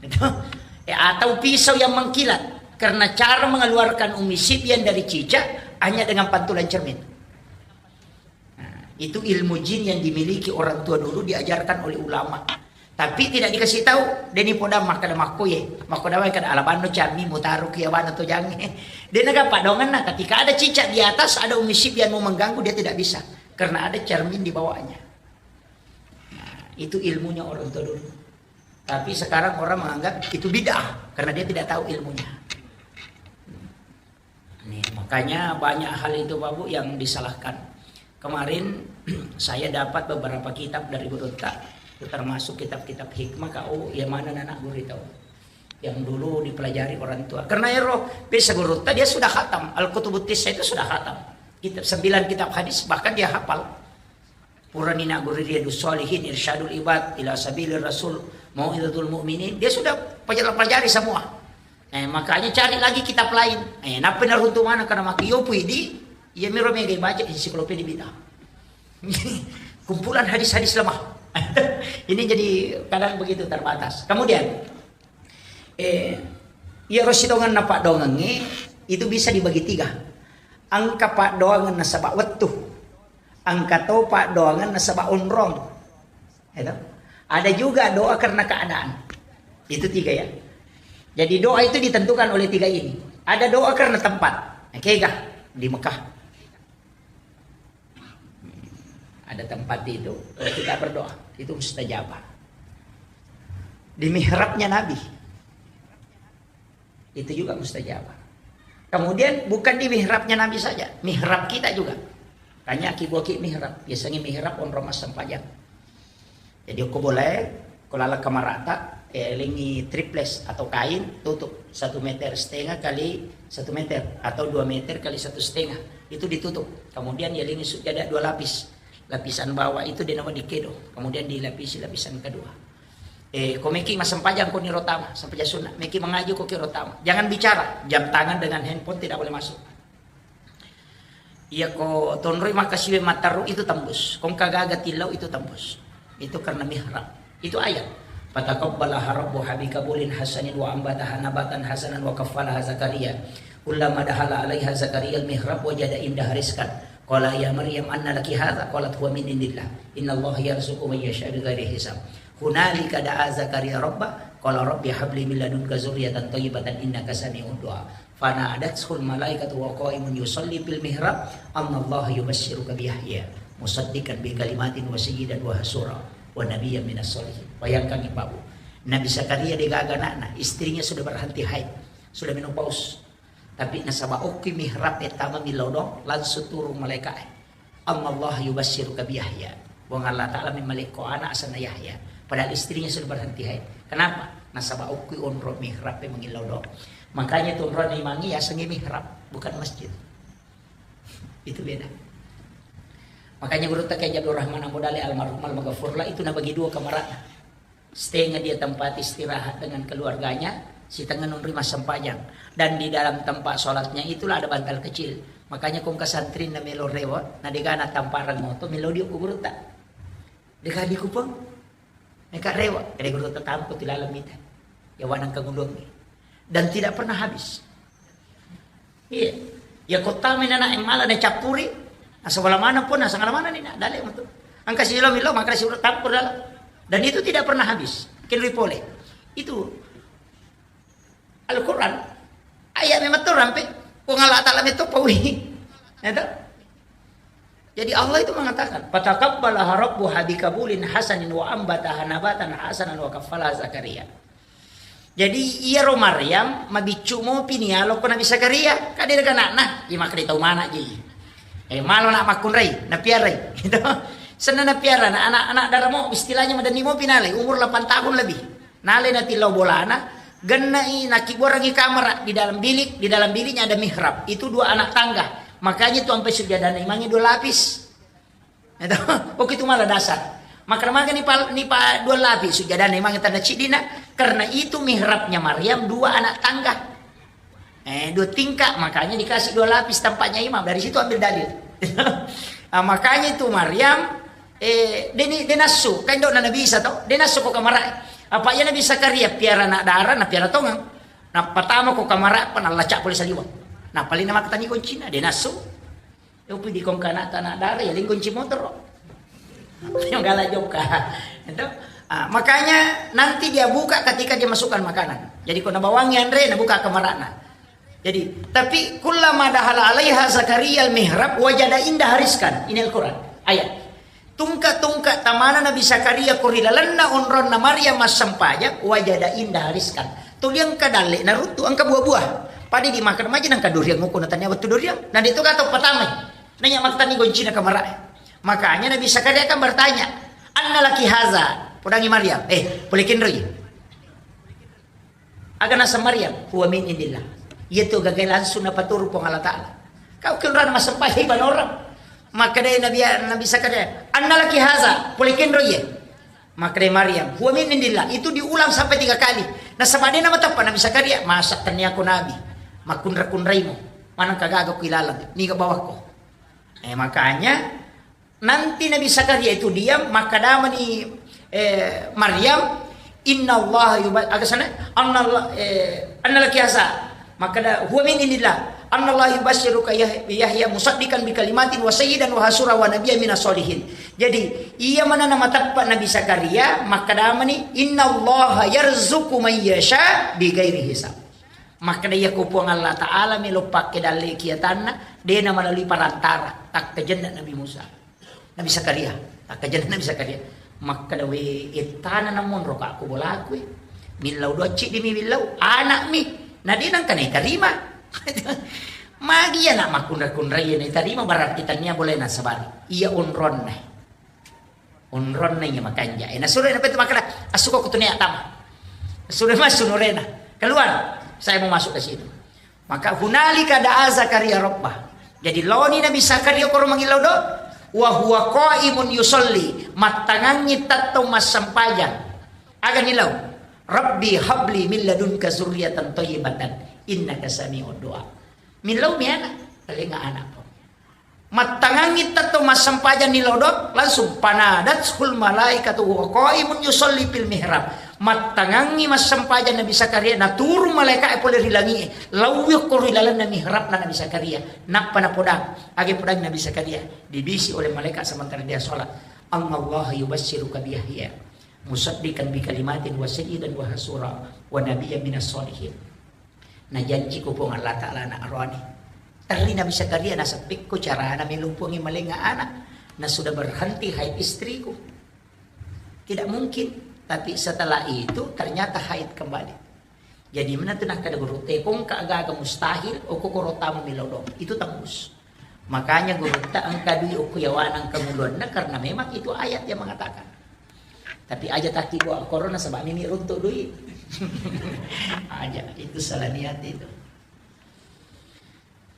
Gitu. Eh, atau pisau yang mengkilat. Karena cara mengeluarkan Ummi Sibyan dari cicak hanya dengan pantulan cermin. Nah, itu ilmu jin yang dimiliki orang tua dulu diajarkan oleh ulama. Tapi tidak dikasih tahu, deni poda makkeda makkoye, makkoda wae kada alabanno cami mutaro kiawana tojangnge. Dena gappa donganna, ketika ada cicak di atas, ada Ummi Sibyan mau mengganggu, dia tidak bisa. Karena ada cermin di bawahnya. Nah, itu ilmunya orang tua dulu. Tapi sekarang orang menganggap itu bid'ah karena dia tidak tahu ilmunya. Nih, makanya banyak hal itu, Bapak, yang disalahkan. Kemarin saya dapat beberapa kitab dari gurutta, termasuk kitab-kitab hikmah, kau yang mana anak guru itu yang dulu dipelajari orang tua. Karena ero biasa gurutta dia sudah khatam, Al-Kutubut Tisa itu sudah khatam. Kitab sembilan kitab hadis bahkan dia hafal. Purani nagguru Riyadus Shalihin, Irsyadul Ibad ila Sabilir Rasul, Mau'izatul Mu'minin, dia sudah pelajari, pelajari semua. Eh, makanya cari lagi kitab lain. Eh, nappa naruntu mana karena maki yopu idi, iya miro mega baca ensiklopedia bid'ah. Kumpulan hadis-hadis lemah. Ini jadi kadang begitu terbatas. Kemudian, eh, iya rosi dongan napa dongangi itu bisa dibagi tiga. Angka pak doangan nasaba wettu. Engka to paddoangenna saba onrong. Itu. Ada juga doa karena keadaan. Itu tiga ya. Jadi doa itu ditentukan oleh tiga ini. Ada doa karena tempat. Nah, kega di Mekah. Ada tempat itu, kita berdoa, itu mustajabah. Di mihrabnya Nabi, itu juga mustajabah. Kemudian bukan di mihrabnya Nabi saja, mihrab kita juga. Tanya ki buah ki mihrab, biasanya mihrab onrong massempajang. Jadi ko boleh, ko laleng kamarata, eh, lengi triples atau kain, tutup satu meter setengah kali satu meter atau dua meter kali satu setengah, itu ditutup. Kemudian ya lengi sujada dua lapis, lapisan bawah itu denawa dikedo, kemudian dilapisi lapisan kedua. Eh, ko meki massempajang ko niro tama, sempajang sunnah, meki mengaji ko kiro tama. Jangan bicara, jam tangan dengan handphone tidak boleh masuk. Iya ko tonroi makkasiwe matteru itu tembus. Kong kagaga tillau itu tembus. Itu karena mihrab. Itu ayat. Fataqabbalaha rabbuha biqabulin hasanin wa ambataha nabatan hasanan wa kaffalaha Zakaria. Kullama dakhala alaiha Zakaria al-mihrab wajada indaha rizqan. Qala ya Maryam anna laki hadza? Qalat huwa min indillah. Innallaha yarzuqu man yasha bighairi hisab. Hunalika da'a Zakaria rabba. Qala rabbi habli min ladunka dzurriyyatan thayyibatan innaka sami'ud du'a. Fanadathul malaikatu wa qaimun yusalli fil mihrab, annallaha yubasyiruka bi Yahya musaddiqan bi kalimatin wa sayyidan wa hasura wa nabiyyan minas sholihin. Bayangkan, Ibu. Nabi Zakaria degaga anakna, istrinya sudah berhenti haid, sudah menopause. Tapi nasaba okki mihrab e tama millau doang, langsung turun malaikat e. Annallaha yubasyiruka bi Yahya. Puang Allah Ta'ala memmalekko anak asenna Yahya. Padahal istrinya sudah berhenti haid. Kenapa? Nasaba okki onro mihrab e mangillau doang. Makanya tu onrona imangi yasengnge mihrab, bukan masjid. Itu beda. Makanya gurutta Kiai Abdul Rahman Ambo Dale almarhum almaghfurlah itu nabagi dua kamarana. Setengah dia tempat istirahat dengan keluarganya, setengah nonroi massempajang. Dan di dalam tempat sholatnya itulah ada bantal kecil. Makanya kong kasantrin na melo rewa, na degana tamparang moto, melo dio ku gurutta. Dega di kupang, meka rewa, ada gurutta tampo tilalang mita. Ya wanang kagulungi. Dan tidak pernah habis. Iya. Ya kota menana yang malah na cappuri, asal mana pun, asal mana ni nak, dalek moto. Angka silo milo, maka si urut campur dalam. Dan itu tidak pernah habis. Kenri pole. Itu Al-Quran. Ayat memang tu rampe. Kong Allah Ta'ala meto pawi. Ya toh? Jadi Allah itu mengatakan, "Fataqabbalaha rabbuha biqabulin hasanin wa ambataha nabatan hasanan wa kaffalaha Zakaria." Jadi iyaro Maryam mabiccu mopi ni alokko Nabi Zakaria, kade rega anakna, iya makkeda tau mana ji. Eh, malo nak makkunrai, napiarai. Gitu. Senna napiara, na anak-anak daramo istilahnya madenni mopi nalai, umur delapan tahun lebih. Nalai natillau bolana, gennai nakibuarangi kamara di dalam bilik, di dalam biliknya ada mihrab. Itu dua anak tangga. Makanya tu ampai sujadana imangi dua lapis. Itu, oke, itu malah dasar. Maka maga ni pa, ni pa dua lapis sujadana imangi tanda cidina, karena itu mihrabnya Maryam dua anak tangga. Eh, dua tingkat, makanya dikasih dua lapis tempatnya imam. Dari situ ambil dalil. Ah, makanya itu Maryam, eh, deni, denasu, kan dok Nabi Isa toh, denasu ko kamara. Apa iya Nabi Zakaria piara anak dara, na piara tongang. Na pertama ko kamara, apa nalacak boleh saliwang. Nah, paling nama ketani kuncina, denasu. Yopi di kongkana tanah dara, ya lingkunci motor. Yang galak joka. Itu. Ah, makanya nanti dia buka ketika dia masukkan makanan. Jadi, ko nabawangi anre, nabuka kamarana. Jadi, tapi kullama dakhala alaiha Zakaria al-mihrab wajada indaha rizqan. Ini Al-Quran. Ayat. Tungka-tungka tamana Nabi Zakaria ko ri lalenna onronna Maryam massempajang, wajada indaha rizqan. Tuli engka dalle naruttu engka buah-buah. Pada di makan maja nangka duriang nguku natanya wettu duriang. Nah, itu kata pertama. Nanya maktani goncina kamara. Makanya Nabi Zakaria kan bertanya, "Anna laki haza?" Podangi Maryam, "Eh, pole kenroi?" Aga naseng Maryam, "Huwa min indillah." Iya tu gagai langsung napaturu Puang Allah Ta'ala. Kau kenrana massempajang ibadah orang. Maka dai Nabi, Nabi Zakaria, "Anna laki haza?" Pole kenroi ye. Maka dai Maryam, "Huwa min indillah." Itu diulang sampai tiga kali. Nasaba dena mateppa Nabi Zakaria, "Masa tenniaku Nabi. Makkunra-kunraimu. Manang kagaga ku ilalang. Niga bawakko." Eh, makanya nanti Nabi Zakaria itu diam, makkadamani, eh, Maryam, "Inna Allah yuba-," aga sana? "Anna Allah, eh, anna laki haza?" Makkada, "Huwa min indillah. Anna Allah yubasyiruka Yah-, Yahya musaddiqan bi kalimatin wa sayyidan wa hasura wa nabiyya minas solihin." Jadi, iya manana mateppa Nabi Zakaria, makkadamani, "Inna Allah yarzuqu man yasha bi ghairi hisab." Makkada iya ko Puang Allah Ta'ala melo pakke dalle kiatanna, dena melalui perantara, takkajenna Nabi Musa. Nabi Zakaria, akkajana Nabi Zakaria. Makkeda, "We, ettana namonro ka ko bolaku, eh. Millau doang ciddi mi millau, anak mi. Na de nangka naitarima." Magi anak makkunra-kunrai naitarima, berarti tania boleh nasabari. Iya onronna. Onronna iya makanja. Eh, nasuro na petu makkeda, "Assuko ko tunia tama." Sudah masuk nurena. "Keluar, saya mau masuk ke situ." Maka hunalika da'a Zakaria rabbah. Jadi laoni Nabi Zakaria koro mangillau do, wa huwa qaimun yusalli, mattangangngi tettong massempajang. Aga nilau? "Rabbi habli min ladunka zurriyatan thayyibatan innaka sami'ud du'a." Millau mi anak, talenga anak. Mattangangngi tettong massempajang nilau do, langsung, "Fanadathul malaikatu wa qaimun yusalli fil mihrab." Mattangangngi massempajang Nabi Zakaria, naturung malaika'e pole ri langi'e, laui okko ri lalenna mihrabna Nabi Zakaria. Nappa napodang, age podang Nabi Zakaria, dibisi oleh malaikat sementara dia sholat, "Annallaha yubassiruka bi Yahya musaddiqan bi kalimatin wa sayyidan wa hasura wa nabiyyan minas sholihin." Najanci ko Puang Allah Ta'ala anak aroane. Terri Nabi Zakaria, "Naseppekko carana melo Puangnge malenga anak? Na sudah berhenti haid istriku." Tidak mungkin. Tapi setelah itu ternyata haid kembali. Jadi mana tu nakkeda guru, "Tekong ka gaga mustahil, oko koro tamu melo dong." Itu tembus. Makanya gurutta engka dui okko yawana engka muluanna, karena memang itu ayat yang mengatakan. Tapi aja taki buat corona sebab mimi runtuk dui. Aja, itu salah niat itu.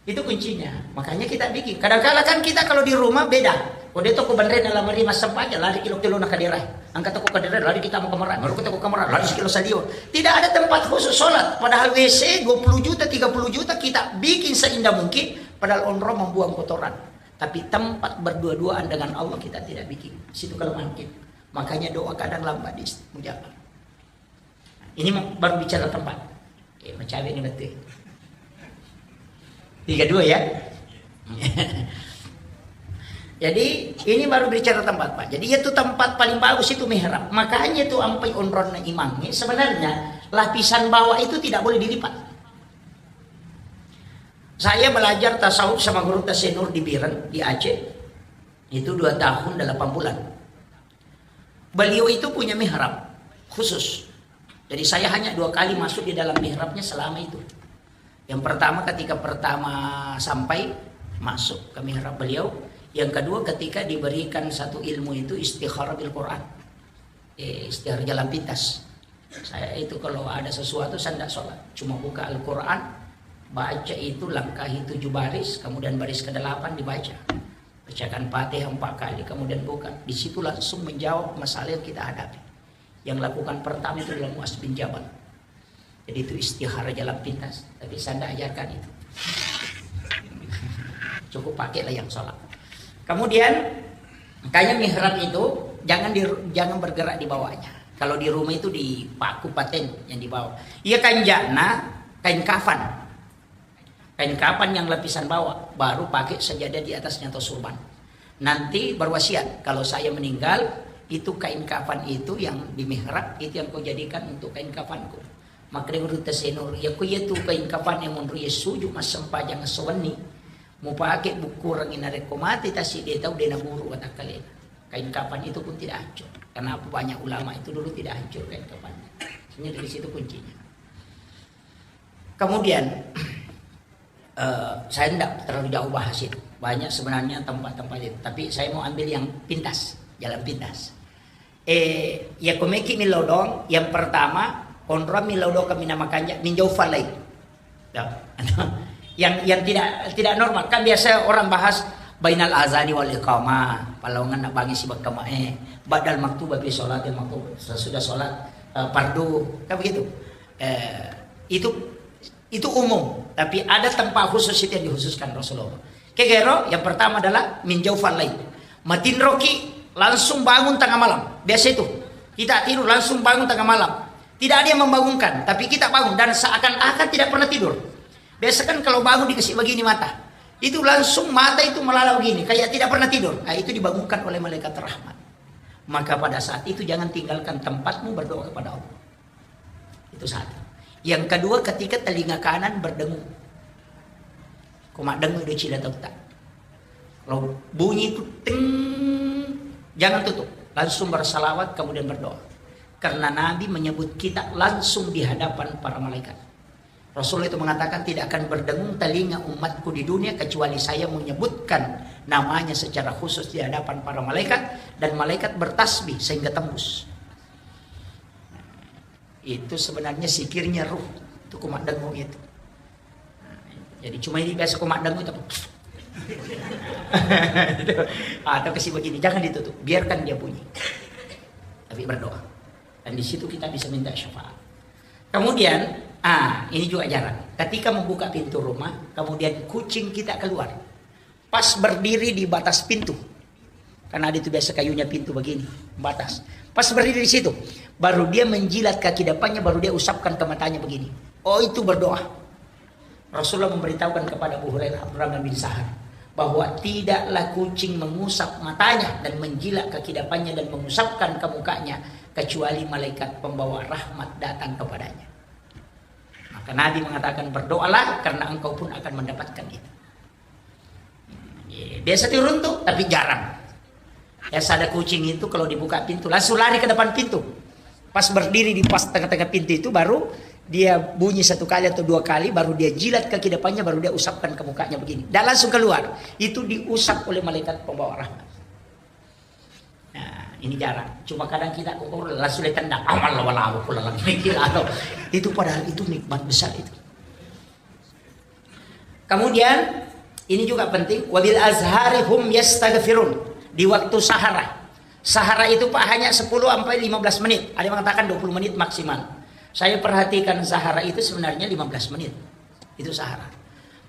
Itu kuncinya. Makanya kita bikin. Kadang-kala kan kita kalau di rumah beda. Ko de toko banre na lamari massempajang, lari kilo-kilo na kadera. Angkat toko kadera, lari kita mau kamar. Baru kita ke kamar, lari kilo sadio. Tidak ada tempat khusus sholat. Padahal W C dua puluh juta, tiga puluh juta kita bikin seindah mungkin. Padahal onrong membuang kotoran. Tapi tempat berdua-duaan dengan Allah kita tidak bikin. Situ kelemahan kita. Makanya doa kadang lambat dimustajab. Ini mau, baru bicara tempat. Eh, macawe ini betul. Tiga dua ya. Jadi ini baru bicara tempat, Pak. Jadi itu tempat paling bagus itu mihrab. Makanya itu ampai onronna imamnya. Sebenarnya lapisan bawah itu tidak boleh dilipat. Saya belajar tasawuf sama guru Tasenur di Biren, di Aceh. Itu dua tahun delapan bulan. Beliau itu punya mihrab khusus. Jadi saya hanya dua kali masuk di dalam mihrabnya selama itu. Yang pertama ketika pertama sampai masuk ke mihrab beliau. Yang kedua ketika diberikan satu ilmu itu istikharah bil Quran. Eh, istikharah jalan pintas. Saya itu kalau ada sesuatu saya tidak sholat. Cuma buka Al-Quran, baca itu langkahi tujuh baris, kemudian baris kedelapan dibaca. Bacakan Fatihah empat kali, kemudian buka. Di situ langsung menjawab masalah yang kita hadapi. Yang lakukan pertama itu adalah Muaz bin Jabal. Jadi itu istihara jalan pintas, tapi saya tidak ajarkan itu. Cukup pakailah yang sholat. Kemudian, makanya mihrab itu jangan di, jangan bergerak di bawahnya. Kalau di rumah itu dipaku paten yang di bawah. Iya kanjana kain kafan. Kain kafan yang lapisan bawah, baru pakai sajadah di atasnya atau surban. Nanti berwasiat, "Kalau saya meninggal, itu kain kafan itu yang di mihrab, itu yang kau jadikan untuk kain kafanku." Makkeda guru Tasenur, "Ya ku iya tu kain kafan yang menurut ya sujud massempajang sewenni. Mau pakai buku orang ini rekko mati tasi dia tahu dia naburu kata kalian. Kain kafan itu pun tidak hancur." Kenapa banyak ulama itu dulu tidak hancur kain kafannya? Hanya dari situ kuncinya. Kemudian, eh, saya tidak terlalu jauh bahas itu. Banyak sebenarnya tempat-tempat itu. Tapi saya mau ambil yang pintas, jalan pintas. Eh, ya komeki milodong, yang pertama, konro milodong kami nama kanja, minjau falai. Ya. yang yang tidak tidak normal. Kan biasa orang bahas bainal azani wal iqamah, palongan nak bangi si bakama eh, badal maktuba fi sholatil maktuba, sesudah sholat eh, fardu, kan begitu. Eh, itu itu umum, tapi ada tempat khusus itu yang dikhususkan Rasulullah. Kegero, yang pertama adalah min jaufal lail. Matinroki langsung bangun tengah malam. Biasa itu. Kita tidur langsung bangun tengah malam. Tidak ada yang membangunkan, tapi kita bangun dan seakan-akan tidak pernah tidur. Biasa kan kalau bangun dikasih begini mata. Itu langsung mata itu melala begini, kayak tidak pernah tidur. Nah, itu dibangunkan oleh malaikat rahmat. Maka pada saat itu jangan tinggalkan tempatmu berdoa kepada Allah. Itu satu. Yang kedua, ketika telinga kanan berdengung. Ko maddengung do cila tauta. Kalau bunyi itu ting, jangan tutup, langsung bersalawat kemudian berdoa. Karena Nabi menyebut kita langsung di hadapan para malaikat. Rasulullah itu mengatakan, "Tidak akan berdengung telinga umatku di dunia kecuali saya menyebutkan namanya secara khusus di hadapan para malaikat, dan malaikat bertasbih sehingga tembus." Itu sebenarnya zikirnya ruh. Itu kumaddengung itu. Jadi cuma ini biasa kumaddengung itu. Atau kasih begini, jangan ditutup, biarkan dia bunyi. Tapi berdoa. Dan di situ kita bisa minta syafaat. Kemudian, ah, ini juga jarang. Ketika membuka pintu rumah, kemudian kucing kita keluar. Pas berdiri di batas pintu. Karena ada itu biasa kayunya pintu begini, batas. Pas berdiri di situ, baru dia menjilat kaki depannya, baru dia usapkan ke matanya begini. Oh, itu berdoa. Rasulullah memberitahukan kepada Abu Hurairah, Abdurrahman bin Sahar, bahwa tidaklah kucing mengusap matanya dan menjilat kaki depannya dan mengusapkan ke mukanya, kecuali malaikat pembawa rahmat datang kepadanya. Maka Nabi mengatakan, "Berdoalah, karena engkau pun akan mendapatkan itu." Iya, biasa diruntu, tapi jarang. Biasa ada kucing itu kalau dibuka pintu, langsung lari ke depan pintu. Pas berdiri di pas tengah-tengah pintu itu, baru dia bunyi satu kali atau dua kali, baru dia jilat kaki depannya, baru dia usapkan ke mukanya begini. Dan langsung keluar. Itu diusap oleh malaikat pembawa rahmat. Nah, ini jarang. Cuma kadang kita kok langsung ditendang. Amal lawa-lawa pula lagi. Itu padahal itu nikmat besar itu. Kemudian, ini juga penting, "Wabil azhari hum yastaghfirun." Di waktu sahara. Sahara itu, Pak, hanya sepuluh sampai lima belas menit. Ada yang mengatakan dua puluh menit maksimal. Saya perhatikan sahara itu sebenarnya lima belas menit. Itu sahara.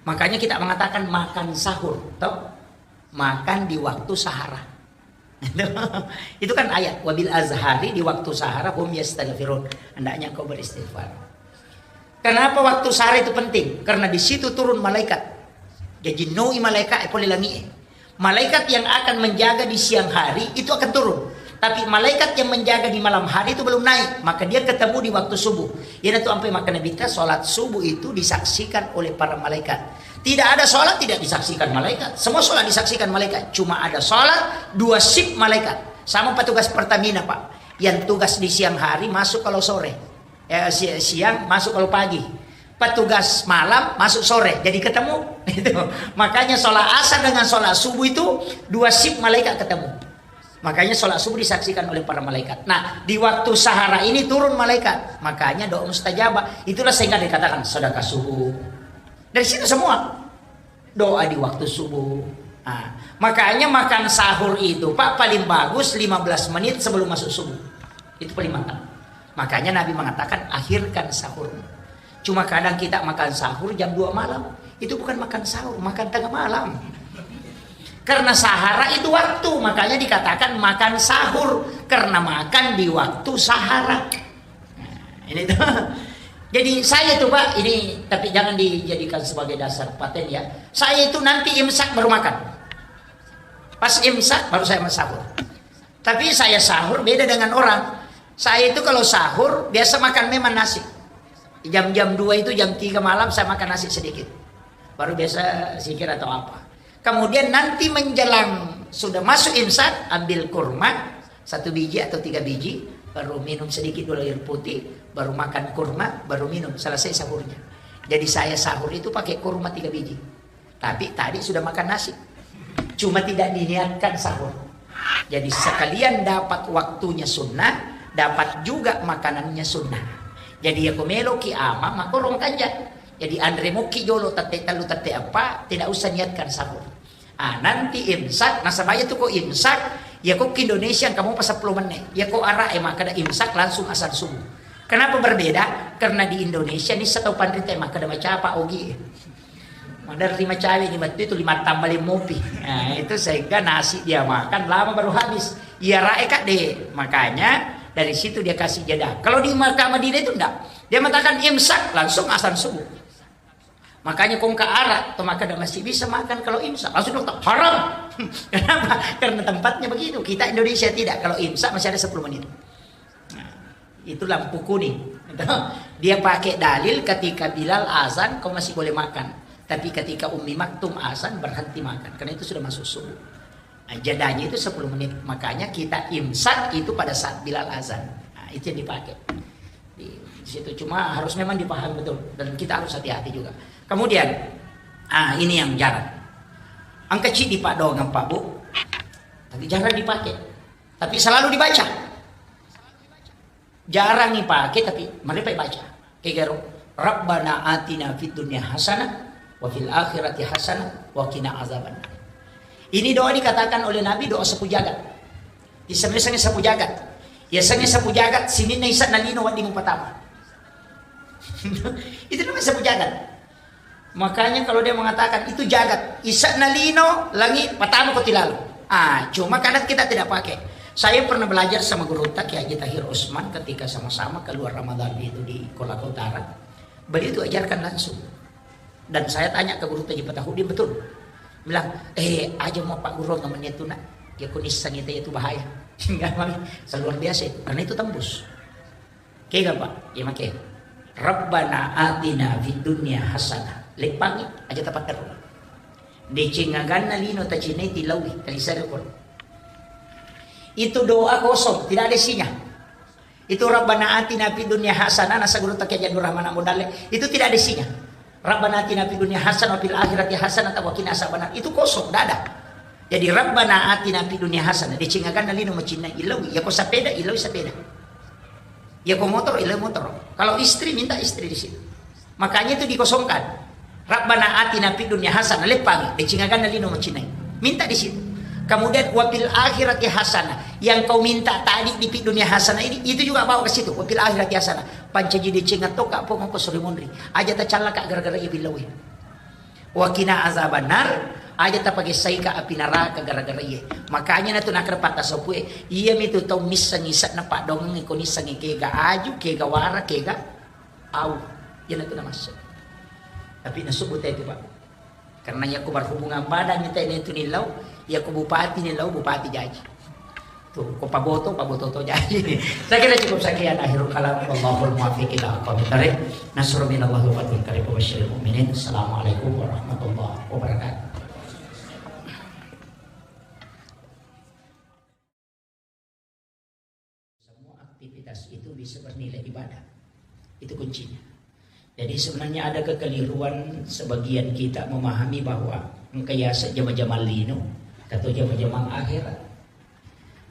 Makanya kita mengatakan makan sahur, toh? Makan di waktu sahara. Itu kan ayat, "Wabil azhari", di waktu sahara, "hum yastaghfirun", hendaknya engkau beristighfar. Kenapa waktu sahara itu penting? Karena di situ turun malaikat. Jadi noi malaikat e pole langi e. Malaikat yang akan menjaga di siang hari itu akan turun. Tapi malaikat yang menjaga di malam hari itu belum naik, maka dia ketemu di waktu subuh. Iyanatu ampai makkeda Nabitta, salat subuh itu disaksikan oleh para malaikat. Tidak ada salat tidak disaksikan malaikat. Semua salat disaksikan malaikat. Cuma ada salat dua shift malaikat. Sama petugas Pertamina, Pak. Yang tugas di siang hari masuk kalau sore. Eh, si-, siang masuk kalau pagi. Petugas malam masuk sore. Jadi ketemu. Itu. Makanya salat asar dengan salat subuh itu dua shift malaikat ketemu. Makanya salat subuh disaksikan oleh para malaikat. Nah, di waktu sahara ini turun malaikat. Makanya doa mustajabah. Itulah sehingga dikatakan sedekah subuh. Dari situ semua. Doa di waktu subuh. Nah, makanya makan sahur itu, Pak, paling bagus lima belas menit sebelum masuk subuh. Itu paling mantap. Makanya Nabi mengatakan, "Akhirkan sahur." Cuma kadang kita makan sahur jam dua malam. Itu bukan makan sahur, makan tengah malam. Karena sahara itu waktu, makanya dikatakan makan sahur, karena makan di waktu sahara. Nah, ini tuh. Jadi saya tuh, Pak, ini tapi jangan dijadikan sebagai dasar paten ya. Saya itu nanti imsak baru makan. Pas imsak baru saya sahur. Tapi saya sahur beda dengan orang. Saya itu kalau sahur biasa makan memang nasi. Jam-jam dua itu, jam tiga malam saya makan nasi sedikit. Baru biasa zikir atau apa. Kemudian nanti menjelang sudah masuk imsak, ambil kurma satu biji atau tiga biji, baru minum sedikit dulu air putih, baru makan kurma, baru minum. Selesai sahurnya. Jadi saya sahur itu pakai kurma tiga biji. Tapi tadi sudah makan nasi. Cuma tidak diniatkan sahur. Jadi sekalian dapat waktunya sunnah, dapat juga makanannya sunnah. Jadi ya ko meloki ama, makorong kanja. Jadi anre moki jolo tette tellu tette eppa, tidak usah niatkan sahur. Ah, nanti imsak, nasaba iya tu ko imsak, ya ko ki Indonesia engka mopa seppulo menne. Ya ko Arab e makkeda imsak langsung azan subuh. Kenapa berbeda? Karena di Indonesia ni setau panrita e makkeda macapa ogi e. Maderri macawe ni mattu itu lima tambah lima mopi. Nah, itu sehingga nasi dia makan lama baru habis. Iya rae kadde. Makanya dari situ dia kasih jeda. Kalau di Makkah Madinah itu enggak. Dia mengatakan imsak langsung azan subuh. Makanya kongka Arab, to makkeda masih bisa makan kalau imsak. Langsung dokter, haram. Kenapa? Karena tempatnya begitu. Kita Indonesia tidak. Kalau imsak masih ada sepuluh menit. Nah, itu lampu kuning. Dia pakai dalil ketika Bilal azan, kau masih boleh makan. Tapi ketika Ummi Maktum azan, berhenti makan, karena itu sudah masuk subuh. Nah, jedanya itu sepuluh menit, makanya kita imsak itu pada saat Bilal azan. Nah, itu yang dipakai di situ. Cuma harus memang dipahami betul, dan kita harus hati-hati juga. Kemudian, ah, ini yang jarang. Engka ciddi paddoangeng, Pak, Bu, tapi jarang dipakai. Tapi selalu dibaca. Jarang ipake, tapi marepa ibaca. Kegaro, "Rabbana atina fid dunya hasanah wa fil akhirati hasanah wa qina azabannar." Ini doa dikatakan oleh Nabi doa sapu jagat. Isengnge sapu jagat. Isengnge sapu jagat, sininna ise'na lino wedding mupatama. Itu namanya sapu jagat. Makanya kalau dia mengatakan itu jagat, ise'na lino, langi, patama ko tilalo. Ah, cuma kadang kita tidak pakai. Saya pernah belajar sama gurutta Kiai Haji Tahir Usman ketika sama-sama keluar Ramadan itu di Kolaka Utara. Beliau itu ajarkan langsung. Dan saya tanya ke gurutta Haji Patahudin, betul. Bilang, "Eh, aja mau Pak Guru nggak menyentuh nak. Ya kunisang itu, itu bahaya." Enggak, Bang. Luar biasa itu. Karena itu tembus. Kega, Pak? Iya, make. "Rabbana atina fid dunya hasanah." Leppangi, aja tapakkaru. Deceng aganna lino tacinai, tilaui, talisari okoro. Itu doa kosong, tidak ada isinya. Itu "Rabbana atina fid dunya hasanah", nasa gurutta Kiai Haji Abdul Rahman Abu Dalle, itu tidak ada isinya. "Rabbana atina fid dunya hasanah wa fil akhirati hasanah wa qina azabannar." Itu kosong, tidak ada. Jadi, "Rabbana atina fid dunya hasanah", deceng aganna lino macinnai, ilaui. Yako sepeda, ilaui sepeda. Yako motor, ilaui motor. Kalau istri, minta istri di situ. Makanya itu dikosongkan. "Rabbana atina fid dunya hasanah", leppangi, deceng aganna lino macinnai. Minta di situ. Kemudian, "Wa fil akhirati hasanah", yang kau minta tadi di fid dunya hasanah ini, itu juga bawa ke situ. "Wa fil akhirati hasanah." Pancaji deceng atau kak pong ko suri munri. Aja tacallaka gara-gara iya billawi. "Wa qina azabannar", aja tapagessaika api neraka gara-gara iye. Makanya natu nakra patta sopue, iya mitu tau missengi ise'na paddoangeng ko nissengi kega aju, kega wara, kega au. Iya natu namassu. Tapi nasubbu te itu, Pak. Karena iya ko berhubungan badan ni te itu nilau, iya ko bupati nilau, bupati jaji. Tuh, ko paboto, paboto to jaji. Saya kira cukup sekian akhirul kalam. Wallahul muwaffiq ila aqwamit thariq. Nasrun minallahi wa fathun qarib wa basyiril mu'minin. Assalamualaikum warahmatullahi wabarakatuh. Semua aktivitas itu bisa bernilai ibadah. Itu kuncinya. Jadi sebenarnya ada kekeliruan sebagian kita memahami bahwa engka yaseng jama-jamang lino atau jama-jamang akhirat.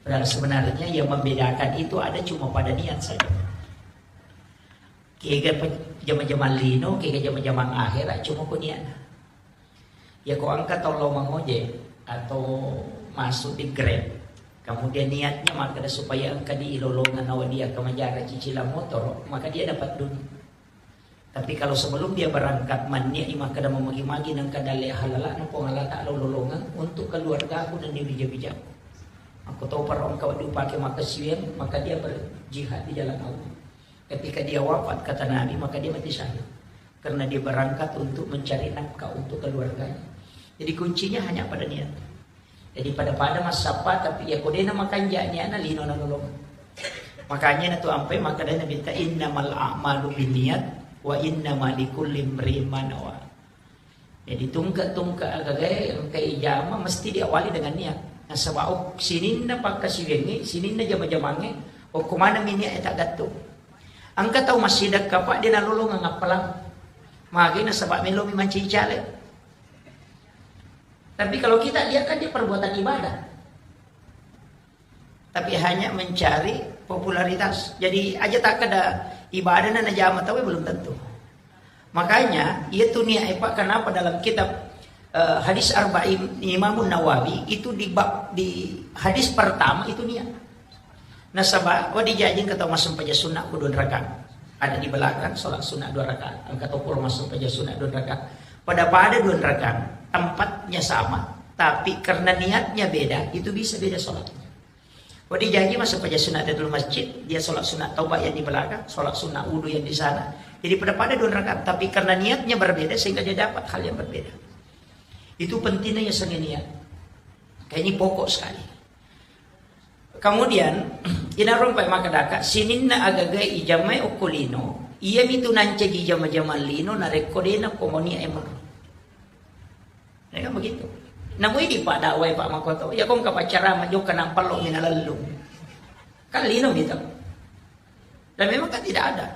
Padahal sebenarnya yang membedakan itu ada cuma pada niat saja. Kega pe-, jama-jamang lino, kega jama-jamang akhirat, cuma ko niat. Ya ko engka tau lao mangojek atau masuk di Grab, kemudian niatnya makkeda supaya engka di ilolongan awak dia ke majara cicilan motor, maka dia dapat dunia. Tapi kalau sebelum dia berangkat, manniat i makkeda mamagi-magi nengka dalle halala na Puang Allah Ta'ala ulolongeng untuk keluargaku dan di wija-wijaku. Aku tahu para engka wadi upake makkasiwiang, maka dia berjihad di jalan Allah. Ketika dia wafat, kata Nabi, maka dia mati syahid. Karena dia berangkat untuk mencari nafkah untuk keluarganya. Jadi kuncinya hanya pada niat. Jadi pada-pada massappa, tapi ya kodena makanja niatna lino na lolong. Makanya na tu ampai makkeda Nabi ta, "Innamal a'malu binniyat wa innama likulli imri'in ma nawa." Jadi tungke-tungke agagae engka ijama mesti diawali dengan niat. Nasaba ok-, sininna pakkasiwiangnge, sininna jama-jamangnge, okko maneng mi niat e taggattung. Engka tau massidekka, Pak, de nalolongeng appalang. Magi nasaba melomi mancaji caleg. Tapi kalau kita lihat kan dia perbuatan ibadah. Tapi hanya mencari popularitas. Jadi aja takkeda ibadah na najama tau belum tentu. Makanya, iya tu niat e, Pak, kenapa dalam kitab, eh, hadis Arba'in Imamun Nawawi itu di bab, di hadis pertama itu niat. Nasaba, oh, dijajing kata massempaja sunnah ku dua rakaat. Ada di belakang salat sunnah dua rakaat. Engka to pura massempaja sunnah dua rakaat. Pada-pada dua rakaat, tempatnya sama, tapi karena niatnya beda, itu bisa beda salatnya. Wadi janji masuk paja sunat Tahiyatul Masjid, dia sholat sunat taubat yang di belakang, sholat sunat wudhu yang di sana. Jadi pada-pada dua rakaat, tapi karena niatnya berbeda sehingga dia dapat hal yang berbeda. Itu pentingnya ya seni niat. Kayak ini pokok sekali. Kemudian, ina rompai maka daka, sininna agagai ijamai okko lino, iya mitu nancaji jama-jama lino, narekko dena komoni emang. Ya kan begitu. Namui di Pak dakwai Pak Makoto, ya kong kapaccarama jokka nampallo mina lellung. Kan lino gitu. Dan memang kan tidak ada.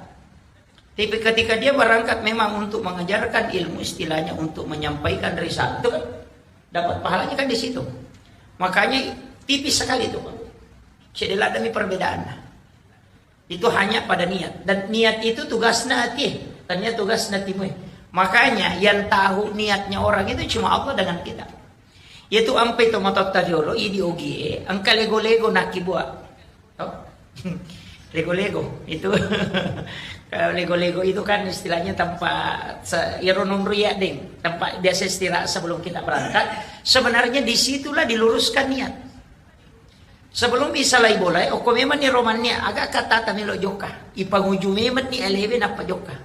Tapi ketika dia berangkat memang untuk mengajarkan ilmu, istilahnya untuk menyampaikan risalah, itu kan dapat pahalanya kan di situ. Makanya tipis sekali itu, Pak. Cedela demi perbedaan. Itu hanya pada niat. Dan niat itu tugasna ati, tanya tugasna timue. Makanya yang tahu niatnya orang itu cuma Allah dengan kita. Yaitu ampe to matotta riolo, idi ogie, engka lego-lego nakibua. Oh. Lego-lego itu. Kalau lego-lego itu kan istilahnya tempat se- iro nunru ya, deng, tempat biasa istirahat sebelum kita berangkat. Sebenarnya disitulah diluruskan niat. Sebelum isalai bolai, okko memang ni romannya agak kata tamilo jokka. Ipanguju memang ni elewe nappa jokka.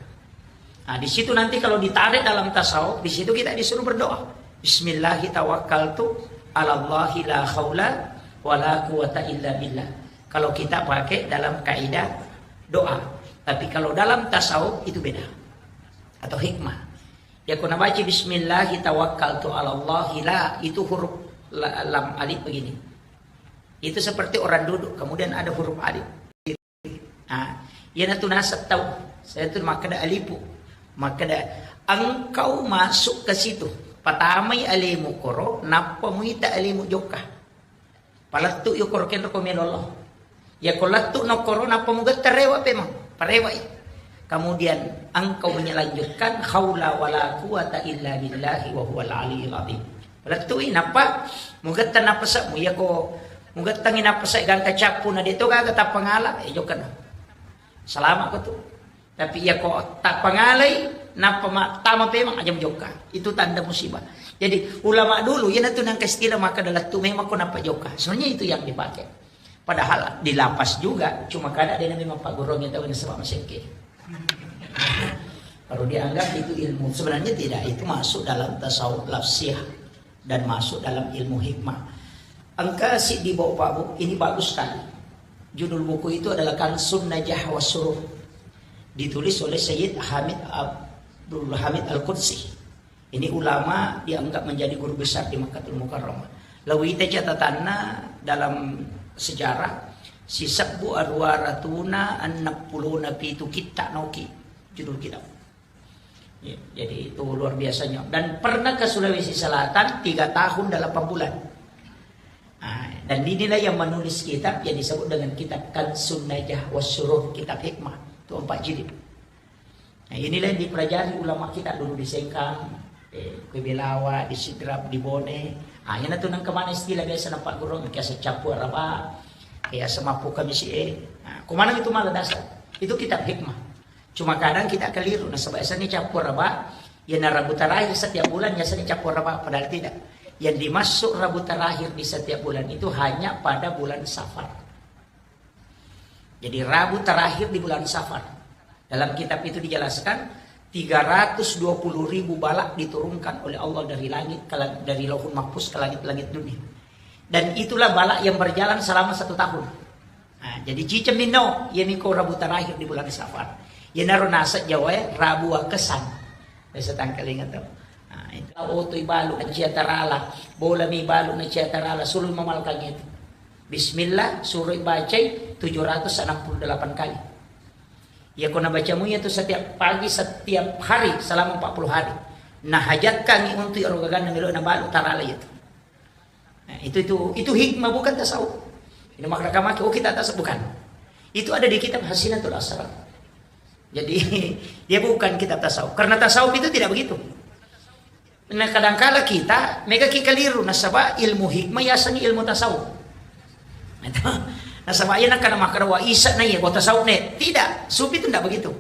Nah, di situ nanti kalau ditarik dalam tasawuf, di situ kita disuruh berdoa. Bismillahi tawakkaltu ala Allahi la haula wa la quwata illa billah. Kalau kita pakai dalam kaidah doa. Tapi kalau dalam tasawuf itu beda. Atau hikmah. Ya, kuna baca bismillahi tawakkaltu ala Allahi la, itu huruf la- lam alif begini. Itu seperti orang duduk, kemudian ada huruf alif. Ah, iyanatu nasab tau. Saya tu makkeda alipu. Makkeda engkau masuk ke situ. Patamai alimu koro, nappa muita alimu jokka. Palettu yo koro kenro ko melolo. Ya ko lettu no koro nappa mugetta rewa pemang. Parewai. Kemudian engkau menyelanjutkan haula wala quwata illa billahi wa huwal aliyul azim. Lettui nappa mugetta napasa'mu, iyako mugettangi napasa gangka cappu na deto gaga tappangala, eh, jokkana. Salama ko tu. Tapi iyako tappangalai nappa ma- tama pemang, aja mujokka. Itu tanda musibah. Jadi ulama dulu iyanatu nangka istilah maka dalattu memang ko nappa jokka. Sebenarnya itu yang dipakai. Padahal di lapas juga, cuma kada dena memang pagguruangnge tau nasaba masekke. Baru dianggap itu ilmu. Sebenarnya tidak, itu masuk dalam tasawuf lafsiyah dan masuk dalam ilmu hikmah. Engka siddi bau Pak Bu, ini bagus sekali. Judul buku itu adalah Kansun Najah wa Surur. Ditulis oleh Sayyid Hamid Abdul Hamid Al-Qudsi. Ini ulama dianggap menjadi guru besar di Makkatul Mukarramah. Lawita catatanna dalam sejarah, sisebbu aruwa ratuna enneng pulona pitu kitta noki judul kitab. Ya, jadi itu luar biasanya. Dan pernah ke Sulawesi Selatan tiga tahun delapan bulan. Ah, dan inilah yang menulis kitab yang disebut dengan kitab Kansun Najah was Surur, kitab hikmah. Itu empat jilid. Nah, inilah yang dipelajari ulama kita dulu di Sengkang, eh, ke Belawa, di Sidrap, di Bone. Ah, ina tu nang kemana istilah biasa nampak guru, kiasa capu araba, kiasa mapu kamisi, eh. Nah, kemana itu malah dasar? Itu kitab hikmah. Cuma kadang kita keliru, nasaba biasanya capu araba, ya na Rabu terakhir setiap bulan biasanya capu araba, padahal tidak. Yang dimaksud Rabu terakhir di setiap bulan itu hanya pada bulan Safar. Jadi Rabu terakhir di bulan Safar. Dalam kitab itu dijelaskan tiga ratus dua puluh ribu balak diturunkan oleh Allah dari langit ke lang- dari Lauhul Mahfuz ke langit-langit dunia. Dan itulah balak yang berjalan selama satu tahun. Nah, jadi ciceng minno, ya miko Rabu terakhir di bulan Safar. Ya naro nasab Jawa ya, Rabu Wakesan. Biasa tangkalinga tau. Nah, itu. Oto ibalu na cia tarala, bola mi balu na cia tarala, sulu mamalkang itu. Bismillah, suruh bacai tujuh ratus enam puluh delapan kali. Ya, ko nabacamu itu setiap pagi, setiap hari selama empat puluh hari. Nah, hajatkan untuk ero gaganna melo na balu tarala itu. Nah, itu itu itu hikmah, bukan tasawuf. Ini makna kamaki, oh, kita tasawuf, bukan. Itu ada di kitab Hasinatul Asrar. Jadi dia bukan kitab tasawuf. Karena tasawuf itu tidak begitu. Nah, kadangkala kita mega ki keliru nasaba ilmu hikmah yasengngi ilmu tasawuf. Itu. Nasaba iya nakana makara wa isa na iya ko tasawuf ne. Tidak, sufi itu tidak begitu.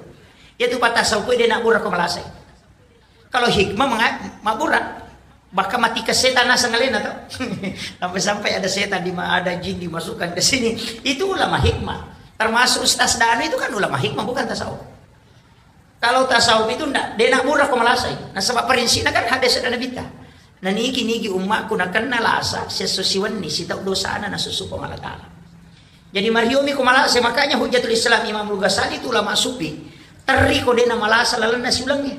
Yaitu pa tasawuf dia nak murah ko malasai. Kalau hikmah menga- mabbura, bahkan mati ke setan nasang alena to. Sampai-sampai ada setan di ada jin dimasukkan ke sini. Itu ulama hikmah. Termasuk Ustaz Danu itu kan ulama hikmah, bukan tasawuf. Kalau tasawuf itu ndak, de nak murah ko malasai. Nah, sebab prinsipnya kan hadis dan Nabi ta. Nah, niki niki ummakku nakenna lasa sesso siwenni sitau dosana nasusu Puang Allah Taala. Jadi mariomi ko malasai, makanya Hujjatul Islam Imam Al-Ghazali itu ulama sufi. Terri ko de na malasa lalenna siulengnge.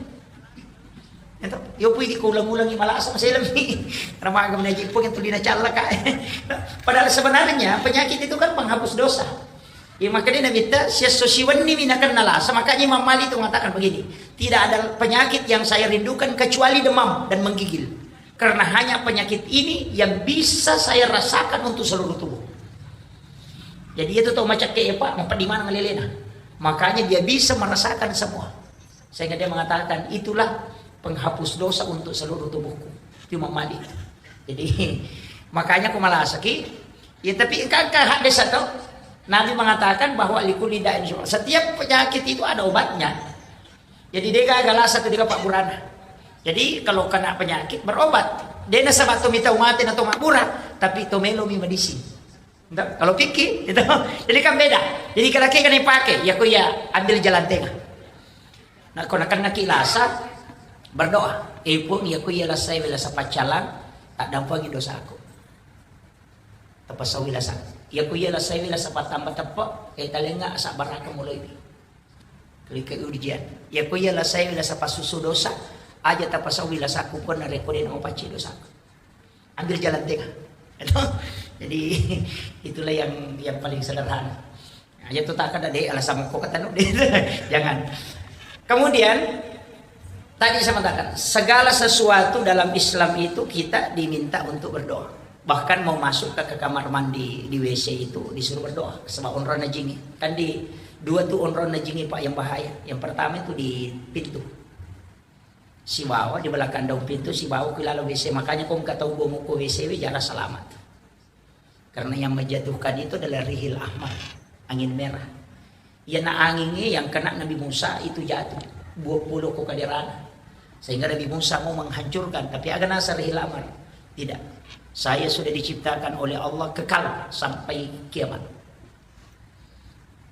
Itu. Yo pui di kulang-ulangi malasa maselemi. Ramaga menaji pun yang tulina callaka. Padahal sebenarnya penyakit itu kan penghapus dosa. Ya makanya Nabi ta siasso siwenni minakan nalasa, makanya Imam Malik itu mengatakan begini, tidak ada penyakit yang saya rindukan kecuali demam dan menggigil. Karena hanya penyakit ini yang bisa saya rasakan untuk seluruh tubuh. Jadi itu tahu macam kayak apa, mau di mana ngelelena. Makanya dia bisa merasakan semua. Sehingga dia mengatakan, "Itulah penghapus dosa untuk seluruh tubuhku." Itu Imam Malik. Jadi, makanya aku malasaki. Ya, tapi kan, kan hadis atau Nabi mengatakan bahwa likulli da'in syifa. Setiap penyakit itu ada obatnya. Jadi, dia gagal satu dia Pak Burana. Jadi, kalau kena penyakit, berobat. Dia nasaba to mita umat na to mabura, tapi to melo mi medicine. Nggak, kalau pikir, itu. Jadi kan beda. Jadi kalau kita dipakai, ya ku ya ambil jalan tengah. Nah, kalau kena ki lasa, berdoa. Eh pun, ya ku ya lasai wela sapaccalang, tak dampangi dosaku. Tapasau wela sa. Ya ku ya lasai wela sapatamba teppek, eh talenga sabaraka mulai. Klik ujian. Ya ku ya lasai wela sapasusu dosa, aja tapasau wela saku pun narekko dena mapacci dosaku. Ambil jalan tengah. Jadi itulah yang yang paling sederhana. Aja tuh tak ada deh alasan kok kata deh. Jangan. Kemudian tadi saya mengatakan segala sesuatu dalam Islam itu kita diminta untuk berdoa. Bahkan mau masuk ke, ke kamar mandi di W C itu disuruh berdoa sebab onronna jingi. Kan di dua tuh onronna jingi Pak yang bahaya. Yang pertama itu di pintu. Sibawa di belakang daun pintu, sibawa ku laleng W C. Makanya kau engka tau gua muko W C we, jarang selamat. Karena yang menjatuhkan itu adalah rihil ahmar, angin merah. Iya na angin yang kena Nabi Musa itu jatuh, dua puluh ko kaderana. Sehingga Nabi Musa mau menghancurkan, tapi aga nasa rihil ahmar. Tidak. Saya sudah diciptakan oleh Allah kekal sampai kiamat.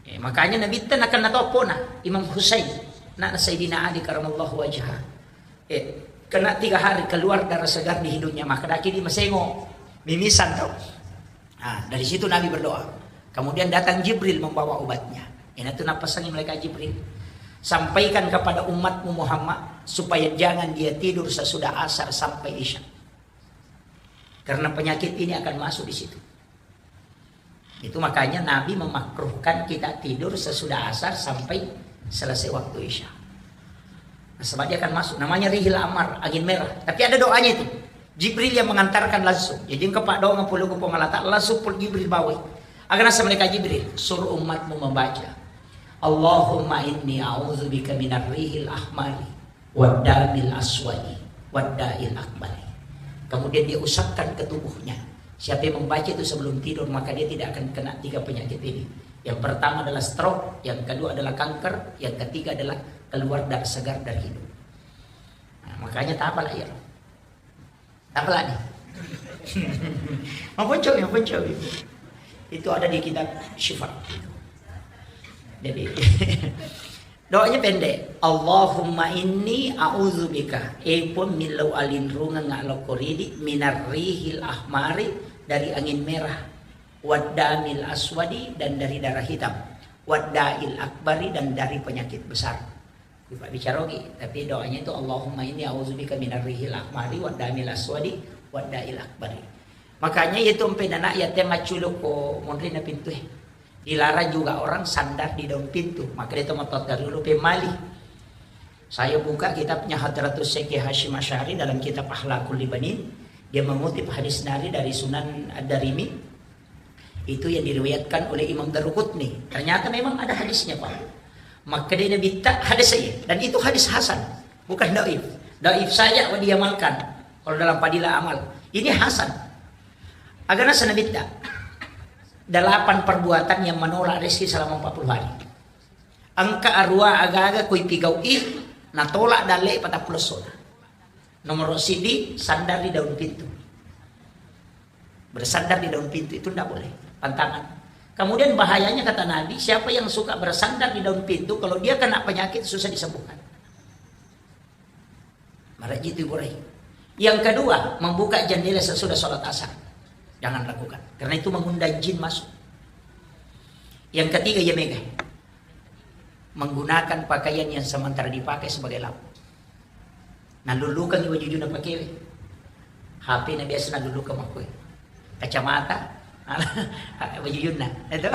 Eh, makanya Nabi ta nakena toppona Imam Husain, anakna Sayyidina Ali karamallahu wajha. Eh, kena tiga hari keluar darah segar di hidungnya, maka daki di masengo, mimisan tau. Nah, dari situ Nabi berdoa. Kemudian datang Jibril membawa obatnya. Ini tuh napasangi malaikat Jibril. Sampaikan kepada umatmu Muhammad supaya jangan dia tidur sesudah asar sampai isya. Karena penyakit ini akan masuk di situ. Itu makanya Nabi memakruhkan kita tidur sesudah asar sampai selesai waktu isya. Nah, sebab dia akan masuk. Namanya rihil amar, angin merah. Tapi ada doanya itu. Jibril yang mengantarkan langsung. Jadi engkau pak doa ngapuluku pemalatak langsung pun Jibril bawa. Agar nasa mereka Jibril suruh umatmu membaca. Allahumma inni a'udzubika minar rihil ahmari waddamil aswadi wadda'il akbari. Kemudian dia usapkan ke tubuhnya. Siapa yang membaca itu sebelum tidur, maka dia tidak akan kena tiga penyakit ini. Yang pertama adalah stroke, yang kedua adalah kanker, yang ketiga adalah keluar darah segar dari hidung. Nah, makanya tak apalah ya. Apa lagi? Maponcong, maponcong. Itu ada di kitab Syifa. Jadi doanya pendek. Allahumma inni a'udzubika. Eh pun millau alinrungeng ngalokko ridi minar rihil ahmari, dari angin merah. Waddamil aswadi, dan dari darah hitam. Wadda'il akbari, dan dari penyakit besar. Pak bicara ogi, tapi doanya itu Allahumma inni a'udzubika minar rihil ahmari waddamil aswadi wadda'il akbari. Makanya itu empe nana ya tema culuk ko monri na pintu eh. Dilarang juga orang sandar di daun pintu. Maka dia teman totta dulu pemali. Saya buka kitabnya Hadratus Syekh Hasyim Asy'ari dalam kitab Akhlaqul Libanin. Dia mengutip hadis nari dari Sunan Ad-Darimi. Itu yang diriwayatkan oleh Imam Daruqutni. Ternyata memang ada hadisnya, Pak. Maka dia Nabi tak hadis saya. Dan itu hadis hasan. Bukan daif. Daif saja diamalkan. Kalau dalam fadilah amal. Ini hasan. Agana sana Nabi tak. Delapan perbuatan yang menolak rezeki selama empat puluh hari. Engka arua aga-aga kui pigau ih, natolak dalle patappulo sona. Nomor sidi, sandar di daun pintu. Bersandar di daun pintu itu tidak boleh. Pantangan. Kemudian bahayanya kata Nabi, siapa yang suka bersandar di daun pintu, kalau dia kena penyakit susah disembuhkan. Maraji itu Ibu Rai. Yang kedua, membuka jendela sesudah sholat asar. Jangan lakukan. Karena itu mengundang jin masuk. Yang ketiga, ya mega. Menggunakan pakaian yang sementara dipakai sebagai lauk. Nallullukangngi wajujunna pakewe. H P-na biasa nallulukang makkoe. Kacamata, wajujunna. Itu.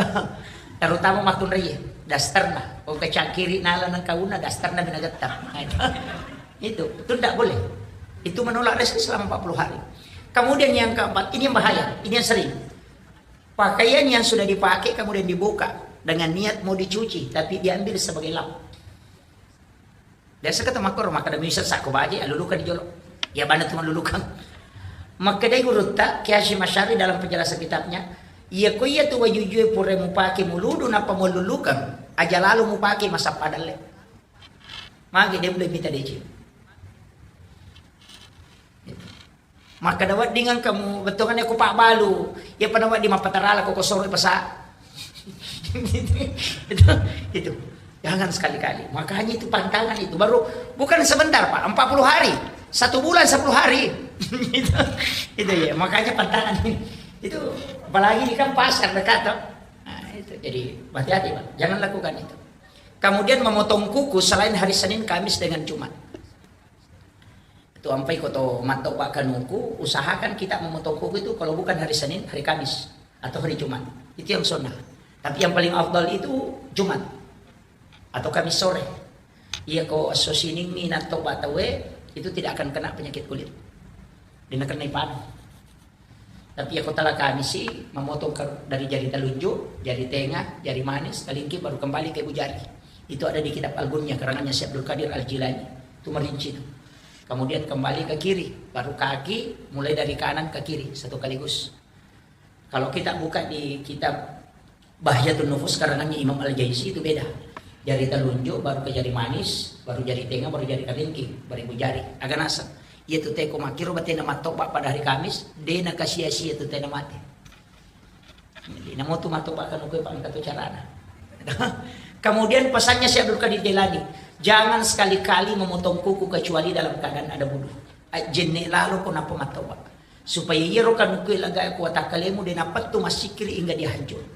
Terutama makkunraie, dasterna. Ko kacangkiri nala nengkauna, dasterna mi nagetta. Nah, itu. Itu, itu ndak boleh. Itu menolak rezeki selama empat puluh hari. Kemudian yang keempat, ini yang bahaya, ini yang sering. Pakaian yang sudah dipakai kemudian dibuka dengan niat mau dicuci, tapi diambil sebagai lap. Biasa kata makkoro, makkeda misal sakko baje, allulukang di jolo. Ya bana tu mallulukang. Makkedai gurutta, Kiai Hasyim Asy'ari dalam penjelasan kitabnya, iya ko iya tu wajujue pura mupake muludu nappa mallulukang, aja lalo mupake masappa dalle. Magi de boleh mita deceng. Makkeda wedding engka mu bettuanna ko pabbalu, iya pada wedding mappatarala ko kosoro pasa. Itu, itu. Jangan sekali-kali. Makanya itu pantangan itu. Baru bukan sebentar, Pak, empat puluh hari. Satu bulan sepuluh hari. Itu, itu ya, makanya pantangan itu. Apalagi ini kan pasar dekat toh. Nah, itu. Jadi hati-hati, Pak. Jangan lakukan itu. Kemudian memotong kuku selain hari Senin, Kamis dengan Jumat. Tu ampai ko to mattoba kanuku, usahakan kita memotong kuku itu kalau bukan hari Senin, hari Kamis atau hari Jumat. Itu yang sunnah. Tapi yang paling afdal itu Jumat atau Kamis sore. Iya ko esso Senin mi nattoba tauwe, itu tidak akan kena penyakit kulit. Dia kena panu. Tapi iya ko tala Kamisi, memotong ke, dari jari telunjuk, jari tengah, jari manis, telingki, baru kembali ke ibu jari. Itu ada di kitab Al-Gunyah, karangannya Syekh Abdul Qadir Al-Jilani. Itu merinci itu. Kemudian kembali ke kiri, baru kaki, mulai dari kanan ke kiri, satu kaligus. Kalau kita buka di kitab Bahjatun Nufus karangannya Imam Al-Jaisi itu beda. Jari telunjuk, baru ke jari manis, baru jari tengah, baru jari kalingking, baru ibu jari. Aga naseng. Iya tu teko makkiro batena mattoba pada hari Kamis, de nakasia-sia tu tena mate. Jadi namo tu mattoba kan kue pangka tu carana. Kemudian pesannya Syekh Abdul Qadir Jailani, jangan sekali-kali memotong kuku kecuali dalam keadaan ada wudu. Ajjenne lalo ko nappa mattoba. Supaya iyaro kanukue laga kuatakkalemu de napettu massikkiri hingga dia hancur.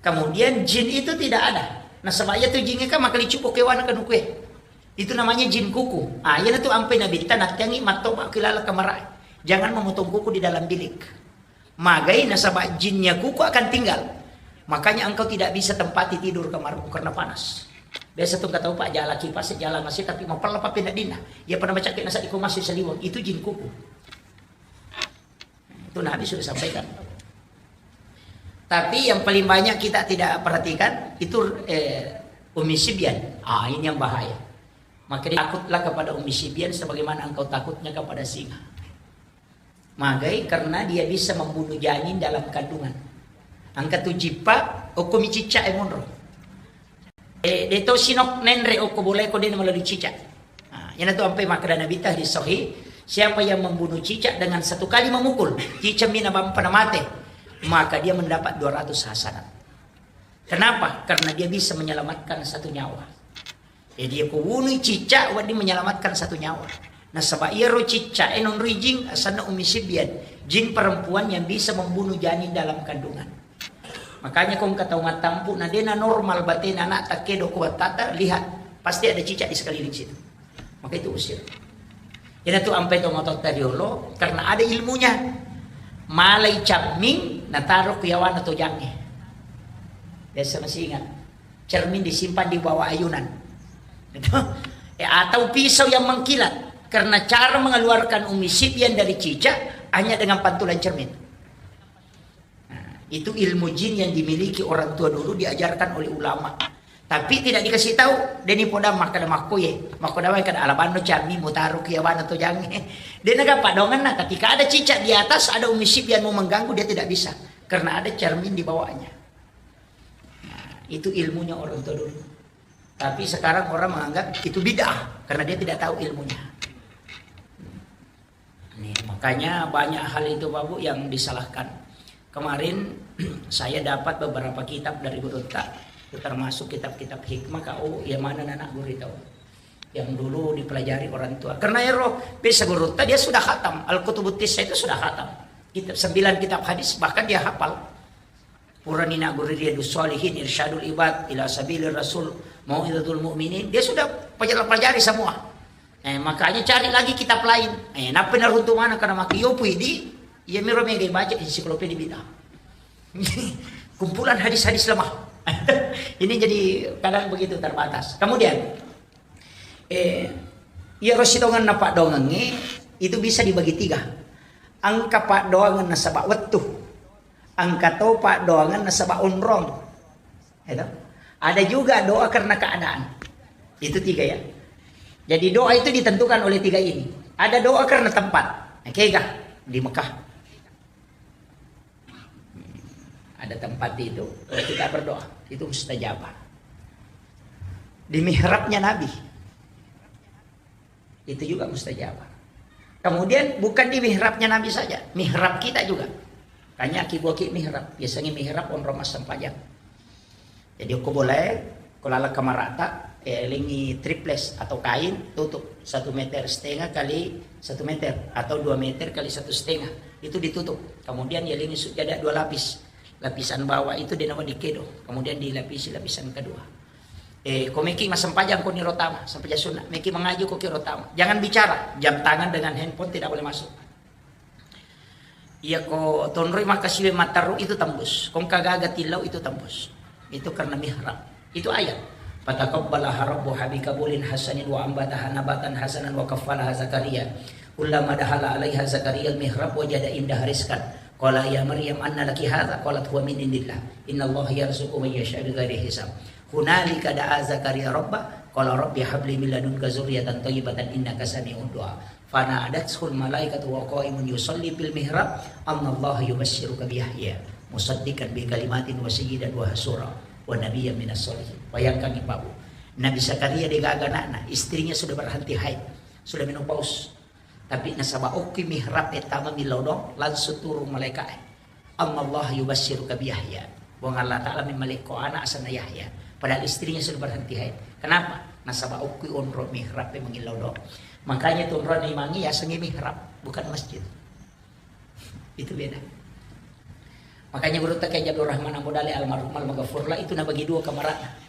Kemudian jin itu tidak ada. Nasaba iya tu jin kan makalicu ko kewana kanukue. Itu namanya jin kuku. Ah, iya tu ampai nabitta nattiangi mattoba kilala kamarae. Jangan memotong kuku di dalam bilik. Magai nasaba jinnya kuku akan tinggal. Makanya engkau tidak bisa tempati tidur kamarmu karena panas. Biasa tu engka tau, Pak, jala kipas, jala masih, tapi mapella pape nadinna. Iya pada macake nasa iko masih saliweng. Itu jin kuku. Itu Nabi sudah sampaikan. Tapi yang paling banyak kita tidak perhatikan itu, eh, Ummi Sibyan. Ah, ini yang bahaya. Maka takutlah kepada Ummi Sibyan sebagaimana engkau takutnya kepada singa. Magai karena dia bisa membunuh janin dalam kandungan. Engka tu jippa, okko mi cicak e monro. Eh, de to sinok nenre okko bolae ko de na melalui cicak. Nah, iyana tu ampai makkeda Nabitta hadis sahih, siapa yang membunuh cicak dengan satu kali memukul, cicak mina bampa na mate, maka dia mendapat dua ratus hasanat. Kenapa? Karena dia bisa menyelamatkan satu nyawa. Jadi ko wunui cicak, wedding menyelamatkan satu nyawa. Nasaba iyaro cicak e nonroi jin, asanna Ummi Sibyan, jin perempuan yang bisa membunuh janin dalam kandungan. Makanya ko engka tau mattampu na dena normal batena anak takkedo ko wattata, lihat, pasti ada cicak di sekeliling situ. Maka itu usir. Iyana tu ampai to matotta riolo karena ada ilmunya. Malai camming nataro ku yawana tojangnge. Biasa masih ingat. Cermin disimpan di bawah ayunan. Gitu. Eh, atau pisau yang mengkilat. Karena cara mengeluarkan Ummi Sibyan dari cicak hanya dengan pantulan cermin. Nah, itu ilmu jin yang dimiliki orang tua dulu diajarkan oleh ulama. Tapi tidak dikasih tahu, deni poda makkeda makkoye, makkoda wae kada alabanno cammi mutaro ki yawana tojangnge. Dena gappa dongenna, ketika ada cicak di atas, ada Ummi Sibyan mau mengganggu, dia tidak bisa. Karena ada cermin di bawahnya. Nah, itu ilmunya orang tua dulu. Tapi sekarang orang menganggap itu bid'ah karena dia tidak tahu ilmunya. Nih, makanya banyak hal itu, Bapak Bu, yang disalahkan. Kemarin saya dapat beberapa kitab dari guru tak, termasuk kitab-kitab hikmah kau yang mana anak guru itu yang dulu dipelajari orang tua. Karena ero biasa guru tak dia sudah khatam, Al-Kutubut Tisa itu sudah khatam. Kitab sembilan kitab hadis bahkan dia hafal. Purani nagguru Riyadus Shalihin, Irsyadul Ibad ila Sabilir Rasul, Mau'izatul Mu'minin, dia sudah pelajari semua. Eh, makanya cari lagi kitab lain. Eh, nappa naruntu mana karena maki yopu idi, iya miro mega baca ensiklopedia bid'ah. Kumpulan hadis-hadis lemah. Ini jadi kadang begitu terbatas. Kemudian, eh, iya rosi dongan napa dongangi itu bisa dibagi tiga. Engka paddoangan nasaba wettu. Engka to paddoangan nasaba onrong. Itu. Ada juga doa karena keadaan. Itu tiga ya. Jadi doa itu ditentukan oleh tiga ini. Ada doa karena tempat. Nah, kega di Mekah. Ada tempat itu, kalau kita berdoa, itu mustajabah. Di mihrabnya Nabi, itu juga mustajabah. Kemudian bukan di mihrabnya Nabi saja, mihrab kita juga. Kanya ki buaki mihrab, biasanya mihrab onrong massempajang. Jadi ko boleh, ko laleng kamarata, eh, lengi triples atau kain, tutup satu meter setengah kali satu meter atau dua meter kali satu setengah. Itu ditutup. Kemudian ya lengi sujada dua lapis. Lapisan bawah itu denawa dikedo, kemudian dilapisi lapisan kedua. Eh, ko meki massempajang ko niro tama, sempajang sunnah. Meki mengaji ko kiro tama. Jangan bicara, jam tangan dengan handphone tidak boleh masuk. Iya ko tonroi maka siwe matteru itu tembus. Kong kagaga tillau itu tembus. Itu karena mihrab. Itu ayat. Fataqabbalaha rabbuha biqabulin hasanin wa ambataha nabatan hasanan wa kaffalaha Zakaria. Kullama dakhala alaiha Zakaria al-mihrab wajada indaha rizqan. Qala ya Maryam anna laki hadza? Qalat huwa min indillah. Innallaha yarzuqu man yasha bighairi hisab. Hunalika da'a Zakaria rabba, qala rabbi habli min ladunka dzurriyyatan thayyibatan innaka sami'ud du'a. Fanadathul malaikatu wa qaimun yusalli fil mihrab, annallaha yubasyiruka bi Yahya musaddiqan bi kalimatin wa sayyidan wa hasura wa nabiyyan minas sholihin. Bayangkan, Ibu. Nabi Zakaria degaga anakna, istrinya sudah berhenti haid, sudah menopause. Tapi nasaba okki mihrab e tama millau dong, langsung turun malaikat e. Annallaha yubasyiruka bi Yahya. Puang Allah Ta'ala memmalekko anak asenna Yahya. Padahal istrinya sudah berhenti haid. Kenapa? Nasaba okki onro mihrab e mangillau dong. Makanya tu onrona imangi yasengi mihrab, bukan masjid. Itu beda. Makanya guru tak Haji Abdul Rahman Ambo Dale almarhum almaghfurlah itu nabagi dua kamarana.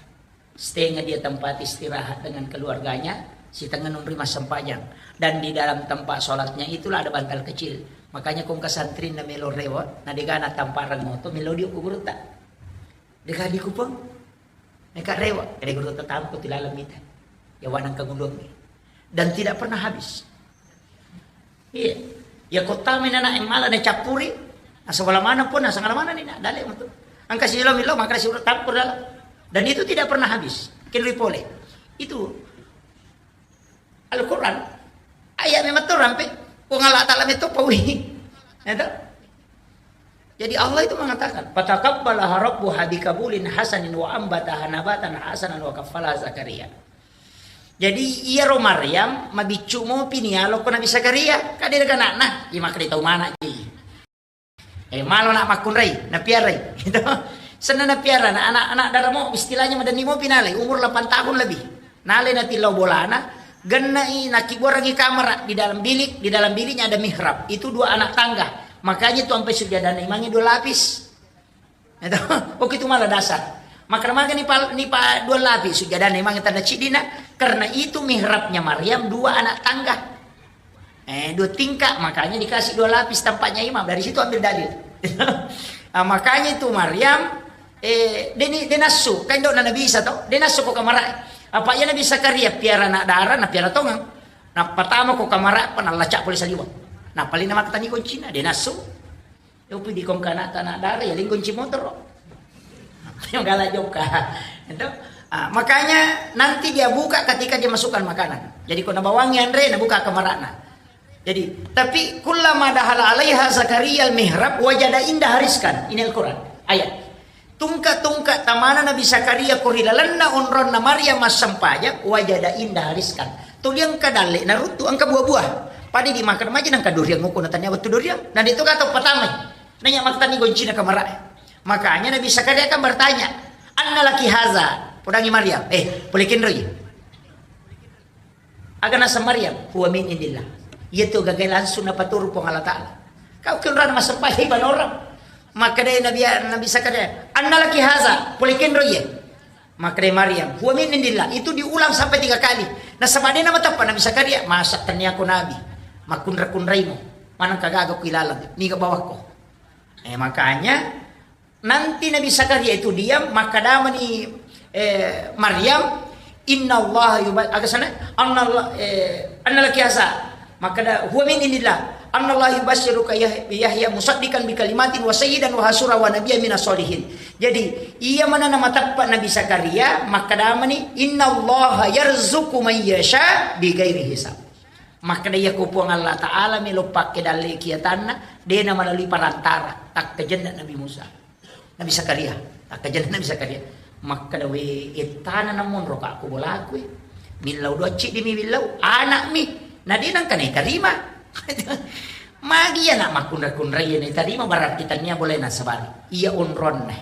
Setengah dia tempat istirahat dengan keluarganya, setengah nonroi massempajang. Dan di dalam tempat sholatnya itulah ada bantal kecil. Makanya kong kesantri na melo rewa, na degana tamparang moto, melo dio ku gurutta. Dega di kupang. Neka rewa, kede gurutta tampo tilalang mita. Ya wanang kagulung. Dan tidak pernah habis. Iya. Ya kota menana yang malah dicampuri. Nah, sebelah mana pun, nah, segala mana nih, nah, dalek itu. Angka silo milo, maka si urut campur dalam. Dan itu tidak pernah habis. Kenri pole. Itu Al-Quran. Ayat memang tu rampe. Kung Allah Ta'ala metu pawi. Ya toh? Jadi Allah itu mengatakan, "Fataqabbalaha rabbuha biqabulin hasanin wa ambataha nabatan hasanan wa kaffalaha Zakaria." Jadi iyaro Maryam mabiccu mopi nialoko Nabi Zakaria, kade deganakna, iya makkeda tau mana ji. Eh, malo nak makkunrai, napiarai. Gitu. Senna napiara, na anak-anak daramo istilahnya madenni mopi nalai, umur delapan tahun lebih. Nalai natillau bolana, gennai nakibuarangi kamera di dalam bilik, di dalam biliknya ada mihrab. Itu dua anak tangga. Makanya tu ampai sujadana imangi dua lapis. Itu, oke, itu malah dasar. Maka, maka ni pa, ni pa dua lapis sujadana imangi tanda cidina, karena itu mihrabnya Maryam dua anak tangga. Eh, dua tingkat, makanya dikasih dua lapis tempatnya imam. Dari situ ambil dalil. Ah, makanya itu Maryam, eh, deni, denasu, kan dok Nabi Isa toh, denasu ko kamara. Apa iya Nabi Zakaria piara anak dara, na piara tongang. Nah, pertama ko kamara, apa nalacak polisi liwat. Nah, paling nama ketani kuncinya, denasu. Yopi di kongkana tanah dara, ya lingkunci motor. Yang galak joka. Itu. Ah, makanya nanti dia buka ketika dia masukkan makanan. Jadi, ko nabawangi anre, nabuka kamarana. Jadi, tapi kullama dahala alaiha Zakaria al-mihrab wajada indaha rizqan. Ini Al-Quran. Ayat. Tungka-tungka tamana Nabi Zakaria ko ri lalenna onronna Maryam massempajang, wajada indaha rizqan. Tuli engka dalle, naruttu engka buah-buah. Pada dimakan maja nangka duriang, nguku natanya wettu duriang. Dan itu kata pertama. Nanya maktani goncina kamara. Makanya Nabi Zakaria kan bertanya, "Anna laki haza?" Podangi Maryam, eh, pole kenroi. Aga naseng Maryam, "Huwa min indillah." Iya tu gagai langsung napaturu Puang Allah Ta'ala. Kau kenrana massempajang ibadah orang. Maka dari Nabi, Nabi Zakaria, "Anna laki haza?" Pole kenroi. Maka dari Maryam, "Huwa min indillah." Itu diulang sampai tiga kali. Nasaba de namateppa Nabi Zakaria, masa tenniako nabi, makkunra-kunraimo, maneng kagaga ku ilaleng, niga bawakko. Eh, makanya nanti Nabi Zakaria itu diam, makkedamani, eh, Maryam, "Inna Allah yuba-," aga sana? "Anna Allah, eh, anna laki asa." Makkeda, "Huwa min indillah. Anna Allah yubasyiruka Yah-, Yahya musaddiqan bi kalimatin wa sayyidan wa hasura wa nabiyyan minas solihin." Jadi, iya mana namateppa Nabi Zakaria, makkedamani, "Inna Allah yarzuqu man yasha bi ghairi hisab." Makkeda, "Iya ko Puang Allah Ta'ala melo pakke dalle kiatanna, dena melalui perantara, takkajenna Nabi Musa." Nabi Zakaria, takkajenna Nabi Zakaria. Makkeda, "We, ettana namonro ka ko bolaku, eh. Millau doa ciddi mi millau, anak mi. Na de nangka naitarima." Magi anak makkunra-kunrai naitarima, berarti tania boleh nasabari. Iya onronna.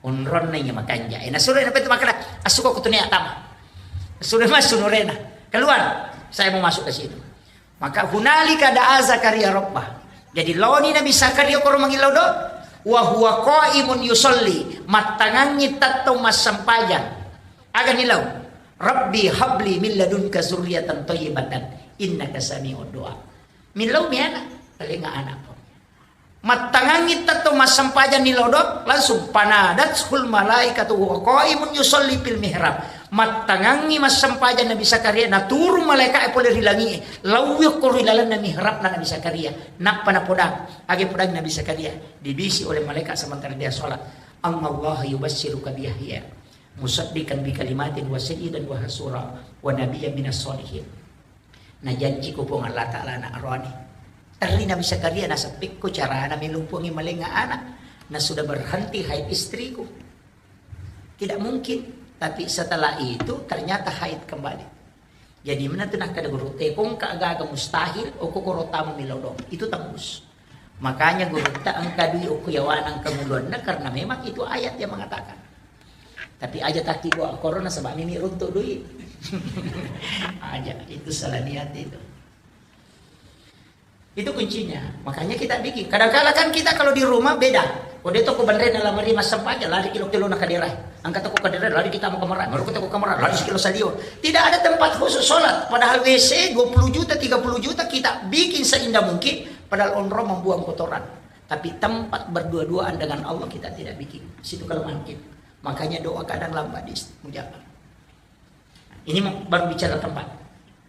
Onronna iya makanja. Eh, nasuro na petu makkeda, "Assuko ko tunia tama." Sudah masuk nurena. "Keluar, saya mau masuk ke situ." Maka hunalika da'a Zakaria rabbah. Jadi laoni Nabi Zakaria koro mangillau do, wa huwa qaimun yusalli, mattangangi tettong massempajang. Aga nilau? "Rabbi habli min ladunka zurriyatan thayyibatan innaka sami'ud du'a." Millau mi anak, talenga anak. Mattangangi tettong massempajang ni lodok, langsung panadathul malaikatu wa qaimun yusalli fil mihrab. Mattangangi massempajang Nabi Zakaria, naturung malaika'e pole ri langi'e, laui okko ri lalenna mihrabna Nabi Zakaria. Nappa napodang, age podang Nabi Zakaria, dibisi oleh malaikat sementara dia sholat. "Annallaha yubassiruka bi Yahya musaddiqan bi kalimatin wa sayyidan wa hasura wa nabiyyan minas sholihin." Najanji ko Puang Allah Ta'ala anak roani. Terri Nabi Zakaria, "Naseppekko carana melo Puangnge malenga anak? Na sudah berhenti haid istriku." Tidak mungkin. Tapi setelah itu ternyata haid kembali. Jadi mana tu nakkeda guru, "Tekongka gaga mustahil, oko koro tamu melo dong." Itu tembus. Makanya gurutta engka dui okko yawana engka muluanna karena memang itu ayat yang mengatakan. Tapi aja taki doa corona sebab mimi runtuk dui. Aja, itu salah niat itu. Itu kuncinya. Makanya kita bikin. Kadang-kala kan kita kalau di rumah beda. Kode toko bandre dalam rumah sempat aja lari kilo-kilo na kadera. Angkat toko kadera lari kita mau kamar. Baru kita ke kamar lari sekilo salio. Tidak ada tempat khusus sholat. Padahal W C dua puluh juta, tiga puluh juta kita bikin seindah mungkin. Padahal onro membuang kotoran. Tapi tempat berdua-duaan dengan Allah kita tidak bikin. Situ kelemahan kita. Makanya doa kadang lambat dimustajab. Ini mau-, baru bicara tempat.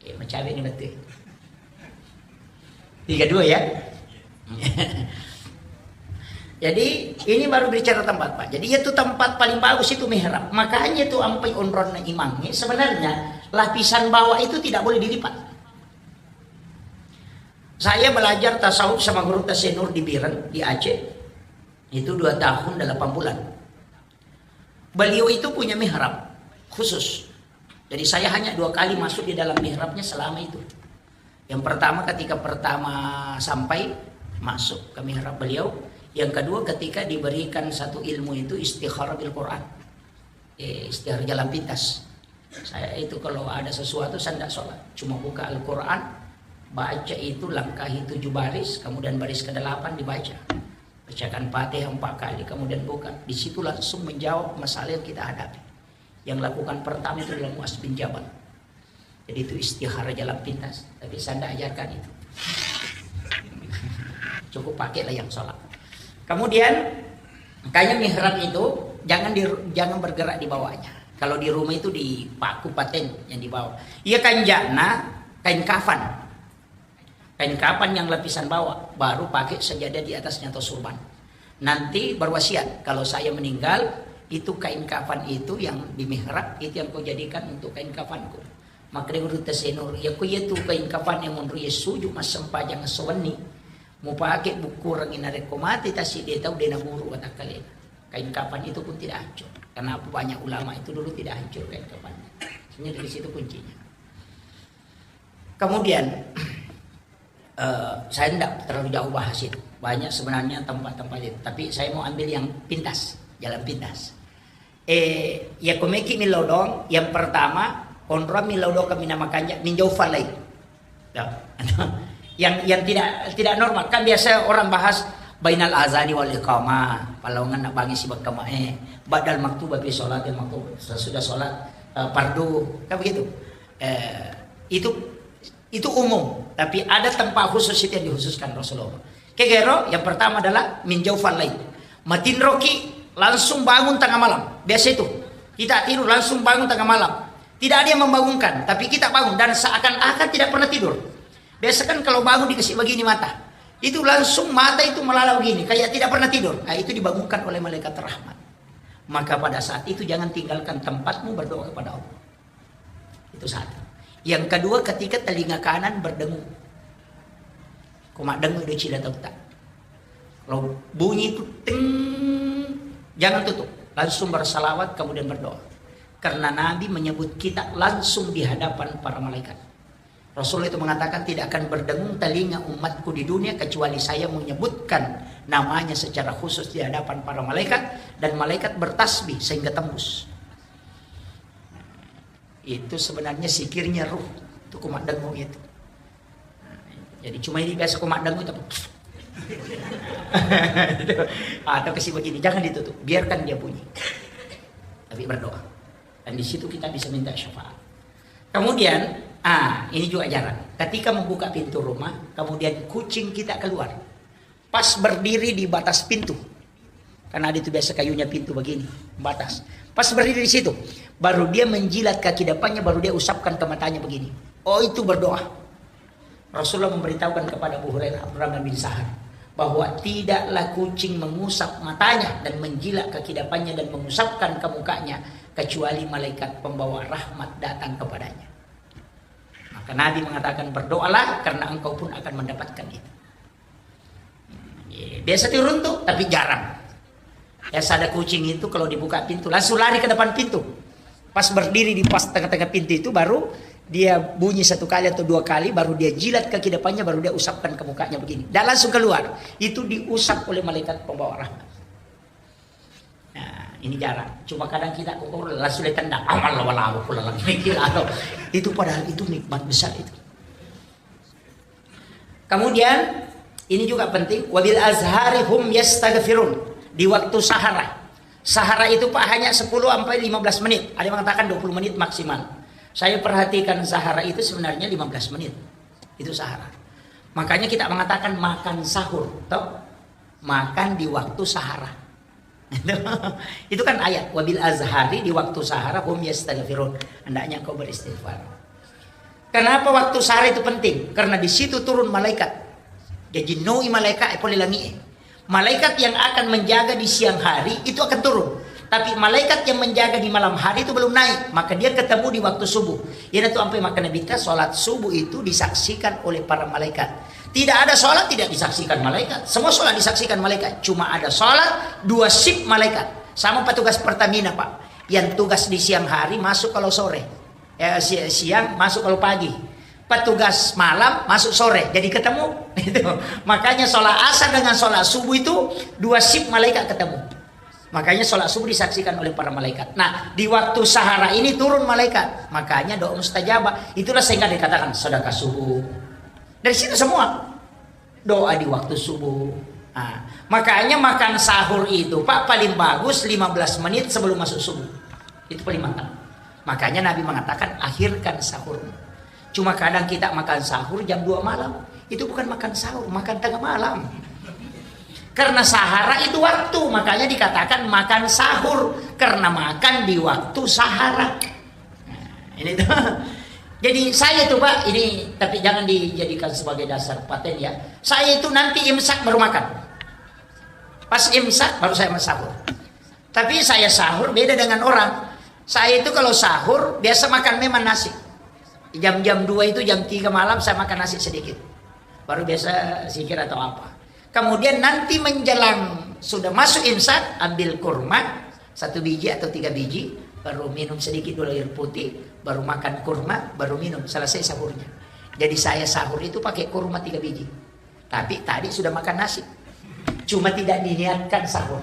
Eh, mencawe ini betul. Tiga dua ya. Jadi ini baru bicara tempat, Pak. Jadi itu tempat paling bagus itu mihrab. Makanya itu ampai onronna imangnya sebenarnya lapisan bawah itu tidak boleh dilipat. Saya belajar tasawuf sama guru Tasenur di Biren, di Aceh. Itu dua tahun delapan bulan. Beliau itu punya mihrab khusus. Jadi saya hanya dua kali masuk di dalam mihrabnya selama itu. Yang pertama ketika pertama sampai masuk ke mihrab beliau. Yang kedua ketika diberikan satu ilmu itu istikharah bil Quran. Eh, istikharah jalan pintas. Saya itu kalau ada sesuatu saya tidak sholat. Cuma buka Al-Quran, baca itu langkahi tujuh baris, kemudian baris kedelapan dibaca. Bacakan Fatihah empat kali, kemudian buka. Di situ langsung menjawab masalah yang kita hadapi. Yang lakukan pertama itu adalah Muaz bin Jabal. Jadi itu istihara jalan pintas. Tapi saya tidak ajarkan itu. Cukup pakailah yang sholat. Kemudian, makanya mihrab itu jangan di, jangan bergerak di bawahnya. Kalau di rumah itu dipaku paten yang di bawah. Iya kanjana kain kafan. Kain kafan yang lapisan bawah, baru pakai sajadah di atasnya atau surban. Nanti berwasiat, kalau saya meninggal, itu kain kafan itu yang di mihrab, itu yang kau jadikan untuk kain kafanku. Makkeda guru Tasenur, ya ku iya tu kain kafan yang menurut ya suju massempajang sewenni. Mau pakai buku orang ini rekko mati tasi dia tahu dia naburu kata kalian. Kain kafan itu pun tidak hancur. Kenapa banyak ulama itu dulu tidak hancur kain kafannya? Sebenarnya dari situ kuncinya. Kemudian, eh, saya tidak terlalu jauh bahas itu. Banyak sebenarnya tempat-tempat itu. Tapi saya mau ambil yang pintas, jalan pintas. Eh, ya komeki milodong, yang pertama, onro milodong kami nama kanja, minjau falai. Ya. Yang, yang tidak, tidak normal. Kan biasa orang bahas bainal azani wal iqamah, palawangan nak bangi si bakama, eh, badal maktu babi sholat, yang maktu sesudah sholat, eh, fardu, kan begitu. Eh, itu itu umum, tapi ada tempat khusus itu yang dikhususkan Rasulullah. Kegero yang pertama adalah min jaufal lail. Matinroki langsung bangun tengah malam. Biasa itu. Kita tidur langsung bangun tengah malam. Tidak ada yang membangunkan, tapi kita bangun dan seakan-akan tidak pernah tidur. Biasa kan kalau bangun dikasih begini mata. Itu langsung mata itu melala begini, kayak tidak pernah tidur. Nah, itu dibangunkan oleh malaikat rahmat. Maka pada saat itu jangan tinggalkan tempatmu berdoa kepada Allah. Itu satu. Yang kedua, ketika telinga kanan berdengung. Ko maddengung do cila tauta. Kalau bunyi itu ting, jangan tutup. Langsung bersalawat kemudian berdoa. Karena Nabi menyebut kita langsung di hadapan para malaikat. Rasulullah itu mengatakan tidak akan berdengung telinga umatku di dunia kecuali saya menyebutkan namanya secara khusus di hadapan para malaikat dan malaikat bertasbih sehingga tembus. Itu sebenarnya zikirnya ruh. Itu ko maddengung itu. Jadi cuma ini biasa ko maddengung itu. Atau kasih begini, jangan ditutup, biarkan dia bunyi. Tapi berdoa. Dan di situ kita bisa minta syafaat. Kemudian, ah, ini juga jarang. Ketika membuka pintu rumah, kemudian kucing kita keluar. Pas berdiri di batas pintu. Karena ada itu biasa kayunya pintu begini, batas. Pas berdiri di situ, baru dia menjilat kaki depannya, baru dia usapkan ke matanya begini. Oh, itu berdoa. Rasulullah memberitahukan kepada Abu Hurairah, Abdurrahman bin Sahar, bahwa tidaklah kucing mengusap matanya dan menjilat kaki depannya dan mengusapkan ke mukanya kecuali malaikat pembawa rahmat datang kepadanya. Maka Nabi mengatakan, "Berdoalah karena engkau pun akan mendapatkan itu." Iya, biasa turun tuh, tapi jarang. Biasa ada kucing itu kalau dibuka pintu, langsung lari ke depan pintu. Pas berdiri di pas tengah-tengah pintu itu, baru dia bunyi satu kali atau dua kali, baru dia jilat kaki depannya, baru dia usapkan ke mukanya begini. Dan langsung keluar. Itu diusap oleh malaikat pembawa rahmat. Nah, ini jarang. Cuma kadang kita kok langsung ditendang, "Amal lawa-lawa pula lagi." Itu padahal itu nikmat besar itu. Kemudian, ini juga penting, "Wabil azhari hum yastaghfirun." Di waktu sahara. Sahara itu, Pak, hanya sepuluh sampai lima belas menit. Ada yang mengatakan dua puluh menit maksimal. Saya perhatikan sahara itu sebenarnya lima belas menit. Itu sahara. Makanya kita mengatakan makan sahur, toh? Makan di waktu sahara. Itu kan ayat, "Wabil azhari", di waktu sahara, "hum yastaghfirun", hendaknya engkau beristighfar. Kenapa waktu sahara itu penting? Karena di situ turun malaikat. Jadi noi malaikat e pole langi e. Malaikat yang akan menjaga di siang hari itu akan turun. Tapi malaikat yang menjaga di malam hari itu belum naik, maka dia ketemu di waktu subuh. Iyanatu ampai makkeda Nabitta, salat subuh itu disaksikan oleh para malaikat. Tidak ada salat tidak disaksikan malaikat. Semua salat disaksikan malaikat. Cuma ada salat dua shift malaikat. Sama petugas Pertamina, Pak. Yang tugas di siang hari masuk kalau sore. Eh, si-, siang masuk kalau pagi. Petugas malam masuk sore. Jadi ketemu. Itu. Makanya salat asar dengan salat subuh itu dua shift malaikat ketemu. Makanya salat subuh disaksikan oleh para malaikat. Nah, di waktu sahara ini turun malaikat. Makanya doa mustajabah. Itulah sehingga dikatakan sedekah subuh. Dari situ semua. Doa di waktu subuh. Nah, makanya makan sahur itu, Pak, paling bagus lima belas menit sebelum masuk subuh. Itu paling mantap. Makanya Nabi mengatakan, "Akhirkan sahurmu." Cuma kadang kita makan sahur jam dua malam. Itu bukan makan sahur, makan tengah malam. Karena sahara itu waktu, makanya dikatakan makan sahur. Karena makan di waktu sahara. Nah, ini tuh. Jadi saya tuh, Pak, ini tapi jangan dijadikan sebagai dasar paten ya. Saya itu nanti imsak baru makan. Pas imsak baru saya sahur. Tapi saya sahur beda dengan orang. Saya itu kalau sahur biasa makan memang nasi. Jam-jam dua itu, jam tiga malam saya makan nasi sedikit. Baru biasa zikir atau apa. Kemudian nanti menjelang sudah masuk imsak, ambil kurma satu biji atau tiga biji, baru minum sedikit dulu air putih, baru makan kurma, baru minum, selesai sahurnya. Jadi saya sahur itu pakai kurma tiga biji. Tapi tadi sudah makan nasi. Cuma tidak diniatkan sahur.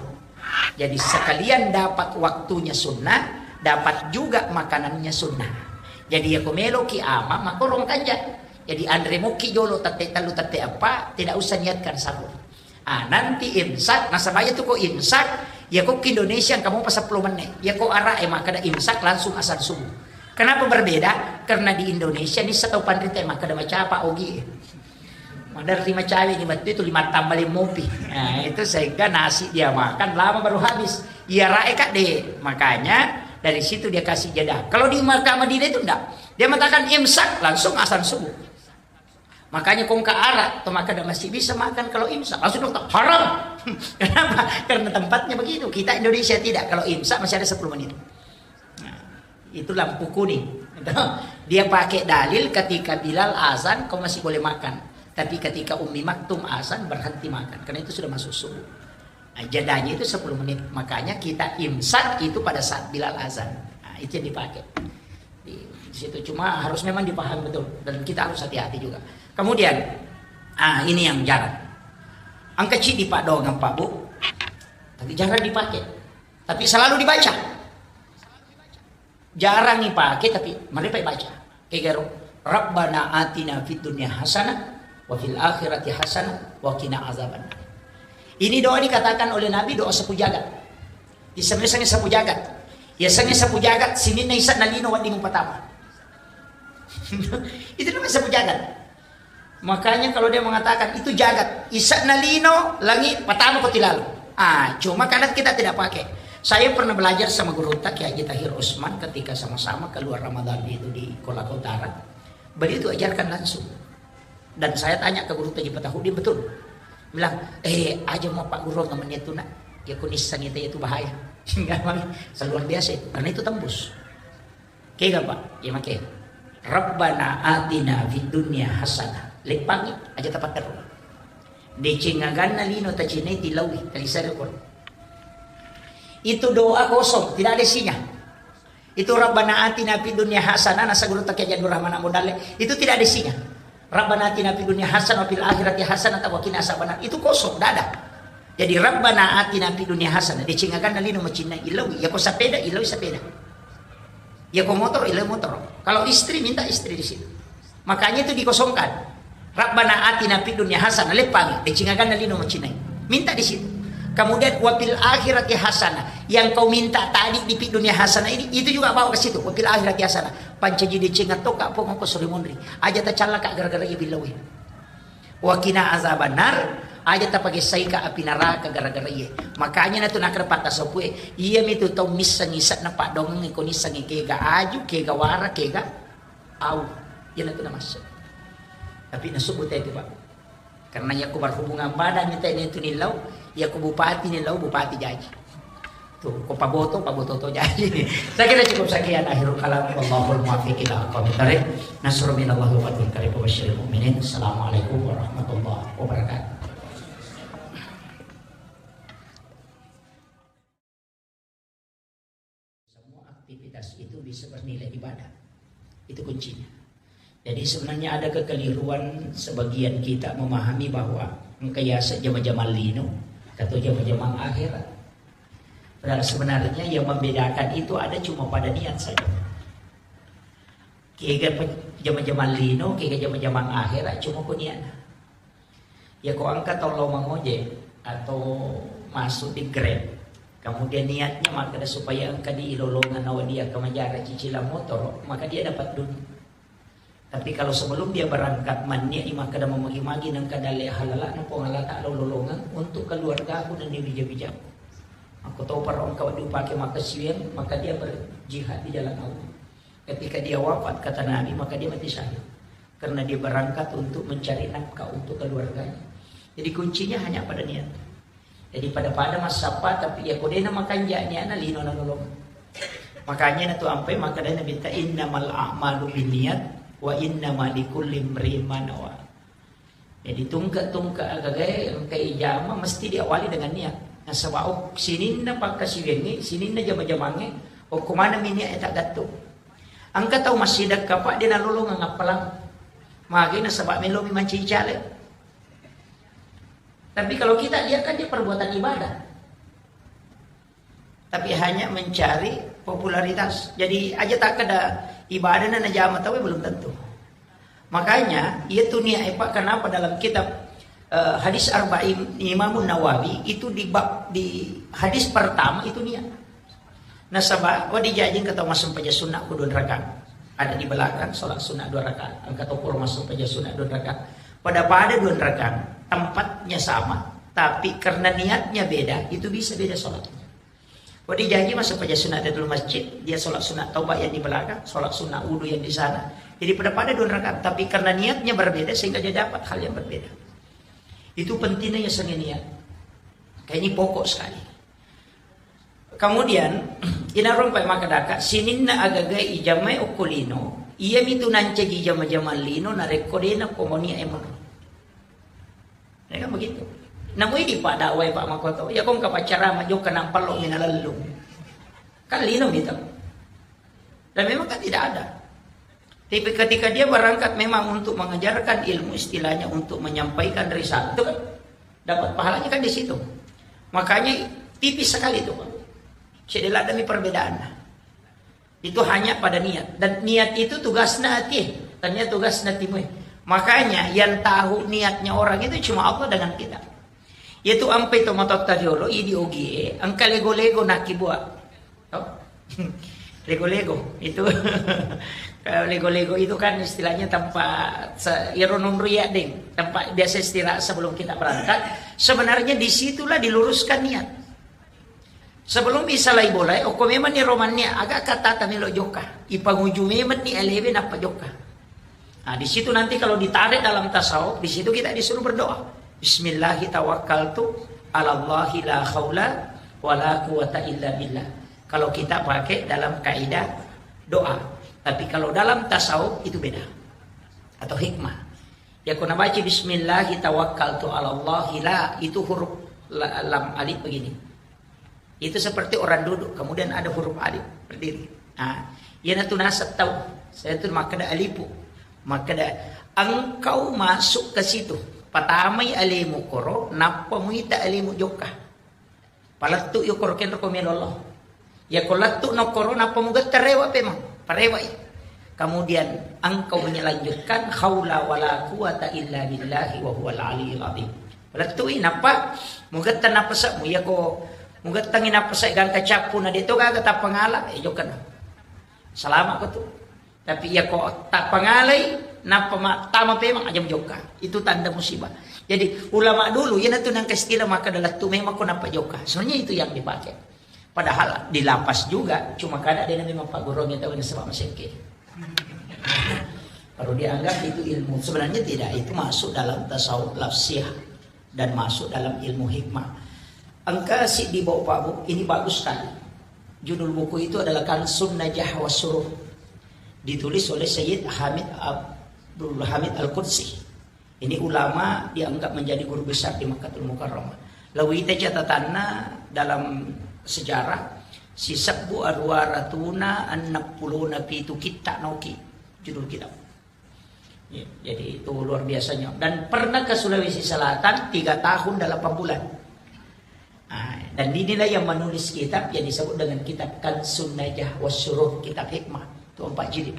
Jadi sekalian dapat waktunya sunnah, dapat juga makanannya sunnah. Jadi ya ko meloki ama, makorong kanja. Jadi anre moki jolo tette tellu tette eppa, tidak usah niatkan sahur. Ah, nanti imsak, nasaba iya tu ko imsak, ya ko ki Indonesia engka mopa seppulo menne. Ya ko Arab e makkeda imsak langsung azan subuh. Kenapa berbeda? Karena di Indonesia ini setau panrita makkeda macapa ogi. Maderri macawe ni mattu itu lima tambah lima mopi. Nah, itu sehingga nasi dia makan lama baru habis. Iya rae kak deh. Makanya dari situ dia kasih jeda. Kalau di Makkah Madinah itu enggak. Dia mengatakan imsak langsung asan subuh. Makanya kongka arak atau makan masih bisa makan kalau imsak. Langsung dokter haram. Kenapa? Karena tempatnya begitu. Kita Indonesia tidak. Kalau imsak masih ada sepuluh menit. Nah, itu lampu kuning. Dia pakai dalil ketika Bilal azan kau masih boleh makan. Tapi ketika Ummi Maktum azan berhenti makan. Karena itu sudah masuk subuh. Nah, jadanya itu sepuluh menit. Makanya kita imsak itu pada saat Bilal azan. Nah, itu yang dipakai. Di, di situ cuma harus memang dipahami betul dan kita harus hati-hati juga. Kemudian, ah ini yang jarang. Angka cidi pak doang pak bu, tapi jarang dipakai. Tapi selalu dibaca. Jarang dipakai tapi mari pak baca. Kegaro, Rabbana atina fid dunya hasanah wa fil akhirati hasanah wa qina azaban. Ini doa dikatakan oleh Nabi doa sapu jagat. Isengnge sapu jagat. Isengnge sapu jagat sininna isa nalino wedding patama. Itu namanya sapu jagat. Makanya kalau dia mengatakan itu jagat, isa nalino langi patama ko tilalo. Ah, cuma kadang kita tidak pakai. Saya pernah belajar sama guru Kiai Haji Tahir Usman ketika sama-sama keluar Ramadan itu di Kolaka Utara. Beliau itu ajarkan langsung. Dan saya tanya ke guru Haji Fatahudin betul. Bilang, eh aja mau pak guru nggak menyentuh nak. Ya kunisang itu itu bahaya. Enggak, luar biasa itu. Karena itu tembus. Kega pak, ya make. Rabbana atina fid dunya hasanah. Leppangi aja tapaterru. Deceng aganna lino tacinai tilaui talisare koro. Itu doa kosong, tidak ada isinya. Itu Rabbana atina fid dunya hasanah, nasa guru Kiai Haji Abdul Rahman Abu Dalle, itu tidak ada isinya. Rabbana atina fid dunya hasanah wa fil akhirati hasanah wa qina azabannar. Itu kosong, tidak ada. Jadi Rabbana atina fid dunya hasanah, deceng aganna lino macinai ilaui. Ya ko sepeda, ilaui sepeda. Ya ko motor, ilaui motor. Kalau istri, minta istri di situ. Makanya itu dikosongkan. Rabbana atina fid dunya hasanah, leppangi, deceng aganna lino macinai. Minta di situ. Kemudian wa fil akhirati hasanah. Yang kau minta tadi di fid dunya hasanah ini, itu juga bawa ke situ. Wa fil akhirati hasanah. Pancaji deceng atau kak pong ko suri monri. Aja tacallaka gara-gara iya billawi. Wa qina azabannar, aja tapagessaika api naraka gara-gara iye. Makanya natu nakra pattasopu'e, iya mitu tau missengi ise'na paddoangeng ko nissengi kega aju, kega wara, kega au. Iya natu namasse. Tapi nasubbu te itu, Pak. Karena iya ko berhubungan badan ni te itu nillau, iya ko bupati nillau, bupati jaji. Tuh, ko paboto, paboto to jaji. Saya kira cukup sekian akhirul kalam. Wallahul muwaffiq ila aqwamit thariq. Nasrun minallahi wa fathun qarib wa basyiril mu'minin. Assalamualaikum warahmatullahi wabarakatuh. Semua aktivitas itu bisa bernilai ibadah. Itu kuncinya. Jadi sebenarnya ada kekeliruan sebagian kita memahami bahwa engka yaseng jama-jamang lino atau jama-jamang akhirat. Padahal sebenarnya yang membedakan itu ada cuma pada niat saja. Kega pe-, jama-jamang lino, kega jama-jamang akhirat, cuma ko niat. Ya ko engka tau lao mangojek atau masuk di Grab, kemudian niatnya makkeda supaya engka di ilolongan nawa dia kemajara cicilan motor, maka dia dapat dunia. Tapi kalau sebelum dia berangkat, manniat i makkeda mamagi-magi nengka dalle halala'na Puang Allah Ta'ala ulolongeng untuk keluargaku nenni wija-wijaku. Makko toparo engka wedding upake makkasiwiang, maka dia berjihad di jalan Allah. Ketika dia wafat, kata Nabi, maka dia mati syahid. Karena dia berangkat untuk mencari nafkah untuk keluarganya. Jadi kuncinya hanya pada niat. Jadi pada-pada massappa, tapi iya ko de'na makanja niatna lino nanolong. Makanya natu ampai makkedai Nabitta, "Innamal a'malu binniyat wa innama likulli imri'in ma nawa." Jadi tungke-tungke agagae engka ijama mesti diawali dengan niat. Nasaba ok-, sininna pakkasiwiangnge, sininna jama-jamangnge, okko maneng mi niat e taggattung. Engka tau massidekka, Pak, de nalolongeng appalang. Magi nasaba melomi mancaji caleg. Tapi kalau kita lihat kan dia perbuatan ibadah. Tapi hanya mencari popularitas. Jadi aja takkeda ibadah na najama tau belum tentu. Makanya, iya tu niat, eh, Pak, kenapa dalam kitab, eh, hadis Arba'in Imam Nawawi itu di bab, di hadis pertama itu niat. Nasaba, wa dijajing kata masempajang sunnah kudu neraka. Ada di belakang sholat sunnah dua rakaat, engka to pura masuk paja sunnah dua rakaat. Pada-pada dua rakaat, tempatnya sama, tapi karena niatnya beda, itu bisa beda sholatnya. Kalau dia janji masuk paja sunnah Tahiyatul Masjid, dia sholat sunnah taubat yang di belakang, sholat sunnah wudu yang di sana. Jadi pada-pada dua rakaat, tapi karena niatnya berbeda sehingga dia dapat hal yang berbeda. Itu pentingnya ya seni niat. Kayak ini pokok sekali. Kemudian, inarung pai makadaka, sininna agaga ijamai okko lino, iya mitu nancaji jama-jama lino, narekko dena komoni emang. Ya kan begitu. Namu idi Pak dakwai Pak Makoto, ya kong kapacara majoka nampallo mina lellung. Kan lino mitu. Dan memang kan tidak ada. Tapi ketika dia berangkat memang untuk mengajarkan ilmu, istilahnya untuk menyampaikan risalah, itu kan dapat pahalanya kan di situ. Makanya tipis sekali itu, Pak. Cedela demi perbedaannya. Itu hanya pada niat. Dan niat itu tugasnya hati, tanya tugasnya timu. Makanya yang tahu niatnya orang itu cuma Allah dengan kita. Yaitu ampe to matotta riolo, idi ogie, engka lego-lego nakibua. Oh. Lego-lego itu. Kalau lego-lego itu kan istilahnya tempat se- iro nonru ya deng, tempat biasa istirahat sebelum kita berangkat. Sebenarnya disitulah diluruskan niat. Sebelum isalai bolai, okko memang ni romannya agak kata tamelo joka. Ipanguju memang ni alewe nappa joka. Nah, di situ nanti kalau ditarik dalam tasawuf, di situ kita disuruh berdoa. Bismillahi tawakkaltu alallahi la haula wala quwata illa billah. Kalau kita pakai dalam kaidah doa. Tapi kalau dalam tasawuf itu beda. Atau hikmah. Ya kuna baca bismillahi tawakkaltu alallahi la, itu huruf la- lam alif begini. Itu seperti orang duduk, kemudian ada huruf alif berdiri. Nah, iyanatu nasab tau. Saya tu makkeda alipu. Makkeda engkau masuk ke situ. Patamai alemu koro, nappa muita alemu jokka. Palettu yo koro kenro ko melo Allah. Ya ko lettu no koro nappa mugetta rewa pemang. Parewai. Kemudian engkau menyelanjutkan haula wala quwata illa billahi wa huwal aliyul azim. Lettui nappa mugetta napasa'mu, iyako mugettangi napasa gangka cappu na deto gaga tappangala, eh, jokkana. Salama ko tu. Tapi iyako tappangalai nappa ma- tama pemang, aja mujokka. Itu tanda musibah. Jadi ulama dulu iyanatu nangka istilah makkeda lettu memang ko nappa jokka. Sebenarnya itu yang dipakai. Padahal di lapas juga, cuma kada dia memang pagguruannya tahu nasaba masekke. Baru dianggap itu ilmu. Sebenarnya tidak, itu masuk dalam tasawuf lafsiyah dan masuk dalam ilmu hikmah. Engka siddi bau Pak Bu, ini bagus sekali. Judul buku itu adalah Kansun Najah wa Surur. Ditulis oleh Sayyid Hamid Abdul Hamid Al-Qudsi. Ini ulama dianggap menjadi guru besar di Makkatul Mukarramah. Lawita catatanna dalam sejarah, sisebbu aruwa ratuna enneng pulona pitu kitta noki judul kitab. Ya, jadi itu luar biasanya. Dan pernah ke Sulawesi Selatan tiga tahun delapan bulan. Nah, dan inilah yang menulis kitab yang disebut dengan kitab Kansun Najah Wasyurur, kitab hikmah. Itu empat jilid.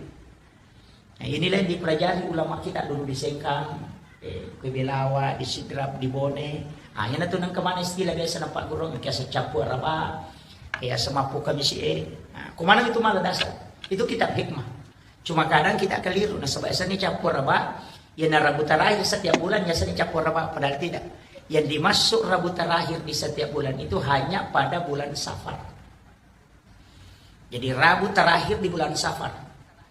Nah, inilah yang dipelajari ulama kita dulu di Sengkang, eh, ke Belawa, di Sidrap, di Bone. Ah, iyana tu nang kemana istilah biasa nampak guru, biasa campur apa, ya semappu kami si eh. Nah, kemana itu malah dasar? Itu kitab hikmah. Cuma kadang kita keliru, nasaba biasanya campur apa, ya na Rabu terakhir setiap bulan biasanya campur apa, padahal tidak. Yang dimaksud Rabu terakhir di setiap bulan itu hanya pada bulan Safar. Jadi Rabu terakhir di bulan Safar.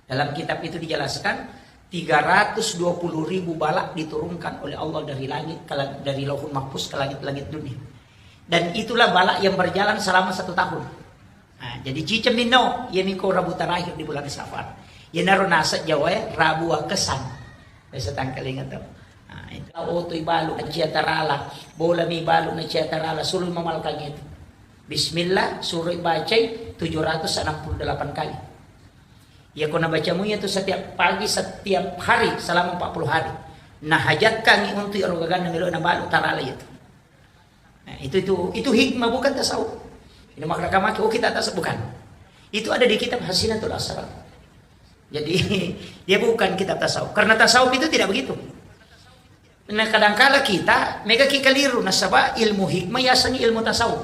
Dalam kitab itu dijelaskan tiga ratus dua puluh ribu balak diturunkan oleh Allah dari langit ke lang- dari Lauhul Mahfuz ke langit-langit dunia. Dan itulah balak yang berjalan selama satu tahun. Nah, jadi ciceng minno, iya miko Rabu terakhir di bulan Safar. Iyanaro naseng Jawa e, Rabu Wakesan. Biasa tangkalinga to. Nah, itu. Otoi balu na cia tarala, bola mi balu na cia tarala, sulu mamalkang itu. Bismillah, suroi bacai tujuh ratus enam puluh delapan kali. Iya ko nabacamu itu setiap pagi, setiap hari selama empat puluh hari. Nah, hajatkangi untuk ero gaganna melo na balu tarala itu. Nah, itu itu itu hikmah, bukan tasawuf. Ini makna kamaki, oh kita tasawuf, bukan. Itu ada di kitab Hasinatul Asrar. Jadi dia bukan kitab tasawuf. Karena tasawuf itu tidak begitu. Nah, kadangkala kita mega ki keliru nasaba ilmu hikmah yasengi ilmu tasawuf.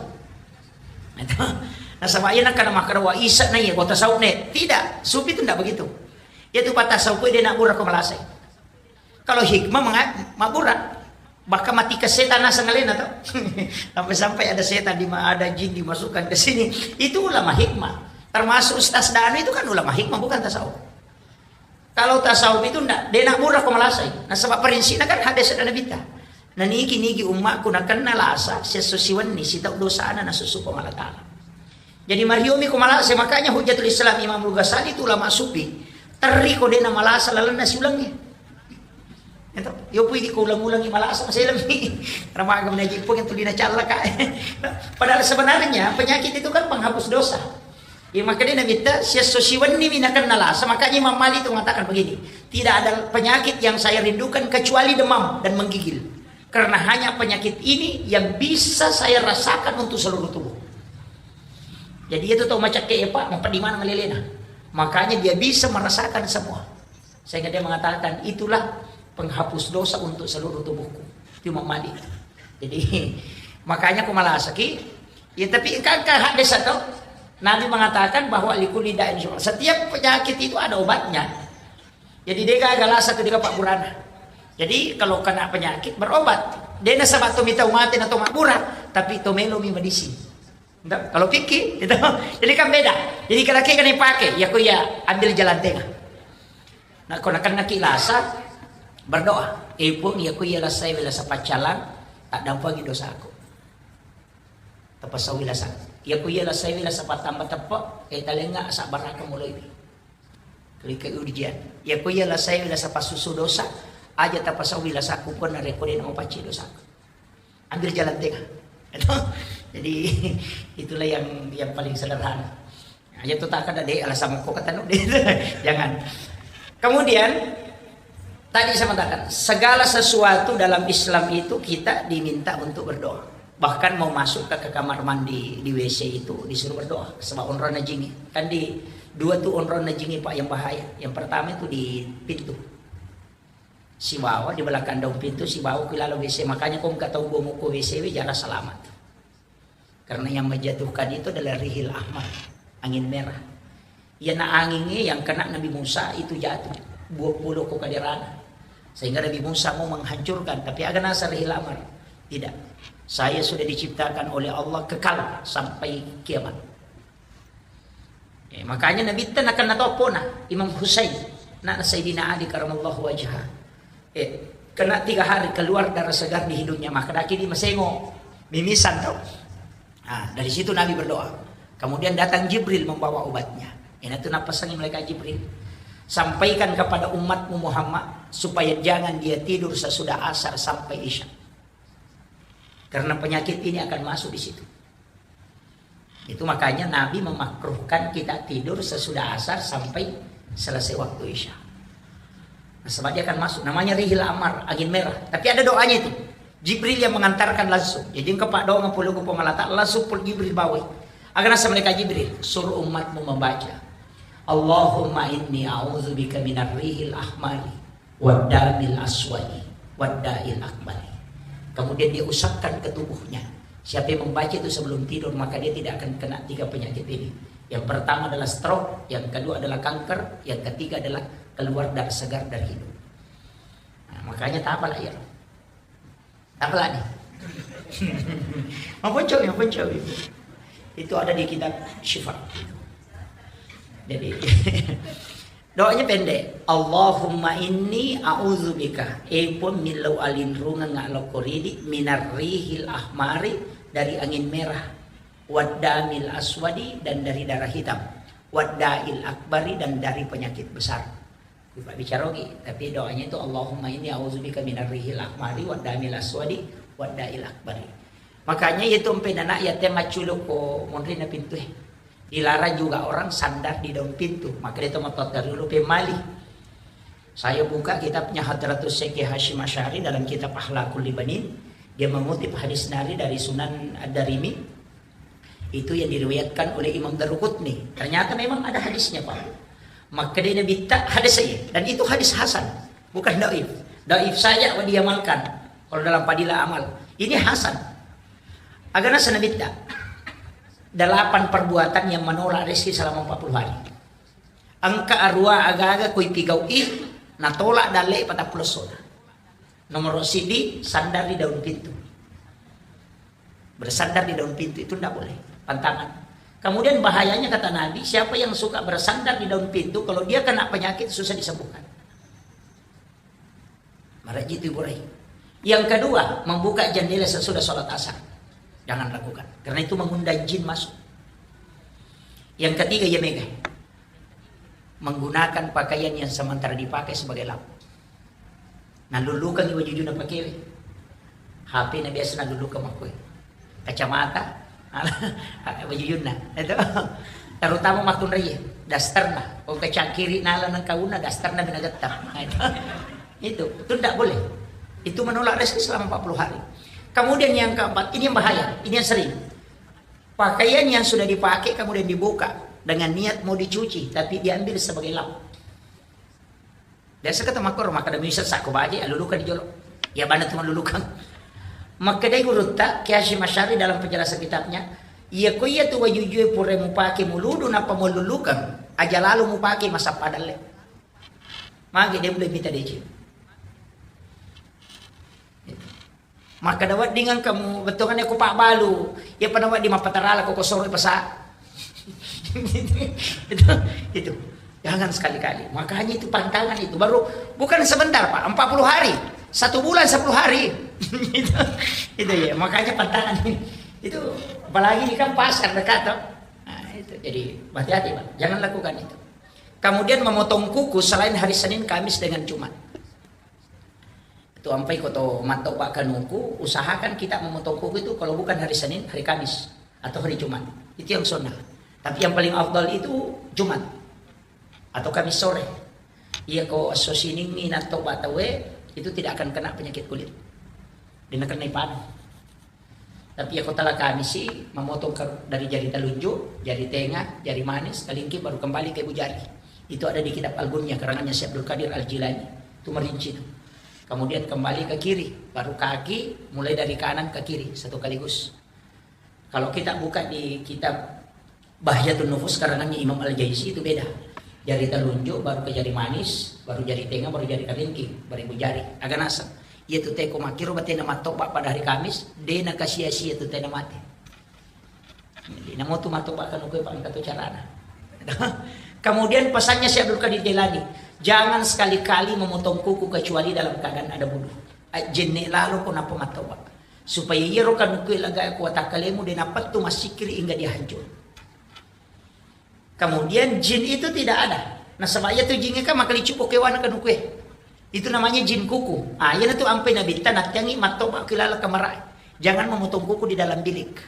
Nasaba iya nakana makara wa isa na iya tasawuf ne. Tidak, sufi itu tidak begitu. Iyatu patasawuf de' nabbura ko malasai. Kalau hikmah menga-, mabbura. Bahkan matikan setan naseng alena to. Sampai-sampai ada setan di ma-, ada jin dimasukkan ke sini. Itu ulama hikmah. Termasuk Ustaz Danu itu kan ulama hikmah, bukan tasawuf. Kalau tasawuf itu ndak, de' nabbura ko malasai. Nasaba' prinsipna kan hadis dan Nabi ta. Naniki-niki ummakku nakenna lasa, siesso siwenni sitau dosana nasusu Puang Allah Ta'ala. Jadi mariomi ko malasai, makanya Hujjatul Islam Imam Al-Ghazali itu ulama sufi. Terri ko de' namalasa lalenna siulengnge. Itu, yo pui di ko ulang-ulangi malasa maselemi. Ramaga menaji pun yang tulina callaka. Padahal sebenarnya penyakit itu kan penghapus dosa. Ya, makanya Nabi ta, siesso siwenni mi nakenna lasa. Makanya Imam Malik itu mengatakan begini, "Tidak ada penyakit yang saya rindukan kecuali demam dan menggigil. Karena hanya penyakit ini yang bisa saya rasakan untuk seluruh tubuh." Jadi itu tau macakke, ya, Pak, mau di mana ngelelena. Makanya dia bisa merasakan semua. Sehingga dia mengatakan, "Itulah penghapus dosa untuk seluruh tubuhku." Itu Imam Malik. Jadi, makanya aku malasaki. Ya, tapi kan, kan hadis atau Nabi mengatakan bahwa likulli da'in syufa. Setiap penyakit itu ada obatnya. Jadi, de' gaga lasa tu de' gaga pabburana. Jadi, kalau kena penyakit, berobat. De' nasaba' to mitau mate na to mabbura, tapi to melomi medisi. Ndak, kalau fikih, gitu. Jadi kan beda. Jadi kira-kira kan dipakai, ya, ku ya, ambil jalan tengah. Nah, ko nakennaki lasa, berdoa. "Eh, Puang, ya, ku ya, lasai wela sapaccalang, tak dampangi dosaku. Tapasauwi lasa. Ya, ku ya, lasai wela sapatamba teppe, eh, talenga sabbaraka muloi." Kalikai ujian. Ya, ku ya, lasai wela sapasusu dosa, aja tapasauwi lasaku, Puang, narekko de' naupacci dosaku. Ambil jalan tengah. Jadi, itulah yang, yang paling sederhana. Aja tu tak ada deh, alasan moko kata nu deh. Jangan. Kemudian, tadi saya mengatakan, segala sesuatu dalam Islam itu kita diminta untuk berdoa. Bahkan mau masuk ke, ke kamar mandi, di W C itu disuruh berdoa. Sebab onronna jingi. Kan di dua tu onronna jingi, Pak, yang bahaya. Yang pertama itu di pintu. Sibawa di belakang daun pintu, sibawa ku laleng W C. Makanya ko engka tau bomo ko W C we, jarang selamat. Karena yang menjatuhkan itu adalah rihil ahmar, angin merah. Iyana angingnge yang kena Nabi Musa itu jatuh, dua puluh ko kaderana. Sehingga Nabi Musa mau menghancurkan, tapi aga nasa rihil ahmar. Tidak. Saya sudah diciptakan oleh Allah kekal sampai kiamat. Eh, makanya Nabitta nakenna toppona Imam Husain, anakna Sayyidina Ali karamallahu wajhah. Eh, kena tiga hari keluar darah segar di hidungnya, maka daki di masengo, mimisan tau. Nah, dari situ Nabi berdoa. Kemudian datang Jibril membawa obatnya. Ini tuh napasangi malaikat Jibril. Sampaikan kepada umatmu Muhammad supaya jangan dia tidur sesudah asar sampai isya. Karena penyakit ini akan masuk di situ. Itu makanya Nabi memakruhkan kita tidur sesudah asar sampai selesai waktu isya. Nah, sebab dia akan masuk. Namanya rihil amar, angin merah. Tapi ada doanya itu. Jibril yang mengantarkan langsung. Jadi engkau pak doang puluh ke pemalatak, langsung pul Jibril bawa. Agar nasa malaikat Jibril, suruh umatmu membaca. Allahumma inni a'udzubika minar rihil ahmari waddamil aswadi wadda'il akbari. Kemudian dia usapkan ke tubuhnya. Siapa yang membaca itu sebelum tidur, maka dia tidak akan kena tiga penyakit ini. Yang pertama adalah stroke, yang kedua adalah kanker, yang ketiga adalah keluar darah segar dari hidung. Nah, makanya tak apalah ya. Apa lagi? Maponcomi, maponcomi. Itu ada di kitab Syifa. Jadi, doanya pendek. Allahumma inni a'udzubika. Eh, Puang, millau alinrungeng ngalokko ridi minar rihil ahmari, dari angin merah. Waddamil aswadi, dan dari darah hitam. Wadda'il akbari, dan dari penyakit besar. Pak bicara ogi, tapi doanya itu, "Allahumma inni a'udzubika minar rihil ahmari waddamil aswadi wadda'il akbari." Makanya itu empe nana ya te macculuk ko monrina pintu eh. Dilarang juga orang sandar di daun pintu. Maka dia tomat dulu pemali. Saya buka kitabnya Hadratus Syekh Hasyim Asy'ari dalam kitab Akhlaqul Libanin. Dia mengutip hadis nari dari Sunan Ad-Darimi. Itu yang diriwayatkan oleh Imam Daruqutni. Ternyata memang ada hadisnya, Pak. Makkedai Nabitta hadis saya. Dan itu hadis hasan. Bukan daif. Daif saja diamalkan. Kalau dalam fadilah amal. Ini hasan. Agana Nabitta. Delapan perbuatan yang menolak rezeki selama empat puluh hari. Engka arua aga-aga koi pigau'i, natolak dalle patappulo essona. Nomor siddi, sandar di daun pintu. Bersandar di daun pintu itu ndak boleh, pantangan. Kemudian bahayanya kata Nabi, siapa yang suka bersandar di daun pintu, kalau dia kena penyakit susah disembuhkan. Marajji tu Ibu Rai. Yang kedua, membuka jendela sesudah sholat asar. Jangan lakukan. Karena itu mengundang jin masuk. Yang ketiga, ya mega. Menggunakan pakaian yang sementara dipakai sebagai lampu. Nalulukangi wajujuna pakewe. H P na biasa nalulukang makkue. Kacamata, wajujunna. Itu. Terutama makkunraie, dasterna. Ko kacangkiri nala nang kauna, dasterna minagetta. Nah, itu. Itu, itu ndak boleh. Itu menolak rezeki selama empat puluh hari. Kemudian yang keempat, ini yang bahaya, ini yang sering. Pakaian yang sudah dipakai kemudian dibuka dengan niat mau dicuci, tapi diambil sebagai lap. Biasa kata makkoro, makkeda misal sakko baje, aluluka di jolo. Ya bana tu maluluka. Makkedai gurutta, Kiai Hasyim Asy'ari dalam penjelasan kitabnya, iya ko iya tu wajujue pura mupake muludu nappa mululukang, aja lalu mupake masappa dalle. Magi dia boleh minta deceng. Makkeda wedding engka mu bettuanna ko pabbalu, iya pada wedding mappatarala ko kosoro pasa. Itu, itu. Jangan sekali-kali. Makanya itu pantangan itu. Baru bukan sebentar, Pak, empat puluh hari. Satu bulan sepuluh hari. Itu, itu ya, makanya pantangan ini. Itu apalagi ini kan pasar dekat, toh. Nah, itu. Jadi hati-hati, Pak. Jangan lakukan itu. Kemudian memotong kuku selain hari Senin, Kamis dengan Jumat. Tu ampai ko to mattoba kanuku, usahakan kita memotong kuku itu kalau bukan hari Senin, hari Kamis, atau hari Jumat. Itu yang sunnah. Tapi yang paling afdal itu Jumat atau Kamis sore. Iya ko esso Siningngi nattoba tauwe, itu tidak akan kena penyakit kulit. Dia kena panu. Tapi iya ko tala Kamisi, memotong ke, dari jari telunjuk, jari tengah, jari manis, kelingking, baru kembali ke ibu jari. Itu ada di kitab Al-Bunyah, karangannya Syekh Abdul Qadir Al-Jilani. Itu merinci itu. Kemudian kembali ke kiri, baru kaki, mulai dari kanan ke kiri, satu kaligus. Kalau kita buka di kitab Bahjatun Nufus karangannya Imam Al-Jaisi itu beda. Jari telunjuk, baru ke jari manis, baru jari tengah, baru jari kalingking, baru ibu jari. Agak nasab. Iya tu teko makkiro batena mattoba pada hari Kamis, de nakasia-sia tu tena mate. Jadi, namo tu mattoba kan kue pangka tu carana. Kemudian pesannya Syekh Abdul Qadir Jailani, jangan sekali-kali memotong kuku kecuali dalam keadaan ada wudu. Ajjenne lalo ko nappa mattoba. Supaya iyaro kanukue laga kuatakkalemu de napettu massikiri hingga dia hancur. Kemudian jin itu tidak ada. Nasaba iya tu jin kan makalicu ko kewana kanukue. Itu namanya jin kuku. Ah, iya tu ampai nabitta nattiangi mattoba kilala kamarae. Jangan memotong kuku di dalam bilik.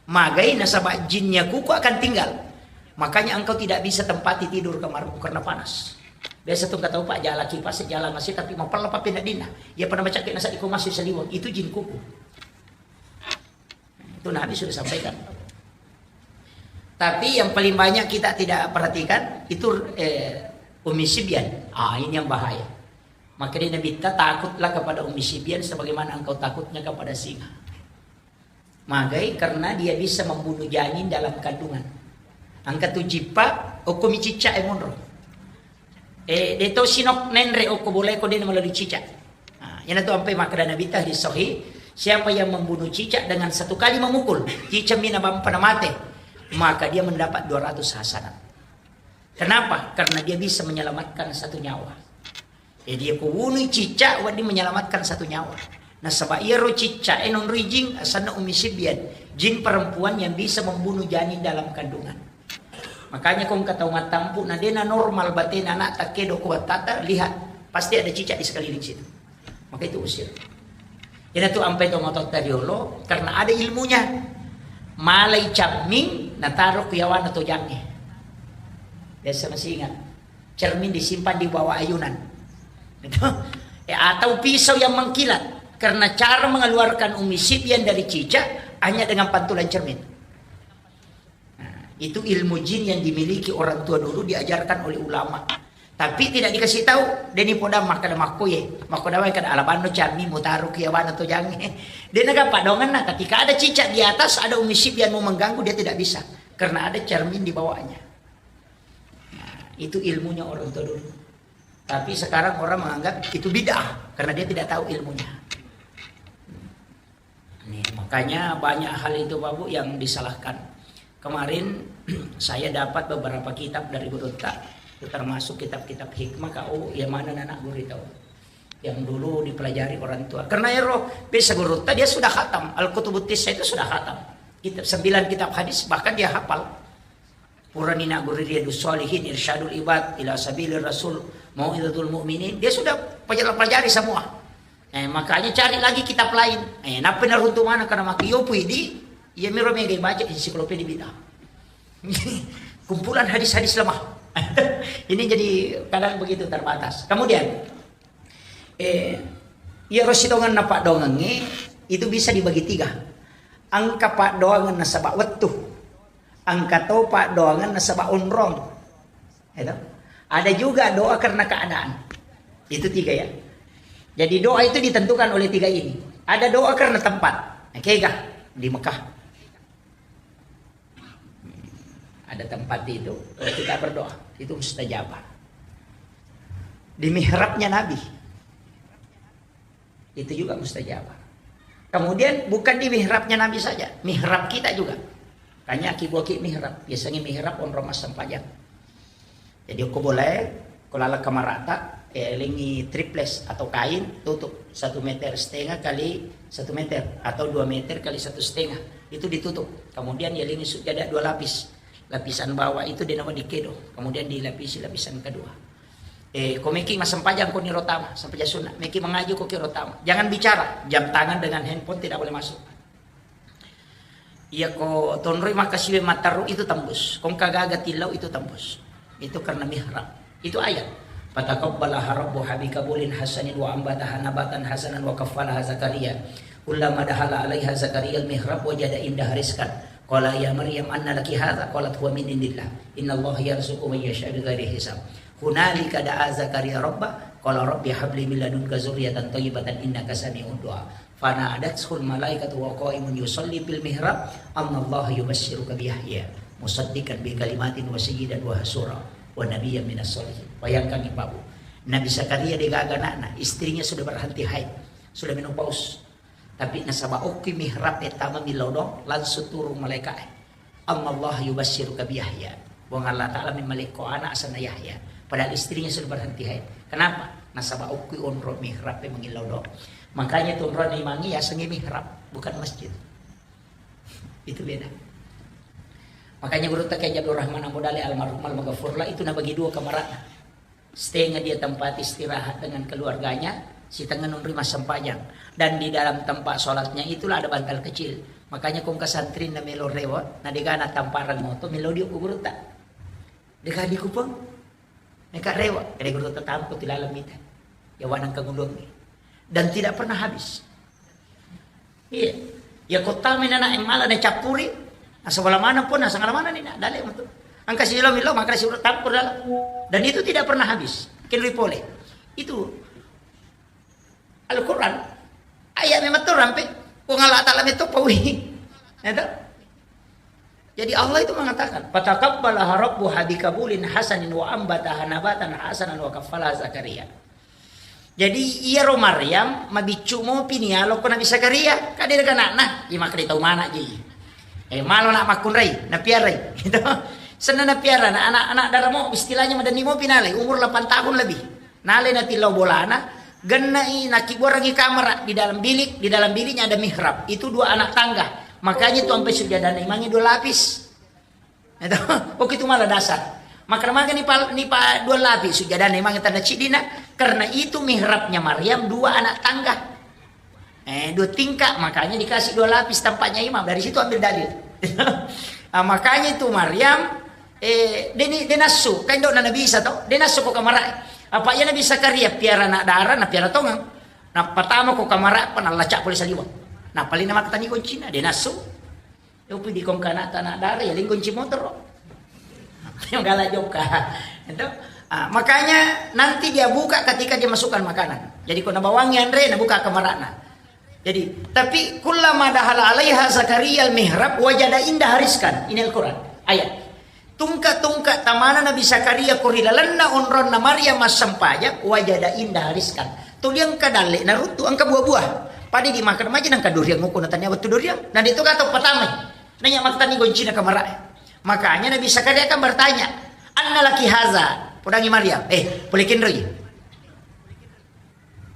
Magai nasaba jinnya kuku akan tinggal. Makanya engkau tidak bisa tempati tidur kamarmu karena panas. Biasa tu engka tau, Pak, jala kipas, jala masih tapi mapella pappena dinna. Iya pada macam kena sadi ko masih seliwang. Itu jin kuku. Itu Nabi sudah sampaikan. Tapi yang paling banyak kita tidak perhatikan itu, eh, Ummi Sibyan. Ah, ini yang bahaya. Maka dia Nabi, "Takutlah kepada Ummi Sibyan sebagaimana engkau takutnya kepada singa." Magai karena dia bisa membunuh janin dalam kandungan. Engka tu jippa, okko mi cicca e monro. Eh, de to sinok nenre okko bolae ko de na melalui cicak. Nah, iyana tu ampai makkeda Nabitta hadis sahih, siapa yang membunuh cicak dengan satu kali memukul, cicak mina bampa na mate, maka dia mendapat dua ratus hasanat. Kenapa? Karena dia bisa menyelamatkan satu nyawa. Jadi, ko wunui cicak, wedding menyelamatkan satu nyawa. Nasaba iyaro cicak e nonroi jin, asanna Ummi Sibyan, jin perempuan yang bisa membunuh janin dalam kandungan. Makanya ko engka tau mattampu na dena normal batena anak takkedo ko wattata, lihat, pasti ada cicak di sekeliling situ. Maka itu usir. Iyana tu ampai to matotta riolo karena ada ilmunya. Malai camming nataro ku yawana tojangnge. Biasa masih ingat. Cermin disimpan di bawah ayunan. Gitu. Eh, atau pisau yang mengkilat. Karena cara mengeluarkan Ummi Sibyan dari cicak hanya dengan pantulan cermin. Nah, itu ilmu jin yang dimiliki orang tua dulu, diajarkan oleh ulama. Tapi tidak dikasih tahu, deni poda makkeda makkoye, makkoda wae kada alabanno cammi mutaro ki yawana tojangnge. Dena gappa donganna, ketika ada cicak di atas, ada Ummi Sibyan mau mengganggu, dia tidak bisa. Karena ada cermin di bawahnya. Nah, Itu ilmunya orang tua dulu. Tapi sekarang orang menganggap itu bid'ah karena dia tidak tahu ilmunya. Nih, makanya banyak hal itu, Bapak Bu, yang disalahkan. Kemarin saya dapat beberapa kitab dari guru tak, termasuk kitab-kitab hikmah, kau yang mana anak guru itu yang dulu dipelajari orang tua. Karena ero biasa guru tak, dia sudah khatam. Al-Kutubut Tisa itu sudah khatam. Kitab, sembilan kitab hadis bahkan dia hafal. Purani na guru Riyadus Shalihin, Irsyadul Ibad ila Sabilir Rasul, Mau'izatul Mu'minin, dia sudah pelajari, pelajari semua. Eh, makanya cari lagi kitab lain. Eh, nappa naruntu mana karena maki yopu di, iya miro mega baca ensiklopedia bid'ah. Kumpulan hadis-hadis lemah. Ini jadi kadang begitu terbatas. Kemudian, eh, iya rosi dongan napa dongangi itu bisa dibagi tiga. Angka paddoangeng nasaba wettu, angka to paddoangeng nasaba onrong. Itu. Ada juga doa karena keadaan. Itu tiga ya. Jadi doa itu ditentukan oleh tiga ini. Ada doa karena tempat. Nah, kega di Mekah. Ada tempat itu, kita berdoa. Itu mustajabah. Di mihrabnya Nabi. Itu juga mustajabah. Kemudian bukan di mihrabnya Nabi saja, mihrab kita juga. Kanya ki buah ki mihrab, biasanya mihrab onrong massempajang. Jadi ko boleh, ko laleng kamarata, eh, lengi triples atau kain, tutup satu meter setengah kali satu meter atau dua meter kali satu setengah. Itu ditutup. Kemudian ya lengi sujada dua lapis. Lapisan bawah itu dia nama dikedo. Kemudian dilapisi lapisan kedua. Eh, ko meki massempajang ko niro tama, sempajang sunat. Meki mengaji ko kiro tama. Jangan bicara. Jam tangan dengan handphone tidak boleh masuk. Iya ko tonroi maka siwe mataru itu tembus. Kong kagaga tilau itu tembus. Itu karena mihrab. Itu ayat. Fataqabbalaha rabbuha biqabulin hasanin wa ambataha nabatan hasanan wa kaffalaha Zakaria. Kullama dakhala alaiha Zakaria al-mihrab wajada indaha rizqan. Qala ya Maryam anna laki hadza? Qalat huwa min indillah. Innallaha yarzuqu man yasha'u bighairi hisab. Hunalika da'a Zakaria rabba, qala rabbi habli min ladunka dzurriyyatan thayyibatan innaka sami'ud du'a. Fanadathul malaikatu wa qaimun yusalli fil mihrab, annallaha yubasyiruka bi Yahya musaddiqan bi kalimatin wa sayyidan wa hasura wa nabiyyan minas shalihin. Bayangkan Ibu, Nabi Zakaria degaga anakna, istrinya sudah berhenti haid, sudah menopause. Tapi nasaba okki mihrab e tama millau doang, langsung turun malaikat e. Annallaha yubasyiruka bi Yahya. Puang Allah Ta'ala memmalekko anak asenna Yahya. Padahal istrinya sudah berhenti haid. Kenapa? Nasaba okki onro mihrab e mangillau doang. Makanya tu onro imangi yasengi mihrab, bukan masjid. Itu beda. Makanya guru tak Haji Abdul Rahman Abu Dali almarhum almaghfurlah itu nabagi dua kamarana. Setengah dia tempat istirahat dengan keluarganya, setengah nunri massempajang. Dan di dalam tempat sholatnya itulah ada bantal kecil. Makanya kong kasantri na melo rewa, na dega na tamparang moto, melo dio ku gurutta. Dega di kupang, neka rewa, kede gurutta tampo tilalang mita. Ya wanang kagulung. Dan tidak pernah habis. Iya. Ya kota menana yang malah na cappuri. Asal mana pun, asal mana ni nak dalek matu. Angka silo milo maka si urut tampur dalam. Dan itu tidak pernah habis. Kin ripole. Itu Al-Quran. Ayat memang tu rampe. Kung Allah Ta'ala meto pawi. Ya toh? Jadi Allah itu mengatakan, "Fataqabbalaha rabbuha biqabulin hasanin wa ambataha nabatan hasanan wa kaffalaha Zakaria." Jadi iyaro Maryam mabiccu mopi ni alokko Nabi Zakaria, kade daga anakna, iya makkeda tau mana ji. Eh, malo nak makkunrai, napiarai. Gitu. Senna napiara, na anak-anak daramo istilahnya madenni mopi nalai, umur delapan tahun lebih. Nalai natillau bolana, gennai nakibuarangi kamera di dalam bilik, di dalam biliknya ada mihrab. Itu dua anak tangga. Makanya tu ampe sujadana imangi dua lapis. Itu, oke, itu malah dasar. Maka maga ni pa, ni pa dua lapis sujadana imangi tanda cidina, karena itu mihrabnya Maryam dua anak tangga. Eh, dua tingkat, makanya dikasih dua lapis tempatnya imam. Dari situ ambil dalil. Ah, makanya itu Maryam, eh, deni, denassu, kan dok Nabi Isa toh, denassu ko kamara. Apa iya Nabi Zakaria piara anak dara, na piara tongang. Na pertama ko kamara, apa nalacak boleh saliwang. Na paling nama ketani kuncina, denassu. Yopi di kongkana tanah dara, ya lingkunci motor. Yang galak joka. Itu. Ah, makanya nanti dia buka ketika dia masukkan makanan. Jadi ko nabawangi anre, nabuka kamarana. Jadi, tapi kullama dahala alaiha Zakaria al-mihrab wajada indaha rizqan. Ini Al-Quran, ayat. Tungka-tungka tamana Nabi Zakaria ko ri lalenna onronna Maryam massempajang, wajada indaha rizqan. Tuli engka dalle naruttu, engka buah-buah. Pada di makan maja nangka duriang, ngoko natania wettu duriang. Nah, itu kata pertama. Nanya maktani goncina kamara. Makanya Nabi Zakaria kan bertanya, "Anna laki haza?" Podangi Maryam, "Eh, boleh kenroi?"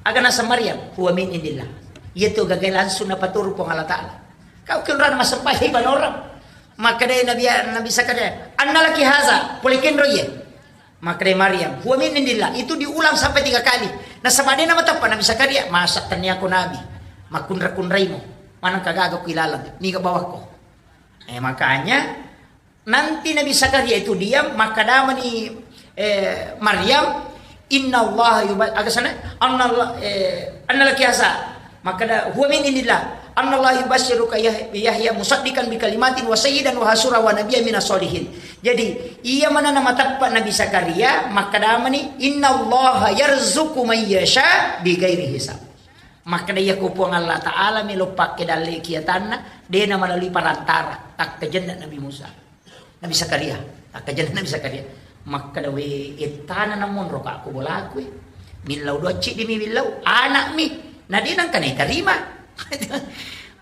Aga naseng Maryam, "Huwa min indillah." Iya tu gagai langsung napaturu Puang Allah Ta'ala. Kau ke urang massempajang ibadah orang. Makkedai Nabi, Nabi Zakaria, "Anna laki haza?" Pole kenro iya. Makkedai Maryam, "Huwa min indillah." Itu diulang sampai tiga kali. Nasaba de namateppa Nabi Zakaria, "Masa tenniako Nabi? Makkunra-kunraimo. Maneng kagaga ku ilaleng. Niga bawakko." Eh, makanya nanti Nabi Zakaria itu diam, makkedamani, eh, Maryam, "Inna Allah yuba-," aga sana? "Anna Allah, eh, anna laki haza?" Makkeda, "Huwa min indillah. Anna Allah yubasyiruka Yah-, Yahya musaddiqan bi kalimatin wa sayyidan wa hasura wa nabiyyan minas solihin." Jadi, iya mana namateppa Nabi Zakaria, makkedamani, "Inna Allah yarzuqu man yasha bi ghairi hisab." Makkeda, "Iya ko Puang Allah Ta'ala melo pakke dalle kiatanna, dena melalui perantara, takkajenna Nabi Musa." Nabi Zakaria, takkajenna Nabi Zakaria. Makkeda, "We, ettana namonro ka ko bolaku, eh. Millau doa ciddi mi millau, anak mi. Na de nangka naitarima."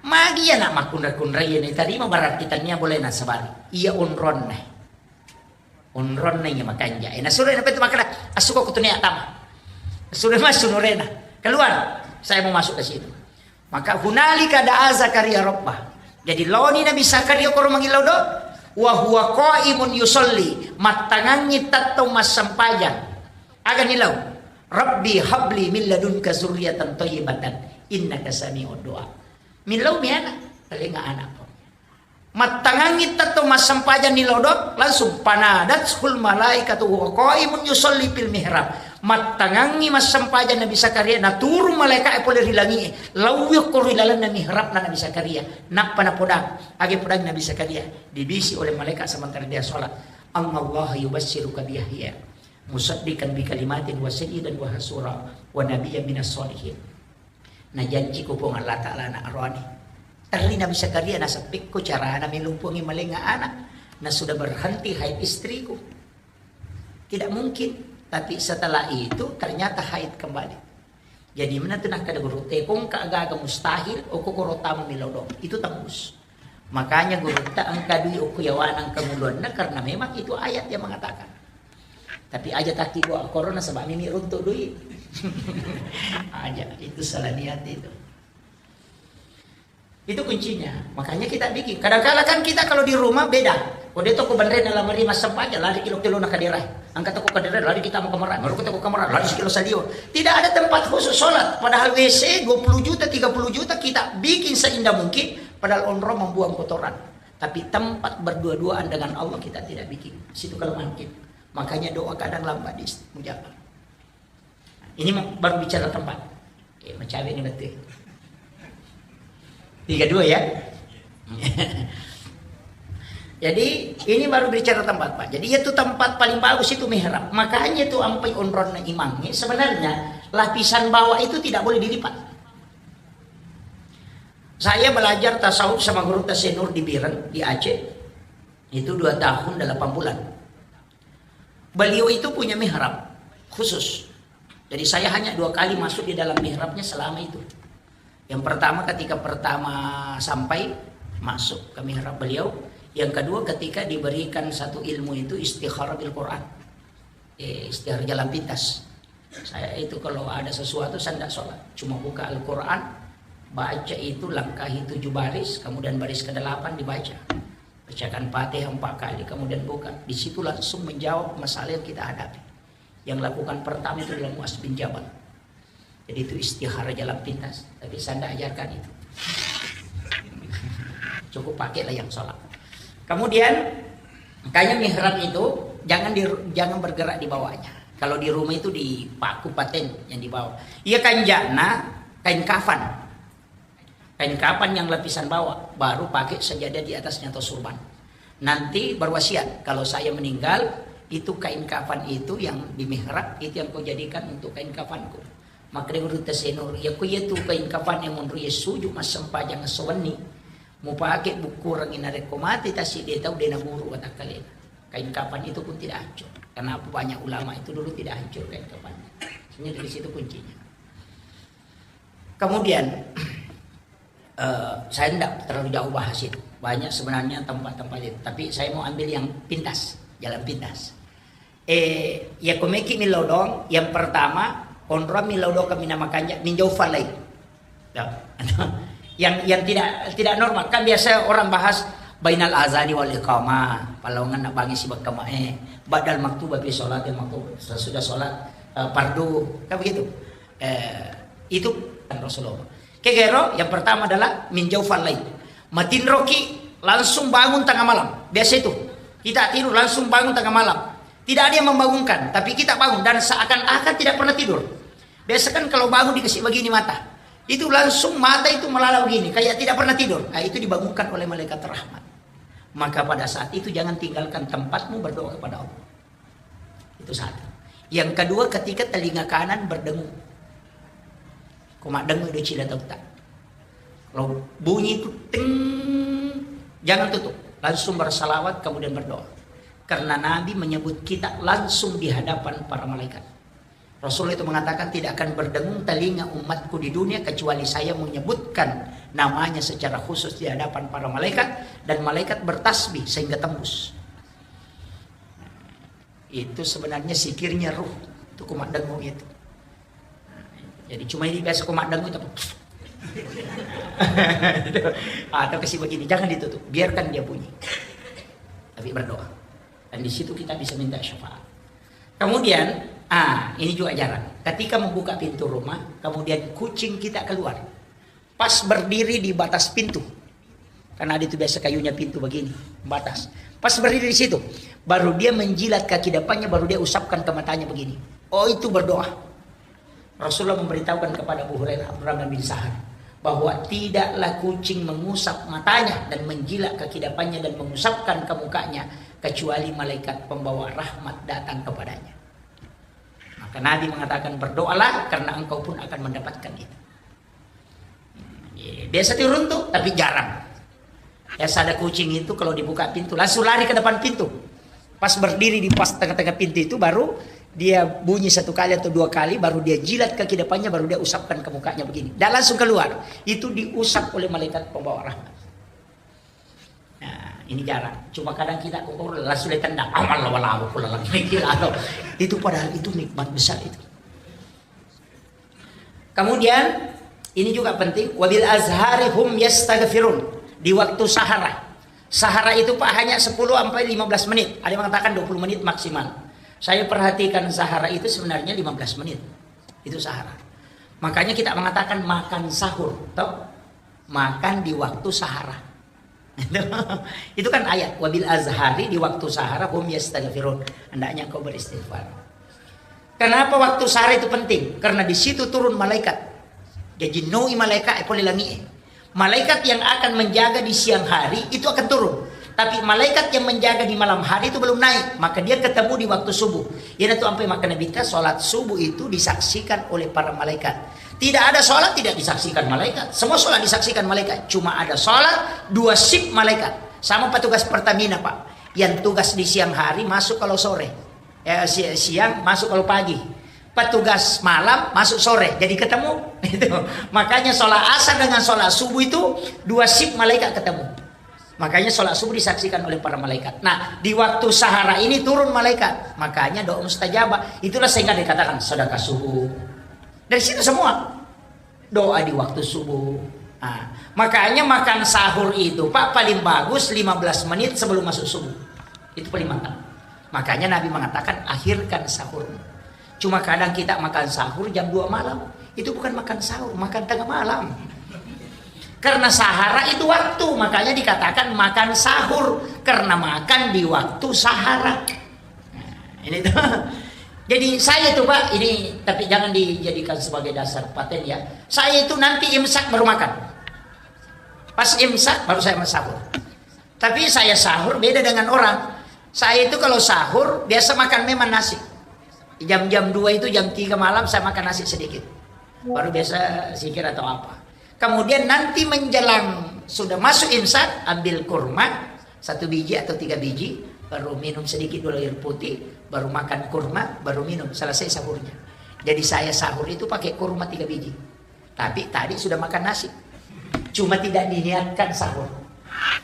Magi iya nak makkunra-kunrai iya naitarima, berarti tania boleh nasabari. Iya onronna. Onronna iya makanja. Eh, nasuro na itu makkeda, "Asuko ko tunia tama." Sudah masuk nurena. "Keluar, saya mau masuk ke situ." Maka hunalika da'a Zakaria rabbah. Jadi laoni Nabi Zakaria koro mangillau do, wa huwa qaimun yusalli, mattangangngi tettong massempajang. Aga nilau? "Rabbi habli min ladunka zurriyatan thayyibatan innaka sami'ud du'a." Millau mi anak, talenga anak. Mattangangngi tettong massempajang ni lodong, langsung panadathul malaikatu wa qaimun yusalli fil mihrab. Mattangangngi massempajang Nabi Zakaria, naturung malaika'e pole ri langi'e, lauwi okko ri lalenna mihrabna Nabi Zakaria. Nappa napodang, age podang Nabi Zakaria, dibisi oleh malaikat sementara dia sholat, "Annallaha yubassiruka bi Yahya musaddiqan bi kalimatin wa sayyidan wa hasura wa nabiyyan minas sholihin." Najanjiko Puang Allah Ta'ala anak rohani. Terri Nabi Zakaria, naseppekko carana melumpungi malenga anak. Na sudah berhenti haid istriku. Tidak mungkin. Tapi setelah itu ternyata haid kembali. Jadi mana tu nakkeda guru, "Tekong ka gaga mustahil, oko koro tamu melo do." Itu tembus. Makanya gurutta engka dui okko yawana engka muluanna, karena memang itu ayat yang mengatakan. Tapi aja taki doa corona sebab mimi runtuk dui. Aja, itu salah niat itu. Itu kuncinya. Makanya kita bikin. Kadang-kala kan kita kalau di rumah beda. Ko de toko banrena lamari massempajang, lari kilo-kilo na kadera. Angkat toko kadera, lari kita mau kamar. Baru kita ke kamar, lari sekilo salio. Tidak ada tempat khusus sholat. Padahal W C dua puluh juta, tiga puluh juta kita bikin seindah mungkin. Padahal onrong membuang kotoran. Tapi tempat berdua-duaan dengan Allah kita tidak bikin. Situ kelemahan kita. Makanya doa kadang lambat diist-, mujabah. Ini mau, baru bicara tempat. Eh, macawe ini betul. Tiga dua ya. Jadi ini baru bicara tempat, Pak. Jadi itu tempat paling bagus itu mihrab. Makanya itu ampai onronna imamnya. Sebenarnya lapisan bawah itu tidak boleh dilipat. Saya belajar tasawuf sama guru Tasenur di Biren, di Aceh. Itu dua tahun delapan bulan. Beliau itu punya mihrab khusus. Jadi saya hanya dua kali masuk di dalam mihrabnya selama itu. Yang pertama ketika pertama sampai masuk ke mihrab beliau. Yang kedua ketika diberikan satu ilmu itu istikharah bil Quran. Eh, istikharah jalan pintas. Saya itu kalau ada sesuatu, saya tidak sholat. Cuma buka Al-Quran, baca itu, langkahi tujuh baris, kemudian baris kedelapan dibaca. Bacakan Fatihah empat kali, kemudian buka. Di situ langsung menjawab masalah yang kita hadapi. Yang lakukan pertama itu adalah Muaz bin Jabal. Jadi itu istihara jalan pintas, tapi saya tidak ajarkan itu. Cukup pakailah yang sholat. Kemudian, makanya mihrab itu jangan di, jangan bergerak di bawahnya. Kalau di rumah itu dipaku paten yang di bawah. Iya kanjana kain kafan. Kain kafan yang lapisan bawah, baru pakai sajadah di atasnya atau surban. Nanti berwasiat, kalau saya meninggal, itu kain kafan itu yang di mihrab, itu yang kau jadikan untuk kain kafanku. Makkeda guru Tasenur, iya ko iya tu kain kafan yang menurut iya sujud massempajang esso wenni. Mupake bukkurengngi narekko mate tasi de tau de naburu watakkalena. Kain kafan itu pun tidak hancur. Kenapa banyak ulama itu dulu tidak hancur kain kafannya? Sebenarnya dari situ kuncinya. Kemudian, eh, saya tidak terlalu jauh bahas itu. Banyak sebenarnya tempat-tempat itu. Tapi saya mau ambil yang pintas, jalan pintas. Eh, ya komeki millau doang. Yang pertama, onrong millau doang kami nama kanja, minjau falai. Ya. Yang, yang tidak, tidak normal. Kan biasa orang bahas bainal azani wal iqamah. Palawangan nak bangi sibak kama, eh, badal maktuba fi sholatil maktub. Sesudah sholat, eh, fardu. Kan begitu. Eh, itu kan Rasulullah. Kegero, yang pertama adalah minjau falai. Matinroki langsung bangun tengah malam. Biasa itu. Kita tidur langsung bangun tengah malam. Tidak ada yang membangunkan, tapi kita bangun dan seakan-akan tidak pernah tidur. Biasa kan kalau bangun dikasih begini mata, itu langsung mata itu melala begini, kayak tidak pernah tidur. Ah, itu dibangunkan oleh malaikat rahmat. Maka pada saat itu jangan tinggalkan tempatmu berdoa kepada Allah. Itu satu. Yang kedua, ketika telinga kanan berdengung. Ko maddengung do cila tauta. Kalau bunyi itu ting, jangan tutup. Langsung bersalawat, kemudian berdoa. Karena Nabi menyebut kita langsung di hadapan para malaikat. Rasul itu mengatakan, "Tidak akan berdengung telinga umatku di dunia kecuali saya menyebutkan namanya secara khusus di hadapan para malaikat, dan malaikat bertasbih sehingga tembus." Itu sebenarnya zikirnya ruh. Itu ko maddengung itu. Jadi cuma ini biasa ko maddengung itu. Atau kasih begini, jangan ditutup, biarkan dia bunyi. Tapi berdoa. Dan di situ kita bisa minta syafaat. Kemudian, ah, ini juga jarang. Ketika membuka pintu rumah, kemudian kucing kita keluar. Pas berdiri di batas pintu. Karena ada itu biasa kayunya pintu begini, batas. Pas berdiri di situ, baru dia menjilat kaki depannya, baru dia usapkan ke matanya begini. Oh, itu berdoa. Rasulullah memberitahukan kepada Abu Hurairah, Abdurrahman bin Sahar, bahwa tidaklah kucing mengusap matanya dan menjilat kaki depannya dan mengusapkan ke mukanya, kecuali malaikat pembawa rahmat datang kepadanya. Maka Nabi mengatakan, "Berdoalah, karena engkau pun akan mendapatkan itu." Iya, biasa turun tuh, tapi jarang. Biasa ada kucing itu kalau dibuka pintu, langsung lari ke depan pintu. Pas berdiri di pas tengah-tengah pintu itu, baru dia bunyi satu kali atau dua kali, baru dia jilat kaki depannya, baru dia usapkan ke mukanya begini. Dan langsung keluar. Itu diusap oleh malaikat pembawa rahmat. Nah, ini jarang. Cuma kadang kita kok langsung ditendang. Amal lawa-lawa pula lagi. Itu padahal itu nikmat besar itu. Kemudian, ini juga penting, "Wabil azhari hum yastaghfirun." Di waktu sahara. Sahara itu, Pak, hanya sepuluh sampai lima belas menit. Ada yang mengatakan dua puluh menit maksimal. Saya perhatikan sahara itu sebenarnya lima belas menit. Itu sahara. Makanya kita mengatakan makan sahur, toh? Makan di waktu sahara. Itu kan ayat, "Wabil azhari", di waktu sahara, "hum yastaghfirun", hendaknya kau beristighfar. Kenapa waktu sahara itu penting? Karena di situ turun malaikat. Jadi noi malaikat, eh, pole langit, eh. Malaikat yang akan menjaga di siang hari itu akan turun. Tapi malaikat yang menjaga di malam hari itu belum naik, maka dia ketemu di waktu subuh. Iyanatu ampai makkeda Nabitta, salat subuh itu disaksikan oleh para malaikat. Tidak ada salat tidak disaksikan malaikat. Semua salat disaksikan malaikat. Cuma ada salat dua sip malaikat. Sama petugas Pertamina, Pak. Yang tugas di siang hari masuk kalau sore. Eh, si-, siang masuk kalau pagi. Petugas malam masuk sore. Jadi ketemu. Itu. Makanya salat asar dengan salat subuh itu dua sip malaikat ketemu. Makanya salat subuh disaksikan oleh para malaikat. Nah, di waktu sahara ini turun malaikat. Makanya doa mustajabah. Itulah sehingga dikatakan sedekah subuh. Dari situ semua. Doa di waktu subuh. Nah, makanya makan sahur itu, Pak, paling bagus lima belas menit sebelum masuk subuh. Itu paling mantap. Makanya Nabi mengatakan, "Akhirkan sahur." Cuma kadang kita makan sahur jam dua malam. Itu bukan makan sahur, makan tengah malam. Karena sahara itu waktu, makanya dikatakan makan sahur. Karena makan di waktu sahara. Nah, ini tuh. Jadi saya itu, Pak, ini tapi jangan dijadikan sebagai dasar paten ya. Saya itu nanti imsak baru makan. Pas imsak baru saya sahur. Tapi saya sahur beda dengan orang. Saya itu kalau sahur biasa makan memang nasi. Jam-jam dua itu, jam tiga malam saya makan nasi sedikit. Baru biasa zikir atau apa. Kemudian nanti menjelang sudah masuk imsak, ambil kurma satu biji atau tiga biji, Baru minum sedikit dulu air putih, baru makan kurma, baru minum, selesai sahurnya. Jadi saya sahur itu pakai kurma tiga biji. Tapi tadi sudah makan nasi. Cuma tidak diniatkan sahur.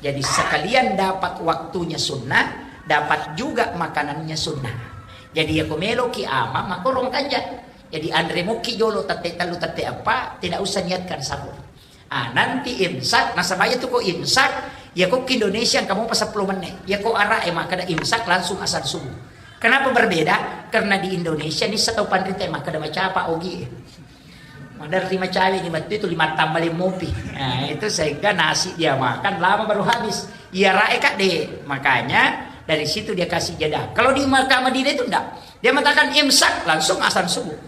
Jadi sekalian dapat waktunya sunnah, dapat juga makanannya sunnah. Jadi ya ko meloki ama, makorong kanja. Jadi anre mukki jolo tette tellu tette eppa, tidak usah niatkan sahur. Ah, nanti imsak, nasaba iya tu ko imsak, ya ko ki Indonesia engka mopa seppulo menit. Ya ko Arab e makkeda imsak langsung azan subuh. Kenapa berbeda? Karena di Indonesia ni setau panrita e makkeda macapa ogi e. Maderri macawe ni mettu itu lima tambah lima mopi. Nah, itu sehingga nasi dia makan lama baru habis. Iya rae kak deh. Makanya dari situ dia kasih jeda. Kalau di Makkah Madinah itu enggak. Dia mengatakan imsak langsung azan subuh.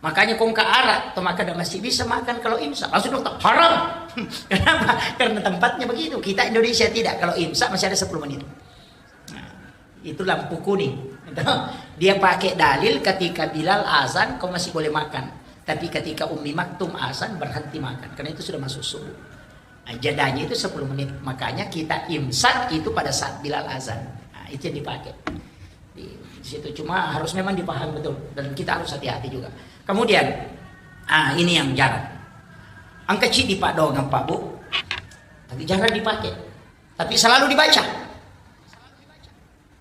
Makanya kongka Arab, to makkeda masih bisa makan kalau imsak. Langsung dokter, haram. Kenapa? Karena tempatnya begitu. Kita Indonesia tidak. Kalau imsak masih ada sepuluh menit. Nah, itu lampu kuning. Dia pakai dalil ketika Bilal azan, kau masih boleh makan. Tapi ketika Ummi Maktum azan, berhenti makan. Karena itu sudah masuk subuh. Nah, jedanya itu sepuluh menit. Makanya kita imsak itu pada saat Bilal azan. Nah, itu yang dipakai. Di situ cuma harus memang dipahami betul dan kita harus hati-hati juga. Kemudian, ah, ini yang jarang. Engka ceddi paddoangeng, Pak, Bu. Tapi jarang dipakai. Tapi selalu dibaca.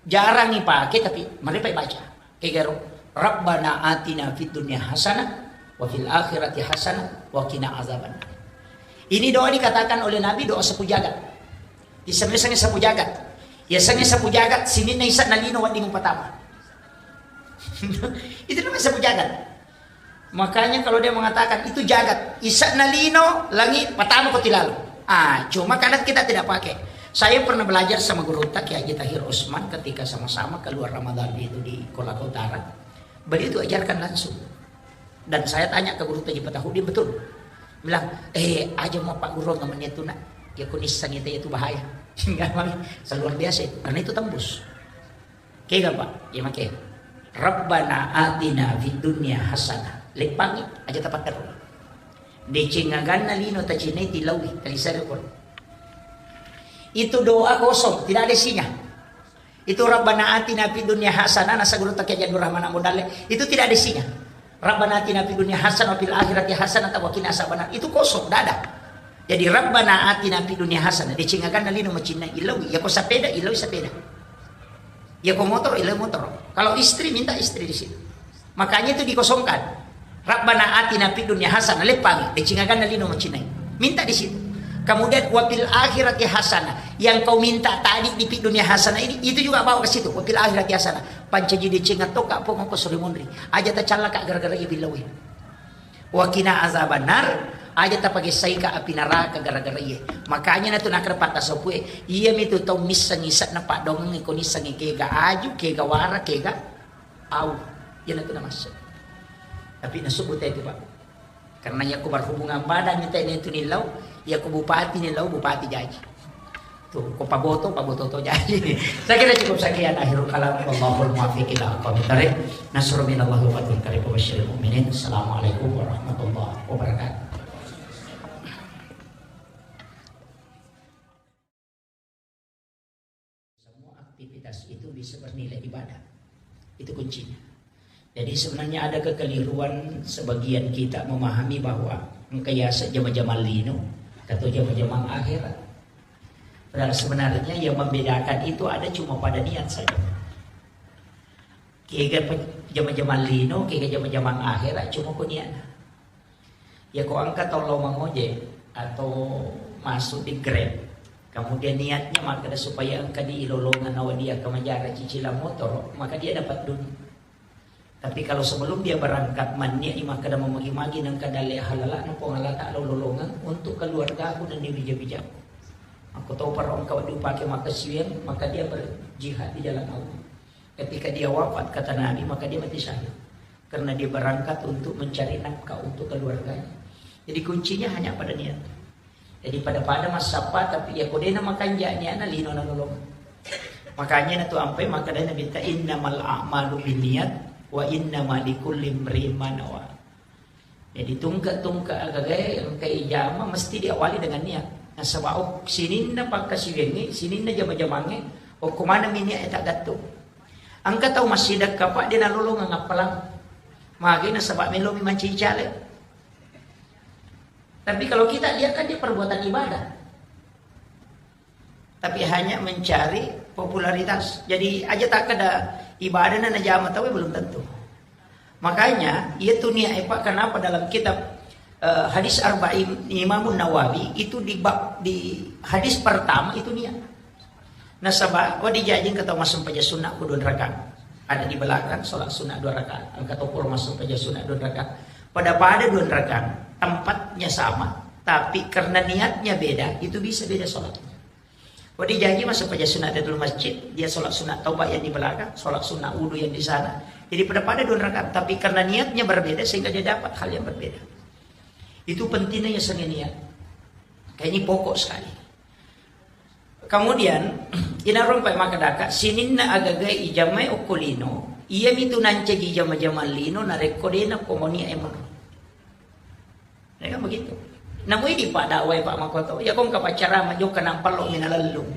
Jarang dipakai tapi mereka baca. Kegaro, "Rabbana atina fid dunya hasanah wa fil akhirati hasanah wa qina azabannar." Ini doa dikatakan oleh Nabi doa sapu jagat. Disengngi-sengngi sapu jagat. Ya sengngi sapu jagat, sininna isa nalino wedding mupatama. Itu namanya sapu jagat. Makanya kalau dia mengatakan itu jagat, isa nalino, langi, patama ko tilalo. Ah, cuma kadang kita tidak pakai. Saya pernah belajar sama guru Kiai Haji Tahir Usman ketika sama-sama keluar Ramadan itu di Kolaka Utara. Beliau itu ajarkan langsung. Dan saya tanya ke guru Haji Patahudin, betul. Bilang, eh, aja mau Pak Guru nggak menyentuh nak. Ya kunisang itu, itu bahaya. Enggak, Bang. Luar biasa itu. Karena itu tembus. Kega, Pak? Ya make. Rabbana atina fid dunya hasanah. Leppangi aja tapaterru. Deceng aganna lino tacinai tilawi, talisari ko. Itu doa kosong, tidak ada isinya. Itu Rabbana atina fid dunya hasanah, nasa guru Kiai Abdul Rahman Ambo Dalle. Itu tidak ada isinya. Rabbana atina fid dunya hasanah wa fil akhirati hasanah wa qina azabannar. Itu kosong, tidak ada. Jadi Rabbana atina fid dunya hasanah, deceng aganna lino macinna ilawi. Ya ko sepeda, ilawi sepeda. Ya ko motor, ilawi motor. Kalau istri, minta istri di situ. Makanya itu dikosongkan. Rabbana atina fid dunya hasanah, leppangi, deceng aganna lino macinai. Minta di situ. Kemudian wa fil akhirati hasanah. Yang kau minta tadi di fid dunya hasanah ini, itu juga bawa ke situ. Wa fil akhirati hasanah. Pancaji deceng atau kak pokok ko sore munri. Aja tacallaka gara-gara ibilawin. Wa qina azabannar, aja tapagessaika api neraka gara-gara iye. Makanya natu nakkeda patta sopue, iyami tu tau missengi ise'na paddoangeng ko nissengi kega aju, kega wara, kega au. Iyanatu namasse. Tapi nasubbu tau itu, Pak. Karena yakko berhubungan badan ni tau itu nillau, yakko bupati nillau, bupati jaji. Tuh, ko paboto, paboto to jaji. Saya kira cukup sekian akhirul kalam. Wallahul muwaffiq ila aqwamit thariq. Nasrun minallahi wa fathun qarib wa basyiril mu'minin. Assalamualaikum warahmatullahi wabarakatuh. Semua aktivitas itu bisa bernilai ibadah. Itu kuncinya. Jadi sebenarnya ada kekeliruan sebagian kita memahami bahwa engka yaseng jama-jamang lino atau jama-jamang akhirat. Padahal sebenarnya yang membedakan itu ada cuma pada niat saja. Kega pe-, jama-jamang lino, kega jama-jamang akhirat, cuma ko niat. Ya ko engka tau lao mangojek atau masuk di Grab, kemudian niatnya makkeda supaya engka di ilolongeng nawa dia ke majara cicilan motor, maka dia dapat dunia. Tapi kalau sebelum dia berangkat, manniat i makkeda mamagi-magi nengka dalle halala'na Puang Allah Ta'ala ulolongeng untuk keluargaku nenni wija-wijaku. Makko toparo engka wedding upake makkasiwiang, maka dia berjihad di jalan Allah. Ketika dia wafat, kata Nabi, maka dia mati syahid. Karena dia berangkat untuk mencari nafkah untuk keluarganya. Jadi kuncinya hanya pada niat. Jadi pada-pada massappa, tapi ya kodena makanja niana lino nanolong. Makanya natu ampai makkedai Nabitta, "Innamal a'malu binniyat wa innama likulli imri'in ma nawa." Jadi tungke-tungke agagae engka ijama mesti diawali dengan niat. Nasaba ok-, sininna pakkasiwiangnge, sininna jama-jamangnge, Okko maneng mi niat e taggattung. Engka tau massidekka, Pak, de nalolongeng appalang. Magi nasaba melomi mancaji caleg. Tapi kalau kita lihat kan dia perbuatan ibadah. Tapi hanya mencari popularitas. Jadi aja takkeda ibadah na najama tau, belum tentu. Makanya, iya tu niat e, Pak, kenapa dalam kitab, eh, hadis Arba'in Imamun Nawawi itu di bab, di hadis pertama itu niat. Nasaba, wa dijajing kata massumpaja sunnah ku dua rakaat. Ada di belakang salat sunnah dua rakaat. Engka to pura massumpaja sunnah dua rakaat. Pada-pada dua rakaat, tempatnya sama, tapi karena niatnya beda, itu bisa beda salat. Wa dijajing massumpaja sunnah Tahiyatul Masjid, dia salat sunnah taubat yang di belakang, salat sunnah wudu yang di sana. Jadi pada-pada dua rakaat, tapi karena niatnya berbeda sehingga dia dapat hal yang berbeda. Itu pentingnya seni niat. Kayak ini pokok sekali. Kemudian, inarompai maka daka, sininna agagai ijamai okko lino, iya mitu nancaji jama-jama lino, narekko dena komoni emang. Ya kan begitu. Namui di Pak dakwai Pak Makoto, ya kong kapaccarama jokka nampallo mina lellung.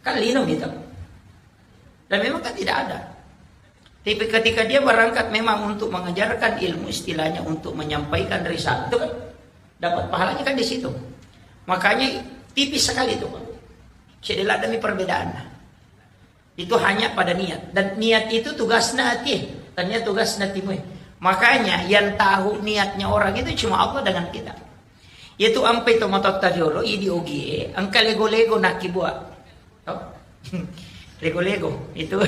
Kan lino gitu. Dan memang kan tidak ada. Tapi ketika dia berangkat memang untuk mengajarkan ilmu, istilahnya untuk menyampaikan risalah, itu kan dapat pahalanya kan di situ. Makanya tipis sekali itu, Pak. Jadi ada perbedaannya. Itu hanya pada niat. Dan niat itu tugasna hati. Tanya tugasna timu. Makanya yang tahu niatnya orang itu cuma Allah dengan kita. Yaitu ampe to matotta riolo, idi ogie, engka lego-lego nakibua. Toh? Lego-lego itu.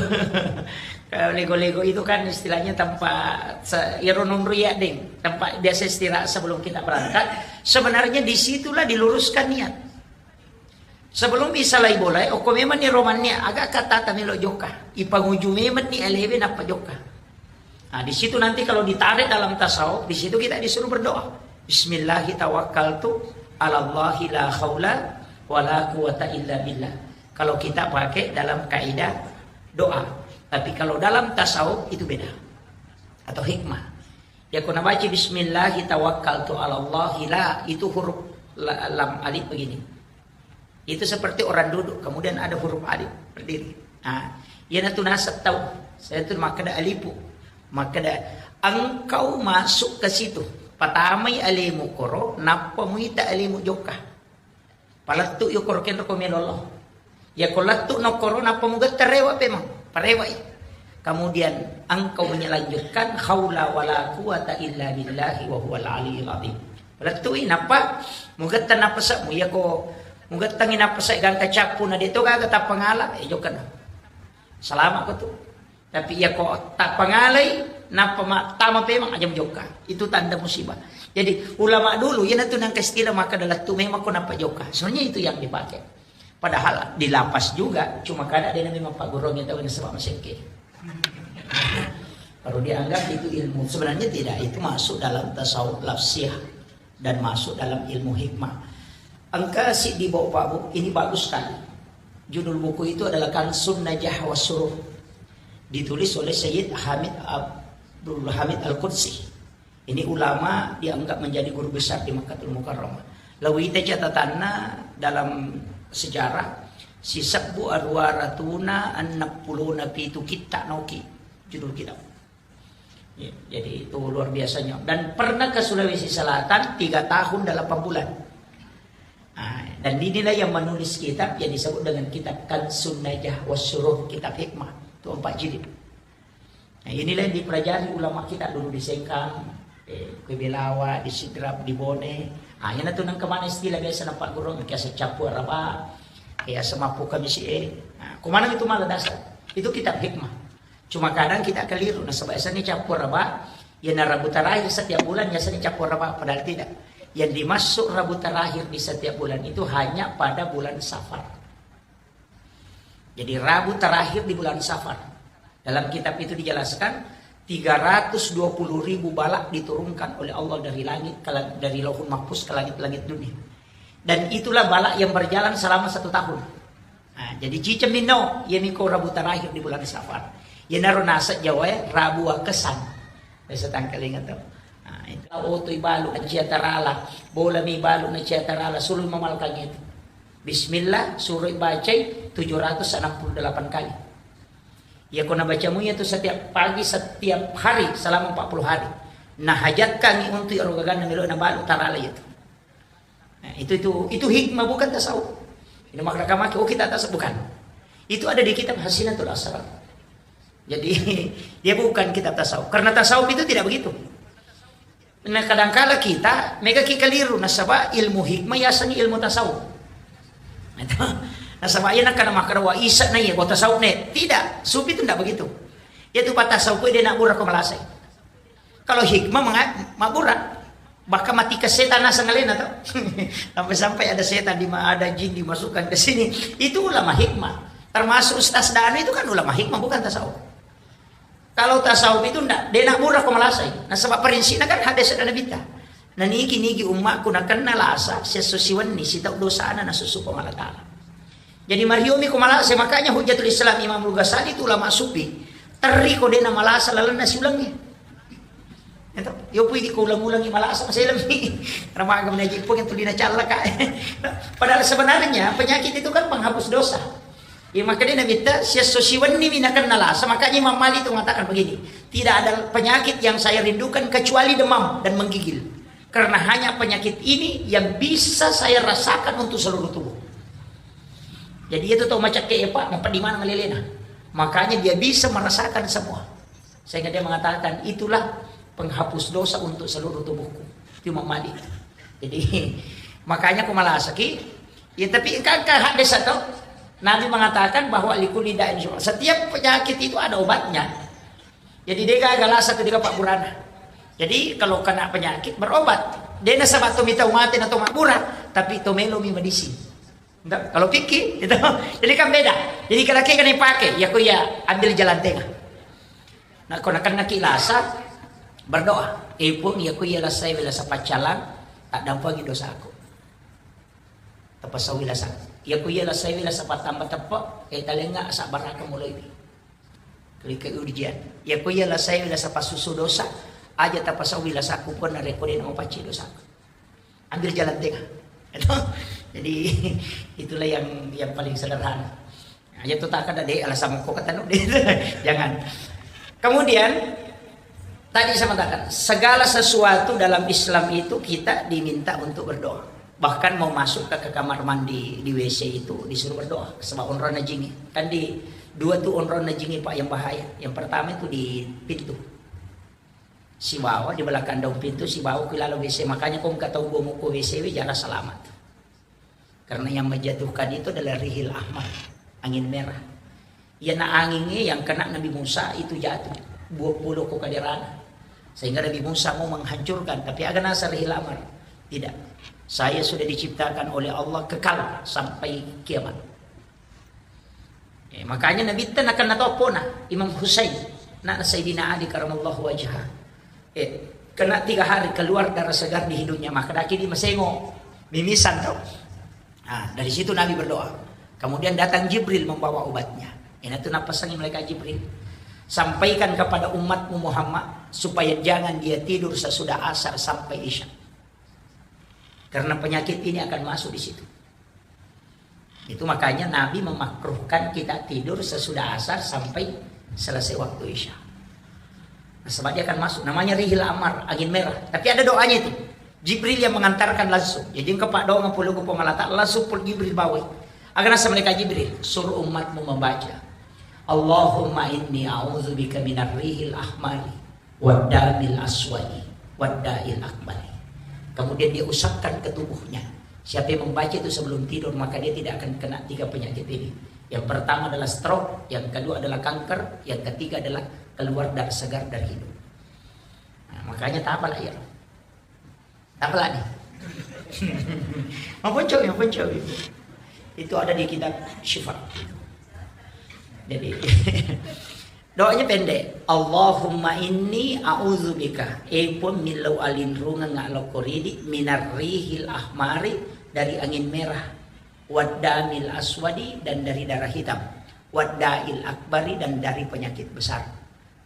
Kalau lego-lego itu kan istilahnya tempat se- iro nunru ya, deng. Tempat biasa istirahat sebelum kita berangkat. Sebenarnya disitulah diluruskan niat. Sebelum isalai bolae, okko memang ni romannya, aga kata tamelo jokka. Ipanguju memang ni alewe nappa jokka. Nah, di situ nanti kalau ditarik dalam tasawuf, di situ kita disuruh berdoa. Bismillahi tawakkaltu ala Allahi la haula wa la quwata illa billah. Kalau kita pakai dalam kaidah doa. Tapi kalau dalam tasawuf itu beda. Atau hikmah. Ya, kuna baca bismillahi tawakkaltu ala Allahi la, itu huruf la- lam alif begini. Itu seperti orang duduk, kemudian ada huruf alif berdiri. Nah, iya natu nasab tau. Saya tu makkeda alipu. Makkeda engkau masuk ke situ. Patamai alemu koro, nappa muita alemu jokka. Palettu yo koro kenro ko melolo. Ya ko lettu no koro nappa mugetta rewa pemang. Parewai. Kemudian engkau melanjutkan haula wala quwata illa billahi wa huwal aliyyil azim. Lettui nappa mugetta napasa'mu, iyako mugettangngi napasa' gangka cappu na de' to gaga tappangala, eh, jokkana. Salama' ko tu. Tapi iyako tappangalai nappa ma-, tama pemang, aja' mujokka. Itu tanda musibah. Jadi ulama dulu iyanatu nangka istilah makkeda lettu memang ko nappa jokka. Sebenarnya itu yang dipakai. Padahal di lapas juga, cuma kada de' na memang pagguruangngi tau nasaba' masekke. Baru dianggap itu ilmu. Sebenarnya tidak, itu masuk dalam tasawuf lafsiyah dan masuk dalam ilmu hikmah. Engka siddi buku, Pak Bu, ini bagus sekali. Judul buku itu adalah Kanzun Najah wa Surur. Ditulis oleh Sayyid Hamid Abdul Hamid Al-Qudsi. Ini ulama dianggap menjadi guru besar di Makkatul Mukarramah. Lawita catatanna dalam sejarah, sisebbu aruwa ratuna enneng pulona pitu kitta noki judul kitab. Ya, jadi itu luar biasanya. Dan pernah ke Sulawesi Selatan tiga tahun delapan bulan. Nah, dan inilah yang menulis kitab yang disebut dengan kitab Kanzun Najah wa Surur, kitab hikmah. Itu empat jilid. Nah, inilah yang dipelajari ulama kita dulu di Sengkang, eh, ke Belawa, di Sidrap, di Bone. Ah, iyanatu nangka maneng istilah biasa nappa guru, kiasa cappu araba, kiasa mappu kamisi, eh. Nah, kumana itu malah dasar. Itu kitab hikmah. Cuma kadang kita keliru, nasaba' biasanya cappu araba, ya na Rabu terakhir setiap bulan biasanya cappu araba, padahal tidak. Yang dimaksud Rabu terakhir di setiap bulan itu hanya pada bulan Safar. Jadi Rabu terakhir di bulan Safar. Dalam kitab itu dijelaskan, tiga ratus dua puluh ribu balak diturunkan oleh Allah dari langit ke lang-, dari Lauhul Mahfuz ke langit-langit dunia. Dan itulah balak yang berjalan selama satu tahun. Nah, jadi ciceng minno, iyami ko Rabu terakhir di bulan Safar. Iyanaro naseng Jawa e, Rabu Wakesan. Biasa tangkalinga to. Nah, itu. Oto ibalu na cia tarala, bola mi balu na cia tarala, sulu mamalkang itu. Bismillah, suroi bacai tujuh ratus enam puluh delapan kali. Iya ko nabacamu iya tu setiap pagi, setiap hari selama empat puluh hari. Nah, hajatkangi untuk ero gaganna melo nabalu tarala itu. Nah, itu itu itu hikmah, bukan tasawuf. Ini makna kamaki, oh, kita tasawuf, bukan. Itu ada di kitab Hasinatul Asrar. Jadi dia bukan kitab tasawuf. Karena tasawuf itu tidak begitu. Nah, kadangkala kita mega ki keliru nasaba ilmu hikmah yasengngi ilmu tasawuf. Nah, itu. Nasaba iya nakkana makkeda wa isa na iya ko tasawuf ne. Tidak, sufi itu tidak begitu. Iya tu pa tasawuf dia nak burako malasai. Kalau hikmah menga- mabura, bahkan mati ke setan naseng alena tau. Sampai-sampai ada setan di ada jin dimasukkan ke sini. Itu ulama hikmah. Termasuk Ustaz Danu itu kan ulama hikmah, bukan tasawuf. Kalau tasawuf itu ndak, de nak murah ko malasai. Nasaba prinsipnya kan hadis ada Nabi ta. Nanigi-nigi ummakku nakenna lasa, sesso siwenni sitau dosana nasusu Puang Allah Ta'ala. Jadi mariomi ko malasai, makanya Hujjatul Islam Imam Ghazali itu ulama sufi. Terri ko de na malasa lalenna siulangi. Iya to? Yo pui ko ulang-ulangi malasa masih lebih. Karena maga menaji pun yang tulina callaka. Padahal sebenarnya penyakit itu kan penghapus dosa. Iya, makanya Nabi ta, "Siesso siwenni mi nakenna lasa." Makanya Imam Malik itu mengatakan begini, "Tidak ada penyakit yang saya rindukan kecuali demam dan menggigil. Karena hanya penyakit ini yang bisa saya rasakan untuk seluruh tubuh." Jadi itu tau macakke ya Pak, mau di mana ngelelena. Makanya dia bisa merasakan semua. Sehingga dia mengatakan, "Itulah penghapus dosa untuk seluruh tubuhku." Itu Imam Malik. Jadi, makanya ko malasaki, ya, tapi engka, engka hadis atau Nabi mengatakan bahwa likulli da'in syufa. Setiap penyakit itu ada obatnya. Jadi, de gaga lasa tu de gaga pabburana. Jadi, kalau kena penyakit, berobat. De nasaba to mitau mate na to mabbura, tapi to melo mi medisi. Nggak, kalau fikih itu. Jadi kan beda. Jadi kalau kan dipakai, ya ko iya ambil jalan tengah. Nah, ko nakennaki lasa, berdoa. Eh Puang, ya ko iya lasai lasa paccalang, tak dampangi dosaku. Tapasau lasa. Ya ko iya lasai lasa patamba teppe, eh talenga sabbaraka mulai. Klik ke ujian. Ya ko iya lasai lasa pasusu dosa, aja tapasau lasaku pun narekko de na mapacci dosaku. Ambil jalan tengah. Jadi itulah yang yang paling sederhana. Aja tuh tak ada deh alasan kok kata deh. Jangan. Kemudian tadi saya mengatakan segala sesuatu dalam Islam itu kita diminta untuk berdoa. Bahkan mau masuk ke, ke kamar mandi di W C itu disuruh berdoa. Sebab onronna jingi. Kan di dua tuh onronna jingi Pak yang bahaya. Yang pertama itu di pintu. Sibawa di belakang daun pintu, sibawa ku laleng W C. Makanya ko engka tau gomoko W C we, jarang selamat. Karena yang menjatuhkan itu adalah rihil ahmar, angin merah. Iyana angin yang kena Nabi Musa itu jatuh, dua puluh ko kaderana. Sehingga Nabi Musa mau menghancurkan, tapi aga nasa rihil ahmar. Tidak. Saya sudah diciptakan oleh Allah kekal sampai kiamat. Eh, makanya Nabitta nakenna to pona, Imam Husain, anakna Sayyidina Ali karamallahu wajha. Eh, kena tiga hari keluar darah segar di hidungnya, maka daki di masengo, mimisan tau. Nah, dari situ Nabi berdoa. Kemudian datang Jibril membawa obatnya. Ini tuh napasangi malaikat Jibril. Sampaikan kepada umatmu Muhammad supaya jangan dia tidur sesudah asar sampai isya. Karena penyakit ini akan masuk di situ. Itu makanya Nabi memakruhkan kita tidur sesudah asar sampai selesai waktu isya. Nah, sebab dia akan masuk. Namanya rihil amar, angin merah. Tapi ada doanya itu. Jibril yang mengantarkan langsung. Jadi engkau pak doa ngepuluh ke pengalata, langsung pun Jibril bawa. Agar nasa mereka Jibril, suruh umatmu membaca. Allahumma inni a'udzubika minar rihil ahmari waddamil aswadi wadda'il akbari. Kemudian dia usapkan ke tubuhnya. Siapa yang membaca itu sebelum tidur, maka dia tidak akan kena tiga penyakit ini. Yang pertama adalah stroke, yang kedua adalah kanker, yang ketiga adalah keluar darah segar dari hidung. Nah, makanya tak apalah ya. Apa lagi? Maponco, maponco. Itu ada di kitab Syifa. Jadi doanya pendek. Allahumma inni a'udzubika. Eh pun millau alinrungan ngalokko ridi minar rihil ahmari, dari angin merah. Waddamil aswadi, dan dari darah hitam. Wadda'il akbari, dan dari penyakit besar.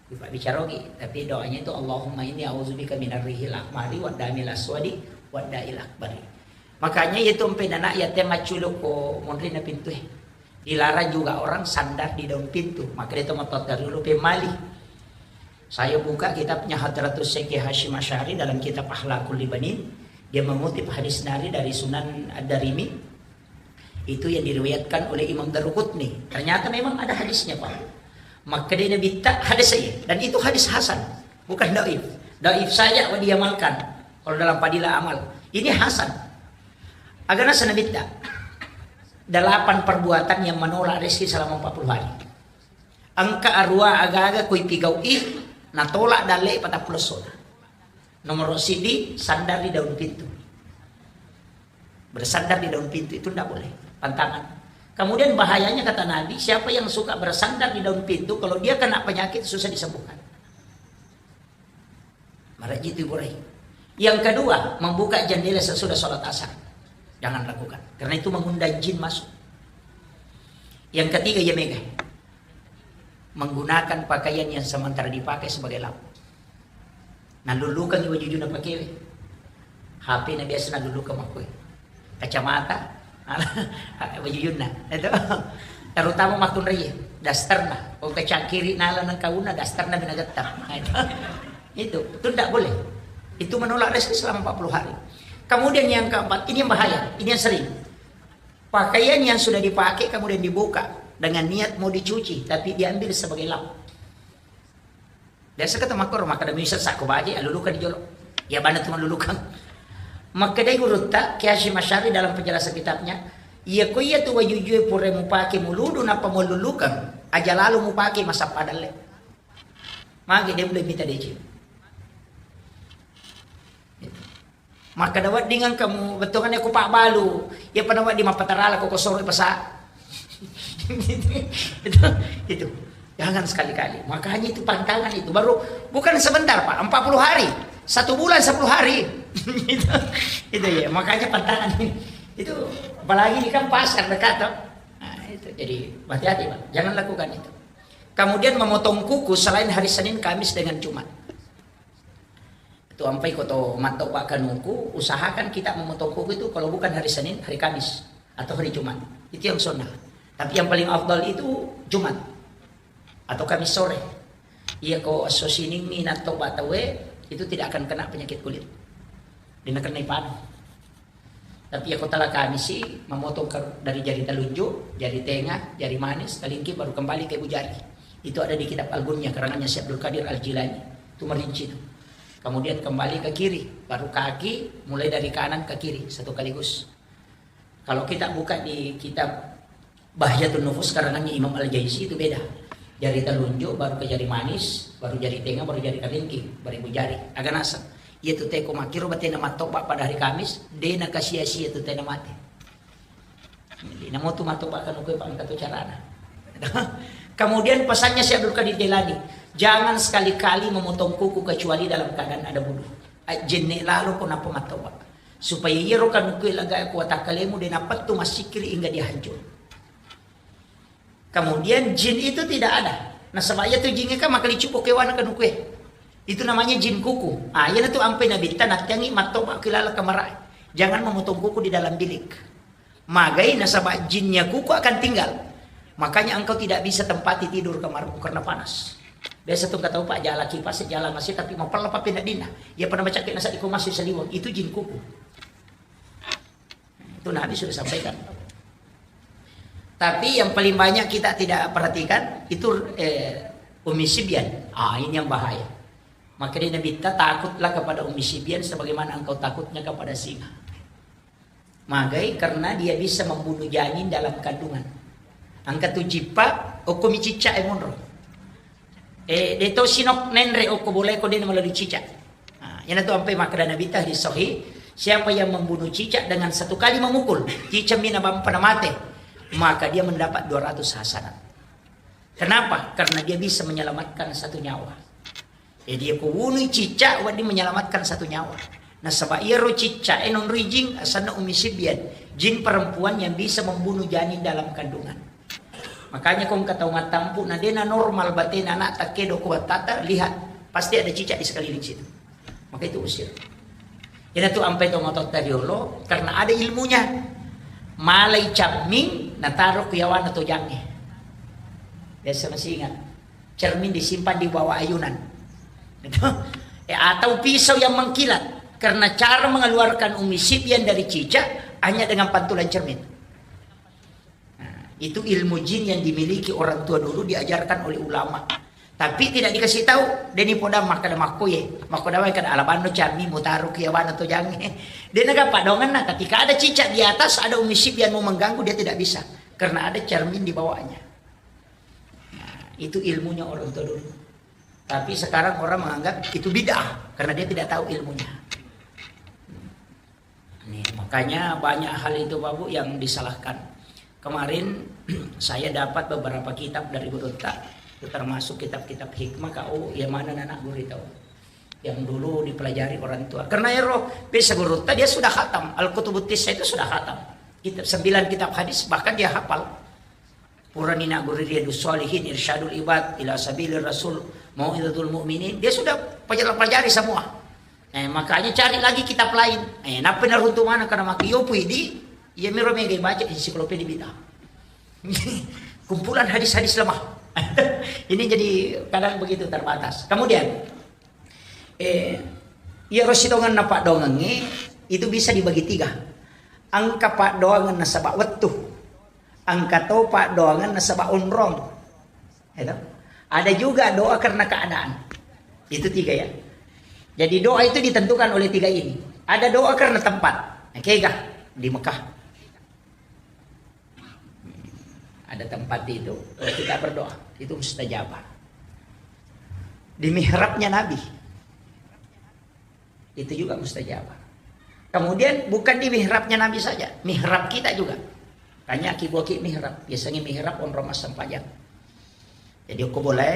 Pak bicara oke, tapi doanya itu Allahumma inni a'udzubika minar rihil ahmari waddamil aswadi wadda'il akbari. Makanya itu empe nana ya teng acculo ko monrina pintu e. Dilarang juga orang sandar di daun pintu. Maka dia teman dulu pemali. Saya buka kitabnya Hadratus Syekh Hasyim Asy'ari dalam kitab Akhlaqul Libanin. Dia mengutip hadis nari dari Sunan Ad-Darimi. Itu yang diriwayatkan oleh Imam Daruqutni. Ternyata memang ada hadisnya, Pak. Maka dia Nabi tak hadis saya. Dan itu hadis hasan, bukan daif. Daif saja wa diamalkan. Kalau dalam fadilah amal, ini hasan. Agana sana bitta. Delapan perbuatan yang menolak rezeki selama empat puluh hari. Engka arua aga-aga kui pigau'i, natolak dalle patappulo sona. Nomor sidi, sandar di daun pintu. Bersandar di daun pintu itu ndak boleh. Pantangan. Kemudian bahayanya kata Nabi, siapa yang suka bersandar di daun pintu, kalau dia kena penyakit susah disembuhkan. Maraji itu iburai. Yang kedua, membuka jendela sesudah sholat asar. Jangan lakukan. Karena itu mengundang jin masuk. Yang ketiga, ya mega. Menggunakan pakaian yang sementara dipakai sebagai lap. Nalulukangi wajujuna pakewe. H P na biasa nalulukang makkue. Kacamata, wajujunna. Itu. Terutama makkunraie, dasterna. Oh, kacangkiri nala nang kauna, dasterna minagetta. Nah, itu. Itu, itu ndak boleh. Itu menolak rezeki selama empat puluh hari. Kemudian yang keempat, ini yang bahaya, ini yang sering. Pakaian yang sudah dipakai kemudian dibuka dengan niat mau dicuci, tapi diambil sebagai lap. Biasa kata makkoro, makkeda misal sakko baje, alulukan di jolo. Ya bana tu malulukan. Makkedai gurutta, Kiai Hasyim Asy'ari dalam penjelasan kitabnya, iya ko iya tu wajujue pura mupake muludu nappa mululukan, aja lalo mupake masappa dalle. Magi dia boleh minta deceng. Makkeda wedding engka mu bettuanganna ko pabbalu, iya pada wedding mappatarala ko kosoro pasa. Itu, itu. Jangan sekali-kali. Makanya itu pantangan itu. Baru bukan sebentar, Pak, empat puluh hari. Satu bulan sepuluh hari. Itu, itu ya, makanya pantangan ini. Itu apalagi ini kan pasar dekat toh. Nah, itu jadi hati-hati, Pak. Jangan lakukan itu. Kemudian memotong kuku selain hari Senin, Kamis dengan Jumat. Itu ampai ko to mattoba kanuku, usahakan kita memotong kuku itu kalau bukan hari Senin, hari Kamis atau hari Jumat. Itu yang sunnah. Tapi yang paling afdal itu Jumat atau Kamis sore. Iya ko esso siningngi nattoba taue, itu tidak akan kena penyakit kulit. Dena kena ipanu. Tapi iya ko tala Kamisi, memotong ke, dari jari telunjuk, jari tenga, jari manis, telingki, baru kembali ke ibu jari. Itu ada di kitab Al-Gunyah, karangannya Syekh Abdul Qadir Al-Jilani. Itu merinci itu. Kemudian kembali ke kiri, baru kaki, mulai dari kanan ke kiri, satu kaligus. Kalau kita buka di kitab Bahjatun Nufus karangannya Imam Al-Jaisi itu beda. Jari telunjuk, baru ke jari manis, baru jari tenga, baru jari kalingking, baru ibu jari. Aga naseng. Iya tu teko makkiro batena mattoba pada hari Kamis, dena kasia-sia tu tena mate. Jadi, namo tu mattoba kanuku, Pak, engka tu carana. Kemudian pesannya Syekh Abdul Qadir Jailani, jangan sekali-kali memotong kuku kecuali dalam keadaan ada wudu. Ajjenne lalo ko nappa mattoba. Supaya iyaro kanuku laga ko watakkalemu de napettu massikkiri hingga dia hancur. Kemudian jin itu tidak ada. Nasaba iya tu jingnge kan makalicu pokewana kanukue. Itu namanya jin kuku. Ah, iya tu ampai Nabitta nattiangi mattoba kilala kamara. Jangan memotong kuku di dalam bilik. Magai nasaba jinnya kuku akan tinggal. Makanya engkau tidak bisa tempati tidur kamarmu karena panas. Biasa tu kata Pak jala kipas, jala masih tapi mapella papi nadina. Iya pada macam kena sadi ko masih saliwang. Itu jin kuku. Itu Nabi sudah sampaikan. Tapi yang paling banyak kita tidak perhatikan itu, eh, Ummi Sibyan. Ah, ini yang bahaya. Maka dia Nabi, "Takutlah kepada Ummi Sibyan sebagaimana engkau takutnya kepada singa." Magai karena dia bisa membunuh janin dalam kandungan. Angka tu cippa, okko mi cicca e monro. Eh, de to sinok nenre okko boleh ko de melalui cicak. Nah, yana tu ampai makkeda Nabi tadi sahih, siapa yang membunuh cicak dengan satu kali memukul, cicak mina bampa na mate, maka dia mendapat dua ratus hasanat. Kenapa? Karena dia bisa menyelamatkan satu nyawa. Jadi ko wunui cicak wedding menyelamatkan satu nyawa. Nasaba iyaro cicak e nonroi jin, asanna Ummi Sibyan, jin perempuan yang bisa membunuh janin dalam kandungan. Makanya ko engka tau mattampu na dena normal batena anak takkedo ko battata, lihat, pasti ada cicak di sekeliling situ. Maka itu usir. Iyanatu ampai tomatoatta riolo karena ada ilmunya. Malai camming nataro ku yawana tojangnge. Biasa masih ingat, cermin disimpan di bawah ayunan. Gitu. Eh, atau pisau yang mengkilat karena cara mengeluarkan umi sibyan dari cicak hanya dengan pantulan cermin. Nah, itu ilmu jin yang dimiliki orang tua dulu, diajarkan oleh ulama. Tapi tidak dikasih tahu, deni podang makkada makkoye, makkoda wae kada alabanno cammi mutaro ki yawana tojangnge. Dena gappa dongenna, ketika ada cicak di atas, ada umi sibyan mau mengganggu, dia tidak bisa. Karena ada cermin di bawahnya. Nah, itu ilmunya orang tua dulu. Tapi sekarang orang menganggap itu bid'ah karena dia tidak tahu ilmunya. Nih, makanya banyak hal itu, Pak Bu, yang disalahkan. Kemarin saya dapat beberapa kitab dari gurutta, termasuk kitab-kitab hikmah, kau yang mana anak guru tahu. Yang dulu dipelajari orang tua. Karena ero, bisa gurutta dia sudah khatam. Al-Kutubut Tisa itu sudah khatam. Kitab, sembilan kitab hadis, bahkan dia hafal. Purani nagguru Riyadus Shalihin, Irsyadul Ibad ila Sabilir Rasul, Mau'izatul Mu'minin, dia sudah pelajari, pelajari semua. Eh, makanya cari lagi kitab lain. Eh, nappa naruntu mana karena maki yopu idi, iya miro mega baca ensiklopedia bid'ah. Kumpulan hadis-hadis lemah. Ini jadi kadang begitu terbatas. Kemudian, eh, iya rosi dongan na paddoangengnge itu bisa dibagi tiga. Engka paddoangan nasaba wettu. Engka to paddoangan nasaba onrong. Ya toh? Ada juga doa karena keadaan. Itu tiga ya. Jadi doa itu ditentukan oleh tiga ini. Ada doa karena tempat. Nah, kega di Mekah. Ada tempat itu, kalau kita berdoa, itu mustajabah. Di mihrabnya Nabi. Itu juga mustajabah. Kemudian bukan di mihrabnya Nabi saja, mihrab kita juga. Tanya ki buah ki mihrab, biasanya mihrab onrong massempajang. Jadi ko boleh,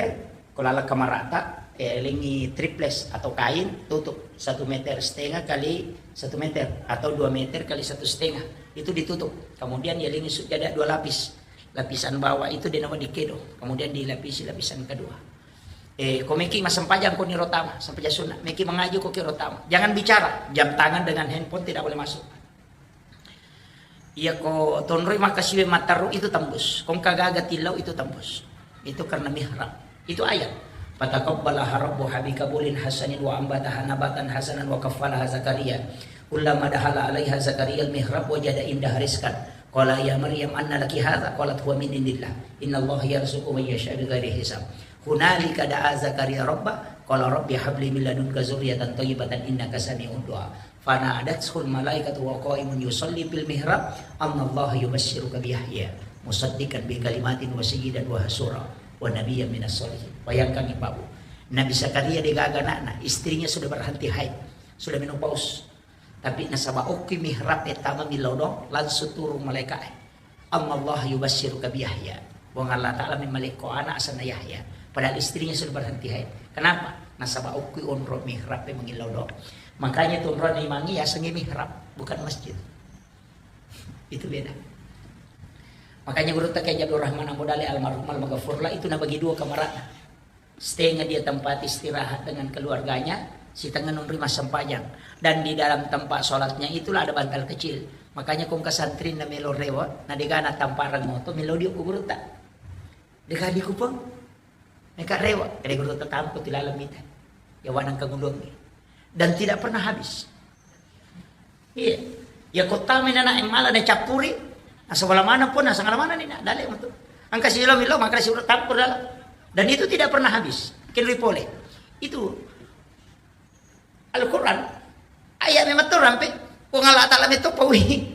ko lala kamarata, eh, lingi triples atau kain, tutup satu meter setengah kali satu meter atau dua meter kali satu setengah. Itu ditutup. Kemudian ya lingi sujada dua lapis. Lapisan bawah itu dia nama dikedo. Kemudian dilapisi lapisan kedua. Eh, ko meki massempajang ko ni rotama, sempajang sunnah. Meki mengaji ko ki rotama. Jangan bicara, jam tangan dengan handphone tidak boleh masuk. Iya ko tonroi maka siwe mataru itu tembus. Kong kagaga tilau itu tembus. Itu karena mihrab. Itu ayat. Fataqabbalaha rabbuha biqabulin hasanin wa ambataha nabatan hasanan wa kaffalaha Zakaria. Kullama dakhala alaiha Zakaria al-mihrab wajada indaha rizqan. Qala ya Maryam anna laki hadza? Qalat huwa min indillah. Innallaha yarzuqu man yasha bighairi hisab. Hunalika da'a Zakaria rabbah, qala rabbi habli min ladunka dzurriyyatan thayyibatan innaka sami'ud du'a. Fanadathul malaikatu wa qaimun yusalli fil mihrab, annallaha yubasysyiruka bi Yahya musaddiqan bi kalimatin wa sayyidan wa hasura wa nabiyyan minas shalihin. Bayangkan nih, Pak Bu. Nabi Zakaria degaga anakna, istrinya sudah berhenti haid, sudah menopause. Tapi nasaba okki mihrab e tama millau doang, langsung turun malaika e. Annallaha yubasysyiruka bi Yahya. Puang Allah Ta'ala memmalekko anak asenna Yahya. Padahal istrinya sudah berhenti haid. Kenapa? Nasaba okki onro mihrab e mangillau doang. Makanya tu onrona imangi yasengnge mihrab, bukan masjid. Itu beda. Makanya gurutta Kiai Abdul Rahman Ambo Dale almarhum almaghfurlah itu nabagi dua kamarana. Setengah dia tempat istirahat dengan keluarganya, setengah nonroi massempajang. Dan di dalam tempat sholatnya itulah ada bantal kecil. Makanya kong kasantri na melo rewa, na degana tamparang moto, melo dio ku gurutta. Dega di kupang. Meka rewa, kede gurutta tampo tilalang mita. Ya wanang kangulungi. Dan tidak pernah habis. Iya. Ya kota menana mala na cappuri. Asal mana pun, asal mana ni nak, dale metu. Angka silo milo, maka si urut campur dalam. Dan itu tidak pernah habis. Kelui pole. Itu Al-Quran. Ayat memang tu rampe. Puang Allah Ta'ala metu pawi.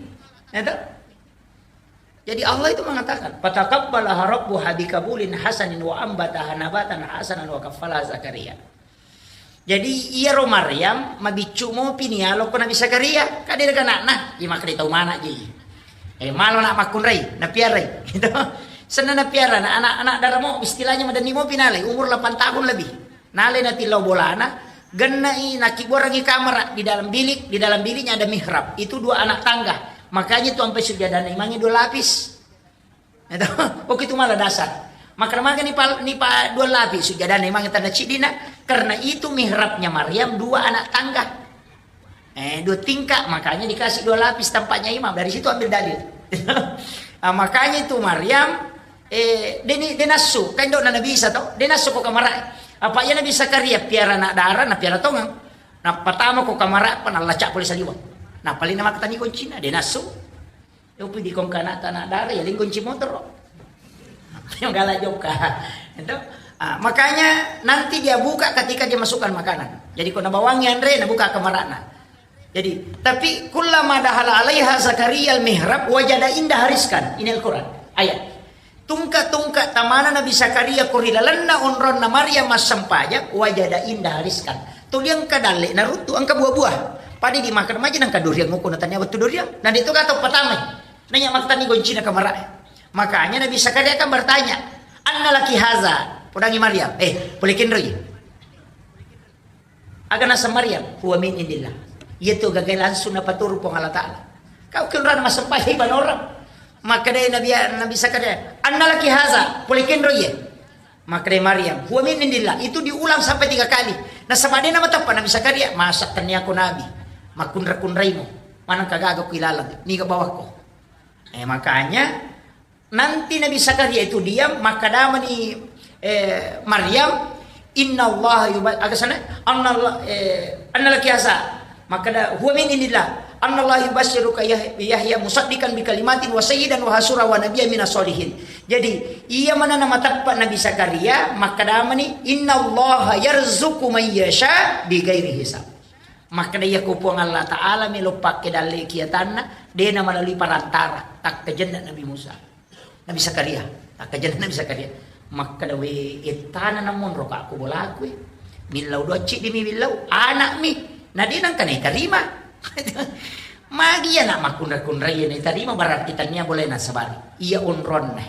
Ya toh? Jadi Allah itu mengatakan, "Fataqabbalaha rabbuha biqabulin hasanin wa ambataha nabatan hasanan wa kaffalaha Zakaria." Jadi iyaro Maryam mabiccu mopi ni alokko Nabi Zakaria, kade daga anakna, iya makkeda tau mana ji. Eh, malo nak makkunrai, napiarai. Gitu. Senna napiara, na anak-anak daramo istilahnya madenni mopi nalai, umur delapan tahun lebih. Nalai natillau bolana, gennai nakibuarangi kamara di dalam bilik, di dalam biliknya ada mihrab. Itu dua anak tangga. Makanya itu sampai sujadana imangi dua lapis. Itu, oke itu malah dasar. Maka maka ni pa, ni pa dua lapis sujadana imangi tanda cidina, karena itu mihrabnya Maryam dua anak tangga. Eh, dua tingkat, makanya dikasih dua lapis tampaknya imam. Dari situ ambil dalil. Ah, makanya itu Maryam, eh, deni denassu, kan dok Nabi Isa toh, denassu ko kamara. Apa ya Nabi Zakaria piara anak dara, na piara tongang. Nah, pertama ko kamara, apa nalacak boleh saliwang. Nah, paling nama ketani kuncinya, denassu. Yopi di kongkana tanah dara, ya lingkunci motor. Yang galak jokka. Itu. Ah, makanya nanti dia buka ketika dia masukkan makanan. Jadi ko nabawangi anre, nabuka kamarana. Jadi, tapi kullama dahala alaiha Zakaria al-mihrab wajada inda hariskan. Ini Al-Quran. Ayat. Tungka-tungka tamana Nabi Zakaria ko ri lalenna onronna Maryam massempajang, wajada inda hariskan. Tuli engka dalle naruttu, engka buah-buah. Pada dimakan maja nangka duriang nguku natania wettu duriang. Nah, itu kata pertama. Nanya maktani goncina kamara. Makanya Nabi Zakaria kan bertanya, "Anna laki haza?" Podangi Maryam, "Eh, pole kenroi?" Aga naseng Maryam, "Huwa min indillah." Iya tu gagai langsung napaturu Puang Allah Ta'ala. Kau kenrana massempajang ibadah orang. Maka dari Nabi, Nabi Zakaria, "Anna laki haza?" Pole kenroi ye. Maka dari Maryam, "Huwa min indillah." Itu diulang sampai tiga kali. Nasaba de namateppa Nabi Zakaria, "Masa tania ko Nabi? Makunra-kunraimu. Manang kagaga ku ilalang. Niga bawakko." Eh, makanya nanti Nabi Zakaria itu diam, maka damani, eh, Maryam, "Inna Allah yuba-," aga sana? "Anna Allah, eh, anna laki haza?" Maka da, "Huwa min indillah. Anna Allah yubasyiruka Yah-, Yahya musaddiqan bi kalimatin wa sayyidan wa hasura wa nabiyyan minas solihin." Jadi, iya mana nama teppa Nabi Zakaria, maka damani, "Inna Allah yarzuqu man yasha bi ghairi hisab." Makkeda, "Iya ko Puang Allah Ta'ala melo pakke dalle kiatanna, dena melalui perantara, takkajenna Nabi Musa." Nabi Zakaria, takkajenna Nabi Zakaria. Makkeda, "We, ettana namonro ka ko bolaku, eh. Millau doa ciddi mi millau, anak mi. Na dena engka naiterima." Magi anak makunra-kunrai naiterima, berarti tania boleh nasabari. Iya onronna.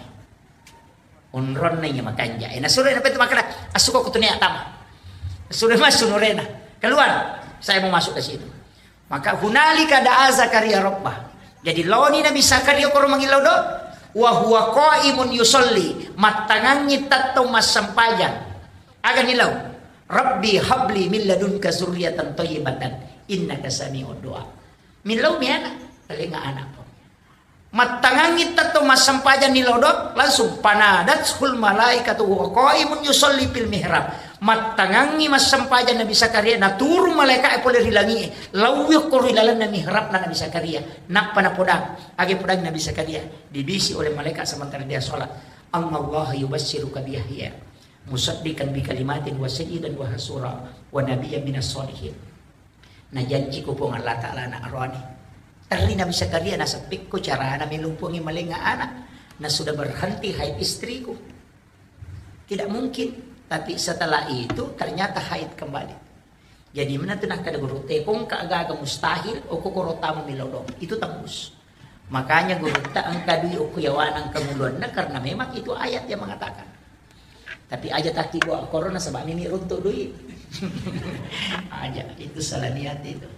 Onronna iya makanja. Eh, nasuro na petu makkeda, "Asuko ko tunia tama." Sudah masuk nurena. "Keluar. Saya mau masuk ke situ." Maka hunalika da'a Zakaria rabbah. Jadi laoni Nabi Zakaria koro mangillau do. Wa huwa qaimun yusalli. Mattangangi tettong massempajang. Aga nilau? "Rabbi habli min ladunka zurriyatan thayyibatan innaka sami'ud du'a." Millau mi anak. Telinga anak pun. Mattangangi tettong massempajang ni lodok, langsung, "Fanadathul malaikatu wa qaimun yusalli fil mihrab." Mattangangi massempajang Nabi Zakaria, naturung malaika'e pole ri langi'e, laui okko ri lalenna mihrabna Nabi Zakaria. Nappa napodang, age podang Nabi Zakaria, dibisi oleh malaikat sementara dia sholat, "Annallaha yubassiruka bi Yahya musaddiqan bi kalimatin wa sayyidan wa hasura wa nabiyyan minas sholihin." Najanji ko Puang Allah Ta'ala anak aroane. Terri Nabi Zakaria, "Naseppikko carana melumpungi malenga anak. Na sudah berhenti haid istriku. Tidak mungkin." Tapi setelah itu ternyata haid kembali. Jadi mana tu nakkeda guru, "Tepongka gaga mustahil, oko koro tama melo dong." Itu tembus. Makanya gurutta engka dui okko yawana engka muluanna karena memang itu ayat yang mengatakan. Tapi aja taki bawa korona sebab mimi runtuk dui. Aja, itu salah niat itu.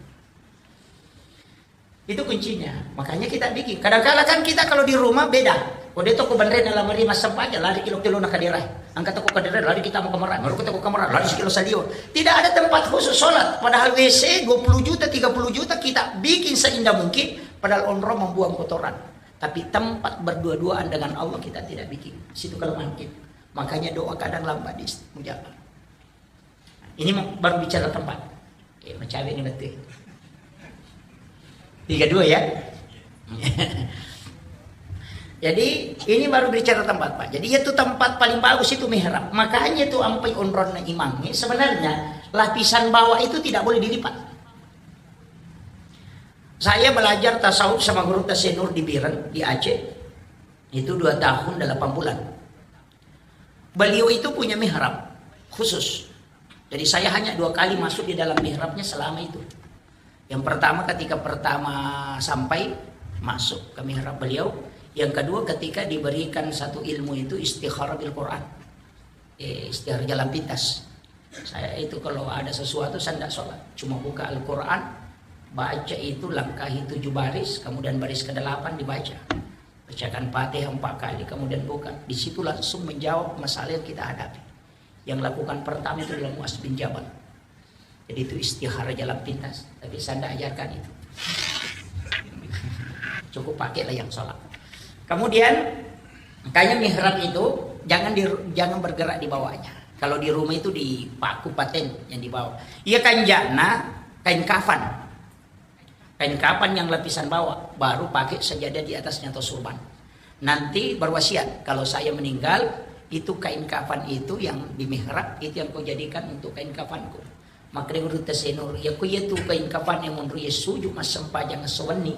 Itu kuncinya. Makanya kita bikin. Kadang-kala kan kita kalau di rumah beda. Ko de toko banre na lamari massempajang, lari kilo-kilo na kadera. Angkat toko kadera, lari kita mau kamar. Baru kita ke kamar, lari sekilo salio. Tidak ada tempat khusus sholat. Padahal W C dua puluh juta, tiga puluh juta kita bikin seindah mungkin. Padahal onro membuang kotoran. Tapi tempat berdua-duaan dengan Allah kita tidak bikin. Situ kelemahan kita. Makanya doa kadang lambat di mujabah. Ini mau-, baru bicara tempat. Eh, macawe ini betul. Tiga dua ya. Jadi ini baru bicara tempat, Pak. Jadi itu tempat paling bagus itu mihrab. Makanya itu ampai onronna imam. Ini sebenarnya lapisan bawah itu tidak boleh dilipat. Saya belajar tasawuf sama guru Tasya Nur di Biren, di Aceh. Itu dua tahun delapan bulan. Beliau itu punya mihrab khusus. Jadi saya hanya dua kali masuk di dalam mihrabnya selama itu. Yang pertama ketika pertama sampai masuk ke mihrab beliau. Yang kedua ketika diberikan satu ilmu itu istikharah bil Quran. Eh, istikharah jalan pintas. Saya itu kalau ada sesuatu, saya tidak sholat. Cuma buka Al-Quran, baca itu, langkahi tujuh baris, kemudian baris kedelapan dibaca. Bacakan Fatihah empat kali, kemudian buka. Di situ langsung menjawab masalah yang kita hadapi. Yang lakukan pertama itu adalah Muaz bin Jabal. Jadi itu istihara jalan pintas, tapi saya tidak ajarkan itu. Cukup pakailah yang sholat. Kemudian, makanya mihrab itu jangan di, jangan bergerak di bawahnya. Kalau di rumah itu dipaku paten yang di bawah. Iya, kanjana kain kafan. Kain kafan yang lapisan bawah, baru pakai sajadah di atasnya atau surban. Nanti berwasiat, kalau saya meninggal, itu kain kafan itu yang di mihrab, itu yang kau jadikan untuk kain kafanku. Makanya guru tasenur, ya ku iya tu kain kafan yang menurut ya suju massempajang sewenni.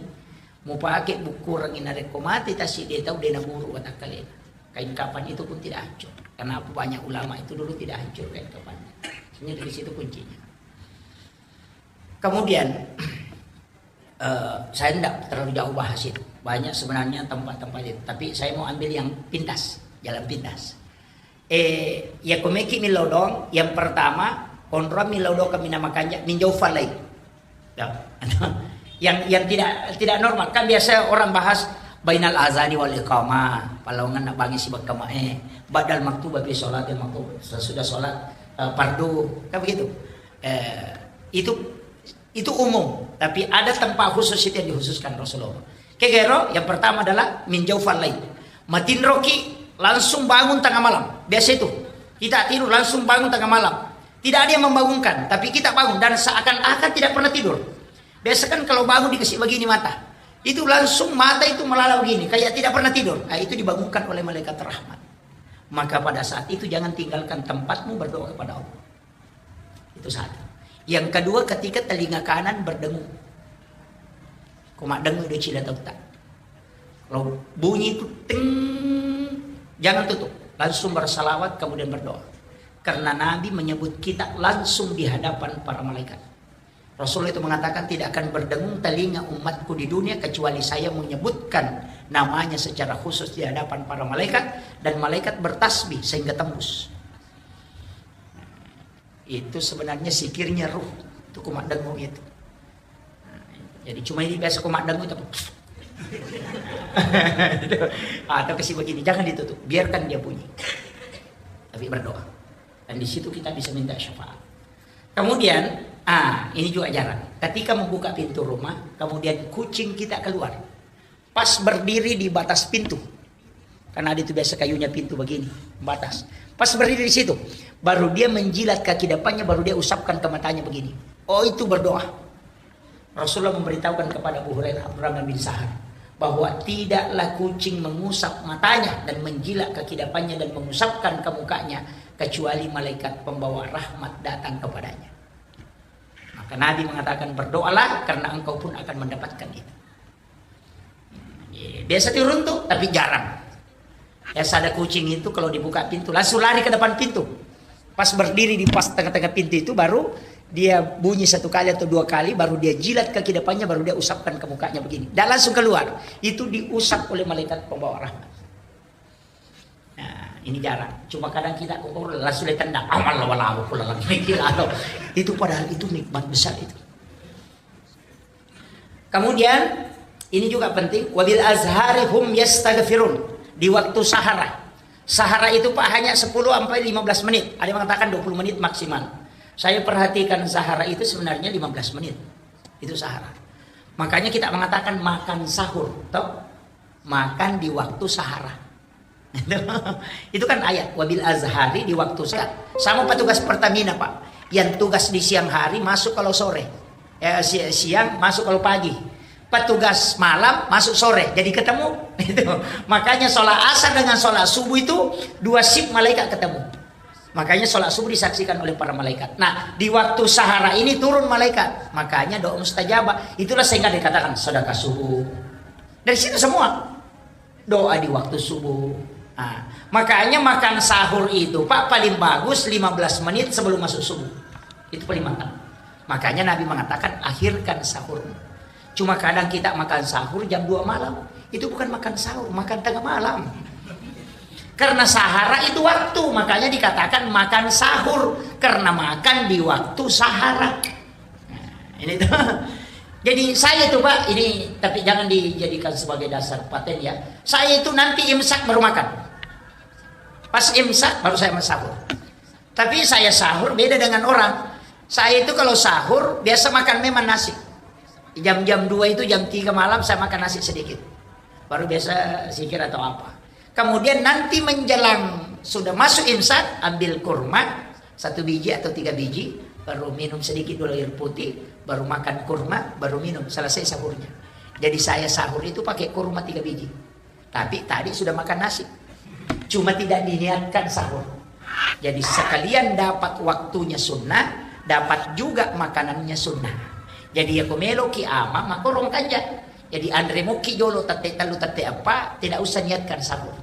Mau pakai buku orang ini rekko mati tasi dia tahu dia naburu watakkalena. Kain kafan itu pun tidak hancur. Karena apa, banyak ulama itu dulu tidak hancur kain kafannya. Sebenarnya dari situ kuncinya. Kemudian, eh, saya tidak terlalu jauh bahas itu. Banyak sebenarnya tempat-tempat itu. Tapi saya mau ambil yang pintas, jalan pintas. Eh, ya komeki milodong, yang pertama, konro milodong kami nama kanja, minjau falai. Ya. Yang, yang tidak, tidak normal. Kan biasa orang bahas bainal azani wal iqamah, palawangan nak bangi si bakama, eh, badal maktuba fi sholatil maktub, sesudah sholat, eh, fardu, kan begitu. Eh, itu, itu umum, tapi ada tempat khusus itu yang dikhususkan Rasulullah. Kegero, yang pertama adalah minjau falai. Matinroki langsung bangun tengah malam. Biasa itu. Kita tidur langsung bangun tengah malam. Tidak ada yang membangunkan, tapi kita bangun dan seakan-akan tidak pernah tidur. Biasa kan kalau bangun dikasih begini mata, itu langsung mata itu melala begini, kayak tidak pernah tidur. Ah, itu dibangunkan oleh malaikat rahmat. Maka pada saat itu jangan tinggalkan tempatmu berdoa kepada Allah. Itu satu. Yang kedua, ketika telinga kanan berdengung. Ko maddengung do cila tauta. Kalau bunyi itu ting, jangan tutup. Langsung bersalawat, kemudian berdoa. Karena Nabi menyebut kita langsung di hadapan para malaikat. Rasulullah itu mengatakan, "Tidak akan berdengung telinga umatku di dunia kecuali saya menyebutkan namanya secara khusus di hadapan para malaikat, dan malaikat bertasbih sehingga tembus." Itu sebenarnya sikirnya ruh. Itu kumaddengung itu. Nah, jadi cuma ini biasa kumaddengung itu. Atau kasih begini, jangan ditutup, biarkan dia bunyi. Tapi berdoa. Dan di situ kita bisa minta syafaat. Kemudian, ah, ini juga jarang. Ketika membuka pintu rumah, kemudian kucing kita keluar. Pas berdiri di batas pintu. Karena ada itu biasa kayunya pintu begini, batas. Pas berdiri di situ, baru dia menjilat kaki depannya, baru dia usapkan ke matanya begini. Oh, itu berdoa. Rasulullah memberitahukan kepada Abu Hurairah, Abdurrahman bin Sahar, bahwa tidaklah kucing mengusap matanya dan menjilat kaki depannya dan mengusapkan ke mukanya kecuali malaikat pembawa rahmat datang kepadanya. Maka Nabi mengatakan, "Berdoalah karena engkau pun akan mendapatkan itu." Iya, biasa turun tuh, tapi jarang. Biasa ada kucing itu kalau dibuka pintu, langsung lari ke depan pintu. Pas berdiri di pas tengah-tengah pintu itu, baru dia bunyi satu kali atau dua kali, baru dia jilat kaki depannya, baru dia usapkan ke mukanya begini. Dan langsung keluar. Itu diusap oleh malaikat pembawa rahmat. Nah, ini jarang. Cuma kadang kita kok langsung ditendang. Amal wala pula lagi. Itu padahal itu nikmat besar itu. Kemudian, ini juga penting, "Wabil azhari hum yastaghfirun." Di waktu sahara. Sahara itu, Pak, hanya sepuluh sampai lima belas menit. Ada yang mengatakan dua puluh menit maksimal. Saya perhatikan sahara itu sebenarnya lima belas menit. Itu sahara. Makanya kita mengatakan makan sahur, toh? Makan di waktu sahara. Itu kan ayat, "Wabil azhari", di waktu saat. Sama petugas Pertamina, Pak. Yang tugas di siang hari masuk kalau sore. Eh, si-, siang masuk kalau pagi. Petugas malam masuk sore. Jadi ketemu. Itu. Makanya sholat asar dengan sholat subuh itu dua shift malaikat ketemu. Makanya sholat subuh disaksikan oleh para malaikat. Nah, di waktu sahara ini turun malaikat. Makanya doa mustajabah. Itulah sehingga dikatakan sedekah subuh. Dari situ semua. Doa di waktu subuh. Nah, makanya makan sahur itu, Pak, paling bagus lima belas menit sebelum masuk subuh. Itu paling mantap. Makanya Nabi mengatakan, "Akhirkan sahurmu." Cuma kadang kita makan sahur jam dua malam. Itu bukan makan sahur, makan tengah malam. Karena sahara itu waktu, makanya dikatakan makan sahur. Karena makan di waktu sahara. Nah, ini tuh. Jadi saya tuh, Pak, ini, tapi jangan dijadikan sebagai dasar paten ya. Saya itu nanti imsak baru makan. Pas imsak baru saya sahur. Tapi saya sahur beda dengan orang. Saya itu kalau sahur biasa makan memang nasi. Jam-jam dua itu, jam tiga malam saya makan nasi sedikit. Baru biasa zikir atau apa. Kemudian nanti menjelang sudah masuk imsak, ambil kurma satu biji atau tiga biji, baru minum sedikit dulu air putih, baru makan kurma, baru minum, selesai sahurnya. Jadi saya sahur itu pakai kurma tiga biji. Tapi tadi sudah makan nasi. Cuma tidak diniatkan sahur. Jadi sekalian dapat waktunya sunnah, dapat juga makanannya sunnah. Jadi ya ko meloki ama, makorong kanja. Jadi anre moki jolo tette tellu tette eppa, tidak usah niatkan sahur.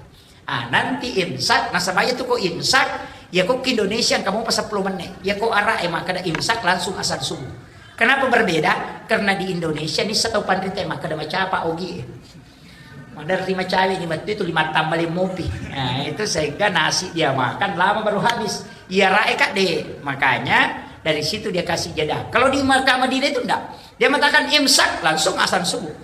Ah, nanti imsak, nasaba iya tu ko imsak, ya ko ki Indonesia kamu pas sepuluh menit. Ya ko ara e makkeda imsak langsung azan subuh. Kenapa berbeda? Karena di Indonesia ni setau panrita e makkeda macapa ogi e. Maderri macawe ni mettu itu lima tambah lima mopi. Nah, itu sehingga nasi dia makan lama baru habis. Iya rae kak deh. Makanya dari situ dia kasih jeda. Kalau di Makkah Madinah itu enggak. Dia mengatakan imsak langsung azan subuh.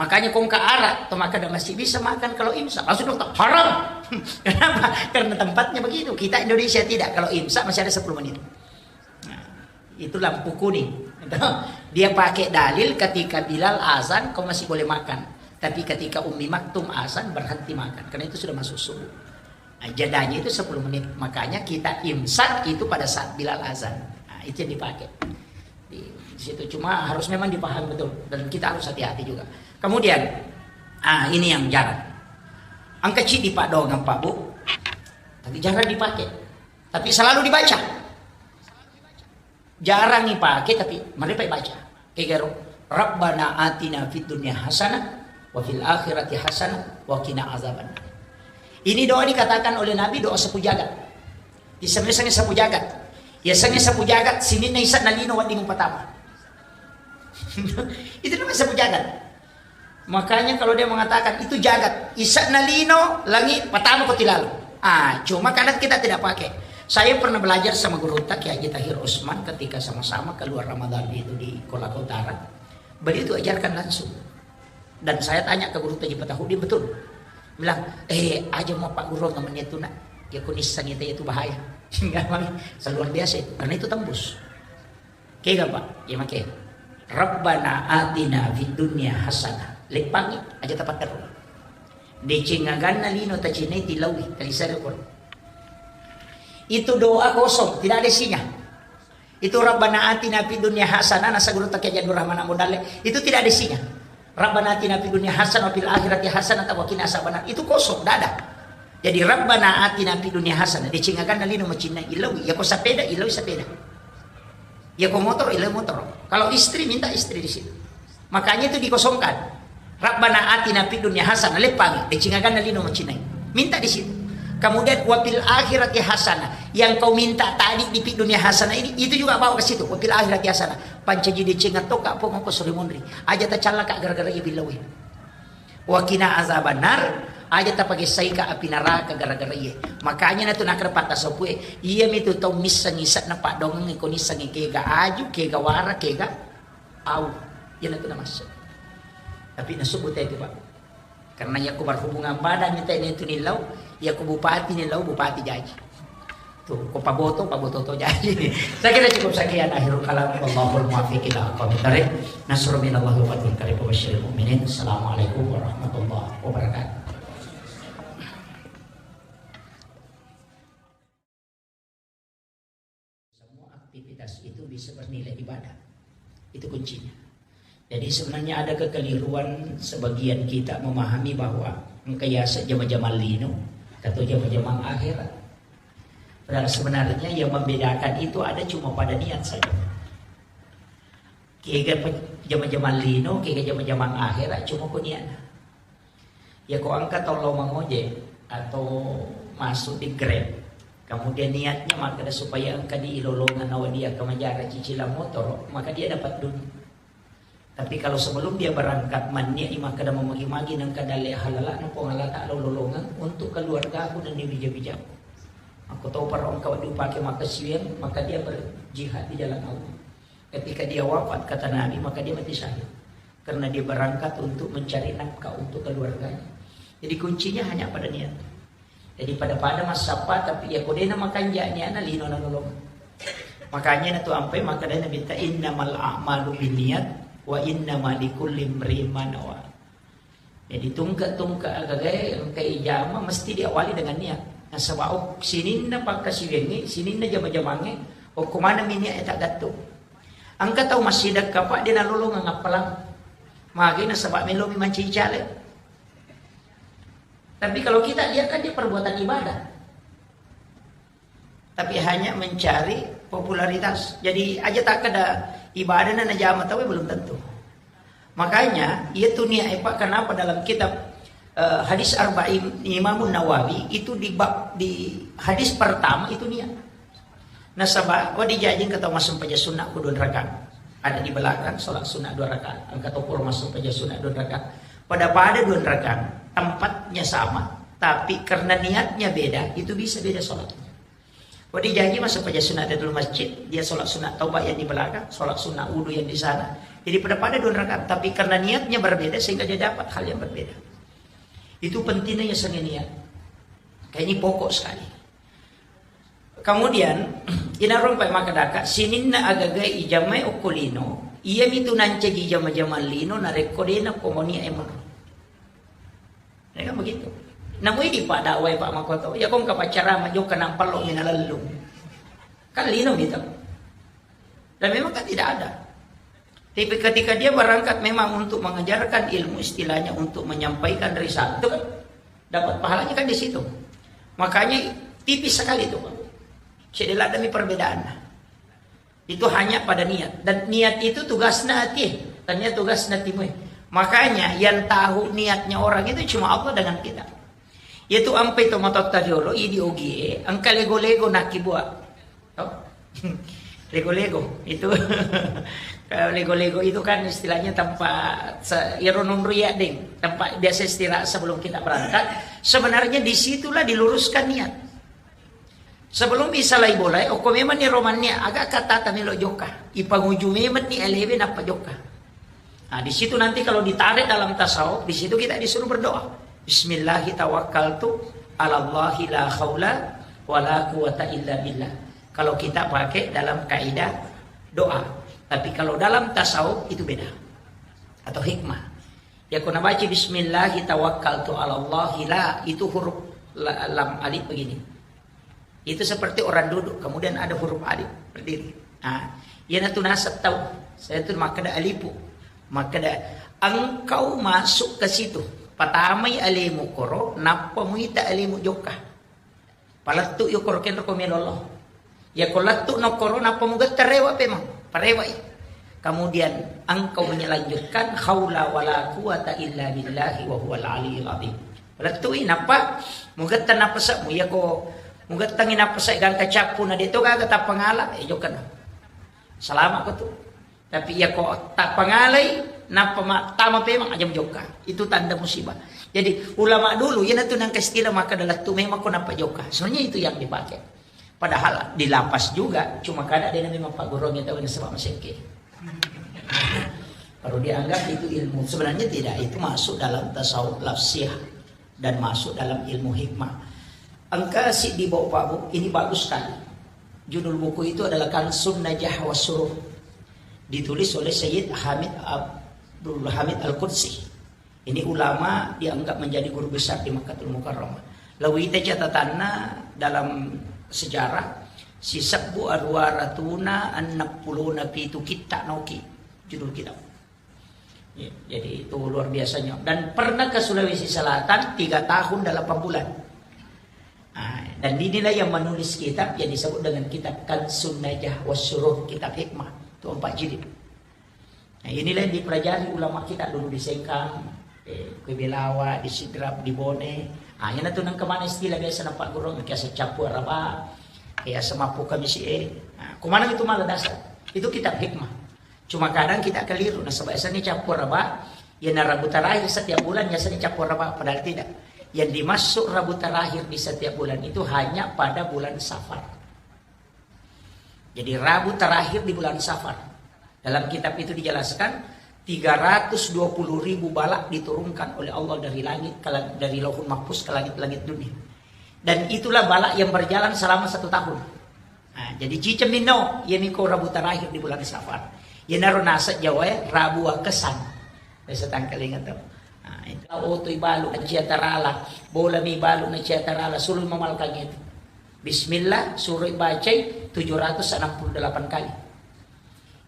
Makanya kongka arak, to makkeda masih bisa makan kalau imsak. Langsung dokter, haram. Kenapa? Karena tempatnya begitu. Kita Indonesia tidak. Kalau imsak masih ada sepuluh menit. Nah, itu lampu kuning. Dia pakai dalil ketika Bilal azan, kau masih boleh makan. Tapi ketika Ummi Maktum azan, berhenti makan. Karena itu sudah masuk subuh. Nah, jedanya itu sepuluh menit. Makanya kita imsak itu pada saat Bilal azan. Nah, itu yang dipakai. Di situ cuma harus memang dipahami betul. Dan kita harus hati-hati juga. Kemudian, ah, ini yang jarang. Engka cidi Pak doang, Pak Bu. Tapi jarang dipakai. Tapi selalu dibaca. Jarang dipakai, tapi mari Pak baca. Kegaro, Rabbana atina fid dunya hasanah wa fil akhirati hasanah wa qina azaban. Ini doa dikatakan oleh Nabi doa sapu jagat. Disengi-sengi sapu jagat. Ya sengi sapu jagat, sininna isa nalino wedding patama. Itu namanya sapu jagat. Makanya kalau dia mengatakan itu jagat, isa nalino langi patama ko tilalo. Ah, cuma kadang kita tidak pakai. Saya pernah belajar sama guru tak Kiai Haji Tahir Usman ketika sama-sama keluar Ramadan itu di Kolaka Utara. Beliau itu ajarkan langsung. Dan saya tanya ke guru Taji Patahudin, betul. Bilang, eh, aja mau Pak Guru nggak menit itu nak. Ya kunisang itu, itu bahaya. Luar biasa itu, karena itu tembus. Kega, Pak? Iya, make. Rabbana atina fid dunya hasanah. Leppangi aja tapaterru. Deceng aganna lino tacinai tilaui, talisari Quran. Itu doa kosong, tidak ada isinya. Itu Rabbana atina fid dunya hasanah, nasa guru takia Jadul Rahman Ambo Dalle. Itu tidak ada isinya. Rabbana atina fid dunya hasanah wa fil akhirati hasanah wa qina azabannar. Itu kosong, tidak ada. Jadi Rabbana atina fid dunya hasanah, deceng aganna lino macinna ilaui. Ya ko sepeda, ilaui sepeda. Ya ko motor, ilaui motor. Kalau istri, minta istri di situ. Makanya itu dikosongkan. Rabbana atina fid dunya hasanah, leppangi, deceng aganna lino macinai. Minta di situ. Kemudian wa fil akhirati hasanah. Yang kau minta tadi di fid dunya hasanah ini, itu juga bawa ke situ. Wa fil akhirati hasanah. Pancaji deceng atau kak pong ko sore monri. Aja tacalla kak gara-gara iya billawe. Wa qina azabannar, aja tapagessai ka api naraka gara-gara iye. Makanya natu nakra patta sopue, iya mitu tau misseng isa'na paddoangeng ko nissengi kega aju, kega wara, kega au. Iya natu namasseng. Tapi nasubut itu, Pak. Karena yakko berhubungan badan itu, itu nillau, yakko bupati nillau, bupati jaji. Tuh, ko paboto, paboto to jaji. Saya kira cukup sekian akhirul kalam. Wallahul muwaffiq ila aqwamit thariq. Nasrun minallahi wa fathun qarib wa basyiril mu'minin. Assalamualaikum warahmatullahi wabarakatuh. Semua aktivitas itu bisa bernilai ibadah. Itu kuncinya. Jadi sebenarnya ada kekeliruan sebagian kita memahami bahwa engka yaseng jama-jamang lino atau jama-jamang akhirat. Padahal sebenarnya yang membedakan itu ada cuma pada niat saja. Kega pe-, jama-jamang lino, kega jama-jamang akhirat, cuma ko niat. Ya ko engka tau lao mangojek atau masuk di Grab, kemudian niatnya makkeda supaya engka di ilolongan nawa dia kemajara cicilan motor, maka dia dapat dunia. Tapi kalau sebelum dia berangkat, manniat i makkeda mamagi-magi nengka dalle halalana Puang Allah Ta'ala ulolongeng untuk keluargaku dan wija-wijaku. Makko tau para engka diupake makkasiwiang, maka dia berjihad di jalan Allah. Ketika dia wafat, kata Nabi, maka dia mati syahid. Karena dia berangkat untuk mencari nafkah untuk keluarganya. Jadi kuncinya hanya pada niat. Jadi pada-pada massappa, tapi iya ko dena makanja niana lino nanolong. Makanya na tu ampai makkedai Nabitta, "Innamal a'malu binniyat wa innama likulli imri'in ma nawa." Jadi tungke-tungke agagae engka ijama mesti diawali dengan niat. Nasaba ok-, sininna pakkasiwiangnge, sininna jama-jamangnge, okko maneng mi niat e taggattung. Engka tau massidekka, Pak, de nalolongeng appalang. Magi nasaba melomi mancaji caleg. Tapi kalau kita lihat kan dia perbuatan ibadah. Tapi hanya mencari popularitas. Jadi aja takkeda ibadah na najama tau, belum tentu. Makanya, iya tu niat e, Pak, kenapa dalam kitab, eh, hadis Arba'in Imamun Nawawi itu di bab, di hadis pertama itu niat. Nasaba, wa dijajing kata massumpaja sunnah ku dua rakaat. Ada di belakang sholat sunnah dua rakaat. Engka to pura massumpaja sunnah dua rakaat. Pada-pada dua rakaat, tempatnya sama, tapi karena niatnya beda, itu bisa beda sholat. Wa dijajing massumpaja sunnah dua masjid, dia sholat sunnah taubat yang di belakang, sholat sunnah wudu yang di sana. Jadi pada-pada dua rakaat, tapi karena niatnya berbeda sehingga dia dapat hal yang berbeda. Itu pentingnya ya niat. Kayak ini pokok sekali. Kemudian, inarompai makkedaka, sininna agaga ijamai okko lino, iya mitu nancaji jama-jama lino narekko dena komonia emang. Ya kan begitu. Namui di Pak dakwai Pak Makoto, ya kong kapaccarama jokka nampallo mina lellung. Kan lino mitu. Dan memang kan tidak ada. Tapi ketika dia berangkat memang untuk mengajarkan ilmu, istilahnya untuk menyampaikan risalah, itu kan dapat pahalanya kan di situ. Makanya tipis sekali itu, Pak. Cedela demi perbedaan. Itu hanya pada niat. Dan niat itu tugasna hati. Tania tugasna timue. Makanya yang tahu niatnya orang itu cuma Allah dengan kita. Yaitu ampe to matotta riolo, idi ogie, engka lego-lego nakibua. To? Lego-lego itu. Kalau lego-lego itu kan istilahnya tempat se-, iro nonro ya, deng, tempat biasa istirahat sebelum kita berangkat. Sebenarnya disitulah diluruskan niat. Sebelum isalai bolae, okko memang ni romannya, aga kata tamelo jokka. Ipanguju memang ni elewe nappa jokka. Nah, di situ nanti kalau ditarik dalam tasawuf, di situ kita disuruh berdoa. Bismillahi tawakkaltu ala Allahi la haula wa la quwata illa billah. Kalau kita pakai dalam kaidah doa. Tapi kalau dalam tasawuf itu beda. Atau hikmah. Ya, kuna baca bismillahi tawakkaltu ala Allahi la, itu huruf la-, lam alif begini. Itu seperti orang duduk, kemudian ada huruf alif berdiri. Nah, iya natu nasab tau. Saya tu makkeda alipu. Makkeda engkau masuk ke situ. Patamai alemu koro, nappa muita alemu jokka. Palettu yo koro kenro ko melolo. Ya ko lettu no koro, nappa mugetta rewa pemang. Parewai. Kemudian engkau menyelanjutkan haula wala quwata illa billahi wa huwal aliyul azim. Lettui, nappa mugetta napasa'mu, iyako mugettangi napasa gangka cappu na deto gaga tappangala, eh, jokkana. Salama ko tu. Tapi iyako tappangalai, nappa ma-, tama pemang aja jokka. Itu tanda musibah. Jadi ulama dulu, iyanatu nangka istilah makkeda lettu memang ko nappa jokka. Sebenarnya itu yang dipakai. Padahal di lapas juga, cuma kada dena memang pagguruangnge tau nasaba masekke. Baru dianggap itu ilmu. Sebenarnya tidak, itu masuk dalam tasawuf lafsiyah dan masuk dalam ilmu hikmah. Engka siddi bau Pak Bu, ini bagus sekali. Judul buku itu adalah Kansun Najah Wasurur. Ditulis oleh Sayyid Hamid Abdul Hamid Al-Qudsi. Ini ulama dianggap menjadi guru besar di Makkatul Mukarramah. Lawita catatanna dalam sejarah, sisebbu arua ratuna enneng pulona pitu kitta noki judul kitab. Ya, jadi itu luar biasanya. Dan pernah ke Sulawesi Selatan tiga tahun delapan bulan. Nah, dan inilah yang menulis kitab yang disebut dengan kitab Kansun Najah Wasurur, kitab hikmah. Itu empat jilid. Nah, inilah yang dipelajari ulama kita dulu di Sengkang, eh, ke Belawa, di Sidrap, di Bone. Ah, ina tu nang kemana istilah biasa nampak guru, biasa capu araba, biasa mapu kamisi, eh. Nah, kemana itu malah dasar? Itu kitab hikmah. Cuma kadang kita keliru, nah, sebab biasanya capu araba, ya, nah, Rabu terakhir setiap bulan biasanya capu araba, padahal tidak. Yang dimaksud Rabu terakhir di setiap bulan itu hanya pada bulan Safar. Jadi Rabu terakhir di bulan Safar. Dalam kitab itu dijelaskan tiga ratus dua puluh ribu balak diturunkan oleh Allah dari langit ke lang-, dari Lauhul Mahfuz ke langit-langit dunia. Dan itulah balak yang berjalan selama satu tahun. Nah, jadi ciceng minno, iyami ko Rabu terakhir di bulan Safar. Iyanaro naseng Jawa e, Rabu Wakesan. Biasa tangkalinga to. Nah, itu. Otoi balu na cia tarala, bolami balu na cia tarala, suruh mamalkan itu. Bismillah, suruh bacai tujuh ratus enam puluh delapan kali.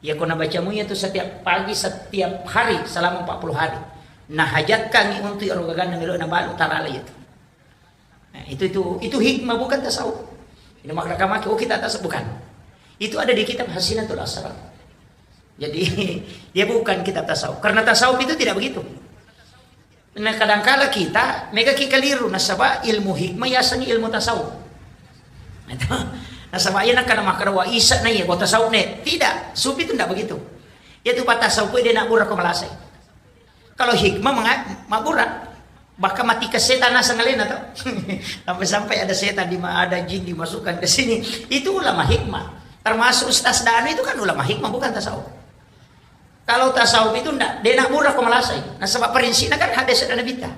Iya ko nabacamu itu setiap pagi, setiap hari selama empat puluh hari. Nah, hajatkan untuk ero gaganna melo na balu tarala itu. Nah, itu, itu, itu hikmah, bukan tasawuf. Ini makna kamaki, oh, kita tasawuf, bukan. Itu ada di kitab Hasinatul Asrar. Jadi, dia bukan kitab tasawuf. Karena tasawuf itu tidak begitu. Nah, kadangkala kita mega ki keliru, nasaba ilmu hikmah yaseng ilmu tasawuf. Nah, itu. Nasaba iya nakana makara wa isa na iya, tasawuf ne. Tidak, sufi itu tidak begitu. Iya tu tasawuf dia nak murah ko malasai. Kalau hikmah menga-, mabbura. Bahkan matikan setan naseng alena to. Sampai-sampai ada setan di ma-, ada jin dimasukkan ke sini. Itu ulama hikmah. Termasuk Ustaz Danu itu kan ulama hikmah, bukan tasawuf. Kalau tasawuf itu ndak, de nak murah ko malasai. Nasaba prinsipnya kan hadis ada Nabi ta.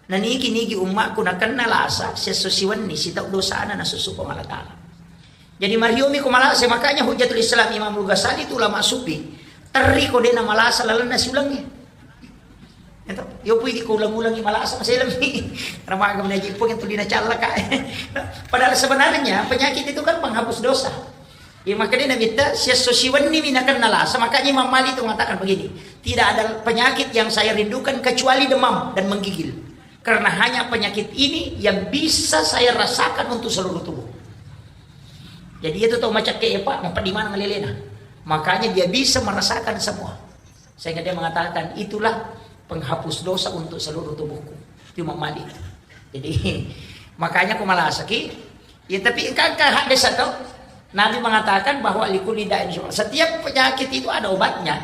Na nigi-nigi ummakku nakenna lasa, sesso siwenni sitau dosana nasusu Puang Allah Ta'ala. Jadi mariomi ko malasai, makanya Hujjatul Islam Imam Al-Ghazali itu ulama sufi. Terri ko de na malasa lalenna siulengnge. Itu, yo pui ko ulang-ulangi malasa maselemmi. Ramaga menaji pun yang tulina callaka. Padahal sebenarnya penyakit itu kan penghapus dosa. Ya, makanya Nabi ta, "Siesso siwenni mi nakenna lasa." Makanya Imam Malik itu mengatakan begini, "Tidak ada penyakit yang saya rindukan kecuali demam dan menggigil. Karena hanya penyakit ini yang bisa saya rasakan untuk seluruh tubuh." Jadi itu tau macakke ya, Pak, mau di mana ngelelena. Makanya dia bisa merasakan semua. Sehingga dia mengatakan, "Itulah penghapus dosa untuk seluruh tubuhku." Itu Imam Malik. Jadi, makanya ko malasaki, ya, tapi engka, engka hadis atau Nabi mengatakan bahwa likulli da'in syufa. Setiap penyakit itu ada obatnya.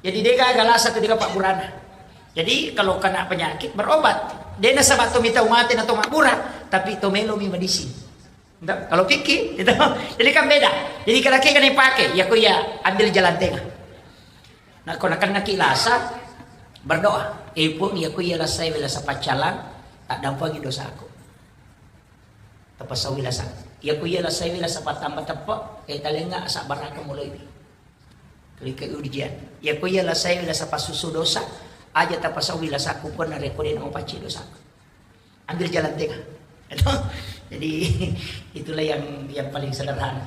Jadi, de gaga lasa tu de gaga pabburana. Jadi, kalau kena penyakit, berobat. De nasaba to mitau mate na to mabbura, tapi to melomi medicine. Nda, kalau fikih, itu. Jadi kan beda. Jadi kalau kena dipakai, ya ko iya ambil jalan tengah. Nah, ko nakennaki lasa, berdoa. Eh, Puang, iya ko iya lasai we lasa paccalang, taddampengi dosaku. Tapasauwi lasa. Iya ko iya lasai we lasa pattamba teppe, eh, talenga sabbaraka mulai. Kali ke ujian. Iya ko iya lasai we lasa pasusu dosa, aja tapasauwi lasaku, Puang, narekko de na mapacci dosaku. Ambil jalan tengah. Jadi, itulah yang, yang paling sederhana.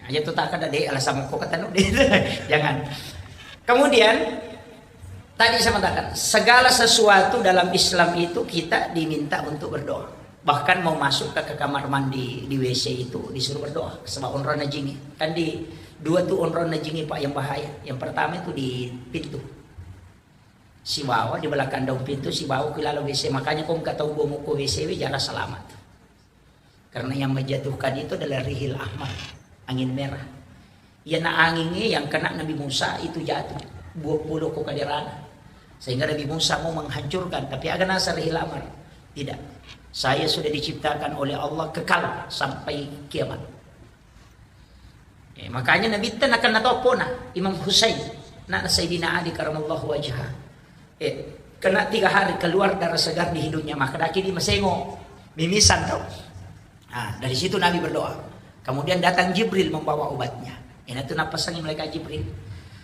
Aja tu tak ada deh alasan kok kata nu deh. Jangan. Kemudian, tadi saya mengatakan, segala sesuatu dalam Islam itu kita diminta untuk berdoa. Bahkan mau masuk ke, ke kamar mandi, di W C itu disuruh berdoa. Sebab onronna jingi. Kan di dua tu onronna jingi, Pak, yang bahaya. Yang pertama itu di pintu. Sibawa di belakang daun pintu, sibawa ku laleng W C. Makanya ko engka tau bomo ko W C we, jarang selamat. Karena yang menjatuhkan itu adalah rihil ahmar, angin merah. Iyana angingnge yang kena Nabi Musa itu jatuh, dua puluh ko kaderana. Sehingga Nabi Musa mau menghancurkan, tapi aga naseng rihil ahmar. Tidak. Saya sudah diciptakan oleh Allah kekal sampai kiamat. Eh, makanya Nabitta nakenna to appona, Imam Husain, anakna Sayyidina Ali karamallahu wajha. Eh, kena tiga hari keluar darah segar di hidungnya, maka daki di masengo, mimisan to. Nah, dari situ Nabi berdoa. Kemudian datang Jibril membawa obatnya. Ina tu napasangi malaikat Jibril.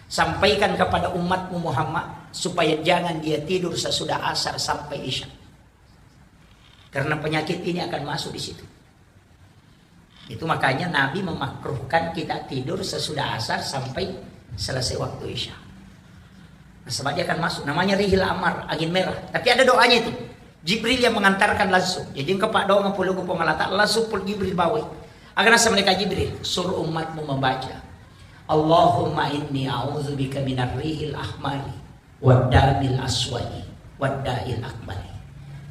Sampaikan kepada umatmu Muhammad supaya jangan dia tidur sesudah asar sampai isya. Karena penyakit ini akan masuk di situ. Itu makanya Nabi memakruhkan kita tidur sesudah asar sampai selesai waktu isya. Nah, sebab dia akan masuk. Namanya rihil amar, angin merah. Tapi ada doanya itu. Jibril yang mengantarkan langsung. Jadi engka paddoangeng pole ko Puang Allah Ta'ala, langsung pole Jibril bawai. Aga naseng malaikat Jibril, suruh umatmu membaca, "Allahumma inni a'udzubika minar rihil ahmari." Waddamil aswadi, wadda'il akbari.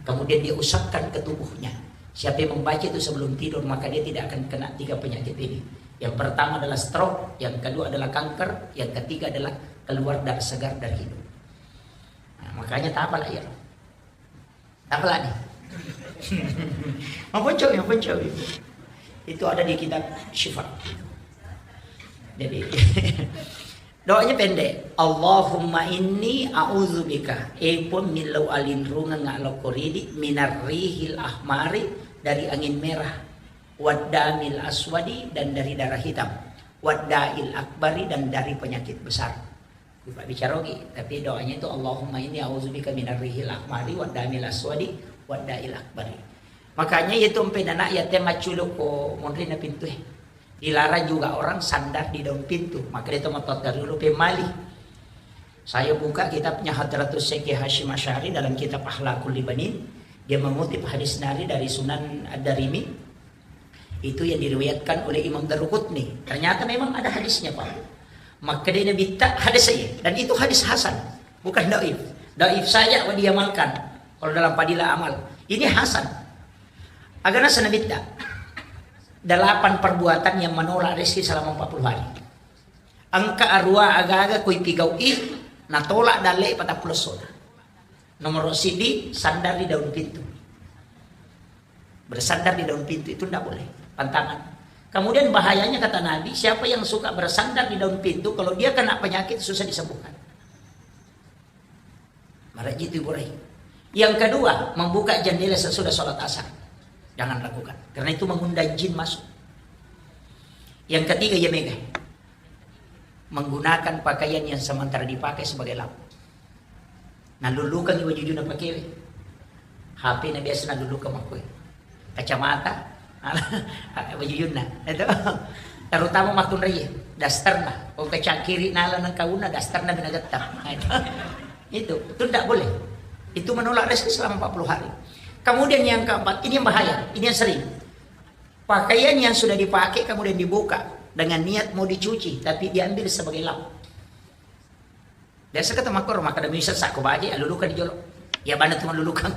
Kemudian dia usapkan ke tubuhnya. Siapa yang membaca itu sebelum tidur, maka dia tidak akan kena tiga penyakit ini. Yang pertama adalah stroke, yang kedua adalah kanker, yang ketiga adalah keluar darah segar dari hidung. Nah, makanya tak apalah ya. Apa lagi? Maponco, maponco. Itu ada di kitab Syifa. Jadi, doanya pendek. "Allahumma inni a'udzubika." Eh, Puang, millau alinrungeng lokko ridi, "minar rihil ahmari," dari angin merah. Waddamil aswadi, dan dari darah hitam. Wadda'il akbari, dan dari penyakit besar. Lupa bicara lagi, tapi doanya itu, "Allahumma inni a'udzubika minar rihil ahmari waddamil aswadi wadda'il akbari." Makanya itu empe nana ya tema culuk ko monri na pintu eh. Dilarang juga orang sandar di daun pintu. Maka dia teman dari dulu pemali. Saya buka kitabnya Hadratus Syekh Hasyim Asy'ari dalam kitab Akhlaqul Libanin. Dia mengutip hadis nari dari Sunan Ad-Darimi. Itu yang diriwayatkan oleh Imam Daruqutni. Ternyata memang ada hadisnya, Pak. Makkedai Nabitta hadis saya. Dan itu hadis hasan. Bukan daif. Daif saja wa diamalkan. Kalau dalam fadilah amal. Ini hasan. Agana Nabitta. Delapan perbuatan yang menolak rezeki selama empat puluh hari. Engka arua aga-aga koi pigau'i, natolak dalle patappulo sona. Nomor sidi, sandar di daun pintu. Bersandar di daun pintu itu ndak boleh, pantangan. Kemudian bahayanya kata Nabi, siapa yang suka bersandar di daun pintu, kalau dia kena penyakit susah disembuhkan. Marajji itu iburai. Yang kedua, membuka jendela sesudah sholat asar. Jangan lakukan. Karena itu mengundang jin masuk. Yang ketiga, ya mega. Menggunakan pakaian yang sementara dipakai sebagai lap. Nalulukangi wajujuna pakewe. H P na biasa nalulukang makkue. Kacamata, wajujunna. Itu. Terutama makkunraie, dasterna. Oh, kacangkiri nala nang kauna, dasterna bina getta. Nah, itu. Itu, itu tidak boleh. Itu menolak rezeki selama empat puluh hari. Kemudian yang keempat, ini yang bahaya, ini yang sering. Pakaian yang sudah dipakai kemudian dibuka dengan niat mau dicuci, tapi diambil sebagai lap. Biasa kata makkoro, makkeda misal sakko baje, alulukan di jolo. Ya bana tu malulukan.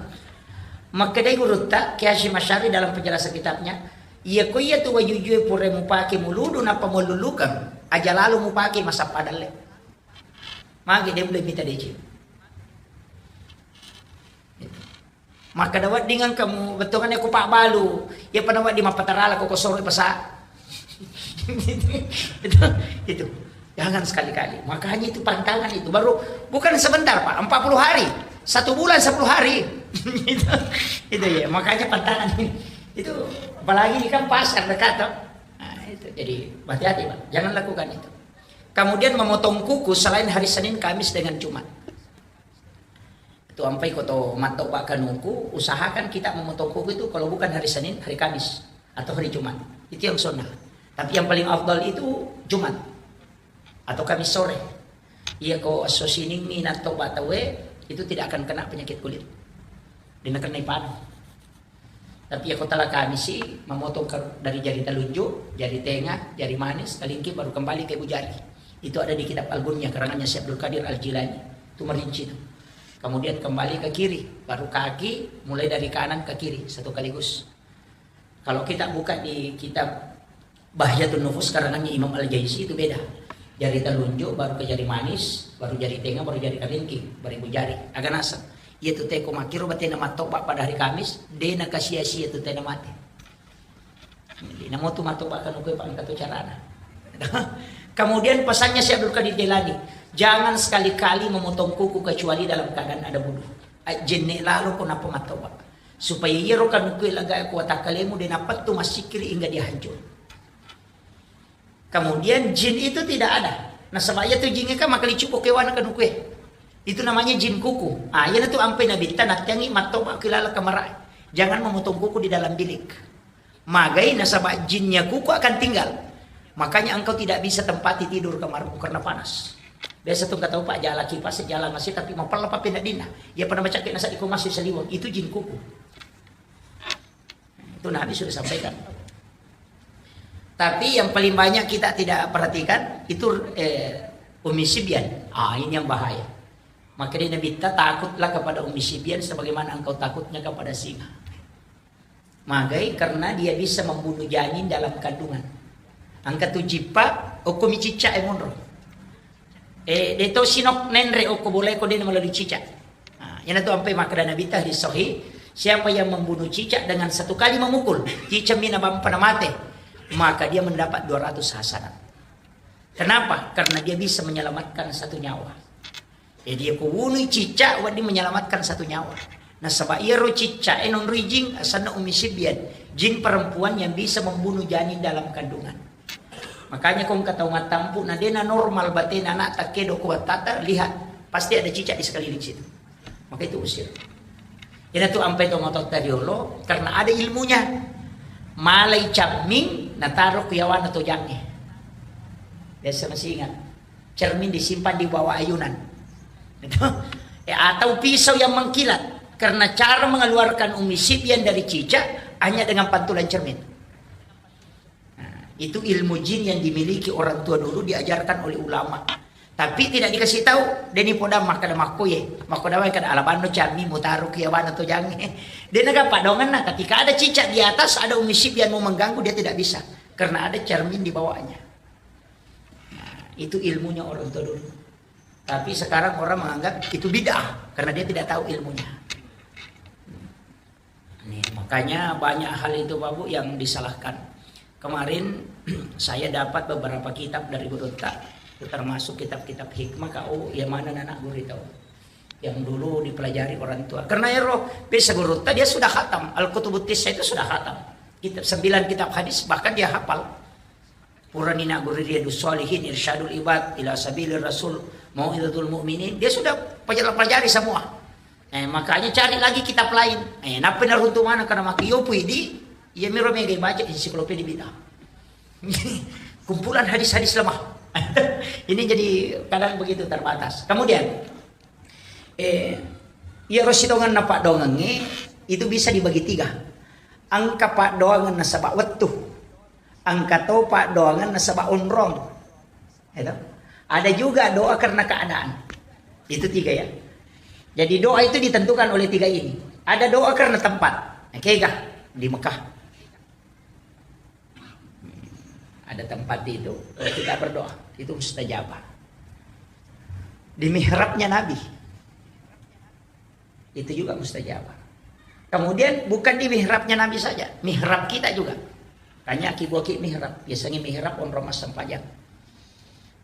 Makkedai gurutta, Kiai Hasyim Asy'ari dalam penjelasan kitabnya, iya ko iya tu wajujue pura mupake muludu nappa malulukan, aja lalu mupake masappa dalle. Magi de boleh minta deceng. Makkeda wedding engka mu bettuanganna ko pabbalu, iya pada wedding mappatarala ko kosoro pasa. Itu, itu. Jangan sekali-kali. Makanya itu pantangan itu. Baru bukan sebentar, Pak, empat puluh hari. Satu bulan sepuluh hari. Itu, itu ya, makanya pantangan ini. Itu apalagi ini kan pasar dekat, toh. Nah, itu. Jadi hati-hati, Pak. Jangan lakukan itu. Kemudian memotong kuku selain hari Senin, Kamis dengan Jumat. Tu ampai ko to mattoba kanuku, usahakan kita memotong kuku itu kalau bukan hari Senin, hari Kamis atau hari Jumat. Itu yang sunnah. Tapi yang paling afdal itu Jumat atau Kamis sore. Iya ko esso siningngi nattoba tauwe, itu tidak akan kena penyakit kulit. Dena kena ipanu. Tapi iya ko tala Kamisi, memotong ke, dari jari telunjuk, jari tengah, jari manis, kelingking, baru kembali ke ibu jari. Itu ada di kitab Al-Gunyah, karangannya Syekh Abdul Qadir Al-Jilani. Itu merinci itu. Kemudian kembali ke kiri, baru kaki, mulai dari kanan ke kiri, satu kaligus. Kalau kita buka di kitab Bahjatun Nufus karangannya Imam Al-Jaisi itu beda. Jari telunjuk, baru ke jari manis, baru jari tengah, baru jari kelingking, baru ibu jari. Aga naseng. Iya tu teko makkiro batena mattoba pada hari Kamis, de nakasia-sia tu tena mate. Jadi, namo tu mattoba kanuku, Pak, engka tu carana. Kemudian pesannya Syekh Abdul Qadir Jailani, jangan sekali-kali memotong kuku kecuali dalam keadaan ada wudu. Ajjenne lalo ko nappa mattoba. Supaya iyaro kanuku laga ko watakkalemu de napettu massikkiri hingga dia hancur. Kemudian jin itu tidak ada. Nasaba iya tu jingnge kan makaliccu pokewana kanukue. Itu namanya jin kuku. Ah, iya tu ampai Nabitta nattiangi mattoba kilala kamara. Jangan memotong kuku di dalam bilik. Magai nasaba jinnya kuku akan tinggal. Makanya engkau tidak bisa tempati tidur kamarmu karena panas. Biasa tu kata Pak jala kipas, jala masih tapi mapella papi nadina. Iya pada macam kena sa iko masih seliwang. Itu jin kuku. Itu Nabi sudah sampaikan. Tapi yang paling banyak kita tidak perhatikan itu, eh, Ummi Sibyan. Ah, ini yang bahaya. Maka dia Nabi, "Takutlah kepada Ummi Sibyan sebagaimana engkau takutnya kepada singa." Magai karena dia bisa membunuh janin dalam kandungan. Engka tu jippa, okko mi cicca e monro. Eh, de to sinok nenre okko boleh ko de melalui cicak. Nah, yana tu ampai makkeda Nabi ta hadis sahih, siapa yang membunuh cicak dengan satu kali memukul, cicak mina bampa na mate, maka dia mendapat dua ratus hasanat. Kenapa? Karena dia bisa menyelamatkan satu nyawa. Jadi, ko wunui cicak, wedding menyelamatkan satu nyawa. Nasaba iyaro cicak e nonroi jing, asanna Ummi Sibyan. Jin perempuan yang bisa membunuh janin dalam kandungan. Makanya kong ketahuan tampu na dena normal batena anak tak kedo kuat tata, lihat, pasti ada cicak di sekeliling situ. Maka itu usir. Ina tu ampai to motor tariolo karena ada ilmunya. Malai camming na taro ku yawana to jange. Biasa masih ingat. Cermin disimpan di bawah ayunan. Gitu. Eh, atau pisau yang mengkilat. Karena cara mengeluarkan Umi Sibyan dari cicak hanya dengan pantulan cermin. Nah, itu ilmu jin yang dimiliki orang tua dulu diajarkan oleh ulama. Tapi tidak dikasih tahu, deni poda makkada makkoye, makkoda wae kada alabanno cammi mutaro ki yawana to jange. Dia negapa donganna, ketika ada cicak di atas, ada Umi Sibyan mau mengganggu, dia tidak bisa. Karena ada cermin di bawahnya. Nah, itu ilmunya orang tua dulu. Tapi sekarang orang menganggap itu bid'ah karena dia tidak tahu ilmunya. Nih, makanya banyak hal itu, Pak Bu, yang disalahkan. Kemarin saya dapat beberapa kitab dari gurutta, termasuk kitab-kitab hikmah, kau yang mana anak guru tahu. Yang dulu dipelajari orang tua. Karena ero, bisa gurutta dia sudah khatam. Al-Kutubut Tisa itu sudah khatam. Kitab, sembilan kitab hadis, bahkan dia hafal. Purani nagguru Riyadus Shalihin, Irsyadul Ibad ila Sabilir Rasul, Mau'izatul Mu'minin, dia sudah pelajari, pelajari semua. Eh, makanya cari lagi kitab lain. Eh, nappa naruntu mana karena maki yopu idi, iya miro mega baca ensiklopedia bid'ah. Kumpulan hadis-hadis lemah. Ini jadi kadang begitu terbatas. Kemudian, eh, iya rosi dongan na paddoangengnge itu bisa dibagi tiga. Engka paddoangan nasaba wettu. Engka to paddoangan nasaba onrong. Itu. Ada juga doa karena keadaan. Itu tiga ya. Jadi doa itu ditentukan oleh tiga ini. Ada doa karena tempat. Nah, kega di Mekah. Ada tempat itu, kita berdoa. Itu mustajabah. Di mihrabnya Nabi. Itu juga mustajabah. Kemudian bukan di mihrabnya Nabi saja, mihrab kita juga. Tanya ki buah ki mihrab, biasanya mihrab onrong massempajang.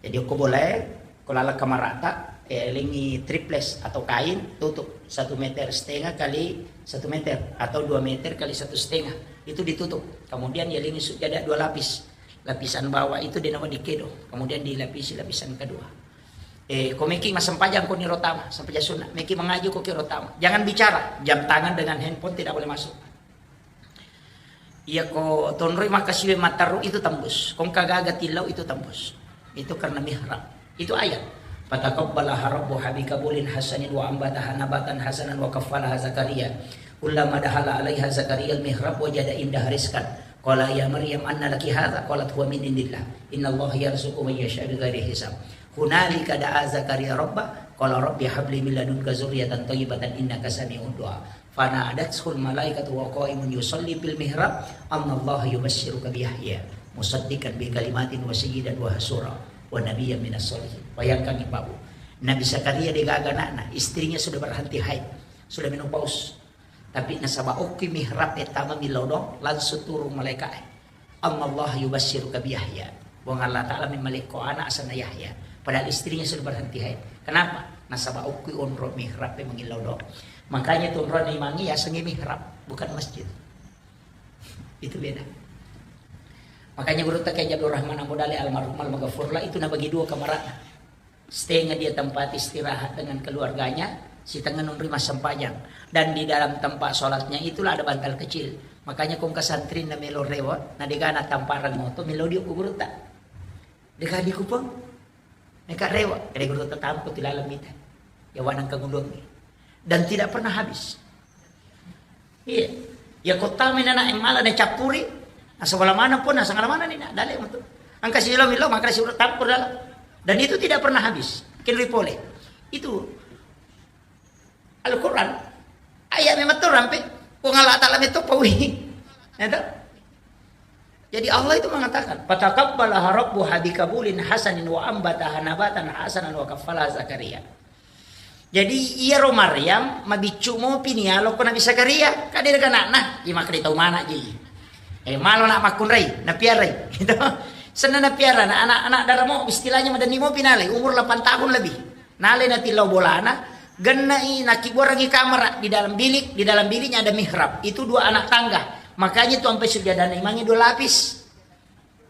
Jadi ko boleh, ko lala kamarata, eh, lengi triples atau kain, tutup satu meter setengah kali satu meter atau dua meter kali satu setengah. Itu ditutup. Kemudian ya lengi sujada dua lapis. Lapisan bawah itu dia nama dikedo. Kemudian dilapisi lapisan kedua. Eh, ko meki massempajang ko niro tama, sempajang sunnah. Meki mengaju ko kiro tama. Jangan bicara, jam tangan dengan handphone tidak boleh masuk. Iya ko tonroi makkasiwe matteru itu tembus. Kongka gaga tillau itu tembus. Itu karena mihrab. Itu ayat. Fataqabbalaha rabbuha biqabulin hasanin wa ambataha nabatan hasanan wa kaffalaha Zakaria. Kullama dakhala alaiha Zakaria al-mihrab wajada indaha rizqan. Qala ya Maryam anna laki hadza? Qalat huwa min indillah. Innallaha yarzuqu man yasha bighairi hisab. Hunalika da'a Zakaria rabbah, qala rabbi habli min ladunka dzurriyyatan thayyibatan innaka sami'ud du'a. Fanadathul malaikatu wa qaimun yusalli fil mihrab, annallaha yubasysyiruka bi Yahya musaddiqan bi kalimatin wa sayyidan wa hasura wa nabiyyan minas sholihin. Bayangkan, Ibu, Nabi Zakaria degaga anakna, istrinya sudah berhenti haid, sudah menopause. Tapi nasaba okki mihrab e tama millau doang, langsung turun malaikat e. Annallaha yubasysyiruka bi Yahya. Puang Allah Ta'ala memmalekko anak asenna Yahya. Padahal istrinya sudah berhenti haid. Kenapa? Nasaba okki onro mihrab e mangillau doang. Makanya tu onrona imangnge yasengnge mihrab, bukan masjid. Itu beda. Makanya gurutta Kiai Abdul Rahman Ambo Dale almarhum almaghfurlah itu nabagi dua kamarana. Setengah dia tempat istirahat dengan keluarganya, setengah nonroi massempajang. Dan di dalam tempat sholatnya itulah ada bantal kecil. Makanya kongka santri na melo rewa, na degana tamparang moto, melo dio ku gurutta. Dega di kupang. Neka rewa, kede gurutta tampu tilalang mita. Ya wanang kangulungi. Dan tidak pernah habis. Iya. Ya kota menana emala na cappuri. Asal mana pun, asal mana ni nak, dale matu. Angka silo milo, maka si urut tampur dalam. Dan itu tidak pernah habis. Kinri pole. Itu Al-Quran. Ayat memang tu rampe. Puang Allah Ta'ala itu pawi. Ya tak? Jadi Allah itu mengatakan, "Fataqabbalaha rabbuha biqabulin hasanin wa ambataha nabatan hasanan wa kaffalaha Zakaria." Jadi iyaro Maryam mabiccu mopi ni alokko Nabi Zakaria, kade daga anakna, iya makkeda tau mana ji. Eh, malo nak makkunrai, napiarai. Gitu. Senna napiara, anak-anak daramo istilahnya madenni mopi nalai, umur delapan tahun lebih. Nalai natillau bolana, gennai nakibuarangi kamara di dalam bilik, di dalam biliknya ada mihrab. Itu dua anak tangga. Makanya itu sampai sujadana imangnge dua lapis.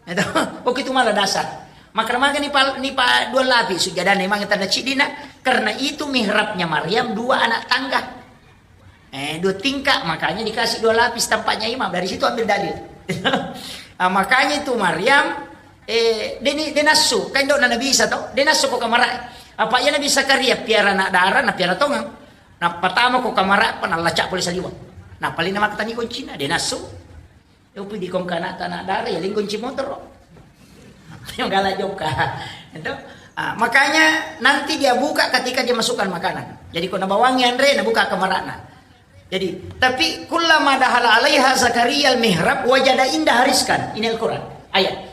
Itu, oke, itu malah dasar. Maka maka ni pa, ni pa dua lapis sujadana imangnge tanda cidina, karena itu mihrabnya Maryam dua anak tangga. Eh, dua tingkat, makanya dikasih dua lapis tempatnya imam. Dari situ ambil dalil. Ah, makanya itu Maryam, eh, deni, denasu, kan dok Nabi Isa to, denasu ko kamara. Apa ya Nabi Zakaria piara anak dara, na piara tongang. Nah, pertama ko kamara, apa nalaca boleh saliwang. Nah, paling nama ketani kuncinya, denasu. Upi di kongkana tanah dara, ya lingkunci motor. Yang galak jokka. Itu. Ah, makanya nanti dia buka ketika dia masukkan makanan. Jadi, ko nabawangi anre, nabuka kamarana. Jadi, tapi kullama dahala alaiha Zakaria al-mihrab wajada inda hariskan. Ini Al-Quran. Ayat.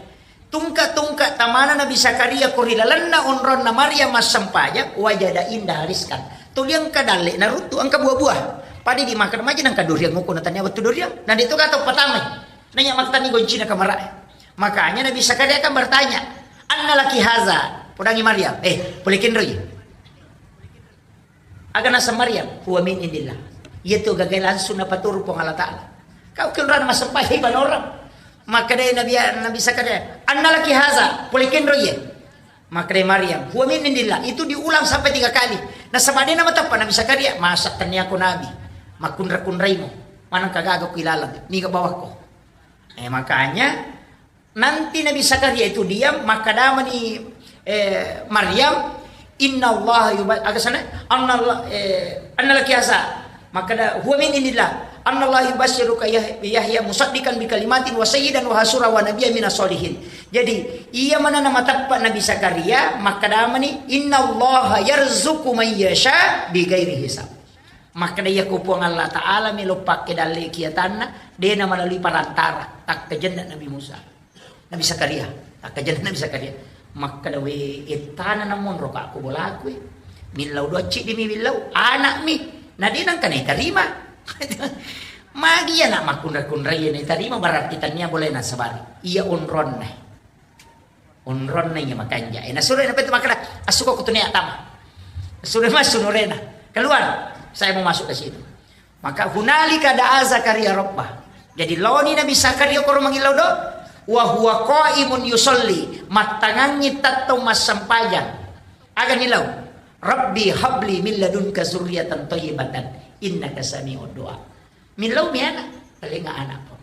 Tungka-tungka tamana Nabi Zakaria ko ri lalenna onronna Maryam massempajang, wajada inda hariskan. Tuli engka dalle naruttu, engka buah-buah. Pada dimakan maja nangka duriang, uku natania wettu duriang. Nah, itu kata pertama. Nanya maktani goncina kamara. Makanya Nabi Zakaria kan bertanya, "Anna laki haza?" Podangi Maryam, "Eh, pole kenroi?" Aga naseng Maryam, "Huwa min indillah." Iya tu gagai langsung napaturu Puang Allah Ta'ala. Kau kenrana massempajang ibadah orang. Maka dari Nabi, Nabi Zakaria, "Anna laki haza?" Pole kenroi ye. Maka dari Maryam, "Huwa min indillah." Itu diulang sampai tiga kali. Nasaba de namateppa Nabi Zakaria, "Masa tania ko Nabi? Makunra-kunraimo. Manang kagaga ku ilalang. Niga bawakko." Eh, makanya nanti Nabi Zakaria itu diam, maka damani, eh, Maryam, "Inna Allah yuba-," aga sana? "Anna Allah, eh, anna laki haza?" Maka da, "Huwa min indillah. Anna Allah yubasyiruka Yah-, Yahya musaddiqan bi kalimatin wa sayyidan wa hasura wa nabiyyan minas solihin." Jadi, iya mana nama teppa Nabi Zakaria, maka damani, "Inna Allah yarzuqu man yasha bi ghairi hisab." Maka da iya ko Puang Allah Ta'ala melo pakke dalle kiatanna, de na melalui perantara, takkajenna Nabi Musa. Nabi Zakaria, takkajenna Nabi Zakaria. Makkeda, "We, ettana namonro ka ko bolaku e. Millau doa ciddi mi millau, anak mi. Na de nangka naitarima." Magi anak makkunra-kunrai naitarima, berarti tania boleh nasabari. Iya onronna. Onronna iya makanja. Eh, nasuro na petu makkeda, "Assuko ko tunia tama." Sudah masuk nurena. "Keluar. Saya mau masuk ke situ." Maka hunalika da'a Zakaria rabbah. Jadi laoni Nabi Zakaria koro mangillau do, wa huwa qaimun yusalli, mattangangngi tettong massempajang. Aga nilau? "Rabbi habli min ladunka zurriyatan thayyibatan innaka sami'ud du'a." Millau mi anak, paling anak po.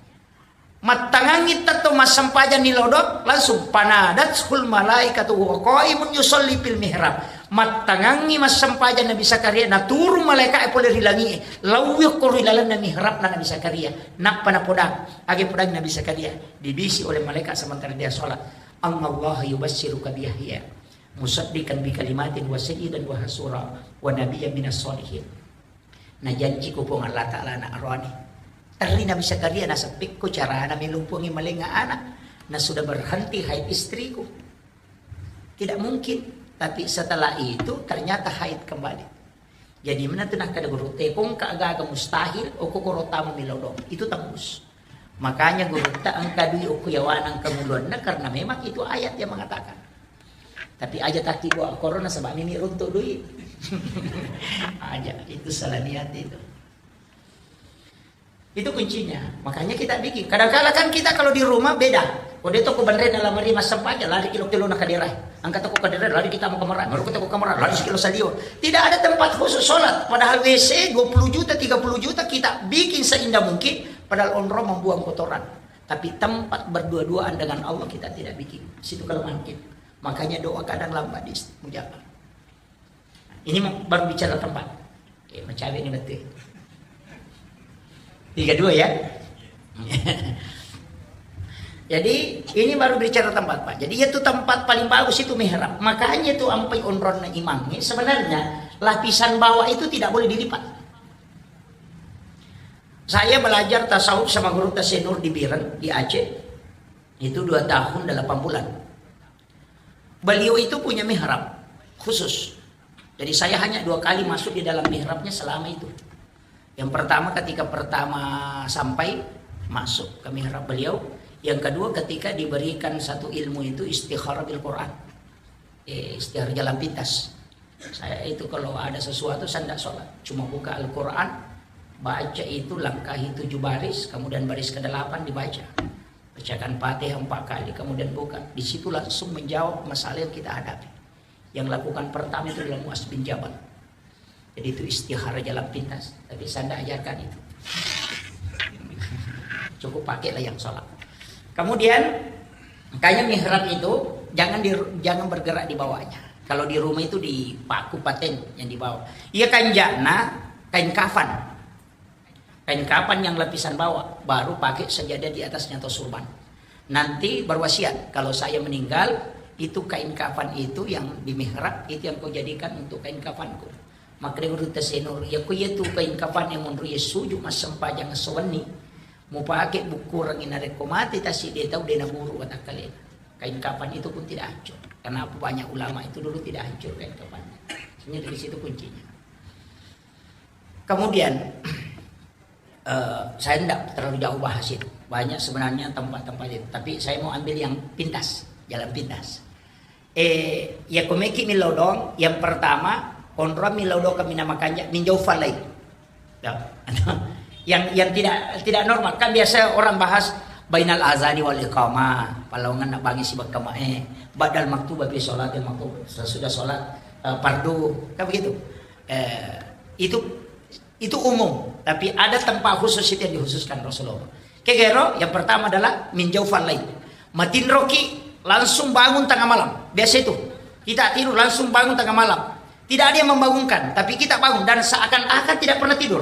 Mattangangngi tettong massempajang ni lodok, langsung fanadathul malaikatu wa qaimun yusalli fil mihrab. Mattangangngi massempajang Nabi Zakaria, naturung malaika'e pole ri langi'e, lawi okko ri lalenna mihrabna Nabi Zakaria. Nappa napodang, age podang Nabi Zakaria, dibisi oleh malaikat sementara dia sholat, "Annallaha yubassiruka bi Yahya musaddiqan bi kalimatin wa sayyidan wa hasura wa nabiyyan minas sholihin." Najanci ko Puang Allah Ta'ala anak roani. Terri Nabi Zakaria, "Naseppekko carana melumpungi malenga anak. Na sudah berhenti haid istriku. Tidak mungkin." Tapi setelah itu ternyata haid kembali. Jadi mana tu nakkeda guru, "Tepongka gaga mustahil, oko koro tama melo dong." Itu tembus. Makanya gurutta engka dui okko yawana engka muluanna, karena memang itu ayat yang mengatakan. Tapi aja taki bawa korona sebab mimi runtuk dui. Aja, itu salah niat itu. Itu kuncinya. Makanya kita bikin. Kadang-kala kan kita kalau di rumah beda. Kode toko benre dalam hari massempajang, lari kilo-kilo na kadera. Angkat toko kadera, lari kita mau kamar. Baru kita ke kamar, lari sekilo saliwa. Tidak ada tempat khusus sholat. Padahal W C dua puluh juta, tiga puluh juta kita bikin seindah mungkin. Padahal onrong membuang kotoran. Tapi tempat berdua-duaan dengan Allah kita tidak bikin. Situ kelemahan kita. Makanya doa kadang lambat dimustajab. Ini mau-, baru bicara tempat. Oke, mau cabai ini betul. Tiga dua ya. Jadi ini baru bicara tempat, Pak. Jadi itu tempat paling bagus itu mihrab. Makanya itu ampai onronna imam ini sebenarnya lapisan bawah itu tidak boleh dilipat. Saya belajar tasawuf sama guru Tasya Nur di Biren, di Aceh. Itu dua tahun delapan bulan. Beliau itu punya mihrab khusus. Jadi saya hanya dua kali masuk di dalam mihrabnya selama itu. Yang pertama ketika pertama sampai masuk ke mihrab beliau. Yang kedua ketika diberikan satu ilmu itu istikharah bil Quran. Eh, istikharah jalan pintas. Saya itu kalau ada sesuatu saya tidak sholat. Cuma buka Al-Quran, Baca itu, langkahi tujuh baris, kemudian baris kedelapan dibaca. Bacakan Fatihah empat kali, kemudian buka. Di situ langsung menjawab masalah yang kita hadapi. Yang lakukan pertama itu adalah Muaz bin Jabal. Jadi itu istihara jalan pintas. Tapi saya tidak ajarkan itu. Cukup pakailah yang sholat. Kemudian, kayaknya mihrab itu jangan di, jangan bergerak di bawahnya. Kalau di rumah itu dipaku paten yang di bawah. Iya, kanjana kain kafan. Kain kafan yang lapisan bawah, baru pakai sajadah di atasnya atau surban. Nanti berwasiat, kalau saya meninggal, itu kain kafan itu yang di mihrab, itu yang kau jadikan untuk kain kafanku. Makanya guru tasenur, ya ku iya tu kain kafan yang menurut ya suju massempajang sewenni. Mau pakai buku orang ini rekko mati tasi dia tahu dia naburu kata kalian. Kain kafan itu pun tidak hancur. Karena apa, banyak ulama itu dulu tidak hancur kain kafannya. Sebenarnya dari situ kuncinya. Kemudian, eh, saya tidak terlalu jauh bahas itu. Banyak sebenarnya tempat-tempat itu. Tapi saya mau ambil yang pintas, jalan pintas. Eh, ya komeki milau dong. Yang pertama, konro milau dong kami nama kanja minjau falai. Ya. Yang yang tidak tidak normal. Kan biasa orang bahas bainal azani wal iqamah, palawangan nak bangi si bekama eh, badal maktuba bi sholat yang maktuba sesudah sholat eh, fardu, kan begitu. Eh, itu itu umum, tapi ada tempat khusus itu yang dikhususkan Rasulullah. Kegero yang pertama adalah min jaufal lail. Matinroki langsung bangun tengah malam. Biasa itu. Kita tidur langsung bangun tengah malam. Tidak ada yang membangunkan, tapi kita bangun dan seakan-akan tidak pernah tidur.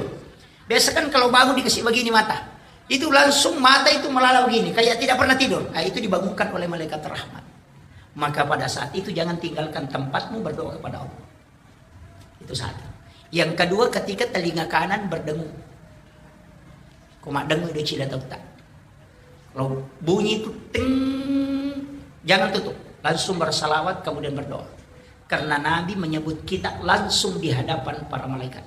Biasa kan kalau bangun dikasih begini mata. Itu langsung mata itu melala begini, kayak tidak pernah tidur. Ah, itu dibangunkan oleh malaikat rahmat. Maka pada saat itu jangan tinggalkan tempatmu berdoa kepada Allah. Itu satu. Yang kedua, ketika telinga kanan berdengung. Ko maddengung do cila tauta. Kalau bunyi itu ting, jangan tutup. Langsung bersalawat kemudian berdoa. Karena Nabi menyebut kita langsung di hadapan para malaikat.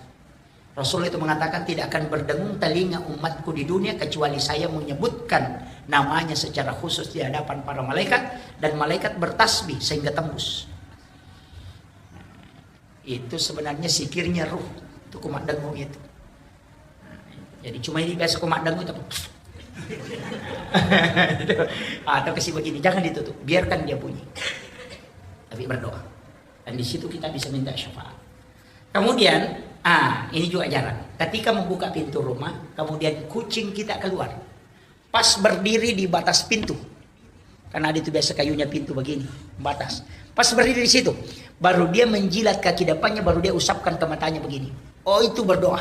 Rasulullah itu mengatakan, "Tidak akan berdengung telinga umatku di dunia kecuali saya menyebutkan namanya secara khusus di hadapan para malaikat, dan malaikat bertasbih sehingga tembus." Itu sebenarnya sikirnya ruh. Itu kumaddengung itu. Jadi cuma ini biasa kumaddengung itu. Atau kasih begini, jangan ditutup, biarkan dia bunyi. Tapi berdoa. Dan di situ kita bisa minta syafaat. Kemudian, ah, ini juga jarang. Ketika membuka pintu rumah, kemudian kucing kita keluar. Pas berdiri di batas pintu. Karena ada itu biasa kayunya pintu begini, batas. Pas berdiri di situ, baru dia menjilat kaki depannya, baru dia usapkan ke matanya begini. Oh, itu berdoa.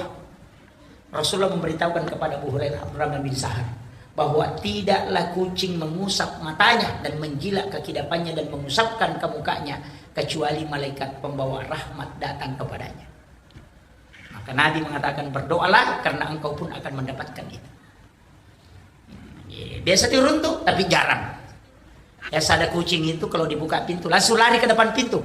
Rasulullah memberitahukan kepada Abu Hurairah, Abdurrahman bin Sahar, bahwa tidaklah kucing mengusap matanya dan menjilat kaki depannya dan mengusapkan ke mukanya kecuali malaikat pembawa rahmat datang kepadanya. Maka Nabi mengatakan, "Berdoalah karena engkau pun akan mendapatkan itu." Iya, biasa turun tuh, tapi jarang. Biasa ada kucing itu kalau dibuka pintu, langsung lari ke depan pintu.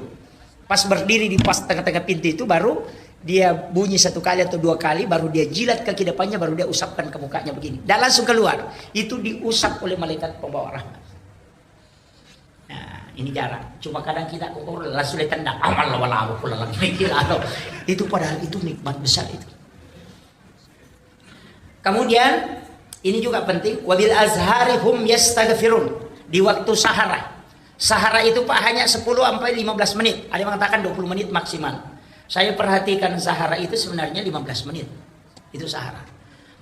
Pas berdiri di pas tengah-tengah pintu itu, baru dia bunyi satu kali atau dua kali, baru dia jilat kaki depannya, baru dia usapkan ke mukanya begini. Dan langsung keluar. Itu diusap oleh malaikat pembawa rahmat. Nah, ini jarang. Cuma kadang kita kok langsung ditendang. Amal lawa-lawa pula lagi. Itu padahal itu nikmat besar itu. Kemudian, ini juga penting, "Wabil azhari hum yastaghfirun." Di waktu sahara. Sahara itu, Pak, hanya sepuluh sampai lima belas menit. Ada yang mengatakan dua puluh menit maksimal. Saya perhatikan sahara itu sebenarnya lima belas menit. Itu sahara.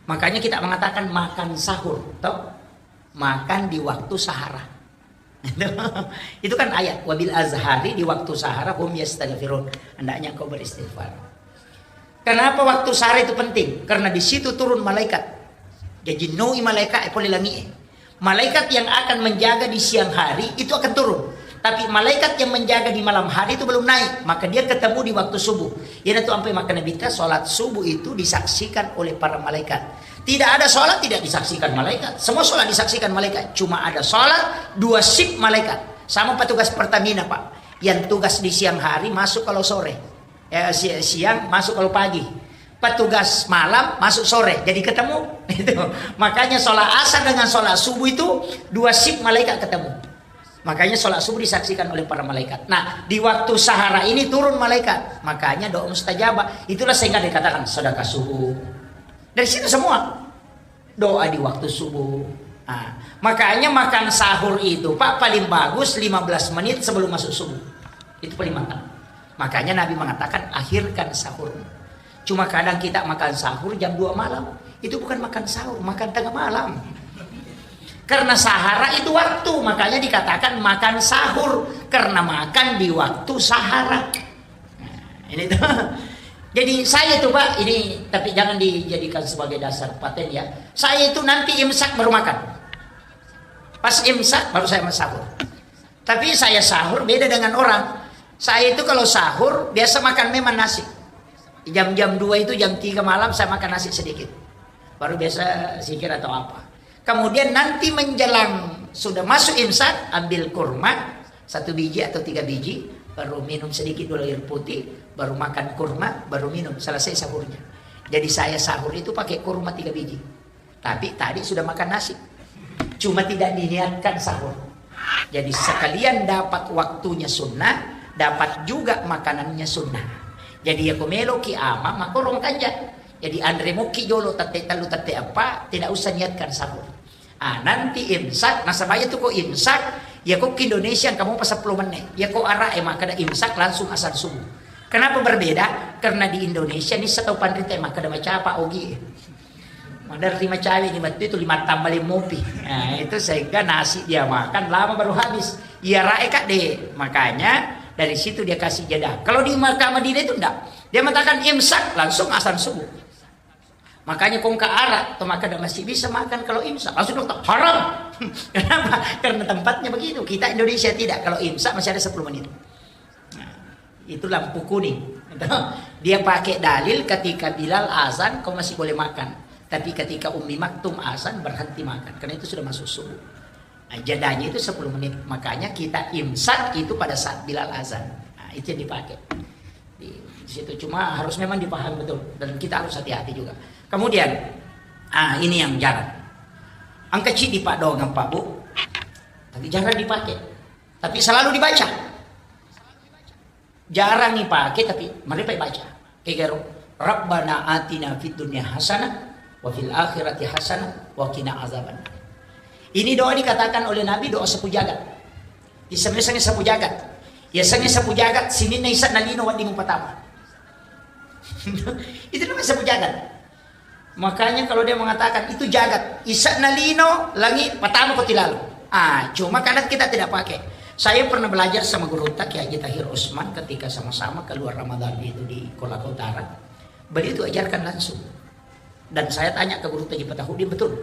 Makanya kita mengatakan makan sahur, toh? Makan di waktu sahara. Itu kan ayat, "Wabil azhari", di waktu sahara, "hum yastaghfirun", hendaknya kau beristighfar. Kenapa waktu sahara itu penting? Karena di situ turun malaikat. Jadi nui malaikat, eh, pole langi, eh. Malaikat yang akan menjaga di siang hari itu akan turun. Tapi malaikat yang menjaga di malam hari itu belum naik, maka dia ketemu di waktu subuh. Iyanatu ampai makkeda Nabitta, salat subuh itu disaksikan oleh para malaikat. Tidak ada salat tidak disaksikan malaikat. Semua salat disaksikan malaikat. Cuma ada salat dua shift malaikat. Sama petugas Pertamina, Pak. Yang tugas di siang hari masuk kalau sore. Eh, si-, siang masuk kalau pagi. Petugas malam masuk sore. Jadi ketemu. Itu. Makanya salat asar dengan salat subuh itu dua shift malaikat ketemu. Makanya salat subuh disaksikan oleh para malaikat. Nah, di waktu sahara ini turun malaikat. Makanya doa mustajabah. Itulah sehingga dikatakan sedekah subuh. Dari situ semua. Doa di waktu subuh. Nah, makanya makan sahur itu, Pak, paling bagus lima belas menit sebelum masuk subuh. Itu paling mantap. Makanya Nabi mengatakan, "Akhirkan sahur." Cuma kadang kita makan sahur jam dua malam. Itu bukan makan sahur, makan tengah malam. Karena sahara itu waktu, makanya dikatakan makan sahur. Karena makan di waktu sahara. Nah, ini tuh. Jadi saya tuh, Pak, ini, tapi jangan dijadikan sebagai dasar paten ya. Saya itu nanti imsak baru makan. Pas imsak baru saya sahur. Tapi saya sahur beda dengan orang. Saya itu kalau sahur biasa makan memang nasi. Jam-jam dua itu, jam tiga malam saya makan nasi sedikit. Baru biasa zikir atau apa. Kemudian nanti menjelang sudah masuk imsak, ambil kurma satu biji atau tiga biji, baru minum sedikit dulu air putih, baru makan kurma, baru minum, selesai sahurnya. Jadi saya sahur itu pakai kurma tiga biji. Tapi tadi sudah makan nasi. Cuma tidak diniatkan sahur. Jadi sekalian dapat waktunya sunnah, dapat juga makanannya sunnah. Jadi ya ko meloki ama, makorong kanja. Jadi anre moki jolo tette tellu tette eppa, tidak usah niatkan sahur. Ah, nanti imsak, nasaba iya tu ko imsak, ya ko ki Indonesia kamu pas sepuluh menit. Ya ko ara e makkeda imsak langsung azan subuh. Kenapa berbeda? Karena di Indonesia ni setau panrita e makkeda macapa ogi. Maderri macawe ni mettu itu lima tambah lima mopi. Nah, itu sehingga nasi dia makan lama baru habis. Iya rae kak deh. Makanya dari situ dia kasih jeda. Kalau di Mekah Madinah itu enggak. Dia mengatakan imsak langsung azan subuh. Makanya kongka arak, to makkeda masih bisa makan kalau imsak. Langsung dokter, haram. Kenapa? Karena tempatnya begitu. Kita Indonesia tidak. Kalau imsak masih ada sepuluh menit. Nah, itu lampu kuning. Dia pakai dalil ketika Bilal azan, kau masih boleh makan. Tapi ketika Ummi Maktum azan, berhenti makan. Karena itu sudah masuk subuh. Nah, jedanya itu sepuluh menit. Makanya kita imsak itu pada saat Bilal azan. Nah, itu yang dipakai. Di situ cuma harus memang dipahami betul. Dan kita harus hati-hati juga. Kemudian, ah, ini yang jarang. Engka cidi pak doang, Pak Bu. Tapi jarang dipakai. Tapi selalu dibaca. Jarang dipakai, tapi mari baca. Kegaro, "Rabbana atina fid dunya hasanah wa fil akhirati hasanah wa qina azaban." Ini doa dikatakan oleh Nabi doa sapu jagat. Disengi-sengi sapu jagat. Ya sengi sapu jagat, sininna isa nalino wedding mupatama. Itu namanya sapu jagat. Makanya kalau dia mengatakan itu jagat, isa nalino langi patama ko tilalo. Ah, cuma kadang kita tidak pakai. Saya pernah belajar sama guru tak Kiai Haji Tahir Usman ketika sama-sama keluar Ramadan itu di Kolaka Utara. Beliau itu ajarkan langsung. Dan saya tanya ke guru Taji Patahudin, betul.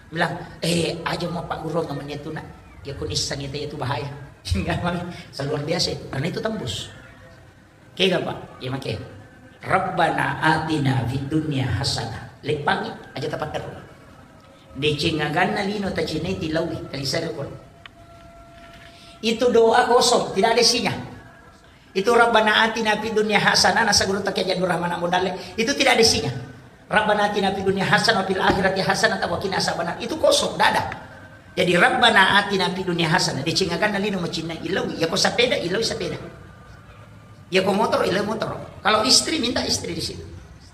Bilang, eh, aja mau Pak Guru nggak menyentuh nak. Ya kunisang itu, itu bahaya. Sehingga memang luar biasa itu. Karena itu tembus. Kega, Pak? Iya, make. Rabbana atina fid dunya hasanah. Leppangi aja tapakkaru. Deceng aganna lino tacinai tilaui, talisari pun. Itu doa kosong, tidak ada isinya. Itu Rabbana atina fid dunya hasanah, nasa guru takia Jadul Rahman Ambo Dalle. Itu tidak ada isinya. Rabbana atina fid dunya hasanah wa fil akhirati hasanah wa qina azabannar. Itu kosong, tidak ada. Jadi Rabbana atina fid dunya hasanah, deceng aganna lino macinna ilaui. Ya ko sepeda, ilaui sepeda. Ya ko motor, ilaui motor. Kalau istri, minta istri di situ.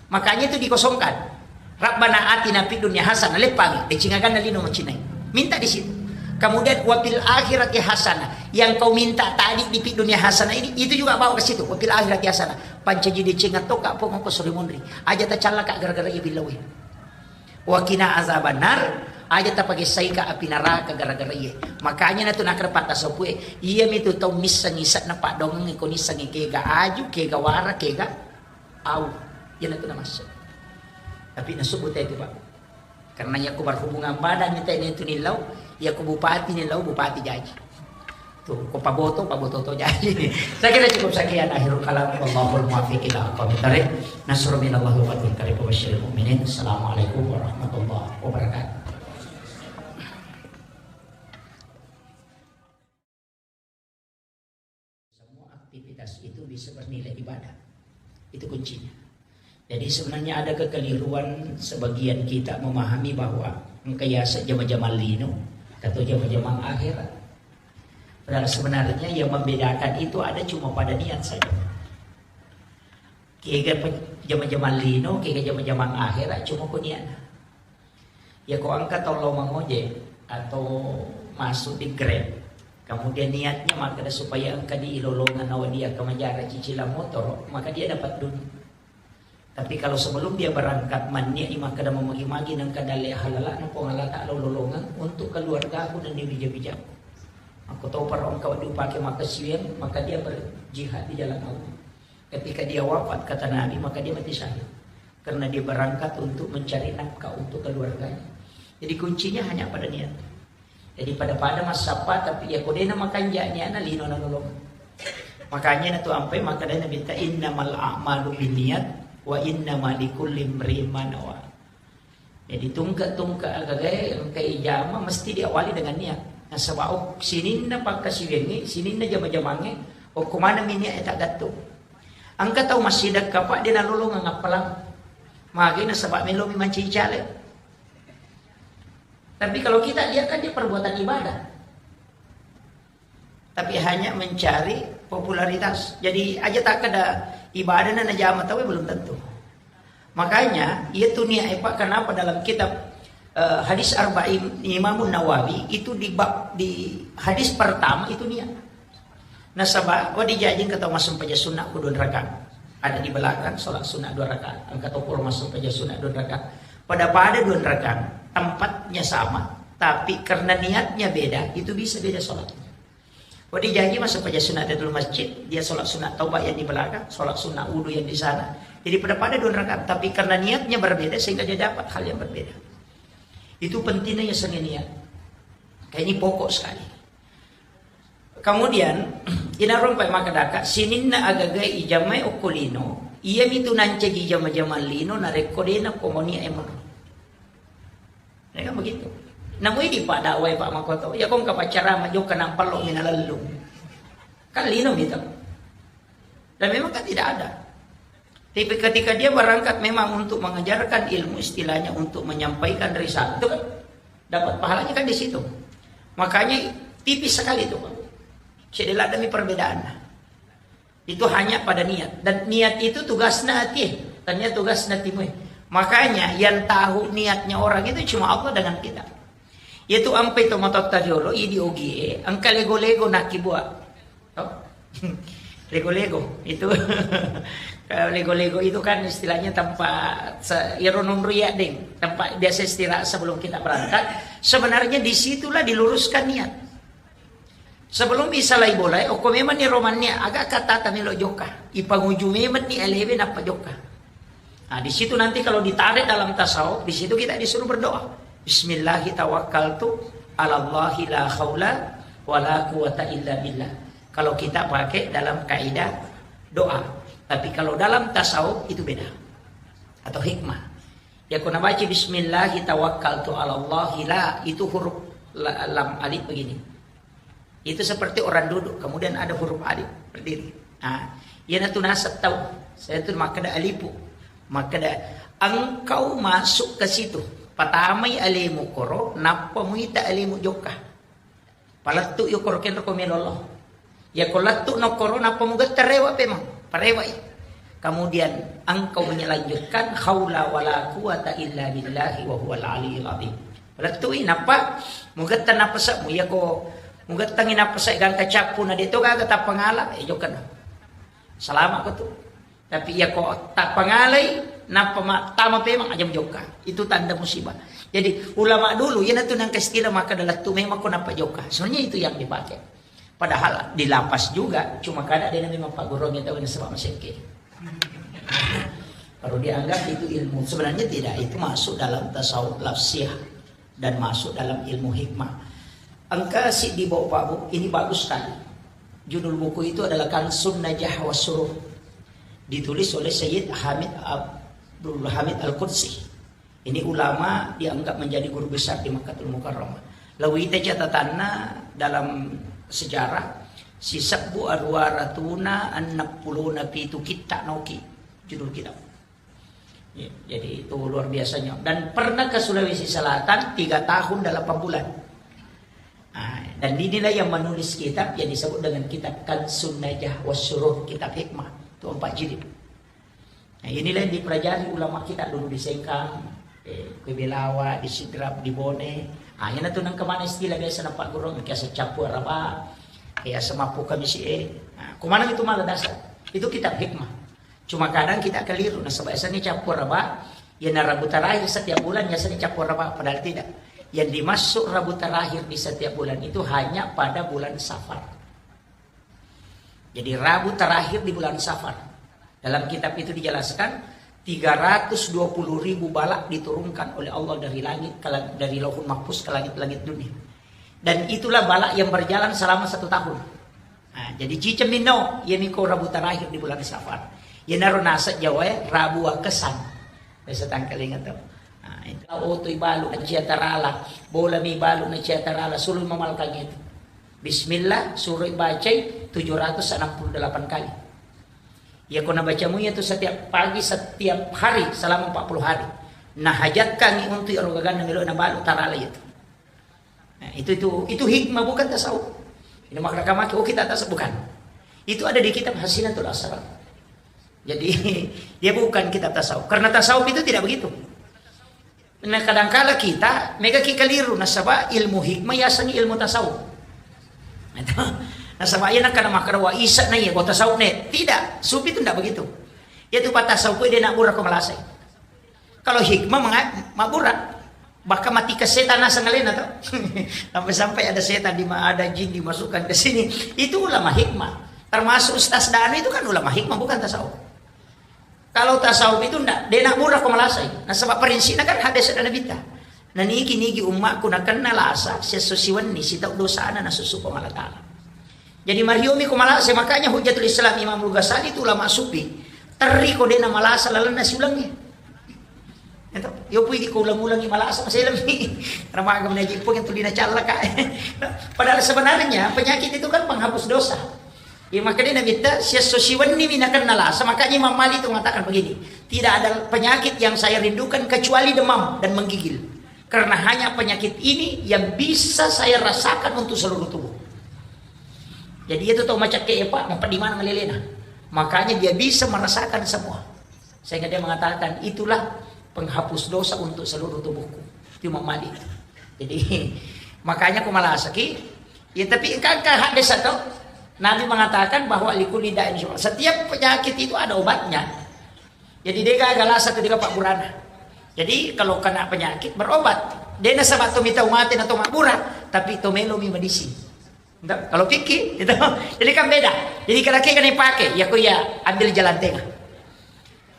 Makanya itu dikosongkan. Rabbana atina fid dunya hasanah, leppangi, deceng aganna lino macinai. Minta di situ. Kemudian wa fil akhirati hasanah. Yang kau minta tadi di fid dunya hasanah ini, itu juga bawa ke situ. Wa fil akhirati hasanah. Pancaji deceng atau kak pokok ko suri munri. Aja tacallaka gara-gara ibil lawi. Wa qina azabannar, aja tapagessaika api naraka gara-gara iye. Makanya natu nakra patta sopue, iya mitu tau missengi isa'na paddoangeng ko nissengi kega aju, kega wara, kega au. Iya natu namasse. Tapi nasubut itu, Pak. Karena yakko berhubungan badan ni tene tu nillau, yakko bupati nillau, bupati jaji. Tuh, ko paboto, paboto to jaji. Saya kira cukup sekian akhirul kalam. Wallahul muwaffiq ila aqwamit thariq. Nasrun minallahi wa fathun qarib wa basyiril mu'minin. Assalamualaikum warahmatullahi wabarakatuh. Semua aktivitas itu bisa bernilai ibadah. Itu kuncinya. Jadi sebenarnya ada kekeliruan sebagian kita memahami bahwa engka yaseng jama-jamang lino atau jama-jamang akhirat. Padahal sebenarnya yang membedakan itu ada cuma pada niat saja. Kega pe-, jama-jamang lino, kega jama-jamang akhera, cuma ko niatna. Ya ko engka tau lao mangoje atau masuk di Grab, kemudian niatnya makkeda supaya engka di ilolongan nawa dia kemajara cicilan motor, maka dia dapat dunia. Tapi kalau sebelum dia berangkat, manniat i makkeda mamagi-magi nengka dalle halalana Puang Allah Ta'ala ulolongang untuk keluargaku dan di bija-bijaku. Aku tahu para engka dipakai makkasiwiang, maka dia berjihad di jalan Allah. Ketika dia wafat, kata Nabi, maka dia mati syahid. Karena dia berangkat untuk mencari nafkah untuk keluarganya. Jadi kuncinya hanya pada niat. Jadi pada-pada massappa, tapi ya ko dena makanja niatna lino nanolong. Makanya na tu ampai makkedai Nabi ta, "Innamal a'malu binniyat wa innama likulli imri'in ma nawa." Jadi tungke-tungke agagae engka ijama mesti diawali dengan niat. Nasaba ok-, sininna pakkasiwiangnge, sininna jama-jamangnge, okko maneng mi niat e taggattung. Engka tau massidekka, Pak, de nalolongeng appalang. Magi nasaba melomi mancaji caleg. Tapi kalau kita lihat kan dia perbuatan ibadah. Tapi hanya mencari popularitas. Jadi aja takkeda ibadah na najama tau belum tentu. Makanya, iya tu niat e, Pak, kenapa dalam kitab, eh, hadis Arba'in Imam Nawawi itu di bab, di hadis pertama itu niat. Nasaba, wa dijajing kata massumpaja sunnah ku dua rakaat. Ada di belakang sholat sunnah dua rakaat. Engka to pura massumpaja sunnah dua rakaat. Pada-pada dua rakaat, tempatnya sama, tapi karena niatnya beda, itu bisa beda sholatnya. Wa dijajing massumpaja sunnah Tahiyatul Masjid, dia sholat sunnah taubat yang di belakang, sholat sunnah wudu yang di sana. Jadi pada-pada dua rakaat, tapi karena niatnya berbeda sehingga dia dapat hal yang berbeda. Itu pentingnya yasengnge niat. Kayak ini pokok sekali. Kemudian, inarompai makkadaka, sininna agagae ijamai okko lino, iyami tu nancaji jama-jamang lino narekko dena ko moni emang. Ya kan begitu. Namui di Pak dakwah, Pak, makoto, ya kong kapaccarama jokka nampallo minalellung. Kan lino gitu. Dan memang kan tidak ada. Tapi ketika dia berangkat memang untuk mengajarkan ilmu, istilahnya untuk menyampaikan risalah, itu kan dapat pahalanya kan di situ. Makanya tipis sekali itu, Pak. Cedela demi perbedaan. Itu hanya pada niat. Dan niat itu tugasna ati, tania tugasna timue. Makanya yang tahu niatnya orang itu cuma Allah dengan kita. Yaitu ampe to matotta riolo, idi ogie, engka lego-lego nakibua. Oh. Lego-lego itu. Kalau lego-lego itu kan istilahnya tempat se-, iro nonro ya, deng. Tempat biasa istirahat sebelum kita berangkat. Sebenarnya disitulah diluruskan niat. Sebelum isalai bolae, okko memang ni romannya, aga kata tamelo jokka. Ipanguju memang ni alewe nappa jokka. Nah, di situ nanti kalau ditarik dalam tasawuf, di situ kita disuruh berdoa. Bismillahi tawakkaltu ala Allahi la haula wa la quwwata illa billah. Kalau kita pakai dalam kaidah doa. Tapi kalau dalam tasawuf itu beda. Atau hikmah. Ya, kuna baca bismillahi tawakkaltu ala Allahi la, itu huruf la-, lam alif begini. Itu seperti orang duduk, kemudian ada huruf alif berdiri. Nah, iyana tu nasab tau. Saya tu makkeda alifu. Makkeda engkau masuk ke situ. Patamai alemu koro, nappa muita alemu jokka. Palettu yo koro kenro ko melolo. Ya ko lettu no koro nappa mugetta rewa pemang. Parewai. Kemudian engkau menyelanjutkan haula wala quwata illa billahi wa huwal aliyul azim. Lettui nappa mugetta napasa'mu, iyako mugettangi napasa gangka cappu na deto gaga tappangala, eh, jokka na. Salama ko tu. Tapi iyako tappangalai nappa ma-, tama pemang, aja mujokka. Itu tanda musibah. Jadi ulama dulu, iyanatu nangka istilah makkeda lettu memang ko nappa jokka. Sebenarnya itu yang dipakai. Padahal di lapas juga, cuma kada dia memang pagurung itu sebab masih. Baru dianggap itu ilmu. Sebenarnya tidak, itu masuk dalam tasawuf lafsiyah dan masuk dalam ilmu hikmah. Engka siddi bau Pak Bu, ini bagus sekali. Judul buku itu adalah Kansun Najah Wasurur. Ditulis oleh Sayyid Hamid Abdul Hamid Al-Qudsi. Ini ulama dianggap menjadi guru besar di Makkah Mukarramah. Lawita catatanna dalam sejarah, sisebbu aruwa ratuna enneng pulona pitu kitta noki judul kitab. Ya, jadi itu luar biasanya. Dan pernah ke Sulawesi Selatan tiga tahun delapan bulan. Nah, dan inilah yang menulis kitab yang disebut dengan kitab Kansun Najah Wasurur, kitab hikmah. Itu empat jilid. Nah, inilah yang dipelajari ulama kita dulu di Sengkang, eh, ke Belawa, di Sidrap, di Bone. Ah, ini tuh nang kemana istilah biasa nampak guru, biasa capu araba, eh, asam apu kamisi, eh. Nah, kemana itu malah dasar? Itu kitab hikmah. Cuma kadang kita keliru, nasaba biasanya capu araba, ya na Rabu terakhir setiap bulan biasanya capu araba, padahal tidak. Yang dimaksud Rabu terakhir di setiap bulan itu hanya pada bulan Safar. Jadi Rabu terakhir di bulan Safar. Dalam kitab itu dijelaskan, tiga ratus dua puluh ribu balak diturunkan oleh Allah dari langit ke lang-, dari Lauhul Mahfuz ke langit-langit dunia. Dan itulah balak yang berjalan selama satu tahun. Nah, jadi ciceng minno, iya miko Rabu terakhir di bulan Safar. Iya naro naseng Jawa ya, Rabu Wakesan. Biasa tangkalinga to. Nah, itu. Otoi balu na cia tarala, bola mi balu na cia tarala, sulu mamalkang itu. Bismillah, suroi bacai tujuh ratus enam puluh delapan kali. Iya ko nabacamu iya tu setiap pagi, setiap hari selama empat puluh hari. Nah, hajatkangi untuk ero gaganna melo na balu tarala itu. Nah, itu, itu, itu hikmah, bukan tasawuf. Ini makna maki, oh, kita tasawuf, bukan. Itu ada di kitab Hasinatul Asrar. Jadi, dia bukan kitab tasawuf. Karena tasawuf itu tidak begitu. Nah, kadangkala kita mega ki keliru, nasaba ilmu hikmah yaseng ilmu tasawuf. Nah, itu. Nasaba iya nakana makkeda wa isa na iya, tasawuf ne. Tidak, sufi itu tidak begitu. Iya tu tasawuf dia nak murah ko malasai. Kalau hikmah menga-, mabbura. Bahkan matikan setan naseng alena to. Sampai-sampai ada setan di ma-, ada jin dimasukkan ke sini. Itu ulama hikmah. Termasuk Ustaz Danu itu kan ulama hikmah, bukan tasawuf. Kalau tasawuf itu ndak, de nak murah ko malasai. Nasaba prinsipnya kan hadis ada Nabi ta. Naniki-niki ummakku nakenna lasa, sesso siwenni sitau dosana nasusu Puang Allah Ta'ala. Jadi mariomi ko malasai, makanya Hujjatul Islam Imam Al-Ghazali itu ulama sufi. Terri ko de na malasa lalenna siulangi. Itu, yo pui ko ulang-ulangi malasa masih lebih. Ramaga menaji pun yang tulina callaka. Padahal sebenarnya penyakit itu kan penghapus dosa. Ya, makanya Nabi ta, "Siesso siwenni mi nakenna lasa." Makanya Imam Malik itu mengatakan begini, "Tidak ada penyakit yang saya rindukan kecuali demam dan menggigil. Karena hanya penyakit ini yang bisa saya rasakan untuk seluruh tubuh." Jadi itu tau macakke ya, Pak, mau di mana ngelelena. Makanya dia bisa merasakan semua. Sehingga dia mengatakan, "Itulah penghapus dosa untuk seluruh tubuhku." Itu Imam Malik. Jadi, makanya ko malasaki, ya, tapi engka, engka hadis atau Nabi mengatakan bahwa likulli da'in syufa. Setiap penyakit itu ada obatnya. Jadi, dia gagal satu dia Pak Burana. Jadi, kalau kena penyakit, berobat. Dia nasaba to mitau mate na to mabbura, tapi to melo mi medisi. Entah, kalau fikih, itu. Jadi kan beda. Jadi kalau kan dipakai, ya ko iya ambil jalan tengah.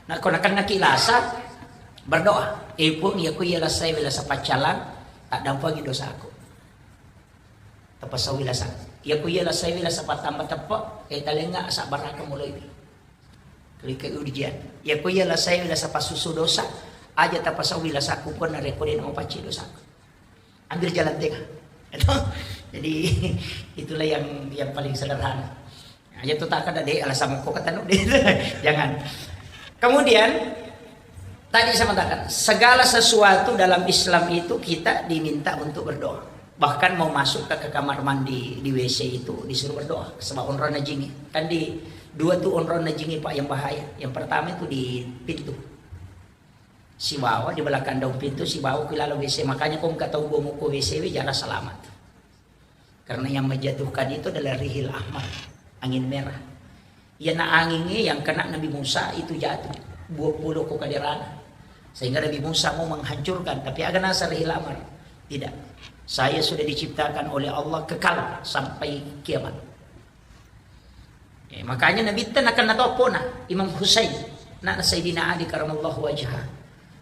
Nah, ko nakennaki lasa, berdoa. Eh, Puang, ya ko iya lasai wela sapaccalang, tak dampangi dosaku. Tapasau lasa. Ya ko iya lasai wela sapatamba teppe, eh, talenga sabbaraka mulai. Klik ke ujian. Ya ko iya lasai wela sapasusu dosa, aja tapasau lasaku pun narekko de na mapacci dosaku. Ambil jalan tengah. Jadi, itulah yang, yang paling sederhana. Aja tuh tak ada deh alasan kok kata deh. Jangan. Kemudian, tadi saya mengatakan, segala sesuatu dalam Islam itu kita diminta untuk berdoa. Bahkan mau masuk ke, ke kamar mandi, di W C itu disuruh berdoa. Sebab onronna jingi. Kan di dua tuh onronna jingi, Pak, yang bahaya. Yang pertama itu di pintu. Sibawa di belakang daun pintu, sibawa ke lalu W C. Makanya kau engka tau gua muko W C we, jarang selamat. Karena yang menjatuhkan itu adalah rihil ahmar, angin merah. Iya na angin yang kena Nabi Musa itu jatuh, dua puluh ko kaderana. Sehingga Nabi Musa mau menghancurkan, tapi aga nasa rihil ahmar. Tidak. Saya sudah diciptakan oleh Allah kekal sampai kiamat. Eh, makanya Nabitta nakenna to appona, Imam Husain, anakna Sayyidina Ali karamallahu wajha.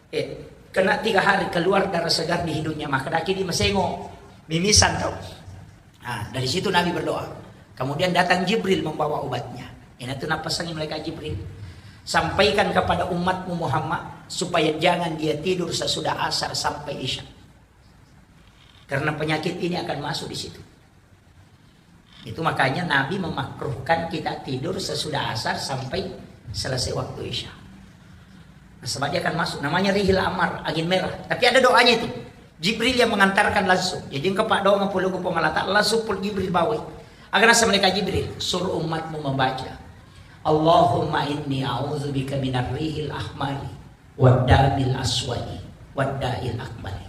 Eh, kena tiga hari keluar darah segar di hidungnya, maka daki di masengo, mimisan tau. Nah, dari situ Nabi berdoa. Kemudian datang Jibril membawa obatnya. Ini tuh napasangi malaikat Jibril. Sampaikan kepada umatmu Muhammad supaya jangan dia tidur sesudah asar sampai isya. Karena penyakit ini akan masuk di situ. Itu makanya Nabi memakruhkan kita tidur sesudah asar sampai selesai waktu isya. Nah, sebab dia akan masuk. Namanya rihil amar, angin merah. Tapi ada doanya itu. Jibril yang mengantarkan langsung. Jadi engkau pak doang pulau ke pengalata, langsung pul Jibril bawa. Agar nasa mereka Jibril, suruh umatmu membaca. "Allahumma inni a'udzubika minar rihil ahmari waddamil aswadi wadda'il akbari."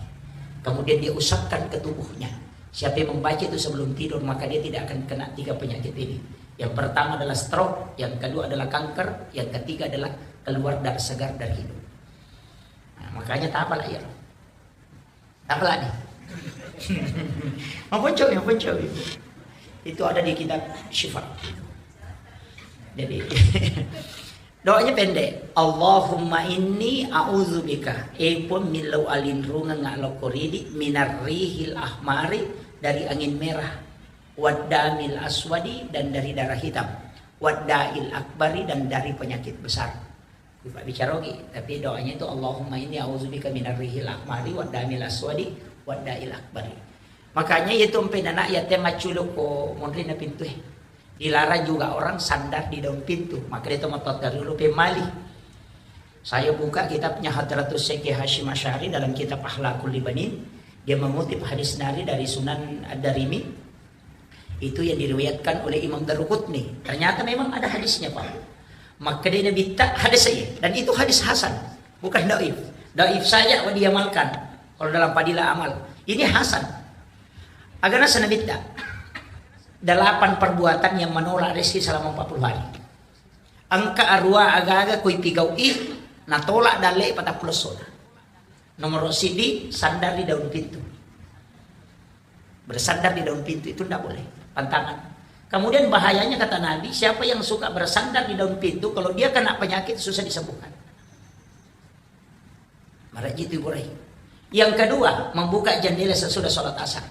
Kemudian dia usapkan ke tubuhnya. Siapa yang membaca itu sebelum tidur, maka dia tidak akan kena tiga penyakit ini. Yang pertama adalah stroke, yang kedua adalah kanker, yang ketiga adalah keluar darah segar dari hidung. Nah, makanya tak apalah ya. Apa lagi? Maponco, maponco. Itu ada di kitab Syifa. Jadi, doanya pendek. "Allahumma inni a'udzubika." Eh pun, millau alinrungeng lokko ridi, "minar rihil ahmari," dari angin merah, "waddamil aswadi," dan dari darah hitam, "wadda'il akbari," dan dari penyakit besar. Pak bicara oke, tapi doanya itu, "Allahumma inni a'udzubika minar rihil ahmari waddamil aswadi wadda'il akbari." Makanya itu empe nana ya tema culuk ko monri na pintu eh. Dilarang juga orang sandar di daun pintu. Maka dia tempat dari dulu pemali. Saya buka kitabnya Hadratus Syekh Hasyim Asy'ari dalam kitab Akhlaqul Libanin. Dia mengutip hadis nari dari Sunan Ad-Darimi. Itu yang diriwayatkan oleh Imam Daruqutni. Ternyata memang ada hadisnya, Pak. Makkedai Nabitta hadis saya. Dan itu hadis hasan. Bukan daif. Daif saja wa diamalkan. Kalau dalam fadilah amal. Ini hasan. Agana Nabitta. Delapan perbuatan yang menolak rezeki selama empat puluh hari. Engka arua aga-aga kui pigau'i, natolak dalle patappulo sona. Nomor sidi, sandar di daun pintu. Bersandar di daun pintu itu ndak boleh, pantangan. Kemudian bahayanya kata Nabi, siapa yang suka bersandar di daun pintu, kalau dia kena penyakit susah disembuhkan. Maraji itu iburai. Yang kedua, membuka jendela sesudah sholat asar.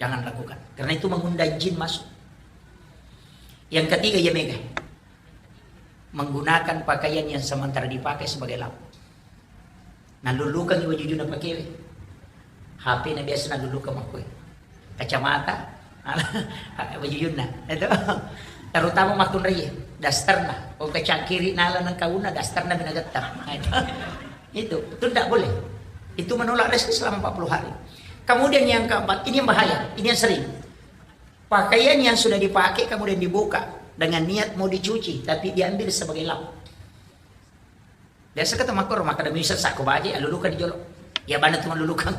Jangan lakukan. Karena itu mengundang jin masuk. Yang ketiga, ya mega. Menggunakan pakaian yang sementara dipakai sebagai lampu. Nalulukangngi wajujuna pakewe. H P na biasa nalulukang makkue. Kacamata, wajujunna. Itu. Terutama makkunraie, dasterna. Oh, kacangkiri nala nengkauna, dasterna minagetta. Nah, itu. Itu, itu ndak boleh. Itu menolak rezeki selama empat puluh hari. Kemudian yang keempat, ini yang bahaya, ini yang sering. Pakaian yang sudah dipakai kemudian dibuka dengan niat mau dicuci, tapi diambil sebagai lap. Biasa kata makkoro, makkeda misal sakko baje, alulukan di jolo. Ya, bana tu malulukan.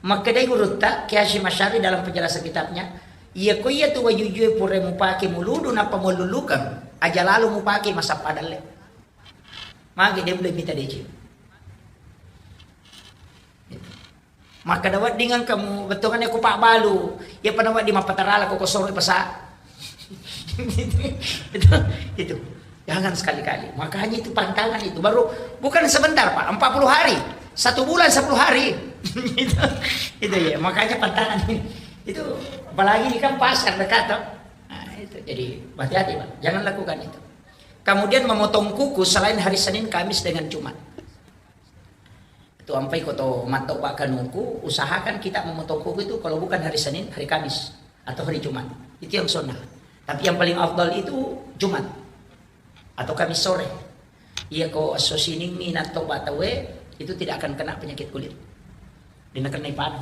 Makkedai gurutta, Kiai Hasyim Asy'ari dalam penjelasan kitabnya, iya ko iya tu wajujue pura mupake muludu nappa malulukan, aja lalo mupake masappa dalle. Magi dia boleh minta D C. Makkeda wedding engka mu bettuanganna ko pabbalu, iya pada wedding mappatarala ko kosoro pasa. Itu, itu. Jangan sekali-kali. Makanya itu pantangan itu. Baru bukan sebentar, Pak, empat puluh hari. Satu bulan sepuluh hari. Itu, itu ya, makanya pantangan ini. Itu apalagi ini kan pasar dekat, toh. Nah, itu. Jadi hati-hati, Pak. Jangan lakukan itu. Kemudian memotong kuku selain hari Senin, Kamis dengan Jumat. Itu ampai ko to mattoba kanuku, usahakan kita memotong kuku itu kalau bukan hari Senin, hari Kamis, atau hari Jumat. Itu yang sunnah. Tapi yang paling afdal itu Jumat atau Kamis sore. Iya ko esso Siningngi nattoba tauwe, itu tidak akan kena penyakit kulit. Dia kena ipanu.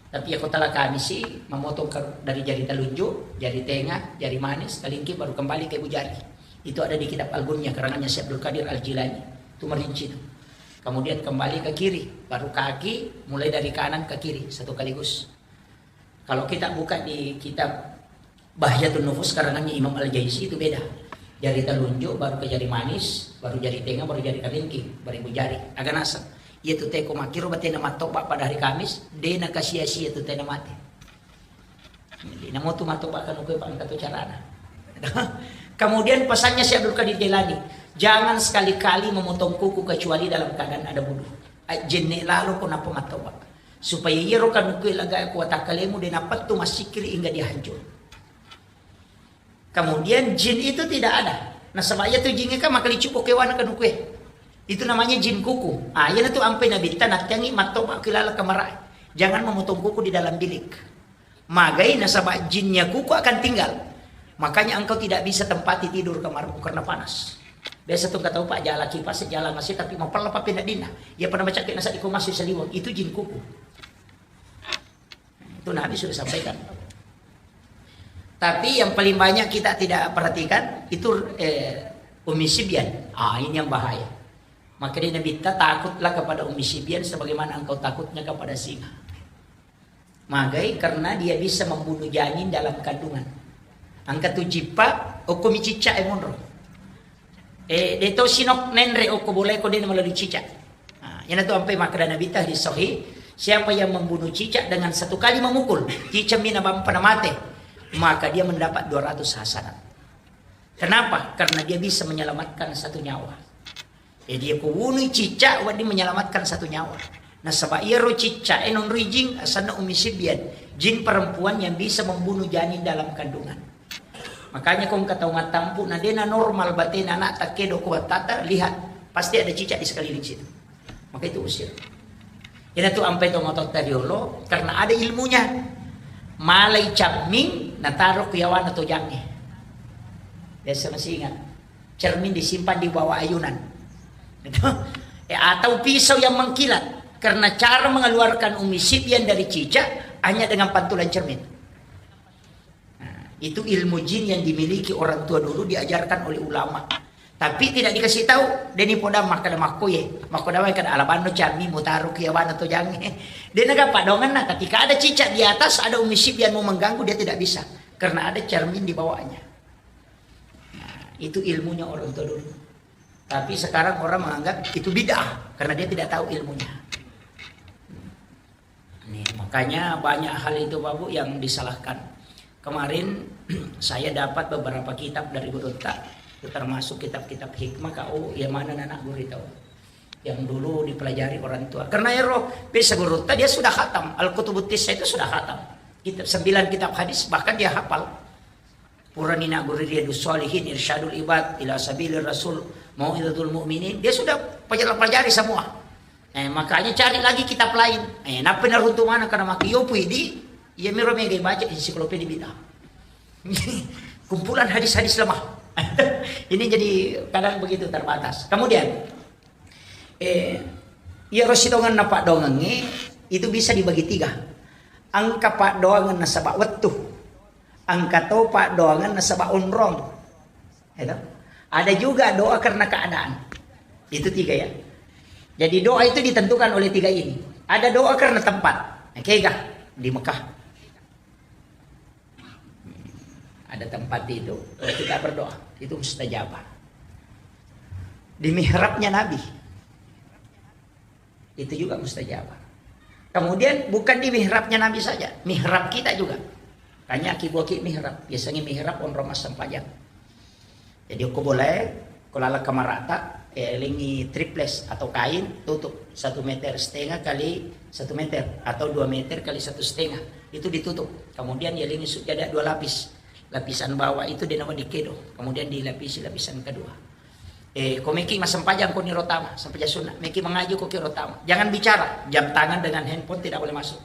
Tapi iya ko tala Kamisi, memotong ke, dari jari telunjuk, jari tengah, jari manis, telingki, baru kembali ke ibu jari. Itu ada di kitab Al-Gunyah, karangannya Syekh Abdul Qadir Al-Jilani. Itu merinci itu. Kemudian kembali ke kiri, baru kaki, mulai dari kanan ke kiri, satu kaligus. Kalau kita buka di kitab Bahjatun Nufus karangannya Imam Al-Jaisi itu beda. Jari telunjuk, baru ke jari manis, baru jari tengah, baru jari kalingking, baru ibu jari. Aga naseng. Iya tu teko makkiro batena mattoba pada hari Kamis, de nakasia-sia tu tena mate. Jadi, namo tu mattoba kanuku, Pak, engka tu carana. Kemudian pesannya Syekh Abdul Qadir Jailani, jangan sekali-kali memotong kuku kecuali dalam keadaan ada wudu. Ai, jenne lalo ko nappa mattoba. Supaya iyaro kanuku laga ko watakkalemu de napettu massikiri hingga dia hancur. Kemudian jin itu tidak ada. Nasaba iya tu jingnge kan makalicu pokewana kanukue. Itu namanya jin kuku. Ah, iya tu ampai Nabitta nattiangi mattoba kilala kamarae. Jangan memotong kuku di dalam bilik. Magai nasaba jinnya kuku akan tinggal. Makanya engkau tidak bisa tempati tidur kamarmu karena panas. Biasa tu kata Pak jala kipas, jala masih tapi mapella papi nadina. Iya pada macam kena sadi ko masih seliwang. Itu jin kuku. Itu Nabi sudah sampaikan. Tapi yang paling banyak kita tidak perhatikan itu, eh, Ummi Sibyan. Ah, ini yang bahaya. Maka dia Nabi, takutlah kepada Ummi Sibyan sebagaimana engkau takutnya kepada singa. Magai karena dia bisa membunuh janin dalam kandungan. Engka tu cippa, okko mi cicak e monro. Eh, de to sinok nenre okko boleh ko de melalui cicak. Nah, yana tu ampai makkeda Nabi ta hadis sahih, siapa yang membunuh cicak dengan satu kali memukul, cicak mina bampa na mate, maka dia mendapat dua ratus hasanat. Kenapa? Karena dia bisa menyelamatkan satu nyawa. Jadi, ko wunui cicak, wedding menyelamatkan satu nyawa. Nasaba iyaro cicak e nonroi jin, asenna Ummi Sibyan, jin perempuan yang bisa membunuh janin dalam kandungan. Makanya ko engka tau mattampu, na dena normal batena anak takkedo ko wattata, lihat, pasti ada cicak di sekeliling situ. Maka itu usir. Ina tu ampai to matotta riolo, karena ada ilmunya. Malai camming, nataro ku yawana tojangnge. Biasa masih ingat. Cermin disimpan di bawah ayunan. Gitu. Eh, atau pisau yang mengkilat. Karena cara mengeluarkan Ummi Sibyan dari cicak hanya dengan pantulan cermin. Nah, itu ilmu jin yang dimiliki orang tua dulu, diajarkan oleh ulama. Tapi tidak dikasih tahu, deni poda makkeda makko ye. Makko dawai kada alabanno cammi mutaro ki yawana tojangnge. Dia negapa donganna, ketika ada cicak di atas, ada Ummi Sibyan mau mengganggu, dia tidak bisa. Karena ada cermin di bawahnya. Nah, itu ilmunya orang tua dulu. Tapi sekarang orang menganggap itu bid'ah karena dia tidak tahu ilmunya. Nih, makanya banyak hal itu, Pak Bu, yang disalahkan. Kemarin saya dapat beberapa kitab dari gurutta, termasuk kitab-kitab hikmah, kau yang mana anak guru tahu. Yang dulu dipelajari orang tua. Karena ero, bisa gurutta dia sudah khatam. Al-Kutubut Tisa itu sudah khatam. Kitab, sembilan kitab hadis, bahkan dia hafal. Purani nagguru Riyadus Shalihin, Irsyadul Ibad ila Sabilir Rasul, Mau'izatul Mu'minin, dia sudah pelajari, pelajari semua. Eh, makanya cari lagi kitab lain. Eh, nappa naruntu mana karena maki yopu di, iya miro mega baca ensiklopedia bid'ah. Kumpulan hadis-hadis lemah. Ini jadi kadang begitu terbatas. Kemudian, eh, iya rosi dongan na paddoangengnge itu bisa dibagi tiga. Engka paddoangan nasaba wettu. Engka to paddoangan nasaba onrong. Ya toh? Ada juga doa karena keadaan. Itu tiga ya. Jadi doa itu ditentukan oleh tiga ini. Ada doa karena tempat. Nah, kega di Mekah. Ada tempat itu, kita berdoa, itu mustajabah. Di mihrabnya Nabi, itu juga mustajabah. Kemudian bukan di mihrabnya Nabi saja, mihrab kita juga. Tanya ki buah ki mihrab, biasanya mihrab onrong massempajang. Jadi ko boleh, ko lala kamarata, eh, lengi triples atau kain, tutup satu meter setengah kali satu meter atau dua meter kali satu setengah, itu ditutup. Kemudian ya lengi sujada dua lapis. Lapisan bawah itu dia nama dikedo, kemudian dilapisi lapisan kedua. Eh, ko meki massempajang ko niro tama, sempajang sunat, meki mengaji ko kiro tama. Jangan bicara, jam tangan dengan handphone tidak boleh masuk.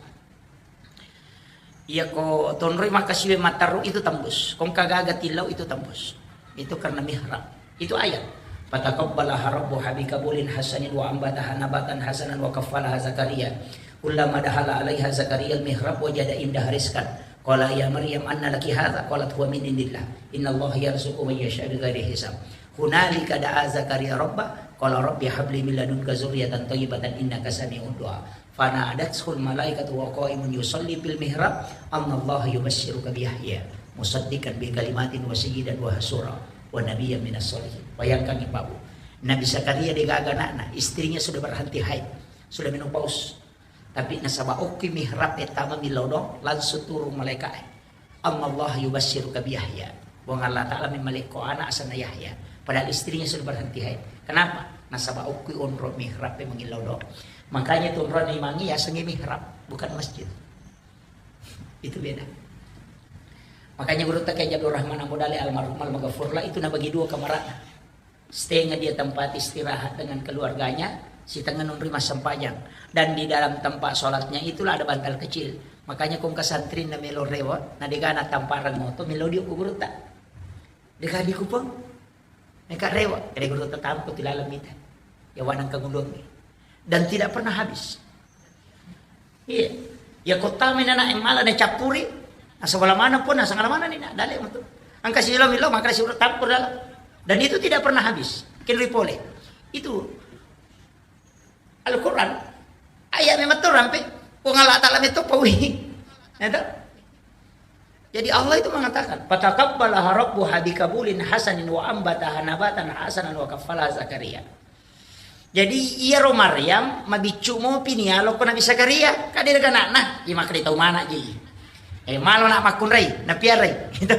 Iya ko tonroi makkasiwe matteru itu tembus. Kongka gaga tillau itu tembus. Itu karena mihrab. Itu ayat. Fataqabbalaha rabbuha biqabulin hasanin wa ambataha nabatan hasanan wa kaffalaha Zakaria. Kullama dakhala alaiha Zakaria al-mihrab wajada indaha rizqan. Qala ya Maryam anna laki hadza? Qalat huwa min indillah. Innallaha yarzuqu man yasha bighairi hisab. Hunalika da'a Zakaria rabbah. Qala rabbi habli min ladunka dzurriyyatan thayyibatan innaka sami'ud du'a. Fanadathul malaikatu wa qaimun yusalli fil mihrab, annallaha yubasyiruka bi Yahya musaddiqan bi kalimatin wa sayyidan wa hasura wa nabiyyan minas shalihin. Bayangkan, Ibu, Nabi Zakaria degaga anakna, istrinya sudah berhenti haid, sudah menopause. Tapi nasaba okki mihrab e tama milodong, langsung turun malaikat e. Annallaha yubasyiruka bi Yahya. Puang Allah Ta'ala memmalekko anak asenna Yahya. Padahal istrinya sudah berhenti haid. Kenapa? Nasaba okki onro mihrab e mangillau doa. Makanya tu onro imangi yasengi mihrab, bukan masjid. Itu beda. Makanya guru Takai Abdul Rahman Ambo Dale almarhum almaghfurlah itu nabagi dua kamarana. Setengah dia tempat istirahat dengan keluarganya, setengah nonroi massempajang. Dan di dalam tempat sholatnya itulah ada bantal kecil. Makanya kongka santri na melo rewa, na degana tamparang moto, melo dio ku gurutta. Dega di kupang. Meka rewa, kede gurutta tampu tilalang mita. Ya wanang kagulungi. Dan tidak pernah habis. Iya. Ya kota menana emala na cappuri. Nasaba la maneng pun, nasangala maneng ni, na, dale metu. Engka silo milo, maka si urut tampur dalam. Dan itu tidak pernah habis. Kenrui pole. Itu Al-Quran. Ayat memang tu rampe. Puang Allah Ta'ala metu paui. Ya toh? Jadi Allah itu mengatakan, "Fataqabbalaha rabbuha biqabulin hasanin wa ambataha nabatan hasanan wa kaffalaha Zakaria." Jadi iyaro Maryam mabiccu mopi ni alokko Nabi Zakaria, kan de' gaga ana'na, iya makkeda tau mana ji. Eh, malo na makkunrai, napiarai. Gitu.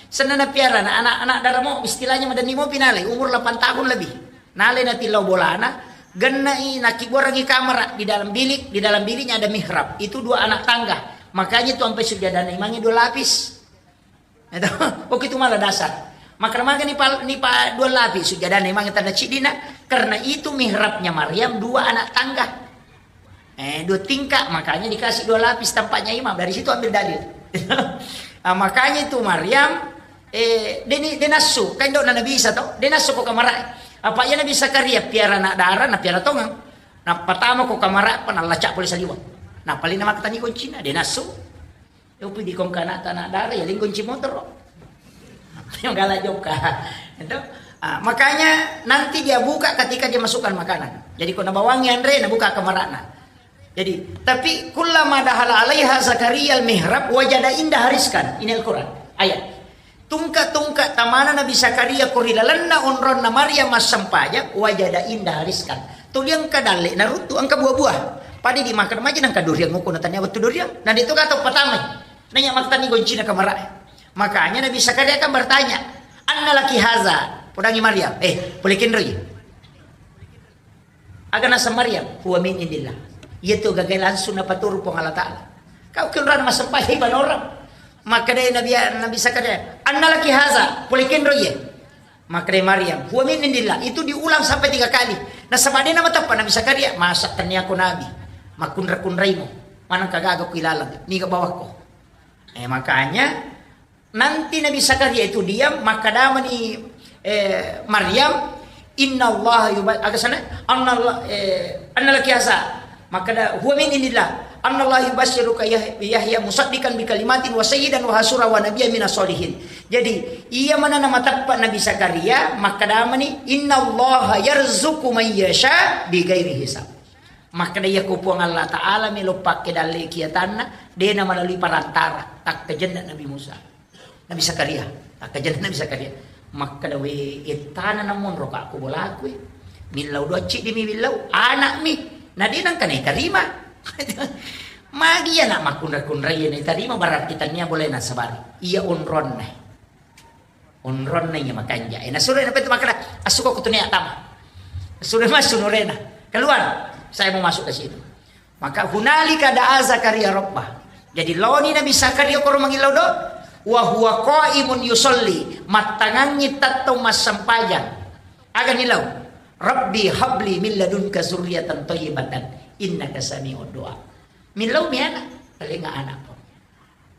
Senna napiara na anak-anak daramo, istilahnya madenni mopi nalai, umur delapan tahun lebih. Nalai natillau bolana, gennai nakibuarangi kamara di dalam bilik, di dalam biliknya ada mihrab. Itu dua anak tangga. Makanya itu sampai sujadana imangnge dua lapis. Itu, oke, itu malah dasar. Maka, maka ni pa, ni pa dua lapis sujadana imangnge tanda cidina, karena itu mihrabnya Maryam dua anak tangga. Eh, dua tingkat, makanya dikasih dua lapis tempatnya imam. Dari situ ambil dalil. Ah, makanya itu Maryam, eh, deni, denassu, kan dok Nabi Isa toh, denassu ko kamara. Apa iya Nabi Zakaria piara anak dara, na piara tongang. Na patama ko kamara, apa nalaca pole saliwang. Na paling nama katani kuncina, denassu. Yopi di kongkana tanah dara, ya lingkunci motor. Yang galak jokka. Itu. Ah, makanya nanti dia buka ketika dia masukkan makanan. Jadi, ko nabawangi anre, nabuka kamarana. Jadi, tapi kullama dahala alaiha Zakaria al-mihrab wajada indaha rizqan. Ini Al-Quran. Ayat. Tungka-tungka tamana Nabi Zakaria ko ri lalenna onronna Maryam massempajang, wajada indaha rizqan. Tuli engka dalle naruttu, engka buah-buah. Pada dimakan maja nangka duriang, nguku na tania wettu duriang. Nah, itu kata pertama. Nanya maktani goncina kamara. Makanya Nabi Zakaria kan bertanya, "Anna laki haza?" Podangi Maryam, "Eh, pole kenroi?" Aga naseng Maryam, "Huwa min indillah." Iya tu gagai langsung napaturu Puang Allah Ta'ala. Kau kenrana massempajang ibadah orang. Maka dai Nabi, Nabi Zakaria, "Anna laki haza?" Pole kenroi ye. Maka dai Maryam, "Huwa min indillah." Itu diulang sampai tiga kali. Nasaba de' namateppa Nabi Zakaria, "Masa tennia ko nabi? Makkunra-kunraimo. Maneng kagaga ku ilalang. Niga bawakko." Eh, makanya nanti Nabi Zakaria itu diam, makkadamani, eh, Maryam, "Innallaha yuba-," aga sana? "Annallah-, eh, anna laki haza." Makkada, "Huwa min indillah. Annallaha yubasyiruka Yah-, Yahya musaddiqan bi kalimatin wa sayyidan wa hasura wa nabiyyan minas solihin." Jadi, iya mana namateppa Nabi Zakaria, makkadamani, "Innallaha yarzuqu man yasha bi ghairi hisab." Makkada, "Iya ko Puang Allah Ta'ala melo pakke dalle kiatanna, de' na melalui perantara, takkajenna Nabi Musa." Nabi Zakaria, takkajenna Nabi Zakaria. Makkada, "We, ettana namonro ka ko bolaku e. Millau doa ciddi mi millau, anak mi. Na de' nangka naitarima." Magi anak makkunra-kunrai naitarima, berarti tennia boleh nasabari. Iya onronna. Onronna iya makanja. Eh, nasuro na petu makkada, "Assuko ko tunia tama." Sudah masuk nurena. "Keluar. Saya mau masuk ke situ." Maka hunalika da'a Zakaria rabbah. Jadi laoni Nabi Zakaria koro mangillau do. Wa huwa qaimun yusalli. Mattangangi tettong massempajang. Aga nilau? "Rabbi habli min ladunka zurriyatan thayyibatan innaka sami'ud du'a." Millau mi anak. Paling anak pun.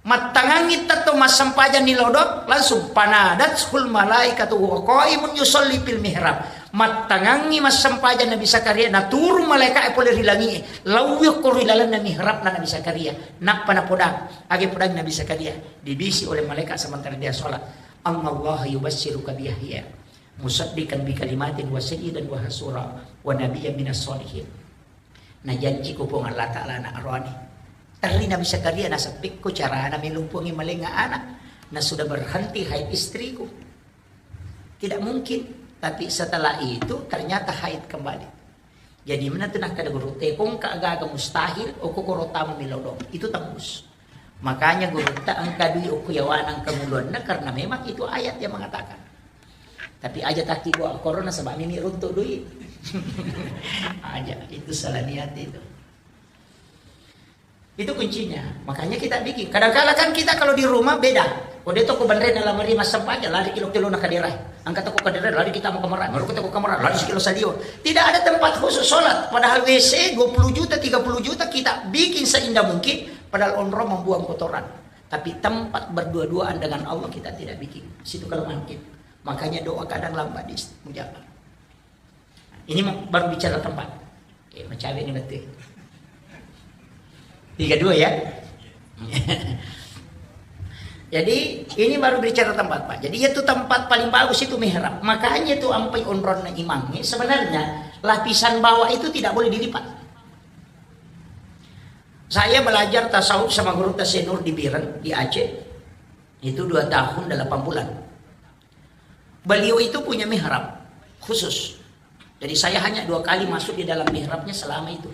Mattangangi tettong massempajang ni lodok, langsung, "Fanadathul malaikatu wa qaimun yusalli fil mihrab." Mattangangi massempajang Nabi Zakaria, naturung malaika'e pole ri langi'e, laui okko ri lalenna mihrabna Nabi Zakaria. Nappa napodang, age podang Nabi Zakaria, dibisi oleh malaikat sementara dia sholat, "Annallaha yubasyiruka bi Yahya musaddiqan bi kalimatin wa sayyidan wa hasura wa nabiyyan minas sholihin." Najanjiko Puang Allah Ta'ala anak roani. Terri Nabi Zakaria, naseppikko carana melumpungi malenga anak. Na sudah berhenti haid istriku. Tidak mungkin. Tapi setelah itu ternyata haid kembali. Jadi mana tu nakkeda guru, "Tepongka gaga mustahil, okko koro tama melo dong." Itu tembus. Makanya gurutta engka dui okko yawana engka muluanna, karena memang itu ayat yang mengatakan. Tapi aja taki bawa korona sebab mimi runtuk dui. Aja, itu salah niat itu. Itu kuncinya. Makanya kita bikin. Kadangkala kan kita kalau di rumah beda. Ko de toko banre na lamari massempajang, lari kilo-kilo na kadera. Angkat toko kadera, lari kita mau kamar. Baru kita ke kamar, lari sekilo saliwa. Tidak ada tempat khusus sholat. Padahal W C dua puluh juta, tiga puluh juta kita bikin seindah mungkin. Padahal onrong membuang kotoran. Tapi tempat berdua-duaan dengan Allah kita tidak bikin. Situ kelemahan kita. Makanya doa kadang lambat dimustajab. Ini ma-, baru bicara tempat. Eh, macawe ni betul. Tiga dua ya. Jadi ini baru bicara tempat, Pak. Jadi itu tempat paling bagus itu mihrab. Makanya itu ampai onronna imamnya, sebenarnya lapisan bawah itu tidak boleh dilipat. Saya belajar tasawuf sama guru Tasya Nur di Biren, di Aceh. Itu dua tahun delapan bulan. Beliau itu punya mihrab khusus. Jadi saya hanya dua kali masuk di dalam mihrabnya selama itu.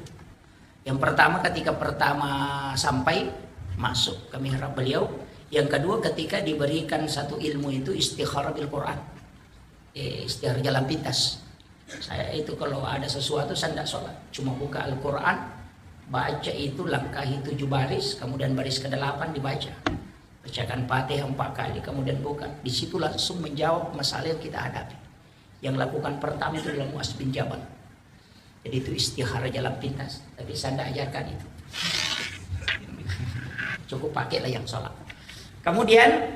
Yang pertama, ketika pertama sampai, masuk ke mihrab beliau. Yang kedua, ketika diberikan satu ilmu itu istikharah bil Quran. Eh, istikharah jalan pintas. Saya itu kalau ada sesuatu, saya tidak sholat. Cuma buka Al-Quran, baca itu, langkahi tujuh baris, kemudian baris kedelapan dibaca. Bacakan Fatihah empat kali, kemudian buka. Di situ langsung menjawab masalah yang kita hadapi. Yang lakukan pertama itu adalah Muaz bin Jabal. Jadi itu istihara jalan pintas. Tapi saya tidak ajarkan itu. Cukup pakailah yang sholat. Kemudian,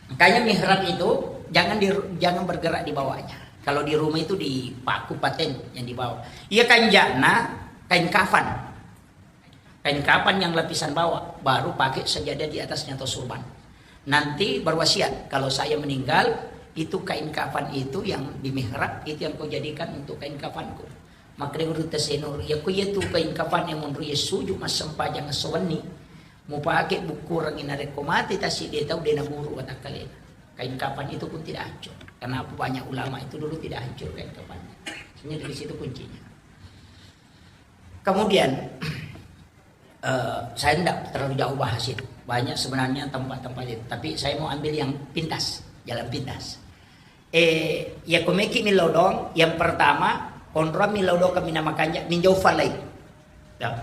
makanya mihrab itu jangan di, jangan bergerak di bawahnya. Kalau di rumah itu dipaku paten yang di bawah. Iya, kanjana kain kafan. Kain kafan yang lapisan bawah, baru pakai sajadah di atasnya atau surban. Nanti berwasiat, kalau saya meninggal, itu kain kafan itu yang di mihrab, itu yang kau jadikan untuk kain kafanku. Makkeda guru Tasya Nur, iya ko iya tu kain kafan yang menurut iya suju massempajang esso wenni. Mupake bukkurengngi narekko mate tasi de tau de naburu watakkalena. Kain kafan itu pun tidak hancur. Karena apa, banyak ulama itu dulu tidak hancur kain kafannya. Sebenarnya dari situ kuncinya. Kemudian, eh, saya tidak terlalu jauh bahas itu. Banyak sebenarnya tempat-tempat itu. Tapi saya mau ambil yang pintas, jalan pintas. Eh, ya komeki milau dong. Yang pertama, kontra milau dong kami nama kanja, minjau falai. Ya.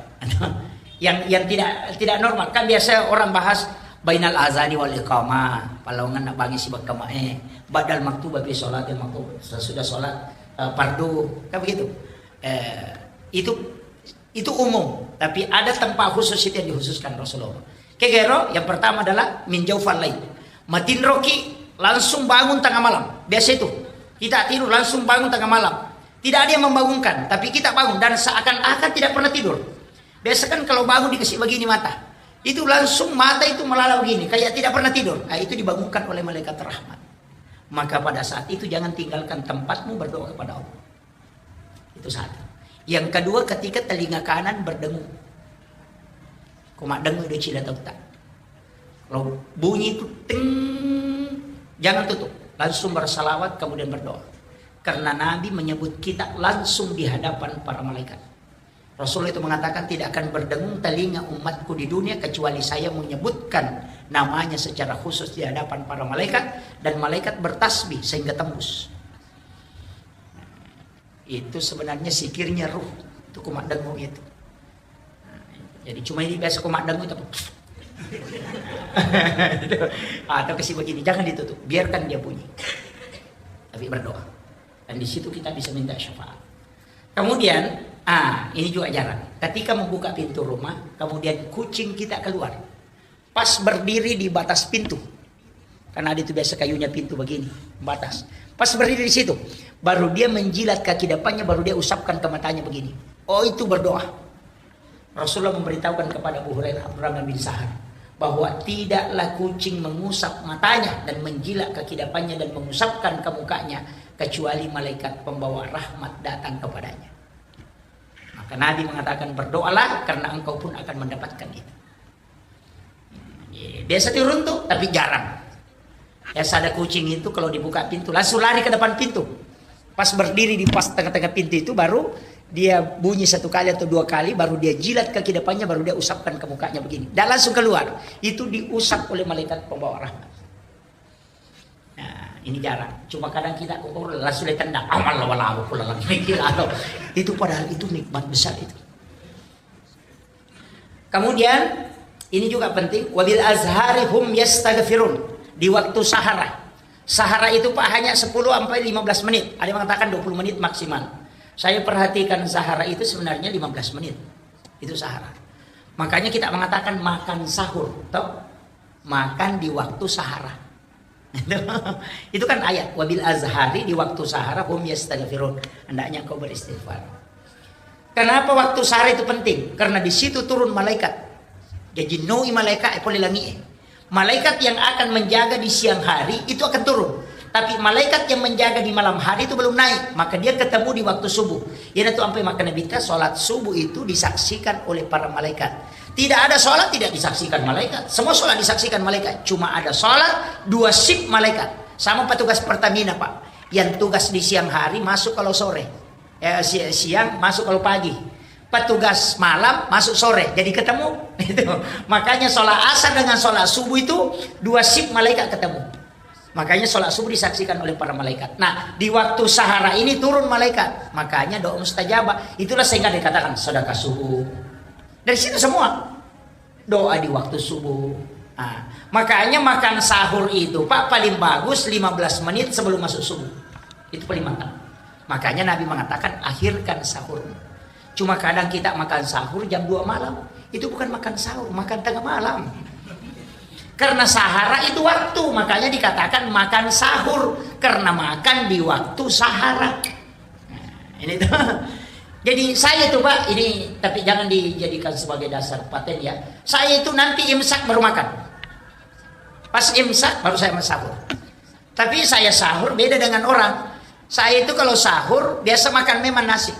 Yang, yang tidak, tidak normal. Kan biasa orang bahas bainal azani wal iqamah. Palawangan nak bangi si bakama, eh, badal maktu babi sholat, yang maktu sesudah sholat, eh, fardu. Kan begitu. Eh, itu, itu umum, tapi ada tempat khusus itu yang dikhususkan Rasulullah. Kegero, yang pertama adalah min jaufal lail. Matinroki, langsung bangun tengah malam. Biasa itu. Kita tidur langsung bangun tengah malam. Tidak ada yang membangunkan, tapi kita bangun dan seakan-akan tidak pernah tidur. Biasa kan kalau bangun dikasih begini mata. Itu langsung mata itu melala begini, kayak tidak pernah tidur. Ah, itu dibangunkan oleh malaikat rahmat. Maka pada saat itu jangan tinggalkan tempatmu berdoa kepada Allah. Itu satu. Yang kedua, ketika telinga kanan berdengung. Ko maddengung do cila tauta. Kalau bunyi itu ting, jangan tutup. Langsung bersalawat, kemudian berdoa. Karena Nabi menyebut kita langsung di hadapan para malaikat. Rasulullah itu mengatakan, "Tidak akan berdengung telinga umatku di dunia kecuali saya menyebutkan namanya secara khusus di hadapan para malaikat, dan malaikat bertasbih sehingga tembus." Itu sebenarnya sikirnya ruh. Itu kumaddengung itu. Jadi cuma ini biasa kumaddengung itu apa? Atau kasih begini, jangan ditutup, biarkan dia bunyi. Tapi berdoa. Dan di situ kita bisa minta syafaat. Kemudian, ah, ini juga jarang. Ketika membuka pintu rumah, kemudian kucing kita keluar. Pas berdiri di batas pintu. Karena ada itu biasa kayunya pintu begini, batas. Pas berdiri di situ, baru dia menjilat kaki depannya, baru dia usapkan ke matanya begini. Oh, itu berdoa. Rasulullah memberitahukan kepada Abu Hurairah, Abdurrahman bin Sahar, bahwa tidaklah kucing mengusap matanya dan menjilat kaki depannya dan mengusapkan ke mukanya kecuali malaikat pembawa rahmat datang kepadanya. Maka Nabi mengatakan, "Berdoalah karena engkau pun akan mendapatkan itu." Iya, biasa turun tuh, tapi jarang. Biasa ada kucing itu kalau dibuka pintu, langsung lari ke depan pintu. Pas berdiri di pas tengah-tengah pintu itu, baru dia bunyi satu kali atau dua kali, baru dia jilat kaki depannya, baru dia usapkan ke mukanya begini. Dan langsung keluar. Itu diusap oleh malaikat pembawa rahmat. Nah, ini jarang. Cuma kadang kita kok langsung ditendang. Amal lawa-lawa pula lagi. Itu padahal itu nikmat besar itu. Kemudian, ini juga penting, "Wabil azhari hum yastaghfirun." Di waktu sahara. Sahara itu, Pak, hanya sepuluh sampai lima belas menit. Ada yang mengatakan dua puluh menit maksimal. Saya perhatikan sahara itu sebenarnya lima belas menit. Itu sahara. Makanya kita mengatakan makan sahur, toh? Makan di waktu sahara. Itu kan ayat, "Wabil azhari", di waktu sahara, "hum yastaghfirun", hendaknya kau beristighfar. Kenapa waktu sahara itu penting? Karena di situ turun malaikat. Jadi noi malaikat e pole langi e. Malaikat yang akan menjaga di siang hari itu akan turun. Tapi malaikat yang menjaga di malam hari itu belum naik, maka dia ketemu di waktu subuh. Iyanatu ampai makkeda Nabitta, salat subuh itu disaksikan oleh para malaikat. Tidak ada salat tidak disaksikan malaikat. Semua salat disaksikan malaikat. Cuma ada salat dua shift malaikat. Sama petugas Pertamina, Pak. Yang tugas di siang hari masuk kalau sore. Eh, si-, siang masuk kalau pagi. Petugas malam masuk sore. Jadi ketemu. Itu. Makanya salat asar dengan salat subuh itu dua shift malaikat ketemu. Makanya salat subuh disaksikan oleh para malaikat. Nah, di waktu sahara ini turun malaikat. Makanya doa mustajabah. Itulah sehingga dikatakan sedekah subuh. Dari situ semua. Doa di waktu subuh. Nah, makanya makan sahur itu, Pak, paling bagus lima belas menit sebelum masuk subuh. Itu paling mantap. Makanya Nabi mengatakan, "Akhirkan sahurmu." Cuma kadang kita makan sahur jam dua malam. Itu bukan makan sahur, makan tengah malam. Karena sahara itu waktu, makanya dikatakan makan sahur. Karena makan di waktu sahara. Nah, ini tuh. Jadi saya itu, Pak, ini, tapi jangan dijadikan sebagai dasar paten ya. Saya itu nanti imsak baru makan. Pas imsak baru saya sahur. Tapi saya sahur beda dengan orang. Saya itu kalau sahur biasa makan memang nasi.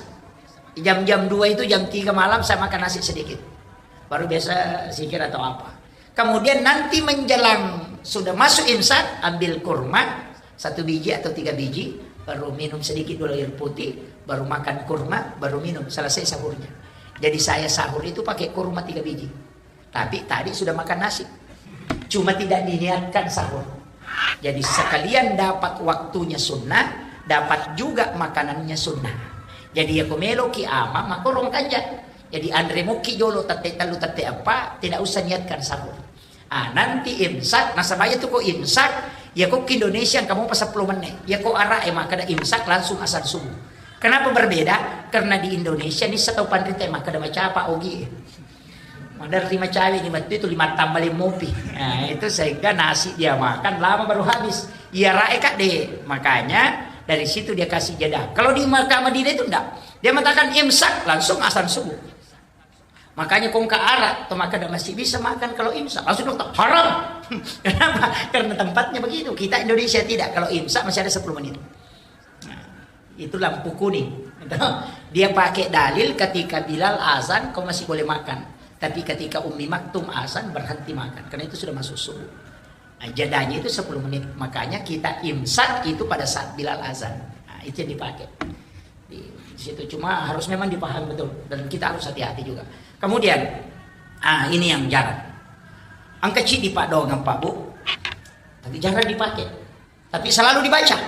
Jam-jam dua itu, jam tiga malam saya makan nasi sedikit. Baru biasa zikir atau apa. Kemudian nanti menjelang sudah masuk imsak, ambil kurma satu biji atau tiga biji, baru minum sedikit dulu air putih, baru makan kurma, baru minum, selesai sahurnya. Jadi saya sahur itu pakai kurma tiga biji. Tapi tadi sudah makan nasi. Cuma tidak diniatkan sahur. Jadi sekalian dapat waktunya sunnah, dapat juga makanannya sunnah. Jadi ya ko meloki ama, makorong kanja. Jadi anre mokki jolo tette tellu tette eppa, tidak usah niatkan sahur. Ah, nanti imsak, nasaba iya tu ko imsak, ya ko ki Indonesia engka mopa seppulo menit. Ya ko ara e makkeda imsak langsung azan subuh. Kenapa berbeda? Karena di Indonesia ni setau panrita makkeda macapa ogi. Maderri macawe ni mettu itu lima tambah lima mopi. Nah, itu sehingga nasi dia makan lama baru habis. Iya rae kak deh. Makanya dari situ dia kasih jeda. Kalau di Makkah Madinah itu enggak. Dia mengatakan imsak langsung azan subuh. Makanya kongka arak, to makkeda masih bisa makan kalau imsak. Langsung dokter, haram. Kenapa? Karena tempatnya begitu. Kita Indonesia tidak. Kalau imsak masih ada sepuluh menit. Nah, itu lampu kuning. Dia pakai dalil ketika Bilal azan, kau masih boleh makan. Tapi ketika Ummi Maktum azan, berhenti makan. Karena itu sudah masuk subuh. Nah, jedanya itu sepuluh menit. Makanya kita imsak itu pada saat Bilal azan. Nah, itu yang dipakai. Di situ cuma harus memang dipahami betul. Dan kita harus hati-hati juga. Kemudian, ah, ini yang jarang. Engka ceddi paddoangeng, Pak, Bu. Tapi jarang dipakai. Tapi selalu dibaca.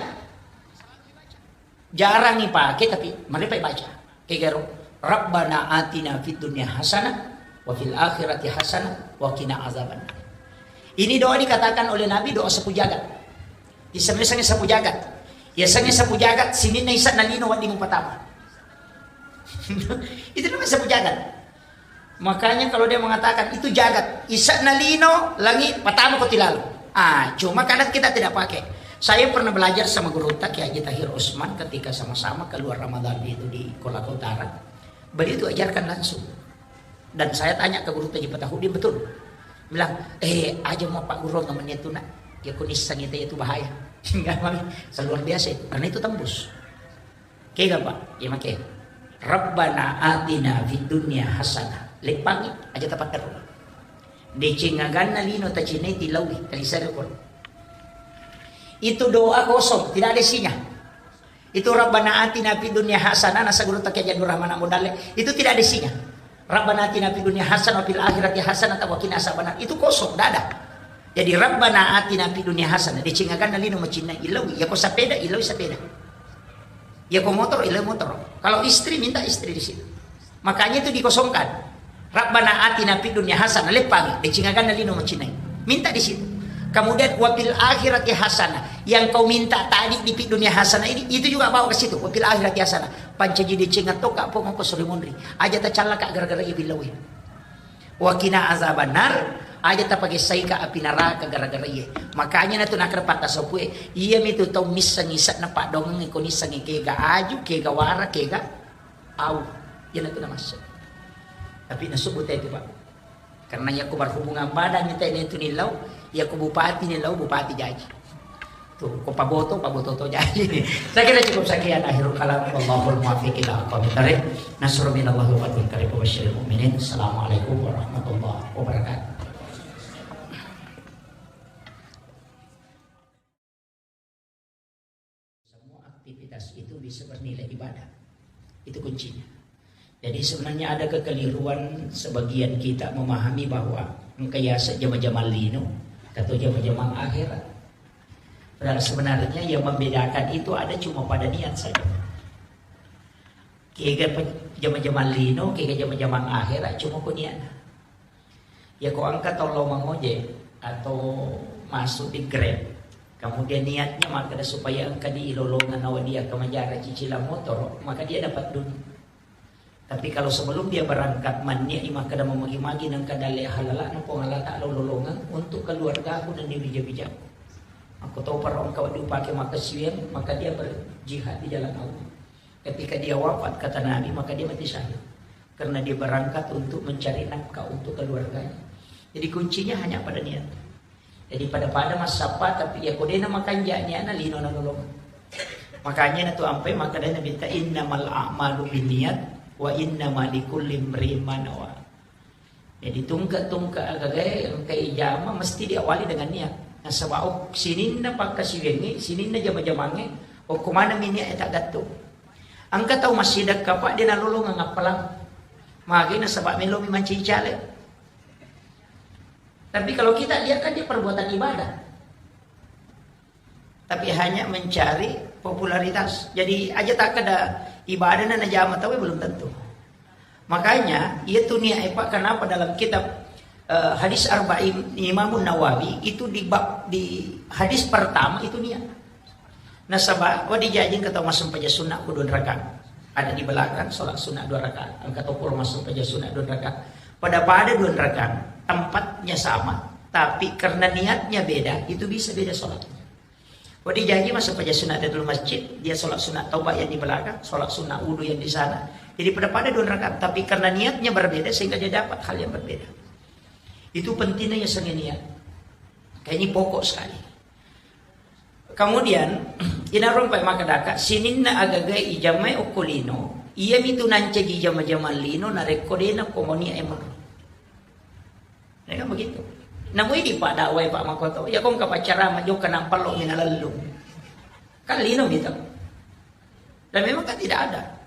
Jarang ipake, tapi marepa ibaca. Kegaro, "Rabbana atina fid dunya hasanah wa fil akhirati hasanah wa qina azabannar." Ini doa dikatakan oleh Nabi doa sapu jagat. Disengngi-sengngi sapu jagat. Ya sengngi sapu jagat, sininna isa na lino wedding mupatama. Itu namanya sapu jagat. Makanya kalau dia mengatakan itu jagat, isa na lino, langi, patama ko tilalo. Ah, cuma kadang kita tidak pakai. Saya pernah belajar sama gurutta Kiai Haji Tahir Usman ketika sama-sama keluar Ramadan itu di Kolaka Utara. Beliau itu ajarkan langsung. Dan saya tanya ke gurutta Haji Patahudin, betul. Bilang, "Eh, aja mau Pak Guru nggak menyentuh nak. Ya kunisang itu, itu bahaya." Enggak, Mami. Luar biasa itu. Karena itu tembus. Kega, Pak? Iya, make. Rabbana atina fid dunya hasanah. Leppangi, aja tapatterru. Deceng aganna lino tacinai tilaui, talisari ko. Itu doa kosong, tidak ada isinya. Itu Rabbana atina fid dunya hasanah, nasa gurutta Kiai Haji Abdul Rahman Ambo Dalle. Itu tidak ada isinya. Rabbana atina fid dunya hasanah wa fil akhirati hasanah wa qina azabannar. Itu kosong, tidak ada. Jadi Rabbana atina fid dunya hasanah, deceng aganna lino macinnai, ilaui. Ya ko sepeda, ilaui sepeda. Ya ko motor, ilaui motor. Kalau istri, minta istri di situ. Makanya itu dikosongkan. Rabbana atina fid dunya hasanah, leppangi, deceng aganna lino macinnai. Minta di situ. Kemudian wa fil akhirati hasanah. Yang kau minta tadi di fid dunya hasanah ini, itu juga bawa ke situ. Wa fil akhirati hasanah. Pancaji deceng atau kak pokok ko sore monri. Aja tacallaka gara-gara iye billawi. Wa qina azabannar, aja tapagessaika api naraka gara-gara iye. Makanya natu nakkeda patta sopue, iyami tu tau missengngi ise'na paddoangengnge ko nissengngi kega aju, kega wara, kega au. Iyanatu namasseng. Tapi nasubbu teti, Pak. Karena yakko berhubungan badan ni teti nillau, Iya ko bupati ni lao, bupati jaji. Tuh, ko paboto, paboto to jaji. Saya kira cukup sekian akhirul kalam. Wallahul muwaffiq ila aqwamit thariq. Nasrun minallahi wa fathun qarib wa basyiril mu'minin. Assalamualaikum warahmatullahi wabarakatuh. Semua aktivitas itu bisa bernilai ibadah. Itu kuncinya. Jadi sebenarnya ada kekeliruan sebagian kita memahami bahwa engka yaseng jama-jamang lino atau jama-jamang akhirat. Padahal sebenarnya yang membedakan itu ada cuma pada niat saja. Kega pe-, jama-jamang lino, kega jama-jamang akhirat, cuma ko niat. Ya, ko engka tau lao mangojek atau masuk di Grab, kemudian niatnya makkeda supaya engka diilolongeng nawa dia ke majara cicilan motor, maka dia dapat dunia. Tapi kalau sebelum dia berangkat, manniat i makkeda mamagi-magi nengka dalle halala'na Puang Allah Ta'ala ulolongeng untuk keluargaku dan di bija-bijaku. Aku tahu para engka dipakai makkasiwiang, maka dia berjihad di jalan Allah. Ketika dia wafat, kata Nabi, maka dia mati syahid. Karena dia berangkat untuk mencari nafkah untuk keluarganya. Jadi kuncinya hanya pada niat. Jadi pada-pada massappa, tapi iya ko de'na makanja niatna, lino nalolongeng. Makanya natu ampai makkedai Nabitta, "Innamal a'malu binniyat wa innama likulli imri'in ma nawa." Jadi tungke-tungke agagae engka ijama mesti diawali dengan niat. Nasaba ok-, sininna pakkasiwiangnge, sininna jama-jamangnge, okko maneng mi niat e taggattung. Engka tau massidekka, Pak, de' nalolongeng appalang. Magi nasaba melomi mancaji caleg. Tapi kalau kita lihat kan dia perbuatan ibadah. Tapi hanya mencari popularitas. Jadi aja takkeda ibadah na najama tau, belum tentu. Makanya, iya tu niat, eh, Pak, kenapa dalam kitab, eh, hadis Arba'in Imamun Nawawi itu di bab, di hadis pertama itu niat. Nasaba, wa dijajing engka tau massempajang sunnah ku dua rakaat. Ada di belakang sholat sunnah dua rakaat. Engka tau pura massempajang sunnah dua rakaat. Pada-pada dua rakaat, tempatnya sama, tapi karena niatnya beda, itu bisa beda sholatnya. Wa dijajing massempajang sunnah di dalam masjid, dia sholat sunnah taubat yang di belakang, sholat sunnah wudu yang di sana. Jadi pada-pada dua rakaat, tapi karena niatnya berbeda sehingga dia dapat hal yang berbeda. Itu pentingnya ya niat. Kayak ini pokok sekali. Kemudian, inarompai makkadaka, sininna agagae ijamai okko lino, iya mitu nancaji jama-jamang lino narekko de'na ko moni emang. Ya kan begitu. Namui di Pak dakwai Pak Makoto, ya kong kapaccarama jokka nampallo mina lellung. Kan lino gitu. Dan memang kan tidak ada.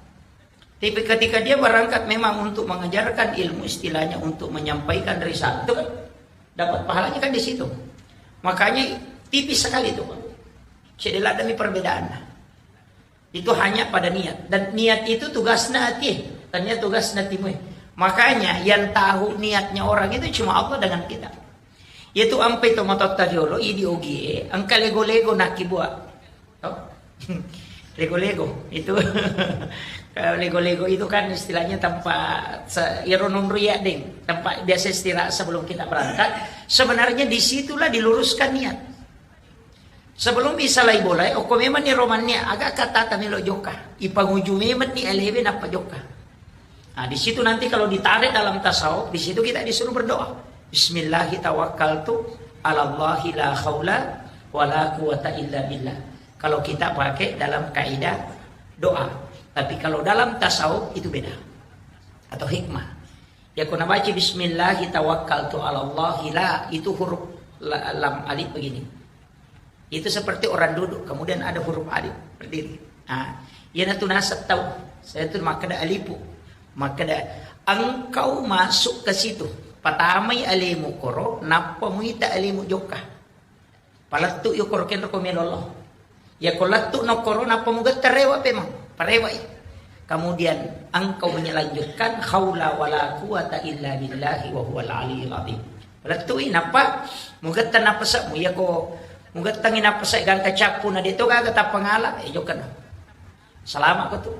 Tapi ketika dia berangkat memang untuk mengajarkan ilmu, istilahnya untuk menyampaikan risalah, itu kan dapat pahalanya kan di situ. Makanya tipis sekali itu, Pak. Cedela demi perbedaan. Itu hanya pada niat. Dan niat itu tugasna ati, tania tugasna timue. Makanya yang tahu niatnya orang itu cuma Allah dengan kita. Yaitu ampe to matotta riolo, idi ogie, engka lego-lego nakkibua. Toh? Lego-lego itu. Kalau lego-lego itu kan istilahnya tempat se-, iro nonri ya, deng. Tempat biasa istirahat sebelum kita berangkat. Sebenarnya disitulah diluruskan niat. Sebelum isalai bolae, okko memang ni romannya, aga kata tamelo jokka. Ipanguju memang ni elewe nappa jokka. Nah, di situ nanti kalau ditarik dalam tasawuf, di situ kita disuruh berdoa. Bismillahi tawakkaltu ala Allahi la haula wa la quwata illa billah. Kalau kita pakai dalam kaidah doa. Tapi kalau dalam tasawuf itu beda. Atau hikmah. Ya, kuna baca bismillahi tawakkaltu ala Allahi la, itu huruf la-, lam alif begini. Itu seperti orang duduk, kemudian ada huruf alif berdiri. Nah, iya natu nasab tau. Saya tu makkeda alipu. Makkeda engkau masuk ke situ. Patamai alemu koro, nappa muita alemu jokka. Palettu yo koro kenro ko melolo. Ya ko lettu no koro, nappa mugetta rewa pemang. Parewai. Kemudian engkau menyelanjutkan haula wala quwata illa billahi wa huwal aliyyul azim. Lettui, nappa mugettang nappasa'mu, iyako mugettangi nappasa' gangka cappu na de'to gaga tappangala, eh, jokkana. Salama' ko tu.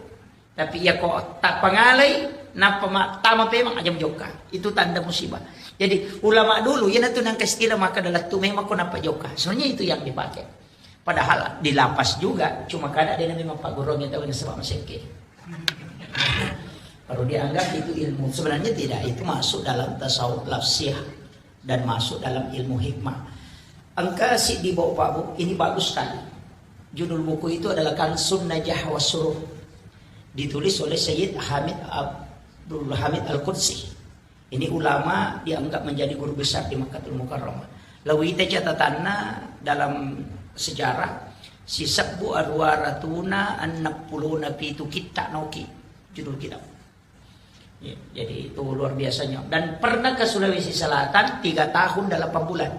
Tapi iyako tappangalai, nappa ma-, tama pemang, aja mujokka. Itu tanda musibah. Jadi ulama dulu, iyanatu nangka istilah makkeda lettu memang ko nappa jokka. Sebenarnya itu yang dipakai. Padahal di lapas juga, cuma kada dia memang pagurung itu sebab masengke. Baru dianggap itu ilmu. Sebenarnya tidak, itu masuk dalam tasawuf lafsiyah dan masuk dalam ilmu hikmah. Engka siddi buku, Pak Bu, ini bagus sekali. Judul buku itu adalah Kansun Najah Wasyurur. Ditulis oleh Sayyid Hamid Abdul Hamid Al-Qudsi. Ini ulama dianggap menjadi guru besar di Makkatul Mukarramah. Lawita catatanna dalam sejarah, sisebbu aruwa ratuna enneng pulona pitu kitta noki judul kitab. Ya, jadi itu luar biasanya. Dan pernah ke Sulawesi Selatan tiga tahun delapan bulan.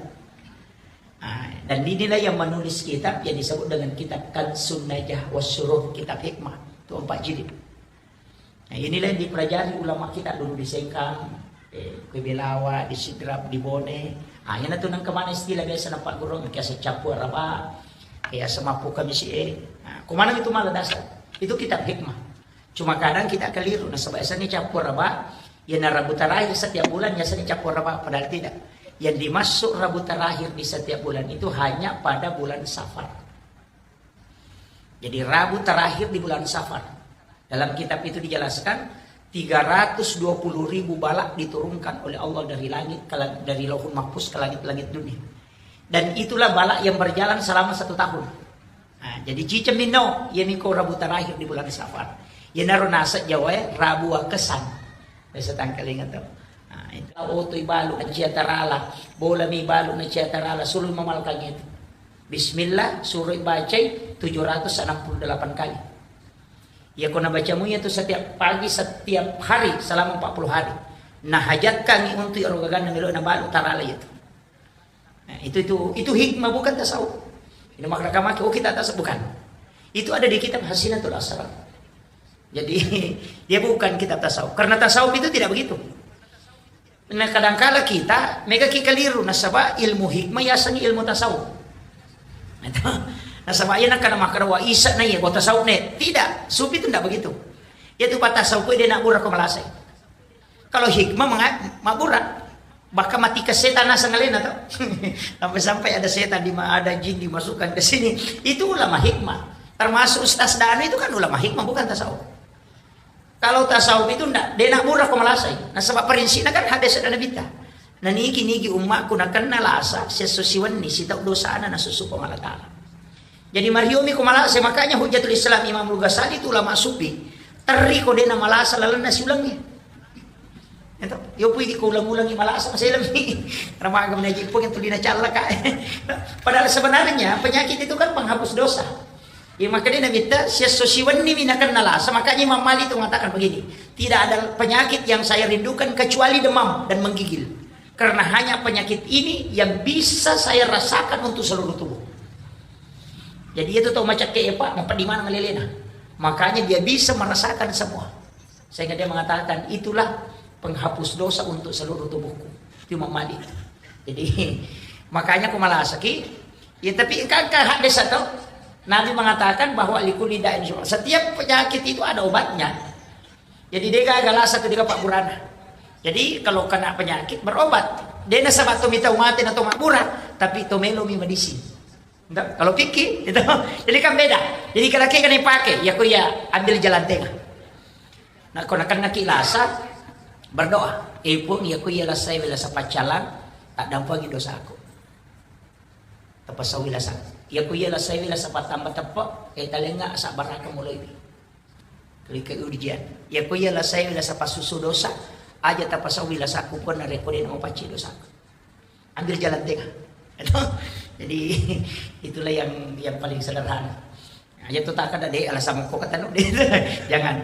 Nah, dan inilah yang menulis kitab yang disebut dengan kitab Kansun Najah Wasyurur, kitab hikmah. Itu empat jilid. Nah, inilah yang dipelajari ulama kita dulu di Sengkang, eh, di Belawa, di Sidrap, di Bone. Ah, ini tuh nang kemana istilah biasa nampak guru, kiasa capu araba, kiasa mapu kamisi, eh. Nah, kemana itu malah dasar? Itu kitab hikmah. Cuma kadang kita keliru, nasaba yasengnge cappuraba, iyana Rabu terakhir setiap bulan yasengnge cappuraba, padahal tidak. Yang dimaksud Rabu terakhir di setiap bulan itu hanya pada bulan Safar. Jadi Rabu terakhir di bulan Safar. Dalam kitab itu dijelaskan tiga ratus dua puluh ribu balak diturunkan oleh Allah dari langit ke lang-, dari Lauhul Mahfuz ke langit-langit dunia. Dan itulah balak yang berjalan selama satu tahun. Nah, jadi ciceng minno, iya miko Rabu terakhir di bulan Safar. Iyanaro naseng Jawa e, Rabu Wakesan. Biasa tangkalinga to. Nah, itu. Oto ibalu na cia tarala, bola mi balu na cia tarala, sulu mamalkang itu. Bismillah, suroi bacai tujuh ratus enam puluh delapan kali. Iya ko nabacamu iya tu setiap pagi, setiap hari selama empat puluh hari. Nah, hajatkangi untuk ero gaganna melo na balu tarala itu. Nah, itu, itu, itu hikmah, bukan tasawuf. Ini makna kamaki, oh, kita tasawuf, bukan. Itu ada di kitab Hasinatul Asrar. Jadi, dia bukan kitab tasawuf. Karena tasawuf itu tidak begitu. Nah, kadangkala kita mega ki keliru, nasaba ilmu hikmah yasengngi ilmu tasawuf. Nah, itu. Nasaba iya nakkada makkada wa isa na iya, tasawuf ne. Tidak, sufi itu tidak begitu. Iya tu tasawuf itu dia nak murah ko malasai. Kalau hikmah menga-, mabbura. Bahkan matikan setan naseng alena to. Sampai-sampai ada setan di ma-, ada jin dimasukkan ke sini. Itu ulama hikmah. Termasuk Ustaz Danu itu kan ulama hikmah, bukan tasawuf. Kalau tasawuf itu ndak, de nak murah ko malasai. Nasaba prinsipnya kan hadis ada Nabi ta. Naniki-niki ummakku nakenna lasa, sesso siwenni, sitau dosana nasusu Puang Allah Ta'ala. Jadi mariomi ko malasa, makanya Hujjatul Islam Imam Al-Ghazali itu ulama sufi. Terri ko dena malasa lalenna siulangi. Itu, yo pui ko ulang-ulangi malasa masih lebih. Karena maga menaji pun yang tulina callaka. Padahal sebenarnya penyakit itu kan penghapus dosa. Ya, makanya Nabi ta, "Siesso siwenni mi nakenna lasa." Makanya Imam Malik itu mengatakan begini, "Tidak ada penyakit yang saya rindukan kecuali demam dan menggigil." Karena hanya penyakit ini yang bisa saya rasakan untuk seluruh tubuh. Jadi itu tau macakke ya Pak, mau di mana ngelelena. Makanya dia bisa merasakan semua. Sehingga dia mengatakan, "Itulah penghapus dosa untuk seluruh tubuhku." Itu Imam Malik. Jadi, makanya aku malasaki. Ya, tapi kan, kan hadis atau Nabi mengatakan bahwa likulli da'in syufa. Setiap penyakit itu ada obatnya. Jadi, dia gagal satu dia Pak Burana. Jadi, kalau kena penyakit, berobat. Dia nasaba to mitau mate na to mabbura, tapi to melo mi medisi. Nda, kalau pikir, itu. Jadi kan beda. Jadi kalau kita dipakai, ya ko ya ambil jalan tengah. Nah, ko nakenna ki lasa, berdoa. Eh, Puang, ya ko ya lasai lasa paccalang, tak dampangi dosaku. Tapasau lasa. Ya ko ya lasai lasa patamba teppe, eh, talenga sabaraka mulai. Klik ke ujian. Ya ko ya lasai lasa pasusu dosa, aja tapasau lasaku pun rekode nama paci dosaku. Ambil jalan tengah. Jadi itulah yang yang paling sederhana. Aja tuh tak ada deh alasan kok kata deh. Jangan.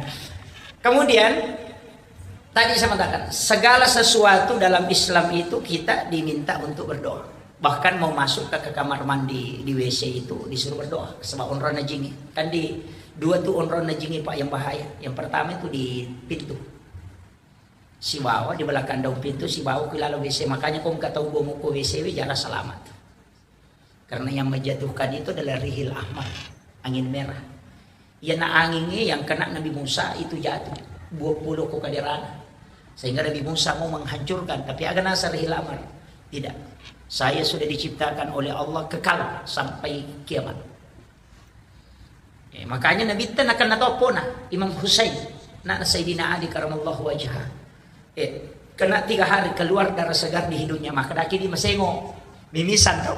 Kemudian tadi saya mengatakan segala sesuatu dalam Islam itu kita diminta untuk berdoa. Bahkan mau masuk ke, ke kamar mandi di W C itu disuruh berdoa. Sebab onrona jingi. Kan di dua tuh onrona jingi Pak yang bahaya. Yang pertama itu di pintu. Sibawa di belakang daun pintu, sibawa ku laleng W C. Makanya kau engka tau bomo ko W C we, jarang selamat. Karena yang menjatuhkan itu adalah rihil ahmar, angin merah. Iyana angin yang kena Nabi Musa itu jatuh, dua puluh ko kaderana. Sehingga Nabi Musa mau menghancurkan, tapi aga nasa rihil ahmar. Tidak. Saya sudah diciptakan oleh Allah kekal sampai kiamat. Eh, makanya Nabitta nakenna to pona, Imam Husain, anakna Sayyidina Ali karamallahu wajha. Eh, kena tiga hari keluar darah segar di hidungnya, maka daki di masengo, mimisan tau.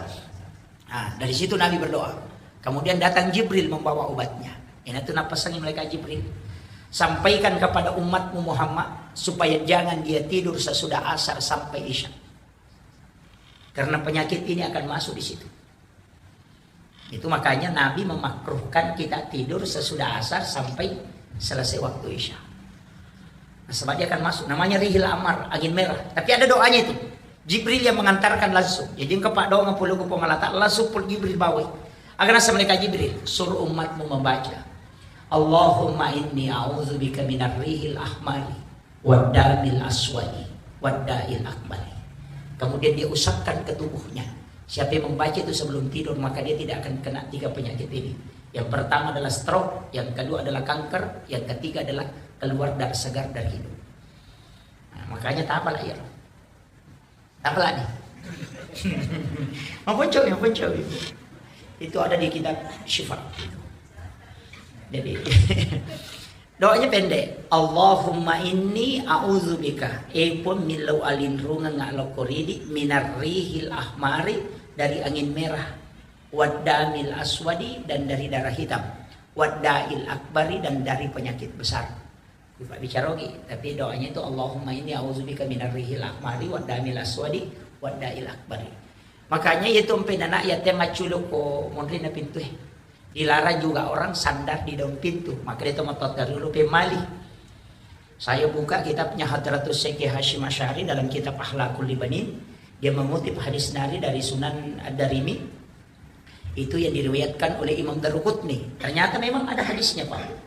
Ah, dari situ Nabi berdoa. Kemudian datang Jibril membawa obatnya. Ini tuh napasangi malaikat Jibril. Sampaikan kepada umatmu Muhammad supaya jangan dia tidur sesudah asar sampai isya. Karena penyakit ini akan masuk di situ. Itu makanya Nabi memakruhkan kita tidur sesudah asar sampai selesai waktu isya. Nah, sebab dia akan masuk. Namanya rihil amar, angin merah. Tapi ada doanya itu. Jibril yang mengantarkan langsung. Jadi engka paddoangeng pole ku Puang Allah Ta'ala, langsung pole Jibril bawai. Aga naseng malaikat Jibril, suruh umatmu membaca, Allahumma inni a'udzubika minar rihil ahmari waddamil aswadi wadda'il akbari. Kemudian dia usapkan ke tubuhnya. Siapa yang membaca itu sebelum tidur, maka dia tidak akan kena tiga penyakit ini. Yang pertama adalah stroke, yang kedua adalah kanker, yang ketiga adalah keluar darah segar dari hidung. Nah, makanya tak apalah ya. Apa lagi? Maponcowi, maponcowi. Itu ada di kitab Syifa. Jadi, doanya pendek. Allahumma inni a'udzubika. Eh pun millau alinrungeng ngalokko ridi minar rihil ahmari, dari angin merah. Waddamil aswadi, dan dari darah hitam. Wadda'il akbari, dan dari penyakit besar. Ipabbicaroki, tapi doanya itu, Allahumma inni a'udzubika minar rihil ahmari waddamil aswadi wadda'il akbari. Makanya itu empe anak yatim maculu ko monrina pintu eh. Dilarang juga orang sandar di daun pintu. Maka dia tempat dari dulu pemali. Saya buka kitabnya Hadratus Syekh Hasyim Asy'ari dalam kitab Akhlaqul Libanin. Dia mengutip hadis nari dari Sunan Ad-Darimi. Itu yang diriwayatkan oleh Imam Daruqutni. Ternyata memang ada hadisnya, Pak.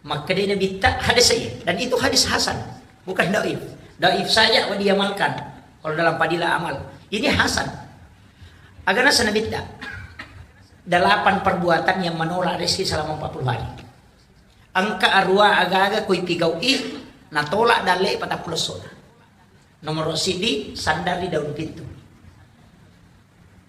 Maka dia Nabi tak hadis saya. Dan itu hadis hasan, bukan daif. Daif saja wa diamalkan kalau dalam fadilah amal. Ini hasan. Agana sana bitta. Delapan perbuatan yang menolak rezeki selama empat puluh hari. Engka arua aga-aga kui pigau'i natolak dalle patappulo sona. Nomor sidi, sandar di daun pintu.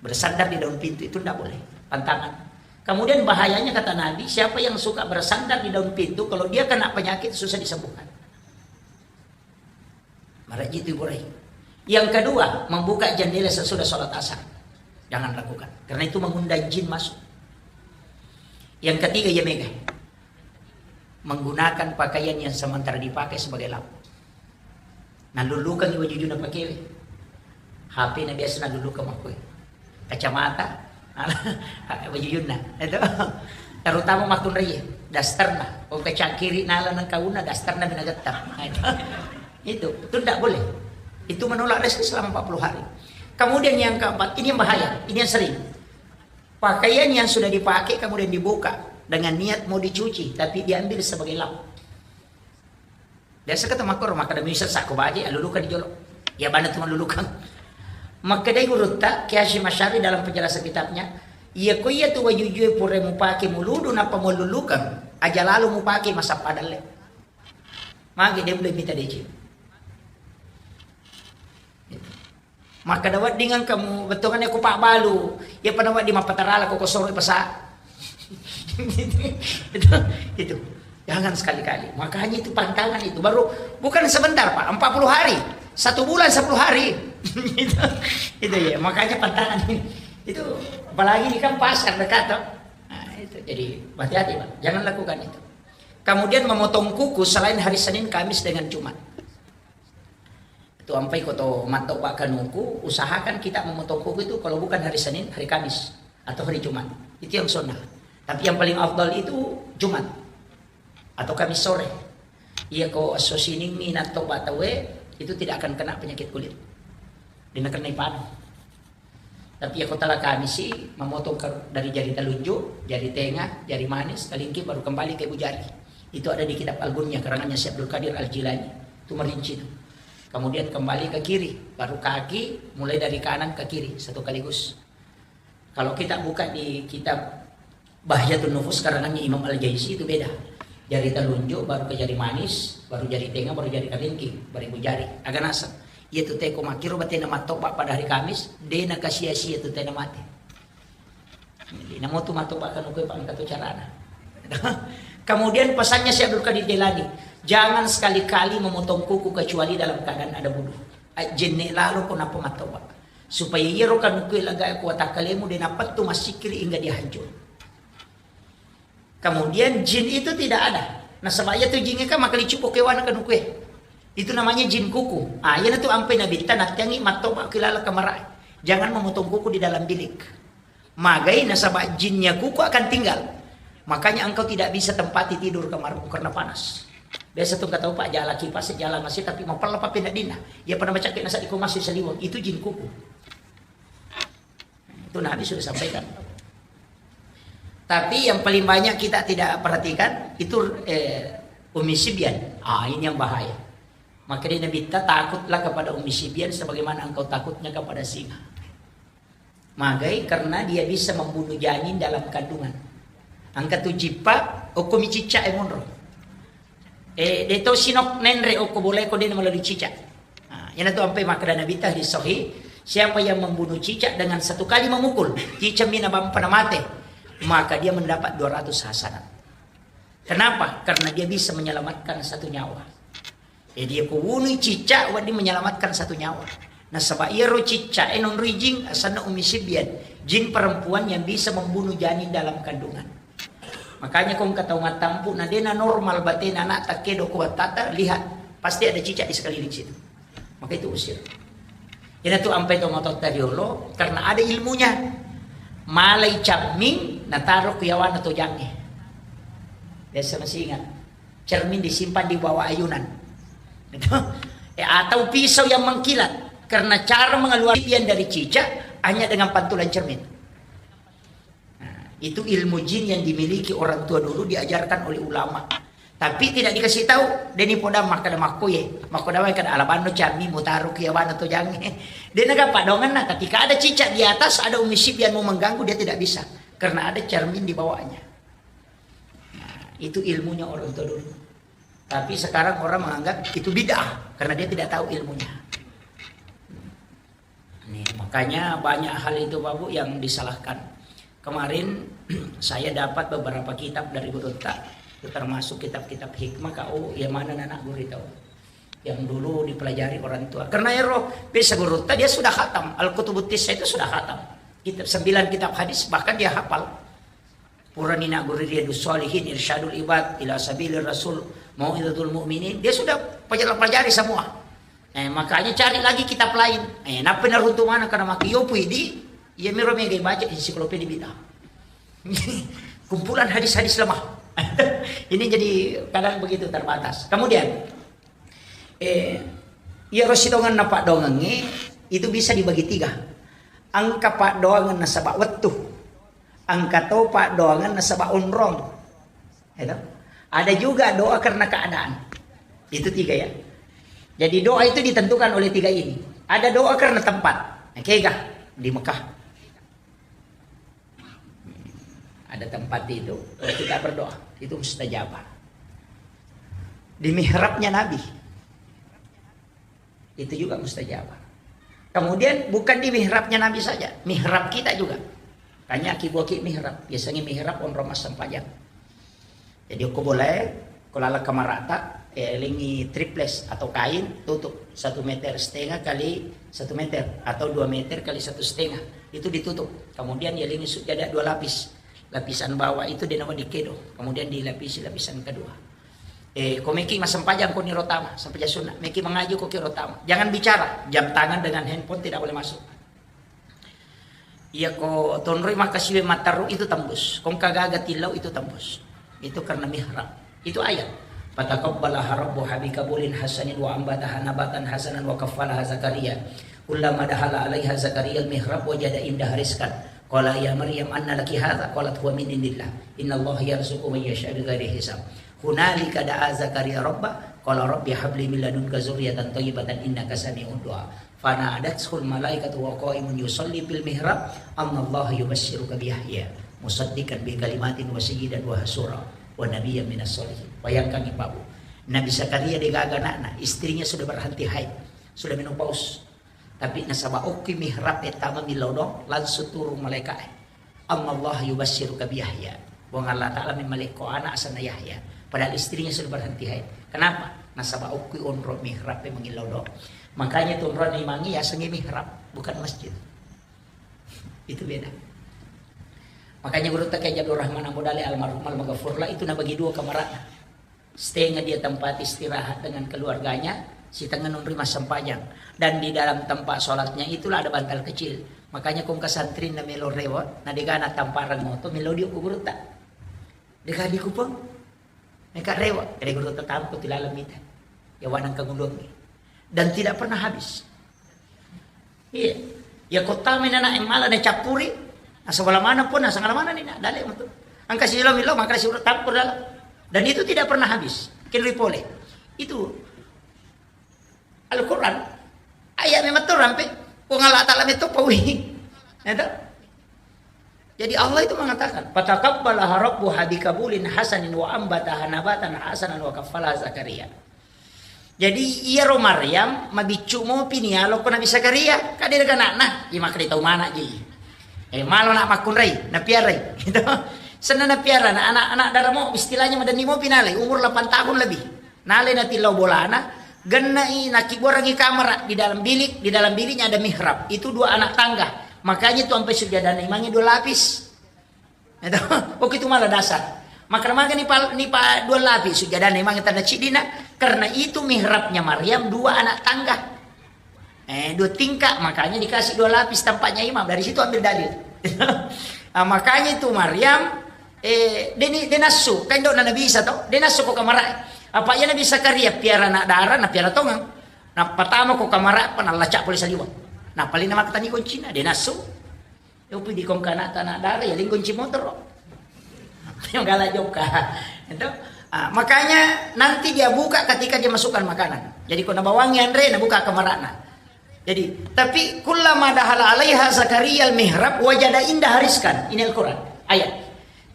Bersandar di daun pintu itu ndak boleh, pantangan. Kemudian bahayanya kata Nabi, siapa yang suka bersandar di daun pintu, kalau dia kena penyakit susah disembuhkan. Maraji itu burai. Yang kedua, membuka jendela sesudah sholat asar. Jangan lakukan, karena itu mengundang jin masuk. Yang ketiga, ya mega. Menggunakan pakaian yang sementara dipakai sebagai lap. Nalulukang wajujuna pakewe. H P na biasa nalulukang makkue. Kacamata, wajujunna. Itu. Terutama makkunraie, dasterna. Oh, kacangkiri nala nang kauna, dasterna minagetta. Nah, itu. Itu, itu ndak boleh. Itu menolak rezeki selama empat puluh hari. Kemudian yang keempat, ini yang bahaya, ini yang sering. Pakaian yang sudah dipakai kemudian dibuka dengan niat mau dicuci, tapi diambil sebagai lap. Biasa kata makkoro, makkeda misal sakko baje, aluluka di jolo. Ya bana tu malulukang. Makkedai gurutta, Kiai Hasyim Asy'ari dalam penjelasan kitabnya, iya ko iya tu wajujue pura mupake muludu nappa malulukang, aja lalo mupake masappa dalle. Magi de mule mita deci. Makkeda wedding engka mu bettuanganna ko pabbalu, iya pada wedding mappatarala ko kosoro pasa. Itu, itu. Jangan sekali-kali. Makanya itu pantangan itu. Baru bukan sebentar, Pak, empat puluh hari. Satu bulan sepuluh hari. Itu, itu ya, makanya pantangan ini. Itu apalagi ini kan pasar dekat toh. Nah, itu jadi hati-hati, Pak. Jangan lakukan itu. Kemudian memotong kuku selain hari Senin, Kamis dengan Jumat. Itu ampai ko to mattoba kanuku, usahakan kita memotong kuku itu kalau bukan hari Senin, hari Kamis atau hari Jumat. Itu yang sunnah. Tapi yang paling afdal itu Jumat atau Kamis sore. Iya ko esso Senin ni nattoba tawe, itu tidak akan kena penyakit kulit. Dina kena ipanu. Tapi iya ko tala Kamisi, memotong ke, dari jari telunjuk, jari tengah, jari manis, telingki, baru kembali ke ibu jari. Itu ada di kitab Al-Gunya, karangannya Syekh Abdul Qadir Al-Jilani. Itu merinci itu. Kemudian kembali ke kiri, baru kaki, mulai dari kanan ke kiri, satu kaligus. Kalau kita buka di kitab Bahjatun Nufus karangannya Imam Al-Jaisi itu beda. Jari telunjuk, baru ke jari manis, baru jari tengah, baru jari kelingking, baru ibu jari. Aga naseng. Iya tu teko makkiro batena mattoba pada hari Kamis, de nakasia-sia tu tena mate. Jadi, namo tu mattoba kanuku, Pak, engka tu carana. Kemudian pesannya Syekh Abdul Qadir Jailani, jangan sekali-kali memotong kuku kecuali dalam keadaan ada wudu. Ai, jenne lalo ko nappa mattoba. Supaya iyaro kanukue lagae ko watakkalemu de napettu massikkiri hingga dia hancur. Kemudian jin itu tidak ada. Nasaba iyatu jingnge kan makalicu pokewana kanukue. Itu namanya jin kuku. Ah, iyanatu ampai Nabitta nattiangi mattoba ki laleng kamarae. Jangan memotong kuku di dalam bilik. Magai nasaba jinnya kuku akan tinggal. Makanya engkau tidak bisa tempati tidur kamarmu karena panas. Biasa tu engka tau, Pak, jala kipas, jala masih, tapi mapella pa pinadinna. Iya pada macake nasa iko masih saliweng. Itu jin kuku. Itu Nabi sudah sampaikan. Tapi yang paling banyak kita tidak perhatikan itu, eh, Ummi Sibyan. Ah, ini yang bahaya. Maka dia Nabitta, "Takutlah kepada Ummi Sibyan sebagaimana engkau takutnya kepada singa." Magai karena dia bisa membunuh janin dalam kandungan. Engka tu jippa, okko mi cicca e monro. Eh, de to sinok nenre okko bolae ko de melalui cicak. Nah, iyanatu ampai makkeda Nabitta hadis sahih, siapa yang membunuh cicak dengan satu kali memukul, cicak mina bampa na mate, maka dia mendapat dua ratus hasanat. Kenapa? Karena dia bisa menyelamatkan satu nyawa. Jadi, ko wunui cicak, wedding menyelamatkan satu nyawa. Nasaba iyaro cicak e nonroi jin, asanna Ummi Sibyan, jin perempuan yang bisa membunuh janin dalam kandungan. Makanya ko engka tau mattampu, na dena normal batena anak takkedo ko wattata, lihat, pasti ada cicak di sekeliling situ. Maka itu usir. Iyanatu ampai to matotta riolo, karena ada ilmunya. Malai camming, nataro ku yawana tojangnge. Biasa masih ingat. Cermin disimpan di bawah ayunan. Gitu. Eh, atau pisau yang mengkilat. Karena cara mengeluarkan dari cicak hanya dengan pantulan cermin. Nah, itu ilmu jin yang dimiliki orang tua dulu, diajarkan oleh ulama. Tapi tidak dikasih tahu, deni podang makkeda makkoye, makkoda wae kada alabanno cammi mutaro ki yawana tojangnge. Dena ga padonganna, ketika ada cicak di atas, ada Ummi Sibyan mau mengganggu, dia tidak bisa. Karena ada cermin di bawahnya. Nah, itu ilmunya orang tua dulu. Tapi sekarang orang menganggap itu bid'ah karena dia tidak tahu ilmunya. Nih, makanya banyak hal itu, Pak Bu, yang disalahkan. Kemarin saya dapat beberapa kitab dari gurutta, termasuk kitab-kitab hikmah, kau yang mana anak guru tahu. Yang dulu dipelajari orang tua. Karena ero, bisa gurutta dia sudah khatam. Al-Kutubut Tisa itu sudah khatam. Kitab, sembilan kitab hadis, bahkan dia hafal. Purani nagguru Riyadus Shalihin, Irsyadul Ibad ila Sabilir Rasul, Mau'izatul Mu'minin, dia sudah pelajari, pelajari semua. Eh, makanya cari lagi kitab lain. Eh, nappa naruntu mana karena maki yopu idi, iya miro mega baca ensiklopedia bid'ah. Kumpulan hadis-hadis lemah. Ini jadi kadang begitu terbatas. Kemudian, eh, iyaro sidonganna paddoangengnge itu bisa dibagi tiga. Engka paddoangeng nasaba wettu. Engka to paddoangeng nasaba onrong. Ya toh? Ada juga doa karena keadaan. Itu tiga ya. Jadi doa itu ditentukan oleh tiga ini. Ada doa karena tempat. Nah, kega di Mekah. Ada tempat itu, kita berdoa, itu mustajabah. Di mihrabnya Nabi, itu juga mustajabah. Kemudian bukan di mihrabnya Nabi saja, mihrab kita juga. Tanya ki buah ki mihrab, biasanya mihrab onrong massempajang. Jadi okko bolae, ko laleng kamarata, eh, lengi triples atau kain, tutup satu meter setengah kali satu meter atau dua meter kali satu setengah. Itu ditutup. Kemudian ya lengi sujada dua lapis. Lapisan bawah itu denawa dikedo. Kemudian dilapisi lapisan kedua. Eh, ko meki massempajang ko niro tama, sempajang sunnah. Meki mengaji ko kiro tama. Jangan bicara. Jam tangan dengan handphone tidak boleh masuk. Iya ko tonroi makkasiwe matteru itu tembus. Ko engka gaga tillau itu tembus. Itu karena mihrab. Itu ayat. Fataqabbalaha rabbuha biqabulin hasanin wa ambataha nabatan hasanan wa kaffalaha Zakaria. Kullama dakhala alaiha Zakaria al-mihrab wajada indaha rizqan. Qala ya Maryam anna laki hadza? Qalat huwa min indillah. Innallaha yarzuqu man yasha bighairi hisab. Hunalika da'a Zakaria rabbah, qala rabbi habli min ladunka dzurriyyatan thayyibatan innaka sami'ud du'a. Fanadathul malaikatu wa qa'imun yusalli fil mihrab, annallaha yubasysyiruka bi Yahya musaddiqan bi kalimatin wa sayyidan wa hasura wa nabiyyan minas sholihin. Bayangkan, Ibu. Nabi Zakaria degaga anakna, istrinya sudah berhenti haid, sudah menopause. Tapi nasaba okki mihrab e tama millau doang, langsung turun malaikat e. Annallaha yubasysyiruka bi Yahya. Puang Allah Ta'ala memmalekko anak asenna Yahya. Padahal istrinya sudah berhenti haid. Kenapa? Nasaba okki onro mihrab e mangillau doang. Makanya tu onro imangi yasengi mihrab. bukan masjid. Itu beda. Makanya gurutta Kiai Abdul Rahman Ambo Dale almarhum almaghfurlah itu nabagi dua kamarana. Setengah dia tempat istirahat dengan keluarganya, setengah nunri massempajang. Dan di dalam tempat sholatnya itulah ada bantal kecil. Makanya kong kasantri na melo rewa, na degana tamparang moto, melo dio ku gurutta. Dega di kupang, meka rewa, ada gurutta tampu tilalam mita. Ya wanang kagulung. Dan tidak pernah habis. Iya. Ya kota menana yang malah na cappuri, asal mana pun, asal mana ni nak, dalek metu. Angka silo milo, maka si urut campur dalam. Dan itu tidak pernah habis. Kenri pole. Itu Al-Quran. Ayat memang tu rampe. Kong Allah Ta'ala metu pawi. Ya toh? Jadi Allah itu mengatakan, "Fataqabbalaha rabbuha biqabulin hasanin wa ambataha nabatan hasanan wa kaffalaha Zakaria." Jadi, iyaro Maryam mabiccu mopi ni alokko Nabi Zakaria, kade daga anakna, iya makkeda tau mana ji. Eh, malo nak makkunrai, napiarai. Gitu. Senna napiara, na anak-anak daramo, istilahnya madenni mopi nalai, umur delapan tahun lebih. Nalai natillau bolana, gennai, nakibuarangi kamara di dalam bilik, di dalam biliknya ada mihrab. Itu dua anak tangga. Makanya itu sampai sujadana imangi dua lapis. Itu, oh, itu malah dasar. Maka maga ni pa, ni pa dua lapis sujadana imang tanda cidina, karena itu mihrabnya Maryam dua anak tangga. Eh, dua tingkat, makanya dikasih dua lapis tempatnya imam. Dari situ ambil dalil. Ah, makanya itu Maryam, eh, deni, denasu, kan dok Nabi Isa toh, denasu ko kamara. Apa ya Nabi Zakaria piara anak dara, na piara tongang. Nah, pertama ko kamara, apa nalacak polisi liwang. Nah, paling nama ketani kuncina, denasu. Yopi di kongkana tanah dara, ya lingkunci motor. Yang galak joka. Itu. Ah, makanya nanti dia buka ketika dia masukkan makanan. Jadi, ko nabawangi anre, nabuka kamarana. Jadi, tapi kullama dahala alaiha Zakaria al-mihrab wajada inda hariskan. Ini Al-Quran. Ayat.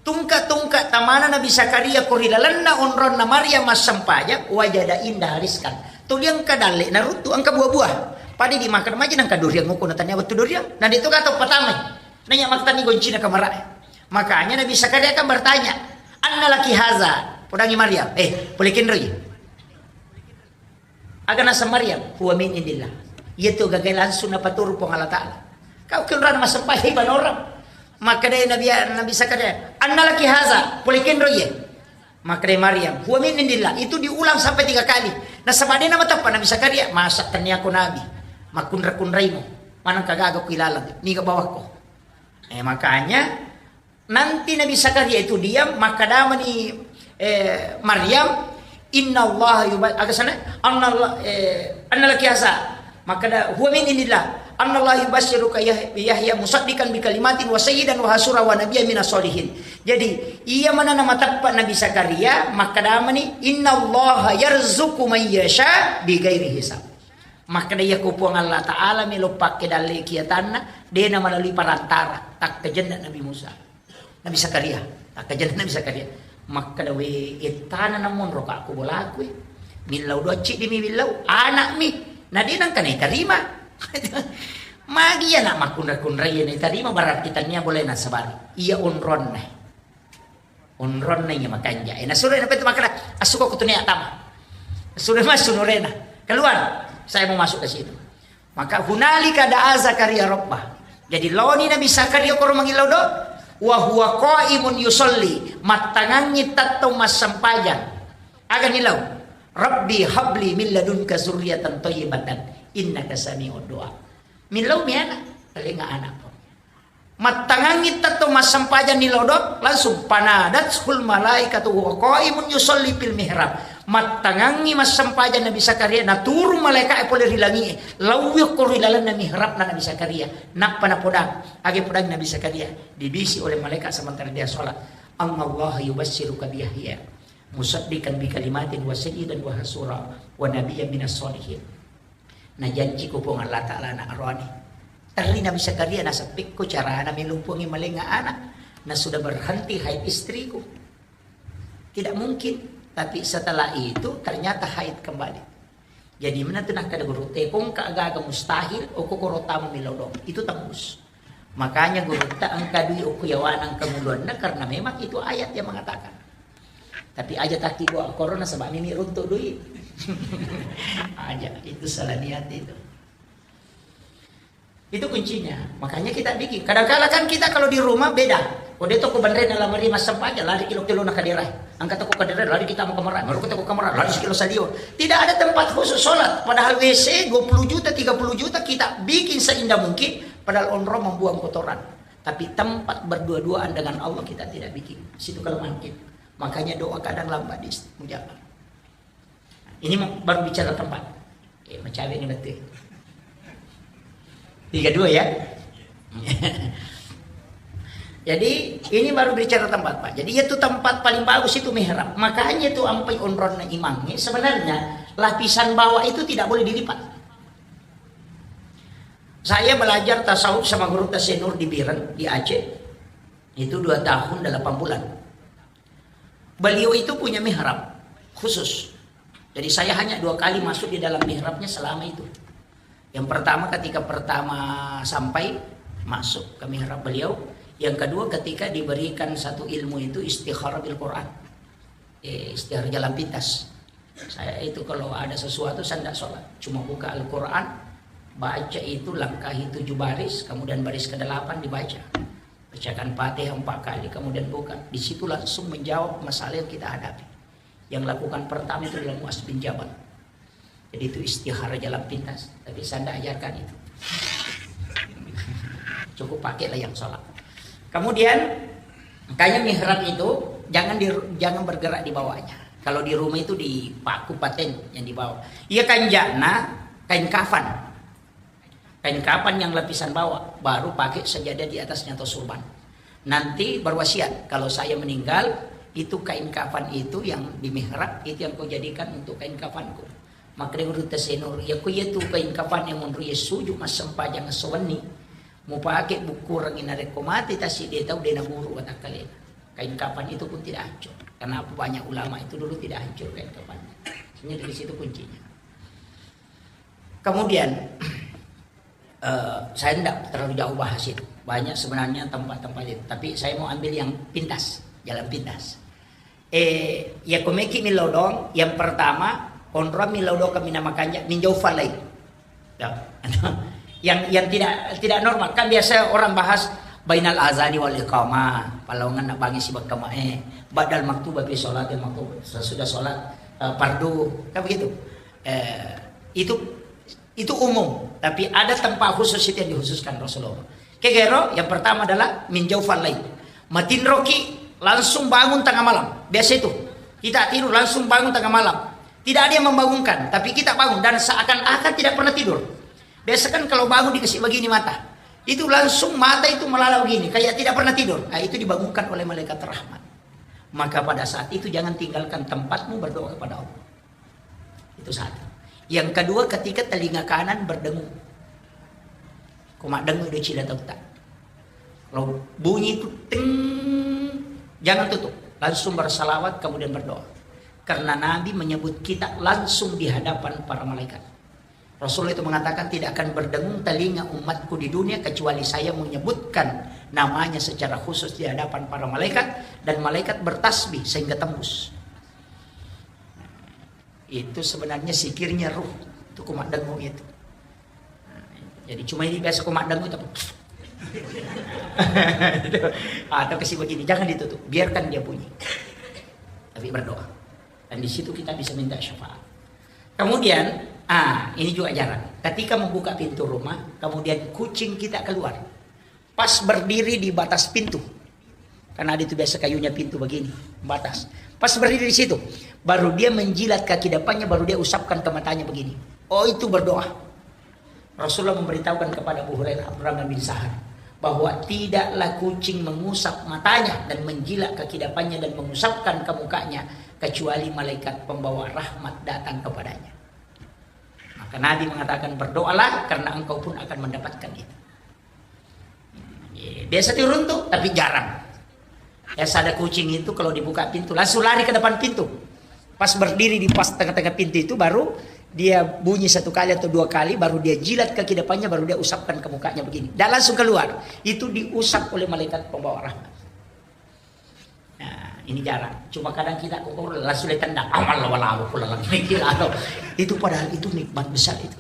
Tungka-tungka tamana Nabi Zakaria ko ri lalenna onronna Maryam massempajang, wajada inda hariskan. Tuli engka dalle naruttu, engka buah-buah. Pada dimakan maja nangka duriang, nguku natanya wettu duriang. Nah, itu kata pertama. Nanya maktani goncina kamara. Makanya Nabi Zakaria kan bertanya, "Anna laki haza?" Podangi Maryam, "Eh, pole kenroi?" Aga naseng Maryam, "Huwa min indillah." Iya tu gagai langsung napaturu Puang Allah Ta'ala. Kau kenrana massempajang ibadah orang. Maka dai Nabi, Nabi Zakaria, "Anna laki haza?" Pole kenroi ye. Maka dai Maryam, "Huwa min indillah." Itu diulang sampai tiga kali. Nasaba dena mateppa Nabi Zakaria, "Masa tenniaku Nabi. Makkunra-kunraimu. Manang kagaga ku ilalang. Niga bawakko." Eh, makanya nanti Nabi Zakaria itu diam, makkadamani, eh, Maryam, "Inna Allah yuba-," aga sana? "Anna Allah, eh, anna laki haza?" Makkada, "Huwa min indillah. Anna Allah yubasyiruka Yah-, Yahya musaddiqan bi kalimatin wa sayyidan wa hasura wa nabiyyan minas solihin." Jadi, iya manana mateppa Nabi Zakaria, makkadamani, "Inna Allah yarzuqu man yasha bi ghairi hisab." Makkada, "Iya ko Puang Allah Ta'ala melo pakke dalle kiatanna, dena melalui perantara, takkajenna Nabi Musa." Nabi Zakaria, takkajenna Nabi Zakaria. Makkada, "We, ettana namonro ka ko bolaku, eh. Millau doa ciddi mi millau, anak mi. Na de nangka naitarima." Magi anak makkunra-kunrai naitarima, berarti tania boleh nasabari. Iya onronna. Onronna iya makanja. Eh, nasuro na petu makkada, "Assuko ko tunia tama." Sudah masuk nurena. "Keluar, saya mau masuk ke situ." Maka hunalika da'a Zakaria rabbah. Jadi laoni Nabi Zakaria koro mangillau do, wa huwa qaimun yusalli, mattangangi tettong massempajang. Aga nilau? "Rabbi habli min ladunka zurriyatan thayyibatan innaka sami'ud du'a." Millau mi anak, paling anak. Mattangangi tettong massempajang ni lodok, langsung, "Fanadathul malaikatu wa qaimun yusalli fil mihrab." Mattangangi massempajang Nabi Zakaria, naturung malaika'e pole ri langi'e, laui okko ri lalenna mihrabna Nabi Zakaria. Nappa napodang, age podang Nabi Zakaria, dibisi oleh malaikat sementara dia sholat, "Annallaha yubassiruka bi Yahya musaddiqan bi kalimatin wa sayyidan wa hasura wa nabiyyan minas sholihin." Najanji ko Puang Allah Ta'ala anak roani. Terri Nabi Zakaria, "Naseppikko carana melo Puangnge malenga anak. Na sudah berhenti haid istriku." Tidak mungkin. Tapi setelah itu ternyata haid kembali. Jadi mana tu nakkada guru, "Tepong ka gaga mustahil, oko koro tama melo dong." Itu tembus. Makanya gurutta engka dui okko yawana engka muluanna karena memang itu ayat yang mengatakan. Tapi aja taki gua korona sebab nini runtuk dui. Aja, itu salah niat itu. Itu kuncinya. Makanya kita bikin. Kadang-kala kan kita kalau di rumah beda. Ko de to ko benre na lamari massempajang, lari kilo-kilo na kadera. Angkat ko kadera, lari kita mau kamar. Baru kita ko kamar, lari sekilo salio. Tidak ada tempat khusus sholat. Padahal W C dua puluh juta, tiga puluh juta kita bikin seindah mungkin. Padahal onrong membuang kotoran. Tapi tempat berdua-duaan dengan Allah kita tidak bikin. Situ kelemahan kita. Makanya doa kadang lambat diistiqomah. Ini mau, baru bicara tempat. Eh, macawe ini betul. Tiga dua ya. Jadi ini baru bicara tempat, Pak. Jadi itu tempat paling bagus itu mihrab. Makanya itu ampai onronna imamnya. Sebenarnya lapisan bawah itu tidak boleh dilipat. Saya belajar tasawuf sama guru Tasenur di Biren, di Aceh. Itu dua tahun delapan bulan. Beliau itu punya mihrab khusus. Jadi saya hanya dua kali masuk di dalam mihrabnya selama itu. Yang pertama ketika pertama sampai masuk ke mihrab beliau. Yang kedua ketika diberikan satu ilmu itu istikharah bil Quran. Eh, istikharah jalan pintas. Saya itu kalau ada sesuatu saya tidak sholat. Cuma buka Al-Quran, baca itu langkahi tujuh baris, kemudian baris kedelapan dibaca. Bacakan Fatihah empat kali, kemudian buka. Di situ langsung menjawab masalah yang kita hadapi. Yang lakukan pertama itu adalah Muaz bin Jabal. Jadi itu istihara jalan pintas. Tapi saya tidak ajarkan itu. Cukup pakailah yang sholat. Kemudian, makanya mihrab itu jangan di, jangan bergerak di bawahnya. Kalau di rumah itu dipaku paten yang di bawah. Iya kanjana kain kafan. Kain kafan yang lapisan bawah, baru pakai sajadah di atasnya atau surban. Nanti berwasiat, kalau saya meninggal, itu kain kafan itu yang di mihrab, itu yang kau jadikan untuk kain kafanku. Makanya urut Senur, ya ku iya tu kain kafan yang menurut ya sujud massempajang sewenni. Mau pakai buku orang ini rekko mati tasik dia tahu dia naburu watakkalena. Kain kafan itu pun tidak hancur. Kenapa banyak ulama itu dulu tidak hancur kain kafannya? Sebenarnya dari situ kuncinya. Kemudian, eh, saya tidak terlalu jauh bahas itu. Banyak sebenarnya tempat-tempat itu. Tapi saya mau ambil yang pintas, jalan pintas. Eh, ya komeki milodong, yang pertama, kontra milodong kami nama kanja, minjau falai. Ya. yang yang tidak tidak normal. Kan biasa orang bahas bainal azani wal iqamah, palongan nak bangi si bakama eh, badal maktuba fi sholat yang maktuba, sesudah sholat eh, fardu, kan begitu. Eh, itu itu umum, tapi ada tempat khusus itu yang dikhususkan Rasulullah. Kegero yang pertama adalah min jaufal lail. Matinroki langsung bangun tengah malam. Biasa itu. Kita tidur langsung bangun tengah malam. Tidak ada yang membangunkan, tapi kita bangun dan seakan-akan tidak pernah tidur. Biasa kan kalau bangun dikasih begini mata, itu langsung mata itu melala begini, kayak tidak pernah tidur. Nah, itu dibangunkan oleh malaikat rahmat. Maka pada saat itu jangan tinggalkan tempatmu berdoa kepada Allah. Itu satu. Yang kedua, ketika telinga kanan berdengung. Ko maddengung do cila tauta. Kalau bunyi itu ting, jangan tutup. Langsung bersalawat, kemudian berdoa. Karena Nabi menyebut kita langsung di hadapan para malaikat. Rasulullah itu mengatakan, "Tidak akan berdengung telinga umatku di dunia kecuali saya menyebutkan namanya secara khusus di hadapan para malaikat, dan malaikat bertasbih sehingga tembus." Itu sebenarnya sikirnya ruh. Itu kumaddengu itu. Jadi cuma ini biasa kumaddengu itu apa? Atau kasih begini, jangan ditutup, biarkan dia bunyi. Tapi berdoa. Dan di situ kita bisa minta syafaat. Kemudian, ah, ini juga jarang. Ketika membuka pintu rumah, kemudian kucing kita keluar. Pas berdiri di batas pintu. Karena ada itu biasa kayunya pintu begini, batas. Pas berdiri di situ, baru dia menjilat kaki depannya, baru dia usapkan ke matanya begini. Oh, itu berdoa. Rasulullah memberitahukan kepada Abu Hurairah, Abdurrahman bin Sahar, bahwa tidaklah kucing mengusap matanya dan menjilat kaki depannya dan mengusapkan ke mukanya, kecuali malaikat pembawa rahmat datang kepadanya. Maka Nabi mengatakan, "Berdoalah karena engkau pun akan mendapatkan itu." Biasa turun tuh, tapi jarang. Biasa ada kucing itu kalau dibuka pintu, langsung lari ke depan pintu. Pas berdiri di pas tengah-tengah pintu itu, baru dia bunyi satu kali atau dua kali, baru dia jilat kaki depannya, baru dia usapkan ke mukanya begini. Dan langsung keluar. Itu diusap oleh malaikat pembawa rahmat. Nah, ini jarang. Cuma kadang kita kok langsung ditendang. Amal wala aku pulang lagi. Itu padahal itu nikmat besar itu.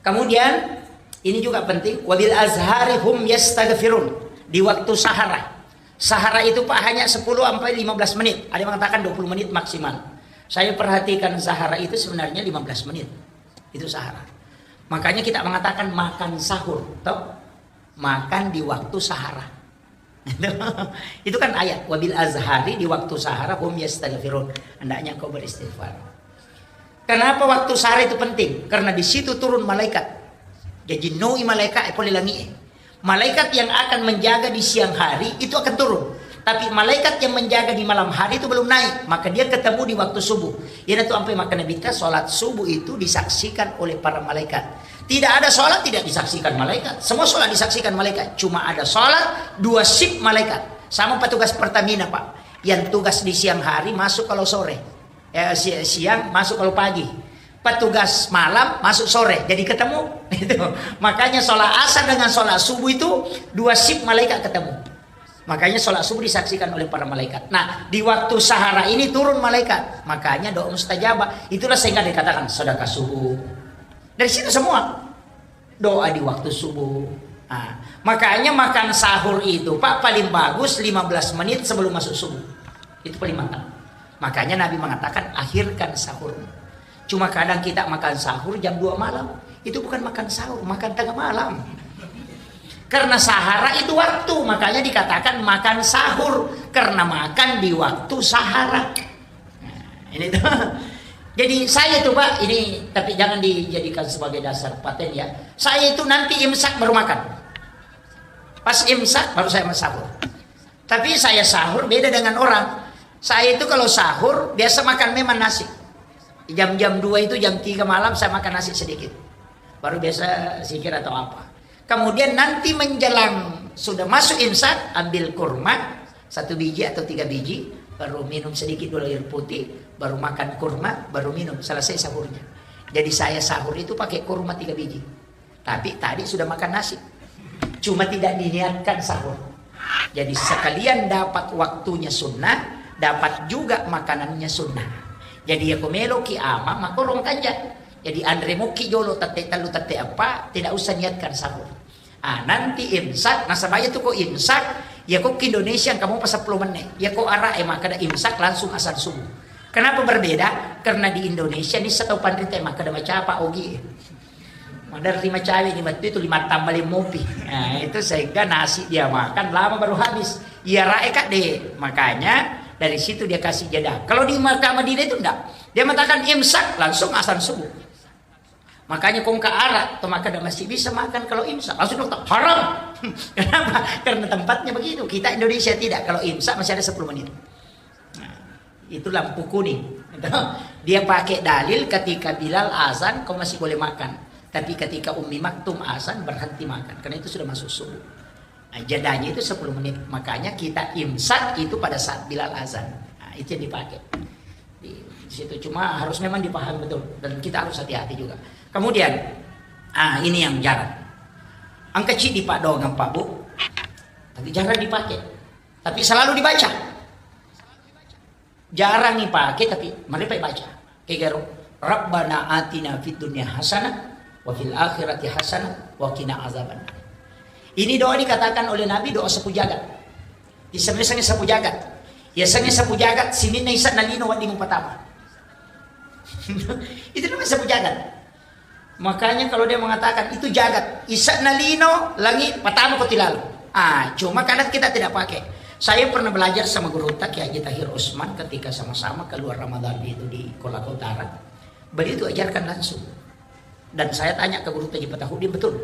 Kemudian ini juga penting, wabil azhari hum yastaghfirun, di waktu sahara. Sahara itu, Pak, hanya sepuluh sampai lima belas menit. Ada yang mengatakan dua puluh menit maksimal. Saya perhatikan sahara itu sebenarnya lima belas menit. Itu sahara. Makanya kita mengatakan makan sahur, toh? Makan di waktu sahara. Itu kan ayat, wabil azhari, di waktu sahara hum yastaghfirun. Hendaknya engkau beristighfar. Kenapa waktu sahara itu penting? Karena di situ turun malaikat. Jadi noi malaikat e pole langi e. Malaikat yang akan menjaga di siang hari itu akan turun. Tapi malaikat yang menjaga di malam hari itu belum naik, maka dia ketemu di waktu subuh. Iyanatu ampai makkeda Nabitta, salat subuh itu disaksikan oleh para malaikat. Tidak ada salat tidak disaksikan malaikat. Semua salat disaksikan malaikat. Cuma ada salat dua shift malaikat. Sama petugas Pertamina, Pak. Yang tugas di siang hari masuk kalau sore. Eh, si-, siang masuk kalau pagi. Petugas malam masuk sore. Jadi ketemu. Itu. Makanya salat asar dengan salat subuh itu dua shift malaikat ketemu. Makanya salat subuh disaksikan oleh para malaikat. Nah, di waktu sahara ini turun malaikat. Makanya doa mustajabah. Itulah sehingga dikatakan sedekah subuh. Dari situ semua. Doa di waktu subuh. Nah, makanya makan sahur itu, Pak, paling bagus lima belas menit sebelum masuk subuh. Itu paling mantap. Makanya Nabi mengatakan, "Akhirkan sahur." Cuma kadang kita makan sahur jam dua malam. Itu bukan makan sahur, makan tengah malam. Karena sahara itu waktu, makanya dikatakan makan sahur. Karena makan di waktu sahara. Nah, ini tuh. Jadi saya itu, Pak, ini tapi jangan dijadikan sebagai dasar paten ya. Saya itu nanti imsak baru makan. Pas imsak baru saya sahur. Tapi saya sahur beda dengan orang. Saya itu kalau sahur biasa makan memang nasi. Jam-jam dua itu, jam tiga malam saya makan nasi sedikit. Baru biasa zikir atau apa. Kemudian nanti menjelang sudah masuk imsak, ambil kurma satu biji atau tiga biji, baru minum sedikit dulu air putih, baru makan kurma, baru minum, selesai sahurnya. Jadi saya sahur itu pakai kurma tiga biji. Tapi tadi sudah makan nasi. Cuma tidak diniatkan sahur. Jadi sekalian dapat waktunya sunnah, dapat juga makanannya sunnah. Jadi ya ko meloki ama, makorong kanja. Jadi anre mokki jolo tette tellu tette eppa, tidak usah niatkan sahur. Ah, nanti imsak, nasaba iya tu ko imsak, ya ko ki Indonesia engka mopa seppulo menne. Ya ko ara e makkeda imsak langsung azan subuh. Kenapa berbeda? Karena di Indonesia ni setau panrita makkeda macapa ogi. Maderri macawe ni mattu itu lima tambah lima mopi. Nah, itu sehingga nasi dia makan lama baru habis. Iya rae kadde. Makanya dari situ dia kasih jeda. Kalau di Makkah Madinah itu enggak. Dia mengatakan imsak langsung azan subuh. Makanya kongka arak, to makkeda masih bisa makan kalau imsak. Langsung dokter, haram. Kenapa? Karena tempatnya begitu. Kita Indonesia tidak. Kalau imsak masih ada sepuluh menit. Nah, itu lampu kuning. Dia pakai dalil ketika Bilal azan, kau masih boleh makan. Tapi ketika Ummi Maktum azan, berhenti makan. Karena itu sudah masuk subuh. Nah, jadanya itu sepuluh menit. Makanya kita imsak itu pada saat Bilal azan. Nah, itu yang dipakai. Di situ cuma harus memang dipahami betul. Dan kita harus hati-hati juga. Kemudian, ah, ini yang jarang. Angka cidi pak doang, Pak Bu. Tapi jarang dipakai. Tapi selalu dibaca. Jarang ipake, tapi mari pa ibaca. Kegaro, "Rabbana atina fid dunya hasanah wa fil akhirati hasanah wa qina azabannar." Ini doa dikatakan oleh Nabi doa sapu jagat. Isengnge sapu jagat. Isengnge sapu jagat, sininna isa nalino wedding patama. Itu namanya sapu jagat. Makanya kalau dia mengatakan itu jagat, isa nalino langi patama ko tilalo. Ah, cuma kadang kita tidak pakai. Saya pernah belajar sama gurutta Kiai Haji Tahir Usman ketika sama-sama keluar Ramadan itu di Kolaka Utara. Beliau itu ajarkan langsung. Dan saya tanya ke gurutta Haji Patahudin, betul.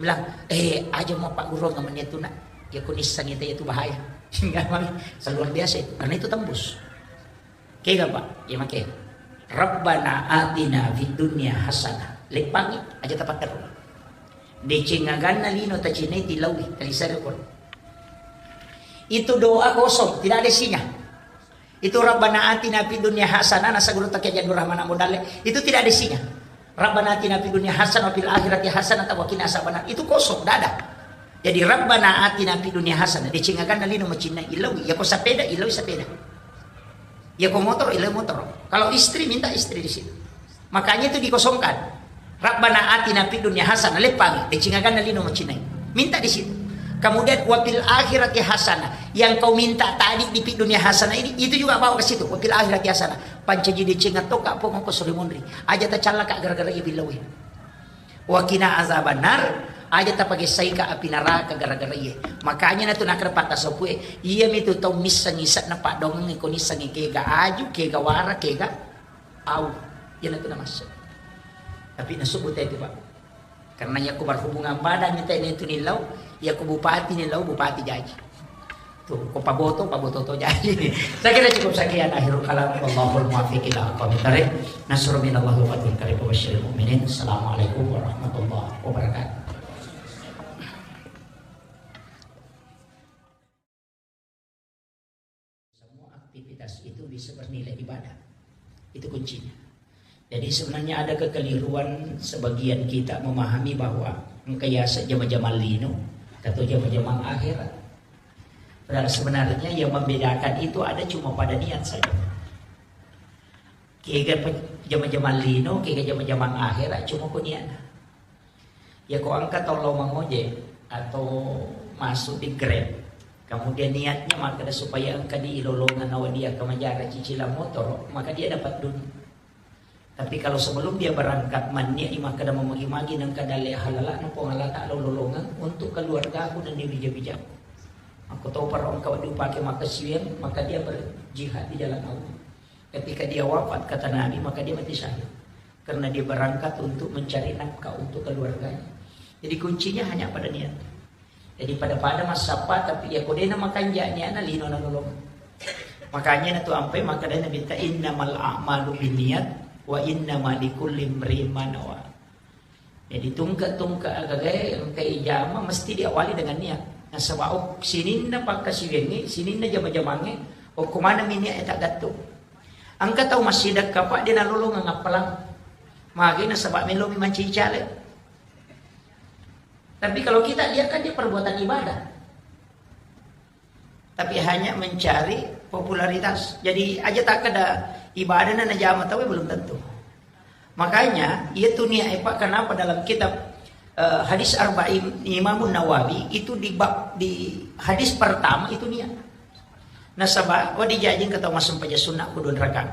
Bilang, "Eh, aja mau Pak Guru ngamennya itu nak. Ya kunisang itu, itu bahaya." Sehingga memang luar biasa itu. Karena itu tembus. Kega, Pak? Iya, make. Rabbana atina fid dunya hasanah. Leppangi aja tapatterru. Deceng aganna lino tacinai tilaui, talisari ko. Itu doa kosong, tidak ada isinya. Itu Rabbana atina fid dunya hasanah, nasa guru take Jadul Rahman Abu Dalle. Itu tidak ada isinya. Rabbana atina fid dunya hasanah wa fil akhirati hasanah wa qina azabannar. Itu kosong, tidak ada. Jadi Rabbana atina fid dunya hasanah. Deceng aganna lino macinna ilaui. Ya ko sepeda, ilaui sepeda. Ya ko motor, ilaui motor. Kalau istri, minta istri di situ. Makanya itu dikosongkan. Rabbana atina fid dunya hasanah, leppangi, deceng aganna lino macinai. Minta di situ. Kemudian wa fil akhirati hasanah. Yang kau minta tadi di fid dunya hasanah ini, itu juga bawa ke situ. Wa fil akhirati hasanah. Pancaji deceng atau ka pong ko suri munri. Aja tacallaka gara-gara iya billawi. Wa qina azabannar, aja tapagessaika api naraka gara-gara iye. Makanya natu nakra patta sopue, iya mitu tau missengi issenna paddoangeng ko nissengi kega aju, kega wara, kega au. Iya natu namasse. Tapi nasubut itu, Pak. Karena iya ko berhubungan badan itu, itu nillau, iya ko bupati nillau, bupati jaji. Tuh, ko paboto, paboto to jaji. Saya kira cukup sekian akhirul kalam. Wallahul muwaffiq ila aqwamit thariq. Nasrun minallahi wa fathun qarib wa basyiril mu'minin. Assalamualaikum warahmatullahi wabarakatuh. Semua aktivitas itu bisa bernilai ibadah. Itu kuncinya. Jadi sebenarnya ada kekeliruan sebagian kita memahami bahwa engka yaseng jama-jamang lino atau jama-jamang akhirat. Padahal sebenarnya yang membedakan itu ada cuma pada niat saja. Kega pe-, jama-jamang lino, kega jama-jamang akhirat, cuma ku niat. Ya ko engka tau lao mangojek atau masuk di Grab, kemudian niatnya makkeda supaya engka di ilolongan nawa dia ke manjara cicilan motor, maka dia dapat dunia. Tapi kalau sebelum dia berangkat, manniat i makkeda mamagi-magi nengka dalle halala na Puang Allah Ta'ala lolongang untuk keluargaku dan dia bija-bijaku. Aku tahu para engka diupake makkasiwiang, maka dia berjihad di jalan Allah. Ketika dia wafat, kata Nabi, maka dia mati syahid. Karena dia berangkat untuk mencari nafkah untuk keluarganya. Jadi kuncinya hanya pada niat. Jadi pada-pada massappa, tapi ya kodena makanja niatna lino na lolong. Makanya natu ampai makkeda Nabi ta, "Innamal a'malu binniyat wa innama likulli imri'in ma nawa." Jadi tungke-tungke agagae engka ijama mesti diawali dengan niat. Nasaba ok-, sininna pakkasiwiangnge, sininna jama-jamangnge, okko maneng mi niat e taggattung. Engka tau massidekka, Pak, de nalolongeng appalang. Magi nasaba melomi mancaji caleg. Tapi kalau kita lihat kan dia perbuatan ibadah. Tapi hanya mencari popularitas. Jadi aja takkeda ibadah na najama tau, belum tentu. Makanya, iya tu niat, Pak, kenapa dalam kitab, eh, hadis Arba'in Imamun Nawawi itu di bab, di hadis pertama itu niat. Nasaba, wa dijajing engka tau massempajang sunna ku dua rakaat.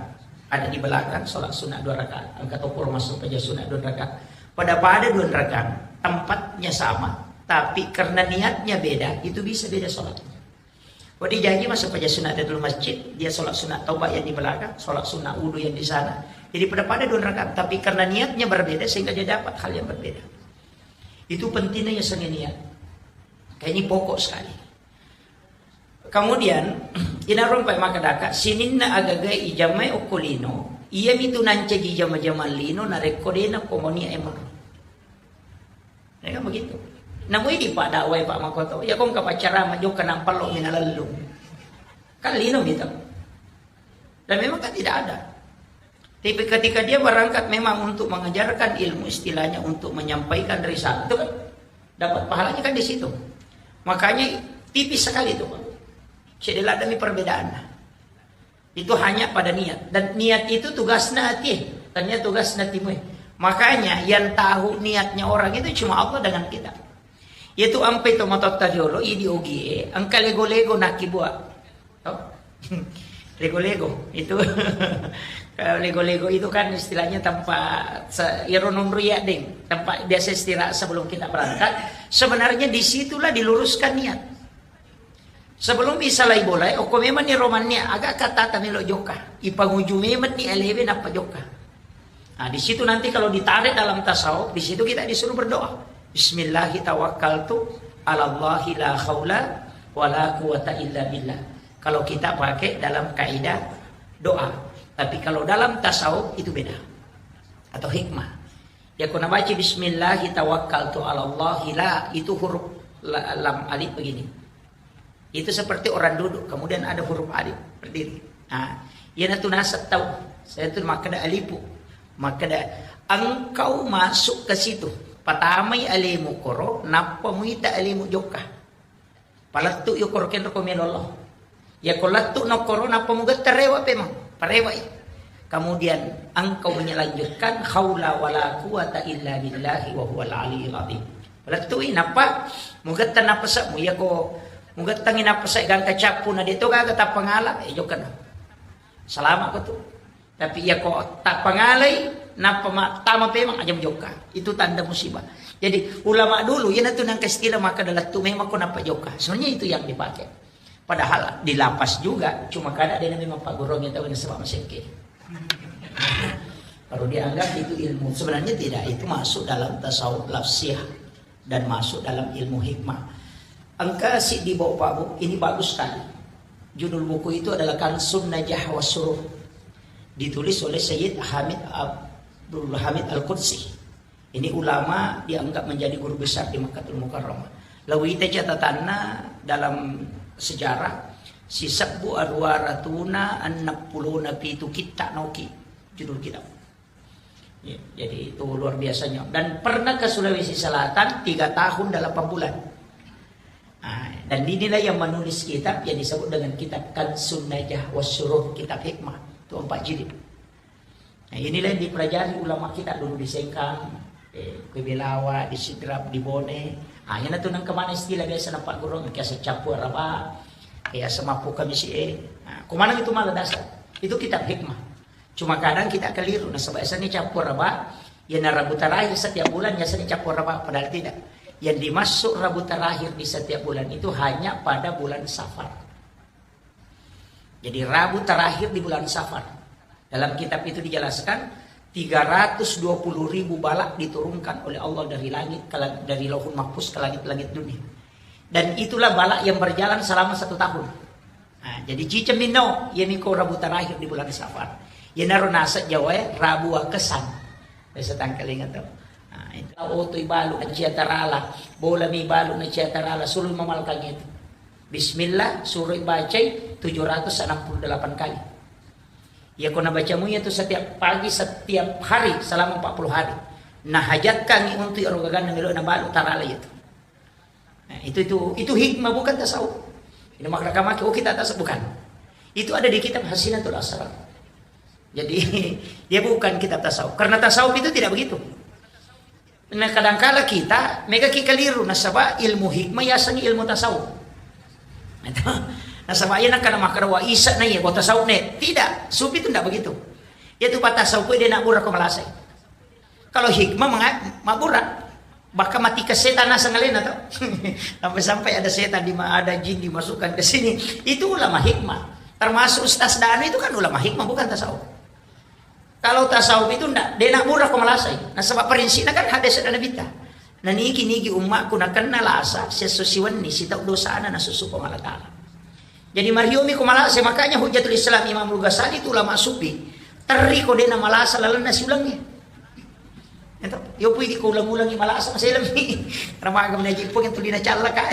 Ada di belakang, sholat sunnah dua rakaat. Engka tau pura massempajang sunna dua rakaat. Pada-pada dua rakaat, tempatnya sama, tapi karena niatnya beda, itu bisa beda sholatnya. Wa dijajing massempajang sunna di dalam masjid, dia sholat sunnah taubat yang di belakang, sholat sunnah wudu yang di sana. Jadi pada-pada dua rakaat, tapi karena niatnya berbeda sehingga dia dapat hal yang berbeda. Itu pentingnya ya seni niat. Kayak ini pokok sekali. Kemudian, inarompai makkedaka, sininna agagae ijamai okko lino, iyamitu nancaji jama-jamang lino narekko dena komonia emang. Ya kan begitu. Namu idi Pak dakwai Pak makoto, ya kong kapaccarama jokka nampallo minalellung. Kan lino gitu. Dan memang kan tidak ada. Tapi ketika dia berangkat memang untuk mengajarkan ilmu, istilahnya untuk menyampaikan risalah, itu kan dapat pahalanya kan di situ. Makanya tipis sekali itu, Pak. Cedela demi perbedaannya. Itu hanya pada niat. Dan niat itu tugasna ati, tanya tugasna timue. Makanya yang tahu niatnya orang itu cuma Allah dengan kita. Itu ampe to matotta riolo, idi ogie, engka lego-lego nakibua. Oh. Lego-lego itu. Kalau lego-lego itu kan istilahnya tempat se-, iro nonro ya, Deng. Tempat biasa istirahat sebelum kita berangkat. Sebenarnya disitulah diluruskan niat. Sebelum isalai bolai, okko memang ni romannya agak kata tamelo jokka. Ipanguju memang ni elewe nappa jokka. Nah, di situ nanti kalau ditarik dalam tasawuf, di situ kita disuruh berdoa. Bismillahi tawakkaltu ala Allahi la haula wa la quwata illa billah. Kalau kita pakai dalam kaidah doa. Tapi kalau dalam tasawuf itu beda. Atau hikmah. Ya, kuna baca bismillahi tawakkaltu ala Allahi la, itu huruf la-, lam alif begini. Itu seperti orang duduk, kemudian ada huruf alif berdiri. Nah, iya natu nasab tau. Saya tu makkeda alipu. Makkeda engkau masuk ke situ. Patamai alemu koro, nappa muita alemu jokka. Palettu yo koro kenro ko melo Allah. Ya ko lettu no koro, nappa mugetta rewa pemang. Parewa i. Kemudian engkau menyelanjutkan haula wala quwata illa billahi wa huwal aliyul azim. Lettui nappa mugettang nappasemu, iyako mugettangi nappase gangka cappu na de to gaga tappangala, eh, jokkana. Salama ko tu. Tapi iyako tappangalai nappa ma-, tama pemang, aja mujokka. Itu tanda musibah. Jadi ulama dulu, iyanatu nangka istilah maka dalam tu memang ko nappa jokka. Sebenarnya itu yang dipakai. Padahal di lapas juga, cuma kada de na memang pagguruangngi tau nasaba masengke. Baru dianggap itu ilmu. Sebenarnya tidak, itu masuk dalam tasawuf lafsiyah dan masuk dalam ilmu hikmah. Engka siddi bau pabu, ini bagus sekali. Judul buku itu adalah Kansun Najah Wasyuruh. Ditulis oleh Sayyid Hamid Abdul Hamid Al-Qudsi. Ini ulama dianggap menjadi guru besar di Makkatul Mukarramah. Lawita catatanna dalam sejarah, sisebbu aruwa ratuna enneng pulona pitu kitta noki judul kitab. Ya, jadi itu luar biasanya. Dan pernah ke Sulawesi Selatan tiga tahun delapan bulan. Nah, dan inilah yang menulis kitab yang disebut dengan kitab Kansun Najah Wasyuruh, kitab hikmah. Itu empat jilid. Nah, inilah yang dipelajari ulama kita dulu di Sengkang, eh, ke Belawa, di Sidrap, di Bone. Ah, iyanatu nang kemana istilah biasa nampak gurung, kiasa cappu araba, kiasa mappu kamisi, eh. Nah, kemana itu malah dasar. Itu kitab hikmah. Cuma kadang kita keliru, nasaba biasanya cappu araba, ya na Rabu terakhir setiap bulan biasanya cappu araba, padahal tidak. Yang dimaksud Rabu terakhir di setiap bulan itu hanya pada bulan Safar. Jadi Rabu terakhir di bulan Safar. Dalam kitab itu dijelaskan, tiga ratus dua puluh ribu balak diturunkan oleh Allah dari langit, ke lang-, dari Lauhul Mahfuz ke langit-langit dunia. Dan itulah balak yang berjalan selama satu tahun. Nah, jadi ciceng minno, iyami ko Rabu terakhir di bulan Safar. Iyanaro naseng Jawa e, Rabu Wakesan. Biasa tangkalinga to. Nah, itu. Oto ibalu na cia tarala, bola mi balu na cia tarala, sulu mamalkang itu. Bismillah, suroi bacai tujuh ratus enam puluh delapan kali. Iya ko nabacamu iya tu setiap pagi, setiap hari selama empat puluh hari. Nah, hajatkangi untuk ero gaganna melo na balu tarala itu. Nah, itu, itu, itu hikmah, bukan tasawuf. Ini makna kamaki, oh, kita tasawuf, bukan. Itu ada di kitab Hasinatul Asrar. Jadi, dia bukan kitab tasawuf. Karena tasawuf itu tidak begitu. Nah, kadangkala kita mega ki keliru, nasaba ilmu hikmah yasengngi ilmu tasawuf. Nasaba iya nakkana makkada wa isa na iya, ko tasawuf ne. Tidak, sufi itu tidak begitu. Iya tu pa tasawuf, dia nak murah ko malasai. Kalau hikmah menga-, mabbura, bahkan mati ke setan naseng alena to. Sampai-sampai ada setan di ma-, ada jin dimasukkan ke sini. Itu ulama hikmah. Termasuk Ustaz Danu itu kan ulama hikmah, bukan tasawuf. Kalau tasawuf itu ndak, de nak murah ko malasai. Nasaba prinsipnya kan hadis ada Nabi ta. Naniki-niki ummakku nakenna lasa, sesso siwenni sitau dosana nasusu Puang Allah Ta'ala. Jadi mariomi ko malasa, makanya Hujjatul Islam Imam Al-Ghazali itu ulama sufi. Terri ko de na malasa lalenna siulengnge. Eto, yo pui ko ulang-ulangi malasa maselemmi. Ramaga menaji pun yang tulina callaka.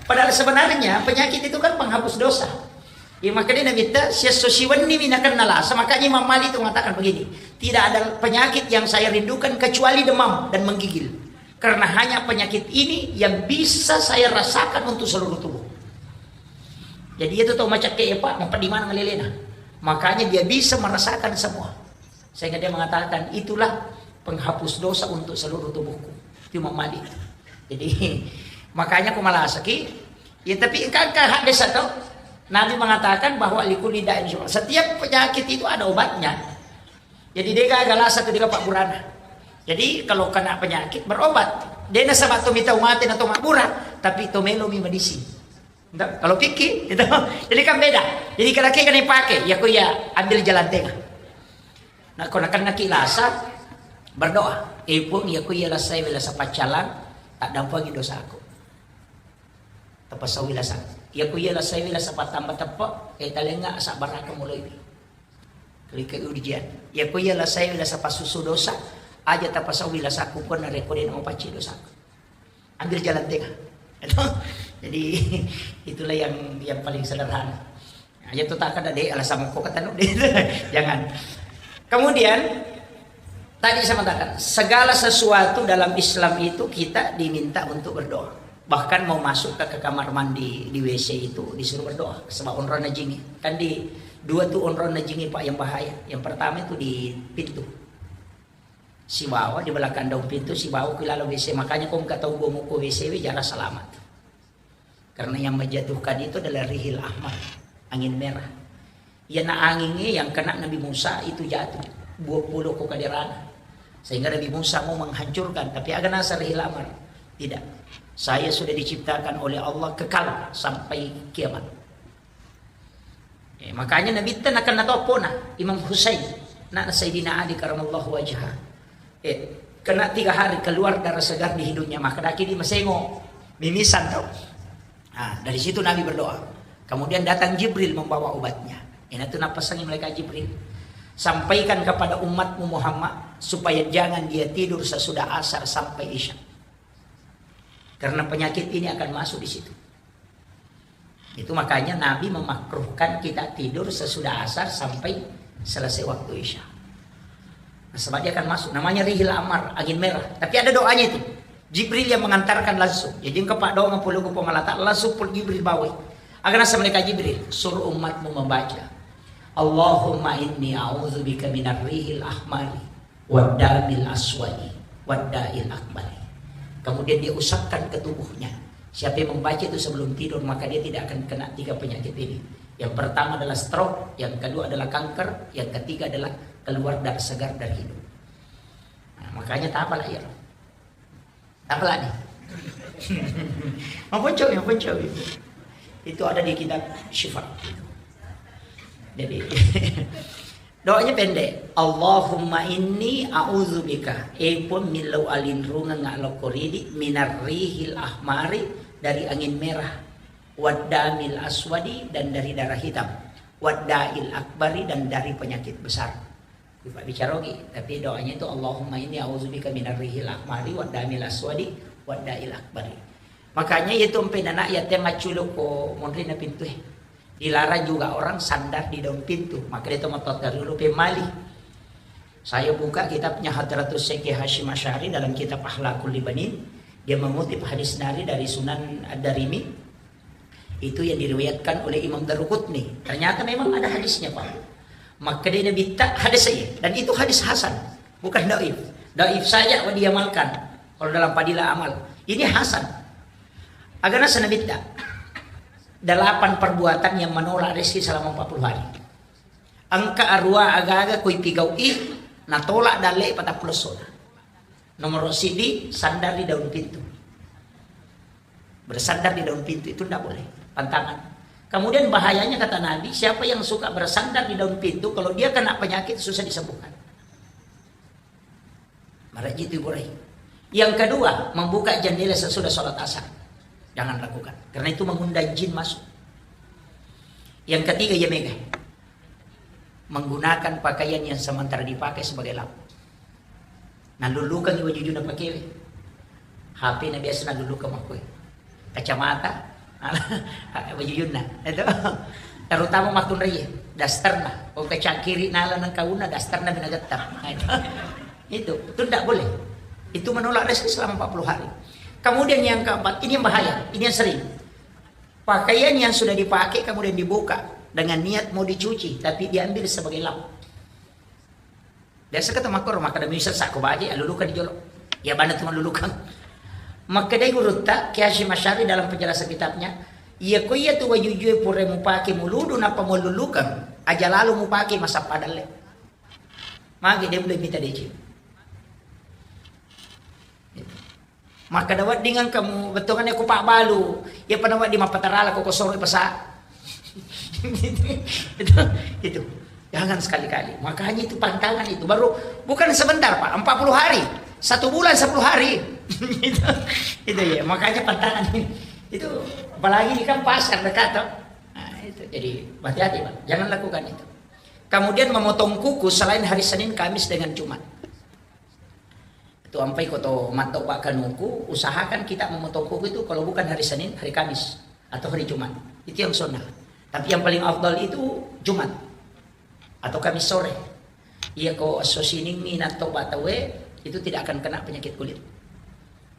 Padahal sebenarnya penyakit itu kan penghapus dosa. Ya, makanya Nabi ta, "Siesso siwenni mi nakenna lasa," makanya Imam Malik itu mengatakan begini, "Tidak ada penyakit yang saya rindukan kecuali demam dan menggigil. Karena hanya penyakit ini yang bisa saya rasakan untuk seluruh tubuh." Jadi itu tau macakke, ya, Pak, mau di mana ngelelena. Makanya dia bisa merasakan semua. Sehingga dia mengatakan, "Itulah penghapus dosa untuk seluruh tubuhku." Itu Imam Malik. Jadi, makanya ko malasaki, ya, tapi engka, engka hadis atau Nabi mengatakan bahwa likulli da'in syufa. Setiap penyakit itu ada obatnya. Jadi, de gaga lasa tu de gaga pabburana. Jadi, kalau kena penyakit, berobat. De nasaba to mitau mate na to mabbura, tapi to melo mi medisi. Entah, kalau fikih, itu. Jadi kan beda. Jadi kalau kita dipakai, ya, ko iya ambil jalan tengah. Nah, ko nakennaki lasa, berdoa. "Eh, Puang, ya, ko iya lasai wela sapaccalang, tak dampangi dosaku." Tapasauwi lasa. "Ya, ko iya lasai wela sapatamba teppe, eh, talenga sabbaraka mulai." Klik ke ujian. "Ya, ko iya lasai wela sapasusu dosa, aja tapasauwi lasaku, ko narekko de na mapacci dosaku." Ambil jalan tengah. Jadi, itulah yang, yang paling sederhana. Nah, ya, tu tak ada deh, alasan kok kata deh. Jangan. Kemudian, tadi saya mengatakan, segala sesuatu dalam Islam itu kita diminta untuk berdoa. Bahkan mau masuk ke, ke kamar mandi, di W C itu disuruh berdoa. Sebab onrona jingi. Kan di, Dua tu onronna jingngi, Pak, yang bahaya. Yang pertama itu di pintu. Sibawa di belakang daun pintu, sibawa ku laleng W C. Makanya ko engka tau bomo ko W C we, jarang selamat. Karena yang menjatuhkan itu adalah rihil ahmar, angin merah. Iyana angingnge yang kena Nabi Musa itu jatuh, dua puluh ko kaderana. Sehingga Nabi Musa mau menghancurkan, tapi aga naseng rihil ahmar? Tidak. Saya sudah diciptakan oleh Allah kekal sampai kiamat. Eh, makanya Nabitta nakenna toppona Imam Husain, anakna Sayyidina Ali karamallahu wajhah. Eh, kena tiga hari keluar darah segar di hidungnya, maka daki di masengo, mimisan tau. Nah, dari situ Nabi berdoa. Kemudian datang Jibril membawa obatnya. Ini tuh napasangi malaikat Jibril. Sampaikan kepada umatmu Muhammad supaya jangan dia tidur sesudah asar sampai isya. Karena penyakit ini akan masuk di situ. Itu makanya Nabi memakruhkan kita tidur sesudah asar sampai selesai waktu isya. Nah, sebab dia akan masuk. Namanya rihil amar, angin merah. Tapi ada doanya itu. Jibril yang mengantarkan langsung. Jadi engkau pak doang puluh ku pemalatak, langsung pul Jibril bawa. Agar nasa mereka Jibril, suruh umatmu membaca. Allahumma inni a'udzubika minar rihil ahmari waddamil aswadi wadda'il akbari. Kemudian dia usapkan ke tubuhnya. Siapa yang membaca itu sebelum tidur, maka dia tidak akan kena tiga penyakit ini. Yang pertama adalah stroke, yang kedua adalah kanker, yang ketiga adalah keluar darah segar dari hidung. Nah, makanya tak apalah ya. Apa lagi? Maponcomi, maponcomi. Itu ada di kitab Syifa. Jadi, doanya pendek. Allahumma inni a'udzubika. Eh pun millau alinrungeng ngalokko ridi minar rihil ahmari, dari angin merah. Waddamil aswadi, dan dari darah hitam. Wadda'il akbari, dan dari penyakit besar. Pak bicara ogi, tapi doanya itu Allahumma inni a'udzubika minar rihil ahmari waddamil aswadi wadda'il akbari. Makanya itu empe nana ya tema culuk ko monrina pintu eh. Dilarang juga orang sandar di daun pintu. Maka dia teman dari dulu pemali. Saya buka kitabnya Hadratus Syekh Hasyim Asy'ari dalam kitab Akhlaqul Libanin. Dia mengutip hadis Nabi dari Sunan Ad-Darimi. Itu yang diriwayatkan oleh Imam Daruqutni. Ternyata memang ada hadisnya, Pak. Maka dia Nabi tak hadis saya. Dan itu hadis hasan. Bukan daif. Daif saja diamalkan. Kalau dalam fadilah amal. Ini hasan. Agana sana Nabi tak. Delapan perbuatan yang menolak rezeki selama empat puluh hari. Engka arua aga-aga kui pigau'i, natolak dalle patappulo sola. Nomor sidi, sandar di daun pintu. Bersandar di daun pintu itu ndak boleh, pantangan. Kemudian bahayanya kata Nabi, siapa yang suka bersandar di daun pintu, kalau dia kena penyakit susah disembuhkan. Maraji itu Ibu Rai. Yang kedua, membuka jendela sesudah sholat asar. Jangan lakukan. Karena itu mengundang jin masuk. Yang ketiga, ya mega. Menggunakan pakaian yang sementara dipakai sebagai lap. Nalulukang iwa jujuna pakewe. H P na biasa nalulukang makkue. Kacamata, wajujunna. Itu. Terutama makkunraie. Dasterna. Ko kacangkiri nala nang kauna, dasterna bina gettar. Nah, itu. Itu. Itu ndak boleh. Itu menolak rezeki selama empat puluh hari. Kemudian yang keempat, ini yang bahaya, ini yang sering. Pakaian yang sudah dipakai kemudian dibuka dengan niat mau dicuci, tapi diambil sebagai lap. Biasa kata makkoro, makkeda misal sakko baje, aluluka di jolo. Ya bana tu maluluka. Makkedai gurutta, Kiai Hasyim Asy'ari dalam penjelasan kitabnya, iya ko iya tu wajujue pura mupake muludu nappa maluluka, aja lalu mupake masappa dalle. Magi dia boleh minta D C. Makkeda wedding engka mu bettuanna ko pabbalu, iya pada wedding mappatarala ko kosoro pasa. Itu, itu. Jangan sekali-kali. Makanya itu pantangan itu. Baru bukan sebentar, Pak, empat puluh hari. Satu bulan sepuluh hari. Itu, itu ya, makanya pantangan ini. Itu apalagi ini kan pasar dekat toh. Nah, itu. Jadi hati-hati, Pak. Jangan lakukan itu. Kemudian memotong kuku selain hari Senin, Kamis dengan Jumat. Itu ampai ko to matto pak kanuku, usahakan kita memotong kuku itu kalau bukan hari Senin, hari Kamis atau hari Jumat. Itu yang sunnah. Tapi yang paling afdal itu Jumat atau Kamis sore. Iya ko esso siningngi natto batawe itu tidak akan kena penyakit kulit.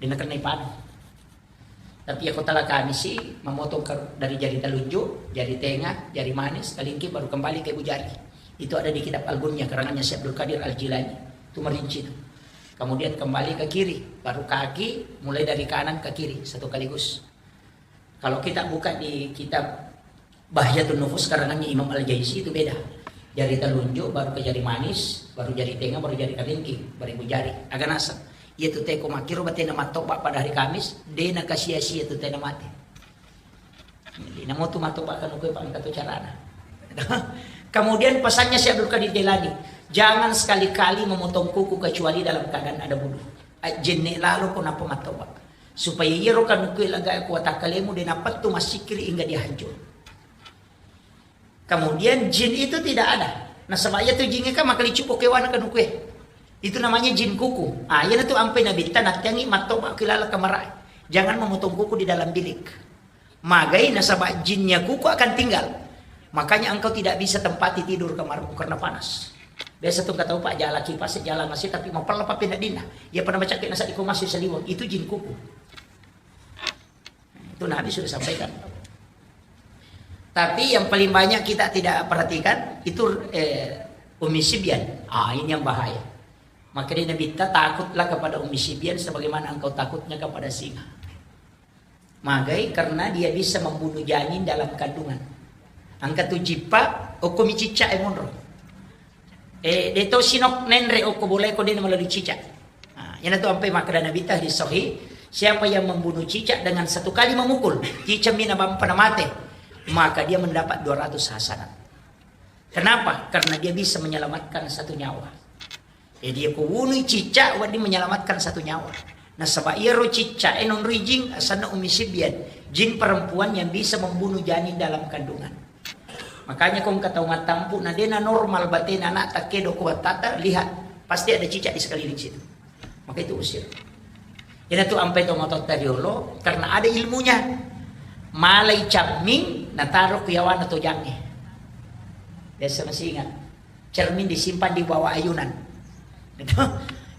Dia kena panu. Tapi ya kota la Kamisi, memotong ke, dari jari telunjuk, jari tengah, jari manis, kalingking, baru kembali ke ibu jari. Itu ada di kitab Al-Gunya, karangannya Syekh Abdul Qadir Al-Jilani. Itu merinci itu. Kemudian kembali ke kiri, baru kaki, mulai dari kanan ke kiri, satu kaligus. Kalau kita buka di kitab Bahjatun Nufus karangannya Imam Al-Jaisi itu beda. Jari telunjuk, baru ke jari manis, baru jari tengah, baru jari kalingking, baru ibu jari. Agak nasab. Iya tu teko makkiro batena mattoba pada hari Kamis, de nakasia-sia tu tena mate. Jadi, namo tu mattoba kan kue pangka tu carana. Kemudian pesannya Syekh Abdul Qadir Jailani, jangan sekali-kali memotong kuku kecuali dalam keadaan ada wudhu. Ajjenne lalo ko nappa mattoba. Supaya iyaro kanukue laga kuatakkalemu de napettu massikiri hingga dia hancur. Kemudian jin itu tidak ada. Nasaba iya tu jin kan makalicu ko kewana kanukue. Itu namanya jin kuku. Ah, iya tu ampai nabitta nattiangi mattoba kilala kamara. Jangan memotong kuku di dalam bilik. Magai nasaba jinnya kuku akan tinggal. Makanya engkau tidak bisa tempati tidur kamarmu karena panas. Biasa tu kata Pak jala kipas, jala masih tapi mapella papinna dinna. Ya pernah baca kena saat masih seliwang. Itu jin kuku. Itu Nabi sudah sampaikan. Tapi yang paling banyak kita tidak perhatikan itu eh, Ummi Sibyan. Ah, ini yang bahaya. Maka dia Nabi kita takutlah kepada Ummi Sibyan sebagaimana engkau takutnya kepada singa. Magai karena dia bisa membunuh janin dalam kandungan. Angka tu jippa, okko mi cicca e monro. Eh, de to sinok nenre okko boleh ko de melalui cicak. Nah, yana tu ampai makkeda Nabi ta hadis sahih, siapa yang membunuh cicak dengan satu kali memukul, cicak mina bampa na mate, maka dia mendapat dua ratus hasanat. Kenapa? Karena dia bisa menyelamatkan satu nyawa. Jadi ko wunui cicak wedding menyelamatkan satu nyawa. Nasaba iyaro cicak e nonroi jing asanna Ummi Sibyan, jin perempuan yang bisa membunuh janin dalam kandungan. Makanya ko engka tau mattampu na dena normal batena anak takkedo ko battata, lihat pasti ada cicak di sekeliling situ. Maka itu usir. Ina tu ampai to matotta riolo karena ada ilmunya. Malai camming nataro ku yawana tojangnge. Biasa masih ingat. Cermin disimpan di bawah ayunan. Gitu.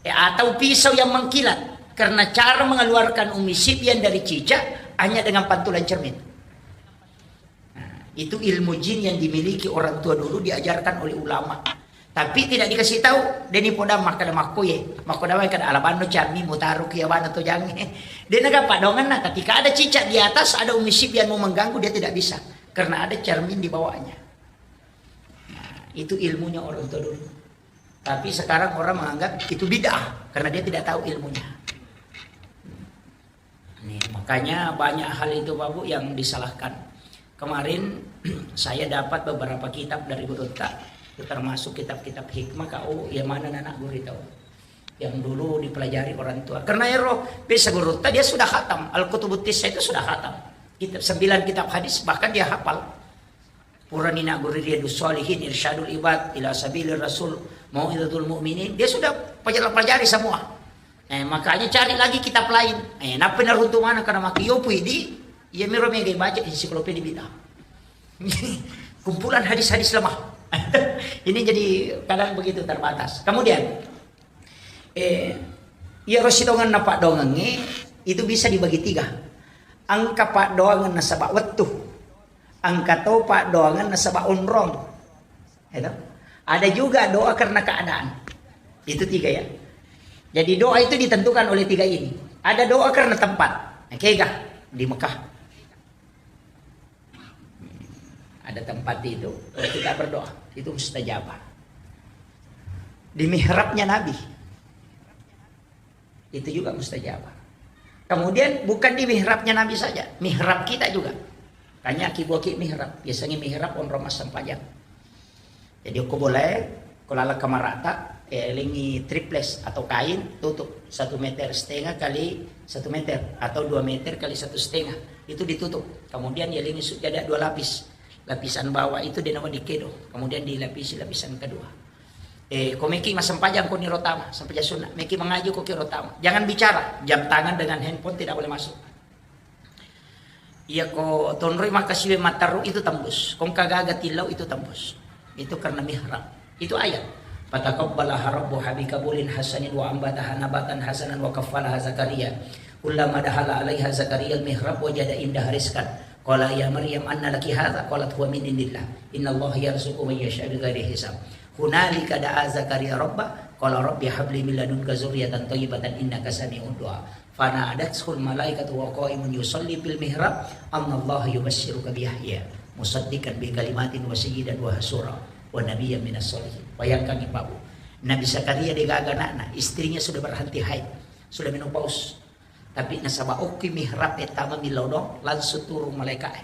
Eh, atau pisau yang mengkilat. Karena cara mengeluarkan Ummi Sibyan dari cicak hanya dengan pantulan cermin. Nah, itu ilmu jin yang dimiliki orang tua dulu diajarkan oleh ulama. Tapi tidak dikasih tahu, deni podang makkeda makkoye, makkoda wae kada alabanno cermin mutaro ki yawana tojangnge. Dia nagapa donganna ketika ada cicak di atas, ada Ummi Sibyan mau mengganggu, dia tidak bisa. Karena ada cermin di bawahnya. Nah, itu ilmunya orang tua dulu. Tapi sekarang orang menganggap itu bid'ah karena dia tidak tahu ilmunya. Nih, makanya banyak hal itu Bapak Bu yang disalahkan. Kemarin saya dapat beberapa kitab dari Gurutta, termasuk kitab-kitab hikmah, kau yang mana anak guru tahu. Yang dulu dipelajari orang tua. Karena ero bisa Gurutta dia sudah khatam, Al-Kutubut Tisa itu sudah khatam. Kitab sembilan kitab hadis bahkan dia hafal. Purani nagguru Riyadus Shalihin, Irsyadul Ibad ila Sabilir Rasul, Mau'izatul Mu'minin, dia sudah pelajari, pelajari semua. Eh, makanya cari lagi kitab lain. Eh, nappa naruntu mana karena maki yopu di, iya miro mega baca ensiklopedia bid'ah. Kumpulan hadis-hadis lemah. Ini jadi kadang begitu terbatas. Kemudian, eh, iya rosi dongan na pak dongangi itu bisa dibagi tiga. Angka paddoangeng nasaba wettu, engka to paddoangeng nasaba onrong. Itu. Ada juga doa karena keadaan. Itu tiga ya. Jadi doa itu ditentukan oleh tiga ini. Ada doa karena tempat. Nah, kega di Mekah. Ada tempat itu, kita berdoa. Itu mustajabah. Di mihrabnya Nabi. Itu juga mustajabah. Kemudian bukan di mihrabnya Nabi saja, mihrab kita juga. Tanya ki buah ki mihrab, biasanya mihrab onrong massempajang. Jadi ko boleh, ko lala kamarata, eh, lengi triples atau kain, tutup satu meter setengah kali satu meter atau dua meter kali satu setengah, itu ditutup. Kemudian ya lengi sujada dua lapis, lapisan bawah itu denawa dikedo, kemudian dilapisi lapisan kedua. Eh, ko meki massempajang ko niro tama, sempajang sunnah, meki mengaji ko kiro tama. Jangan bicara, jam tangan dengan handphone tidak boleh masuk. Iya ko tonroi maka siwe matteru itu tembus. Kongka gaga tillau itu tembus. Itu karena mihrab. Itu ayat. Fataqabbalaha rabbuha biqabulin hasanin wa ambataha nabatan hasanan wa kaffalaha Zakaria. Kullama dakhala alaiha Zakaria al-mihrab wajada indaha rizqan. Qala ya Maryam anna laki hadza? Qalat huwa min indillah. Innallaha yarzuqu man yasha bighairi hisab. Hunalika da'a Zakaria rabbah, qala rabbi habli min ladunka dzurriyyatan thayyibatan innaka sami'ud du'a. Fanadathul malaikatu wa qaimun yusalli fil mihrab, annallaha yubasysyiruka bi Yahya musaddiqan bi kalimatin wa sayyidan wa hasura wa nabiyyan minas sholihin. Bayangkan, Ibu, Nabi Zakaria degaga anakna, istrinya sudah berhenti haid, sudah menopause. Tapi nasaba okki mihrab e tama millau do, langsung turun malaikat e.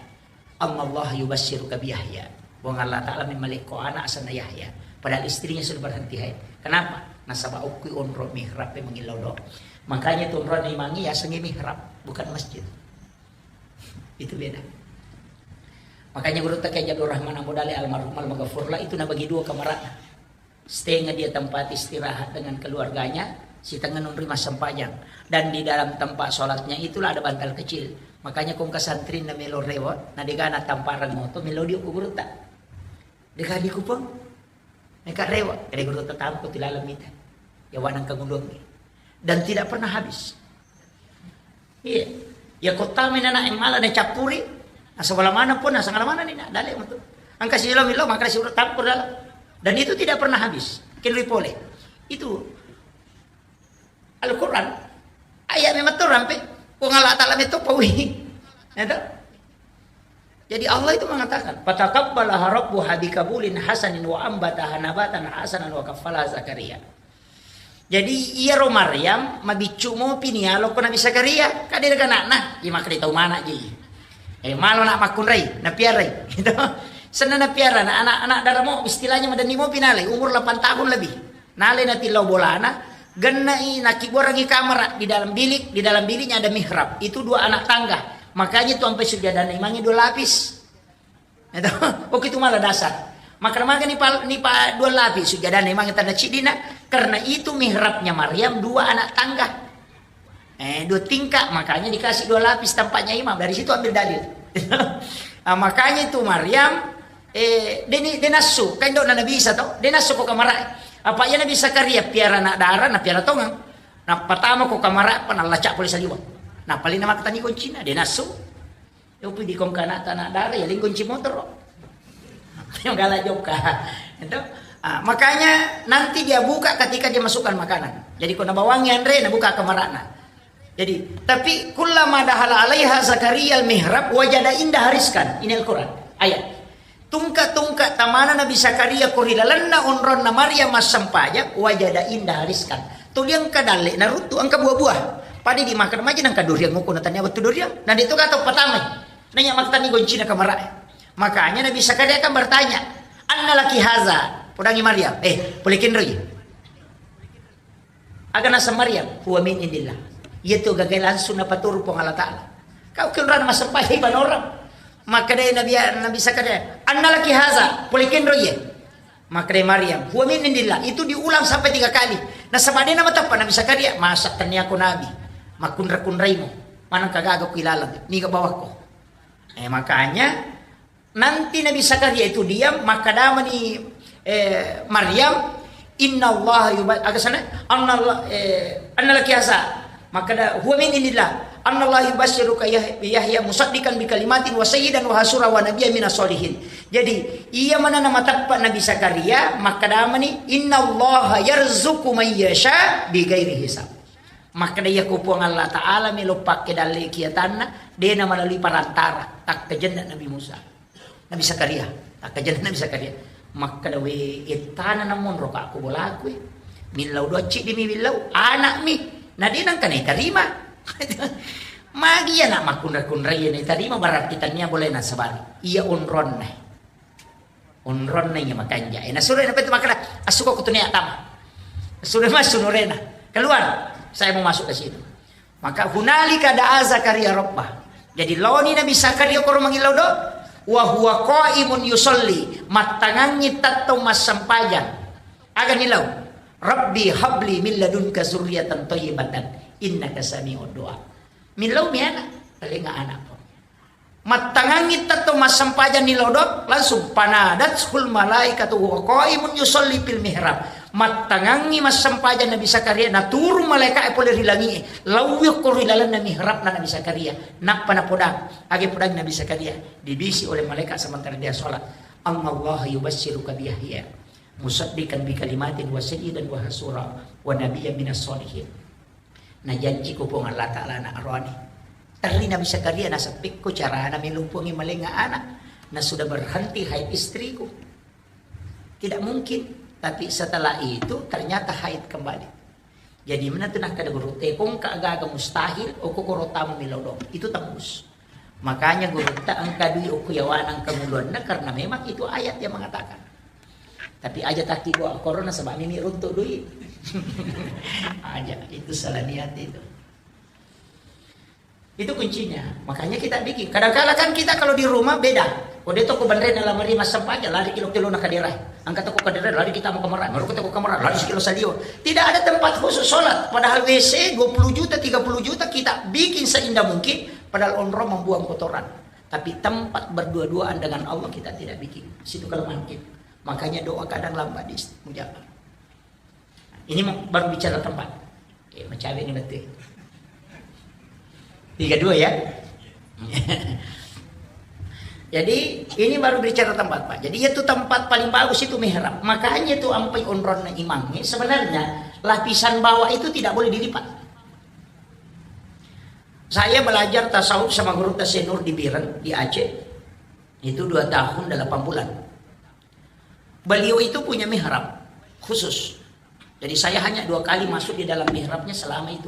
Annallaha yubasysyiruka bi Yahya. Puang Allah Ta'ala memmalekko anak asenna Yahya. Padahal istrinya sudah berhenti haid. Kenapa? Nasaba okki onro mihrab e mangillau do. Makanya tu onro imangi yasengi mihrab, bukan masjid. Itu beda. Makanya guru tak Haji Abdul Rahman Abu Dali almarhum almaghfurlah itu nabagi dua kamarana. Setengah dia tempat istirahat dengan keluarganya, setengah nunri massempajang. Dan di dalam tempat sholatnya itulah ada bantal kecil. Makanya kong kasantri na melo rewa, na degana tamparang moto, melo dio ku gurutta. Dega di kupang, meka rewa, ada gurutta tampo tilalam mita. Ya wanang kagulungi. Dan tidak pernah habis. Iya. Ya kota menana yang malah na cappuri, asal mana pun, asal mana ni, na, dale metu. Angka silo milo, maka si urut campur dalam. Dan itu tidak pernah habis. Kinri pole. Itu Al-Quran. Ayat memang tu rampe. Kong Allah Ta'ala metu pawi. Ya toh? Jadi Allah itu mengatakan, "Fataqabbalaha rabbuha biqabulin hasanin wa ambataha nabatan hasanan wa kaffalaha Zakaria." Jadi iyaro Maryam mabiccu mopi nialokko Nabi Zakaria, kade daga anakna, iya makkeda tau mana ji. Eh, malo nak makkunrai, napiarai. Gitu. Senna napiara, na anak-anak daramo istilahnya madenni mopi nalai, umur delapan tahun lebih. Nalai natillau bolana, gennai nakibuarangi kamera di dalam bilik, di dalam biliknya ada mihrab. Itu dua anak tangga. Makanya itu sampai sujadana imangi dua lapis. Itu, oh, itu malah dasar. Maka maga ni pa, ni pa dua lapis sujadana imangi tanda cidina, karena itu mihrabnya Maryam dua anak tangga. Eh, dua tingkat, makanya dikasih dua lapis tempatnya imam. Dari situ ambil dalil. Ah, makanya itu Maryam, eh, deni, denassu, kan dok Nabi Isa toh, denassu ko kamara. Apa ya Nabi Zakaria piara anak dara, na piara tongang. Na pertama ko kamara, apa nalacak polisi liwang. Na paling nama ketani kuncina, denassu. Yopi di kong kana tanah dara, ya lingkunci motor. Yang galak joka. Itu. Ah, makanya nanti dia buka ketika dia masukkan makanan. Jadi ko nabawangi anre, nabuka kamarana. Jadi, tapi kullama dakhala alaiha Zakaria al-mihrab wajada indaha rizqan. Ini Al-Quran. Ayat. Tungka-tungka tamana Nabi Zakaria ko ri lalenna onronna Maryam massempajang, wajada indaha rizqan. Tuli engka dalle naruttu engka buah-buah. Pada dimakan maja nangka durian nguku na tania wettu durian. Na itu kata pertama. Nanya maktani goncina kamara. Makanya Nabi Zakaria kan bertanya, "Anna laki haza?" Podangi Maryam, "Eh, pole kenroi?" Aga naseng Maryam, "Huwa min indillah." Iya tu gagai langsung napaturu Puang Allah Ta'ala. Kau kenrana massempajang ibadah orang. Maka dari Nabi, Nabi Zakaria, "Anna laki haza?" Pole kenroi ye. Maka dari Maryam, "Huwa min indillah." Itu diulang sampai tiga kali. Nasaba dena mateppa Nabi Zakaria, "Masa tania ko nabi. Makunra-kunraimu. Manang kagaga ku ilalang. Niga bawakko." Eh, makanya nanti Nabi Zakaria itu diam, makkadamani, eh, Maryam, "Inna Allah yuba-," aga sana, "Anna Allah, eh, anna laki haza?" Makkada, "Huwa min indillah. Anna Allah yubasyiruka Yah-, Yahya musaddiqan bi kalimatin wa sayyidan wa hasura wa nabiyyan minas sholihin." Jadi, iya manana mateppa Nabi Zakaria, makkadamani, "Inna Allah yarzuqu man yasha bi ghairi hisab." Makkada iya ko Puang Allah Ta'ala melo pakke dalle kiatanna, dena melalui perantara, takkajenna Nabi Musa. Nabi Zakaria, takkajenna Nabi Zakaria. Makkada, "We, ettana namonro ka ko bolaku, eh. Millau doa ciddi mi millau, anak mi. Na de nangka naitarima." Magi iya nak makkunra-kunrai iya naitarima, berarti tania boleh nasabari. Iya onronna. Onronna iya makanja. Eh, nasuro na petu makkada, "Asuko ko tunia tama." Sudah masuk nurena. "Keluar, saya mau masuk ke situ." Maka hunalika da'a Zakaria rabbah. Jadi laoni Nabi Zakaria koro mangillau do, wa huwa qaimun yusalli, mattangangi tettong massempajang. Aga nilau? "Rabbi habli min ladunka zurriyatan thayyibatan innaka sami'ud du'a." Millau mi anak, paling anak. Mattangangi tettong massempajang ni lodok, langsung, "Fanadathul malaikatu wa qaimun yusalli fil mihrab." Mattangangngi massempajang Nabi Zakaria, naturung malaeka'e pole ri langi'e, laui okko ri lalenna mihrabna Nabi Zakaria, nappa napodang, age podang Nabi Zakaria, dibisi oleh malaikat sementara dia sholat, "Annallaha yubassiruka bi Yahya, musaddiqan bi kalimatin wa sayyidan wa hasura, wa nabiyyan minas sholihin." Najanjiko Puang Allah Ta'ala anak roane. Terri Nabi Zakaria, naseppekko carana melo Puangnge malenga anak, na sudah berhenti haid istriku. Tidak mungkin. Tapi setelah itu ternyata haid kembali. Jadi mana tu nakkeda guru, "Te kongka gaga mustahil, okko koro tama melo dong." Itu tembus. Makanya gurutta engka dui okko yawana engka muluanna karena memang itu ayat yang mengatakan. Tapi aja taki doa korona sebab nini runtuk dui. Aja, itu salah niat itu. Itu kuncinya. Makanya kita bikin. Kadang-kala kan kita kalau di rumah beda. Kode toko bandre dalam hari masam aja lari kilo-kilo na kadera. Angkat toko kadera lari kita mau kamar. Baru kita ke kamar lari sekilo salio. Tidak ada tempat khusus sholat. Padahal W C dua puluh juta, tiga puluh juta kita bikin seindah mungkin. Padahal onro membuang kotoran. Tapi tempat berdua-duaan dengan Allah kita tidak bikin. Situ kelemahan kita. Makanya doa kadang lambat dimustajab. Ini mau- baru bicara tempat. Eh, macawe ini betul. Tiga dua ya. Jadi ini baru bicara tempat, Pak. Jadi itu tempat paling bagus itu mihrab. Makanya itu ampai onronna imamnya. Sebenarnya lapisan bawah itu tidak boleh dilipat. Saya belajar tasawuf sama guru Tasenur di Biren, di Aceh. Itu dua tahun delapan bulan. Beliau itu punya mihrab khusus. Jadi saya hanya dua kali masuk di dalam mihrabnya selama itu.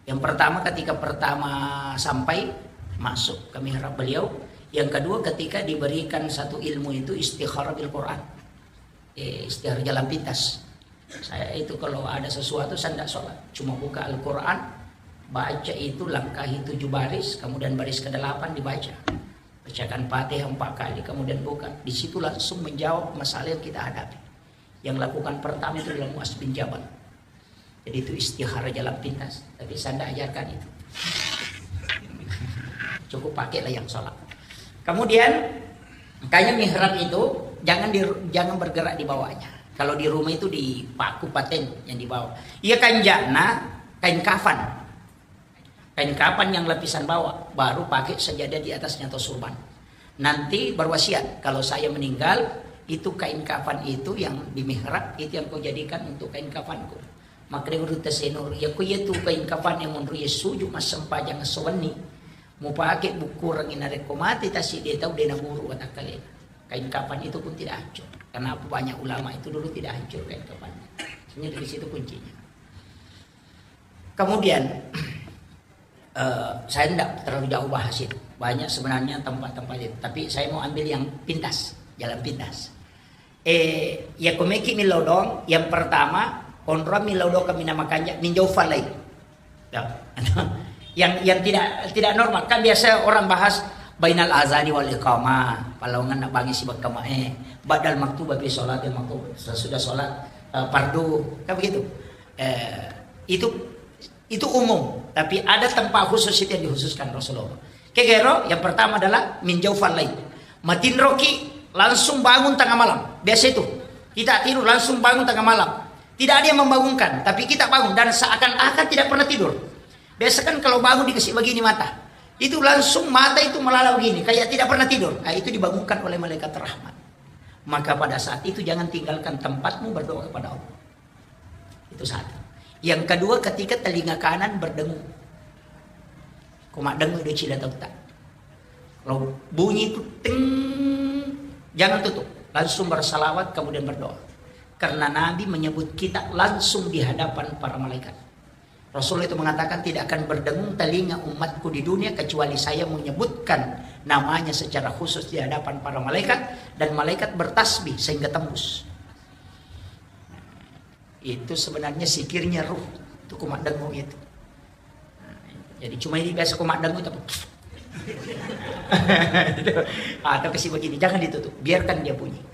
Yang pertama ketika pertama sampai masuk ke mihrab beliau. Yang kedua ketika diberikan satu ilmu itu istikharah bil Quran. Eh, istikharah jalan pintas. Saya itu kalau ada sesuatu saya tidak sholat. Cuma buka Al-Quran, baca itu langkahi tujuh baris, kemudian baris kedelapan dibaca. Bacakan Fatihah empat kali, kemudian buka. Di situ langsung menjawab masalah yang kita hadapi. Yang lakukan pertama itu adalah Muaz bin Jabal. Jadi itu istihara jalan pintas. Tapi saya tidak ajarkan itu. Cukup pakailah yang sholat. Kemudian, makanya mihrab itu jangan di, jangan bergerak di bawahnya. Kalau di rumah itu dipaku paten yang di bawah. Iya kanjana kain kafan. Kain kafan yang lapisan bawah, baru pakai sajadah di atasnya atau surban. Nanti berwasiat, kalau saya meninggal, itu kain kafan itu yang di mihrab, itu yang kau jadikan untuk kain kafanku. Makanya guru Tasenur, ya ku iya tu kain kafan yang menurut ya suju masempajang sowenni. Mau pakai buku orang ini rekko mati tasik dia tahu dia guru kata kalian. Kain kafan itu pun tidak hancur. Karena apa banyak ulama itu dulu tidak hancur kain kafannya. Ini dari situ kuncinya. Kemudian, eh, saya tidak terlalu jauh bahas itu. Banyak sebenarnya tempat-tempat itu. Tapi saya mau ambil yang pintas, jalan pintas. Eh, ya komeki milodong, yang pertama, onro milodong kami nama kanja, minjau falai. Ya. yang yang tidak tidak normal. Kan biasa orang bahas bainal azani wal iqamah, palawangan nak bangi si bakama eh, badal maktuba fi sholatil maktuba, sesudah sholat eh, fardu, kan begitu. Eh, itu itu umum, tapi ada tempat khusus itu yang dikhususkan Rasulullah. Kegero yang pertama adalah min jaufal lail. Matinroki langsung bangun tengah malam. Biasa itu. Kita tidur langsung bangun tengah malam. Tidak ada yang membangunkan, tapi kita bangun dan seakan-akan tidak pernah tidur. Biasa kan kalau bangun dikasih begini mata. Itu langsung mata itu melala begini, kayak tidak pernah tidur. Nah, itu dibangunkan oleh malaikat rahmat. Maka pada saat itu jangan tinggalkan tempatmu berdoa kepada Allah. Itu satu. Yang kedua, ketika telinga kanan berdengung. Ko maddengung do cila tauta. Kalau bunyi itu ting, jangan tutup. Langsung bersalawat kemudian berdoa. Karena Nabi menyebut kita langsung di hadapan para malaikat. Rasulullah itu mengatakan tidak akan berdengung telinga umatku di dunia kecuali saya menyebutkan namanya secara khusus di hadapan para malaikat dan malaikat bertasbih sehingga tembus. Itu sebenarnya sikirnya ruh. Itu kumaddengu itu. Nah, jadi cuma ini biasa kumaddengu itu apa? Atau kasih begini, jangan ditutup, biarkan dia bunyi.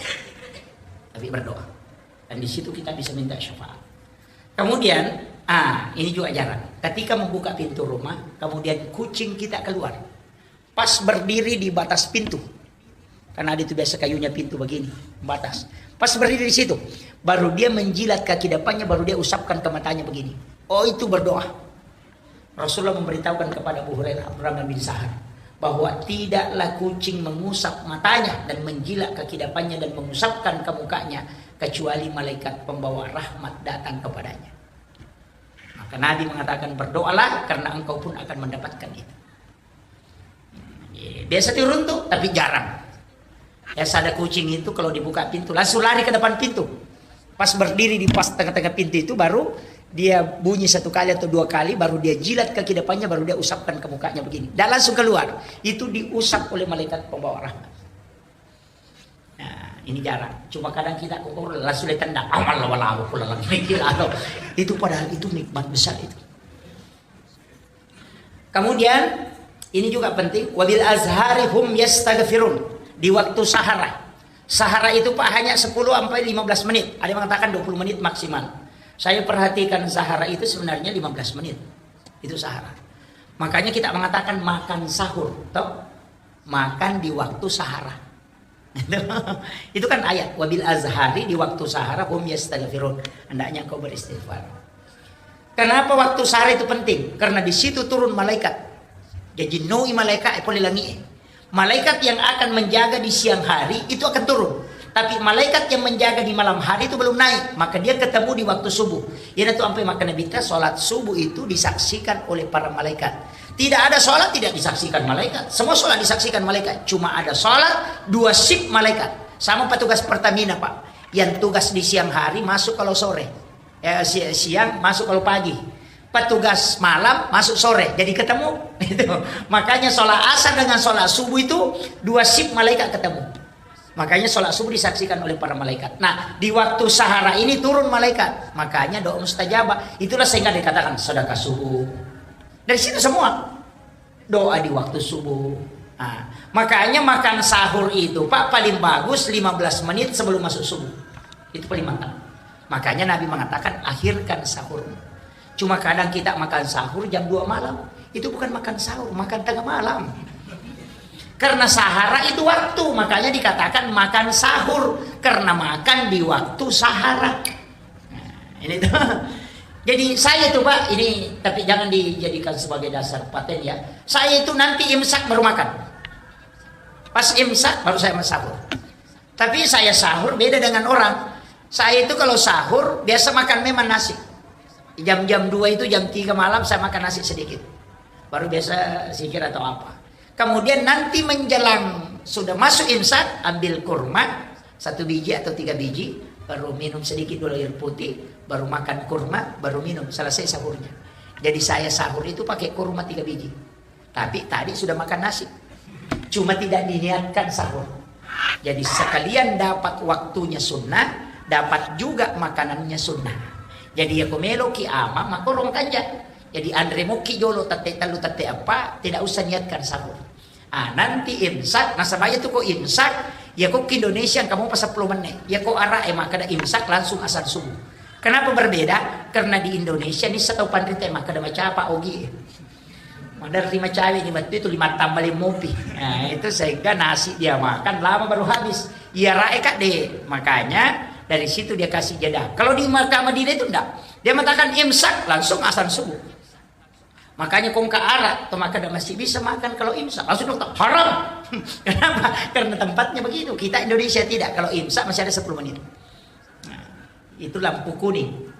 Tapi berdoa. Dan di situ kita bisa minta syafaat. Kemudian, ah, ini juga jarang. Ketika membuka pintu rumah, kemudian kucing kita keluar. Pas berdiri di batas pintu. Karena ada itu biasa kayunya pintu begini, batas. Pas berdiri di situ. Baru dia menjilat kaki depannya, baru dia usapkan ke matanya begini. Oh, itu berdoa. Rasulullah memberitahukan kepada Abu Hurairah, Abdurrahman bin Sahar, bahwa tidaklah kucing mengusap matanya dan menjilat kaki depannya dan mengusapkan ke mukanya, kecuali malaikat pembawa rahmat datang kepadanya. Maka Nabi mengatakan, "Berdoalah, karena engkau pun akan mendapatkan itu." Biasa diruntu, tapi jarang. Biasa ada kucing itu kalau dibuka pintu, langsung lari ke depan pintu. Pas berdiri di pas tengah-tengah pintu itu, baru dia bunyi satu kali atau dua kali, baru dia jilat kaki depannya, baru dia usapkan ke mukanya begini. Dan langsung keluar. Itu diusap oleh malaikat pembawa rahmat. Nah, ini jarang. Cuma kadang kita kok langsung ditendang. Amal wala aku pulang lagi. Itu padahal itu nikmat besar itu. Kemudian, ini juga penting, "Wabil azhari hum yastaghfirun." Di waktu sahara. Sahara itu, Pak, hanya sepuluh sampai lima belas menit. Ada yang mengatakan dua puluh menit maksimal. Saya perhatikan sahara itu sebenarnya lima belas menit. Itu sahara. Makanya kita mengatakan makan sahur, toh? Makan di waktu sahara. Itu kan ayat, "Wabil azhari", di waktu sahara, "hum yastaghfirun", hendaknya engkau beristighfar. Kenapa waktu sahara itu penting? Karena di situ turun malaikat. Jadi noi malaikat e pole langi e. Malaikat yang akan menjaga di siang hari itu akan turun. Tapi malaikat yang menjaga di malam hari itu belum naik, maka dia ketemu di waktu subuh. Iyanatu ampai makkeda Nabitta, salat subuh itu disaksikan oleh para malaikat. Tidak ada salat tidak disaksikan malaikat. Semua salat disaksikan malaikat. Cuma ada salat dua shift malaikat. Sama petugas Pertamina, Pak. Yang tugas di siang hari masuk kalau sore. Eh, si-, siang masuk kalau pagi. Petugas malam masuk sore. Jadi ketemu. Itu. Makanya salat asar dengan salat subuh itu dua shift malaikat ketemu. Makanya salat subuh disaksikan oleh para malaikat. Nah, di waktu sahara ini turun malaikat. Makanya doa mustajabah. Itulah sehingga dikatakan sedekah subuh. Dari situ semua. Doa di waktu subuh. Nah, makanya makan sahur itu, Pak, paling bagus lima belas menit sebelum masuk subuh. Itu paling mantap. Makanya Nabi mengatakan, "Akhirkan sahur." Cuma kadang kita makan sahur jam dua malam. Itu bukan makan sahur, makan tengah malam. Karena sahara itu waktu, makanya dikatakan makan sahur. Karena makan di waktu sahara. Nah, ini tuh. Jadi saya tuh, Pak, ini tapi jangan dijadikan sebagai dasar paten ya. Saya itu nanti imsak baru makan. Pas imsak baru saya sahur. Tapi saya sahur beda dengan orang. Saya itu kalau sahur biasa makan memang nasi. Jam-jam dua itu, jam tiga malam saya makan nasi sedikit. Baru biasa zikir atau apa. Kemudian nanti menjelang sudah masuk imsak, ambil kurma satu biji atau tiga biji, baru minum sedikit dulu air putih, baru makan kurma, baru minum, selesai sahurnya. Jadi saya sahur itu pakai kurma tiga biji. Tapi tadi sudah makan nasi. Cuma tidak diniatkan sahur. Jadi sekalian dapat waktunya sunnah, dapat juga makanannya sunnah. Jadi ya ko meloki ama, makorong kanja. Jadi anre mokki jolo tette tellu tette eppa, tidak usah niatkan sahur. Ah, nanti imsak, nasaba iya tu ko imsak, ya ko ki Indonesia engka mopa seppulo menne. Ya ko ara e makkeda imsak langsung azan subuh. Kenapa berbeda? Karena di Indonesia ni setau panrita makkeda macapa ogi. Maderri macawe ni wettu itu lima tambah lima mopi. Nah, itu sehingga nasi dia makan lama baru habis. Iya rae kak deh. Makanya dari situ dia kasih jeda. Kalau di Makkah Madinah itu enggak. Dia mengatakan imsak langsung azan subuh. Makanya kongka arak, atau maka masih bisa makan kalau imsak. Langsung dokter, haram. Kenapa? Karena tempatnya begitu. Kita Indonesia tidak. Kalau imsak masih ada sepuluh menit. Nah, itu lampu kuning.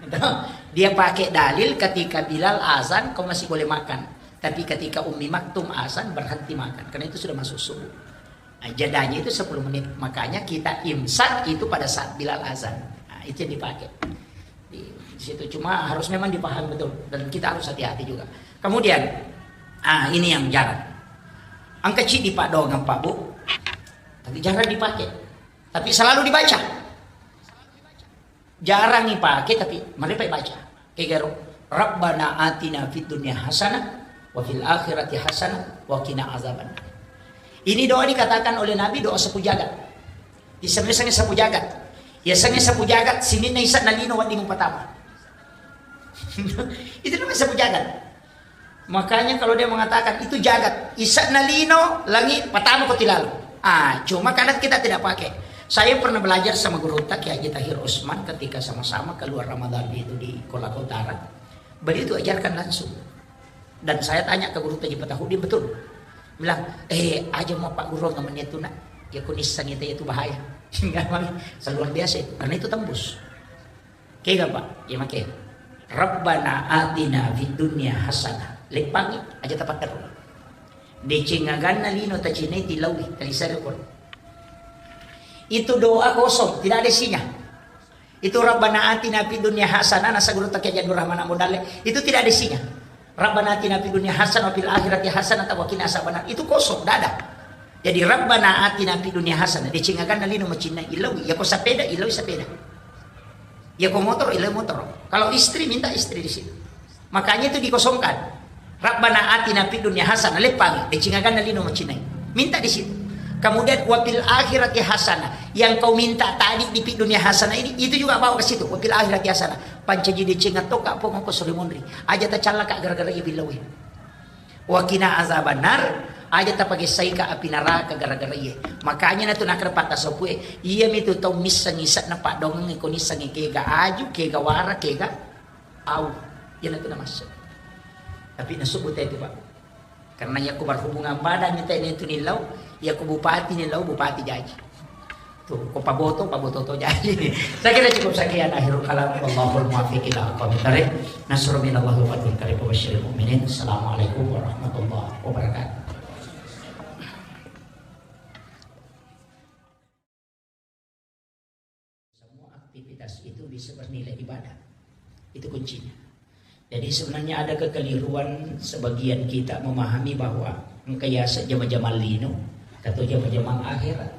Dia pakai dalil ketika Bilal azan, kau masih boleh makan. Tapi ketika Ummi Maktum azan, berhenti makan. Karena itu sudah masuk subuh. Nah, jedanya itu sepuluh menit. Makanya kita imsak itu pada saat Bilal azan. Nah, itu yang dipakai. Di, di situ cuma harus memang dipahami betul. Dan kita harus hati-hati juga. Kemudian, ah, ini yang jarang. Angka cik di Pak Dongeng, Pak Bu. Tapi jarang dipakai. Tapi selalu dibaca. Jarang dipakai, tapi mari Pak baca. Kegero, "Rabbana atina fid dunya hasanah, wa fil akhirati hasanah, wa qina azabannar." Ini doa dikatakan oleh Nabi doa sapu jagat. Di sengit-sengit sapu jagat. Ya sengit sapu jagat, sininna isa nalino wedding patama. Itu namanya sapu jagat. Makanya kalau dia mengatakan itu jagat, isa nalino, langi, patama ko tilalo. Ah, cuma kadang kita tidak pakai. Saya pernah belajar sama gurutta Kiai Haji Tahir Usman ketika sama-sama keluar Ramadan itu di Kolaka Utara. Beliau itu ajarkan langsung. Dan saya tanya ke gurutta Haji Fatahudin, betul. Bilang, "Eh, aja mau Pak Guru ngamennya itu nak. Ya kunisang itu, itu bahaya." Enggak, Bang. Luar biasa itu. Karena itu tembus. Kega, Pak? Ya make. Rabbana atina fid dunya hasanah. Leppangi aja tapatteru. Deceng aganna lino tacinai tilaui, talisari ko. Itu doa kosong, tidak ada isinya. Itu Rabbana atina fid dunya hasanah, nasa guru takia Jadul Rahman Abu Dalle. Itu tidak ada isinya. Rabbana atina fid dunya hasanah wa fil akhirati hasanah wa qina azabannar. Itu kosong, tidak ada. Jadi Rabbana atina fid dunya hasanah, deceng aganna lino macinnai, ilau, ya ko sepeda, ilau sepeda. Ya ko motor, ilau motor. Kalau istri, minta istri di situ. Makanya itu dikosongkan. Rabbana atina fid dunya hasanah, leppangi, deceng aganna lino macinnai. Minta di situ. Kemudian wa fil akhirati hasanah. Yang kau minta tadi di fid dunya hasanah ini, itu juga bawa ke situ. Wa fil akhirati hasanah. Pancaji deceng atau kak pong ko suri monri. Aja tacallaka gara-gara iya billawi. Wa qina azabannar, aja tapagessaika api naraka gara-gara iye. Makanya natu nakkeda patta sopue, iyami tu tau missengi ise'na paddoangeng ko nissengi kega aju, kega wara, kega au. Iyanatu namasse. Tapi nasubut itu, Pak. Karena yakko berhubungan badan ni tene tu nilau, yakko bupati nilau, bupati jaji. Tuh, ko paboto, paboto to jaji. Saya kira cukup sekian akhirul kalam. Wallahul muwaffiq ila aqwamit thariq. Nasrun minallahi wa fathun qarib wa basyiril mu'minin. Assalamualaikum warahmatullahi wabarakatuh. Semua aktivitas itu bisa bernilai ibadah. Itu kuncinya. Jadi sebenarnya ada kekeliruan sebagian kita memahami bahwa engka yaseng jama-jamang lino atau jama-jamang akhirat.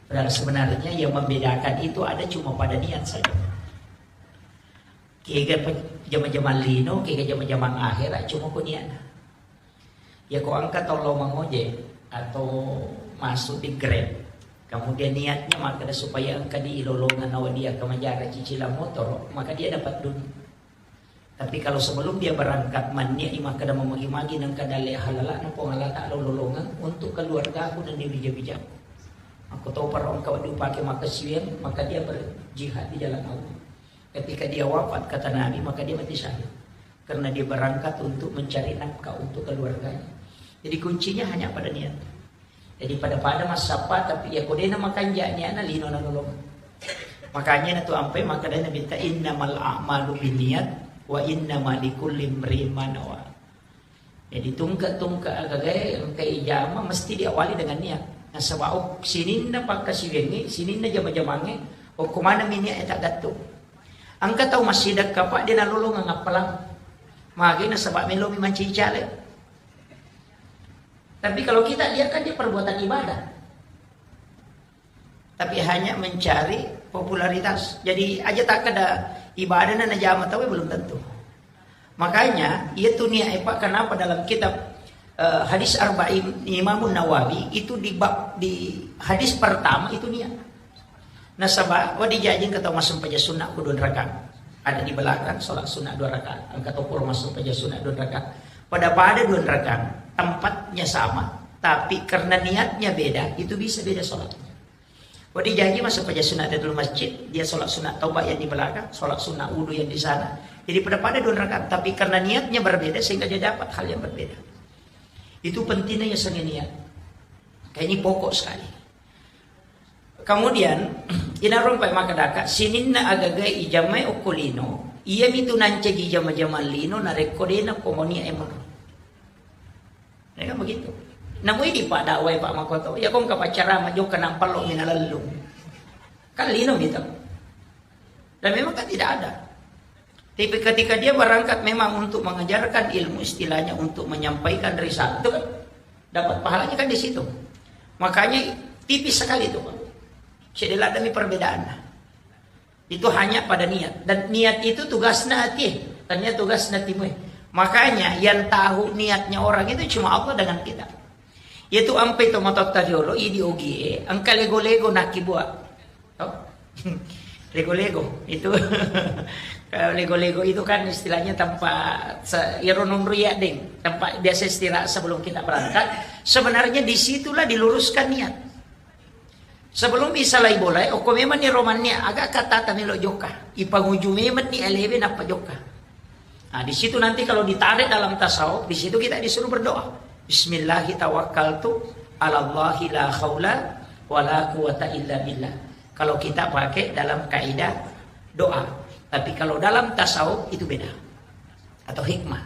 Padahal sebenarnya yang membedakan itu ada cuma pada niat saja. Kega pe-, jama-jamang lino, kega jama-jamang akhirat, cuma ku niatna. Ya ko engka tau lao mangojek atau masuk di Grab, kemudian niatnya makkeda supaya engka di ilolongan nawa dia kemajara cicilan motor, maka dia dapat dunia. Tapi kalau sebelum dia berangkat, manniat i makkeda mamagi-magi nengka dalle halala na Puang Allah Ta'ala lolongang untuk keluargaku dan dia bija-bijaku. Aku tahu para engka diupake makkasiwiang, maka dia berjihad di jalan Allah. Ketika dia wafat, kata Nabi, maka dia mati syahid. Karena dia berangkat untuk mencari nafkah untuk keluarganya. Jadi kuncinya hanya pada niat. Jadi pada-pada massappa, tapi ya kodena makanja niatna lino na lolong. Makanya na tu ampai makkeda Nabi ta, "Innamal a'malu binniyat wa innama likulli imri'in ma nawa." Jadi tungke-tungke agagae engka ijama mesti diawali dengan niat. Nasaba ok-, sininna pakkasiwiangnge, sininna jama-jamangnge, okko maneng mi niat e taggattung. Engka tau massidekka, Pak, de nalolongeng appalang. Magi nasaba melomi mancaji caleg. Tapi kalau kita lihat kan dia perbuatan ibadah. Tapi hanya mencari popularitas. Jadi aja takkeda ibadah na najama tau belum tentu. Makanya, iya tu niat, eh, Pak, kenapa dalam kitab, eh, hadis Arba'in Imamun Nawawi itu di bab, di hadis pertama itu niat. Nasaba, wa dijajing engka tau massempajang sunna ku dua rakaat. Ada di belakang, sholat sunnah dua rakaat. Engka tau pura massempajang sunna dua rakaat. Pada-pada dua rakaat, tempatnya sama, tapi karena niatnya beda, itu bisa beda sholatnya. Wa dijajing massempajang sunna di dalam masjid, dia sholat sunat taubat yang di belakang, sholat sunat wudu yang di sana. Jadi pada-pada dua rakaat, tapi karena niatnya berbeda sehingga dia dapat hal yang berbeda. Itu pentingnya ya seni niat. Kayak ini pokok sekali. Kemudian, inarung pai makkedaka, sininna agagai ijamai okko lino, iya mitu nancaji jama-jama lino, narekko dena komonia emon. Ya kan begitu. Namu idi Pak dakwai Pak Makoto, ya kong kapaccarama jokka nampallo minalellung. Kan lino gitu. Dan memang kan tidak ada. Tapi ketika dia berangkat memang untuk mengajarkan ilmu, istilahnya untuk menyampaikan risalah, itu kan dapat pahalanya kan di situ. Makanya tipis sekali itu, Pak. Jadi ada perbedaan. Itu hanya pada niat. Dan niat itu tugasna ati, tania tugasna timue. Makanya yang tahu niatnya orang itu cuma Allah dengan kita. Itu ampe to matotta riolo, idi ogie, engka lego-lego nakki buat. Oh. Lego-lego itu. Kalau lego-lego itu kan istilahnya tempat se-, iro nunru ya, Deng. Tempat biasa istirahat sebelum kita berangkat. Sebenarnya disitulah diluruskan niat. Sebelum isalai bolae, okko memang ni romannya, aga kata tamelo jokka. Ipanguju memang ni alewe nappa jokka. Nah, di situ nanti kalau ditarik dalam tasawuf, di situ kita disuruh berdoa. Bismillahi tawakkaltu ala Allahi la haula wa la quwata illa billah. Kalau kita pakai dalam kaidah doa. Tapi kalau dalam tasawuf itu beda. Atau hikmah.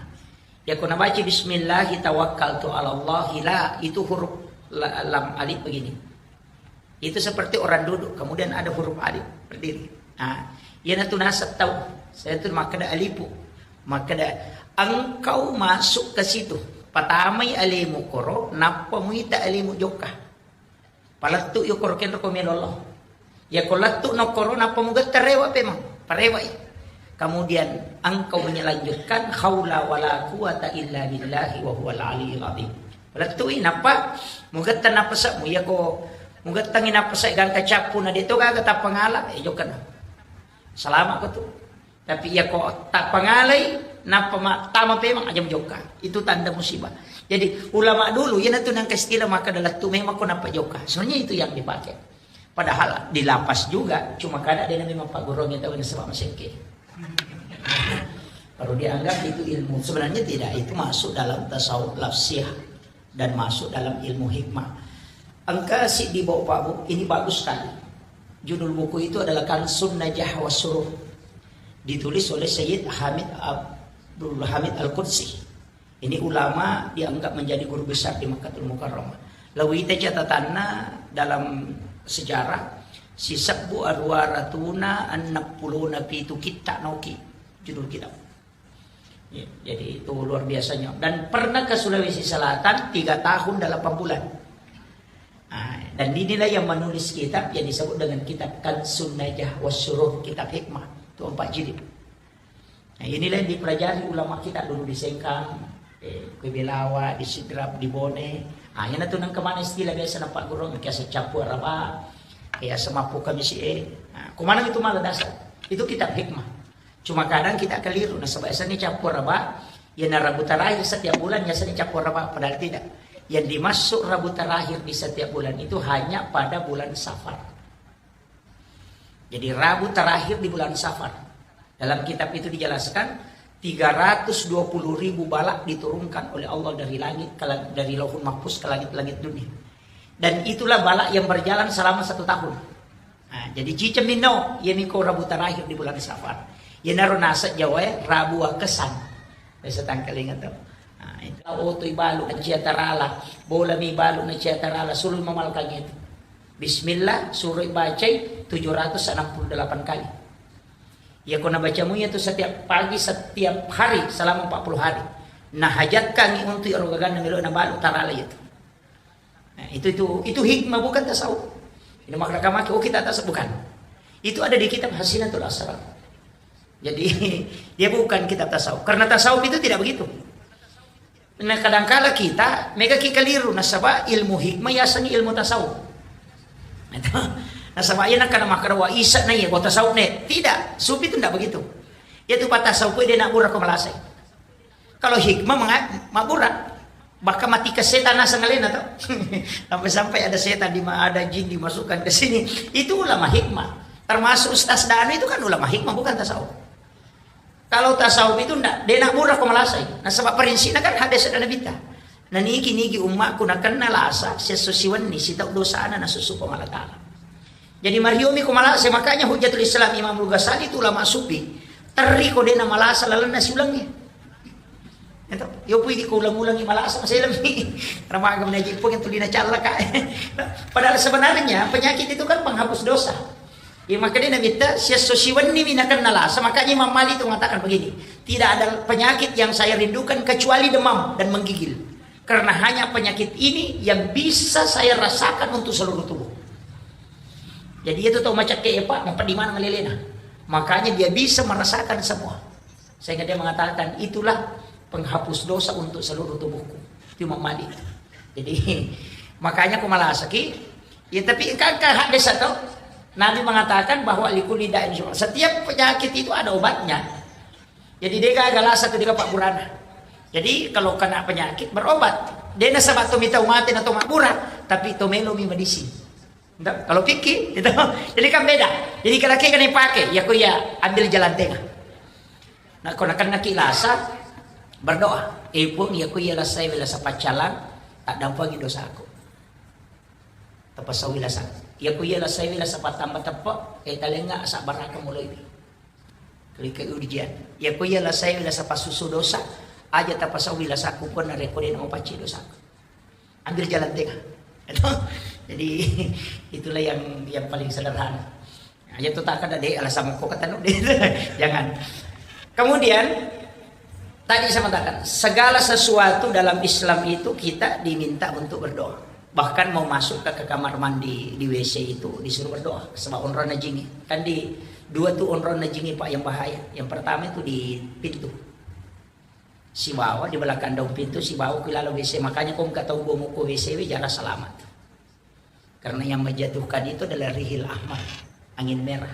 Ya, kuna baca bismillahi tawakkaltu ala Allahi la, itu huruf la, lam alif begini. Itu seperti orang duduk, kemudian ada huruf alif berdiri. Nah, iya natu nasab tau. Saya tu makkeda alipu. Makkeda engkau masuk ke situ. Patamai alemu koro, nappa muita alemu jokka. Palettu yo koro kenro ko melo Allah. Ya ko lettu no koro, nappa mugetta rewa pemang. Parewai. Kemudian engkau menyelanjutkan haula wala quwata illa billahi wa huwal aliyul azim. Lettu'i nappa mugetta napasa'mu, iyako mugettangngi napasa' gangka cappu na de' to gaga tappangala, eh, jokkana. Salama' ko tu. Tapi iyako tappangalai nappa ma-, tama pemang, aja mujokka. Itu tanda musibah. Jadi ulama dulu, iyanatu nangka istilah makkeda lettu memang ko nappa jokka. Sebenarnya itu yang dipakai. Padahal di lapas juga, cuma kada de' na memang pagguruangngi tau nasaba' masengke. Baru dianggap itu ilmu. Sebenarnya tidak, itu masuk dalam tasawuf lafsiyah dan masuk dalam ilmu hikmah. Engka siddi bau pabu, ini bagus sekali. Judul buku itu adalah Kansun Najah wa Surur. Ditulis oleh Sayyid Hamid Abdul Hamid Al-Qudsi. Ini ulama dianggap menjadi guru besar di Makkatul Mukarramah. Lawita catatanna dalam sejarah, sisebbu aruwa ratuna enneng pulona pitu kitta noki judul kitab. Ya, jadi itu luar biasanya. Dan pernah ke Sulawesi Selatan tiga tahun delapan bulan. Ah, dan inilah yang menulis kitab yang disebut dengan kitab Kansun Najah Wasyurur, kitab hikmah. Itu empat jilid. Nah, inilah yang dipelajari ulama kita dulu di Sengkang, eh, ke Belawa, di Sidrap, di Bone. Ah, iyanatu nang kemana istilah biasa napagguruang, kiasa cappu araba, kiasa mappu kamisi, eh. Nah, kemana itu malah dasar. Itu kitab hikmah. Cuma kadang kita keliru, nasaba' biasanya cappu araba, ya na Rabu terakhir setiap bulan biasanya cappu araba, padahal tidak. Yang dimaksud Rabu terakhir di setiap bulan itu hanya pada bulan Safar. Jadi Rabu terakhir di bulan Safar. Dalam kitab itu dijelaskan, tiga ratus dua puluh ribu bala diturunkan oleh Allah dari langit, ke lang-, dari Lauhul Mahfuz ke langit-langit dunia. Dan itulah bala yang berjalan selama satu tahun. Nah, jadi ciceng minno, iyami ko Rabu terakhir di bulan Safar. Iyanaro naseng Jawa e, Rabu Wakesan. Biasa tangkalinga to. Nah, itu. Oto ibalu na cia tarala, bola mi balu na cia tarala, sulu mamalkang itu. Bismillah, suroi bacai tujuh ratus enam puluh delapan kali. Iya ko nabacamu iya tu setiap pagi, setiap hari selama empat puluh hari. Nah, hajatkangi untuk ero gaganna melo na balu tarala itu. Nah, itu, itu, itu hikmah, bukan tasawuf. Ini makna kamaki, oh, kita tasawuf, bukan. Itu ada di kitab Hasinatul Asrar. Jadi, dia bukan kitab tasawuf. Karena tasawuf itu tidak begitu. Nah, kadangkala kita mega ki keliru, nasaba ilmu hikmah yasengngi ilmu tasawuf. Nasaba iya nakkada makkada wa isa na iya, wa tasawuf ne. Tidak, sufi itu tidak begitu. Iya tu pa tasawuf de na bura ko malasai. Kalau hikmah menga-, mabbura. Bahkan mati ke setan naseng alena to. Sampai-sampai ada setan di ma-, ada jin dimasukkan ke sini. Itu ulama hikmah. Termasuk Ustaz Danu itu kan ulama hikmah, bukan tasawuf. Kalau tasawuf itu ndak, de na bura ko malasai. Nasaba prinsipnya kan hadis ada Nabi ta. Naniki-niki ummaku nakenna lasa, sesso siwenni sitau dosana nasusu Puang Allah Taala. Jadi mariomi ko malasa, makanya Hujjatul Islam Imam Al-Ghazali itu ulama sufi. Terri ko de na malasa lalenna siulengnge. Ento, yo pui di ko ulang-ulangi malasa, masih lebih. Ramaga menaji pun yang tulina callaka. Padahal sebenarnya penyakit itu kan penghapus dosa. Ya, makanya Nabi ta, "Siesso siwenni mi nakenna lasa," makanya Imam Malik itu mengatakan begini, "Tidak ada penyakit yang saya rindukan kecuali demam dan menggigil. Karena hanya penyakit ini yang bisa saya rasakan untuk seluruh tubuh." Jadi itu tahu macam kayak apa, mau di mana ngelelena. Makanya dia bisa merasakan semua. Sehingga dia mengatakan, "Itulah penghapus dosa untuk seluruh tubuhku." Itu Imam Malik. Jadi, makanya aku malasaki, ya, tapi kan, kan hadis atau Nabi mengatakan bahwa likulli da'in syufa. Setiap penyakit itu ada obatnya. Jadi, dia gagal asa tu dia Pak Burana. Jadi, kalau kena penyakit, berobat. Dia nasaba tu mita umatin atau makbura, tapi to melo mi medisi. Nggak, kalau fikih, itu. Jadi kan beda. Jadi kalau kita nih pakai, ya kau ya ambil jalan tengah. Nah, kalau kena ki lasa, berdoa. Eh pun, ya kau ya lasa, ya lasa pacalang, tak dampangi dosaku. Tapasauwi lasa. Ya kau ya lasa, ya lasa patambah tepok, eh talenga sabar akan mulai. Klik ke ujian. Ya kau ya lasa, ya lasa pasusu dosa, aja tapasauwi lasaku pun narekode mau paci dosaku. Ambil jalan tengah. Jadi itulah yang yang paling sederhana. Aja tuh tak ada deh alasan kok kata deh. Jangan. Kemudian tadi saya mengatakan segala sesuatu dalam Islam itu kita diminta untuk berdoa. Bahkan mau masuk ke, ke kamar mandi di W C itu disuruh berdoa sebab onronna jingi. Kan di dua tuh onronna jingi Pak yang bahaya. Yang pertama itu di pintu. Sibawa di belakang daun pintu, sibawa ku lalo W C. Makanya kau nggak tahu gua mau ke W C, we, jarang selamat. Karena yang menjatuhkan itu adalah rihil ahmar, angin merah.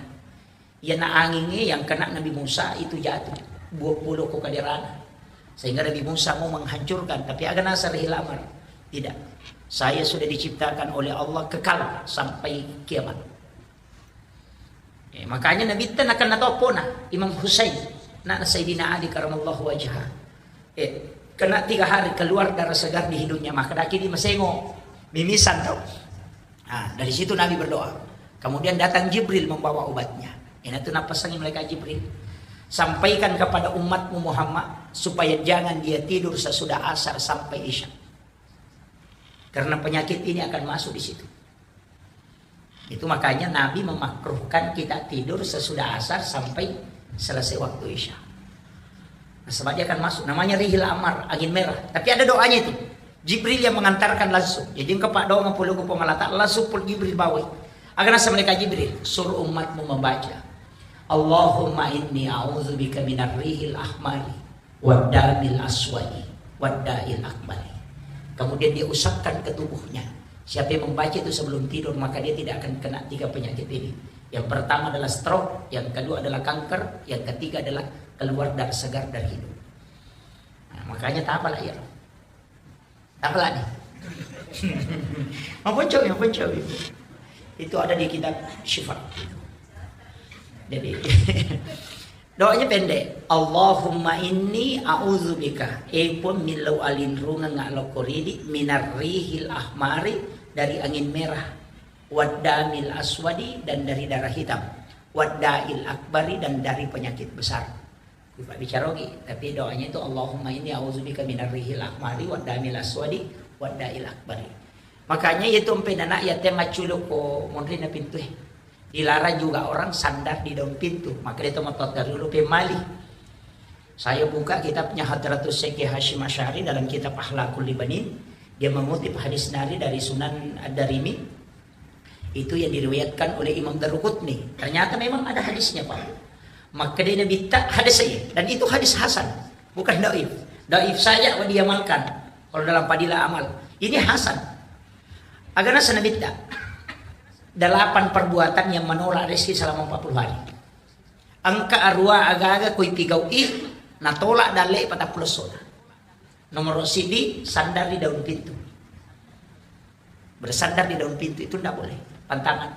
Ya, na angin yang kena Nabi Musa itu jatuh, dua puluh ke kaderana. Sehingga Nabi Musa mau menghancurkan, tapi aga nasa rihil ahmar. Tidak. Saya sudah diciptakan oleh Allah kekal sampai kiamat. Eh, makanya Nabitta nakenna toppona Imam Husain, anakna Sayyidina Ali karamallahu wajha. Eh, kena tiga hari keluar darah segar di hidungnya, maka daki di masengo mimisan tau. Nah, dari situ Nabi berdoa. Kemudian datang Jibril membawa obatnya. Ini tuh napasangi mereka Jibril. Sampaikan kepada umatmu Muhammad supaya jangan dia tidur sesudah asar sampai isya. Karena penyakit ini akan masuk di situ. Itu makanya Nabi memakruhkan kita tidur sesudah asar sampai selesai waktu isya. Nah, sebab dia akan masuk. Namanya rihil amar, angin merah. Tapi ada doanya itu. Jibril yang mengantarkan langsung. Jadi engkau pak doa ngepuluh ke pemalatak, langsung pun Jibril bawa. Agar nasa mereka Jibril, suruh umatmu membaca. Allahumma inni a'udzubika minar rihil ahmari waddamil aswadi wadda'il akbari. Kemudian dia usapkan ke tubuhnya. Siapa yang membaca itu sebelum tidur, maka dia tidak akan kena tiga penyakit ini. Yang pertama adalah stroke, yang kedua adalah kanker, yang ketiga adalah keluar darah segar dari hidung. Nah, makanya tak apalah ya. Apa lagi? Maponcomi, maponcomi. Itu ada di kitab Syifa. Jadi doanya pendek. Allahumma inni a'udzubika. Eh pun millau alinrungan ngak lokoridi minar rihil ahmari, dari angin merah. Waddamil aswadi, dan dari darah hitam. Wadda'il akbari, dan dari penyakit besar. Pak bicara ogi, tapi doanya itu Allahumma inni a'udzubika minar rihil ahmari waddamil aswadi wadda'il akbari. Makanya itu empe nana ya tema culuk ko monri na pintu eh. Dilarang juga orang sandar di daun pintu. Maka dia tempat dari dulu pemali. Saya buka kitabnya Hadratus Syekh Hasyim Asy'ari dalam kitab Akhlaqul Libanin. Dia mengutip hadis Nabi dari Sunan Ad-Darimi. Itu yang diriwayatkan oleh Imam Daruqutni. Ternyata memang ada hadisnya, Pak. Makkedai Nabitta hadis saya. Dan itu hadis hasan, bukan daif. Daif saja diamalkan kalau dalam fadilah amal. Ini hasan. Agana sana Nabitta. Delapan perbuatan yang menolak rezeki selama empat puluh hari. Engka arua aga-aga koi pigau'i natolak dalle patappulo sona. Nomor sidi, sandar di daun pintu. Bersandar di daun pintu itu ndak boleh, pantangan.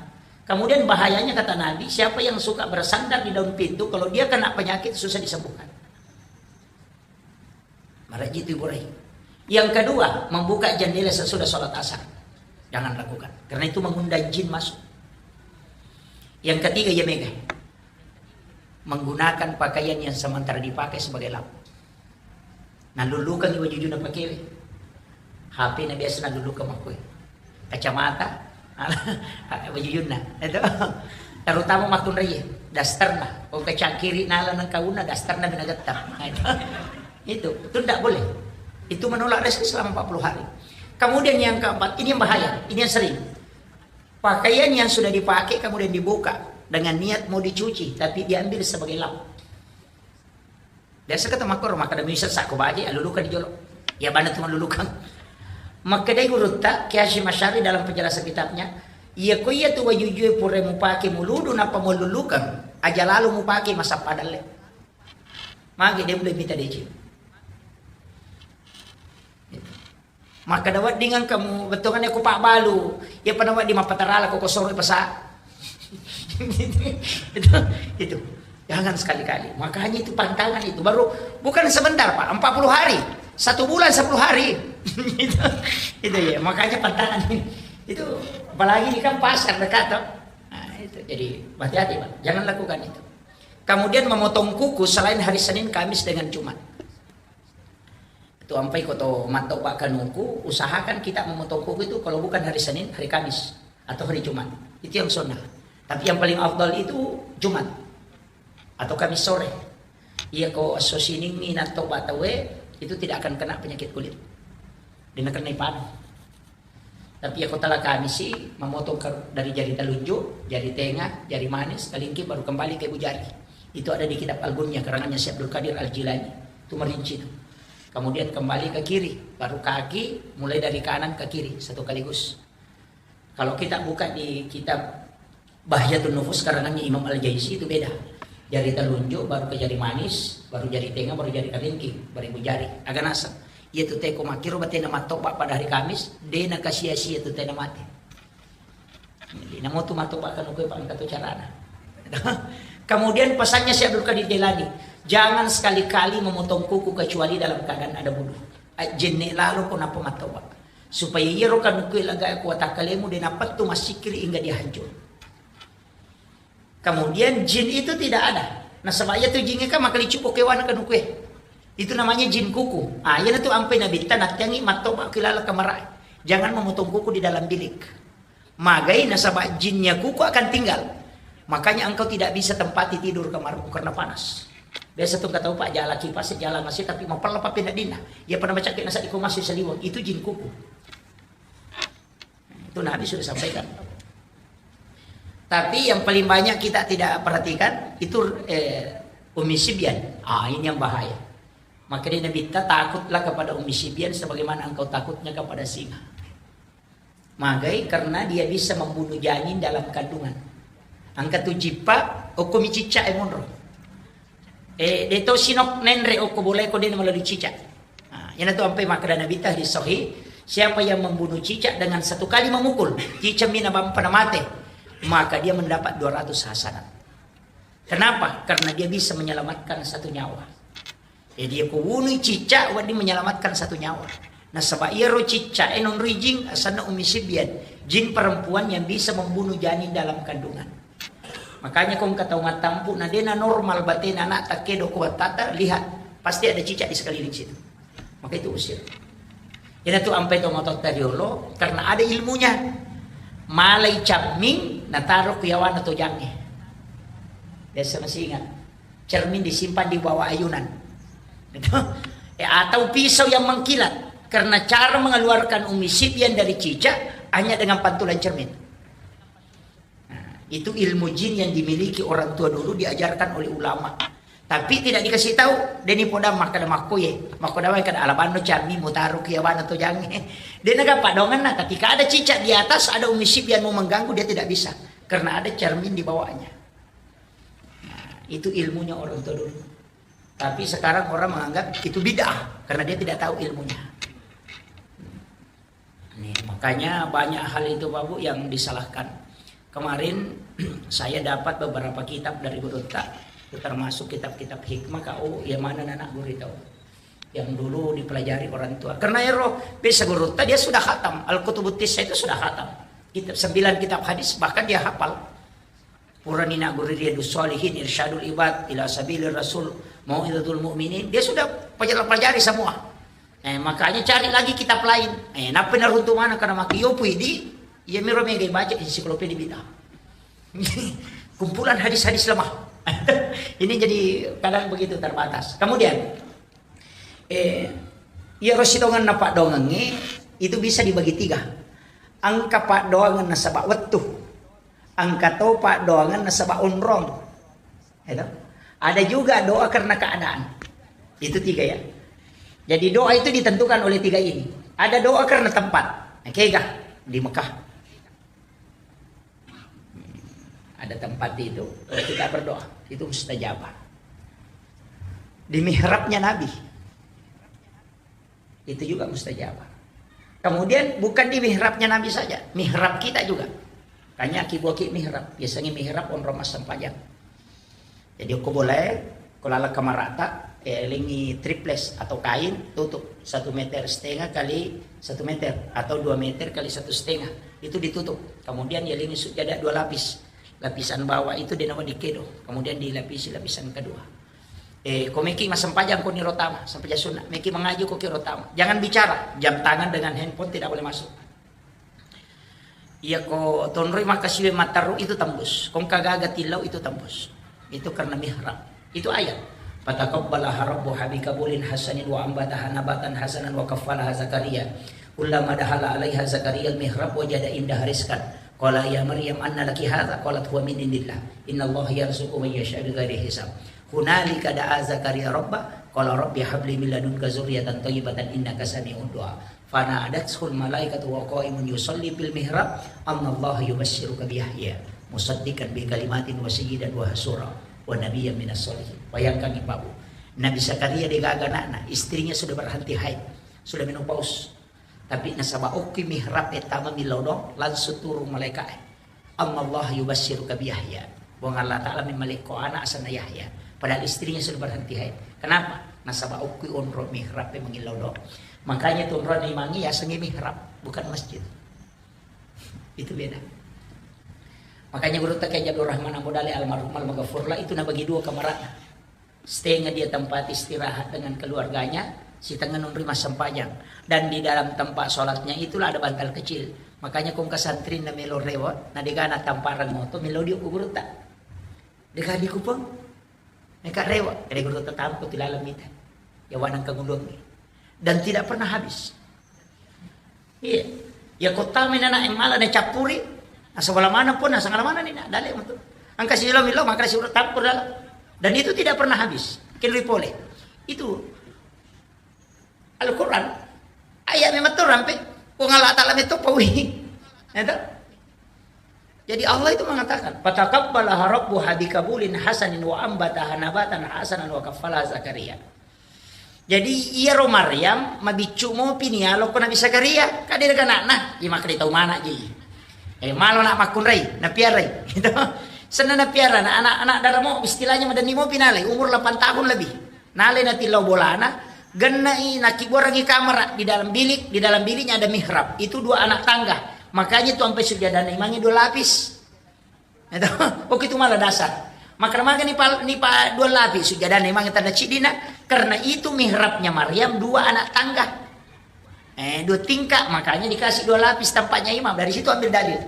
Kemudian bahayanya kata Nabi, siapa yang suka bersandar di daun pintu, kalau dia kena penyakit susah disembuhkan. Maraji itu Ibu Rai. Yang kedua, membuka jendela sesudah sholat asar. Jangan lakukan, karena itu mengundang jin masuk. Yang ketiga, ya mega. Menggunakan pakaian yang sementara dipakai sebagai lap. Nalulukangi wajujuna pakewe. H P na biasa nalulukang makkoe. Kacamata, wajujunna. Itu. Terutama makkunraie, dasterna. Ko kacangkiri nala nengkauna dasterna bina gettar. Nah, itu. Itu, itu ndak boleh. Itu menolak rezeki selama empat puluh hari. Kemudian yang keempat, ini yang bahaya, ini yang sering. Pakaian yang sudah dipakai kemudian dibuka dengan niat mau dicuci, tapi diambil sebagai lap. Biasa kata makkoro, maka demi sesa ko baje, aluluka di jolo. Ya bana tu malulukang. Makkedai gurutta, Kiai Hasyim Asy'ari dalam penjelasan kitabnya, iya ko iya tu wajujue pura mupake muludu nappa malulukang, aja lalo mupake masappa dalle. Magi de mulai mita deci. Makkeda wedding engka mu bettuanganna ko pabbalu, iya pada wedding mappatarala ko kosoro pasa. Itu, itu. Jangan sekali-kali. Makanya itu pantangan itu. Baru bukan sebentar, Pak, empat puluh hari. Satu bulan sepuluh hari. Itu, itu ya, makanya pantangan ini. Itu apalagi ini kan pasar dekat toh. Nah, itu. Jadi hati-hati, Pak. Jangan lakukan itu. Kemudian memotong kuku selain hari Senin, Kamis dengan Jumat. Itu ampai ko to mattoba kanuku, usahakan kita memotong kuku itu kalau bukan hari Senin, hari Kamis atau hari Jumat. Itu yang sunnah. Tapi yang paling afdal itu Jumat atau Kamis sore. Iya ko esso Seningngi nattoba tauwe, itu tidak akan kena penyakit kulit. Dia kena panu. Tapi iya ko tala Kamisi, memotong ke, dari jari telunjuk, jari tengah, jari manis, kalingking, baru kembali ke ibu jari. Itu ada di kitab Al-Gunyah, karangannya Syekh Abdul Qadir Al-Jilani. Itu merinci itu. Kemudian kembali ke kiri, baru kaki, mulai dari kanan ke kiri, satu kaligus. Kalau kita buka di kitab Bahjatun Nufus karangannya Imam Al-Jaizi itu beda. Jari telunjuk, baru ke jari manis, baru jari tengah, baru jari kalingking, baru ibu jari. Aga naseng. Iya tu teko makkiro batena mattoba pada hari Kamis, de nakasia-sia tu tena mate. Jadi, namo tu mattoba kanuku, Pak, engka tu carana. Kemudian pesannya Syekh Abdul Qadir Jailani, jangan sekali-kali memotong kuku kecuali dalam keadaan ada wudu. Ajjenne lalo ko nappa mattoba. Supaya iyaro kanuku laga kuatakkalemu de napettu massikiri hingga dia hancur. Kemudian jin itu tidak ada. Nasaba iya tu jingnge kan makalicu ko kewana kanukue. Itu namanya jin kuku. Ah, iya tu ampai nabitta nattiangi mattoba kilala kamara. Jangan memotong kuku di dalam bilik. Magai nasaba jinnya kuku akan tinggal. Makanya engkau tidak bisa tempati tidur kamarmu karena panas. Biasa tu engka tau, Pak, jala kipas, jala masih, tapi mapella papi nadina. Iya pada macake nasa iko masih saliweng. Itu jin kuku. Itu Nabi sudah sampaikan. Tapi yang paling banyak kita tidak perhatikan itu, eh, Ummi Sibyan. Ah, ini yang bahaya. Makanya Nabi kita takutlah kepada Ummi Sibyan sebagaimana engkau takutnya kepada singa. Magai karena dia bisa membunuh janin dalam kandungan. Engka tu cippa, okko mi cicca e monro. Eh, de to sinok nenre okko boleh ko de melalui cicak. Nah, yana tu ampai makkeda Nabi ta hadis sahih, siapa yang membunuh cicak dengan satu kali memukul, cicak mina bampa na mate, maka dia mendapat dua ratus hasanat. Kenapa? Karena dia bisa menyelamatkan satu nyawa. Jadi ko wunui cicak wedding menyelamatkan satu nyawa. Nasaba iyaro cicak e nonroi jin, asanna Ummi Sibyan, jin perempuan yang bisa membunuh janin dalam kandungan. Makanya ko engka tau mattampu na dena normal batena anak takkedo ko wattata, lihat, pasti ada cicak di sekeliling situ. Maka itu usir. Ina tu ampai to matotta riolo karena ada ilmunya. Malai camming nataro ku yawana tojangnge. Biasa masih ingat. Cermin disimpan di bawah ayunan. Gitu. Eh, atau pisau yang mengkilat. Karena cara mengeluarkan Ummi Sibyan dari cicak hanya dengan pantulan cermin. Nah, itu ilmu jin yang dimiliki orang tua dulu, diajarkan oleh ulama. Tapi tidak dikasih tahu, deni podang makkeda makkoye, makkoda wae kada alabanno cammi mutaro ki yawana tojangnge. Dena gapa donganna, ketika ada cicak di atas, ada Ummi Sibyan mau mengganggu, dia tidak bisa. Karena ada cermin di bawahnya. Nah, itu ilmunya orang tua dulu. Tapi sekarang orang menganggap itu bid'ah karena dia tidak tahu ilmunya. Nih, makanya banyak hal itu, Pak Bu, yang disalahkan. Kemarin saya dapat beberapa kitab dari gurutta, termasuk kitab-kitab hikmah, kau yang mana anak guru tahu. Yang dulu dipelajari orang tua. Karena ero bisa gurutta dia sudah khatam. Al-Kutubut Tisa itu sudah khatam. Kitab, sembilan kitab hadis bahkan dia hafal. Purani nagguru Riyadus Shalihin, Irsyadul Ibad ila Sabilir Rasul, Mau'izatul Mu'minin, dia sudah pelajari, pelajari semua. Eh, makanya cari lagi kitab lain. Eh, nappa naruntu mana karena maki yopu idi, iya miro mega baca ensiklopedia bid'ah. Kumpulan hadis-hadis lemah. Ini jadi kadang begitu terbatas. Kemudian, eh, iya rosi dongan napa dongangi itu bisa dibagi tiga. Angka pak doangan nasaba wettu. Engka to paddoangeng nasaba onrong. Itu. Ada juga doa karena keadaan. Itu tiga ya. Jadi doa itu ditentukan oleh tiga ini. Ada doa karena tempat. Nah, kega di Mekah. Ada tempat itu, kita berdoa. Itu mustajabah. Di mihrabnya Nabi. Itu juga mustajabah. Kemudian bukan di mihrabnya Nabi saja, mihrab kita juga. Kanya ki buaki mihrab, biasanya mihrab onrong massempajang. Jadi okko bolae, ko laleng kamarata, eh, lengi triples atau kain, tutup satu meter setengah kali satu meter atau dua meter kali satu setengah. Itu ditutup. Kemudian ya lengi sujada dua lapis. Lapisan bawah itu denawa dikedo. Kemudian dilapisi lapisan kedua. Eh, ko meki massempajang ko niro tama, sempajang sunnah. Meki mengaji ko kiro tama. Jangan bicara, jam tangan dengan handphone tidak boleh masuk. Iya ko tonroi maka siwe matteru itu tembus. Kong kagaga tillau itu tembus. Itu karena mihrab. Itu ayat. Fataqabbalaha rabbuha biqabulin hasanin wa ambataha nabatan hasanan wa kaffalaha Zakaria. Kullama dakhala alaiha Zakaria al-mihrab wajada indaha rizqan. Qala ya Maryam anna laki hadza? Qalat huwa min indillah. Innallaha yarzuqu man yasha bighairi hisab. Hunalika da'a Zakaria rabba, qala rabbi habli min ladunka dzurriyyatan thayyibatan innaka sami'ud du'a. Fanadathul malaikatu wa qaimun yusalli fil mihrab, annallaha yubasyiruka bi Yahya musaddiqan bi kalimatin wa sayyidan wa hasura wa nabiyyan minas sholihin. Bayangkan, Ibu, Nabi Zakaria degaga anakna, istrinya sudah berhenti haid, sudah menopause. Tapi nasaba okki mihrab e tama millau do, langsung turun malaika e. Annallaha yubasyiruka bi Yahya. Puang Allah Ta'ala memmalekko anak asenna Yahya. Padahal istrinya sudah berhenti haid. Kenapa? Nasaba okki onro mihrab e mangillau do. Makanya tu onro naimangi yasengi mihrab, bukan masjid. Itu beda. Makanya guru tak Haji Abdul Rahman Abu Dali almarhum almaghfurlah itu nabagi dua kamarana. Setengah dia tempat istirahat dengan keluarganya, setengah nonroi massempajang. Dan di dalam tempat sholatnya itulah ada bantal kecil. Makanya kong kasantri na melo rewa, na degana tamparang moto, melo dio ku gurutta. Dega di kupang, meka rewa, ada gurutta tampo tilalang mita. Ya wanang kagulungi. Dan tidak pernah habis. Iya. Ya kota menana yang malah na cappuri, asal mana pun, asal mana ni, nah, dalek metu. Angka silo milo, maka si urut campur dalam. Dan itu tidak pernah habis. Kenri pole. Itu Al-Quran. Ayat memang tu rampe. Kong Allah Ta'ala metu pawi. Ya toh? Jadi Allah itu mengatakan, "Fataqabbalaha rabbuha biqabulin hasanin wa ambataha nabatan hasanan wa kaffalaha Zakaria." Jadi, iyaro Maryam mabiccu mopi nialokko Nabi Zakaria, ka de' gaga ana'na, iya makkeda tau mana' ji. Eh, malo na' makkunrai, napiarai. Gitu. Senna napiara, na anak-anak dara mo, istilahnya madenni mopi nalai, umur delapan tahun lebih. Nalai natillau bolana, gennai, nakibuarangi kamara di dalam bilik, di dalam biliknya ada mihrab. Itu dua anak tangga. Makanya itu sampai sujadana imangi dua lapis. Itu, oh, itu malah dasar. Maka maga ni pa, ni pa dua lapis sujadana imang tanda cidina, karena itu mihrabnya Maryam dua anak tangga. Eh, dua tingkat, makanya dikasih dua lapis tempatnya imam. Dari situ ambil dalil.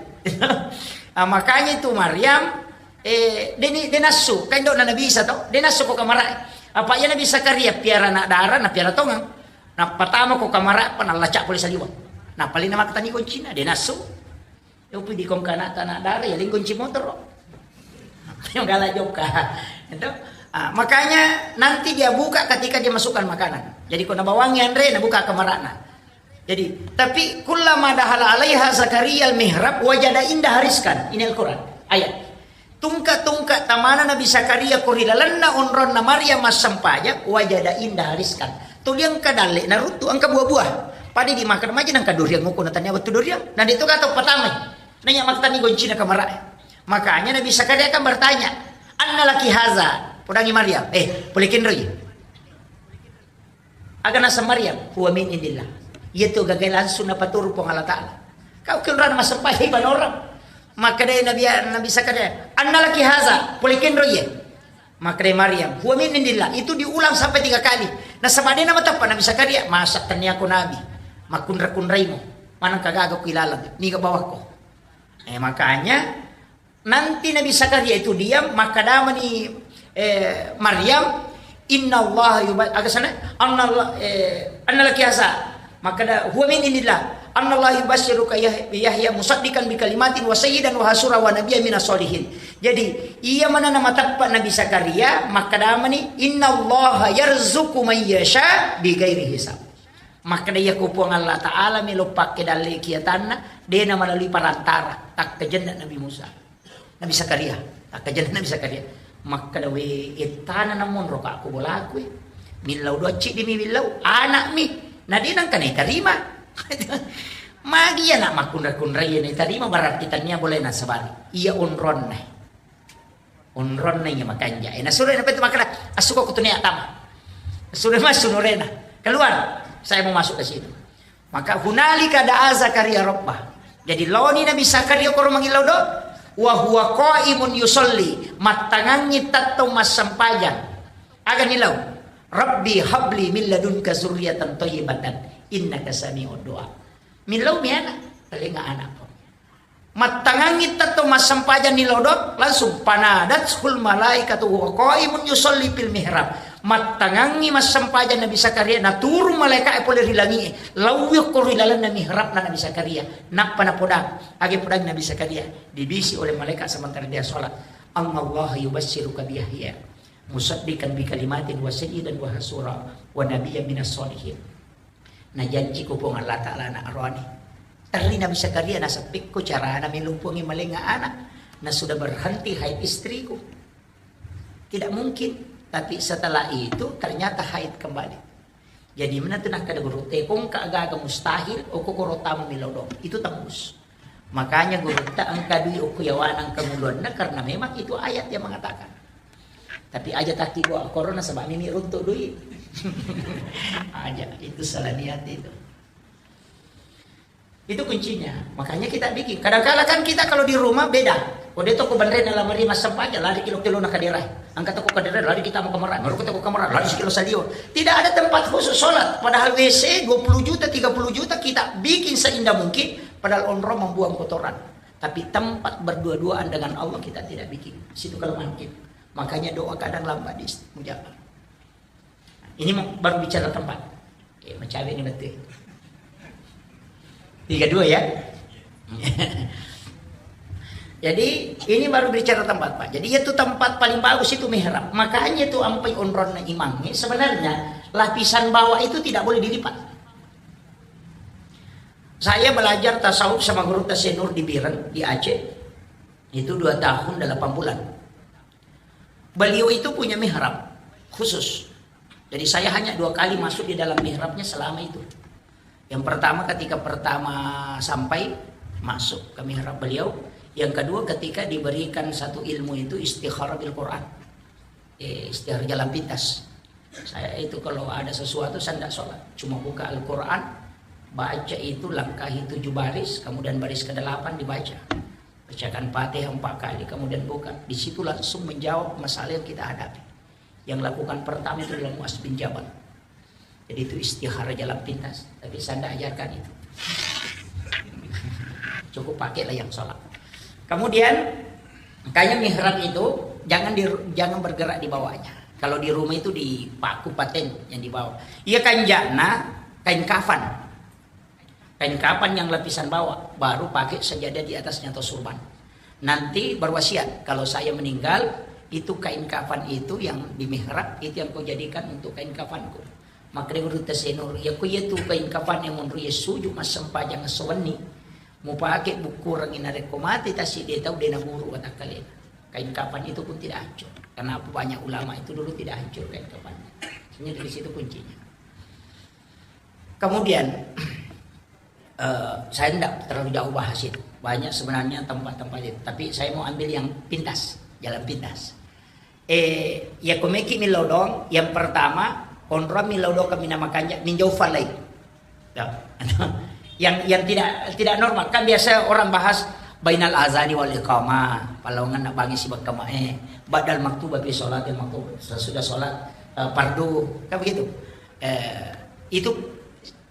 Nah, makanya itu Maryam, eh, deni, denasu, kan dok Nabi Isa toh, denasu ko kamara. Apa iya Nabi Zakaria piara anak dara, na piara tongang. Nah, pertama ko kamara, apa nalacak boleh saliwang. Nah, paling nama ketani kuncina, denasu. Yopi di kong kana tanah dara, ya lingkung ci motor. Yang galak joka. Itu. Ah, makanya nanti dia buka ketika dia masukkan makanan. Jadi, ko nabawangi anre, nabuka kamarana. Jadi, tapi kullama dahala alaiha Zakaria al-mihrab wajada indaha rizqan. Ini Al-Quran. Ayat. Tungka-tungka tamana Nabi Zakaria ko ri lalenna onronna Maryam massempajang, wajada indaha rizqan. Tuli engka dalle naruttu, engka buah-buah. Pada dimakan maja nangka duriang, nguku natanya wettu duriang. Nah, itu kata pertama. Nanya maktani goncina kamara. Makanya Nabi Zakaria kan bertanya, "Anna laki haza?" Podangi Maryam, "Eh, pole kenroi?" Aga naseng Maryam, "Huwa min indillah." Iya tu gagai langsung napaturu Puang Allah Ta'ala. Kau kenrana massempajang ibadah orang. Maka dari Nabi, Nabi Zakaria, "Anna laki haza?" Pole kenroi ye. Maka dari Maryam, "Huwa min indillah." Itu diulang sampai tiga kali. Nasaba de' namateppa Nabi Zakaria, "Masa tania ko Nabi? Makkunra-kunraimu. Manang kagaga ku ilalang. Niga bawakko." Eh, makanya nanti Nabi Zakaria itu diam, maka damani, eh, Maryam, "Inna Allah yuba-," aga sana, "Anna Allah, eh, anna laki haza?" Maka da, "Huwa min indillah. Anna Allah yubasyiruka Yah-, Yahya musaddiqan bi kalimatin wa sayyidan wa hasura wa nabiyya minas solihin." Jadi, iya mana nama teppa Nabi Zakaria, maka damani, "Inna Allah yarzuqu man yasha bi ghairi hisab." Maka da iya ko Puang Allah Ta'ala melo pakke dalle kiatanna, de' na melalui perantara, takkajenna Nabi Musa. Nabi Zakaria, takkajenna Nabi Zakaria. Makkeda, "We, ettana namonro ka ko bolaku, eh. Millau dua ciddi mi millau, anak mi. Na de' nangka naitarima." Magi iya na makkunrai-kunrai iya na tarima, berarti tania boleh nasabari. Iya onronna. Onronna iya makanja. Eh, nasuro na petu makkeda, "Asuko kutunia tama." Sudah masuk nurena. "Keluar. Saya mau masuk ke situ." Maka hunalika da'a Zakaria rabbah. Jadi laoni Nabi Zakaria koro mangillau do, wa huwa qaimun yusalli, mattangangngi tettong massempajang. Aga nilau? "Rabbi habli min ladunka zurriyatan thayyibatan innaka sami'ud du'a." Millau mi ana, talenga anakku. Mattangangngi tettong massempajang nilau do, langsung, "Fanadathul malaikatu wa qaimun yusalli fil mihrab." Mattangangngi massempajang Nabi Zakaria, naturung malaika'e pole ri langi'e, laui okko ri lalenna mihrabna Nabi Zakaria. Nappa napodang, age podang Nabi Zakaria, dibisi oleh malaikat sementara dia sholat, "Annallaha yubassiruka bi Yahya musaddiqan bi kalimatin wa sayyidan wa hasura wa nabiyyan minas sholihin." Najanjiko Puang Allah Ta'ala anak rohani. Terri Nabi Zakaria, "Naseppikko carana melumpungi malenga anak, na sudah berhenti haid istriku. Tidak mungkin." Tapi setelah itu ternyata haid kembali. Jadi mana tu nakkeda guru, "Tekongka gaga mustahil, okko koro tama milodong." Itu tembus. Makanya gurutta engka dui okko yawana engka muluanna, karena memang itu ayat yang mengatakan. Tapi aja taki gua korona sebab nini runtuk dui. Aja, itu salah niat itu. Itu kuncinya. Makanya kita bikin. Kadang-kala kan kita kalau di rumah beda. Kode toko bandre dalam rumah sempat aja lari kilo-kilo na kadera. Angkat toko kadera lari kita mau kamar. Baru kita ke kamar lari sekilo salio. Tidak ada tempat khusus sholat. Padahal W C dua puluh juta, tiga puluh juta kita bikin seindah mungkin. Padahal onro membuang kotoran. Tapi tempat berdua-duaan dengan Allah kita tidak bikin. Situ kelemahan kita. Makanya doa kadang lambat diijabah. Ini mau- baru bicara tempat. Eh, macawe ini betul. Tiga dua ya. Jadi ini baru bicara tempat, Pak. Jadi itu tempat paling bagus itu mihrab. Makanya itu ampai onronna imamnya. Sebenarnya lapisan bawah itu tidak boleh dilipat. Saya belajar tasawuf sama guru Tasenur di Biren, di Aceh. Itu dua tahun delapan bulan. Beliau itu punya mihrab khusus. Jadi saya hanya dua kali masuk di dalam mihrabnya selama itu. Yang pertama ketika pertama sampai masuk ke mihrab beliau. Yang kedua ketika diberikan satu ilmu itu istikharah bil Quran. Eh, istikharah jalan pintas. Saya itu kalau ada sesuatu saya tidak sholat. Cuma buka Al-Quran, baca itu langkahi tujuh baris, kemudian baris kedelapan dibaca. Bacakan Fatihah empat kali, kemudian buka. Di situ langsung menjawab masalah yang kita hadapi. Yang lakukan pertama itu adalah Muaz bin Jabal. Jadi itu istihara jalan pintas. Tapi saya tidak ajarkan itu. Cukup pakailah yang sholat. Kemudian, makanya mihrab itu jangan di, jangan bergerak di bawahnya. Kalau di rumah itu dipaku paten yang di bawah. Iya kanjana kain kafan. Kain kafan yang lapisan bawah, baru pakai sajadah di atasnya atau surban. Nanti berwasiat, "Kalau saya meninggal, itu kain kafan itu yang di mihrab, itu yang kau jadikan untuk kain kafanku." Makanya guru Tasenur, ya ku iya tu kain kafan yang menurut ya sujud massempajang sewenni. Mau pakai buku orang ini rekko mati tasik dia tahu dia guru kata kalian. Kain kafan itu pun tidak hancur. Kenapa banyak ulama itu dulu tidak hancur kain kafannya? Ini dari situ kuncinya. Kemudian, eh, saya tidak terlalu jauh bahas itu. Banyak sebenarnya tempat-tempat itu. Tapi saya mau ambil yang pintas, jalan pintas. Eh, ya komeki milodong, yang pertama, onro milodong kami nama kanja, minjau falai. Ya. Yang yang tidak tidak normal. Kan biasa orang bahas bainal azani wal iqamah, palongan nak bangi si bakama eh, badal maktuba fi sholatil maktuba, sesudah sholat eh, fardu, kan begitu. Eh, itu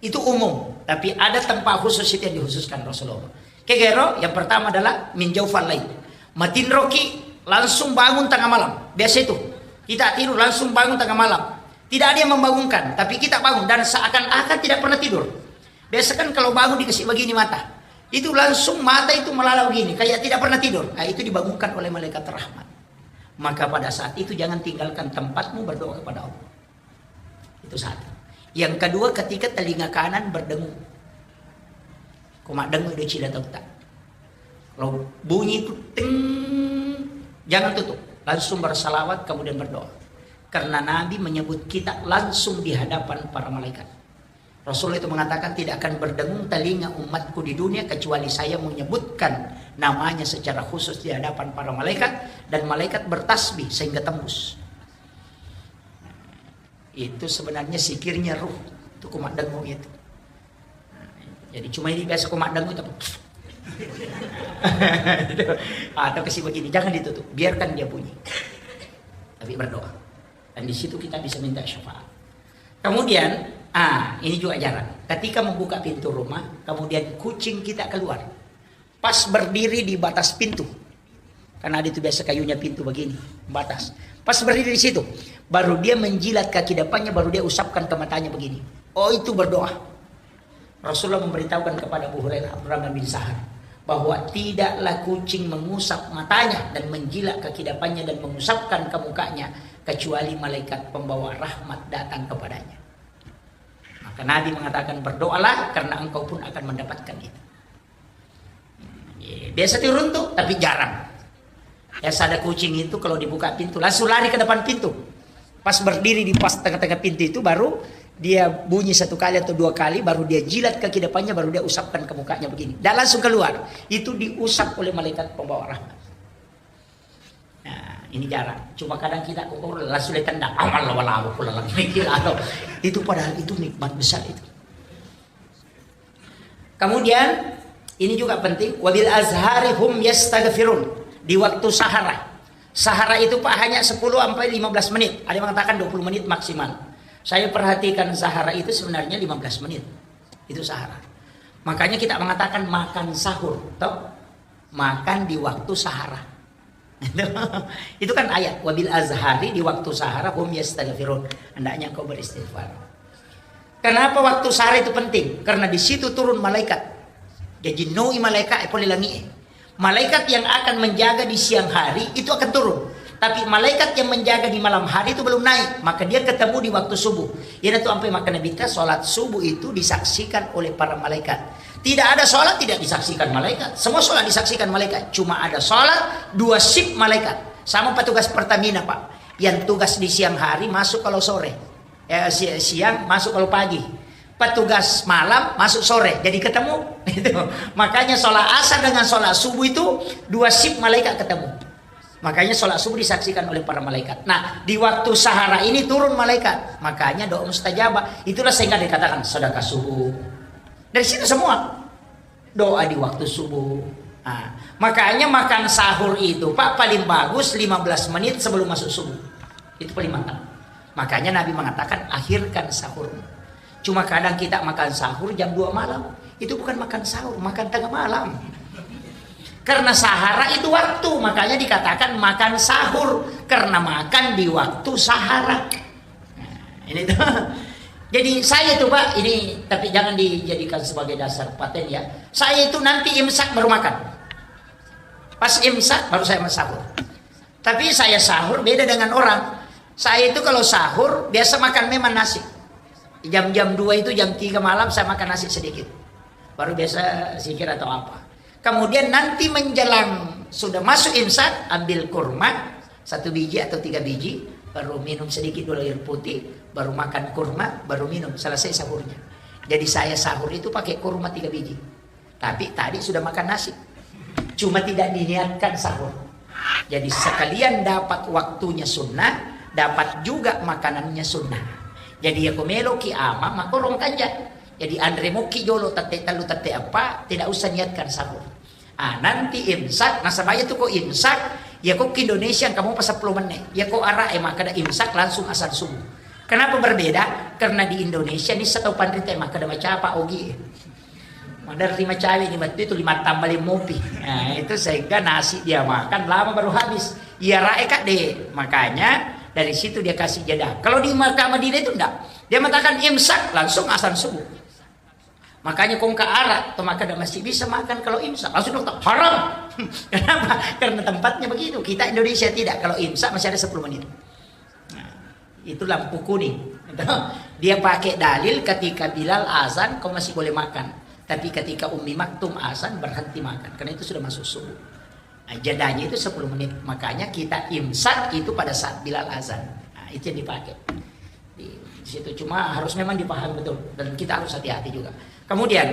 itu umum, tapi ada tempat khusus itu yang dikhususkan Rasulullah. Kegero yang pertama adalah min jaufal lail. Matinroki langsung bangun tengah malam. Biasa itu. Kita tidur langsung bangun tengah malam. Tidak ada yang membangunkan, tapi kita bangun dan seakan-akan tidak pernah tidur. Biasa kan kalau bangun dikasih begini mata, itu langsung mata itu melala begini, kayak tidak pernah tidur. Nah, itu dibangunkan oleh malaikat rahmat. Maka pada saat itu jangan tinggalkan tempatmu berdoa kepada Allah. Itu satu. Yang kedua, ketika telinga kanan berdengung. Ko maddengung do cila tauta. Kalau bunyi itu ting, jangan tutup. Langsung bersalawat, kemudian berdoa. Karena Nabi menyebut kita langsung di hadapan para malaikat. Rasulullah itu mengatakan, "Tidak akan berdengung telinga umatku di dunia kecuali saya menyebutkan namanya secara khusus di hadapan para malaikat, dan malaikat bertasbih sehingga tembus." Itu sebenarnya sikirnya ruh. Itu kumaddengung itu. Jadi cuma ini biasa kumaddengung itu. Atau kasih begini, jangan ditutup, biarkan dia bunyi. Tapi berdoa. Dan di situ kita bisa minta syafaat. Kemudian, ah, ini juga jarang. Ketika membuka pintu rumah, kemudian kucing kita keluar. Pas berdiri di batas pintu. Karena ada itu biasa kayunya pintu begini, batas. Pas berdiri di situ, baru dia menjilat kaki depannya, baru dia usapkan ke matanya begini. Oh, itu berdoa. Rasulullah memberitahukan kepada Abu Hurairah, Abdurrahman bin Sahar, bahwa tidaklah kucing mengusap matanya dan menjilat kaki depannya dan mengusapkan ke mukanya, kecuali malaikat pembawa rahmat datang kepadanya. Maka Nabi mengatakan, "Berdoalah, karena engkau pun akan mendapatkan itu." Iya, biasa turun tuh, tapi jarang. Biasa ada kucing itu kalau dibuka pintu, langsung lari ke depan pintu. Pas berdiri di pas tengah-tengah pintu itu, baru dia bunyi satu kali atau dua kali, baru dia jilat kaki depannya, baru dia usapkan ke mukanya begini. Dan langsung keluar. Itu diusap oleh malaikat pembawa rahmat. Nah, ini jarang. Cuma kadang kita kok langsung ditendang. Amal lawa-lawa pula lagi. Itu padahal itu nikmat besar itu. Kemudian, ini juga penting, "Wabil azhari hum yastaghfirun." Di waktu sahara. Sahara itu, Pak, hanya sepuluh sampai lima belas menit. Ada yang mengatakan dua puluh menit maksimal. Saya perhatikan sahara itu sebenarnya lima belas menit. Itu sahara. Makanya kita mengatakan makan sahur, toh? Makan di waktu sahara. Itu kan ayat, "Wabil azhari", di waktu sahara, "hum yastaghfirun", hendaknya engkau beristighfar. Kenapa waktu sahara itu penting? Karena di situ turun malaikat. Jadi noi malaikat e pole langi e. Malaikat yang akan menjaga di siang hari itu akan turun. Tapi malaikat yang menjaga di malam hari itu belum naik, maka dia ketemu di waktu subuh. Iyanatu ampai makkeda Nabitta, salat subuh itu disaksikan oleh para malaikat. Tidak ada salat tidak disaksikan malaikat. Semua salat disaksikan malaikat. Cuma ada salat dua shift malaikat. Sama petugas Pertamina, Pak. Yang tugas di siang hari masuk kalau sore. Eh, si-, siang masuk kalau pagi. Petugas malam masuk sore. Jadi ketemu. Itu. Makanya salat asar dengan salat subuh itu dua shift malaikat ketemu. Makanya salat subuh disaksikan oleh para malaikat. Nah, di waktu sahara ini turun malaikat. Makanya doa mustajabah. Itulah sehingga dikatakan sedekah subuh. Dari situ semua. Doa di waktu subuh. Nah, makanya makan sahur itu, Pak, paling bagus lima belas menit sebelum masuk subuh. Itu paling mantap. Makanya Nabi mengatakan, "Akhirkan sahur." Cuma kadang kita makan sahur jam dua malam. Itu bukan makan sahur, makan tengah malam. Karena sahara itu waktu, makanya dikatakan makan sahur. Karena makan di waktu sahara. Nah, ini tuh. Jadi saya itu, Pak, ini tapi jangan dijadikan sebagai dasar paten ya. Saya itu nanti imsak baru makan. Pas imsak baru saya sahur. Tapi saya sahur beda dengan orang. Saya itu kalau sahur biasa makan memang nasi. Jam-jam dua itu, jam tiga malam saya makan nasi sedikit. Baru biasa zikir atau apa. Kemudian nanti menjelang sudah masuk imsak, ambil kurma satu biji atau tiga biji, baru minum sedikit dulu air putih, baru makan kurma, baru minum. Selesai sahurnya. Jadi saya sahur itu pakai kurma tiga biji. Tapi tadi sudah makan nasi. Cuma tidak diniatkan sahur. Jadi sekalian dapat waktunya sunnah, dapat juga makanannya sunnah. Jadi ya ko meloki ama, makorong kanja. Jadi anre moki jolo tette tellu tette eppa, tidak usah niatkan sahur. Ah, nanti imsak, nasaba iya tu ko imsak, ya ko ki Indonesia engka mopa seppulo menne. Ya ko Arab e makkeda imsak langsung azan subuh. Kenapa berbeda? Karena di Indonesia ni setau panrita e makkeda macapa ogi e. Maderri macawe ni, bettu itu lima tambah lima mopi. Nah, itu sehingga nasi dia makan lama baru habis. Iya rae kak deh. Makanya dari situ dia kasih jeda. Kalau di Makkah Madinah itu enggak. Dia mengatakan imsak langsung azan subuh. Makanya kongka Arab atau makan masih bisa makan kalau imsak. Langsung dokter, "Haram." Kenapa? Karena tempatnya begitu. Kita Indonesia tidak. Kalau imsak masih ada sepuluh menit. Nah, itu lampu kuning. Dia pakai dalil ketika Bilal azan, kau masih boleh makan. Tapi ketika Ummi Maktum azan, berhenti makan. Karena itu sudah masuk subuh. Nah, jedanya itu sepuluh menit. Makanya kita imsak itu pada saat Bilal azan. Nah, itu yang dipakai. Di, Di situ cuma harus memang dipahami betul dan kita harus hati-hati juga. Kemudian,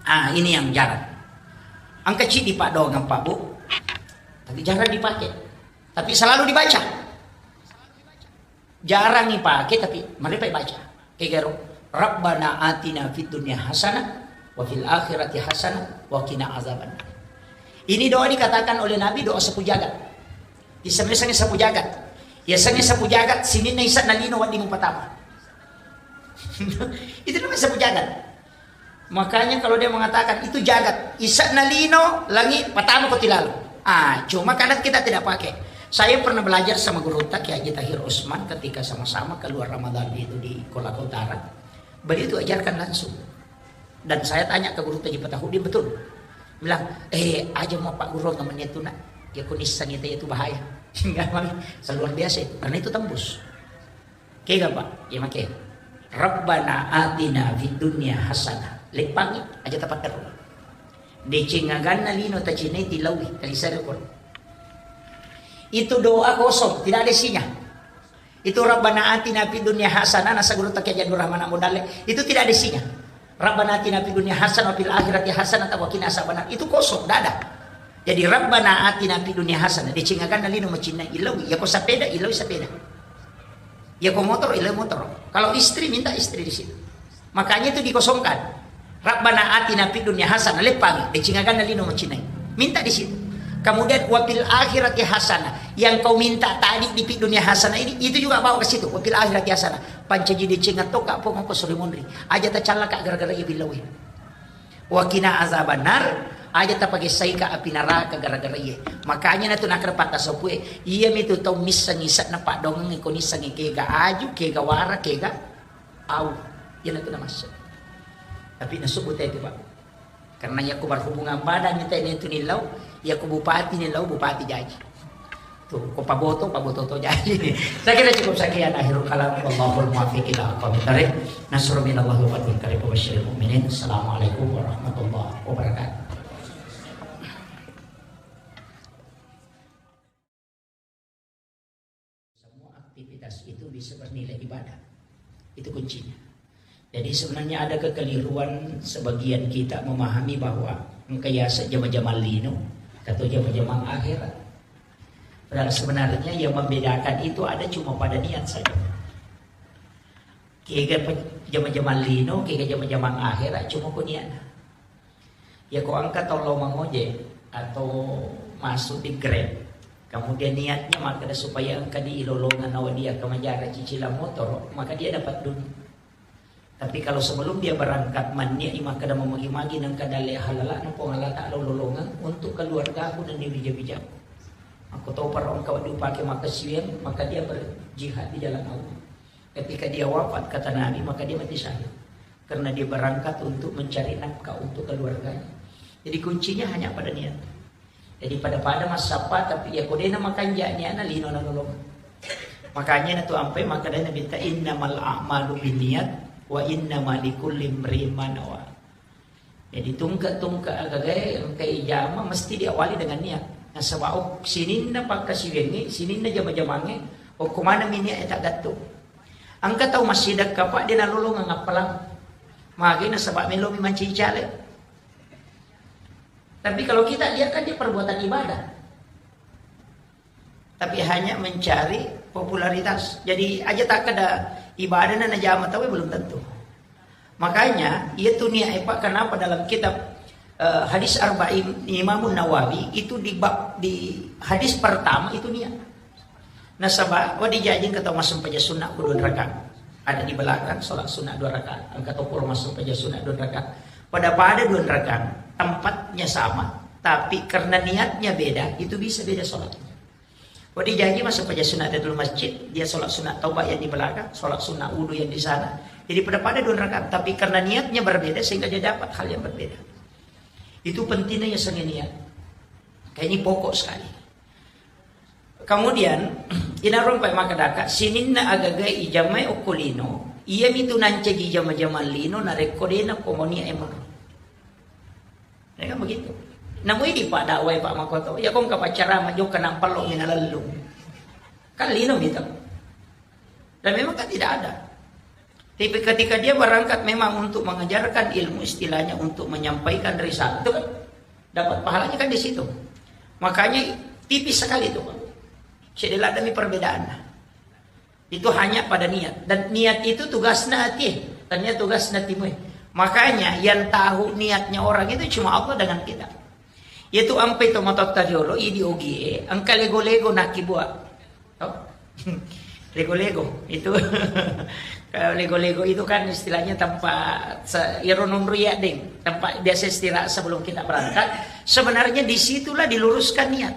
ah, ini yang jarang. Engka ciddi paddoangeng, Pak, Bu, tapi jarang dipakai. Tapi selalu dibaca. Jarang dipakai tapi mari Pak baca. Kegaro, "Rabbana atina fid dunya hasanah wa fil akhirati hasanah wa qina azabannar." Ini doa dikatakan oleh Nabi doa sapu jagat. Isengnge sapu jagat. Isengnge sapu jagat, sininna ise'na lino wedding patama. Itu namanya sapu jagat. Makanya kalau dia mengatakan itu jagat, ise'na lino, langi, patama ko tilalo. Ah, cuma kadang kita tidak pakai. Saya pernah belajar sama gurutta Kiai Haji Tahir Usman ketika sama-sama keluar Ramadan itu di Kolaka Utara. Beliau itu ajarkan langsung. Dan saya tanya ke gurutta Haji Fatahudin, betul. Bilang, "Eh, aja mau Pak Guru ngamennya itu nak. Ya kunisang itu, itu bahaya." Enggak, Bang. Luar biasa itu. Karena itu tembus. Kega, Pak? Ya make. "Rabbana atina fid dunya hasanah." Leppangi aja tapatteru. Deceng aganna lino tacinai tilaui, talisare ko. Itu doa kosong, tidak ada isinya. Itu "Rabbana atina fid dunya hasanah", nasa gurutta Kiai Haji Abdul Rahman Abu Dalle, itu tidak ada isinya. "Rabbana atina fid dunya hasanah wa fil akhirati hasanah wa qina azabannar." Itu kosong, tidak ada. Jadi, "Rabbana atina fid dunya hasanah", deceng aganna lino macinnai, ilau, ya ko sepeda, ilau sepeda. Ya ko motor, ilau motor. Kalau istri, minta istri di situ. Makanya itu dikosongkan. "Rabbana atina fid dunya hasanah", leppang, deceng aganna lino macinnai. Minta di situ. Kemudian, "Wa fil akhirati hasanah", yang kau minta tadi di fid dunya hasanah ini, itu juga bawa ke situ. "Wa fil akhirati hasanah", pancaji deceng atau kak pong ko suri monri. Aja tacallaka gara-gara iya billawi. "Wa qina azabannar", aja tapagessaika api naraka gara-gara iye. Makanya natu nakra patta sopue, iya mitu tau missengi ise'na paddoangeng ko nissengi kega aju, kega wara, kega au. Iya natu namasse. Tapi nasubut itu, Pak. Karena iya ko berhubungan badan itu, itu nilau, iya ko bupati nilau, bupati jaji. Tuh, ko paboto, paboto to jaji. Saya kira cukup sekian akhirul kalam. Wallahul muwaffiq ila aqwamit thariq. Nasrun minallahi wa fathun qarib wa basyiril mu'minin. Assalamualaikum warahmatullahi wabarakatuh. Semua aktivitas itu bisa bernilai ibadah. Itu kuncinya. Jadi sebenarnya ada kekeliruan sebagian kita memahami bahwa engka yaseng jama-jamang lino atau jama-jamang akhirat. Padahal sebenarnya yang membedakan itu ada cuma pada niat saja. Kega pe-, jama-jamang lino, kega jama-jamang akhirat, cuma ko niatna. Ya ko engka tau lao mangojek atau masuk di Grab, kemudian niatnya makkeda supaya engka di ilolongan nawa dia kemajara cicilan motor, maka dia dapat dunia. Tapi kalau sebelum dia berangkat, manniat i makkeda mamagi-magi nengka dalle halala'na Puang Allah Ta'ala ulolongeng untuk keluargaku nenni wija-wijaku. Makko toparo engka wedding upake makkasiwiang, maka dia berjihad di jalan Allah. Ketika dia wafat, kata Nabi, maka dia mati syahid. Karena dia berangkat untuk mencari nafkah untuk keluarganya. Jadi kuncinya hanya pada niat. Jadi pada-pada massappa, tapi ya ko dena makanja niatna lino nanolong. Makanya natu ampai makkeda Nabitta, "Innamal a'malu binniyat wa innama likulli imri'in ma nawa." Jadi tungke-tungke agagae engka ijama mesti diawali dengan niat. Nasaba, oh, sininna pakkasiwiangnge, sininna jama-jamangnge, okko maneng mi niat e taggattung. Engka tau massidekka, Pak, de nalolongeng appalang. Magi nasaba melomi mancaji caleg. Tapi kalau kita lihat kan dia perbuatan ibadah. Tapi hanya mencari popularitas. Jadi aja takkeda ibadah na najama tau belum tentu. Makanya, iya tu niat e, Pak, kenapa dalam kitab, eh, hadis Arba'in Imamun Nawawi itu di bab, di hadis pertama itu niat. Nasaba, wa dijajing kata massempajang sunnah ku dua rakaat. Ada di belakang salat sunnah dua rakaat. Engka to pura massempajang sunnah dua rakaat. Pada-pada dua rakaat, tempatnya sama, tapi karena niatnya beda, itu bisa beda salatnya. Wa dijajing massempajang sunnah tahiyatul masjid, dia salat sunnah taubat yang di belakang, salat sunnah wudu yang di sana. Jadi pada-pada dua rakaat, tapi karena niatnya berbeda sehingga dia dapat hal yang berbeda. Itu pentingnya ya seni niat. Kayak ini pokok sekali. Kemudian, inarompai makkedaka, sininna agaga ijamai okko lino, iya mitu nancaji jama-jamang lino, narekko dena komonia emono. Ya kan begitu. Namu idi Pak dakwai Pak Makoto, ya kong kapaccarama jokka nampallo minalellung. Kan lino mitu. Dan memang kan tidak ada. Tapi ketika dia berangkat memang untuk mengajarkan ilmu, istilahnya untuk menyampaikan risalah, itu kan dapat pahalanya kan di situ. Makanya tipis sekali itu, Pak. Jadi ada perbedaan. Itu hanya pada niat. Dan niat itu tugasna ati, tania tugasna timue. Makanya yang tahu niatnya orang itu cuma Allah dengan kita. Itu ampe to matotta riolo, idi ogie, engka lego-lego nakibua. Oh. Lego-lego itu. Kalau lego-lego itu kan istilahnya tempat se- iro nunru ya, deng, tempat biasa istirahat sebelum kita berangkat. Sebenarnya disitulah diluruskan niat.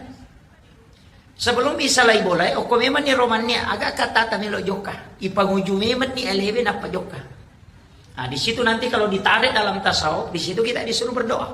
Sebelum isalai bola, okko memang ni romannya agak kata tamelo jokka. Ipanguju memang ni elewe nappa jokka. Nah, di situ nanti kalau ditarik dalam tasawuf, di situ kita disuruh berdoa.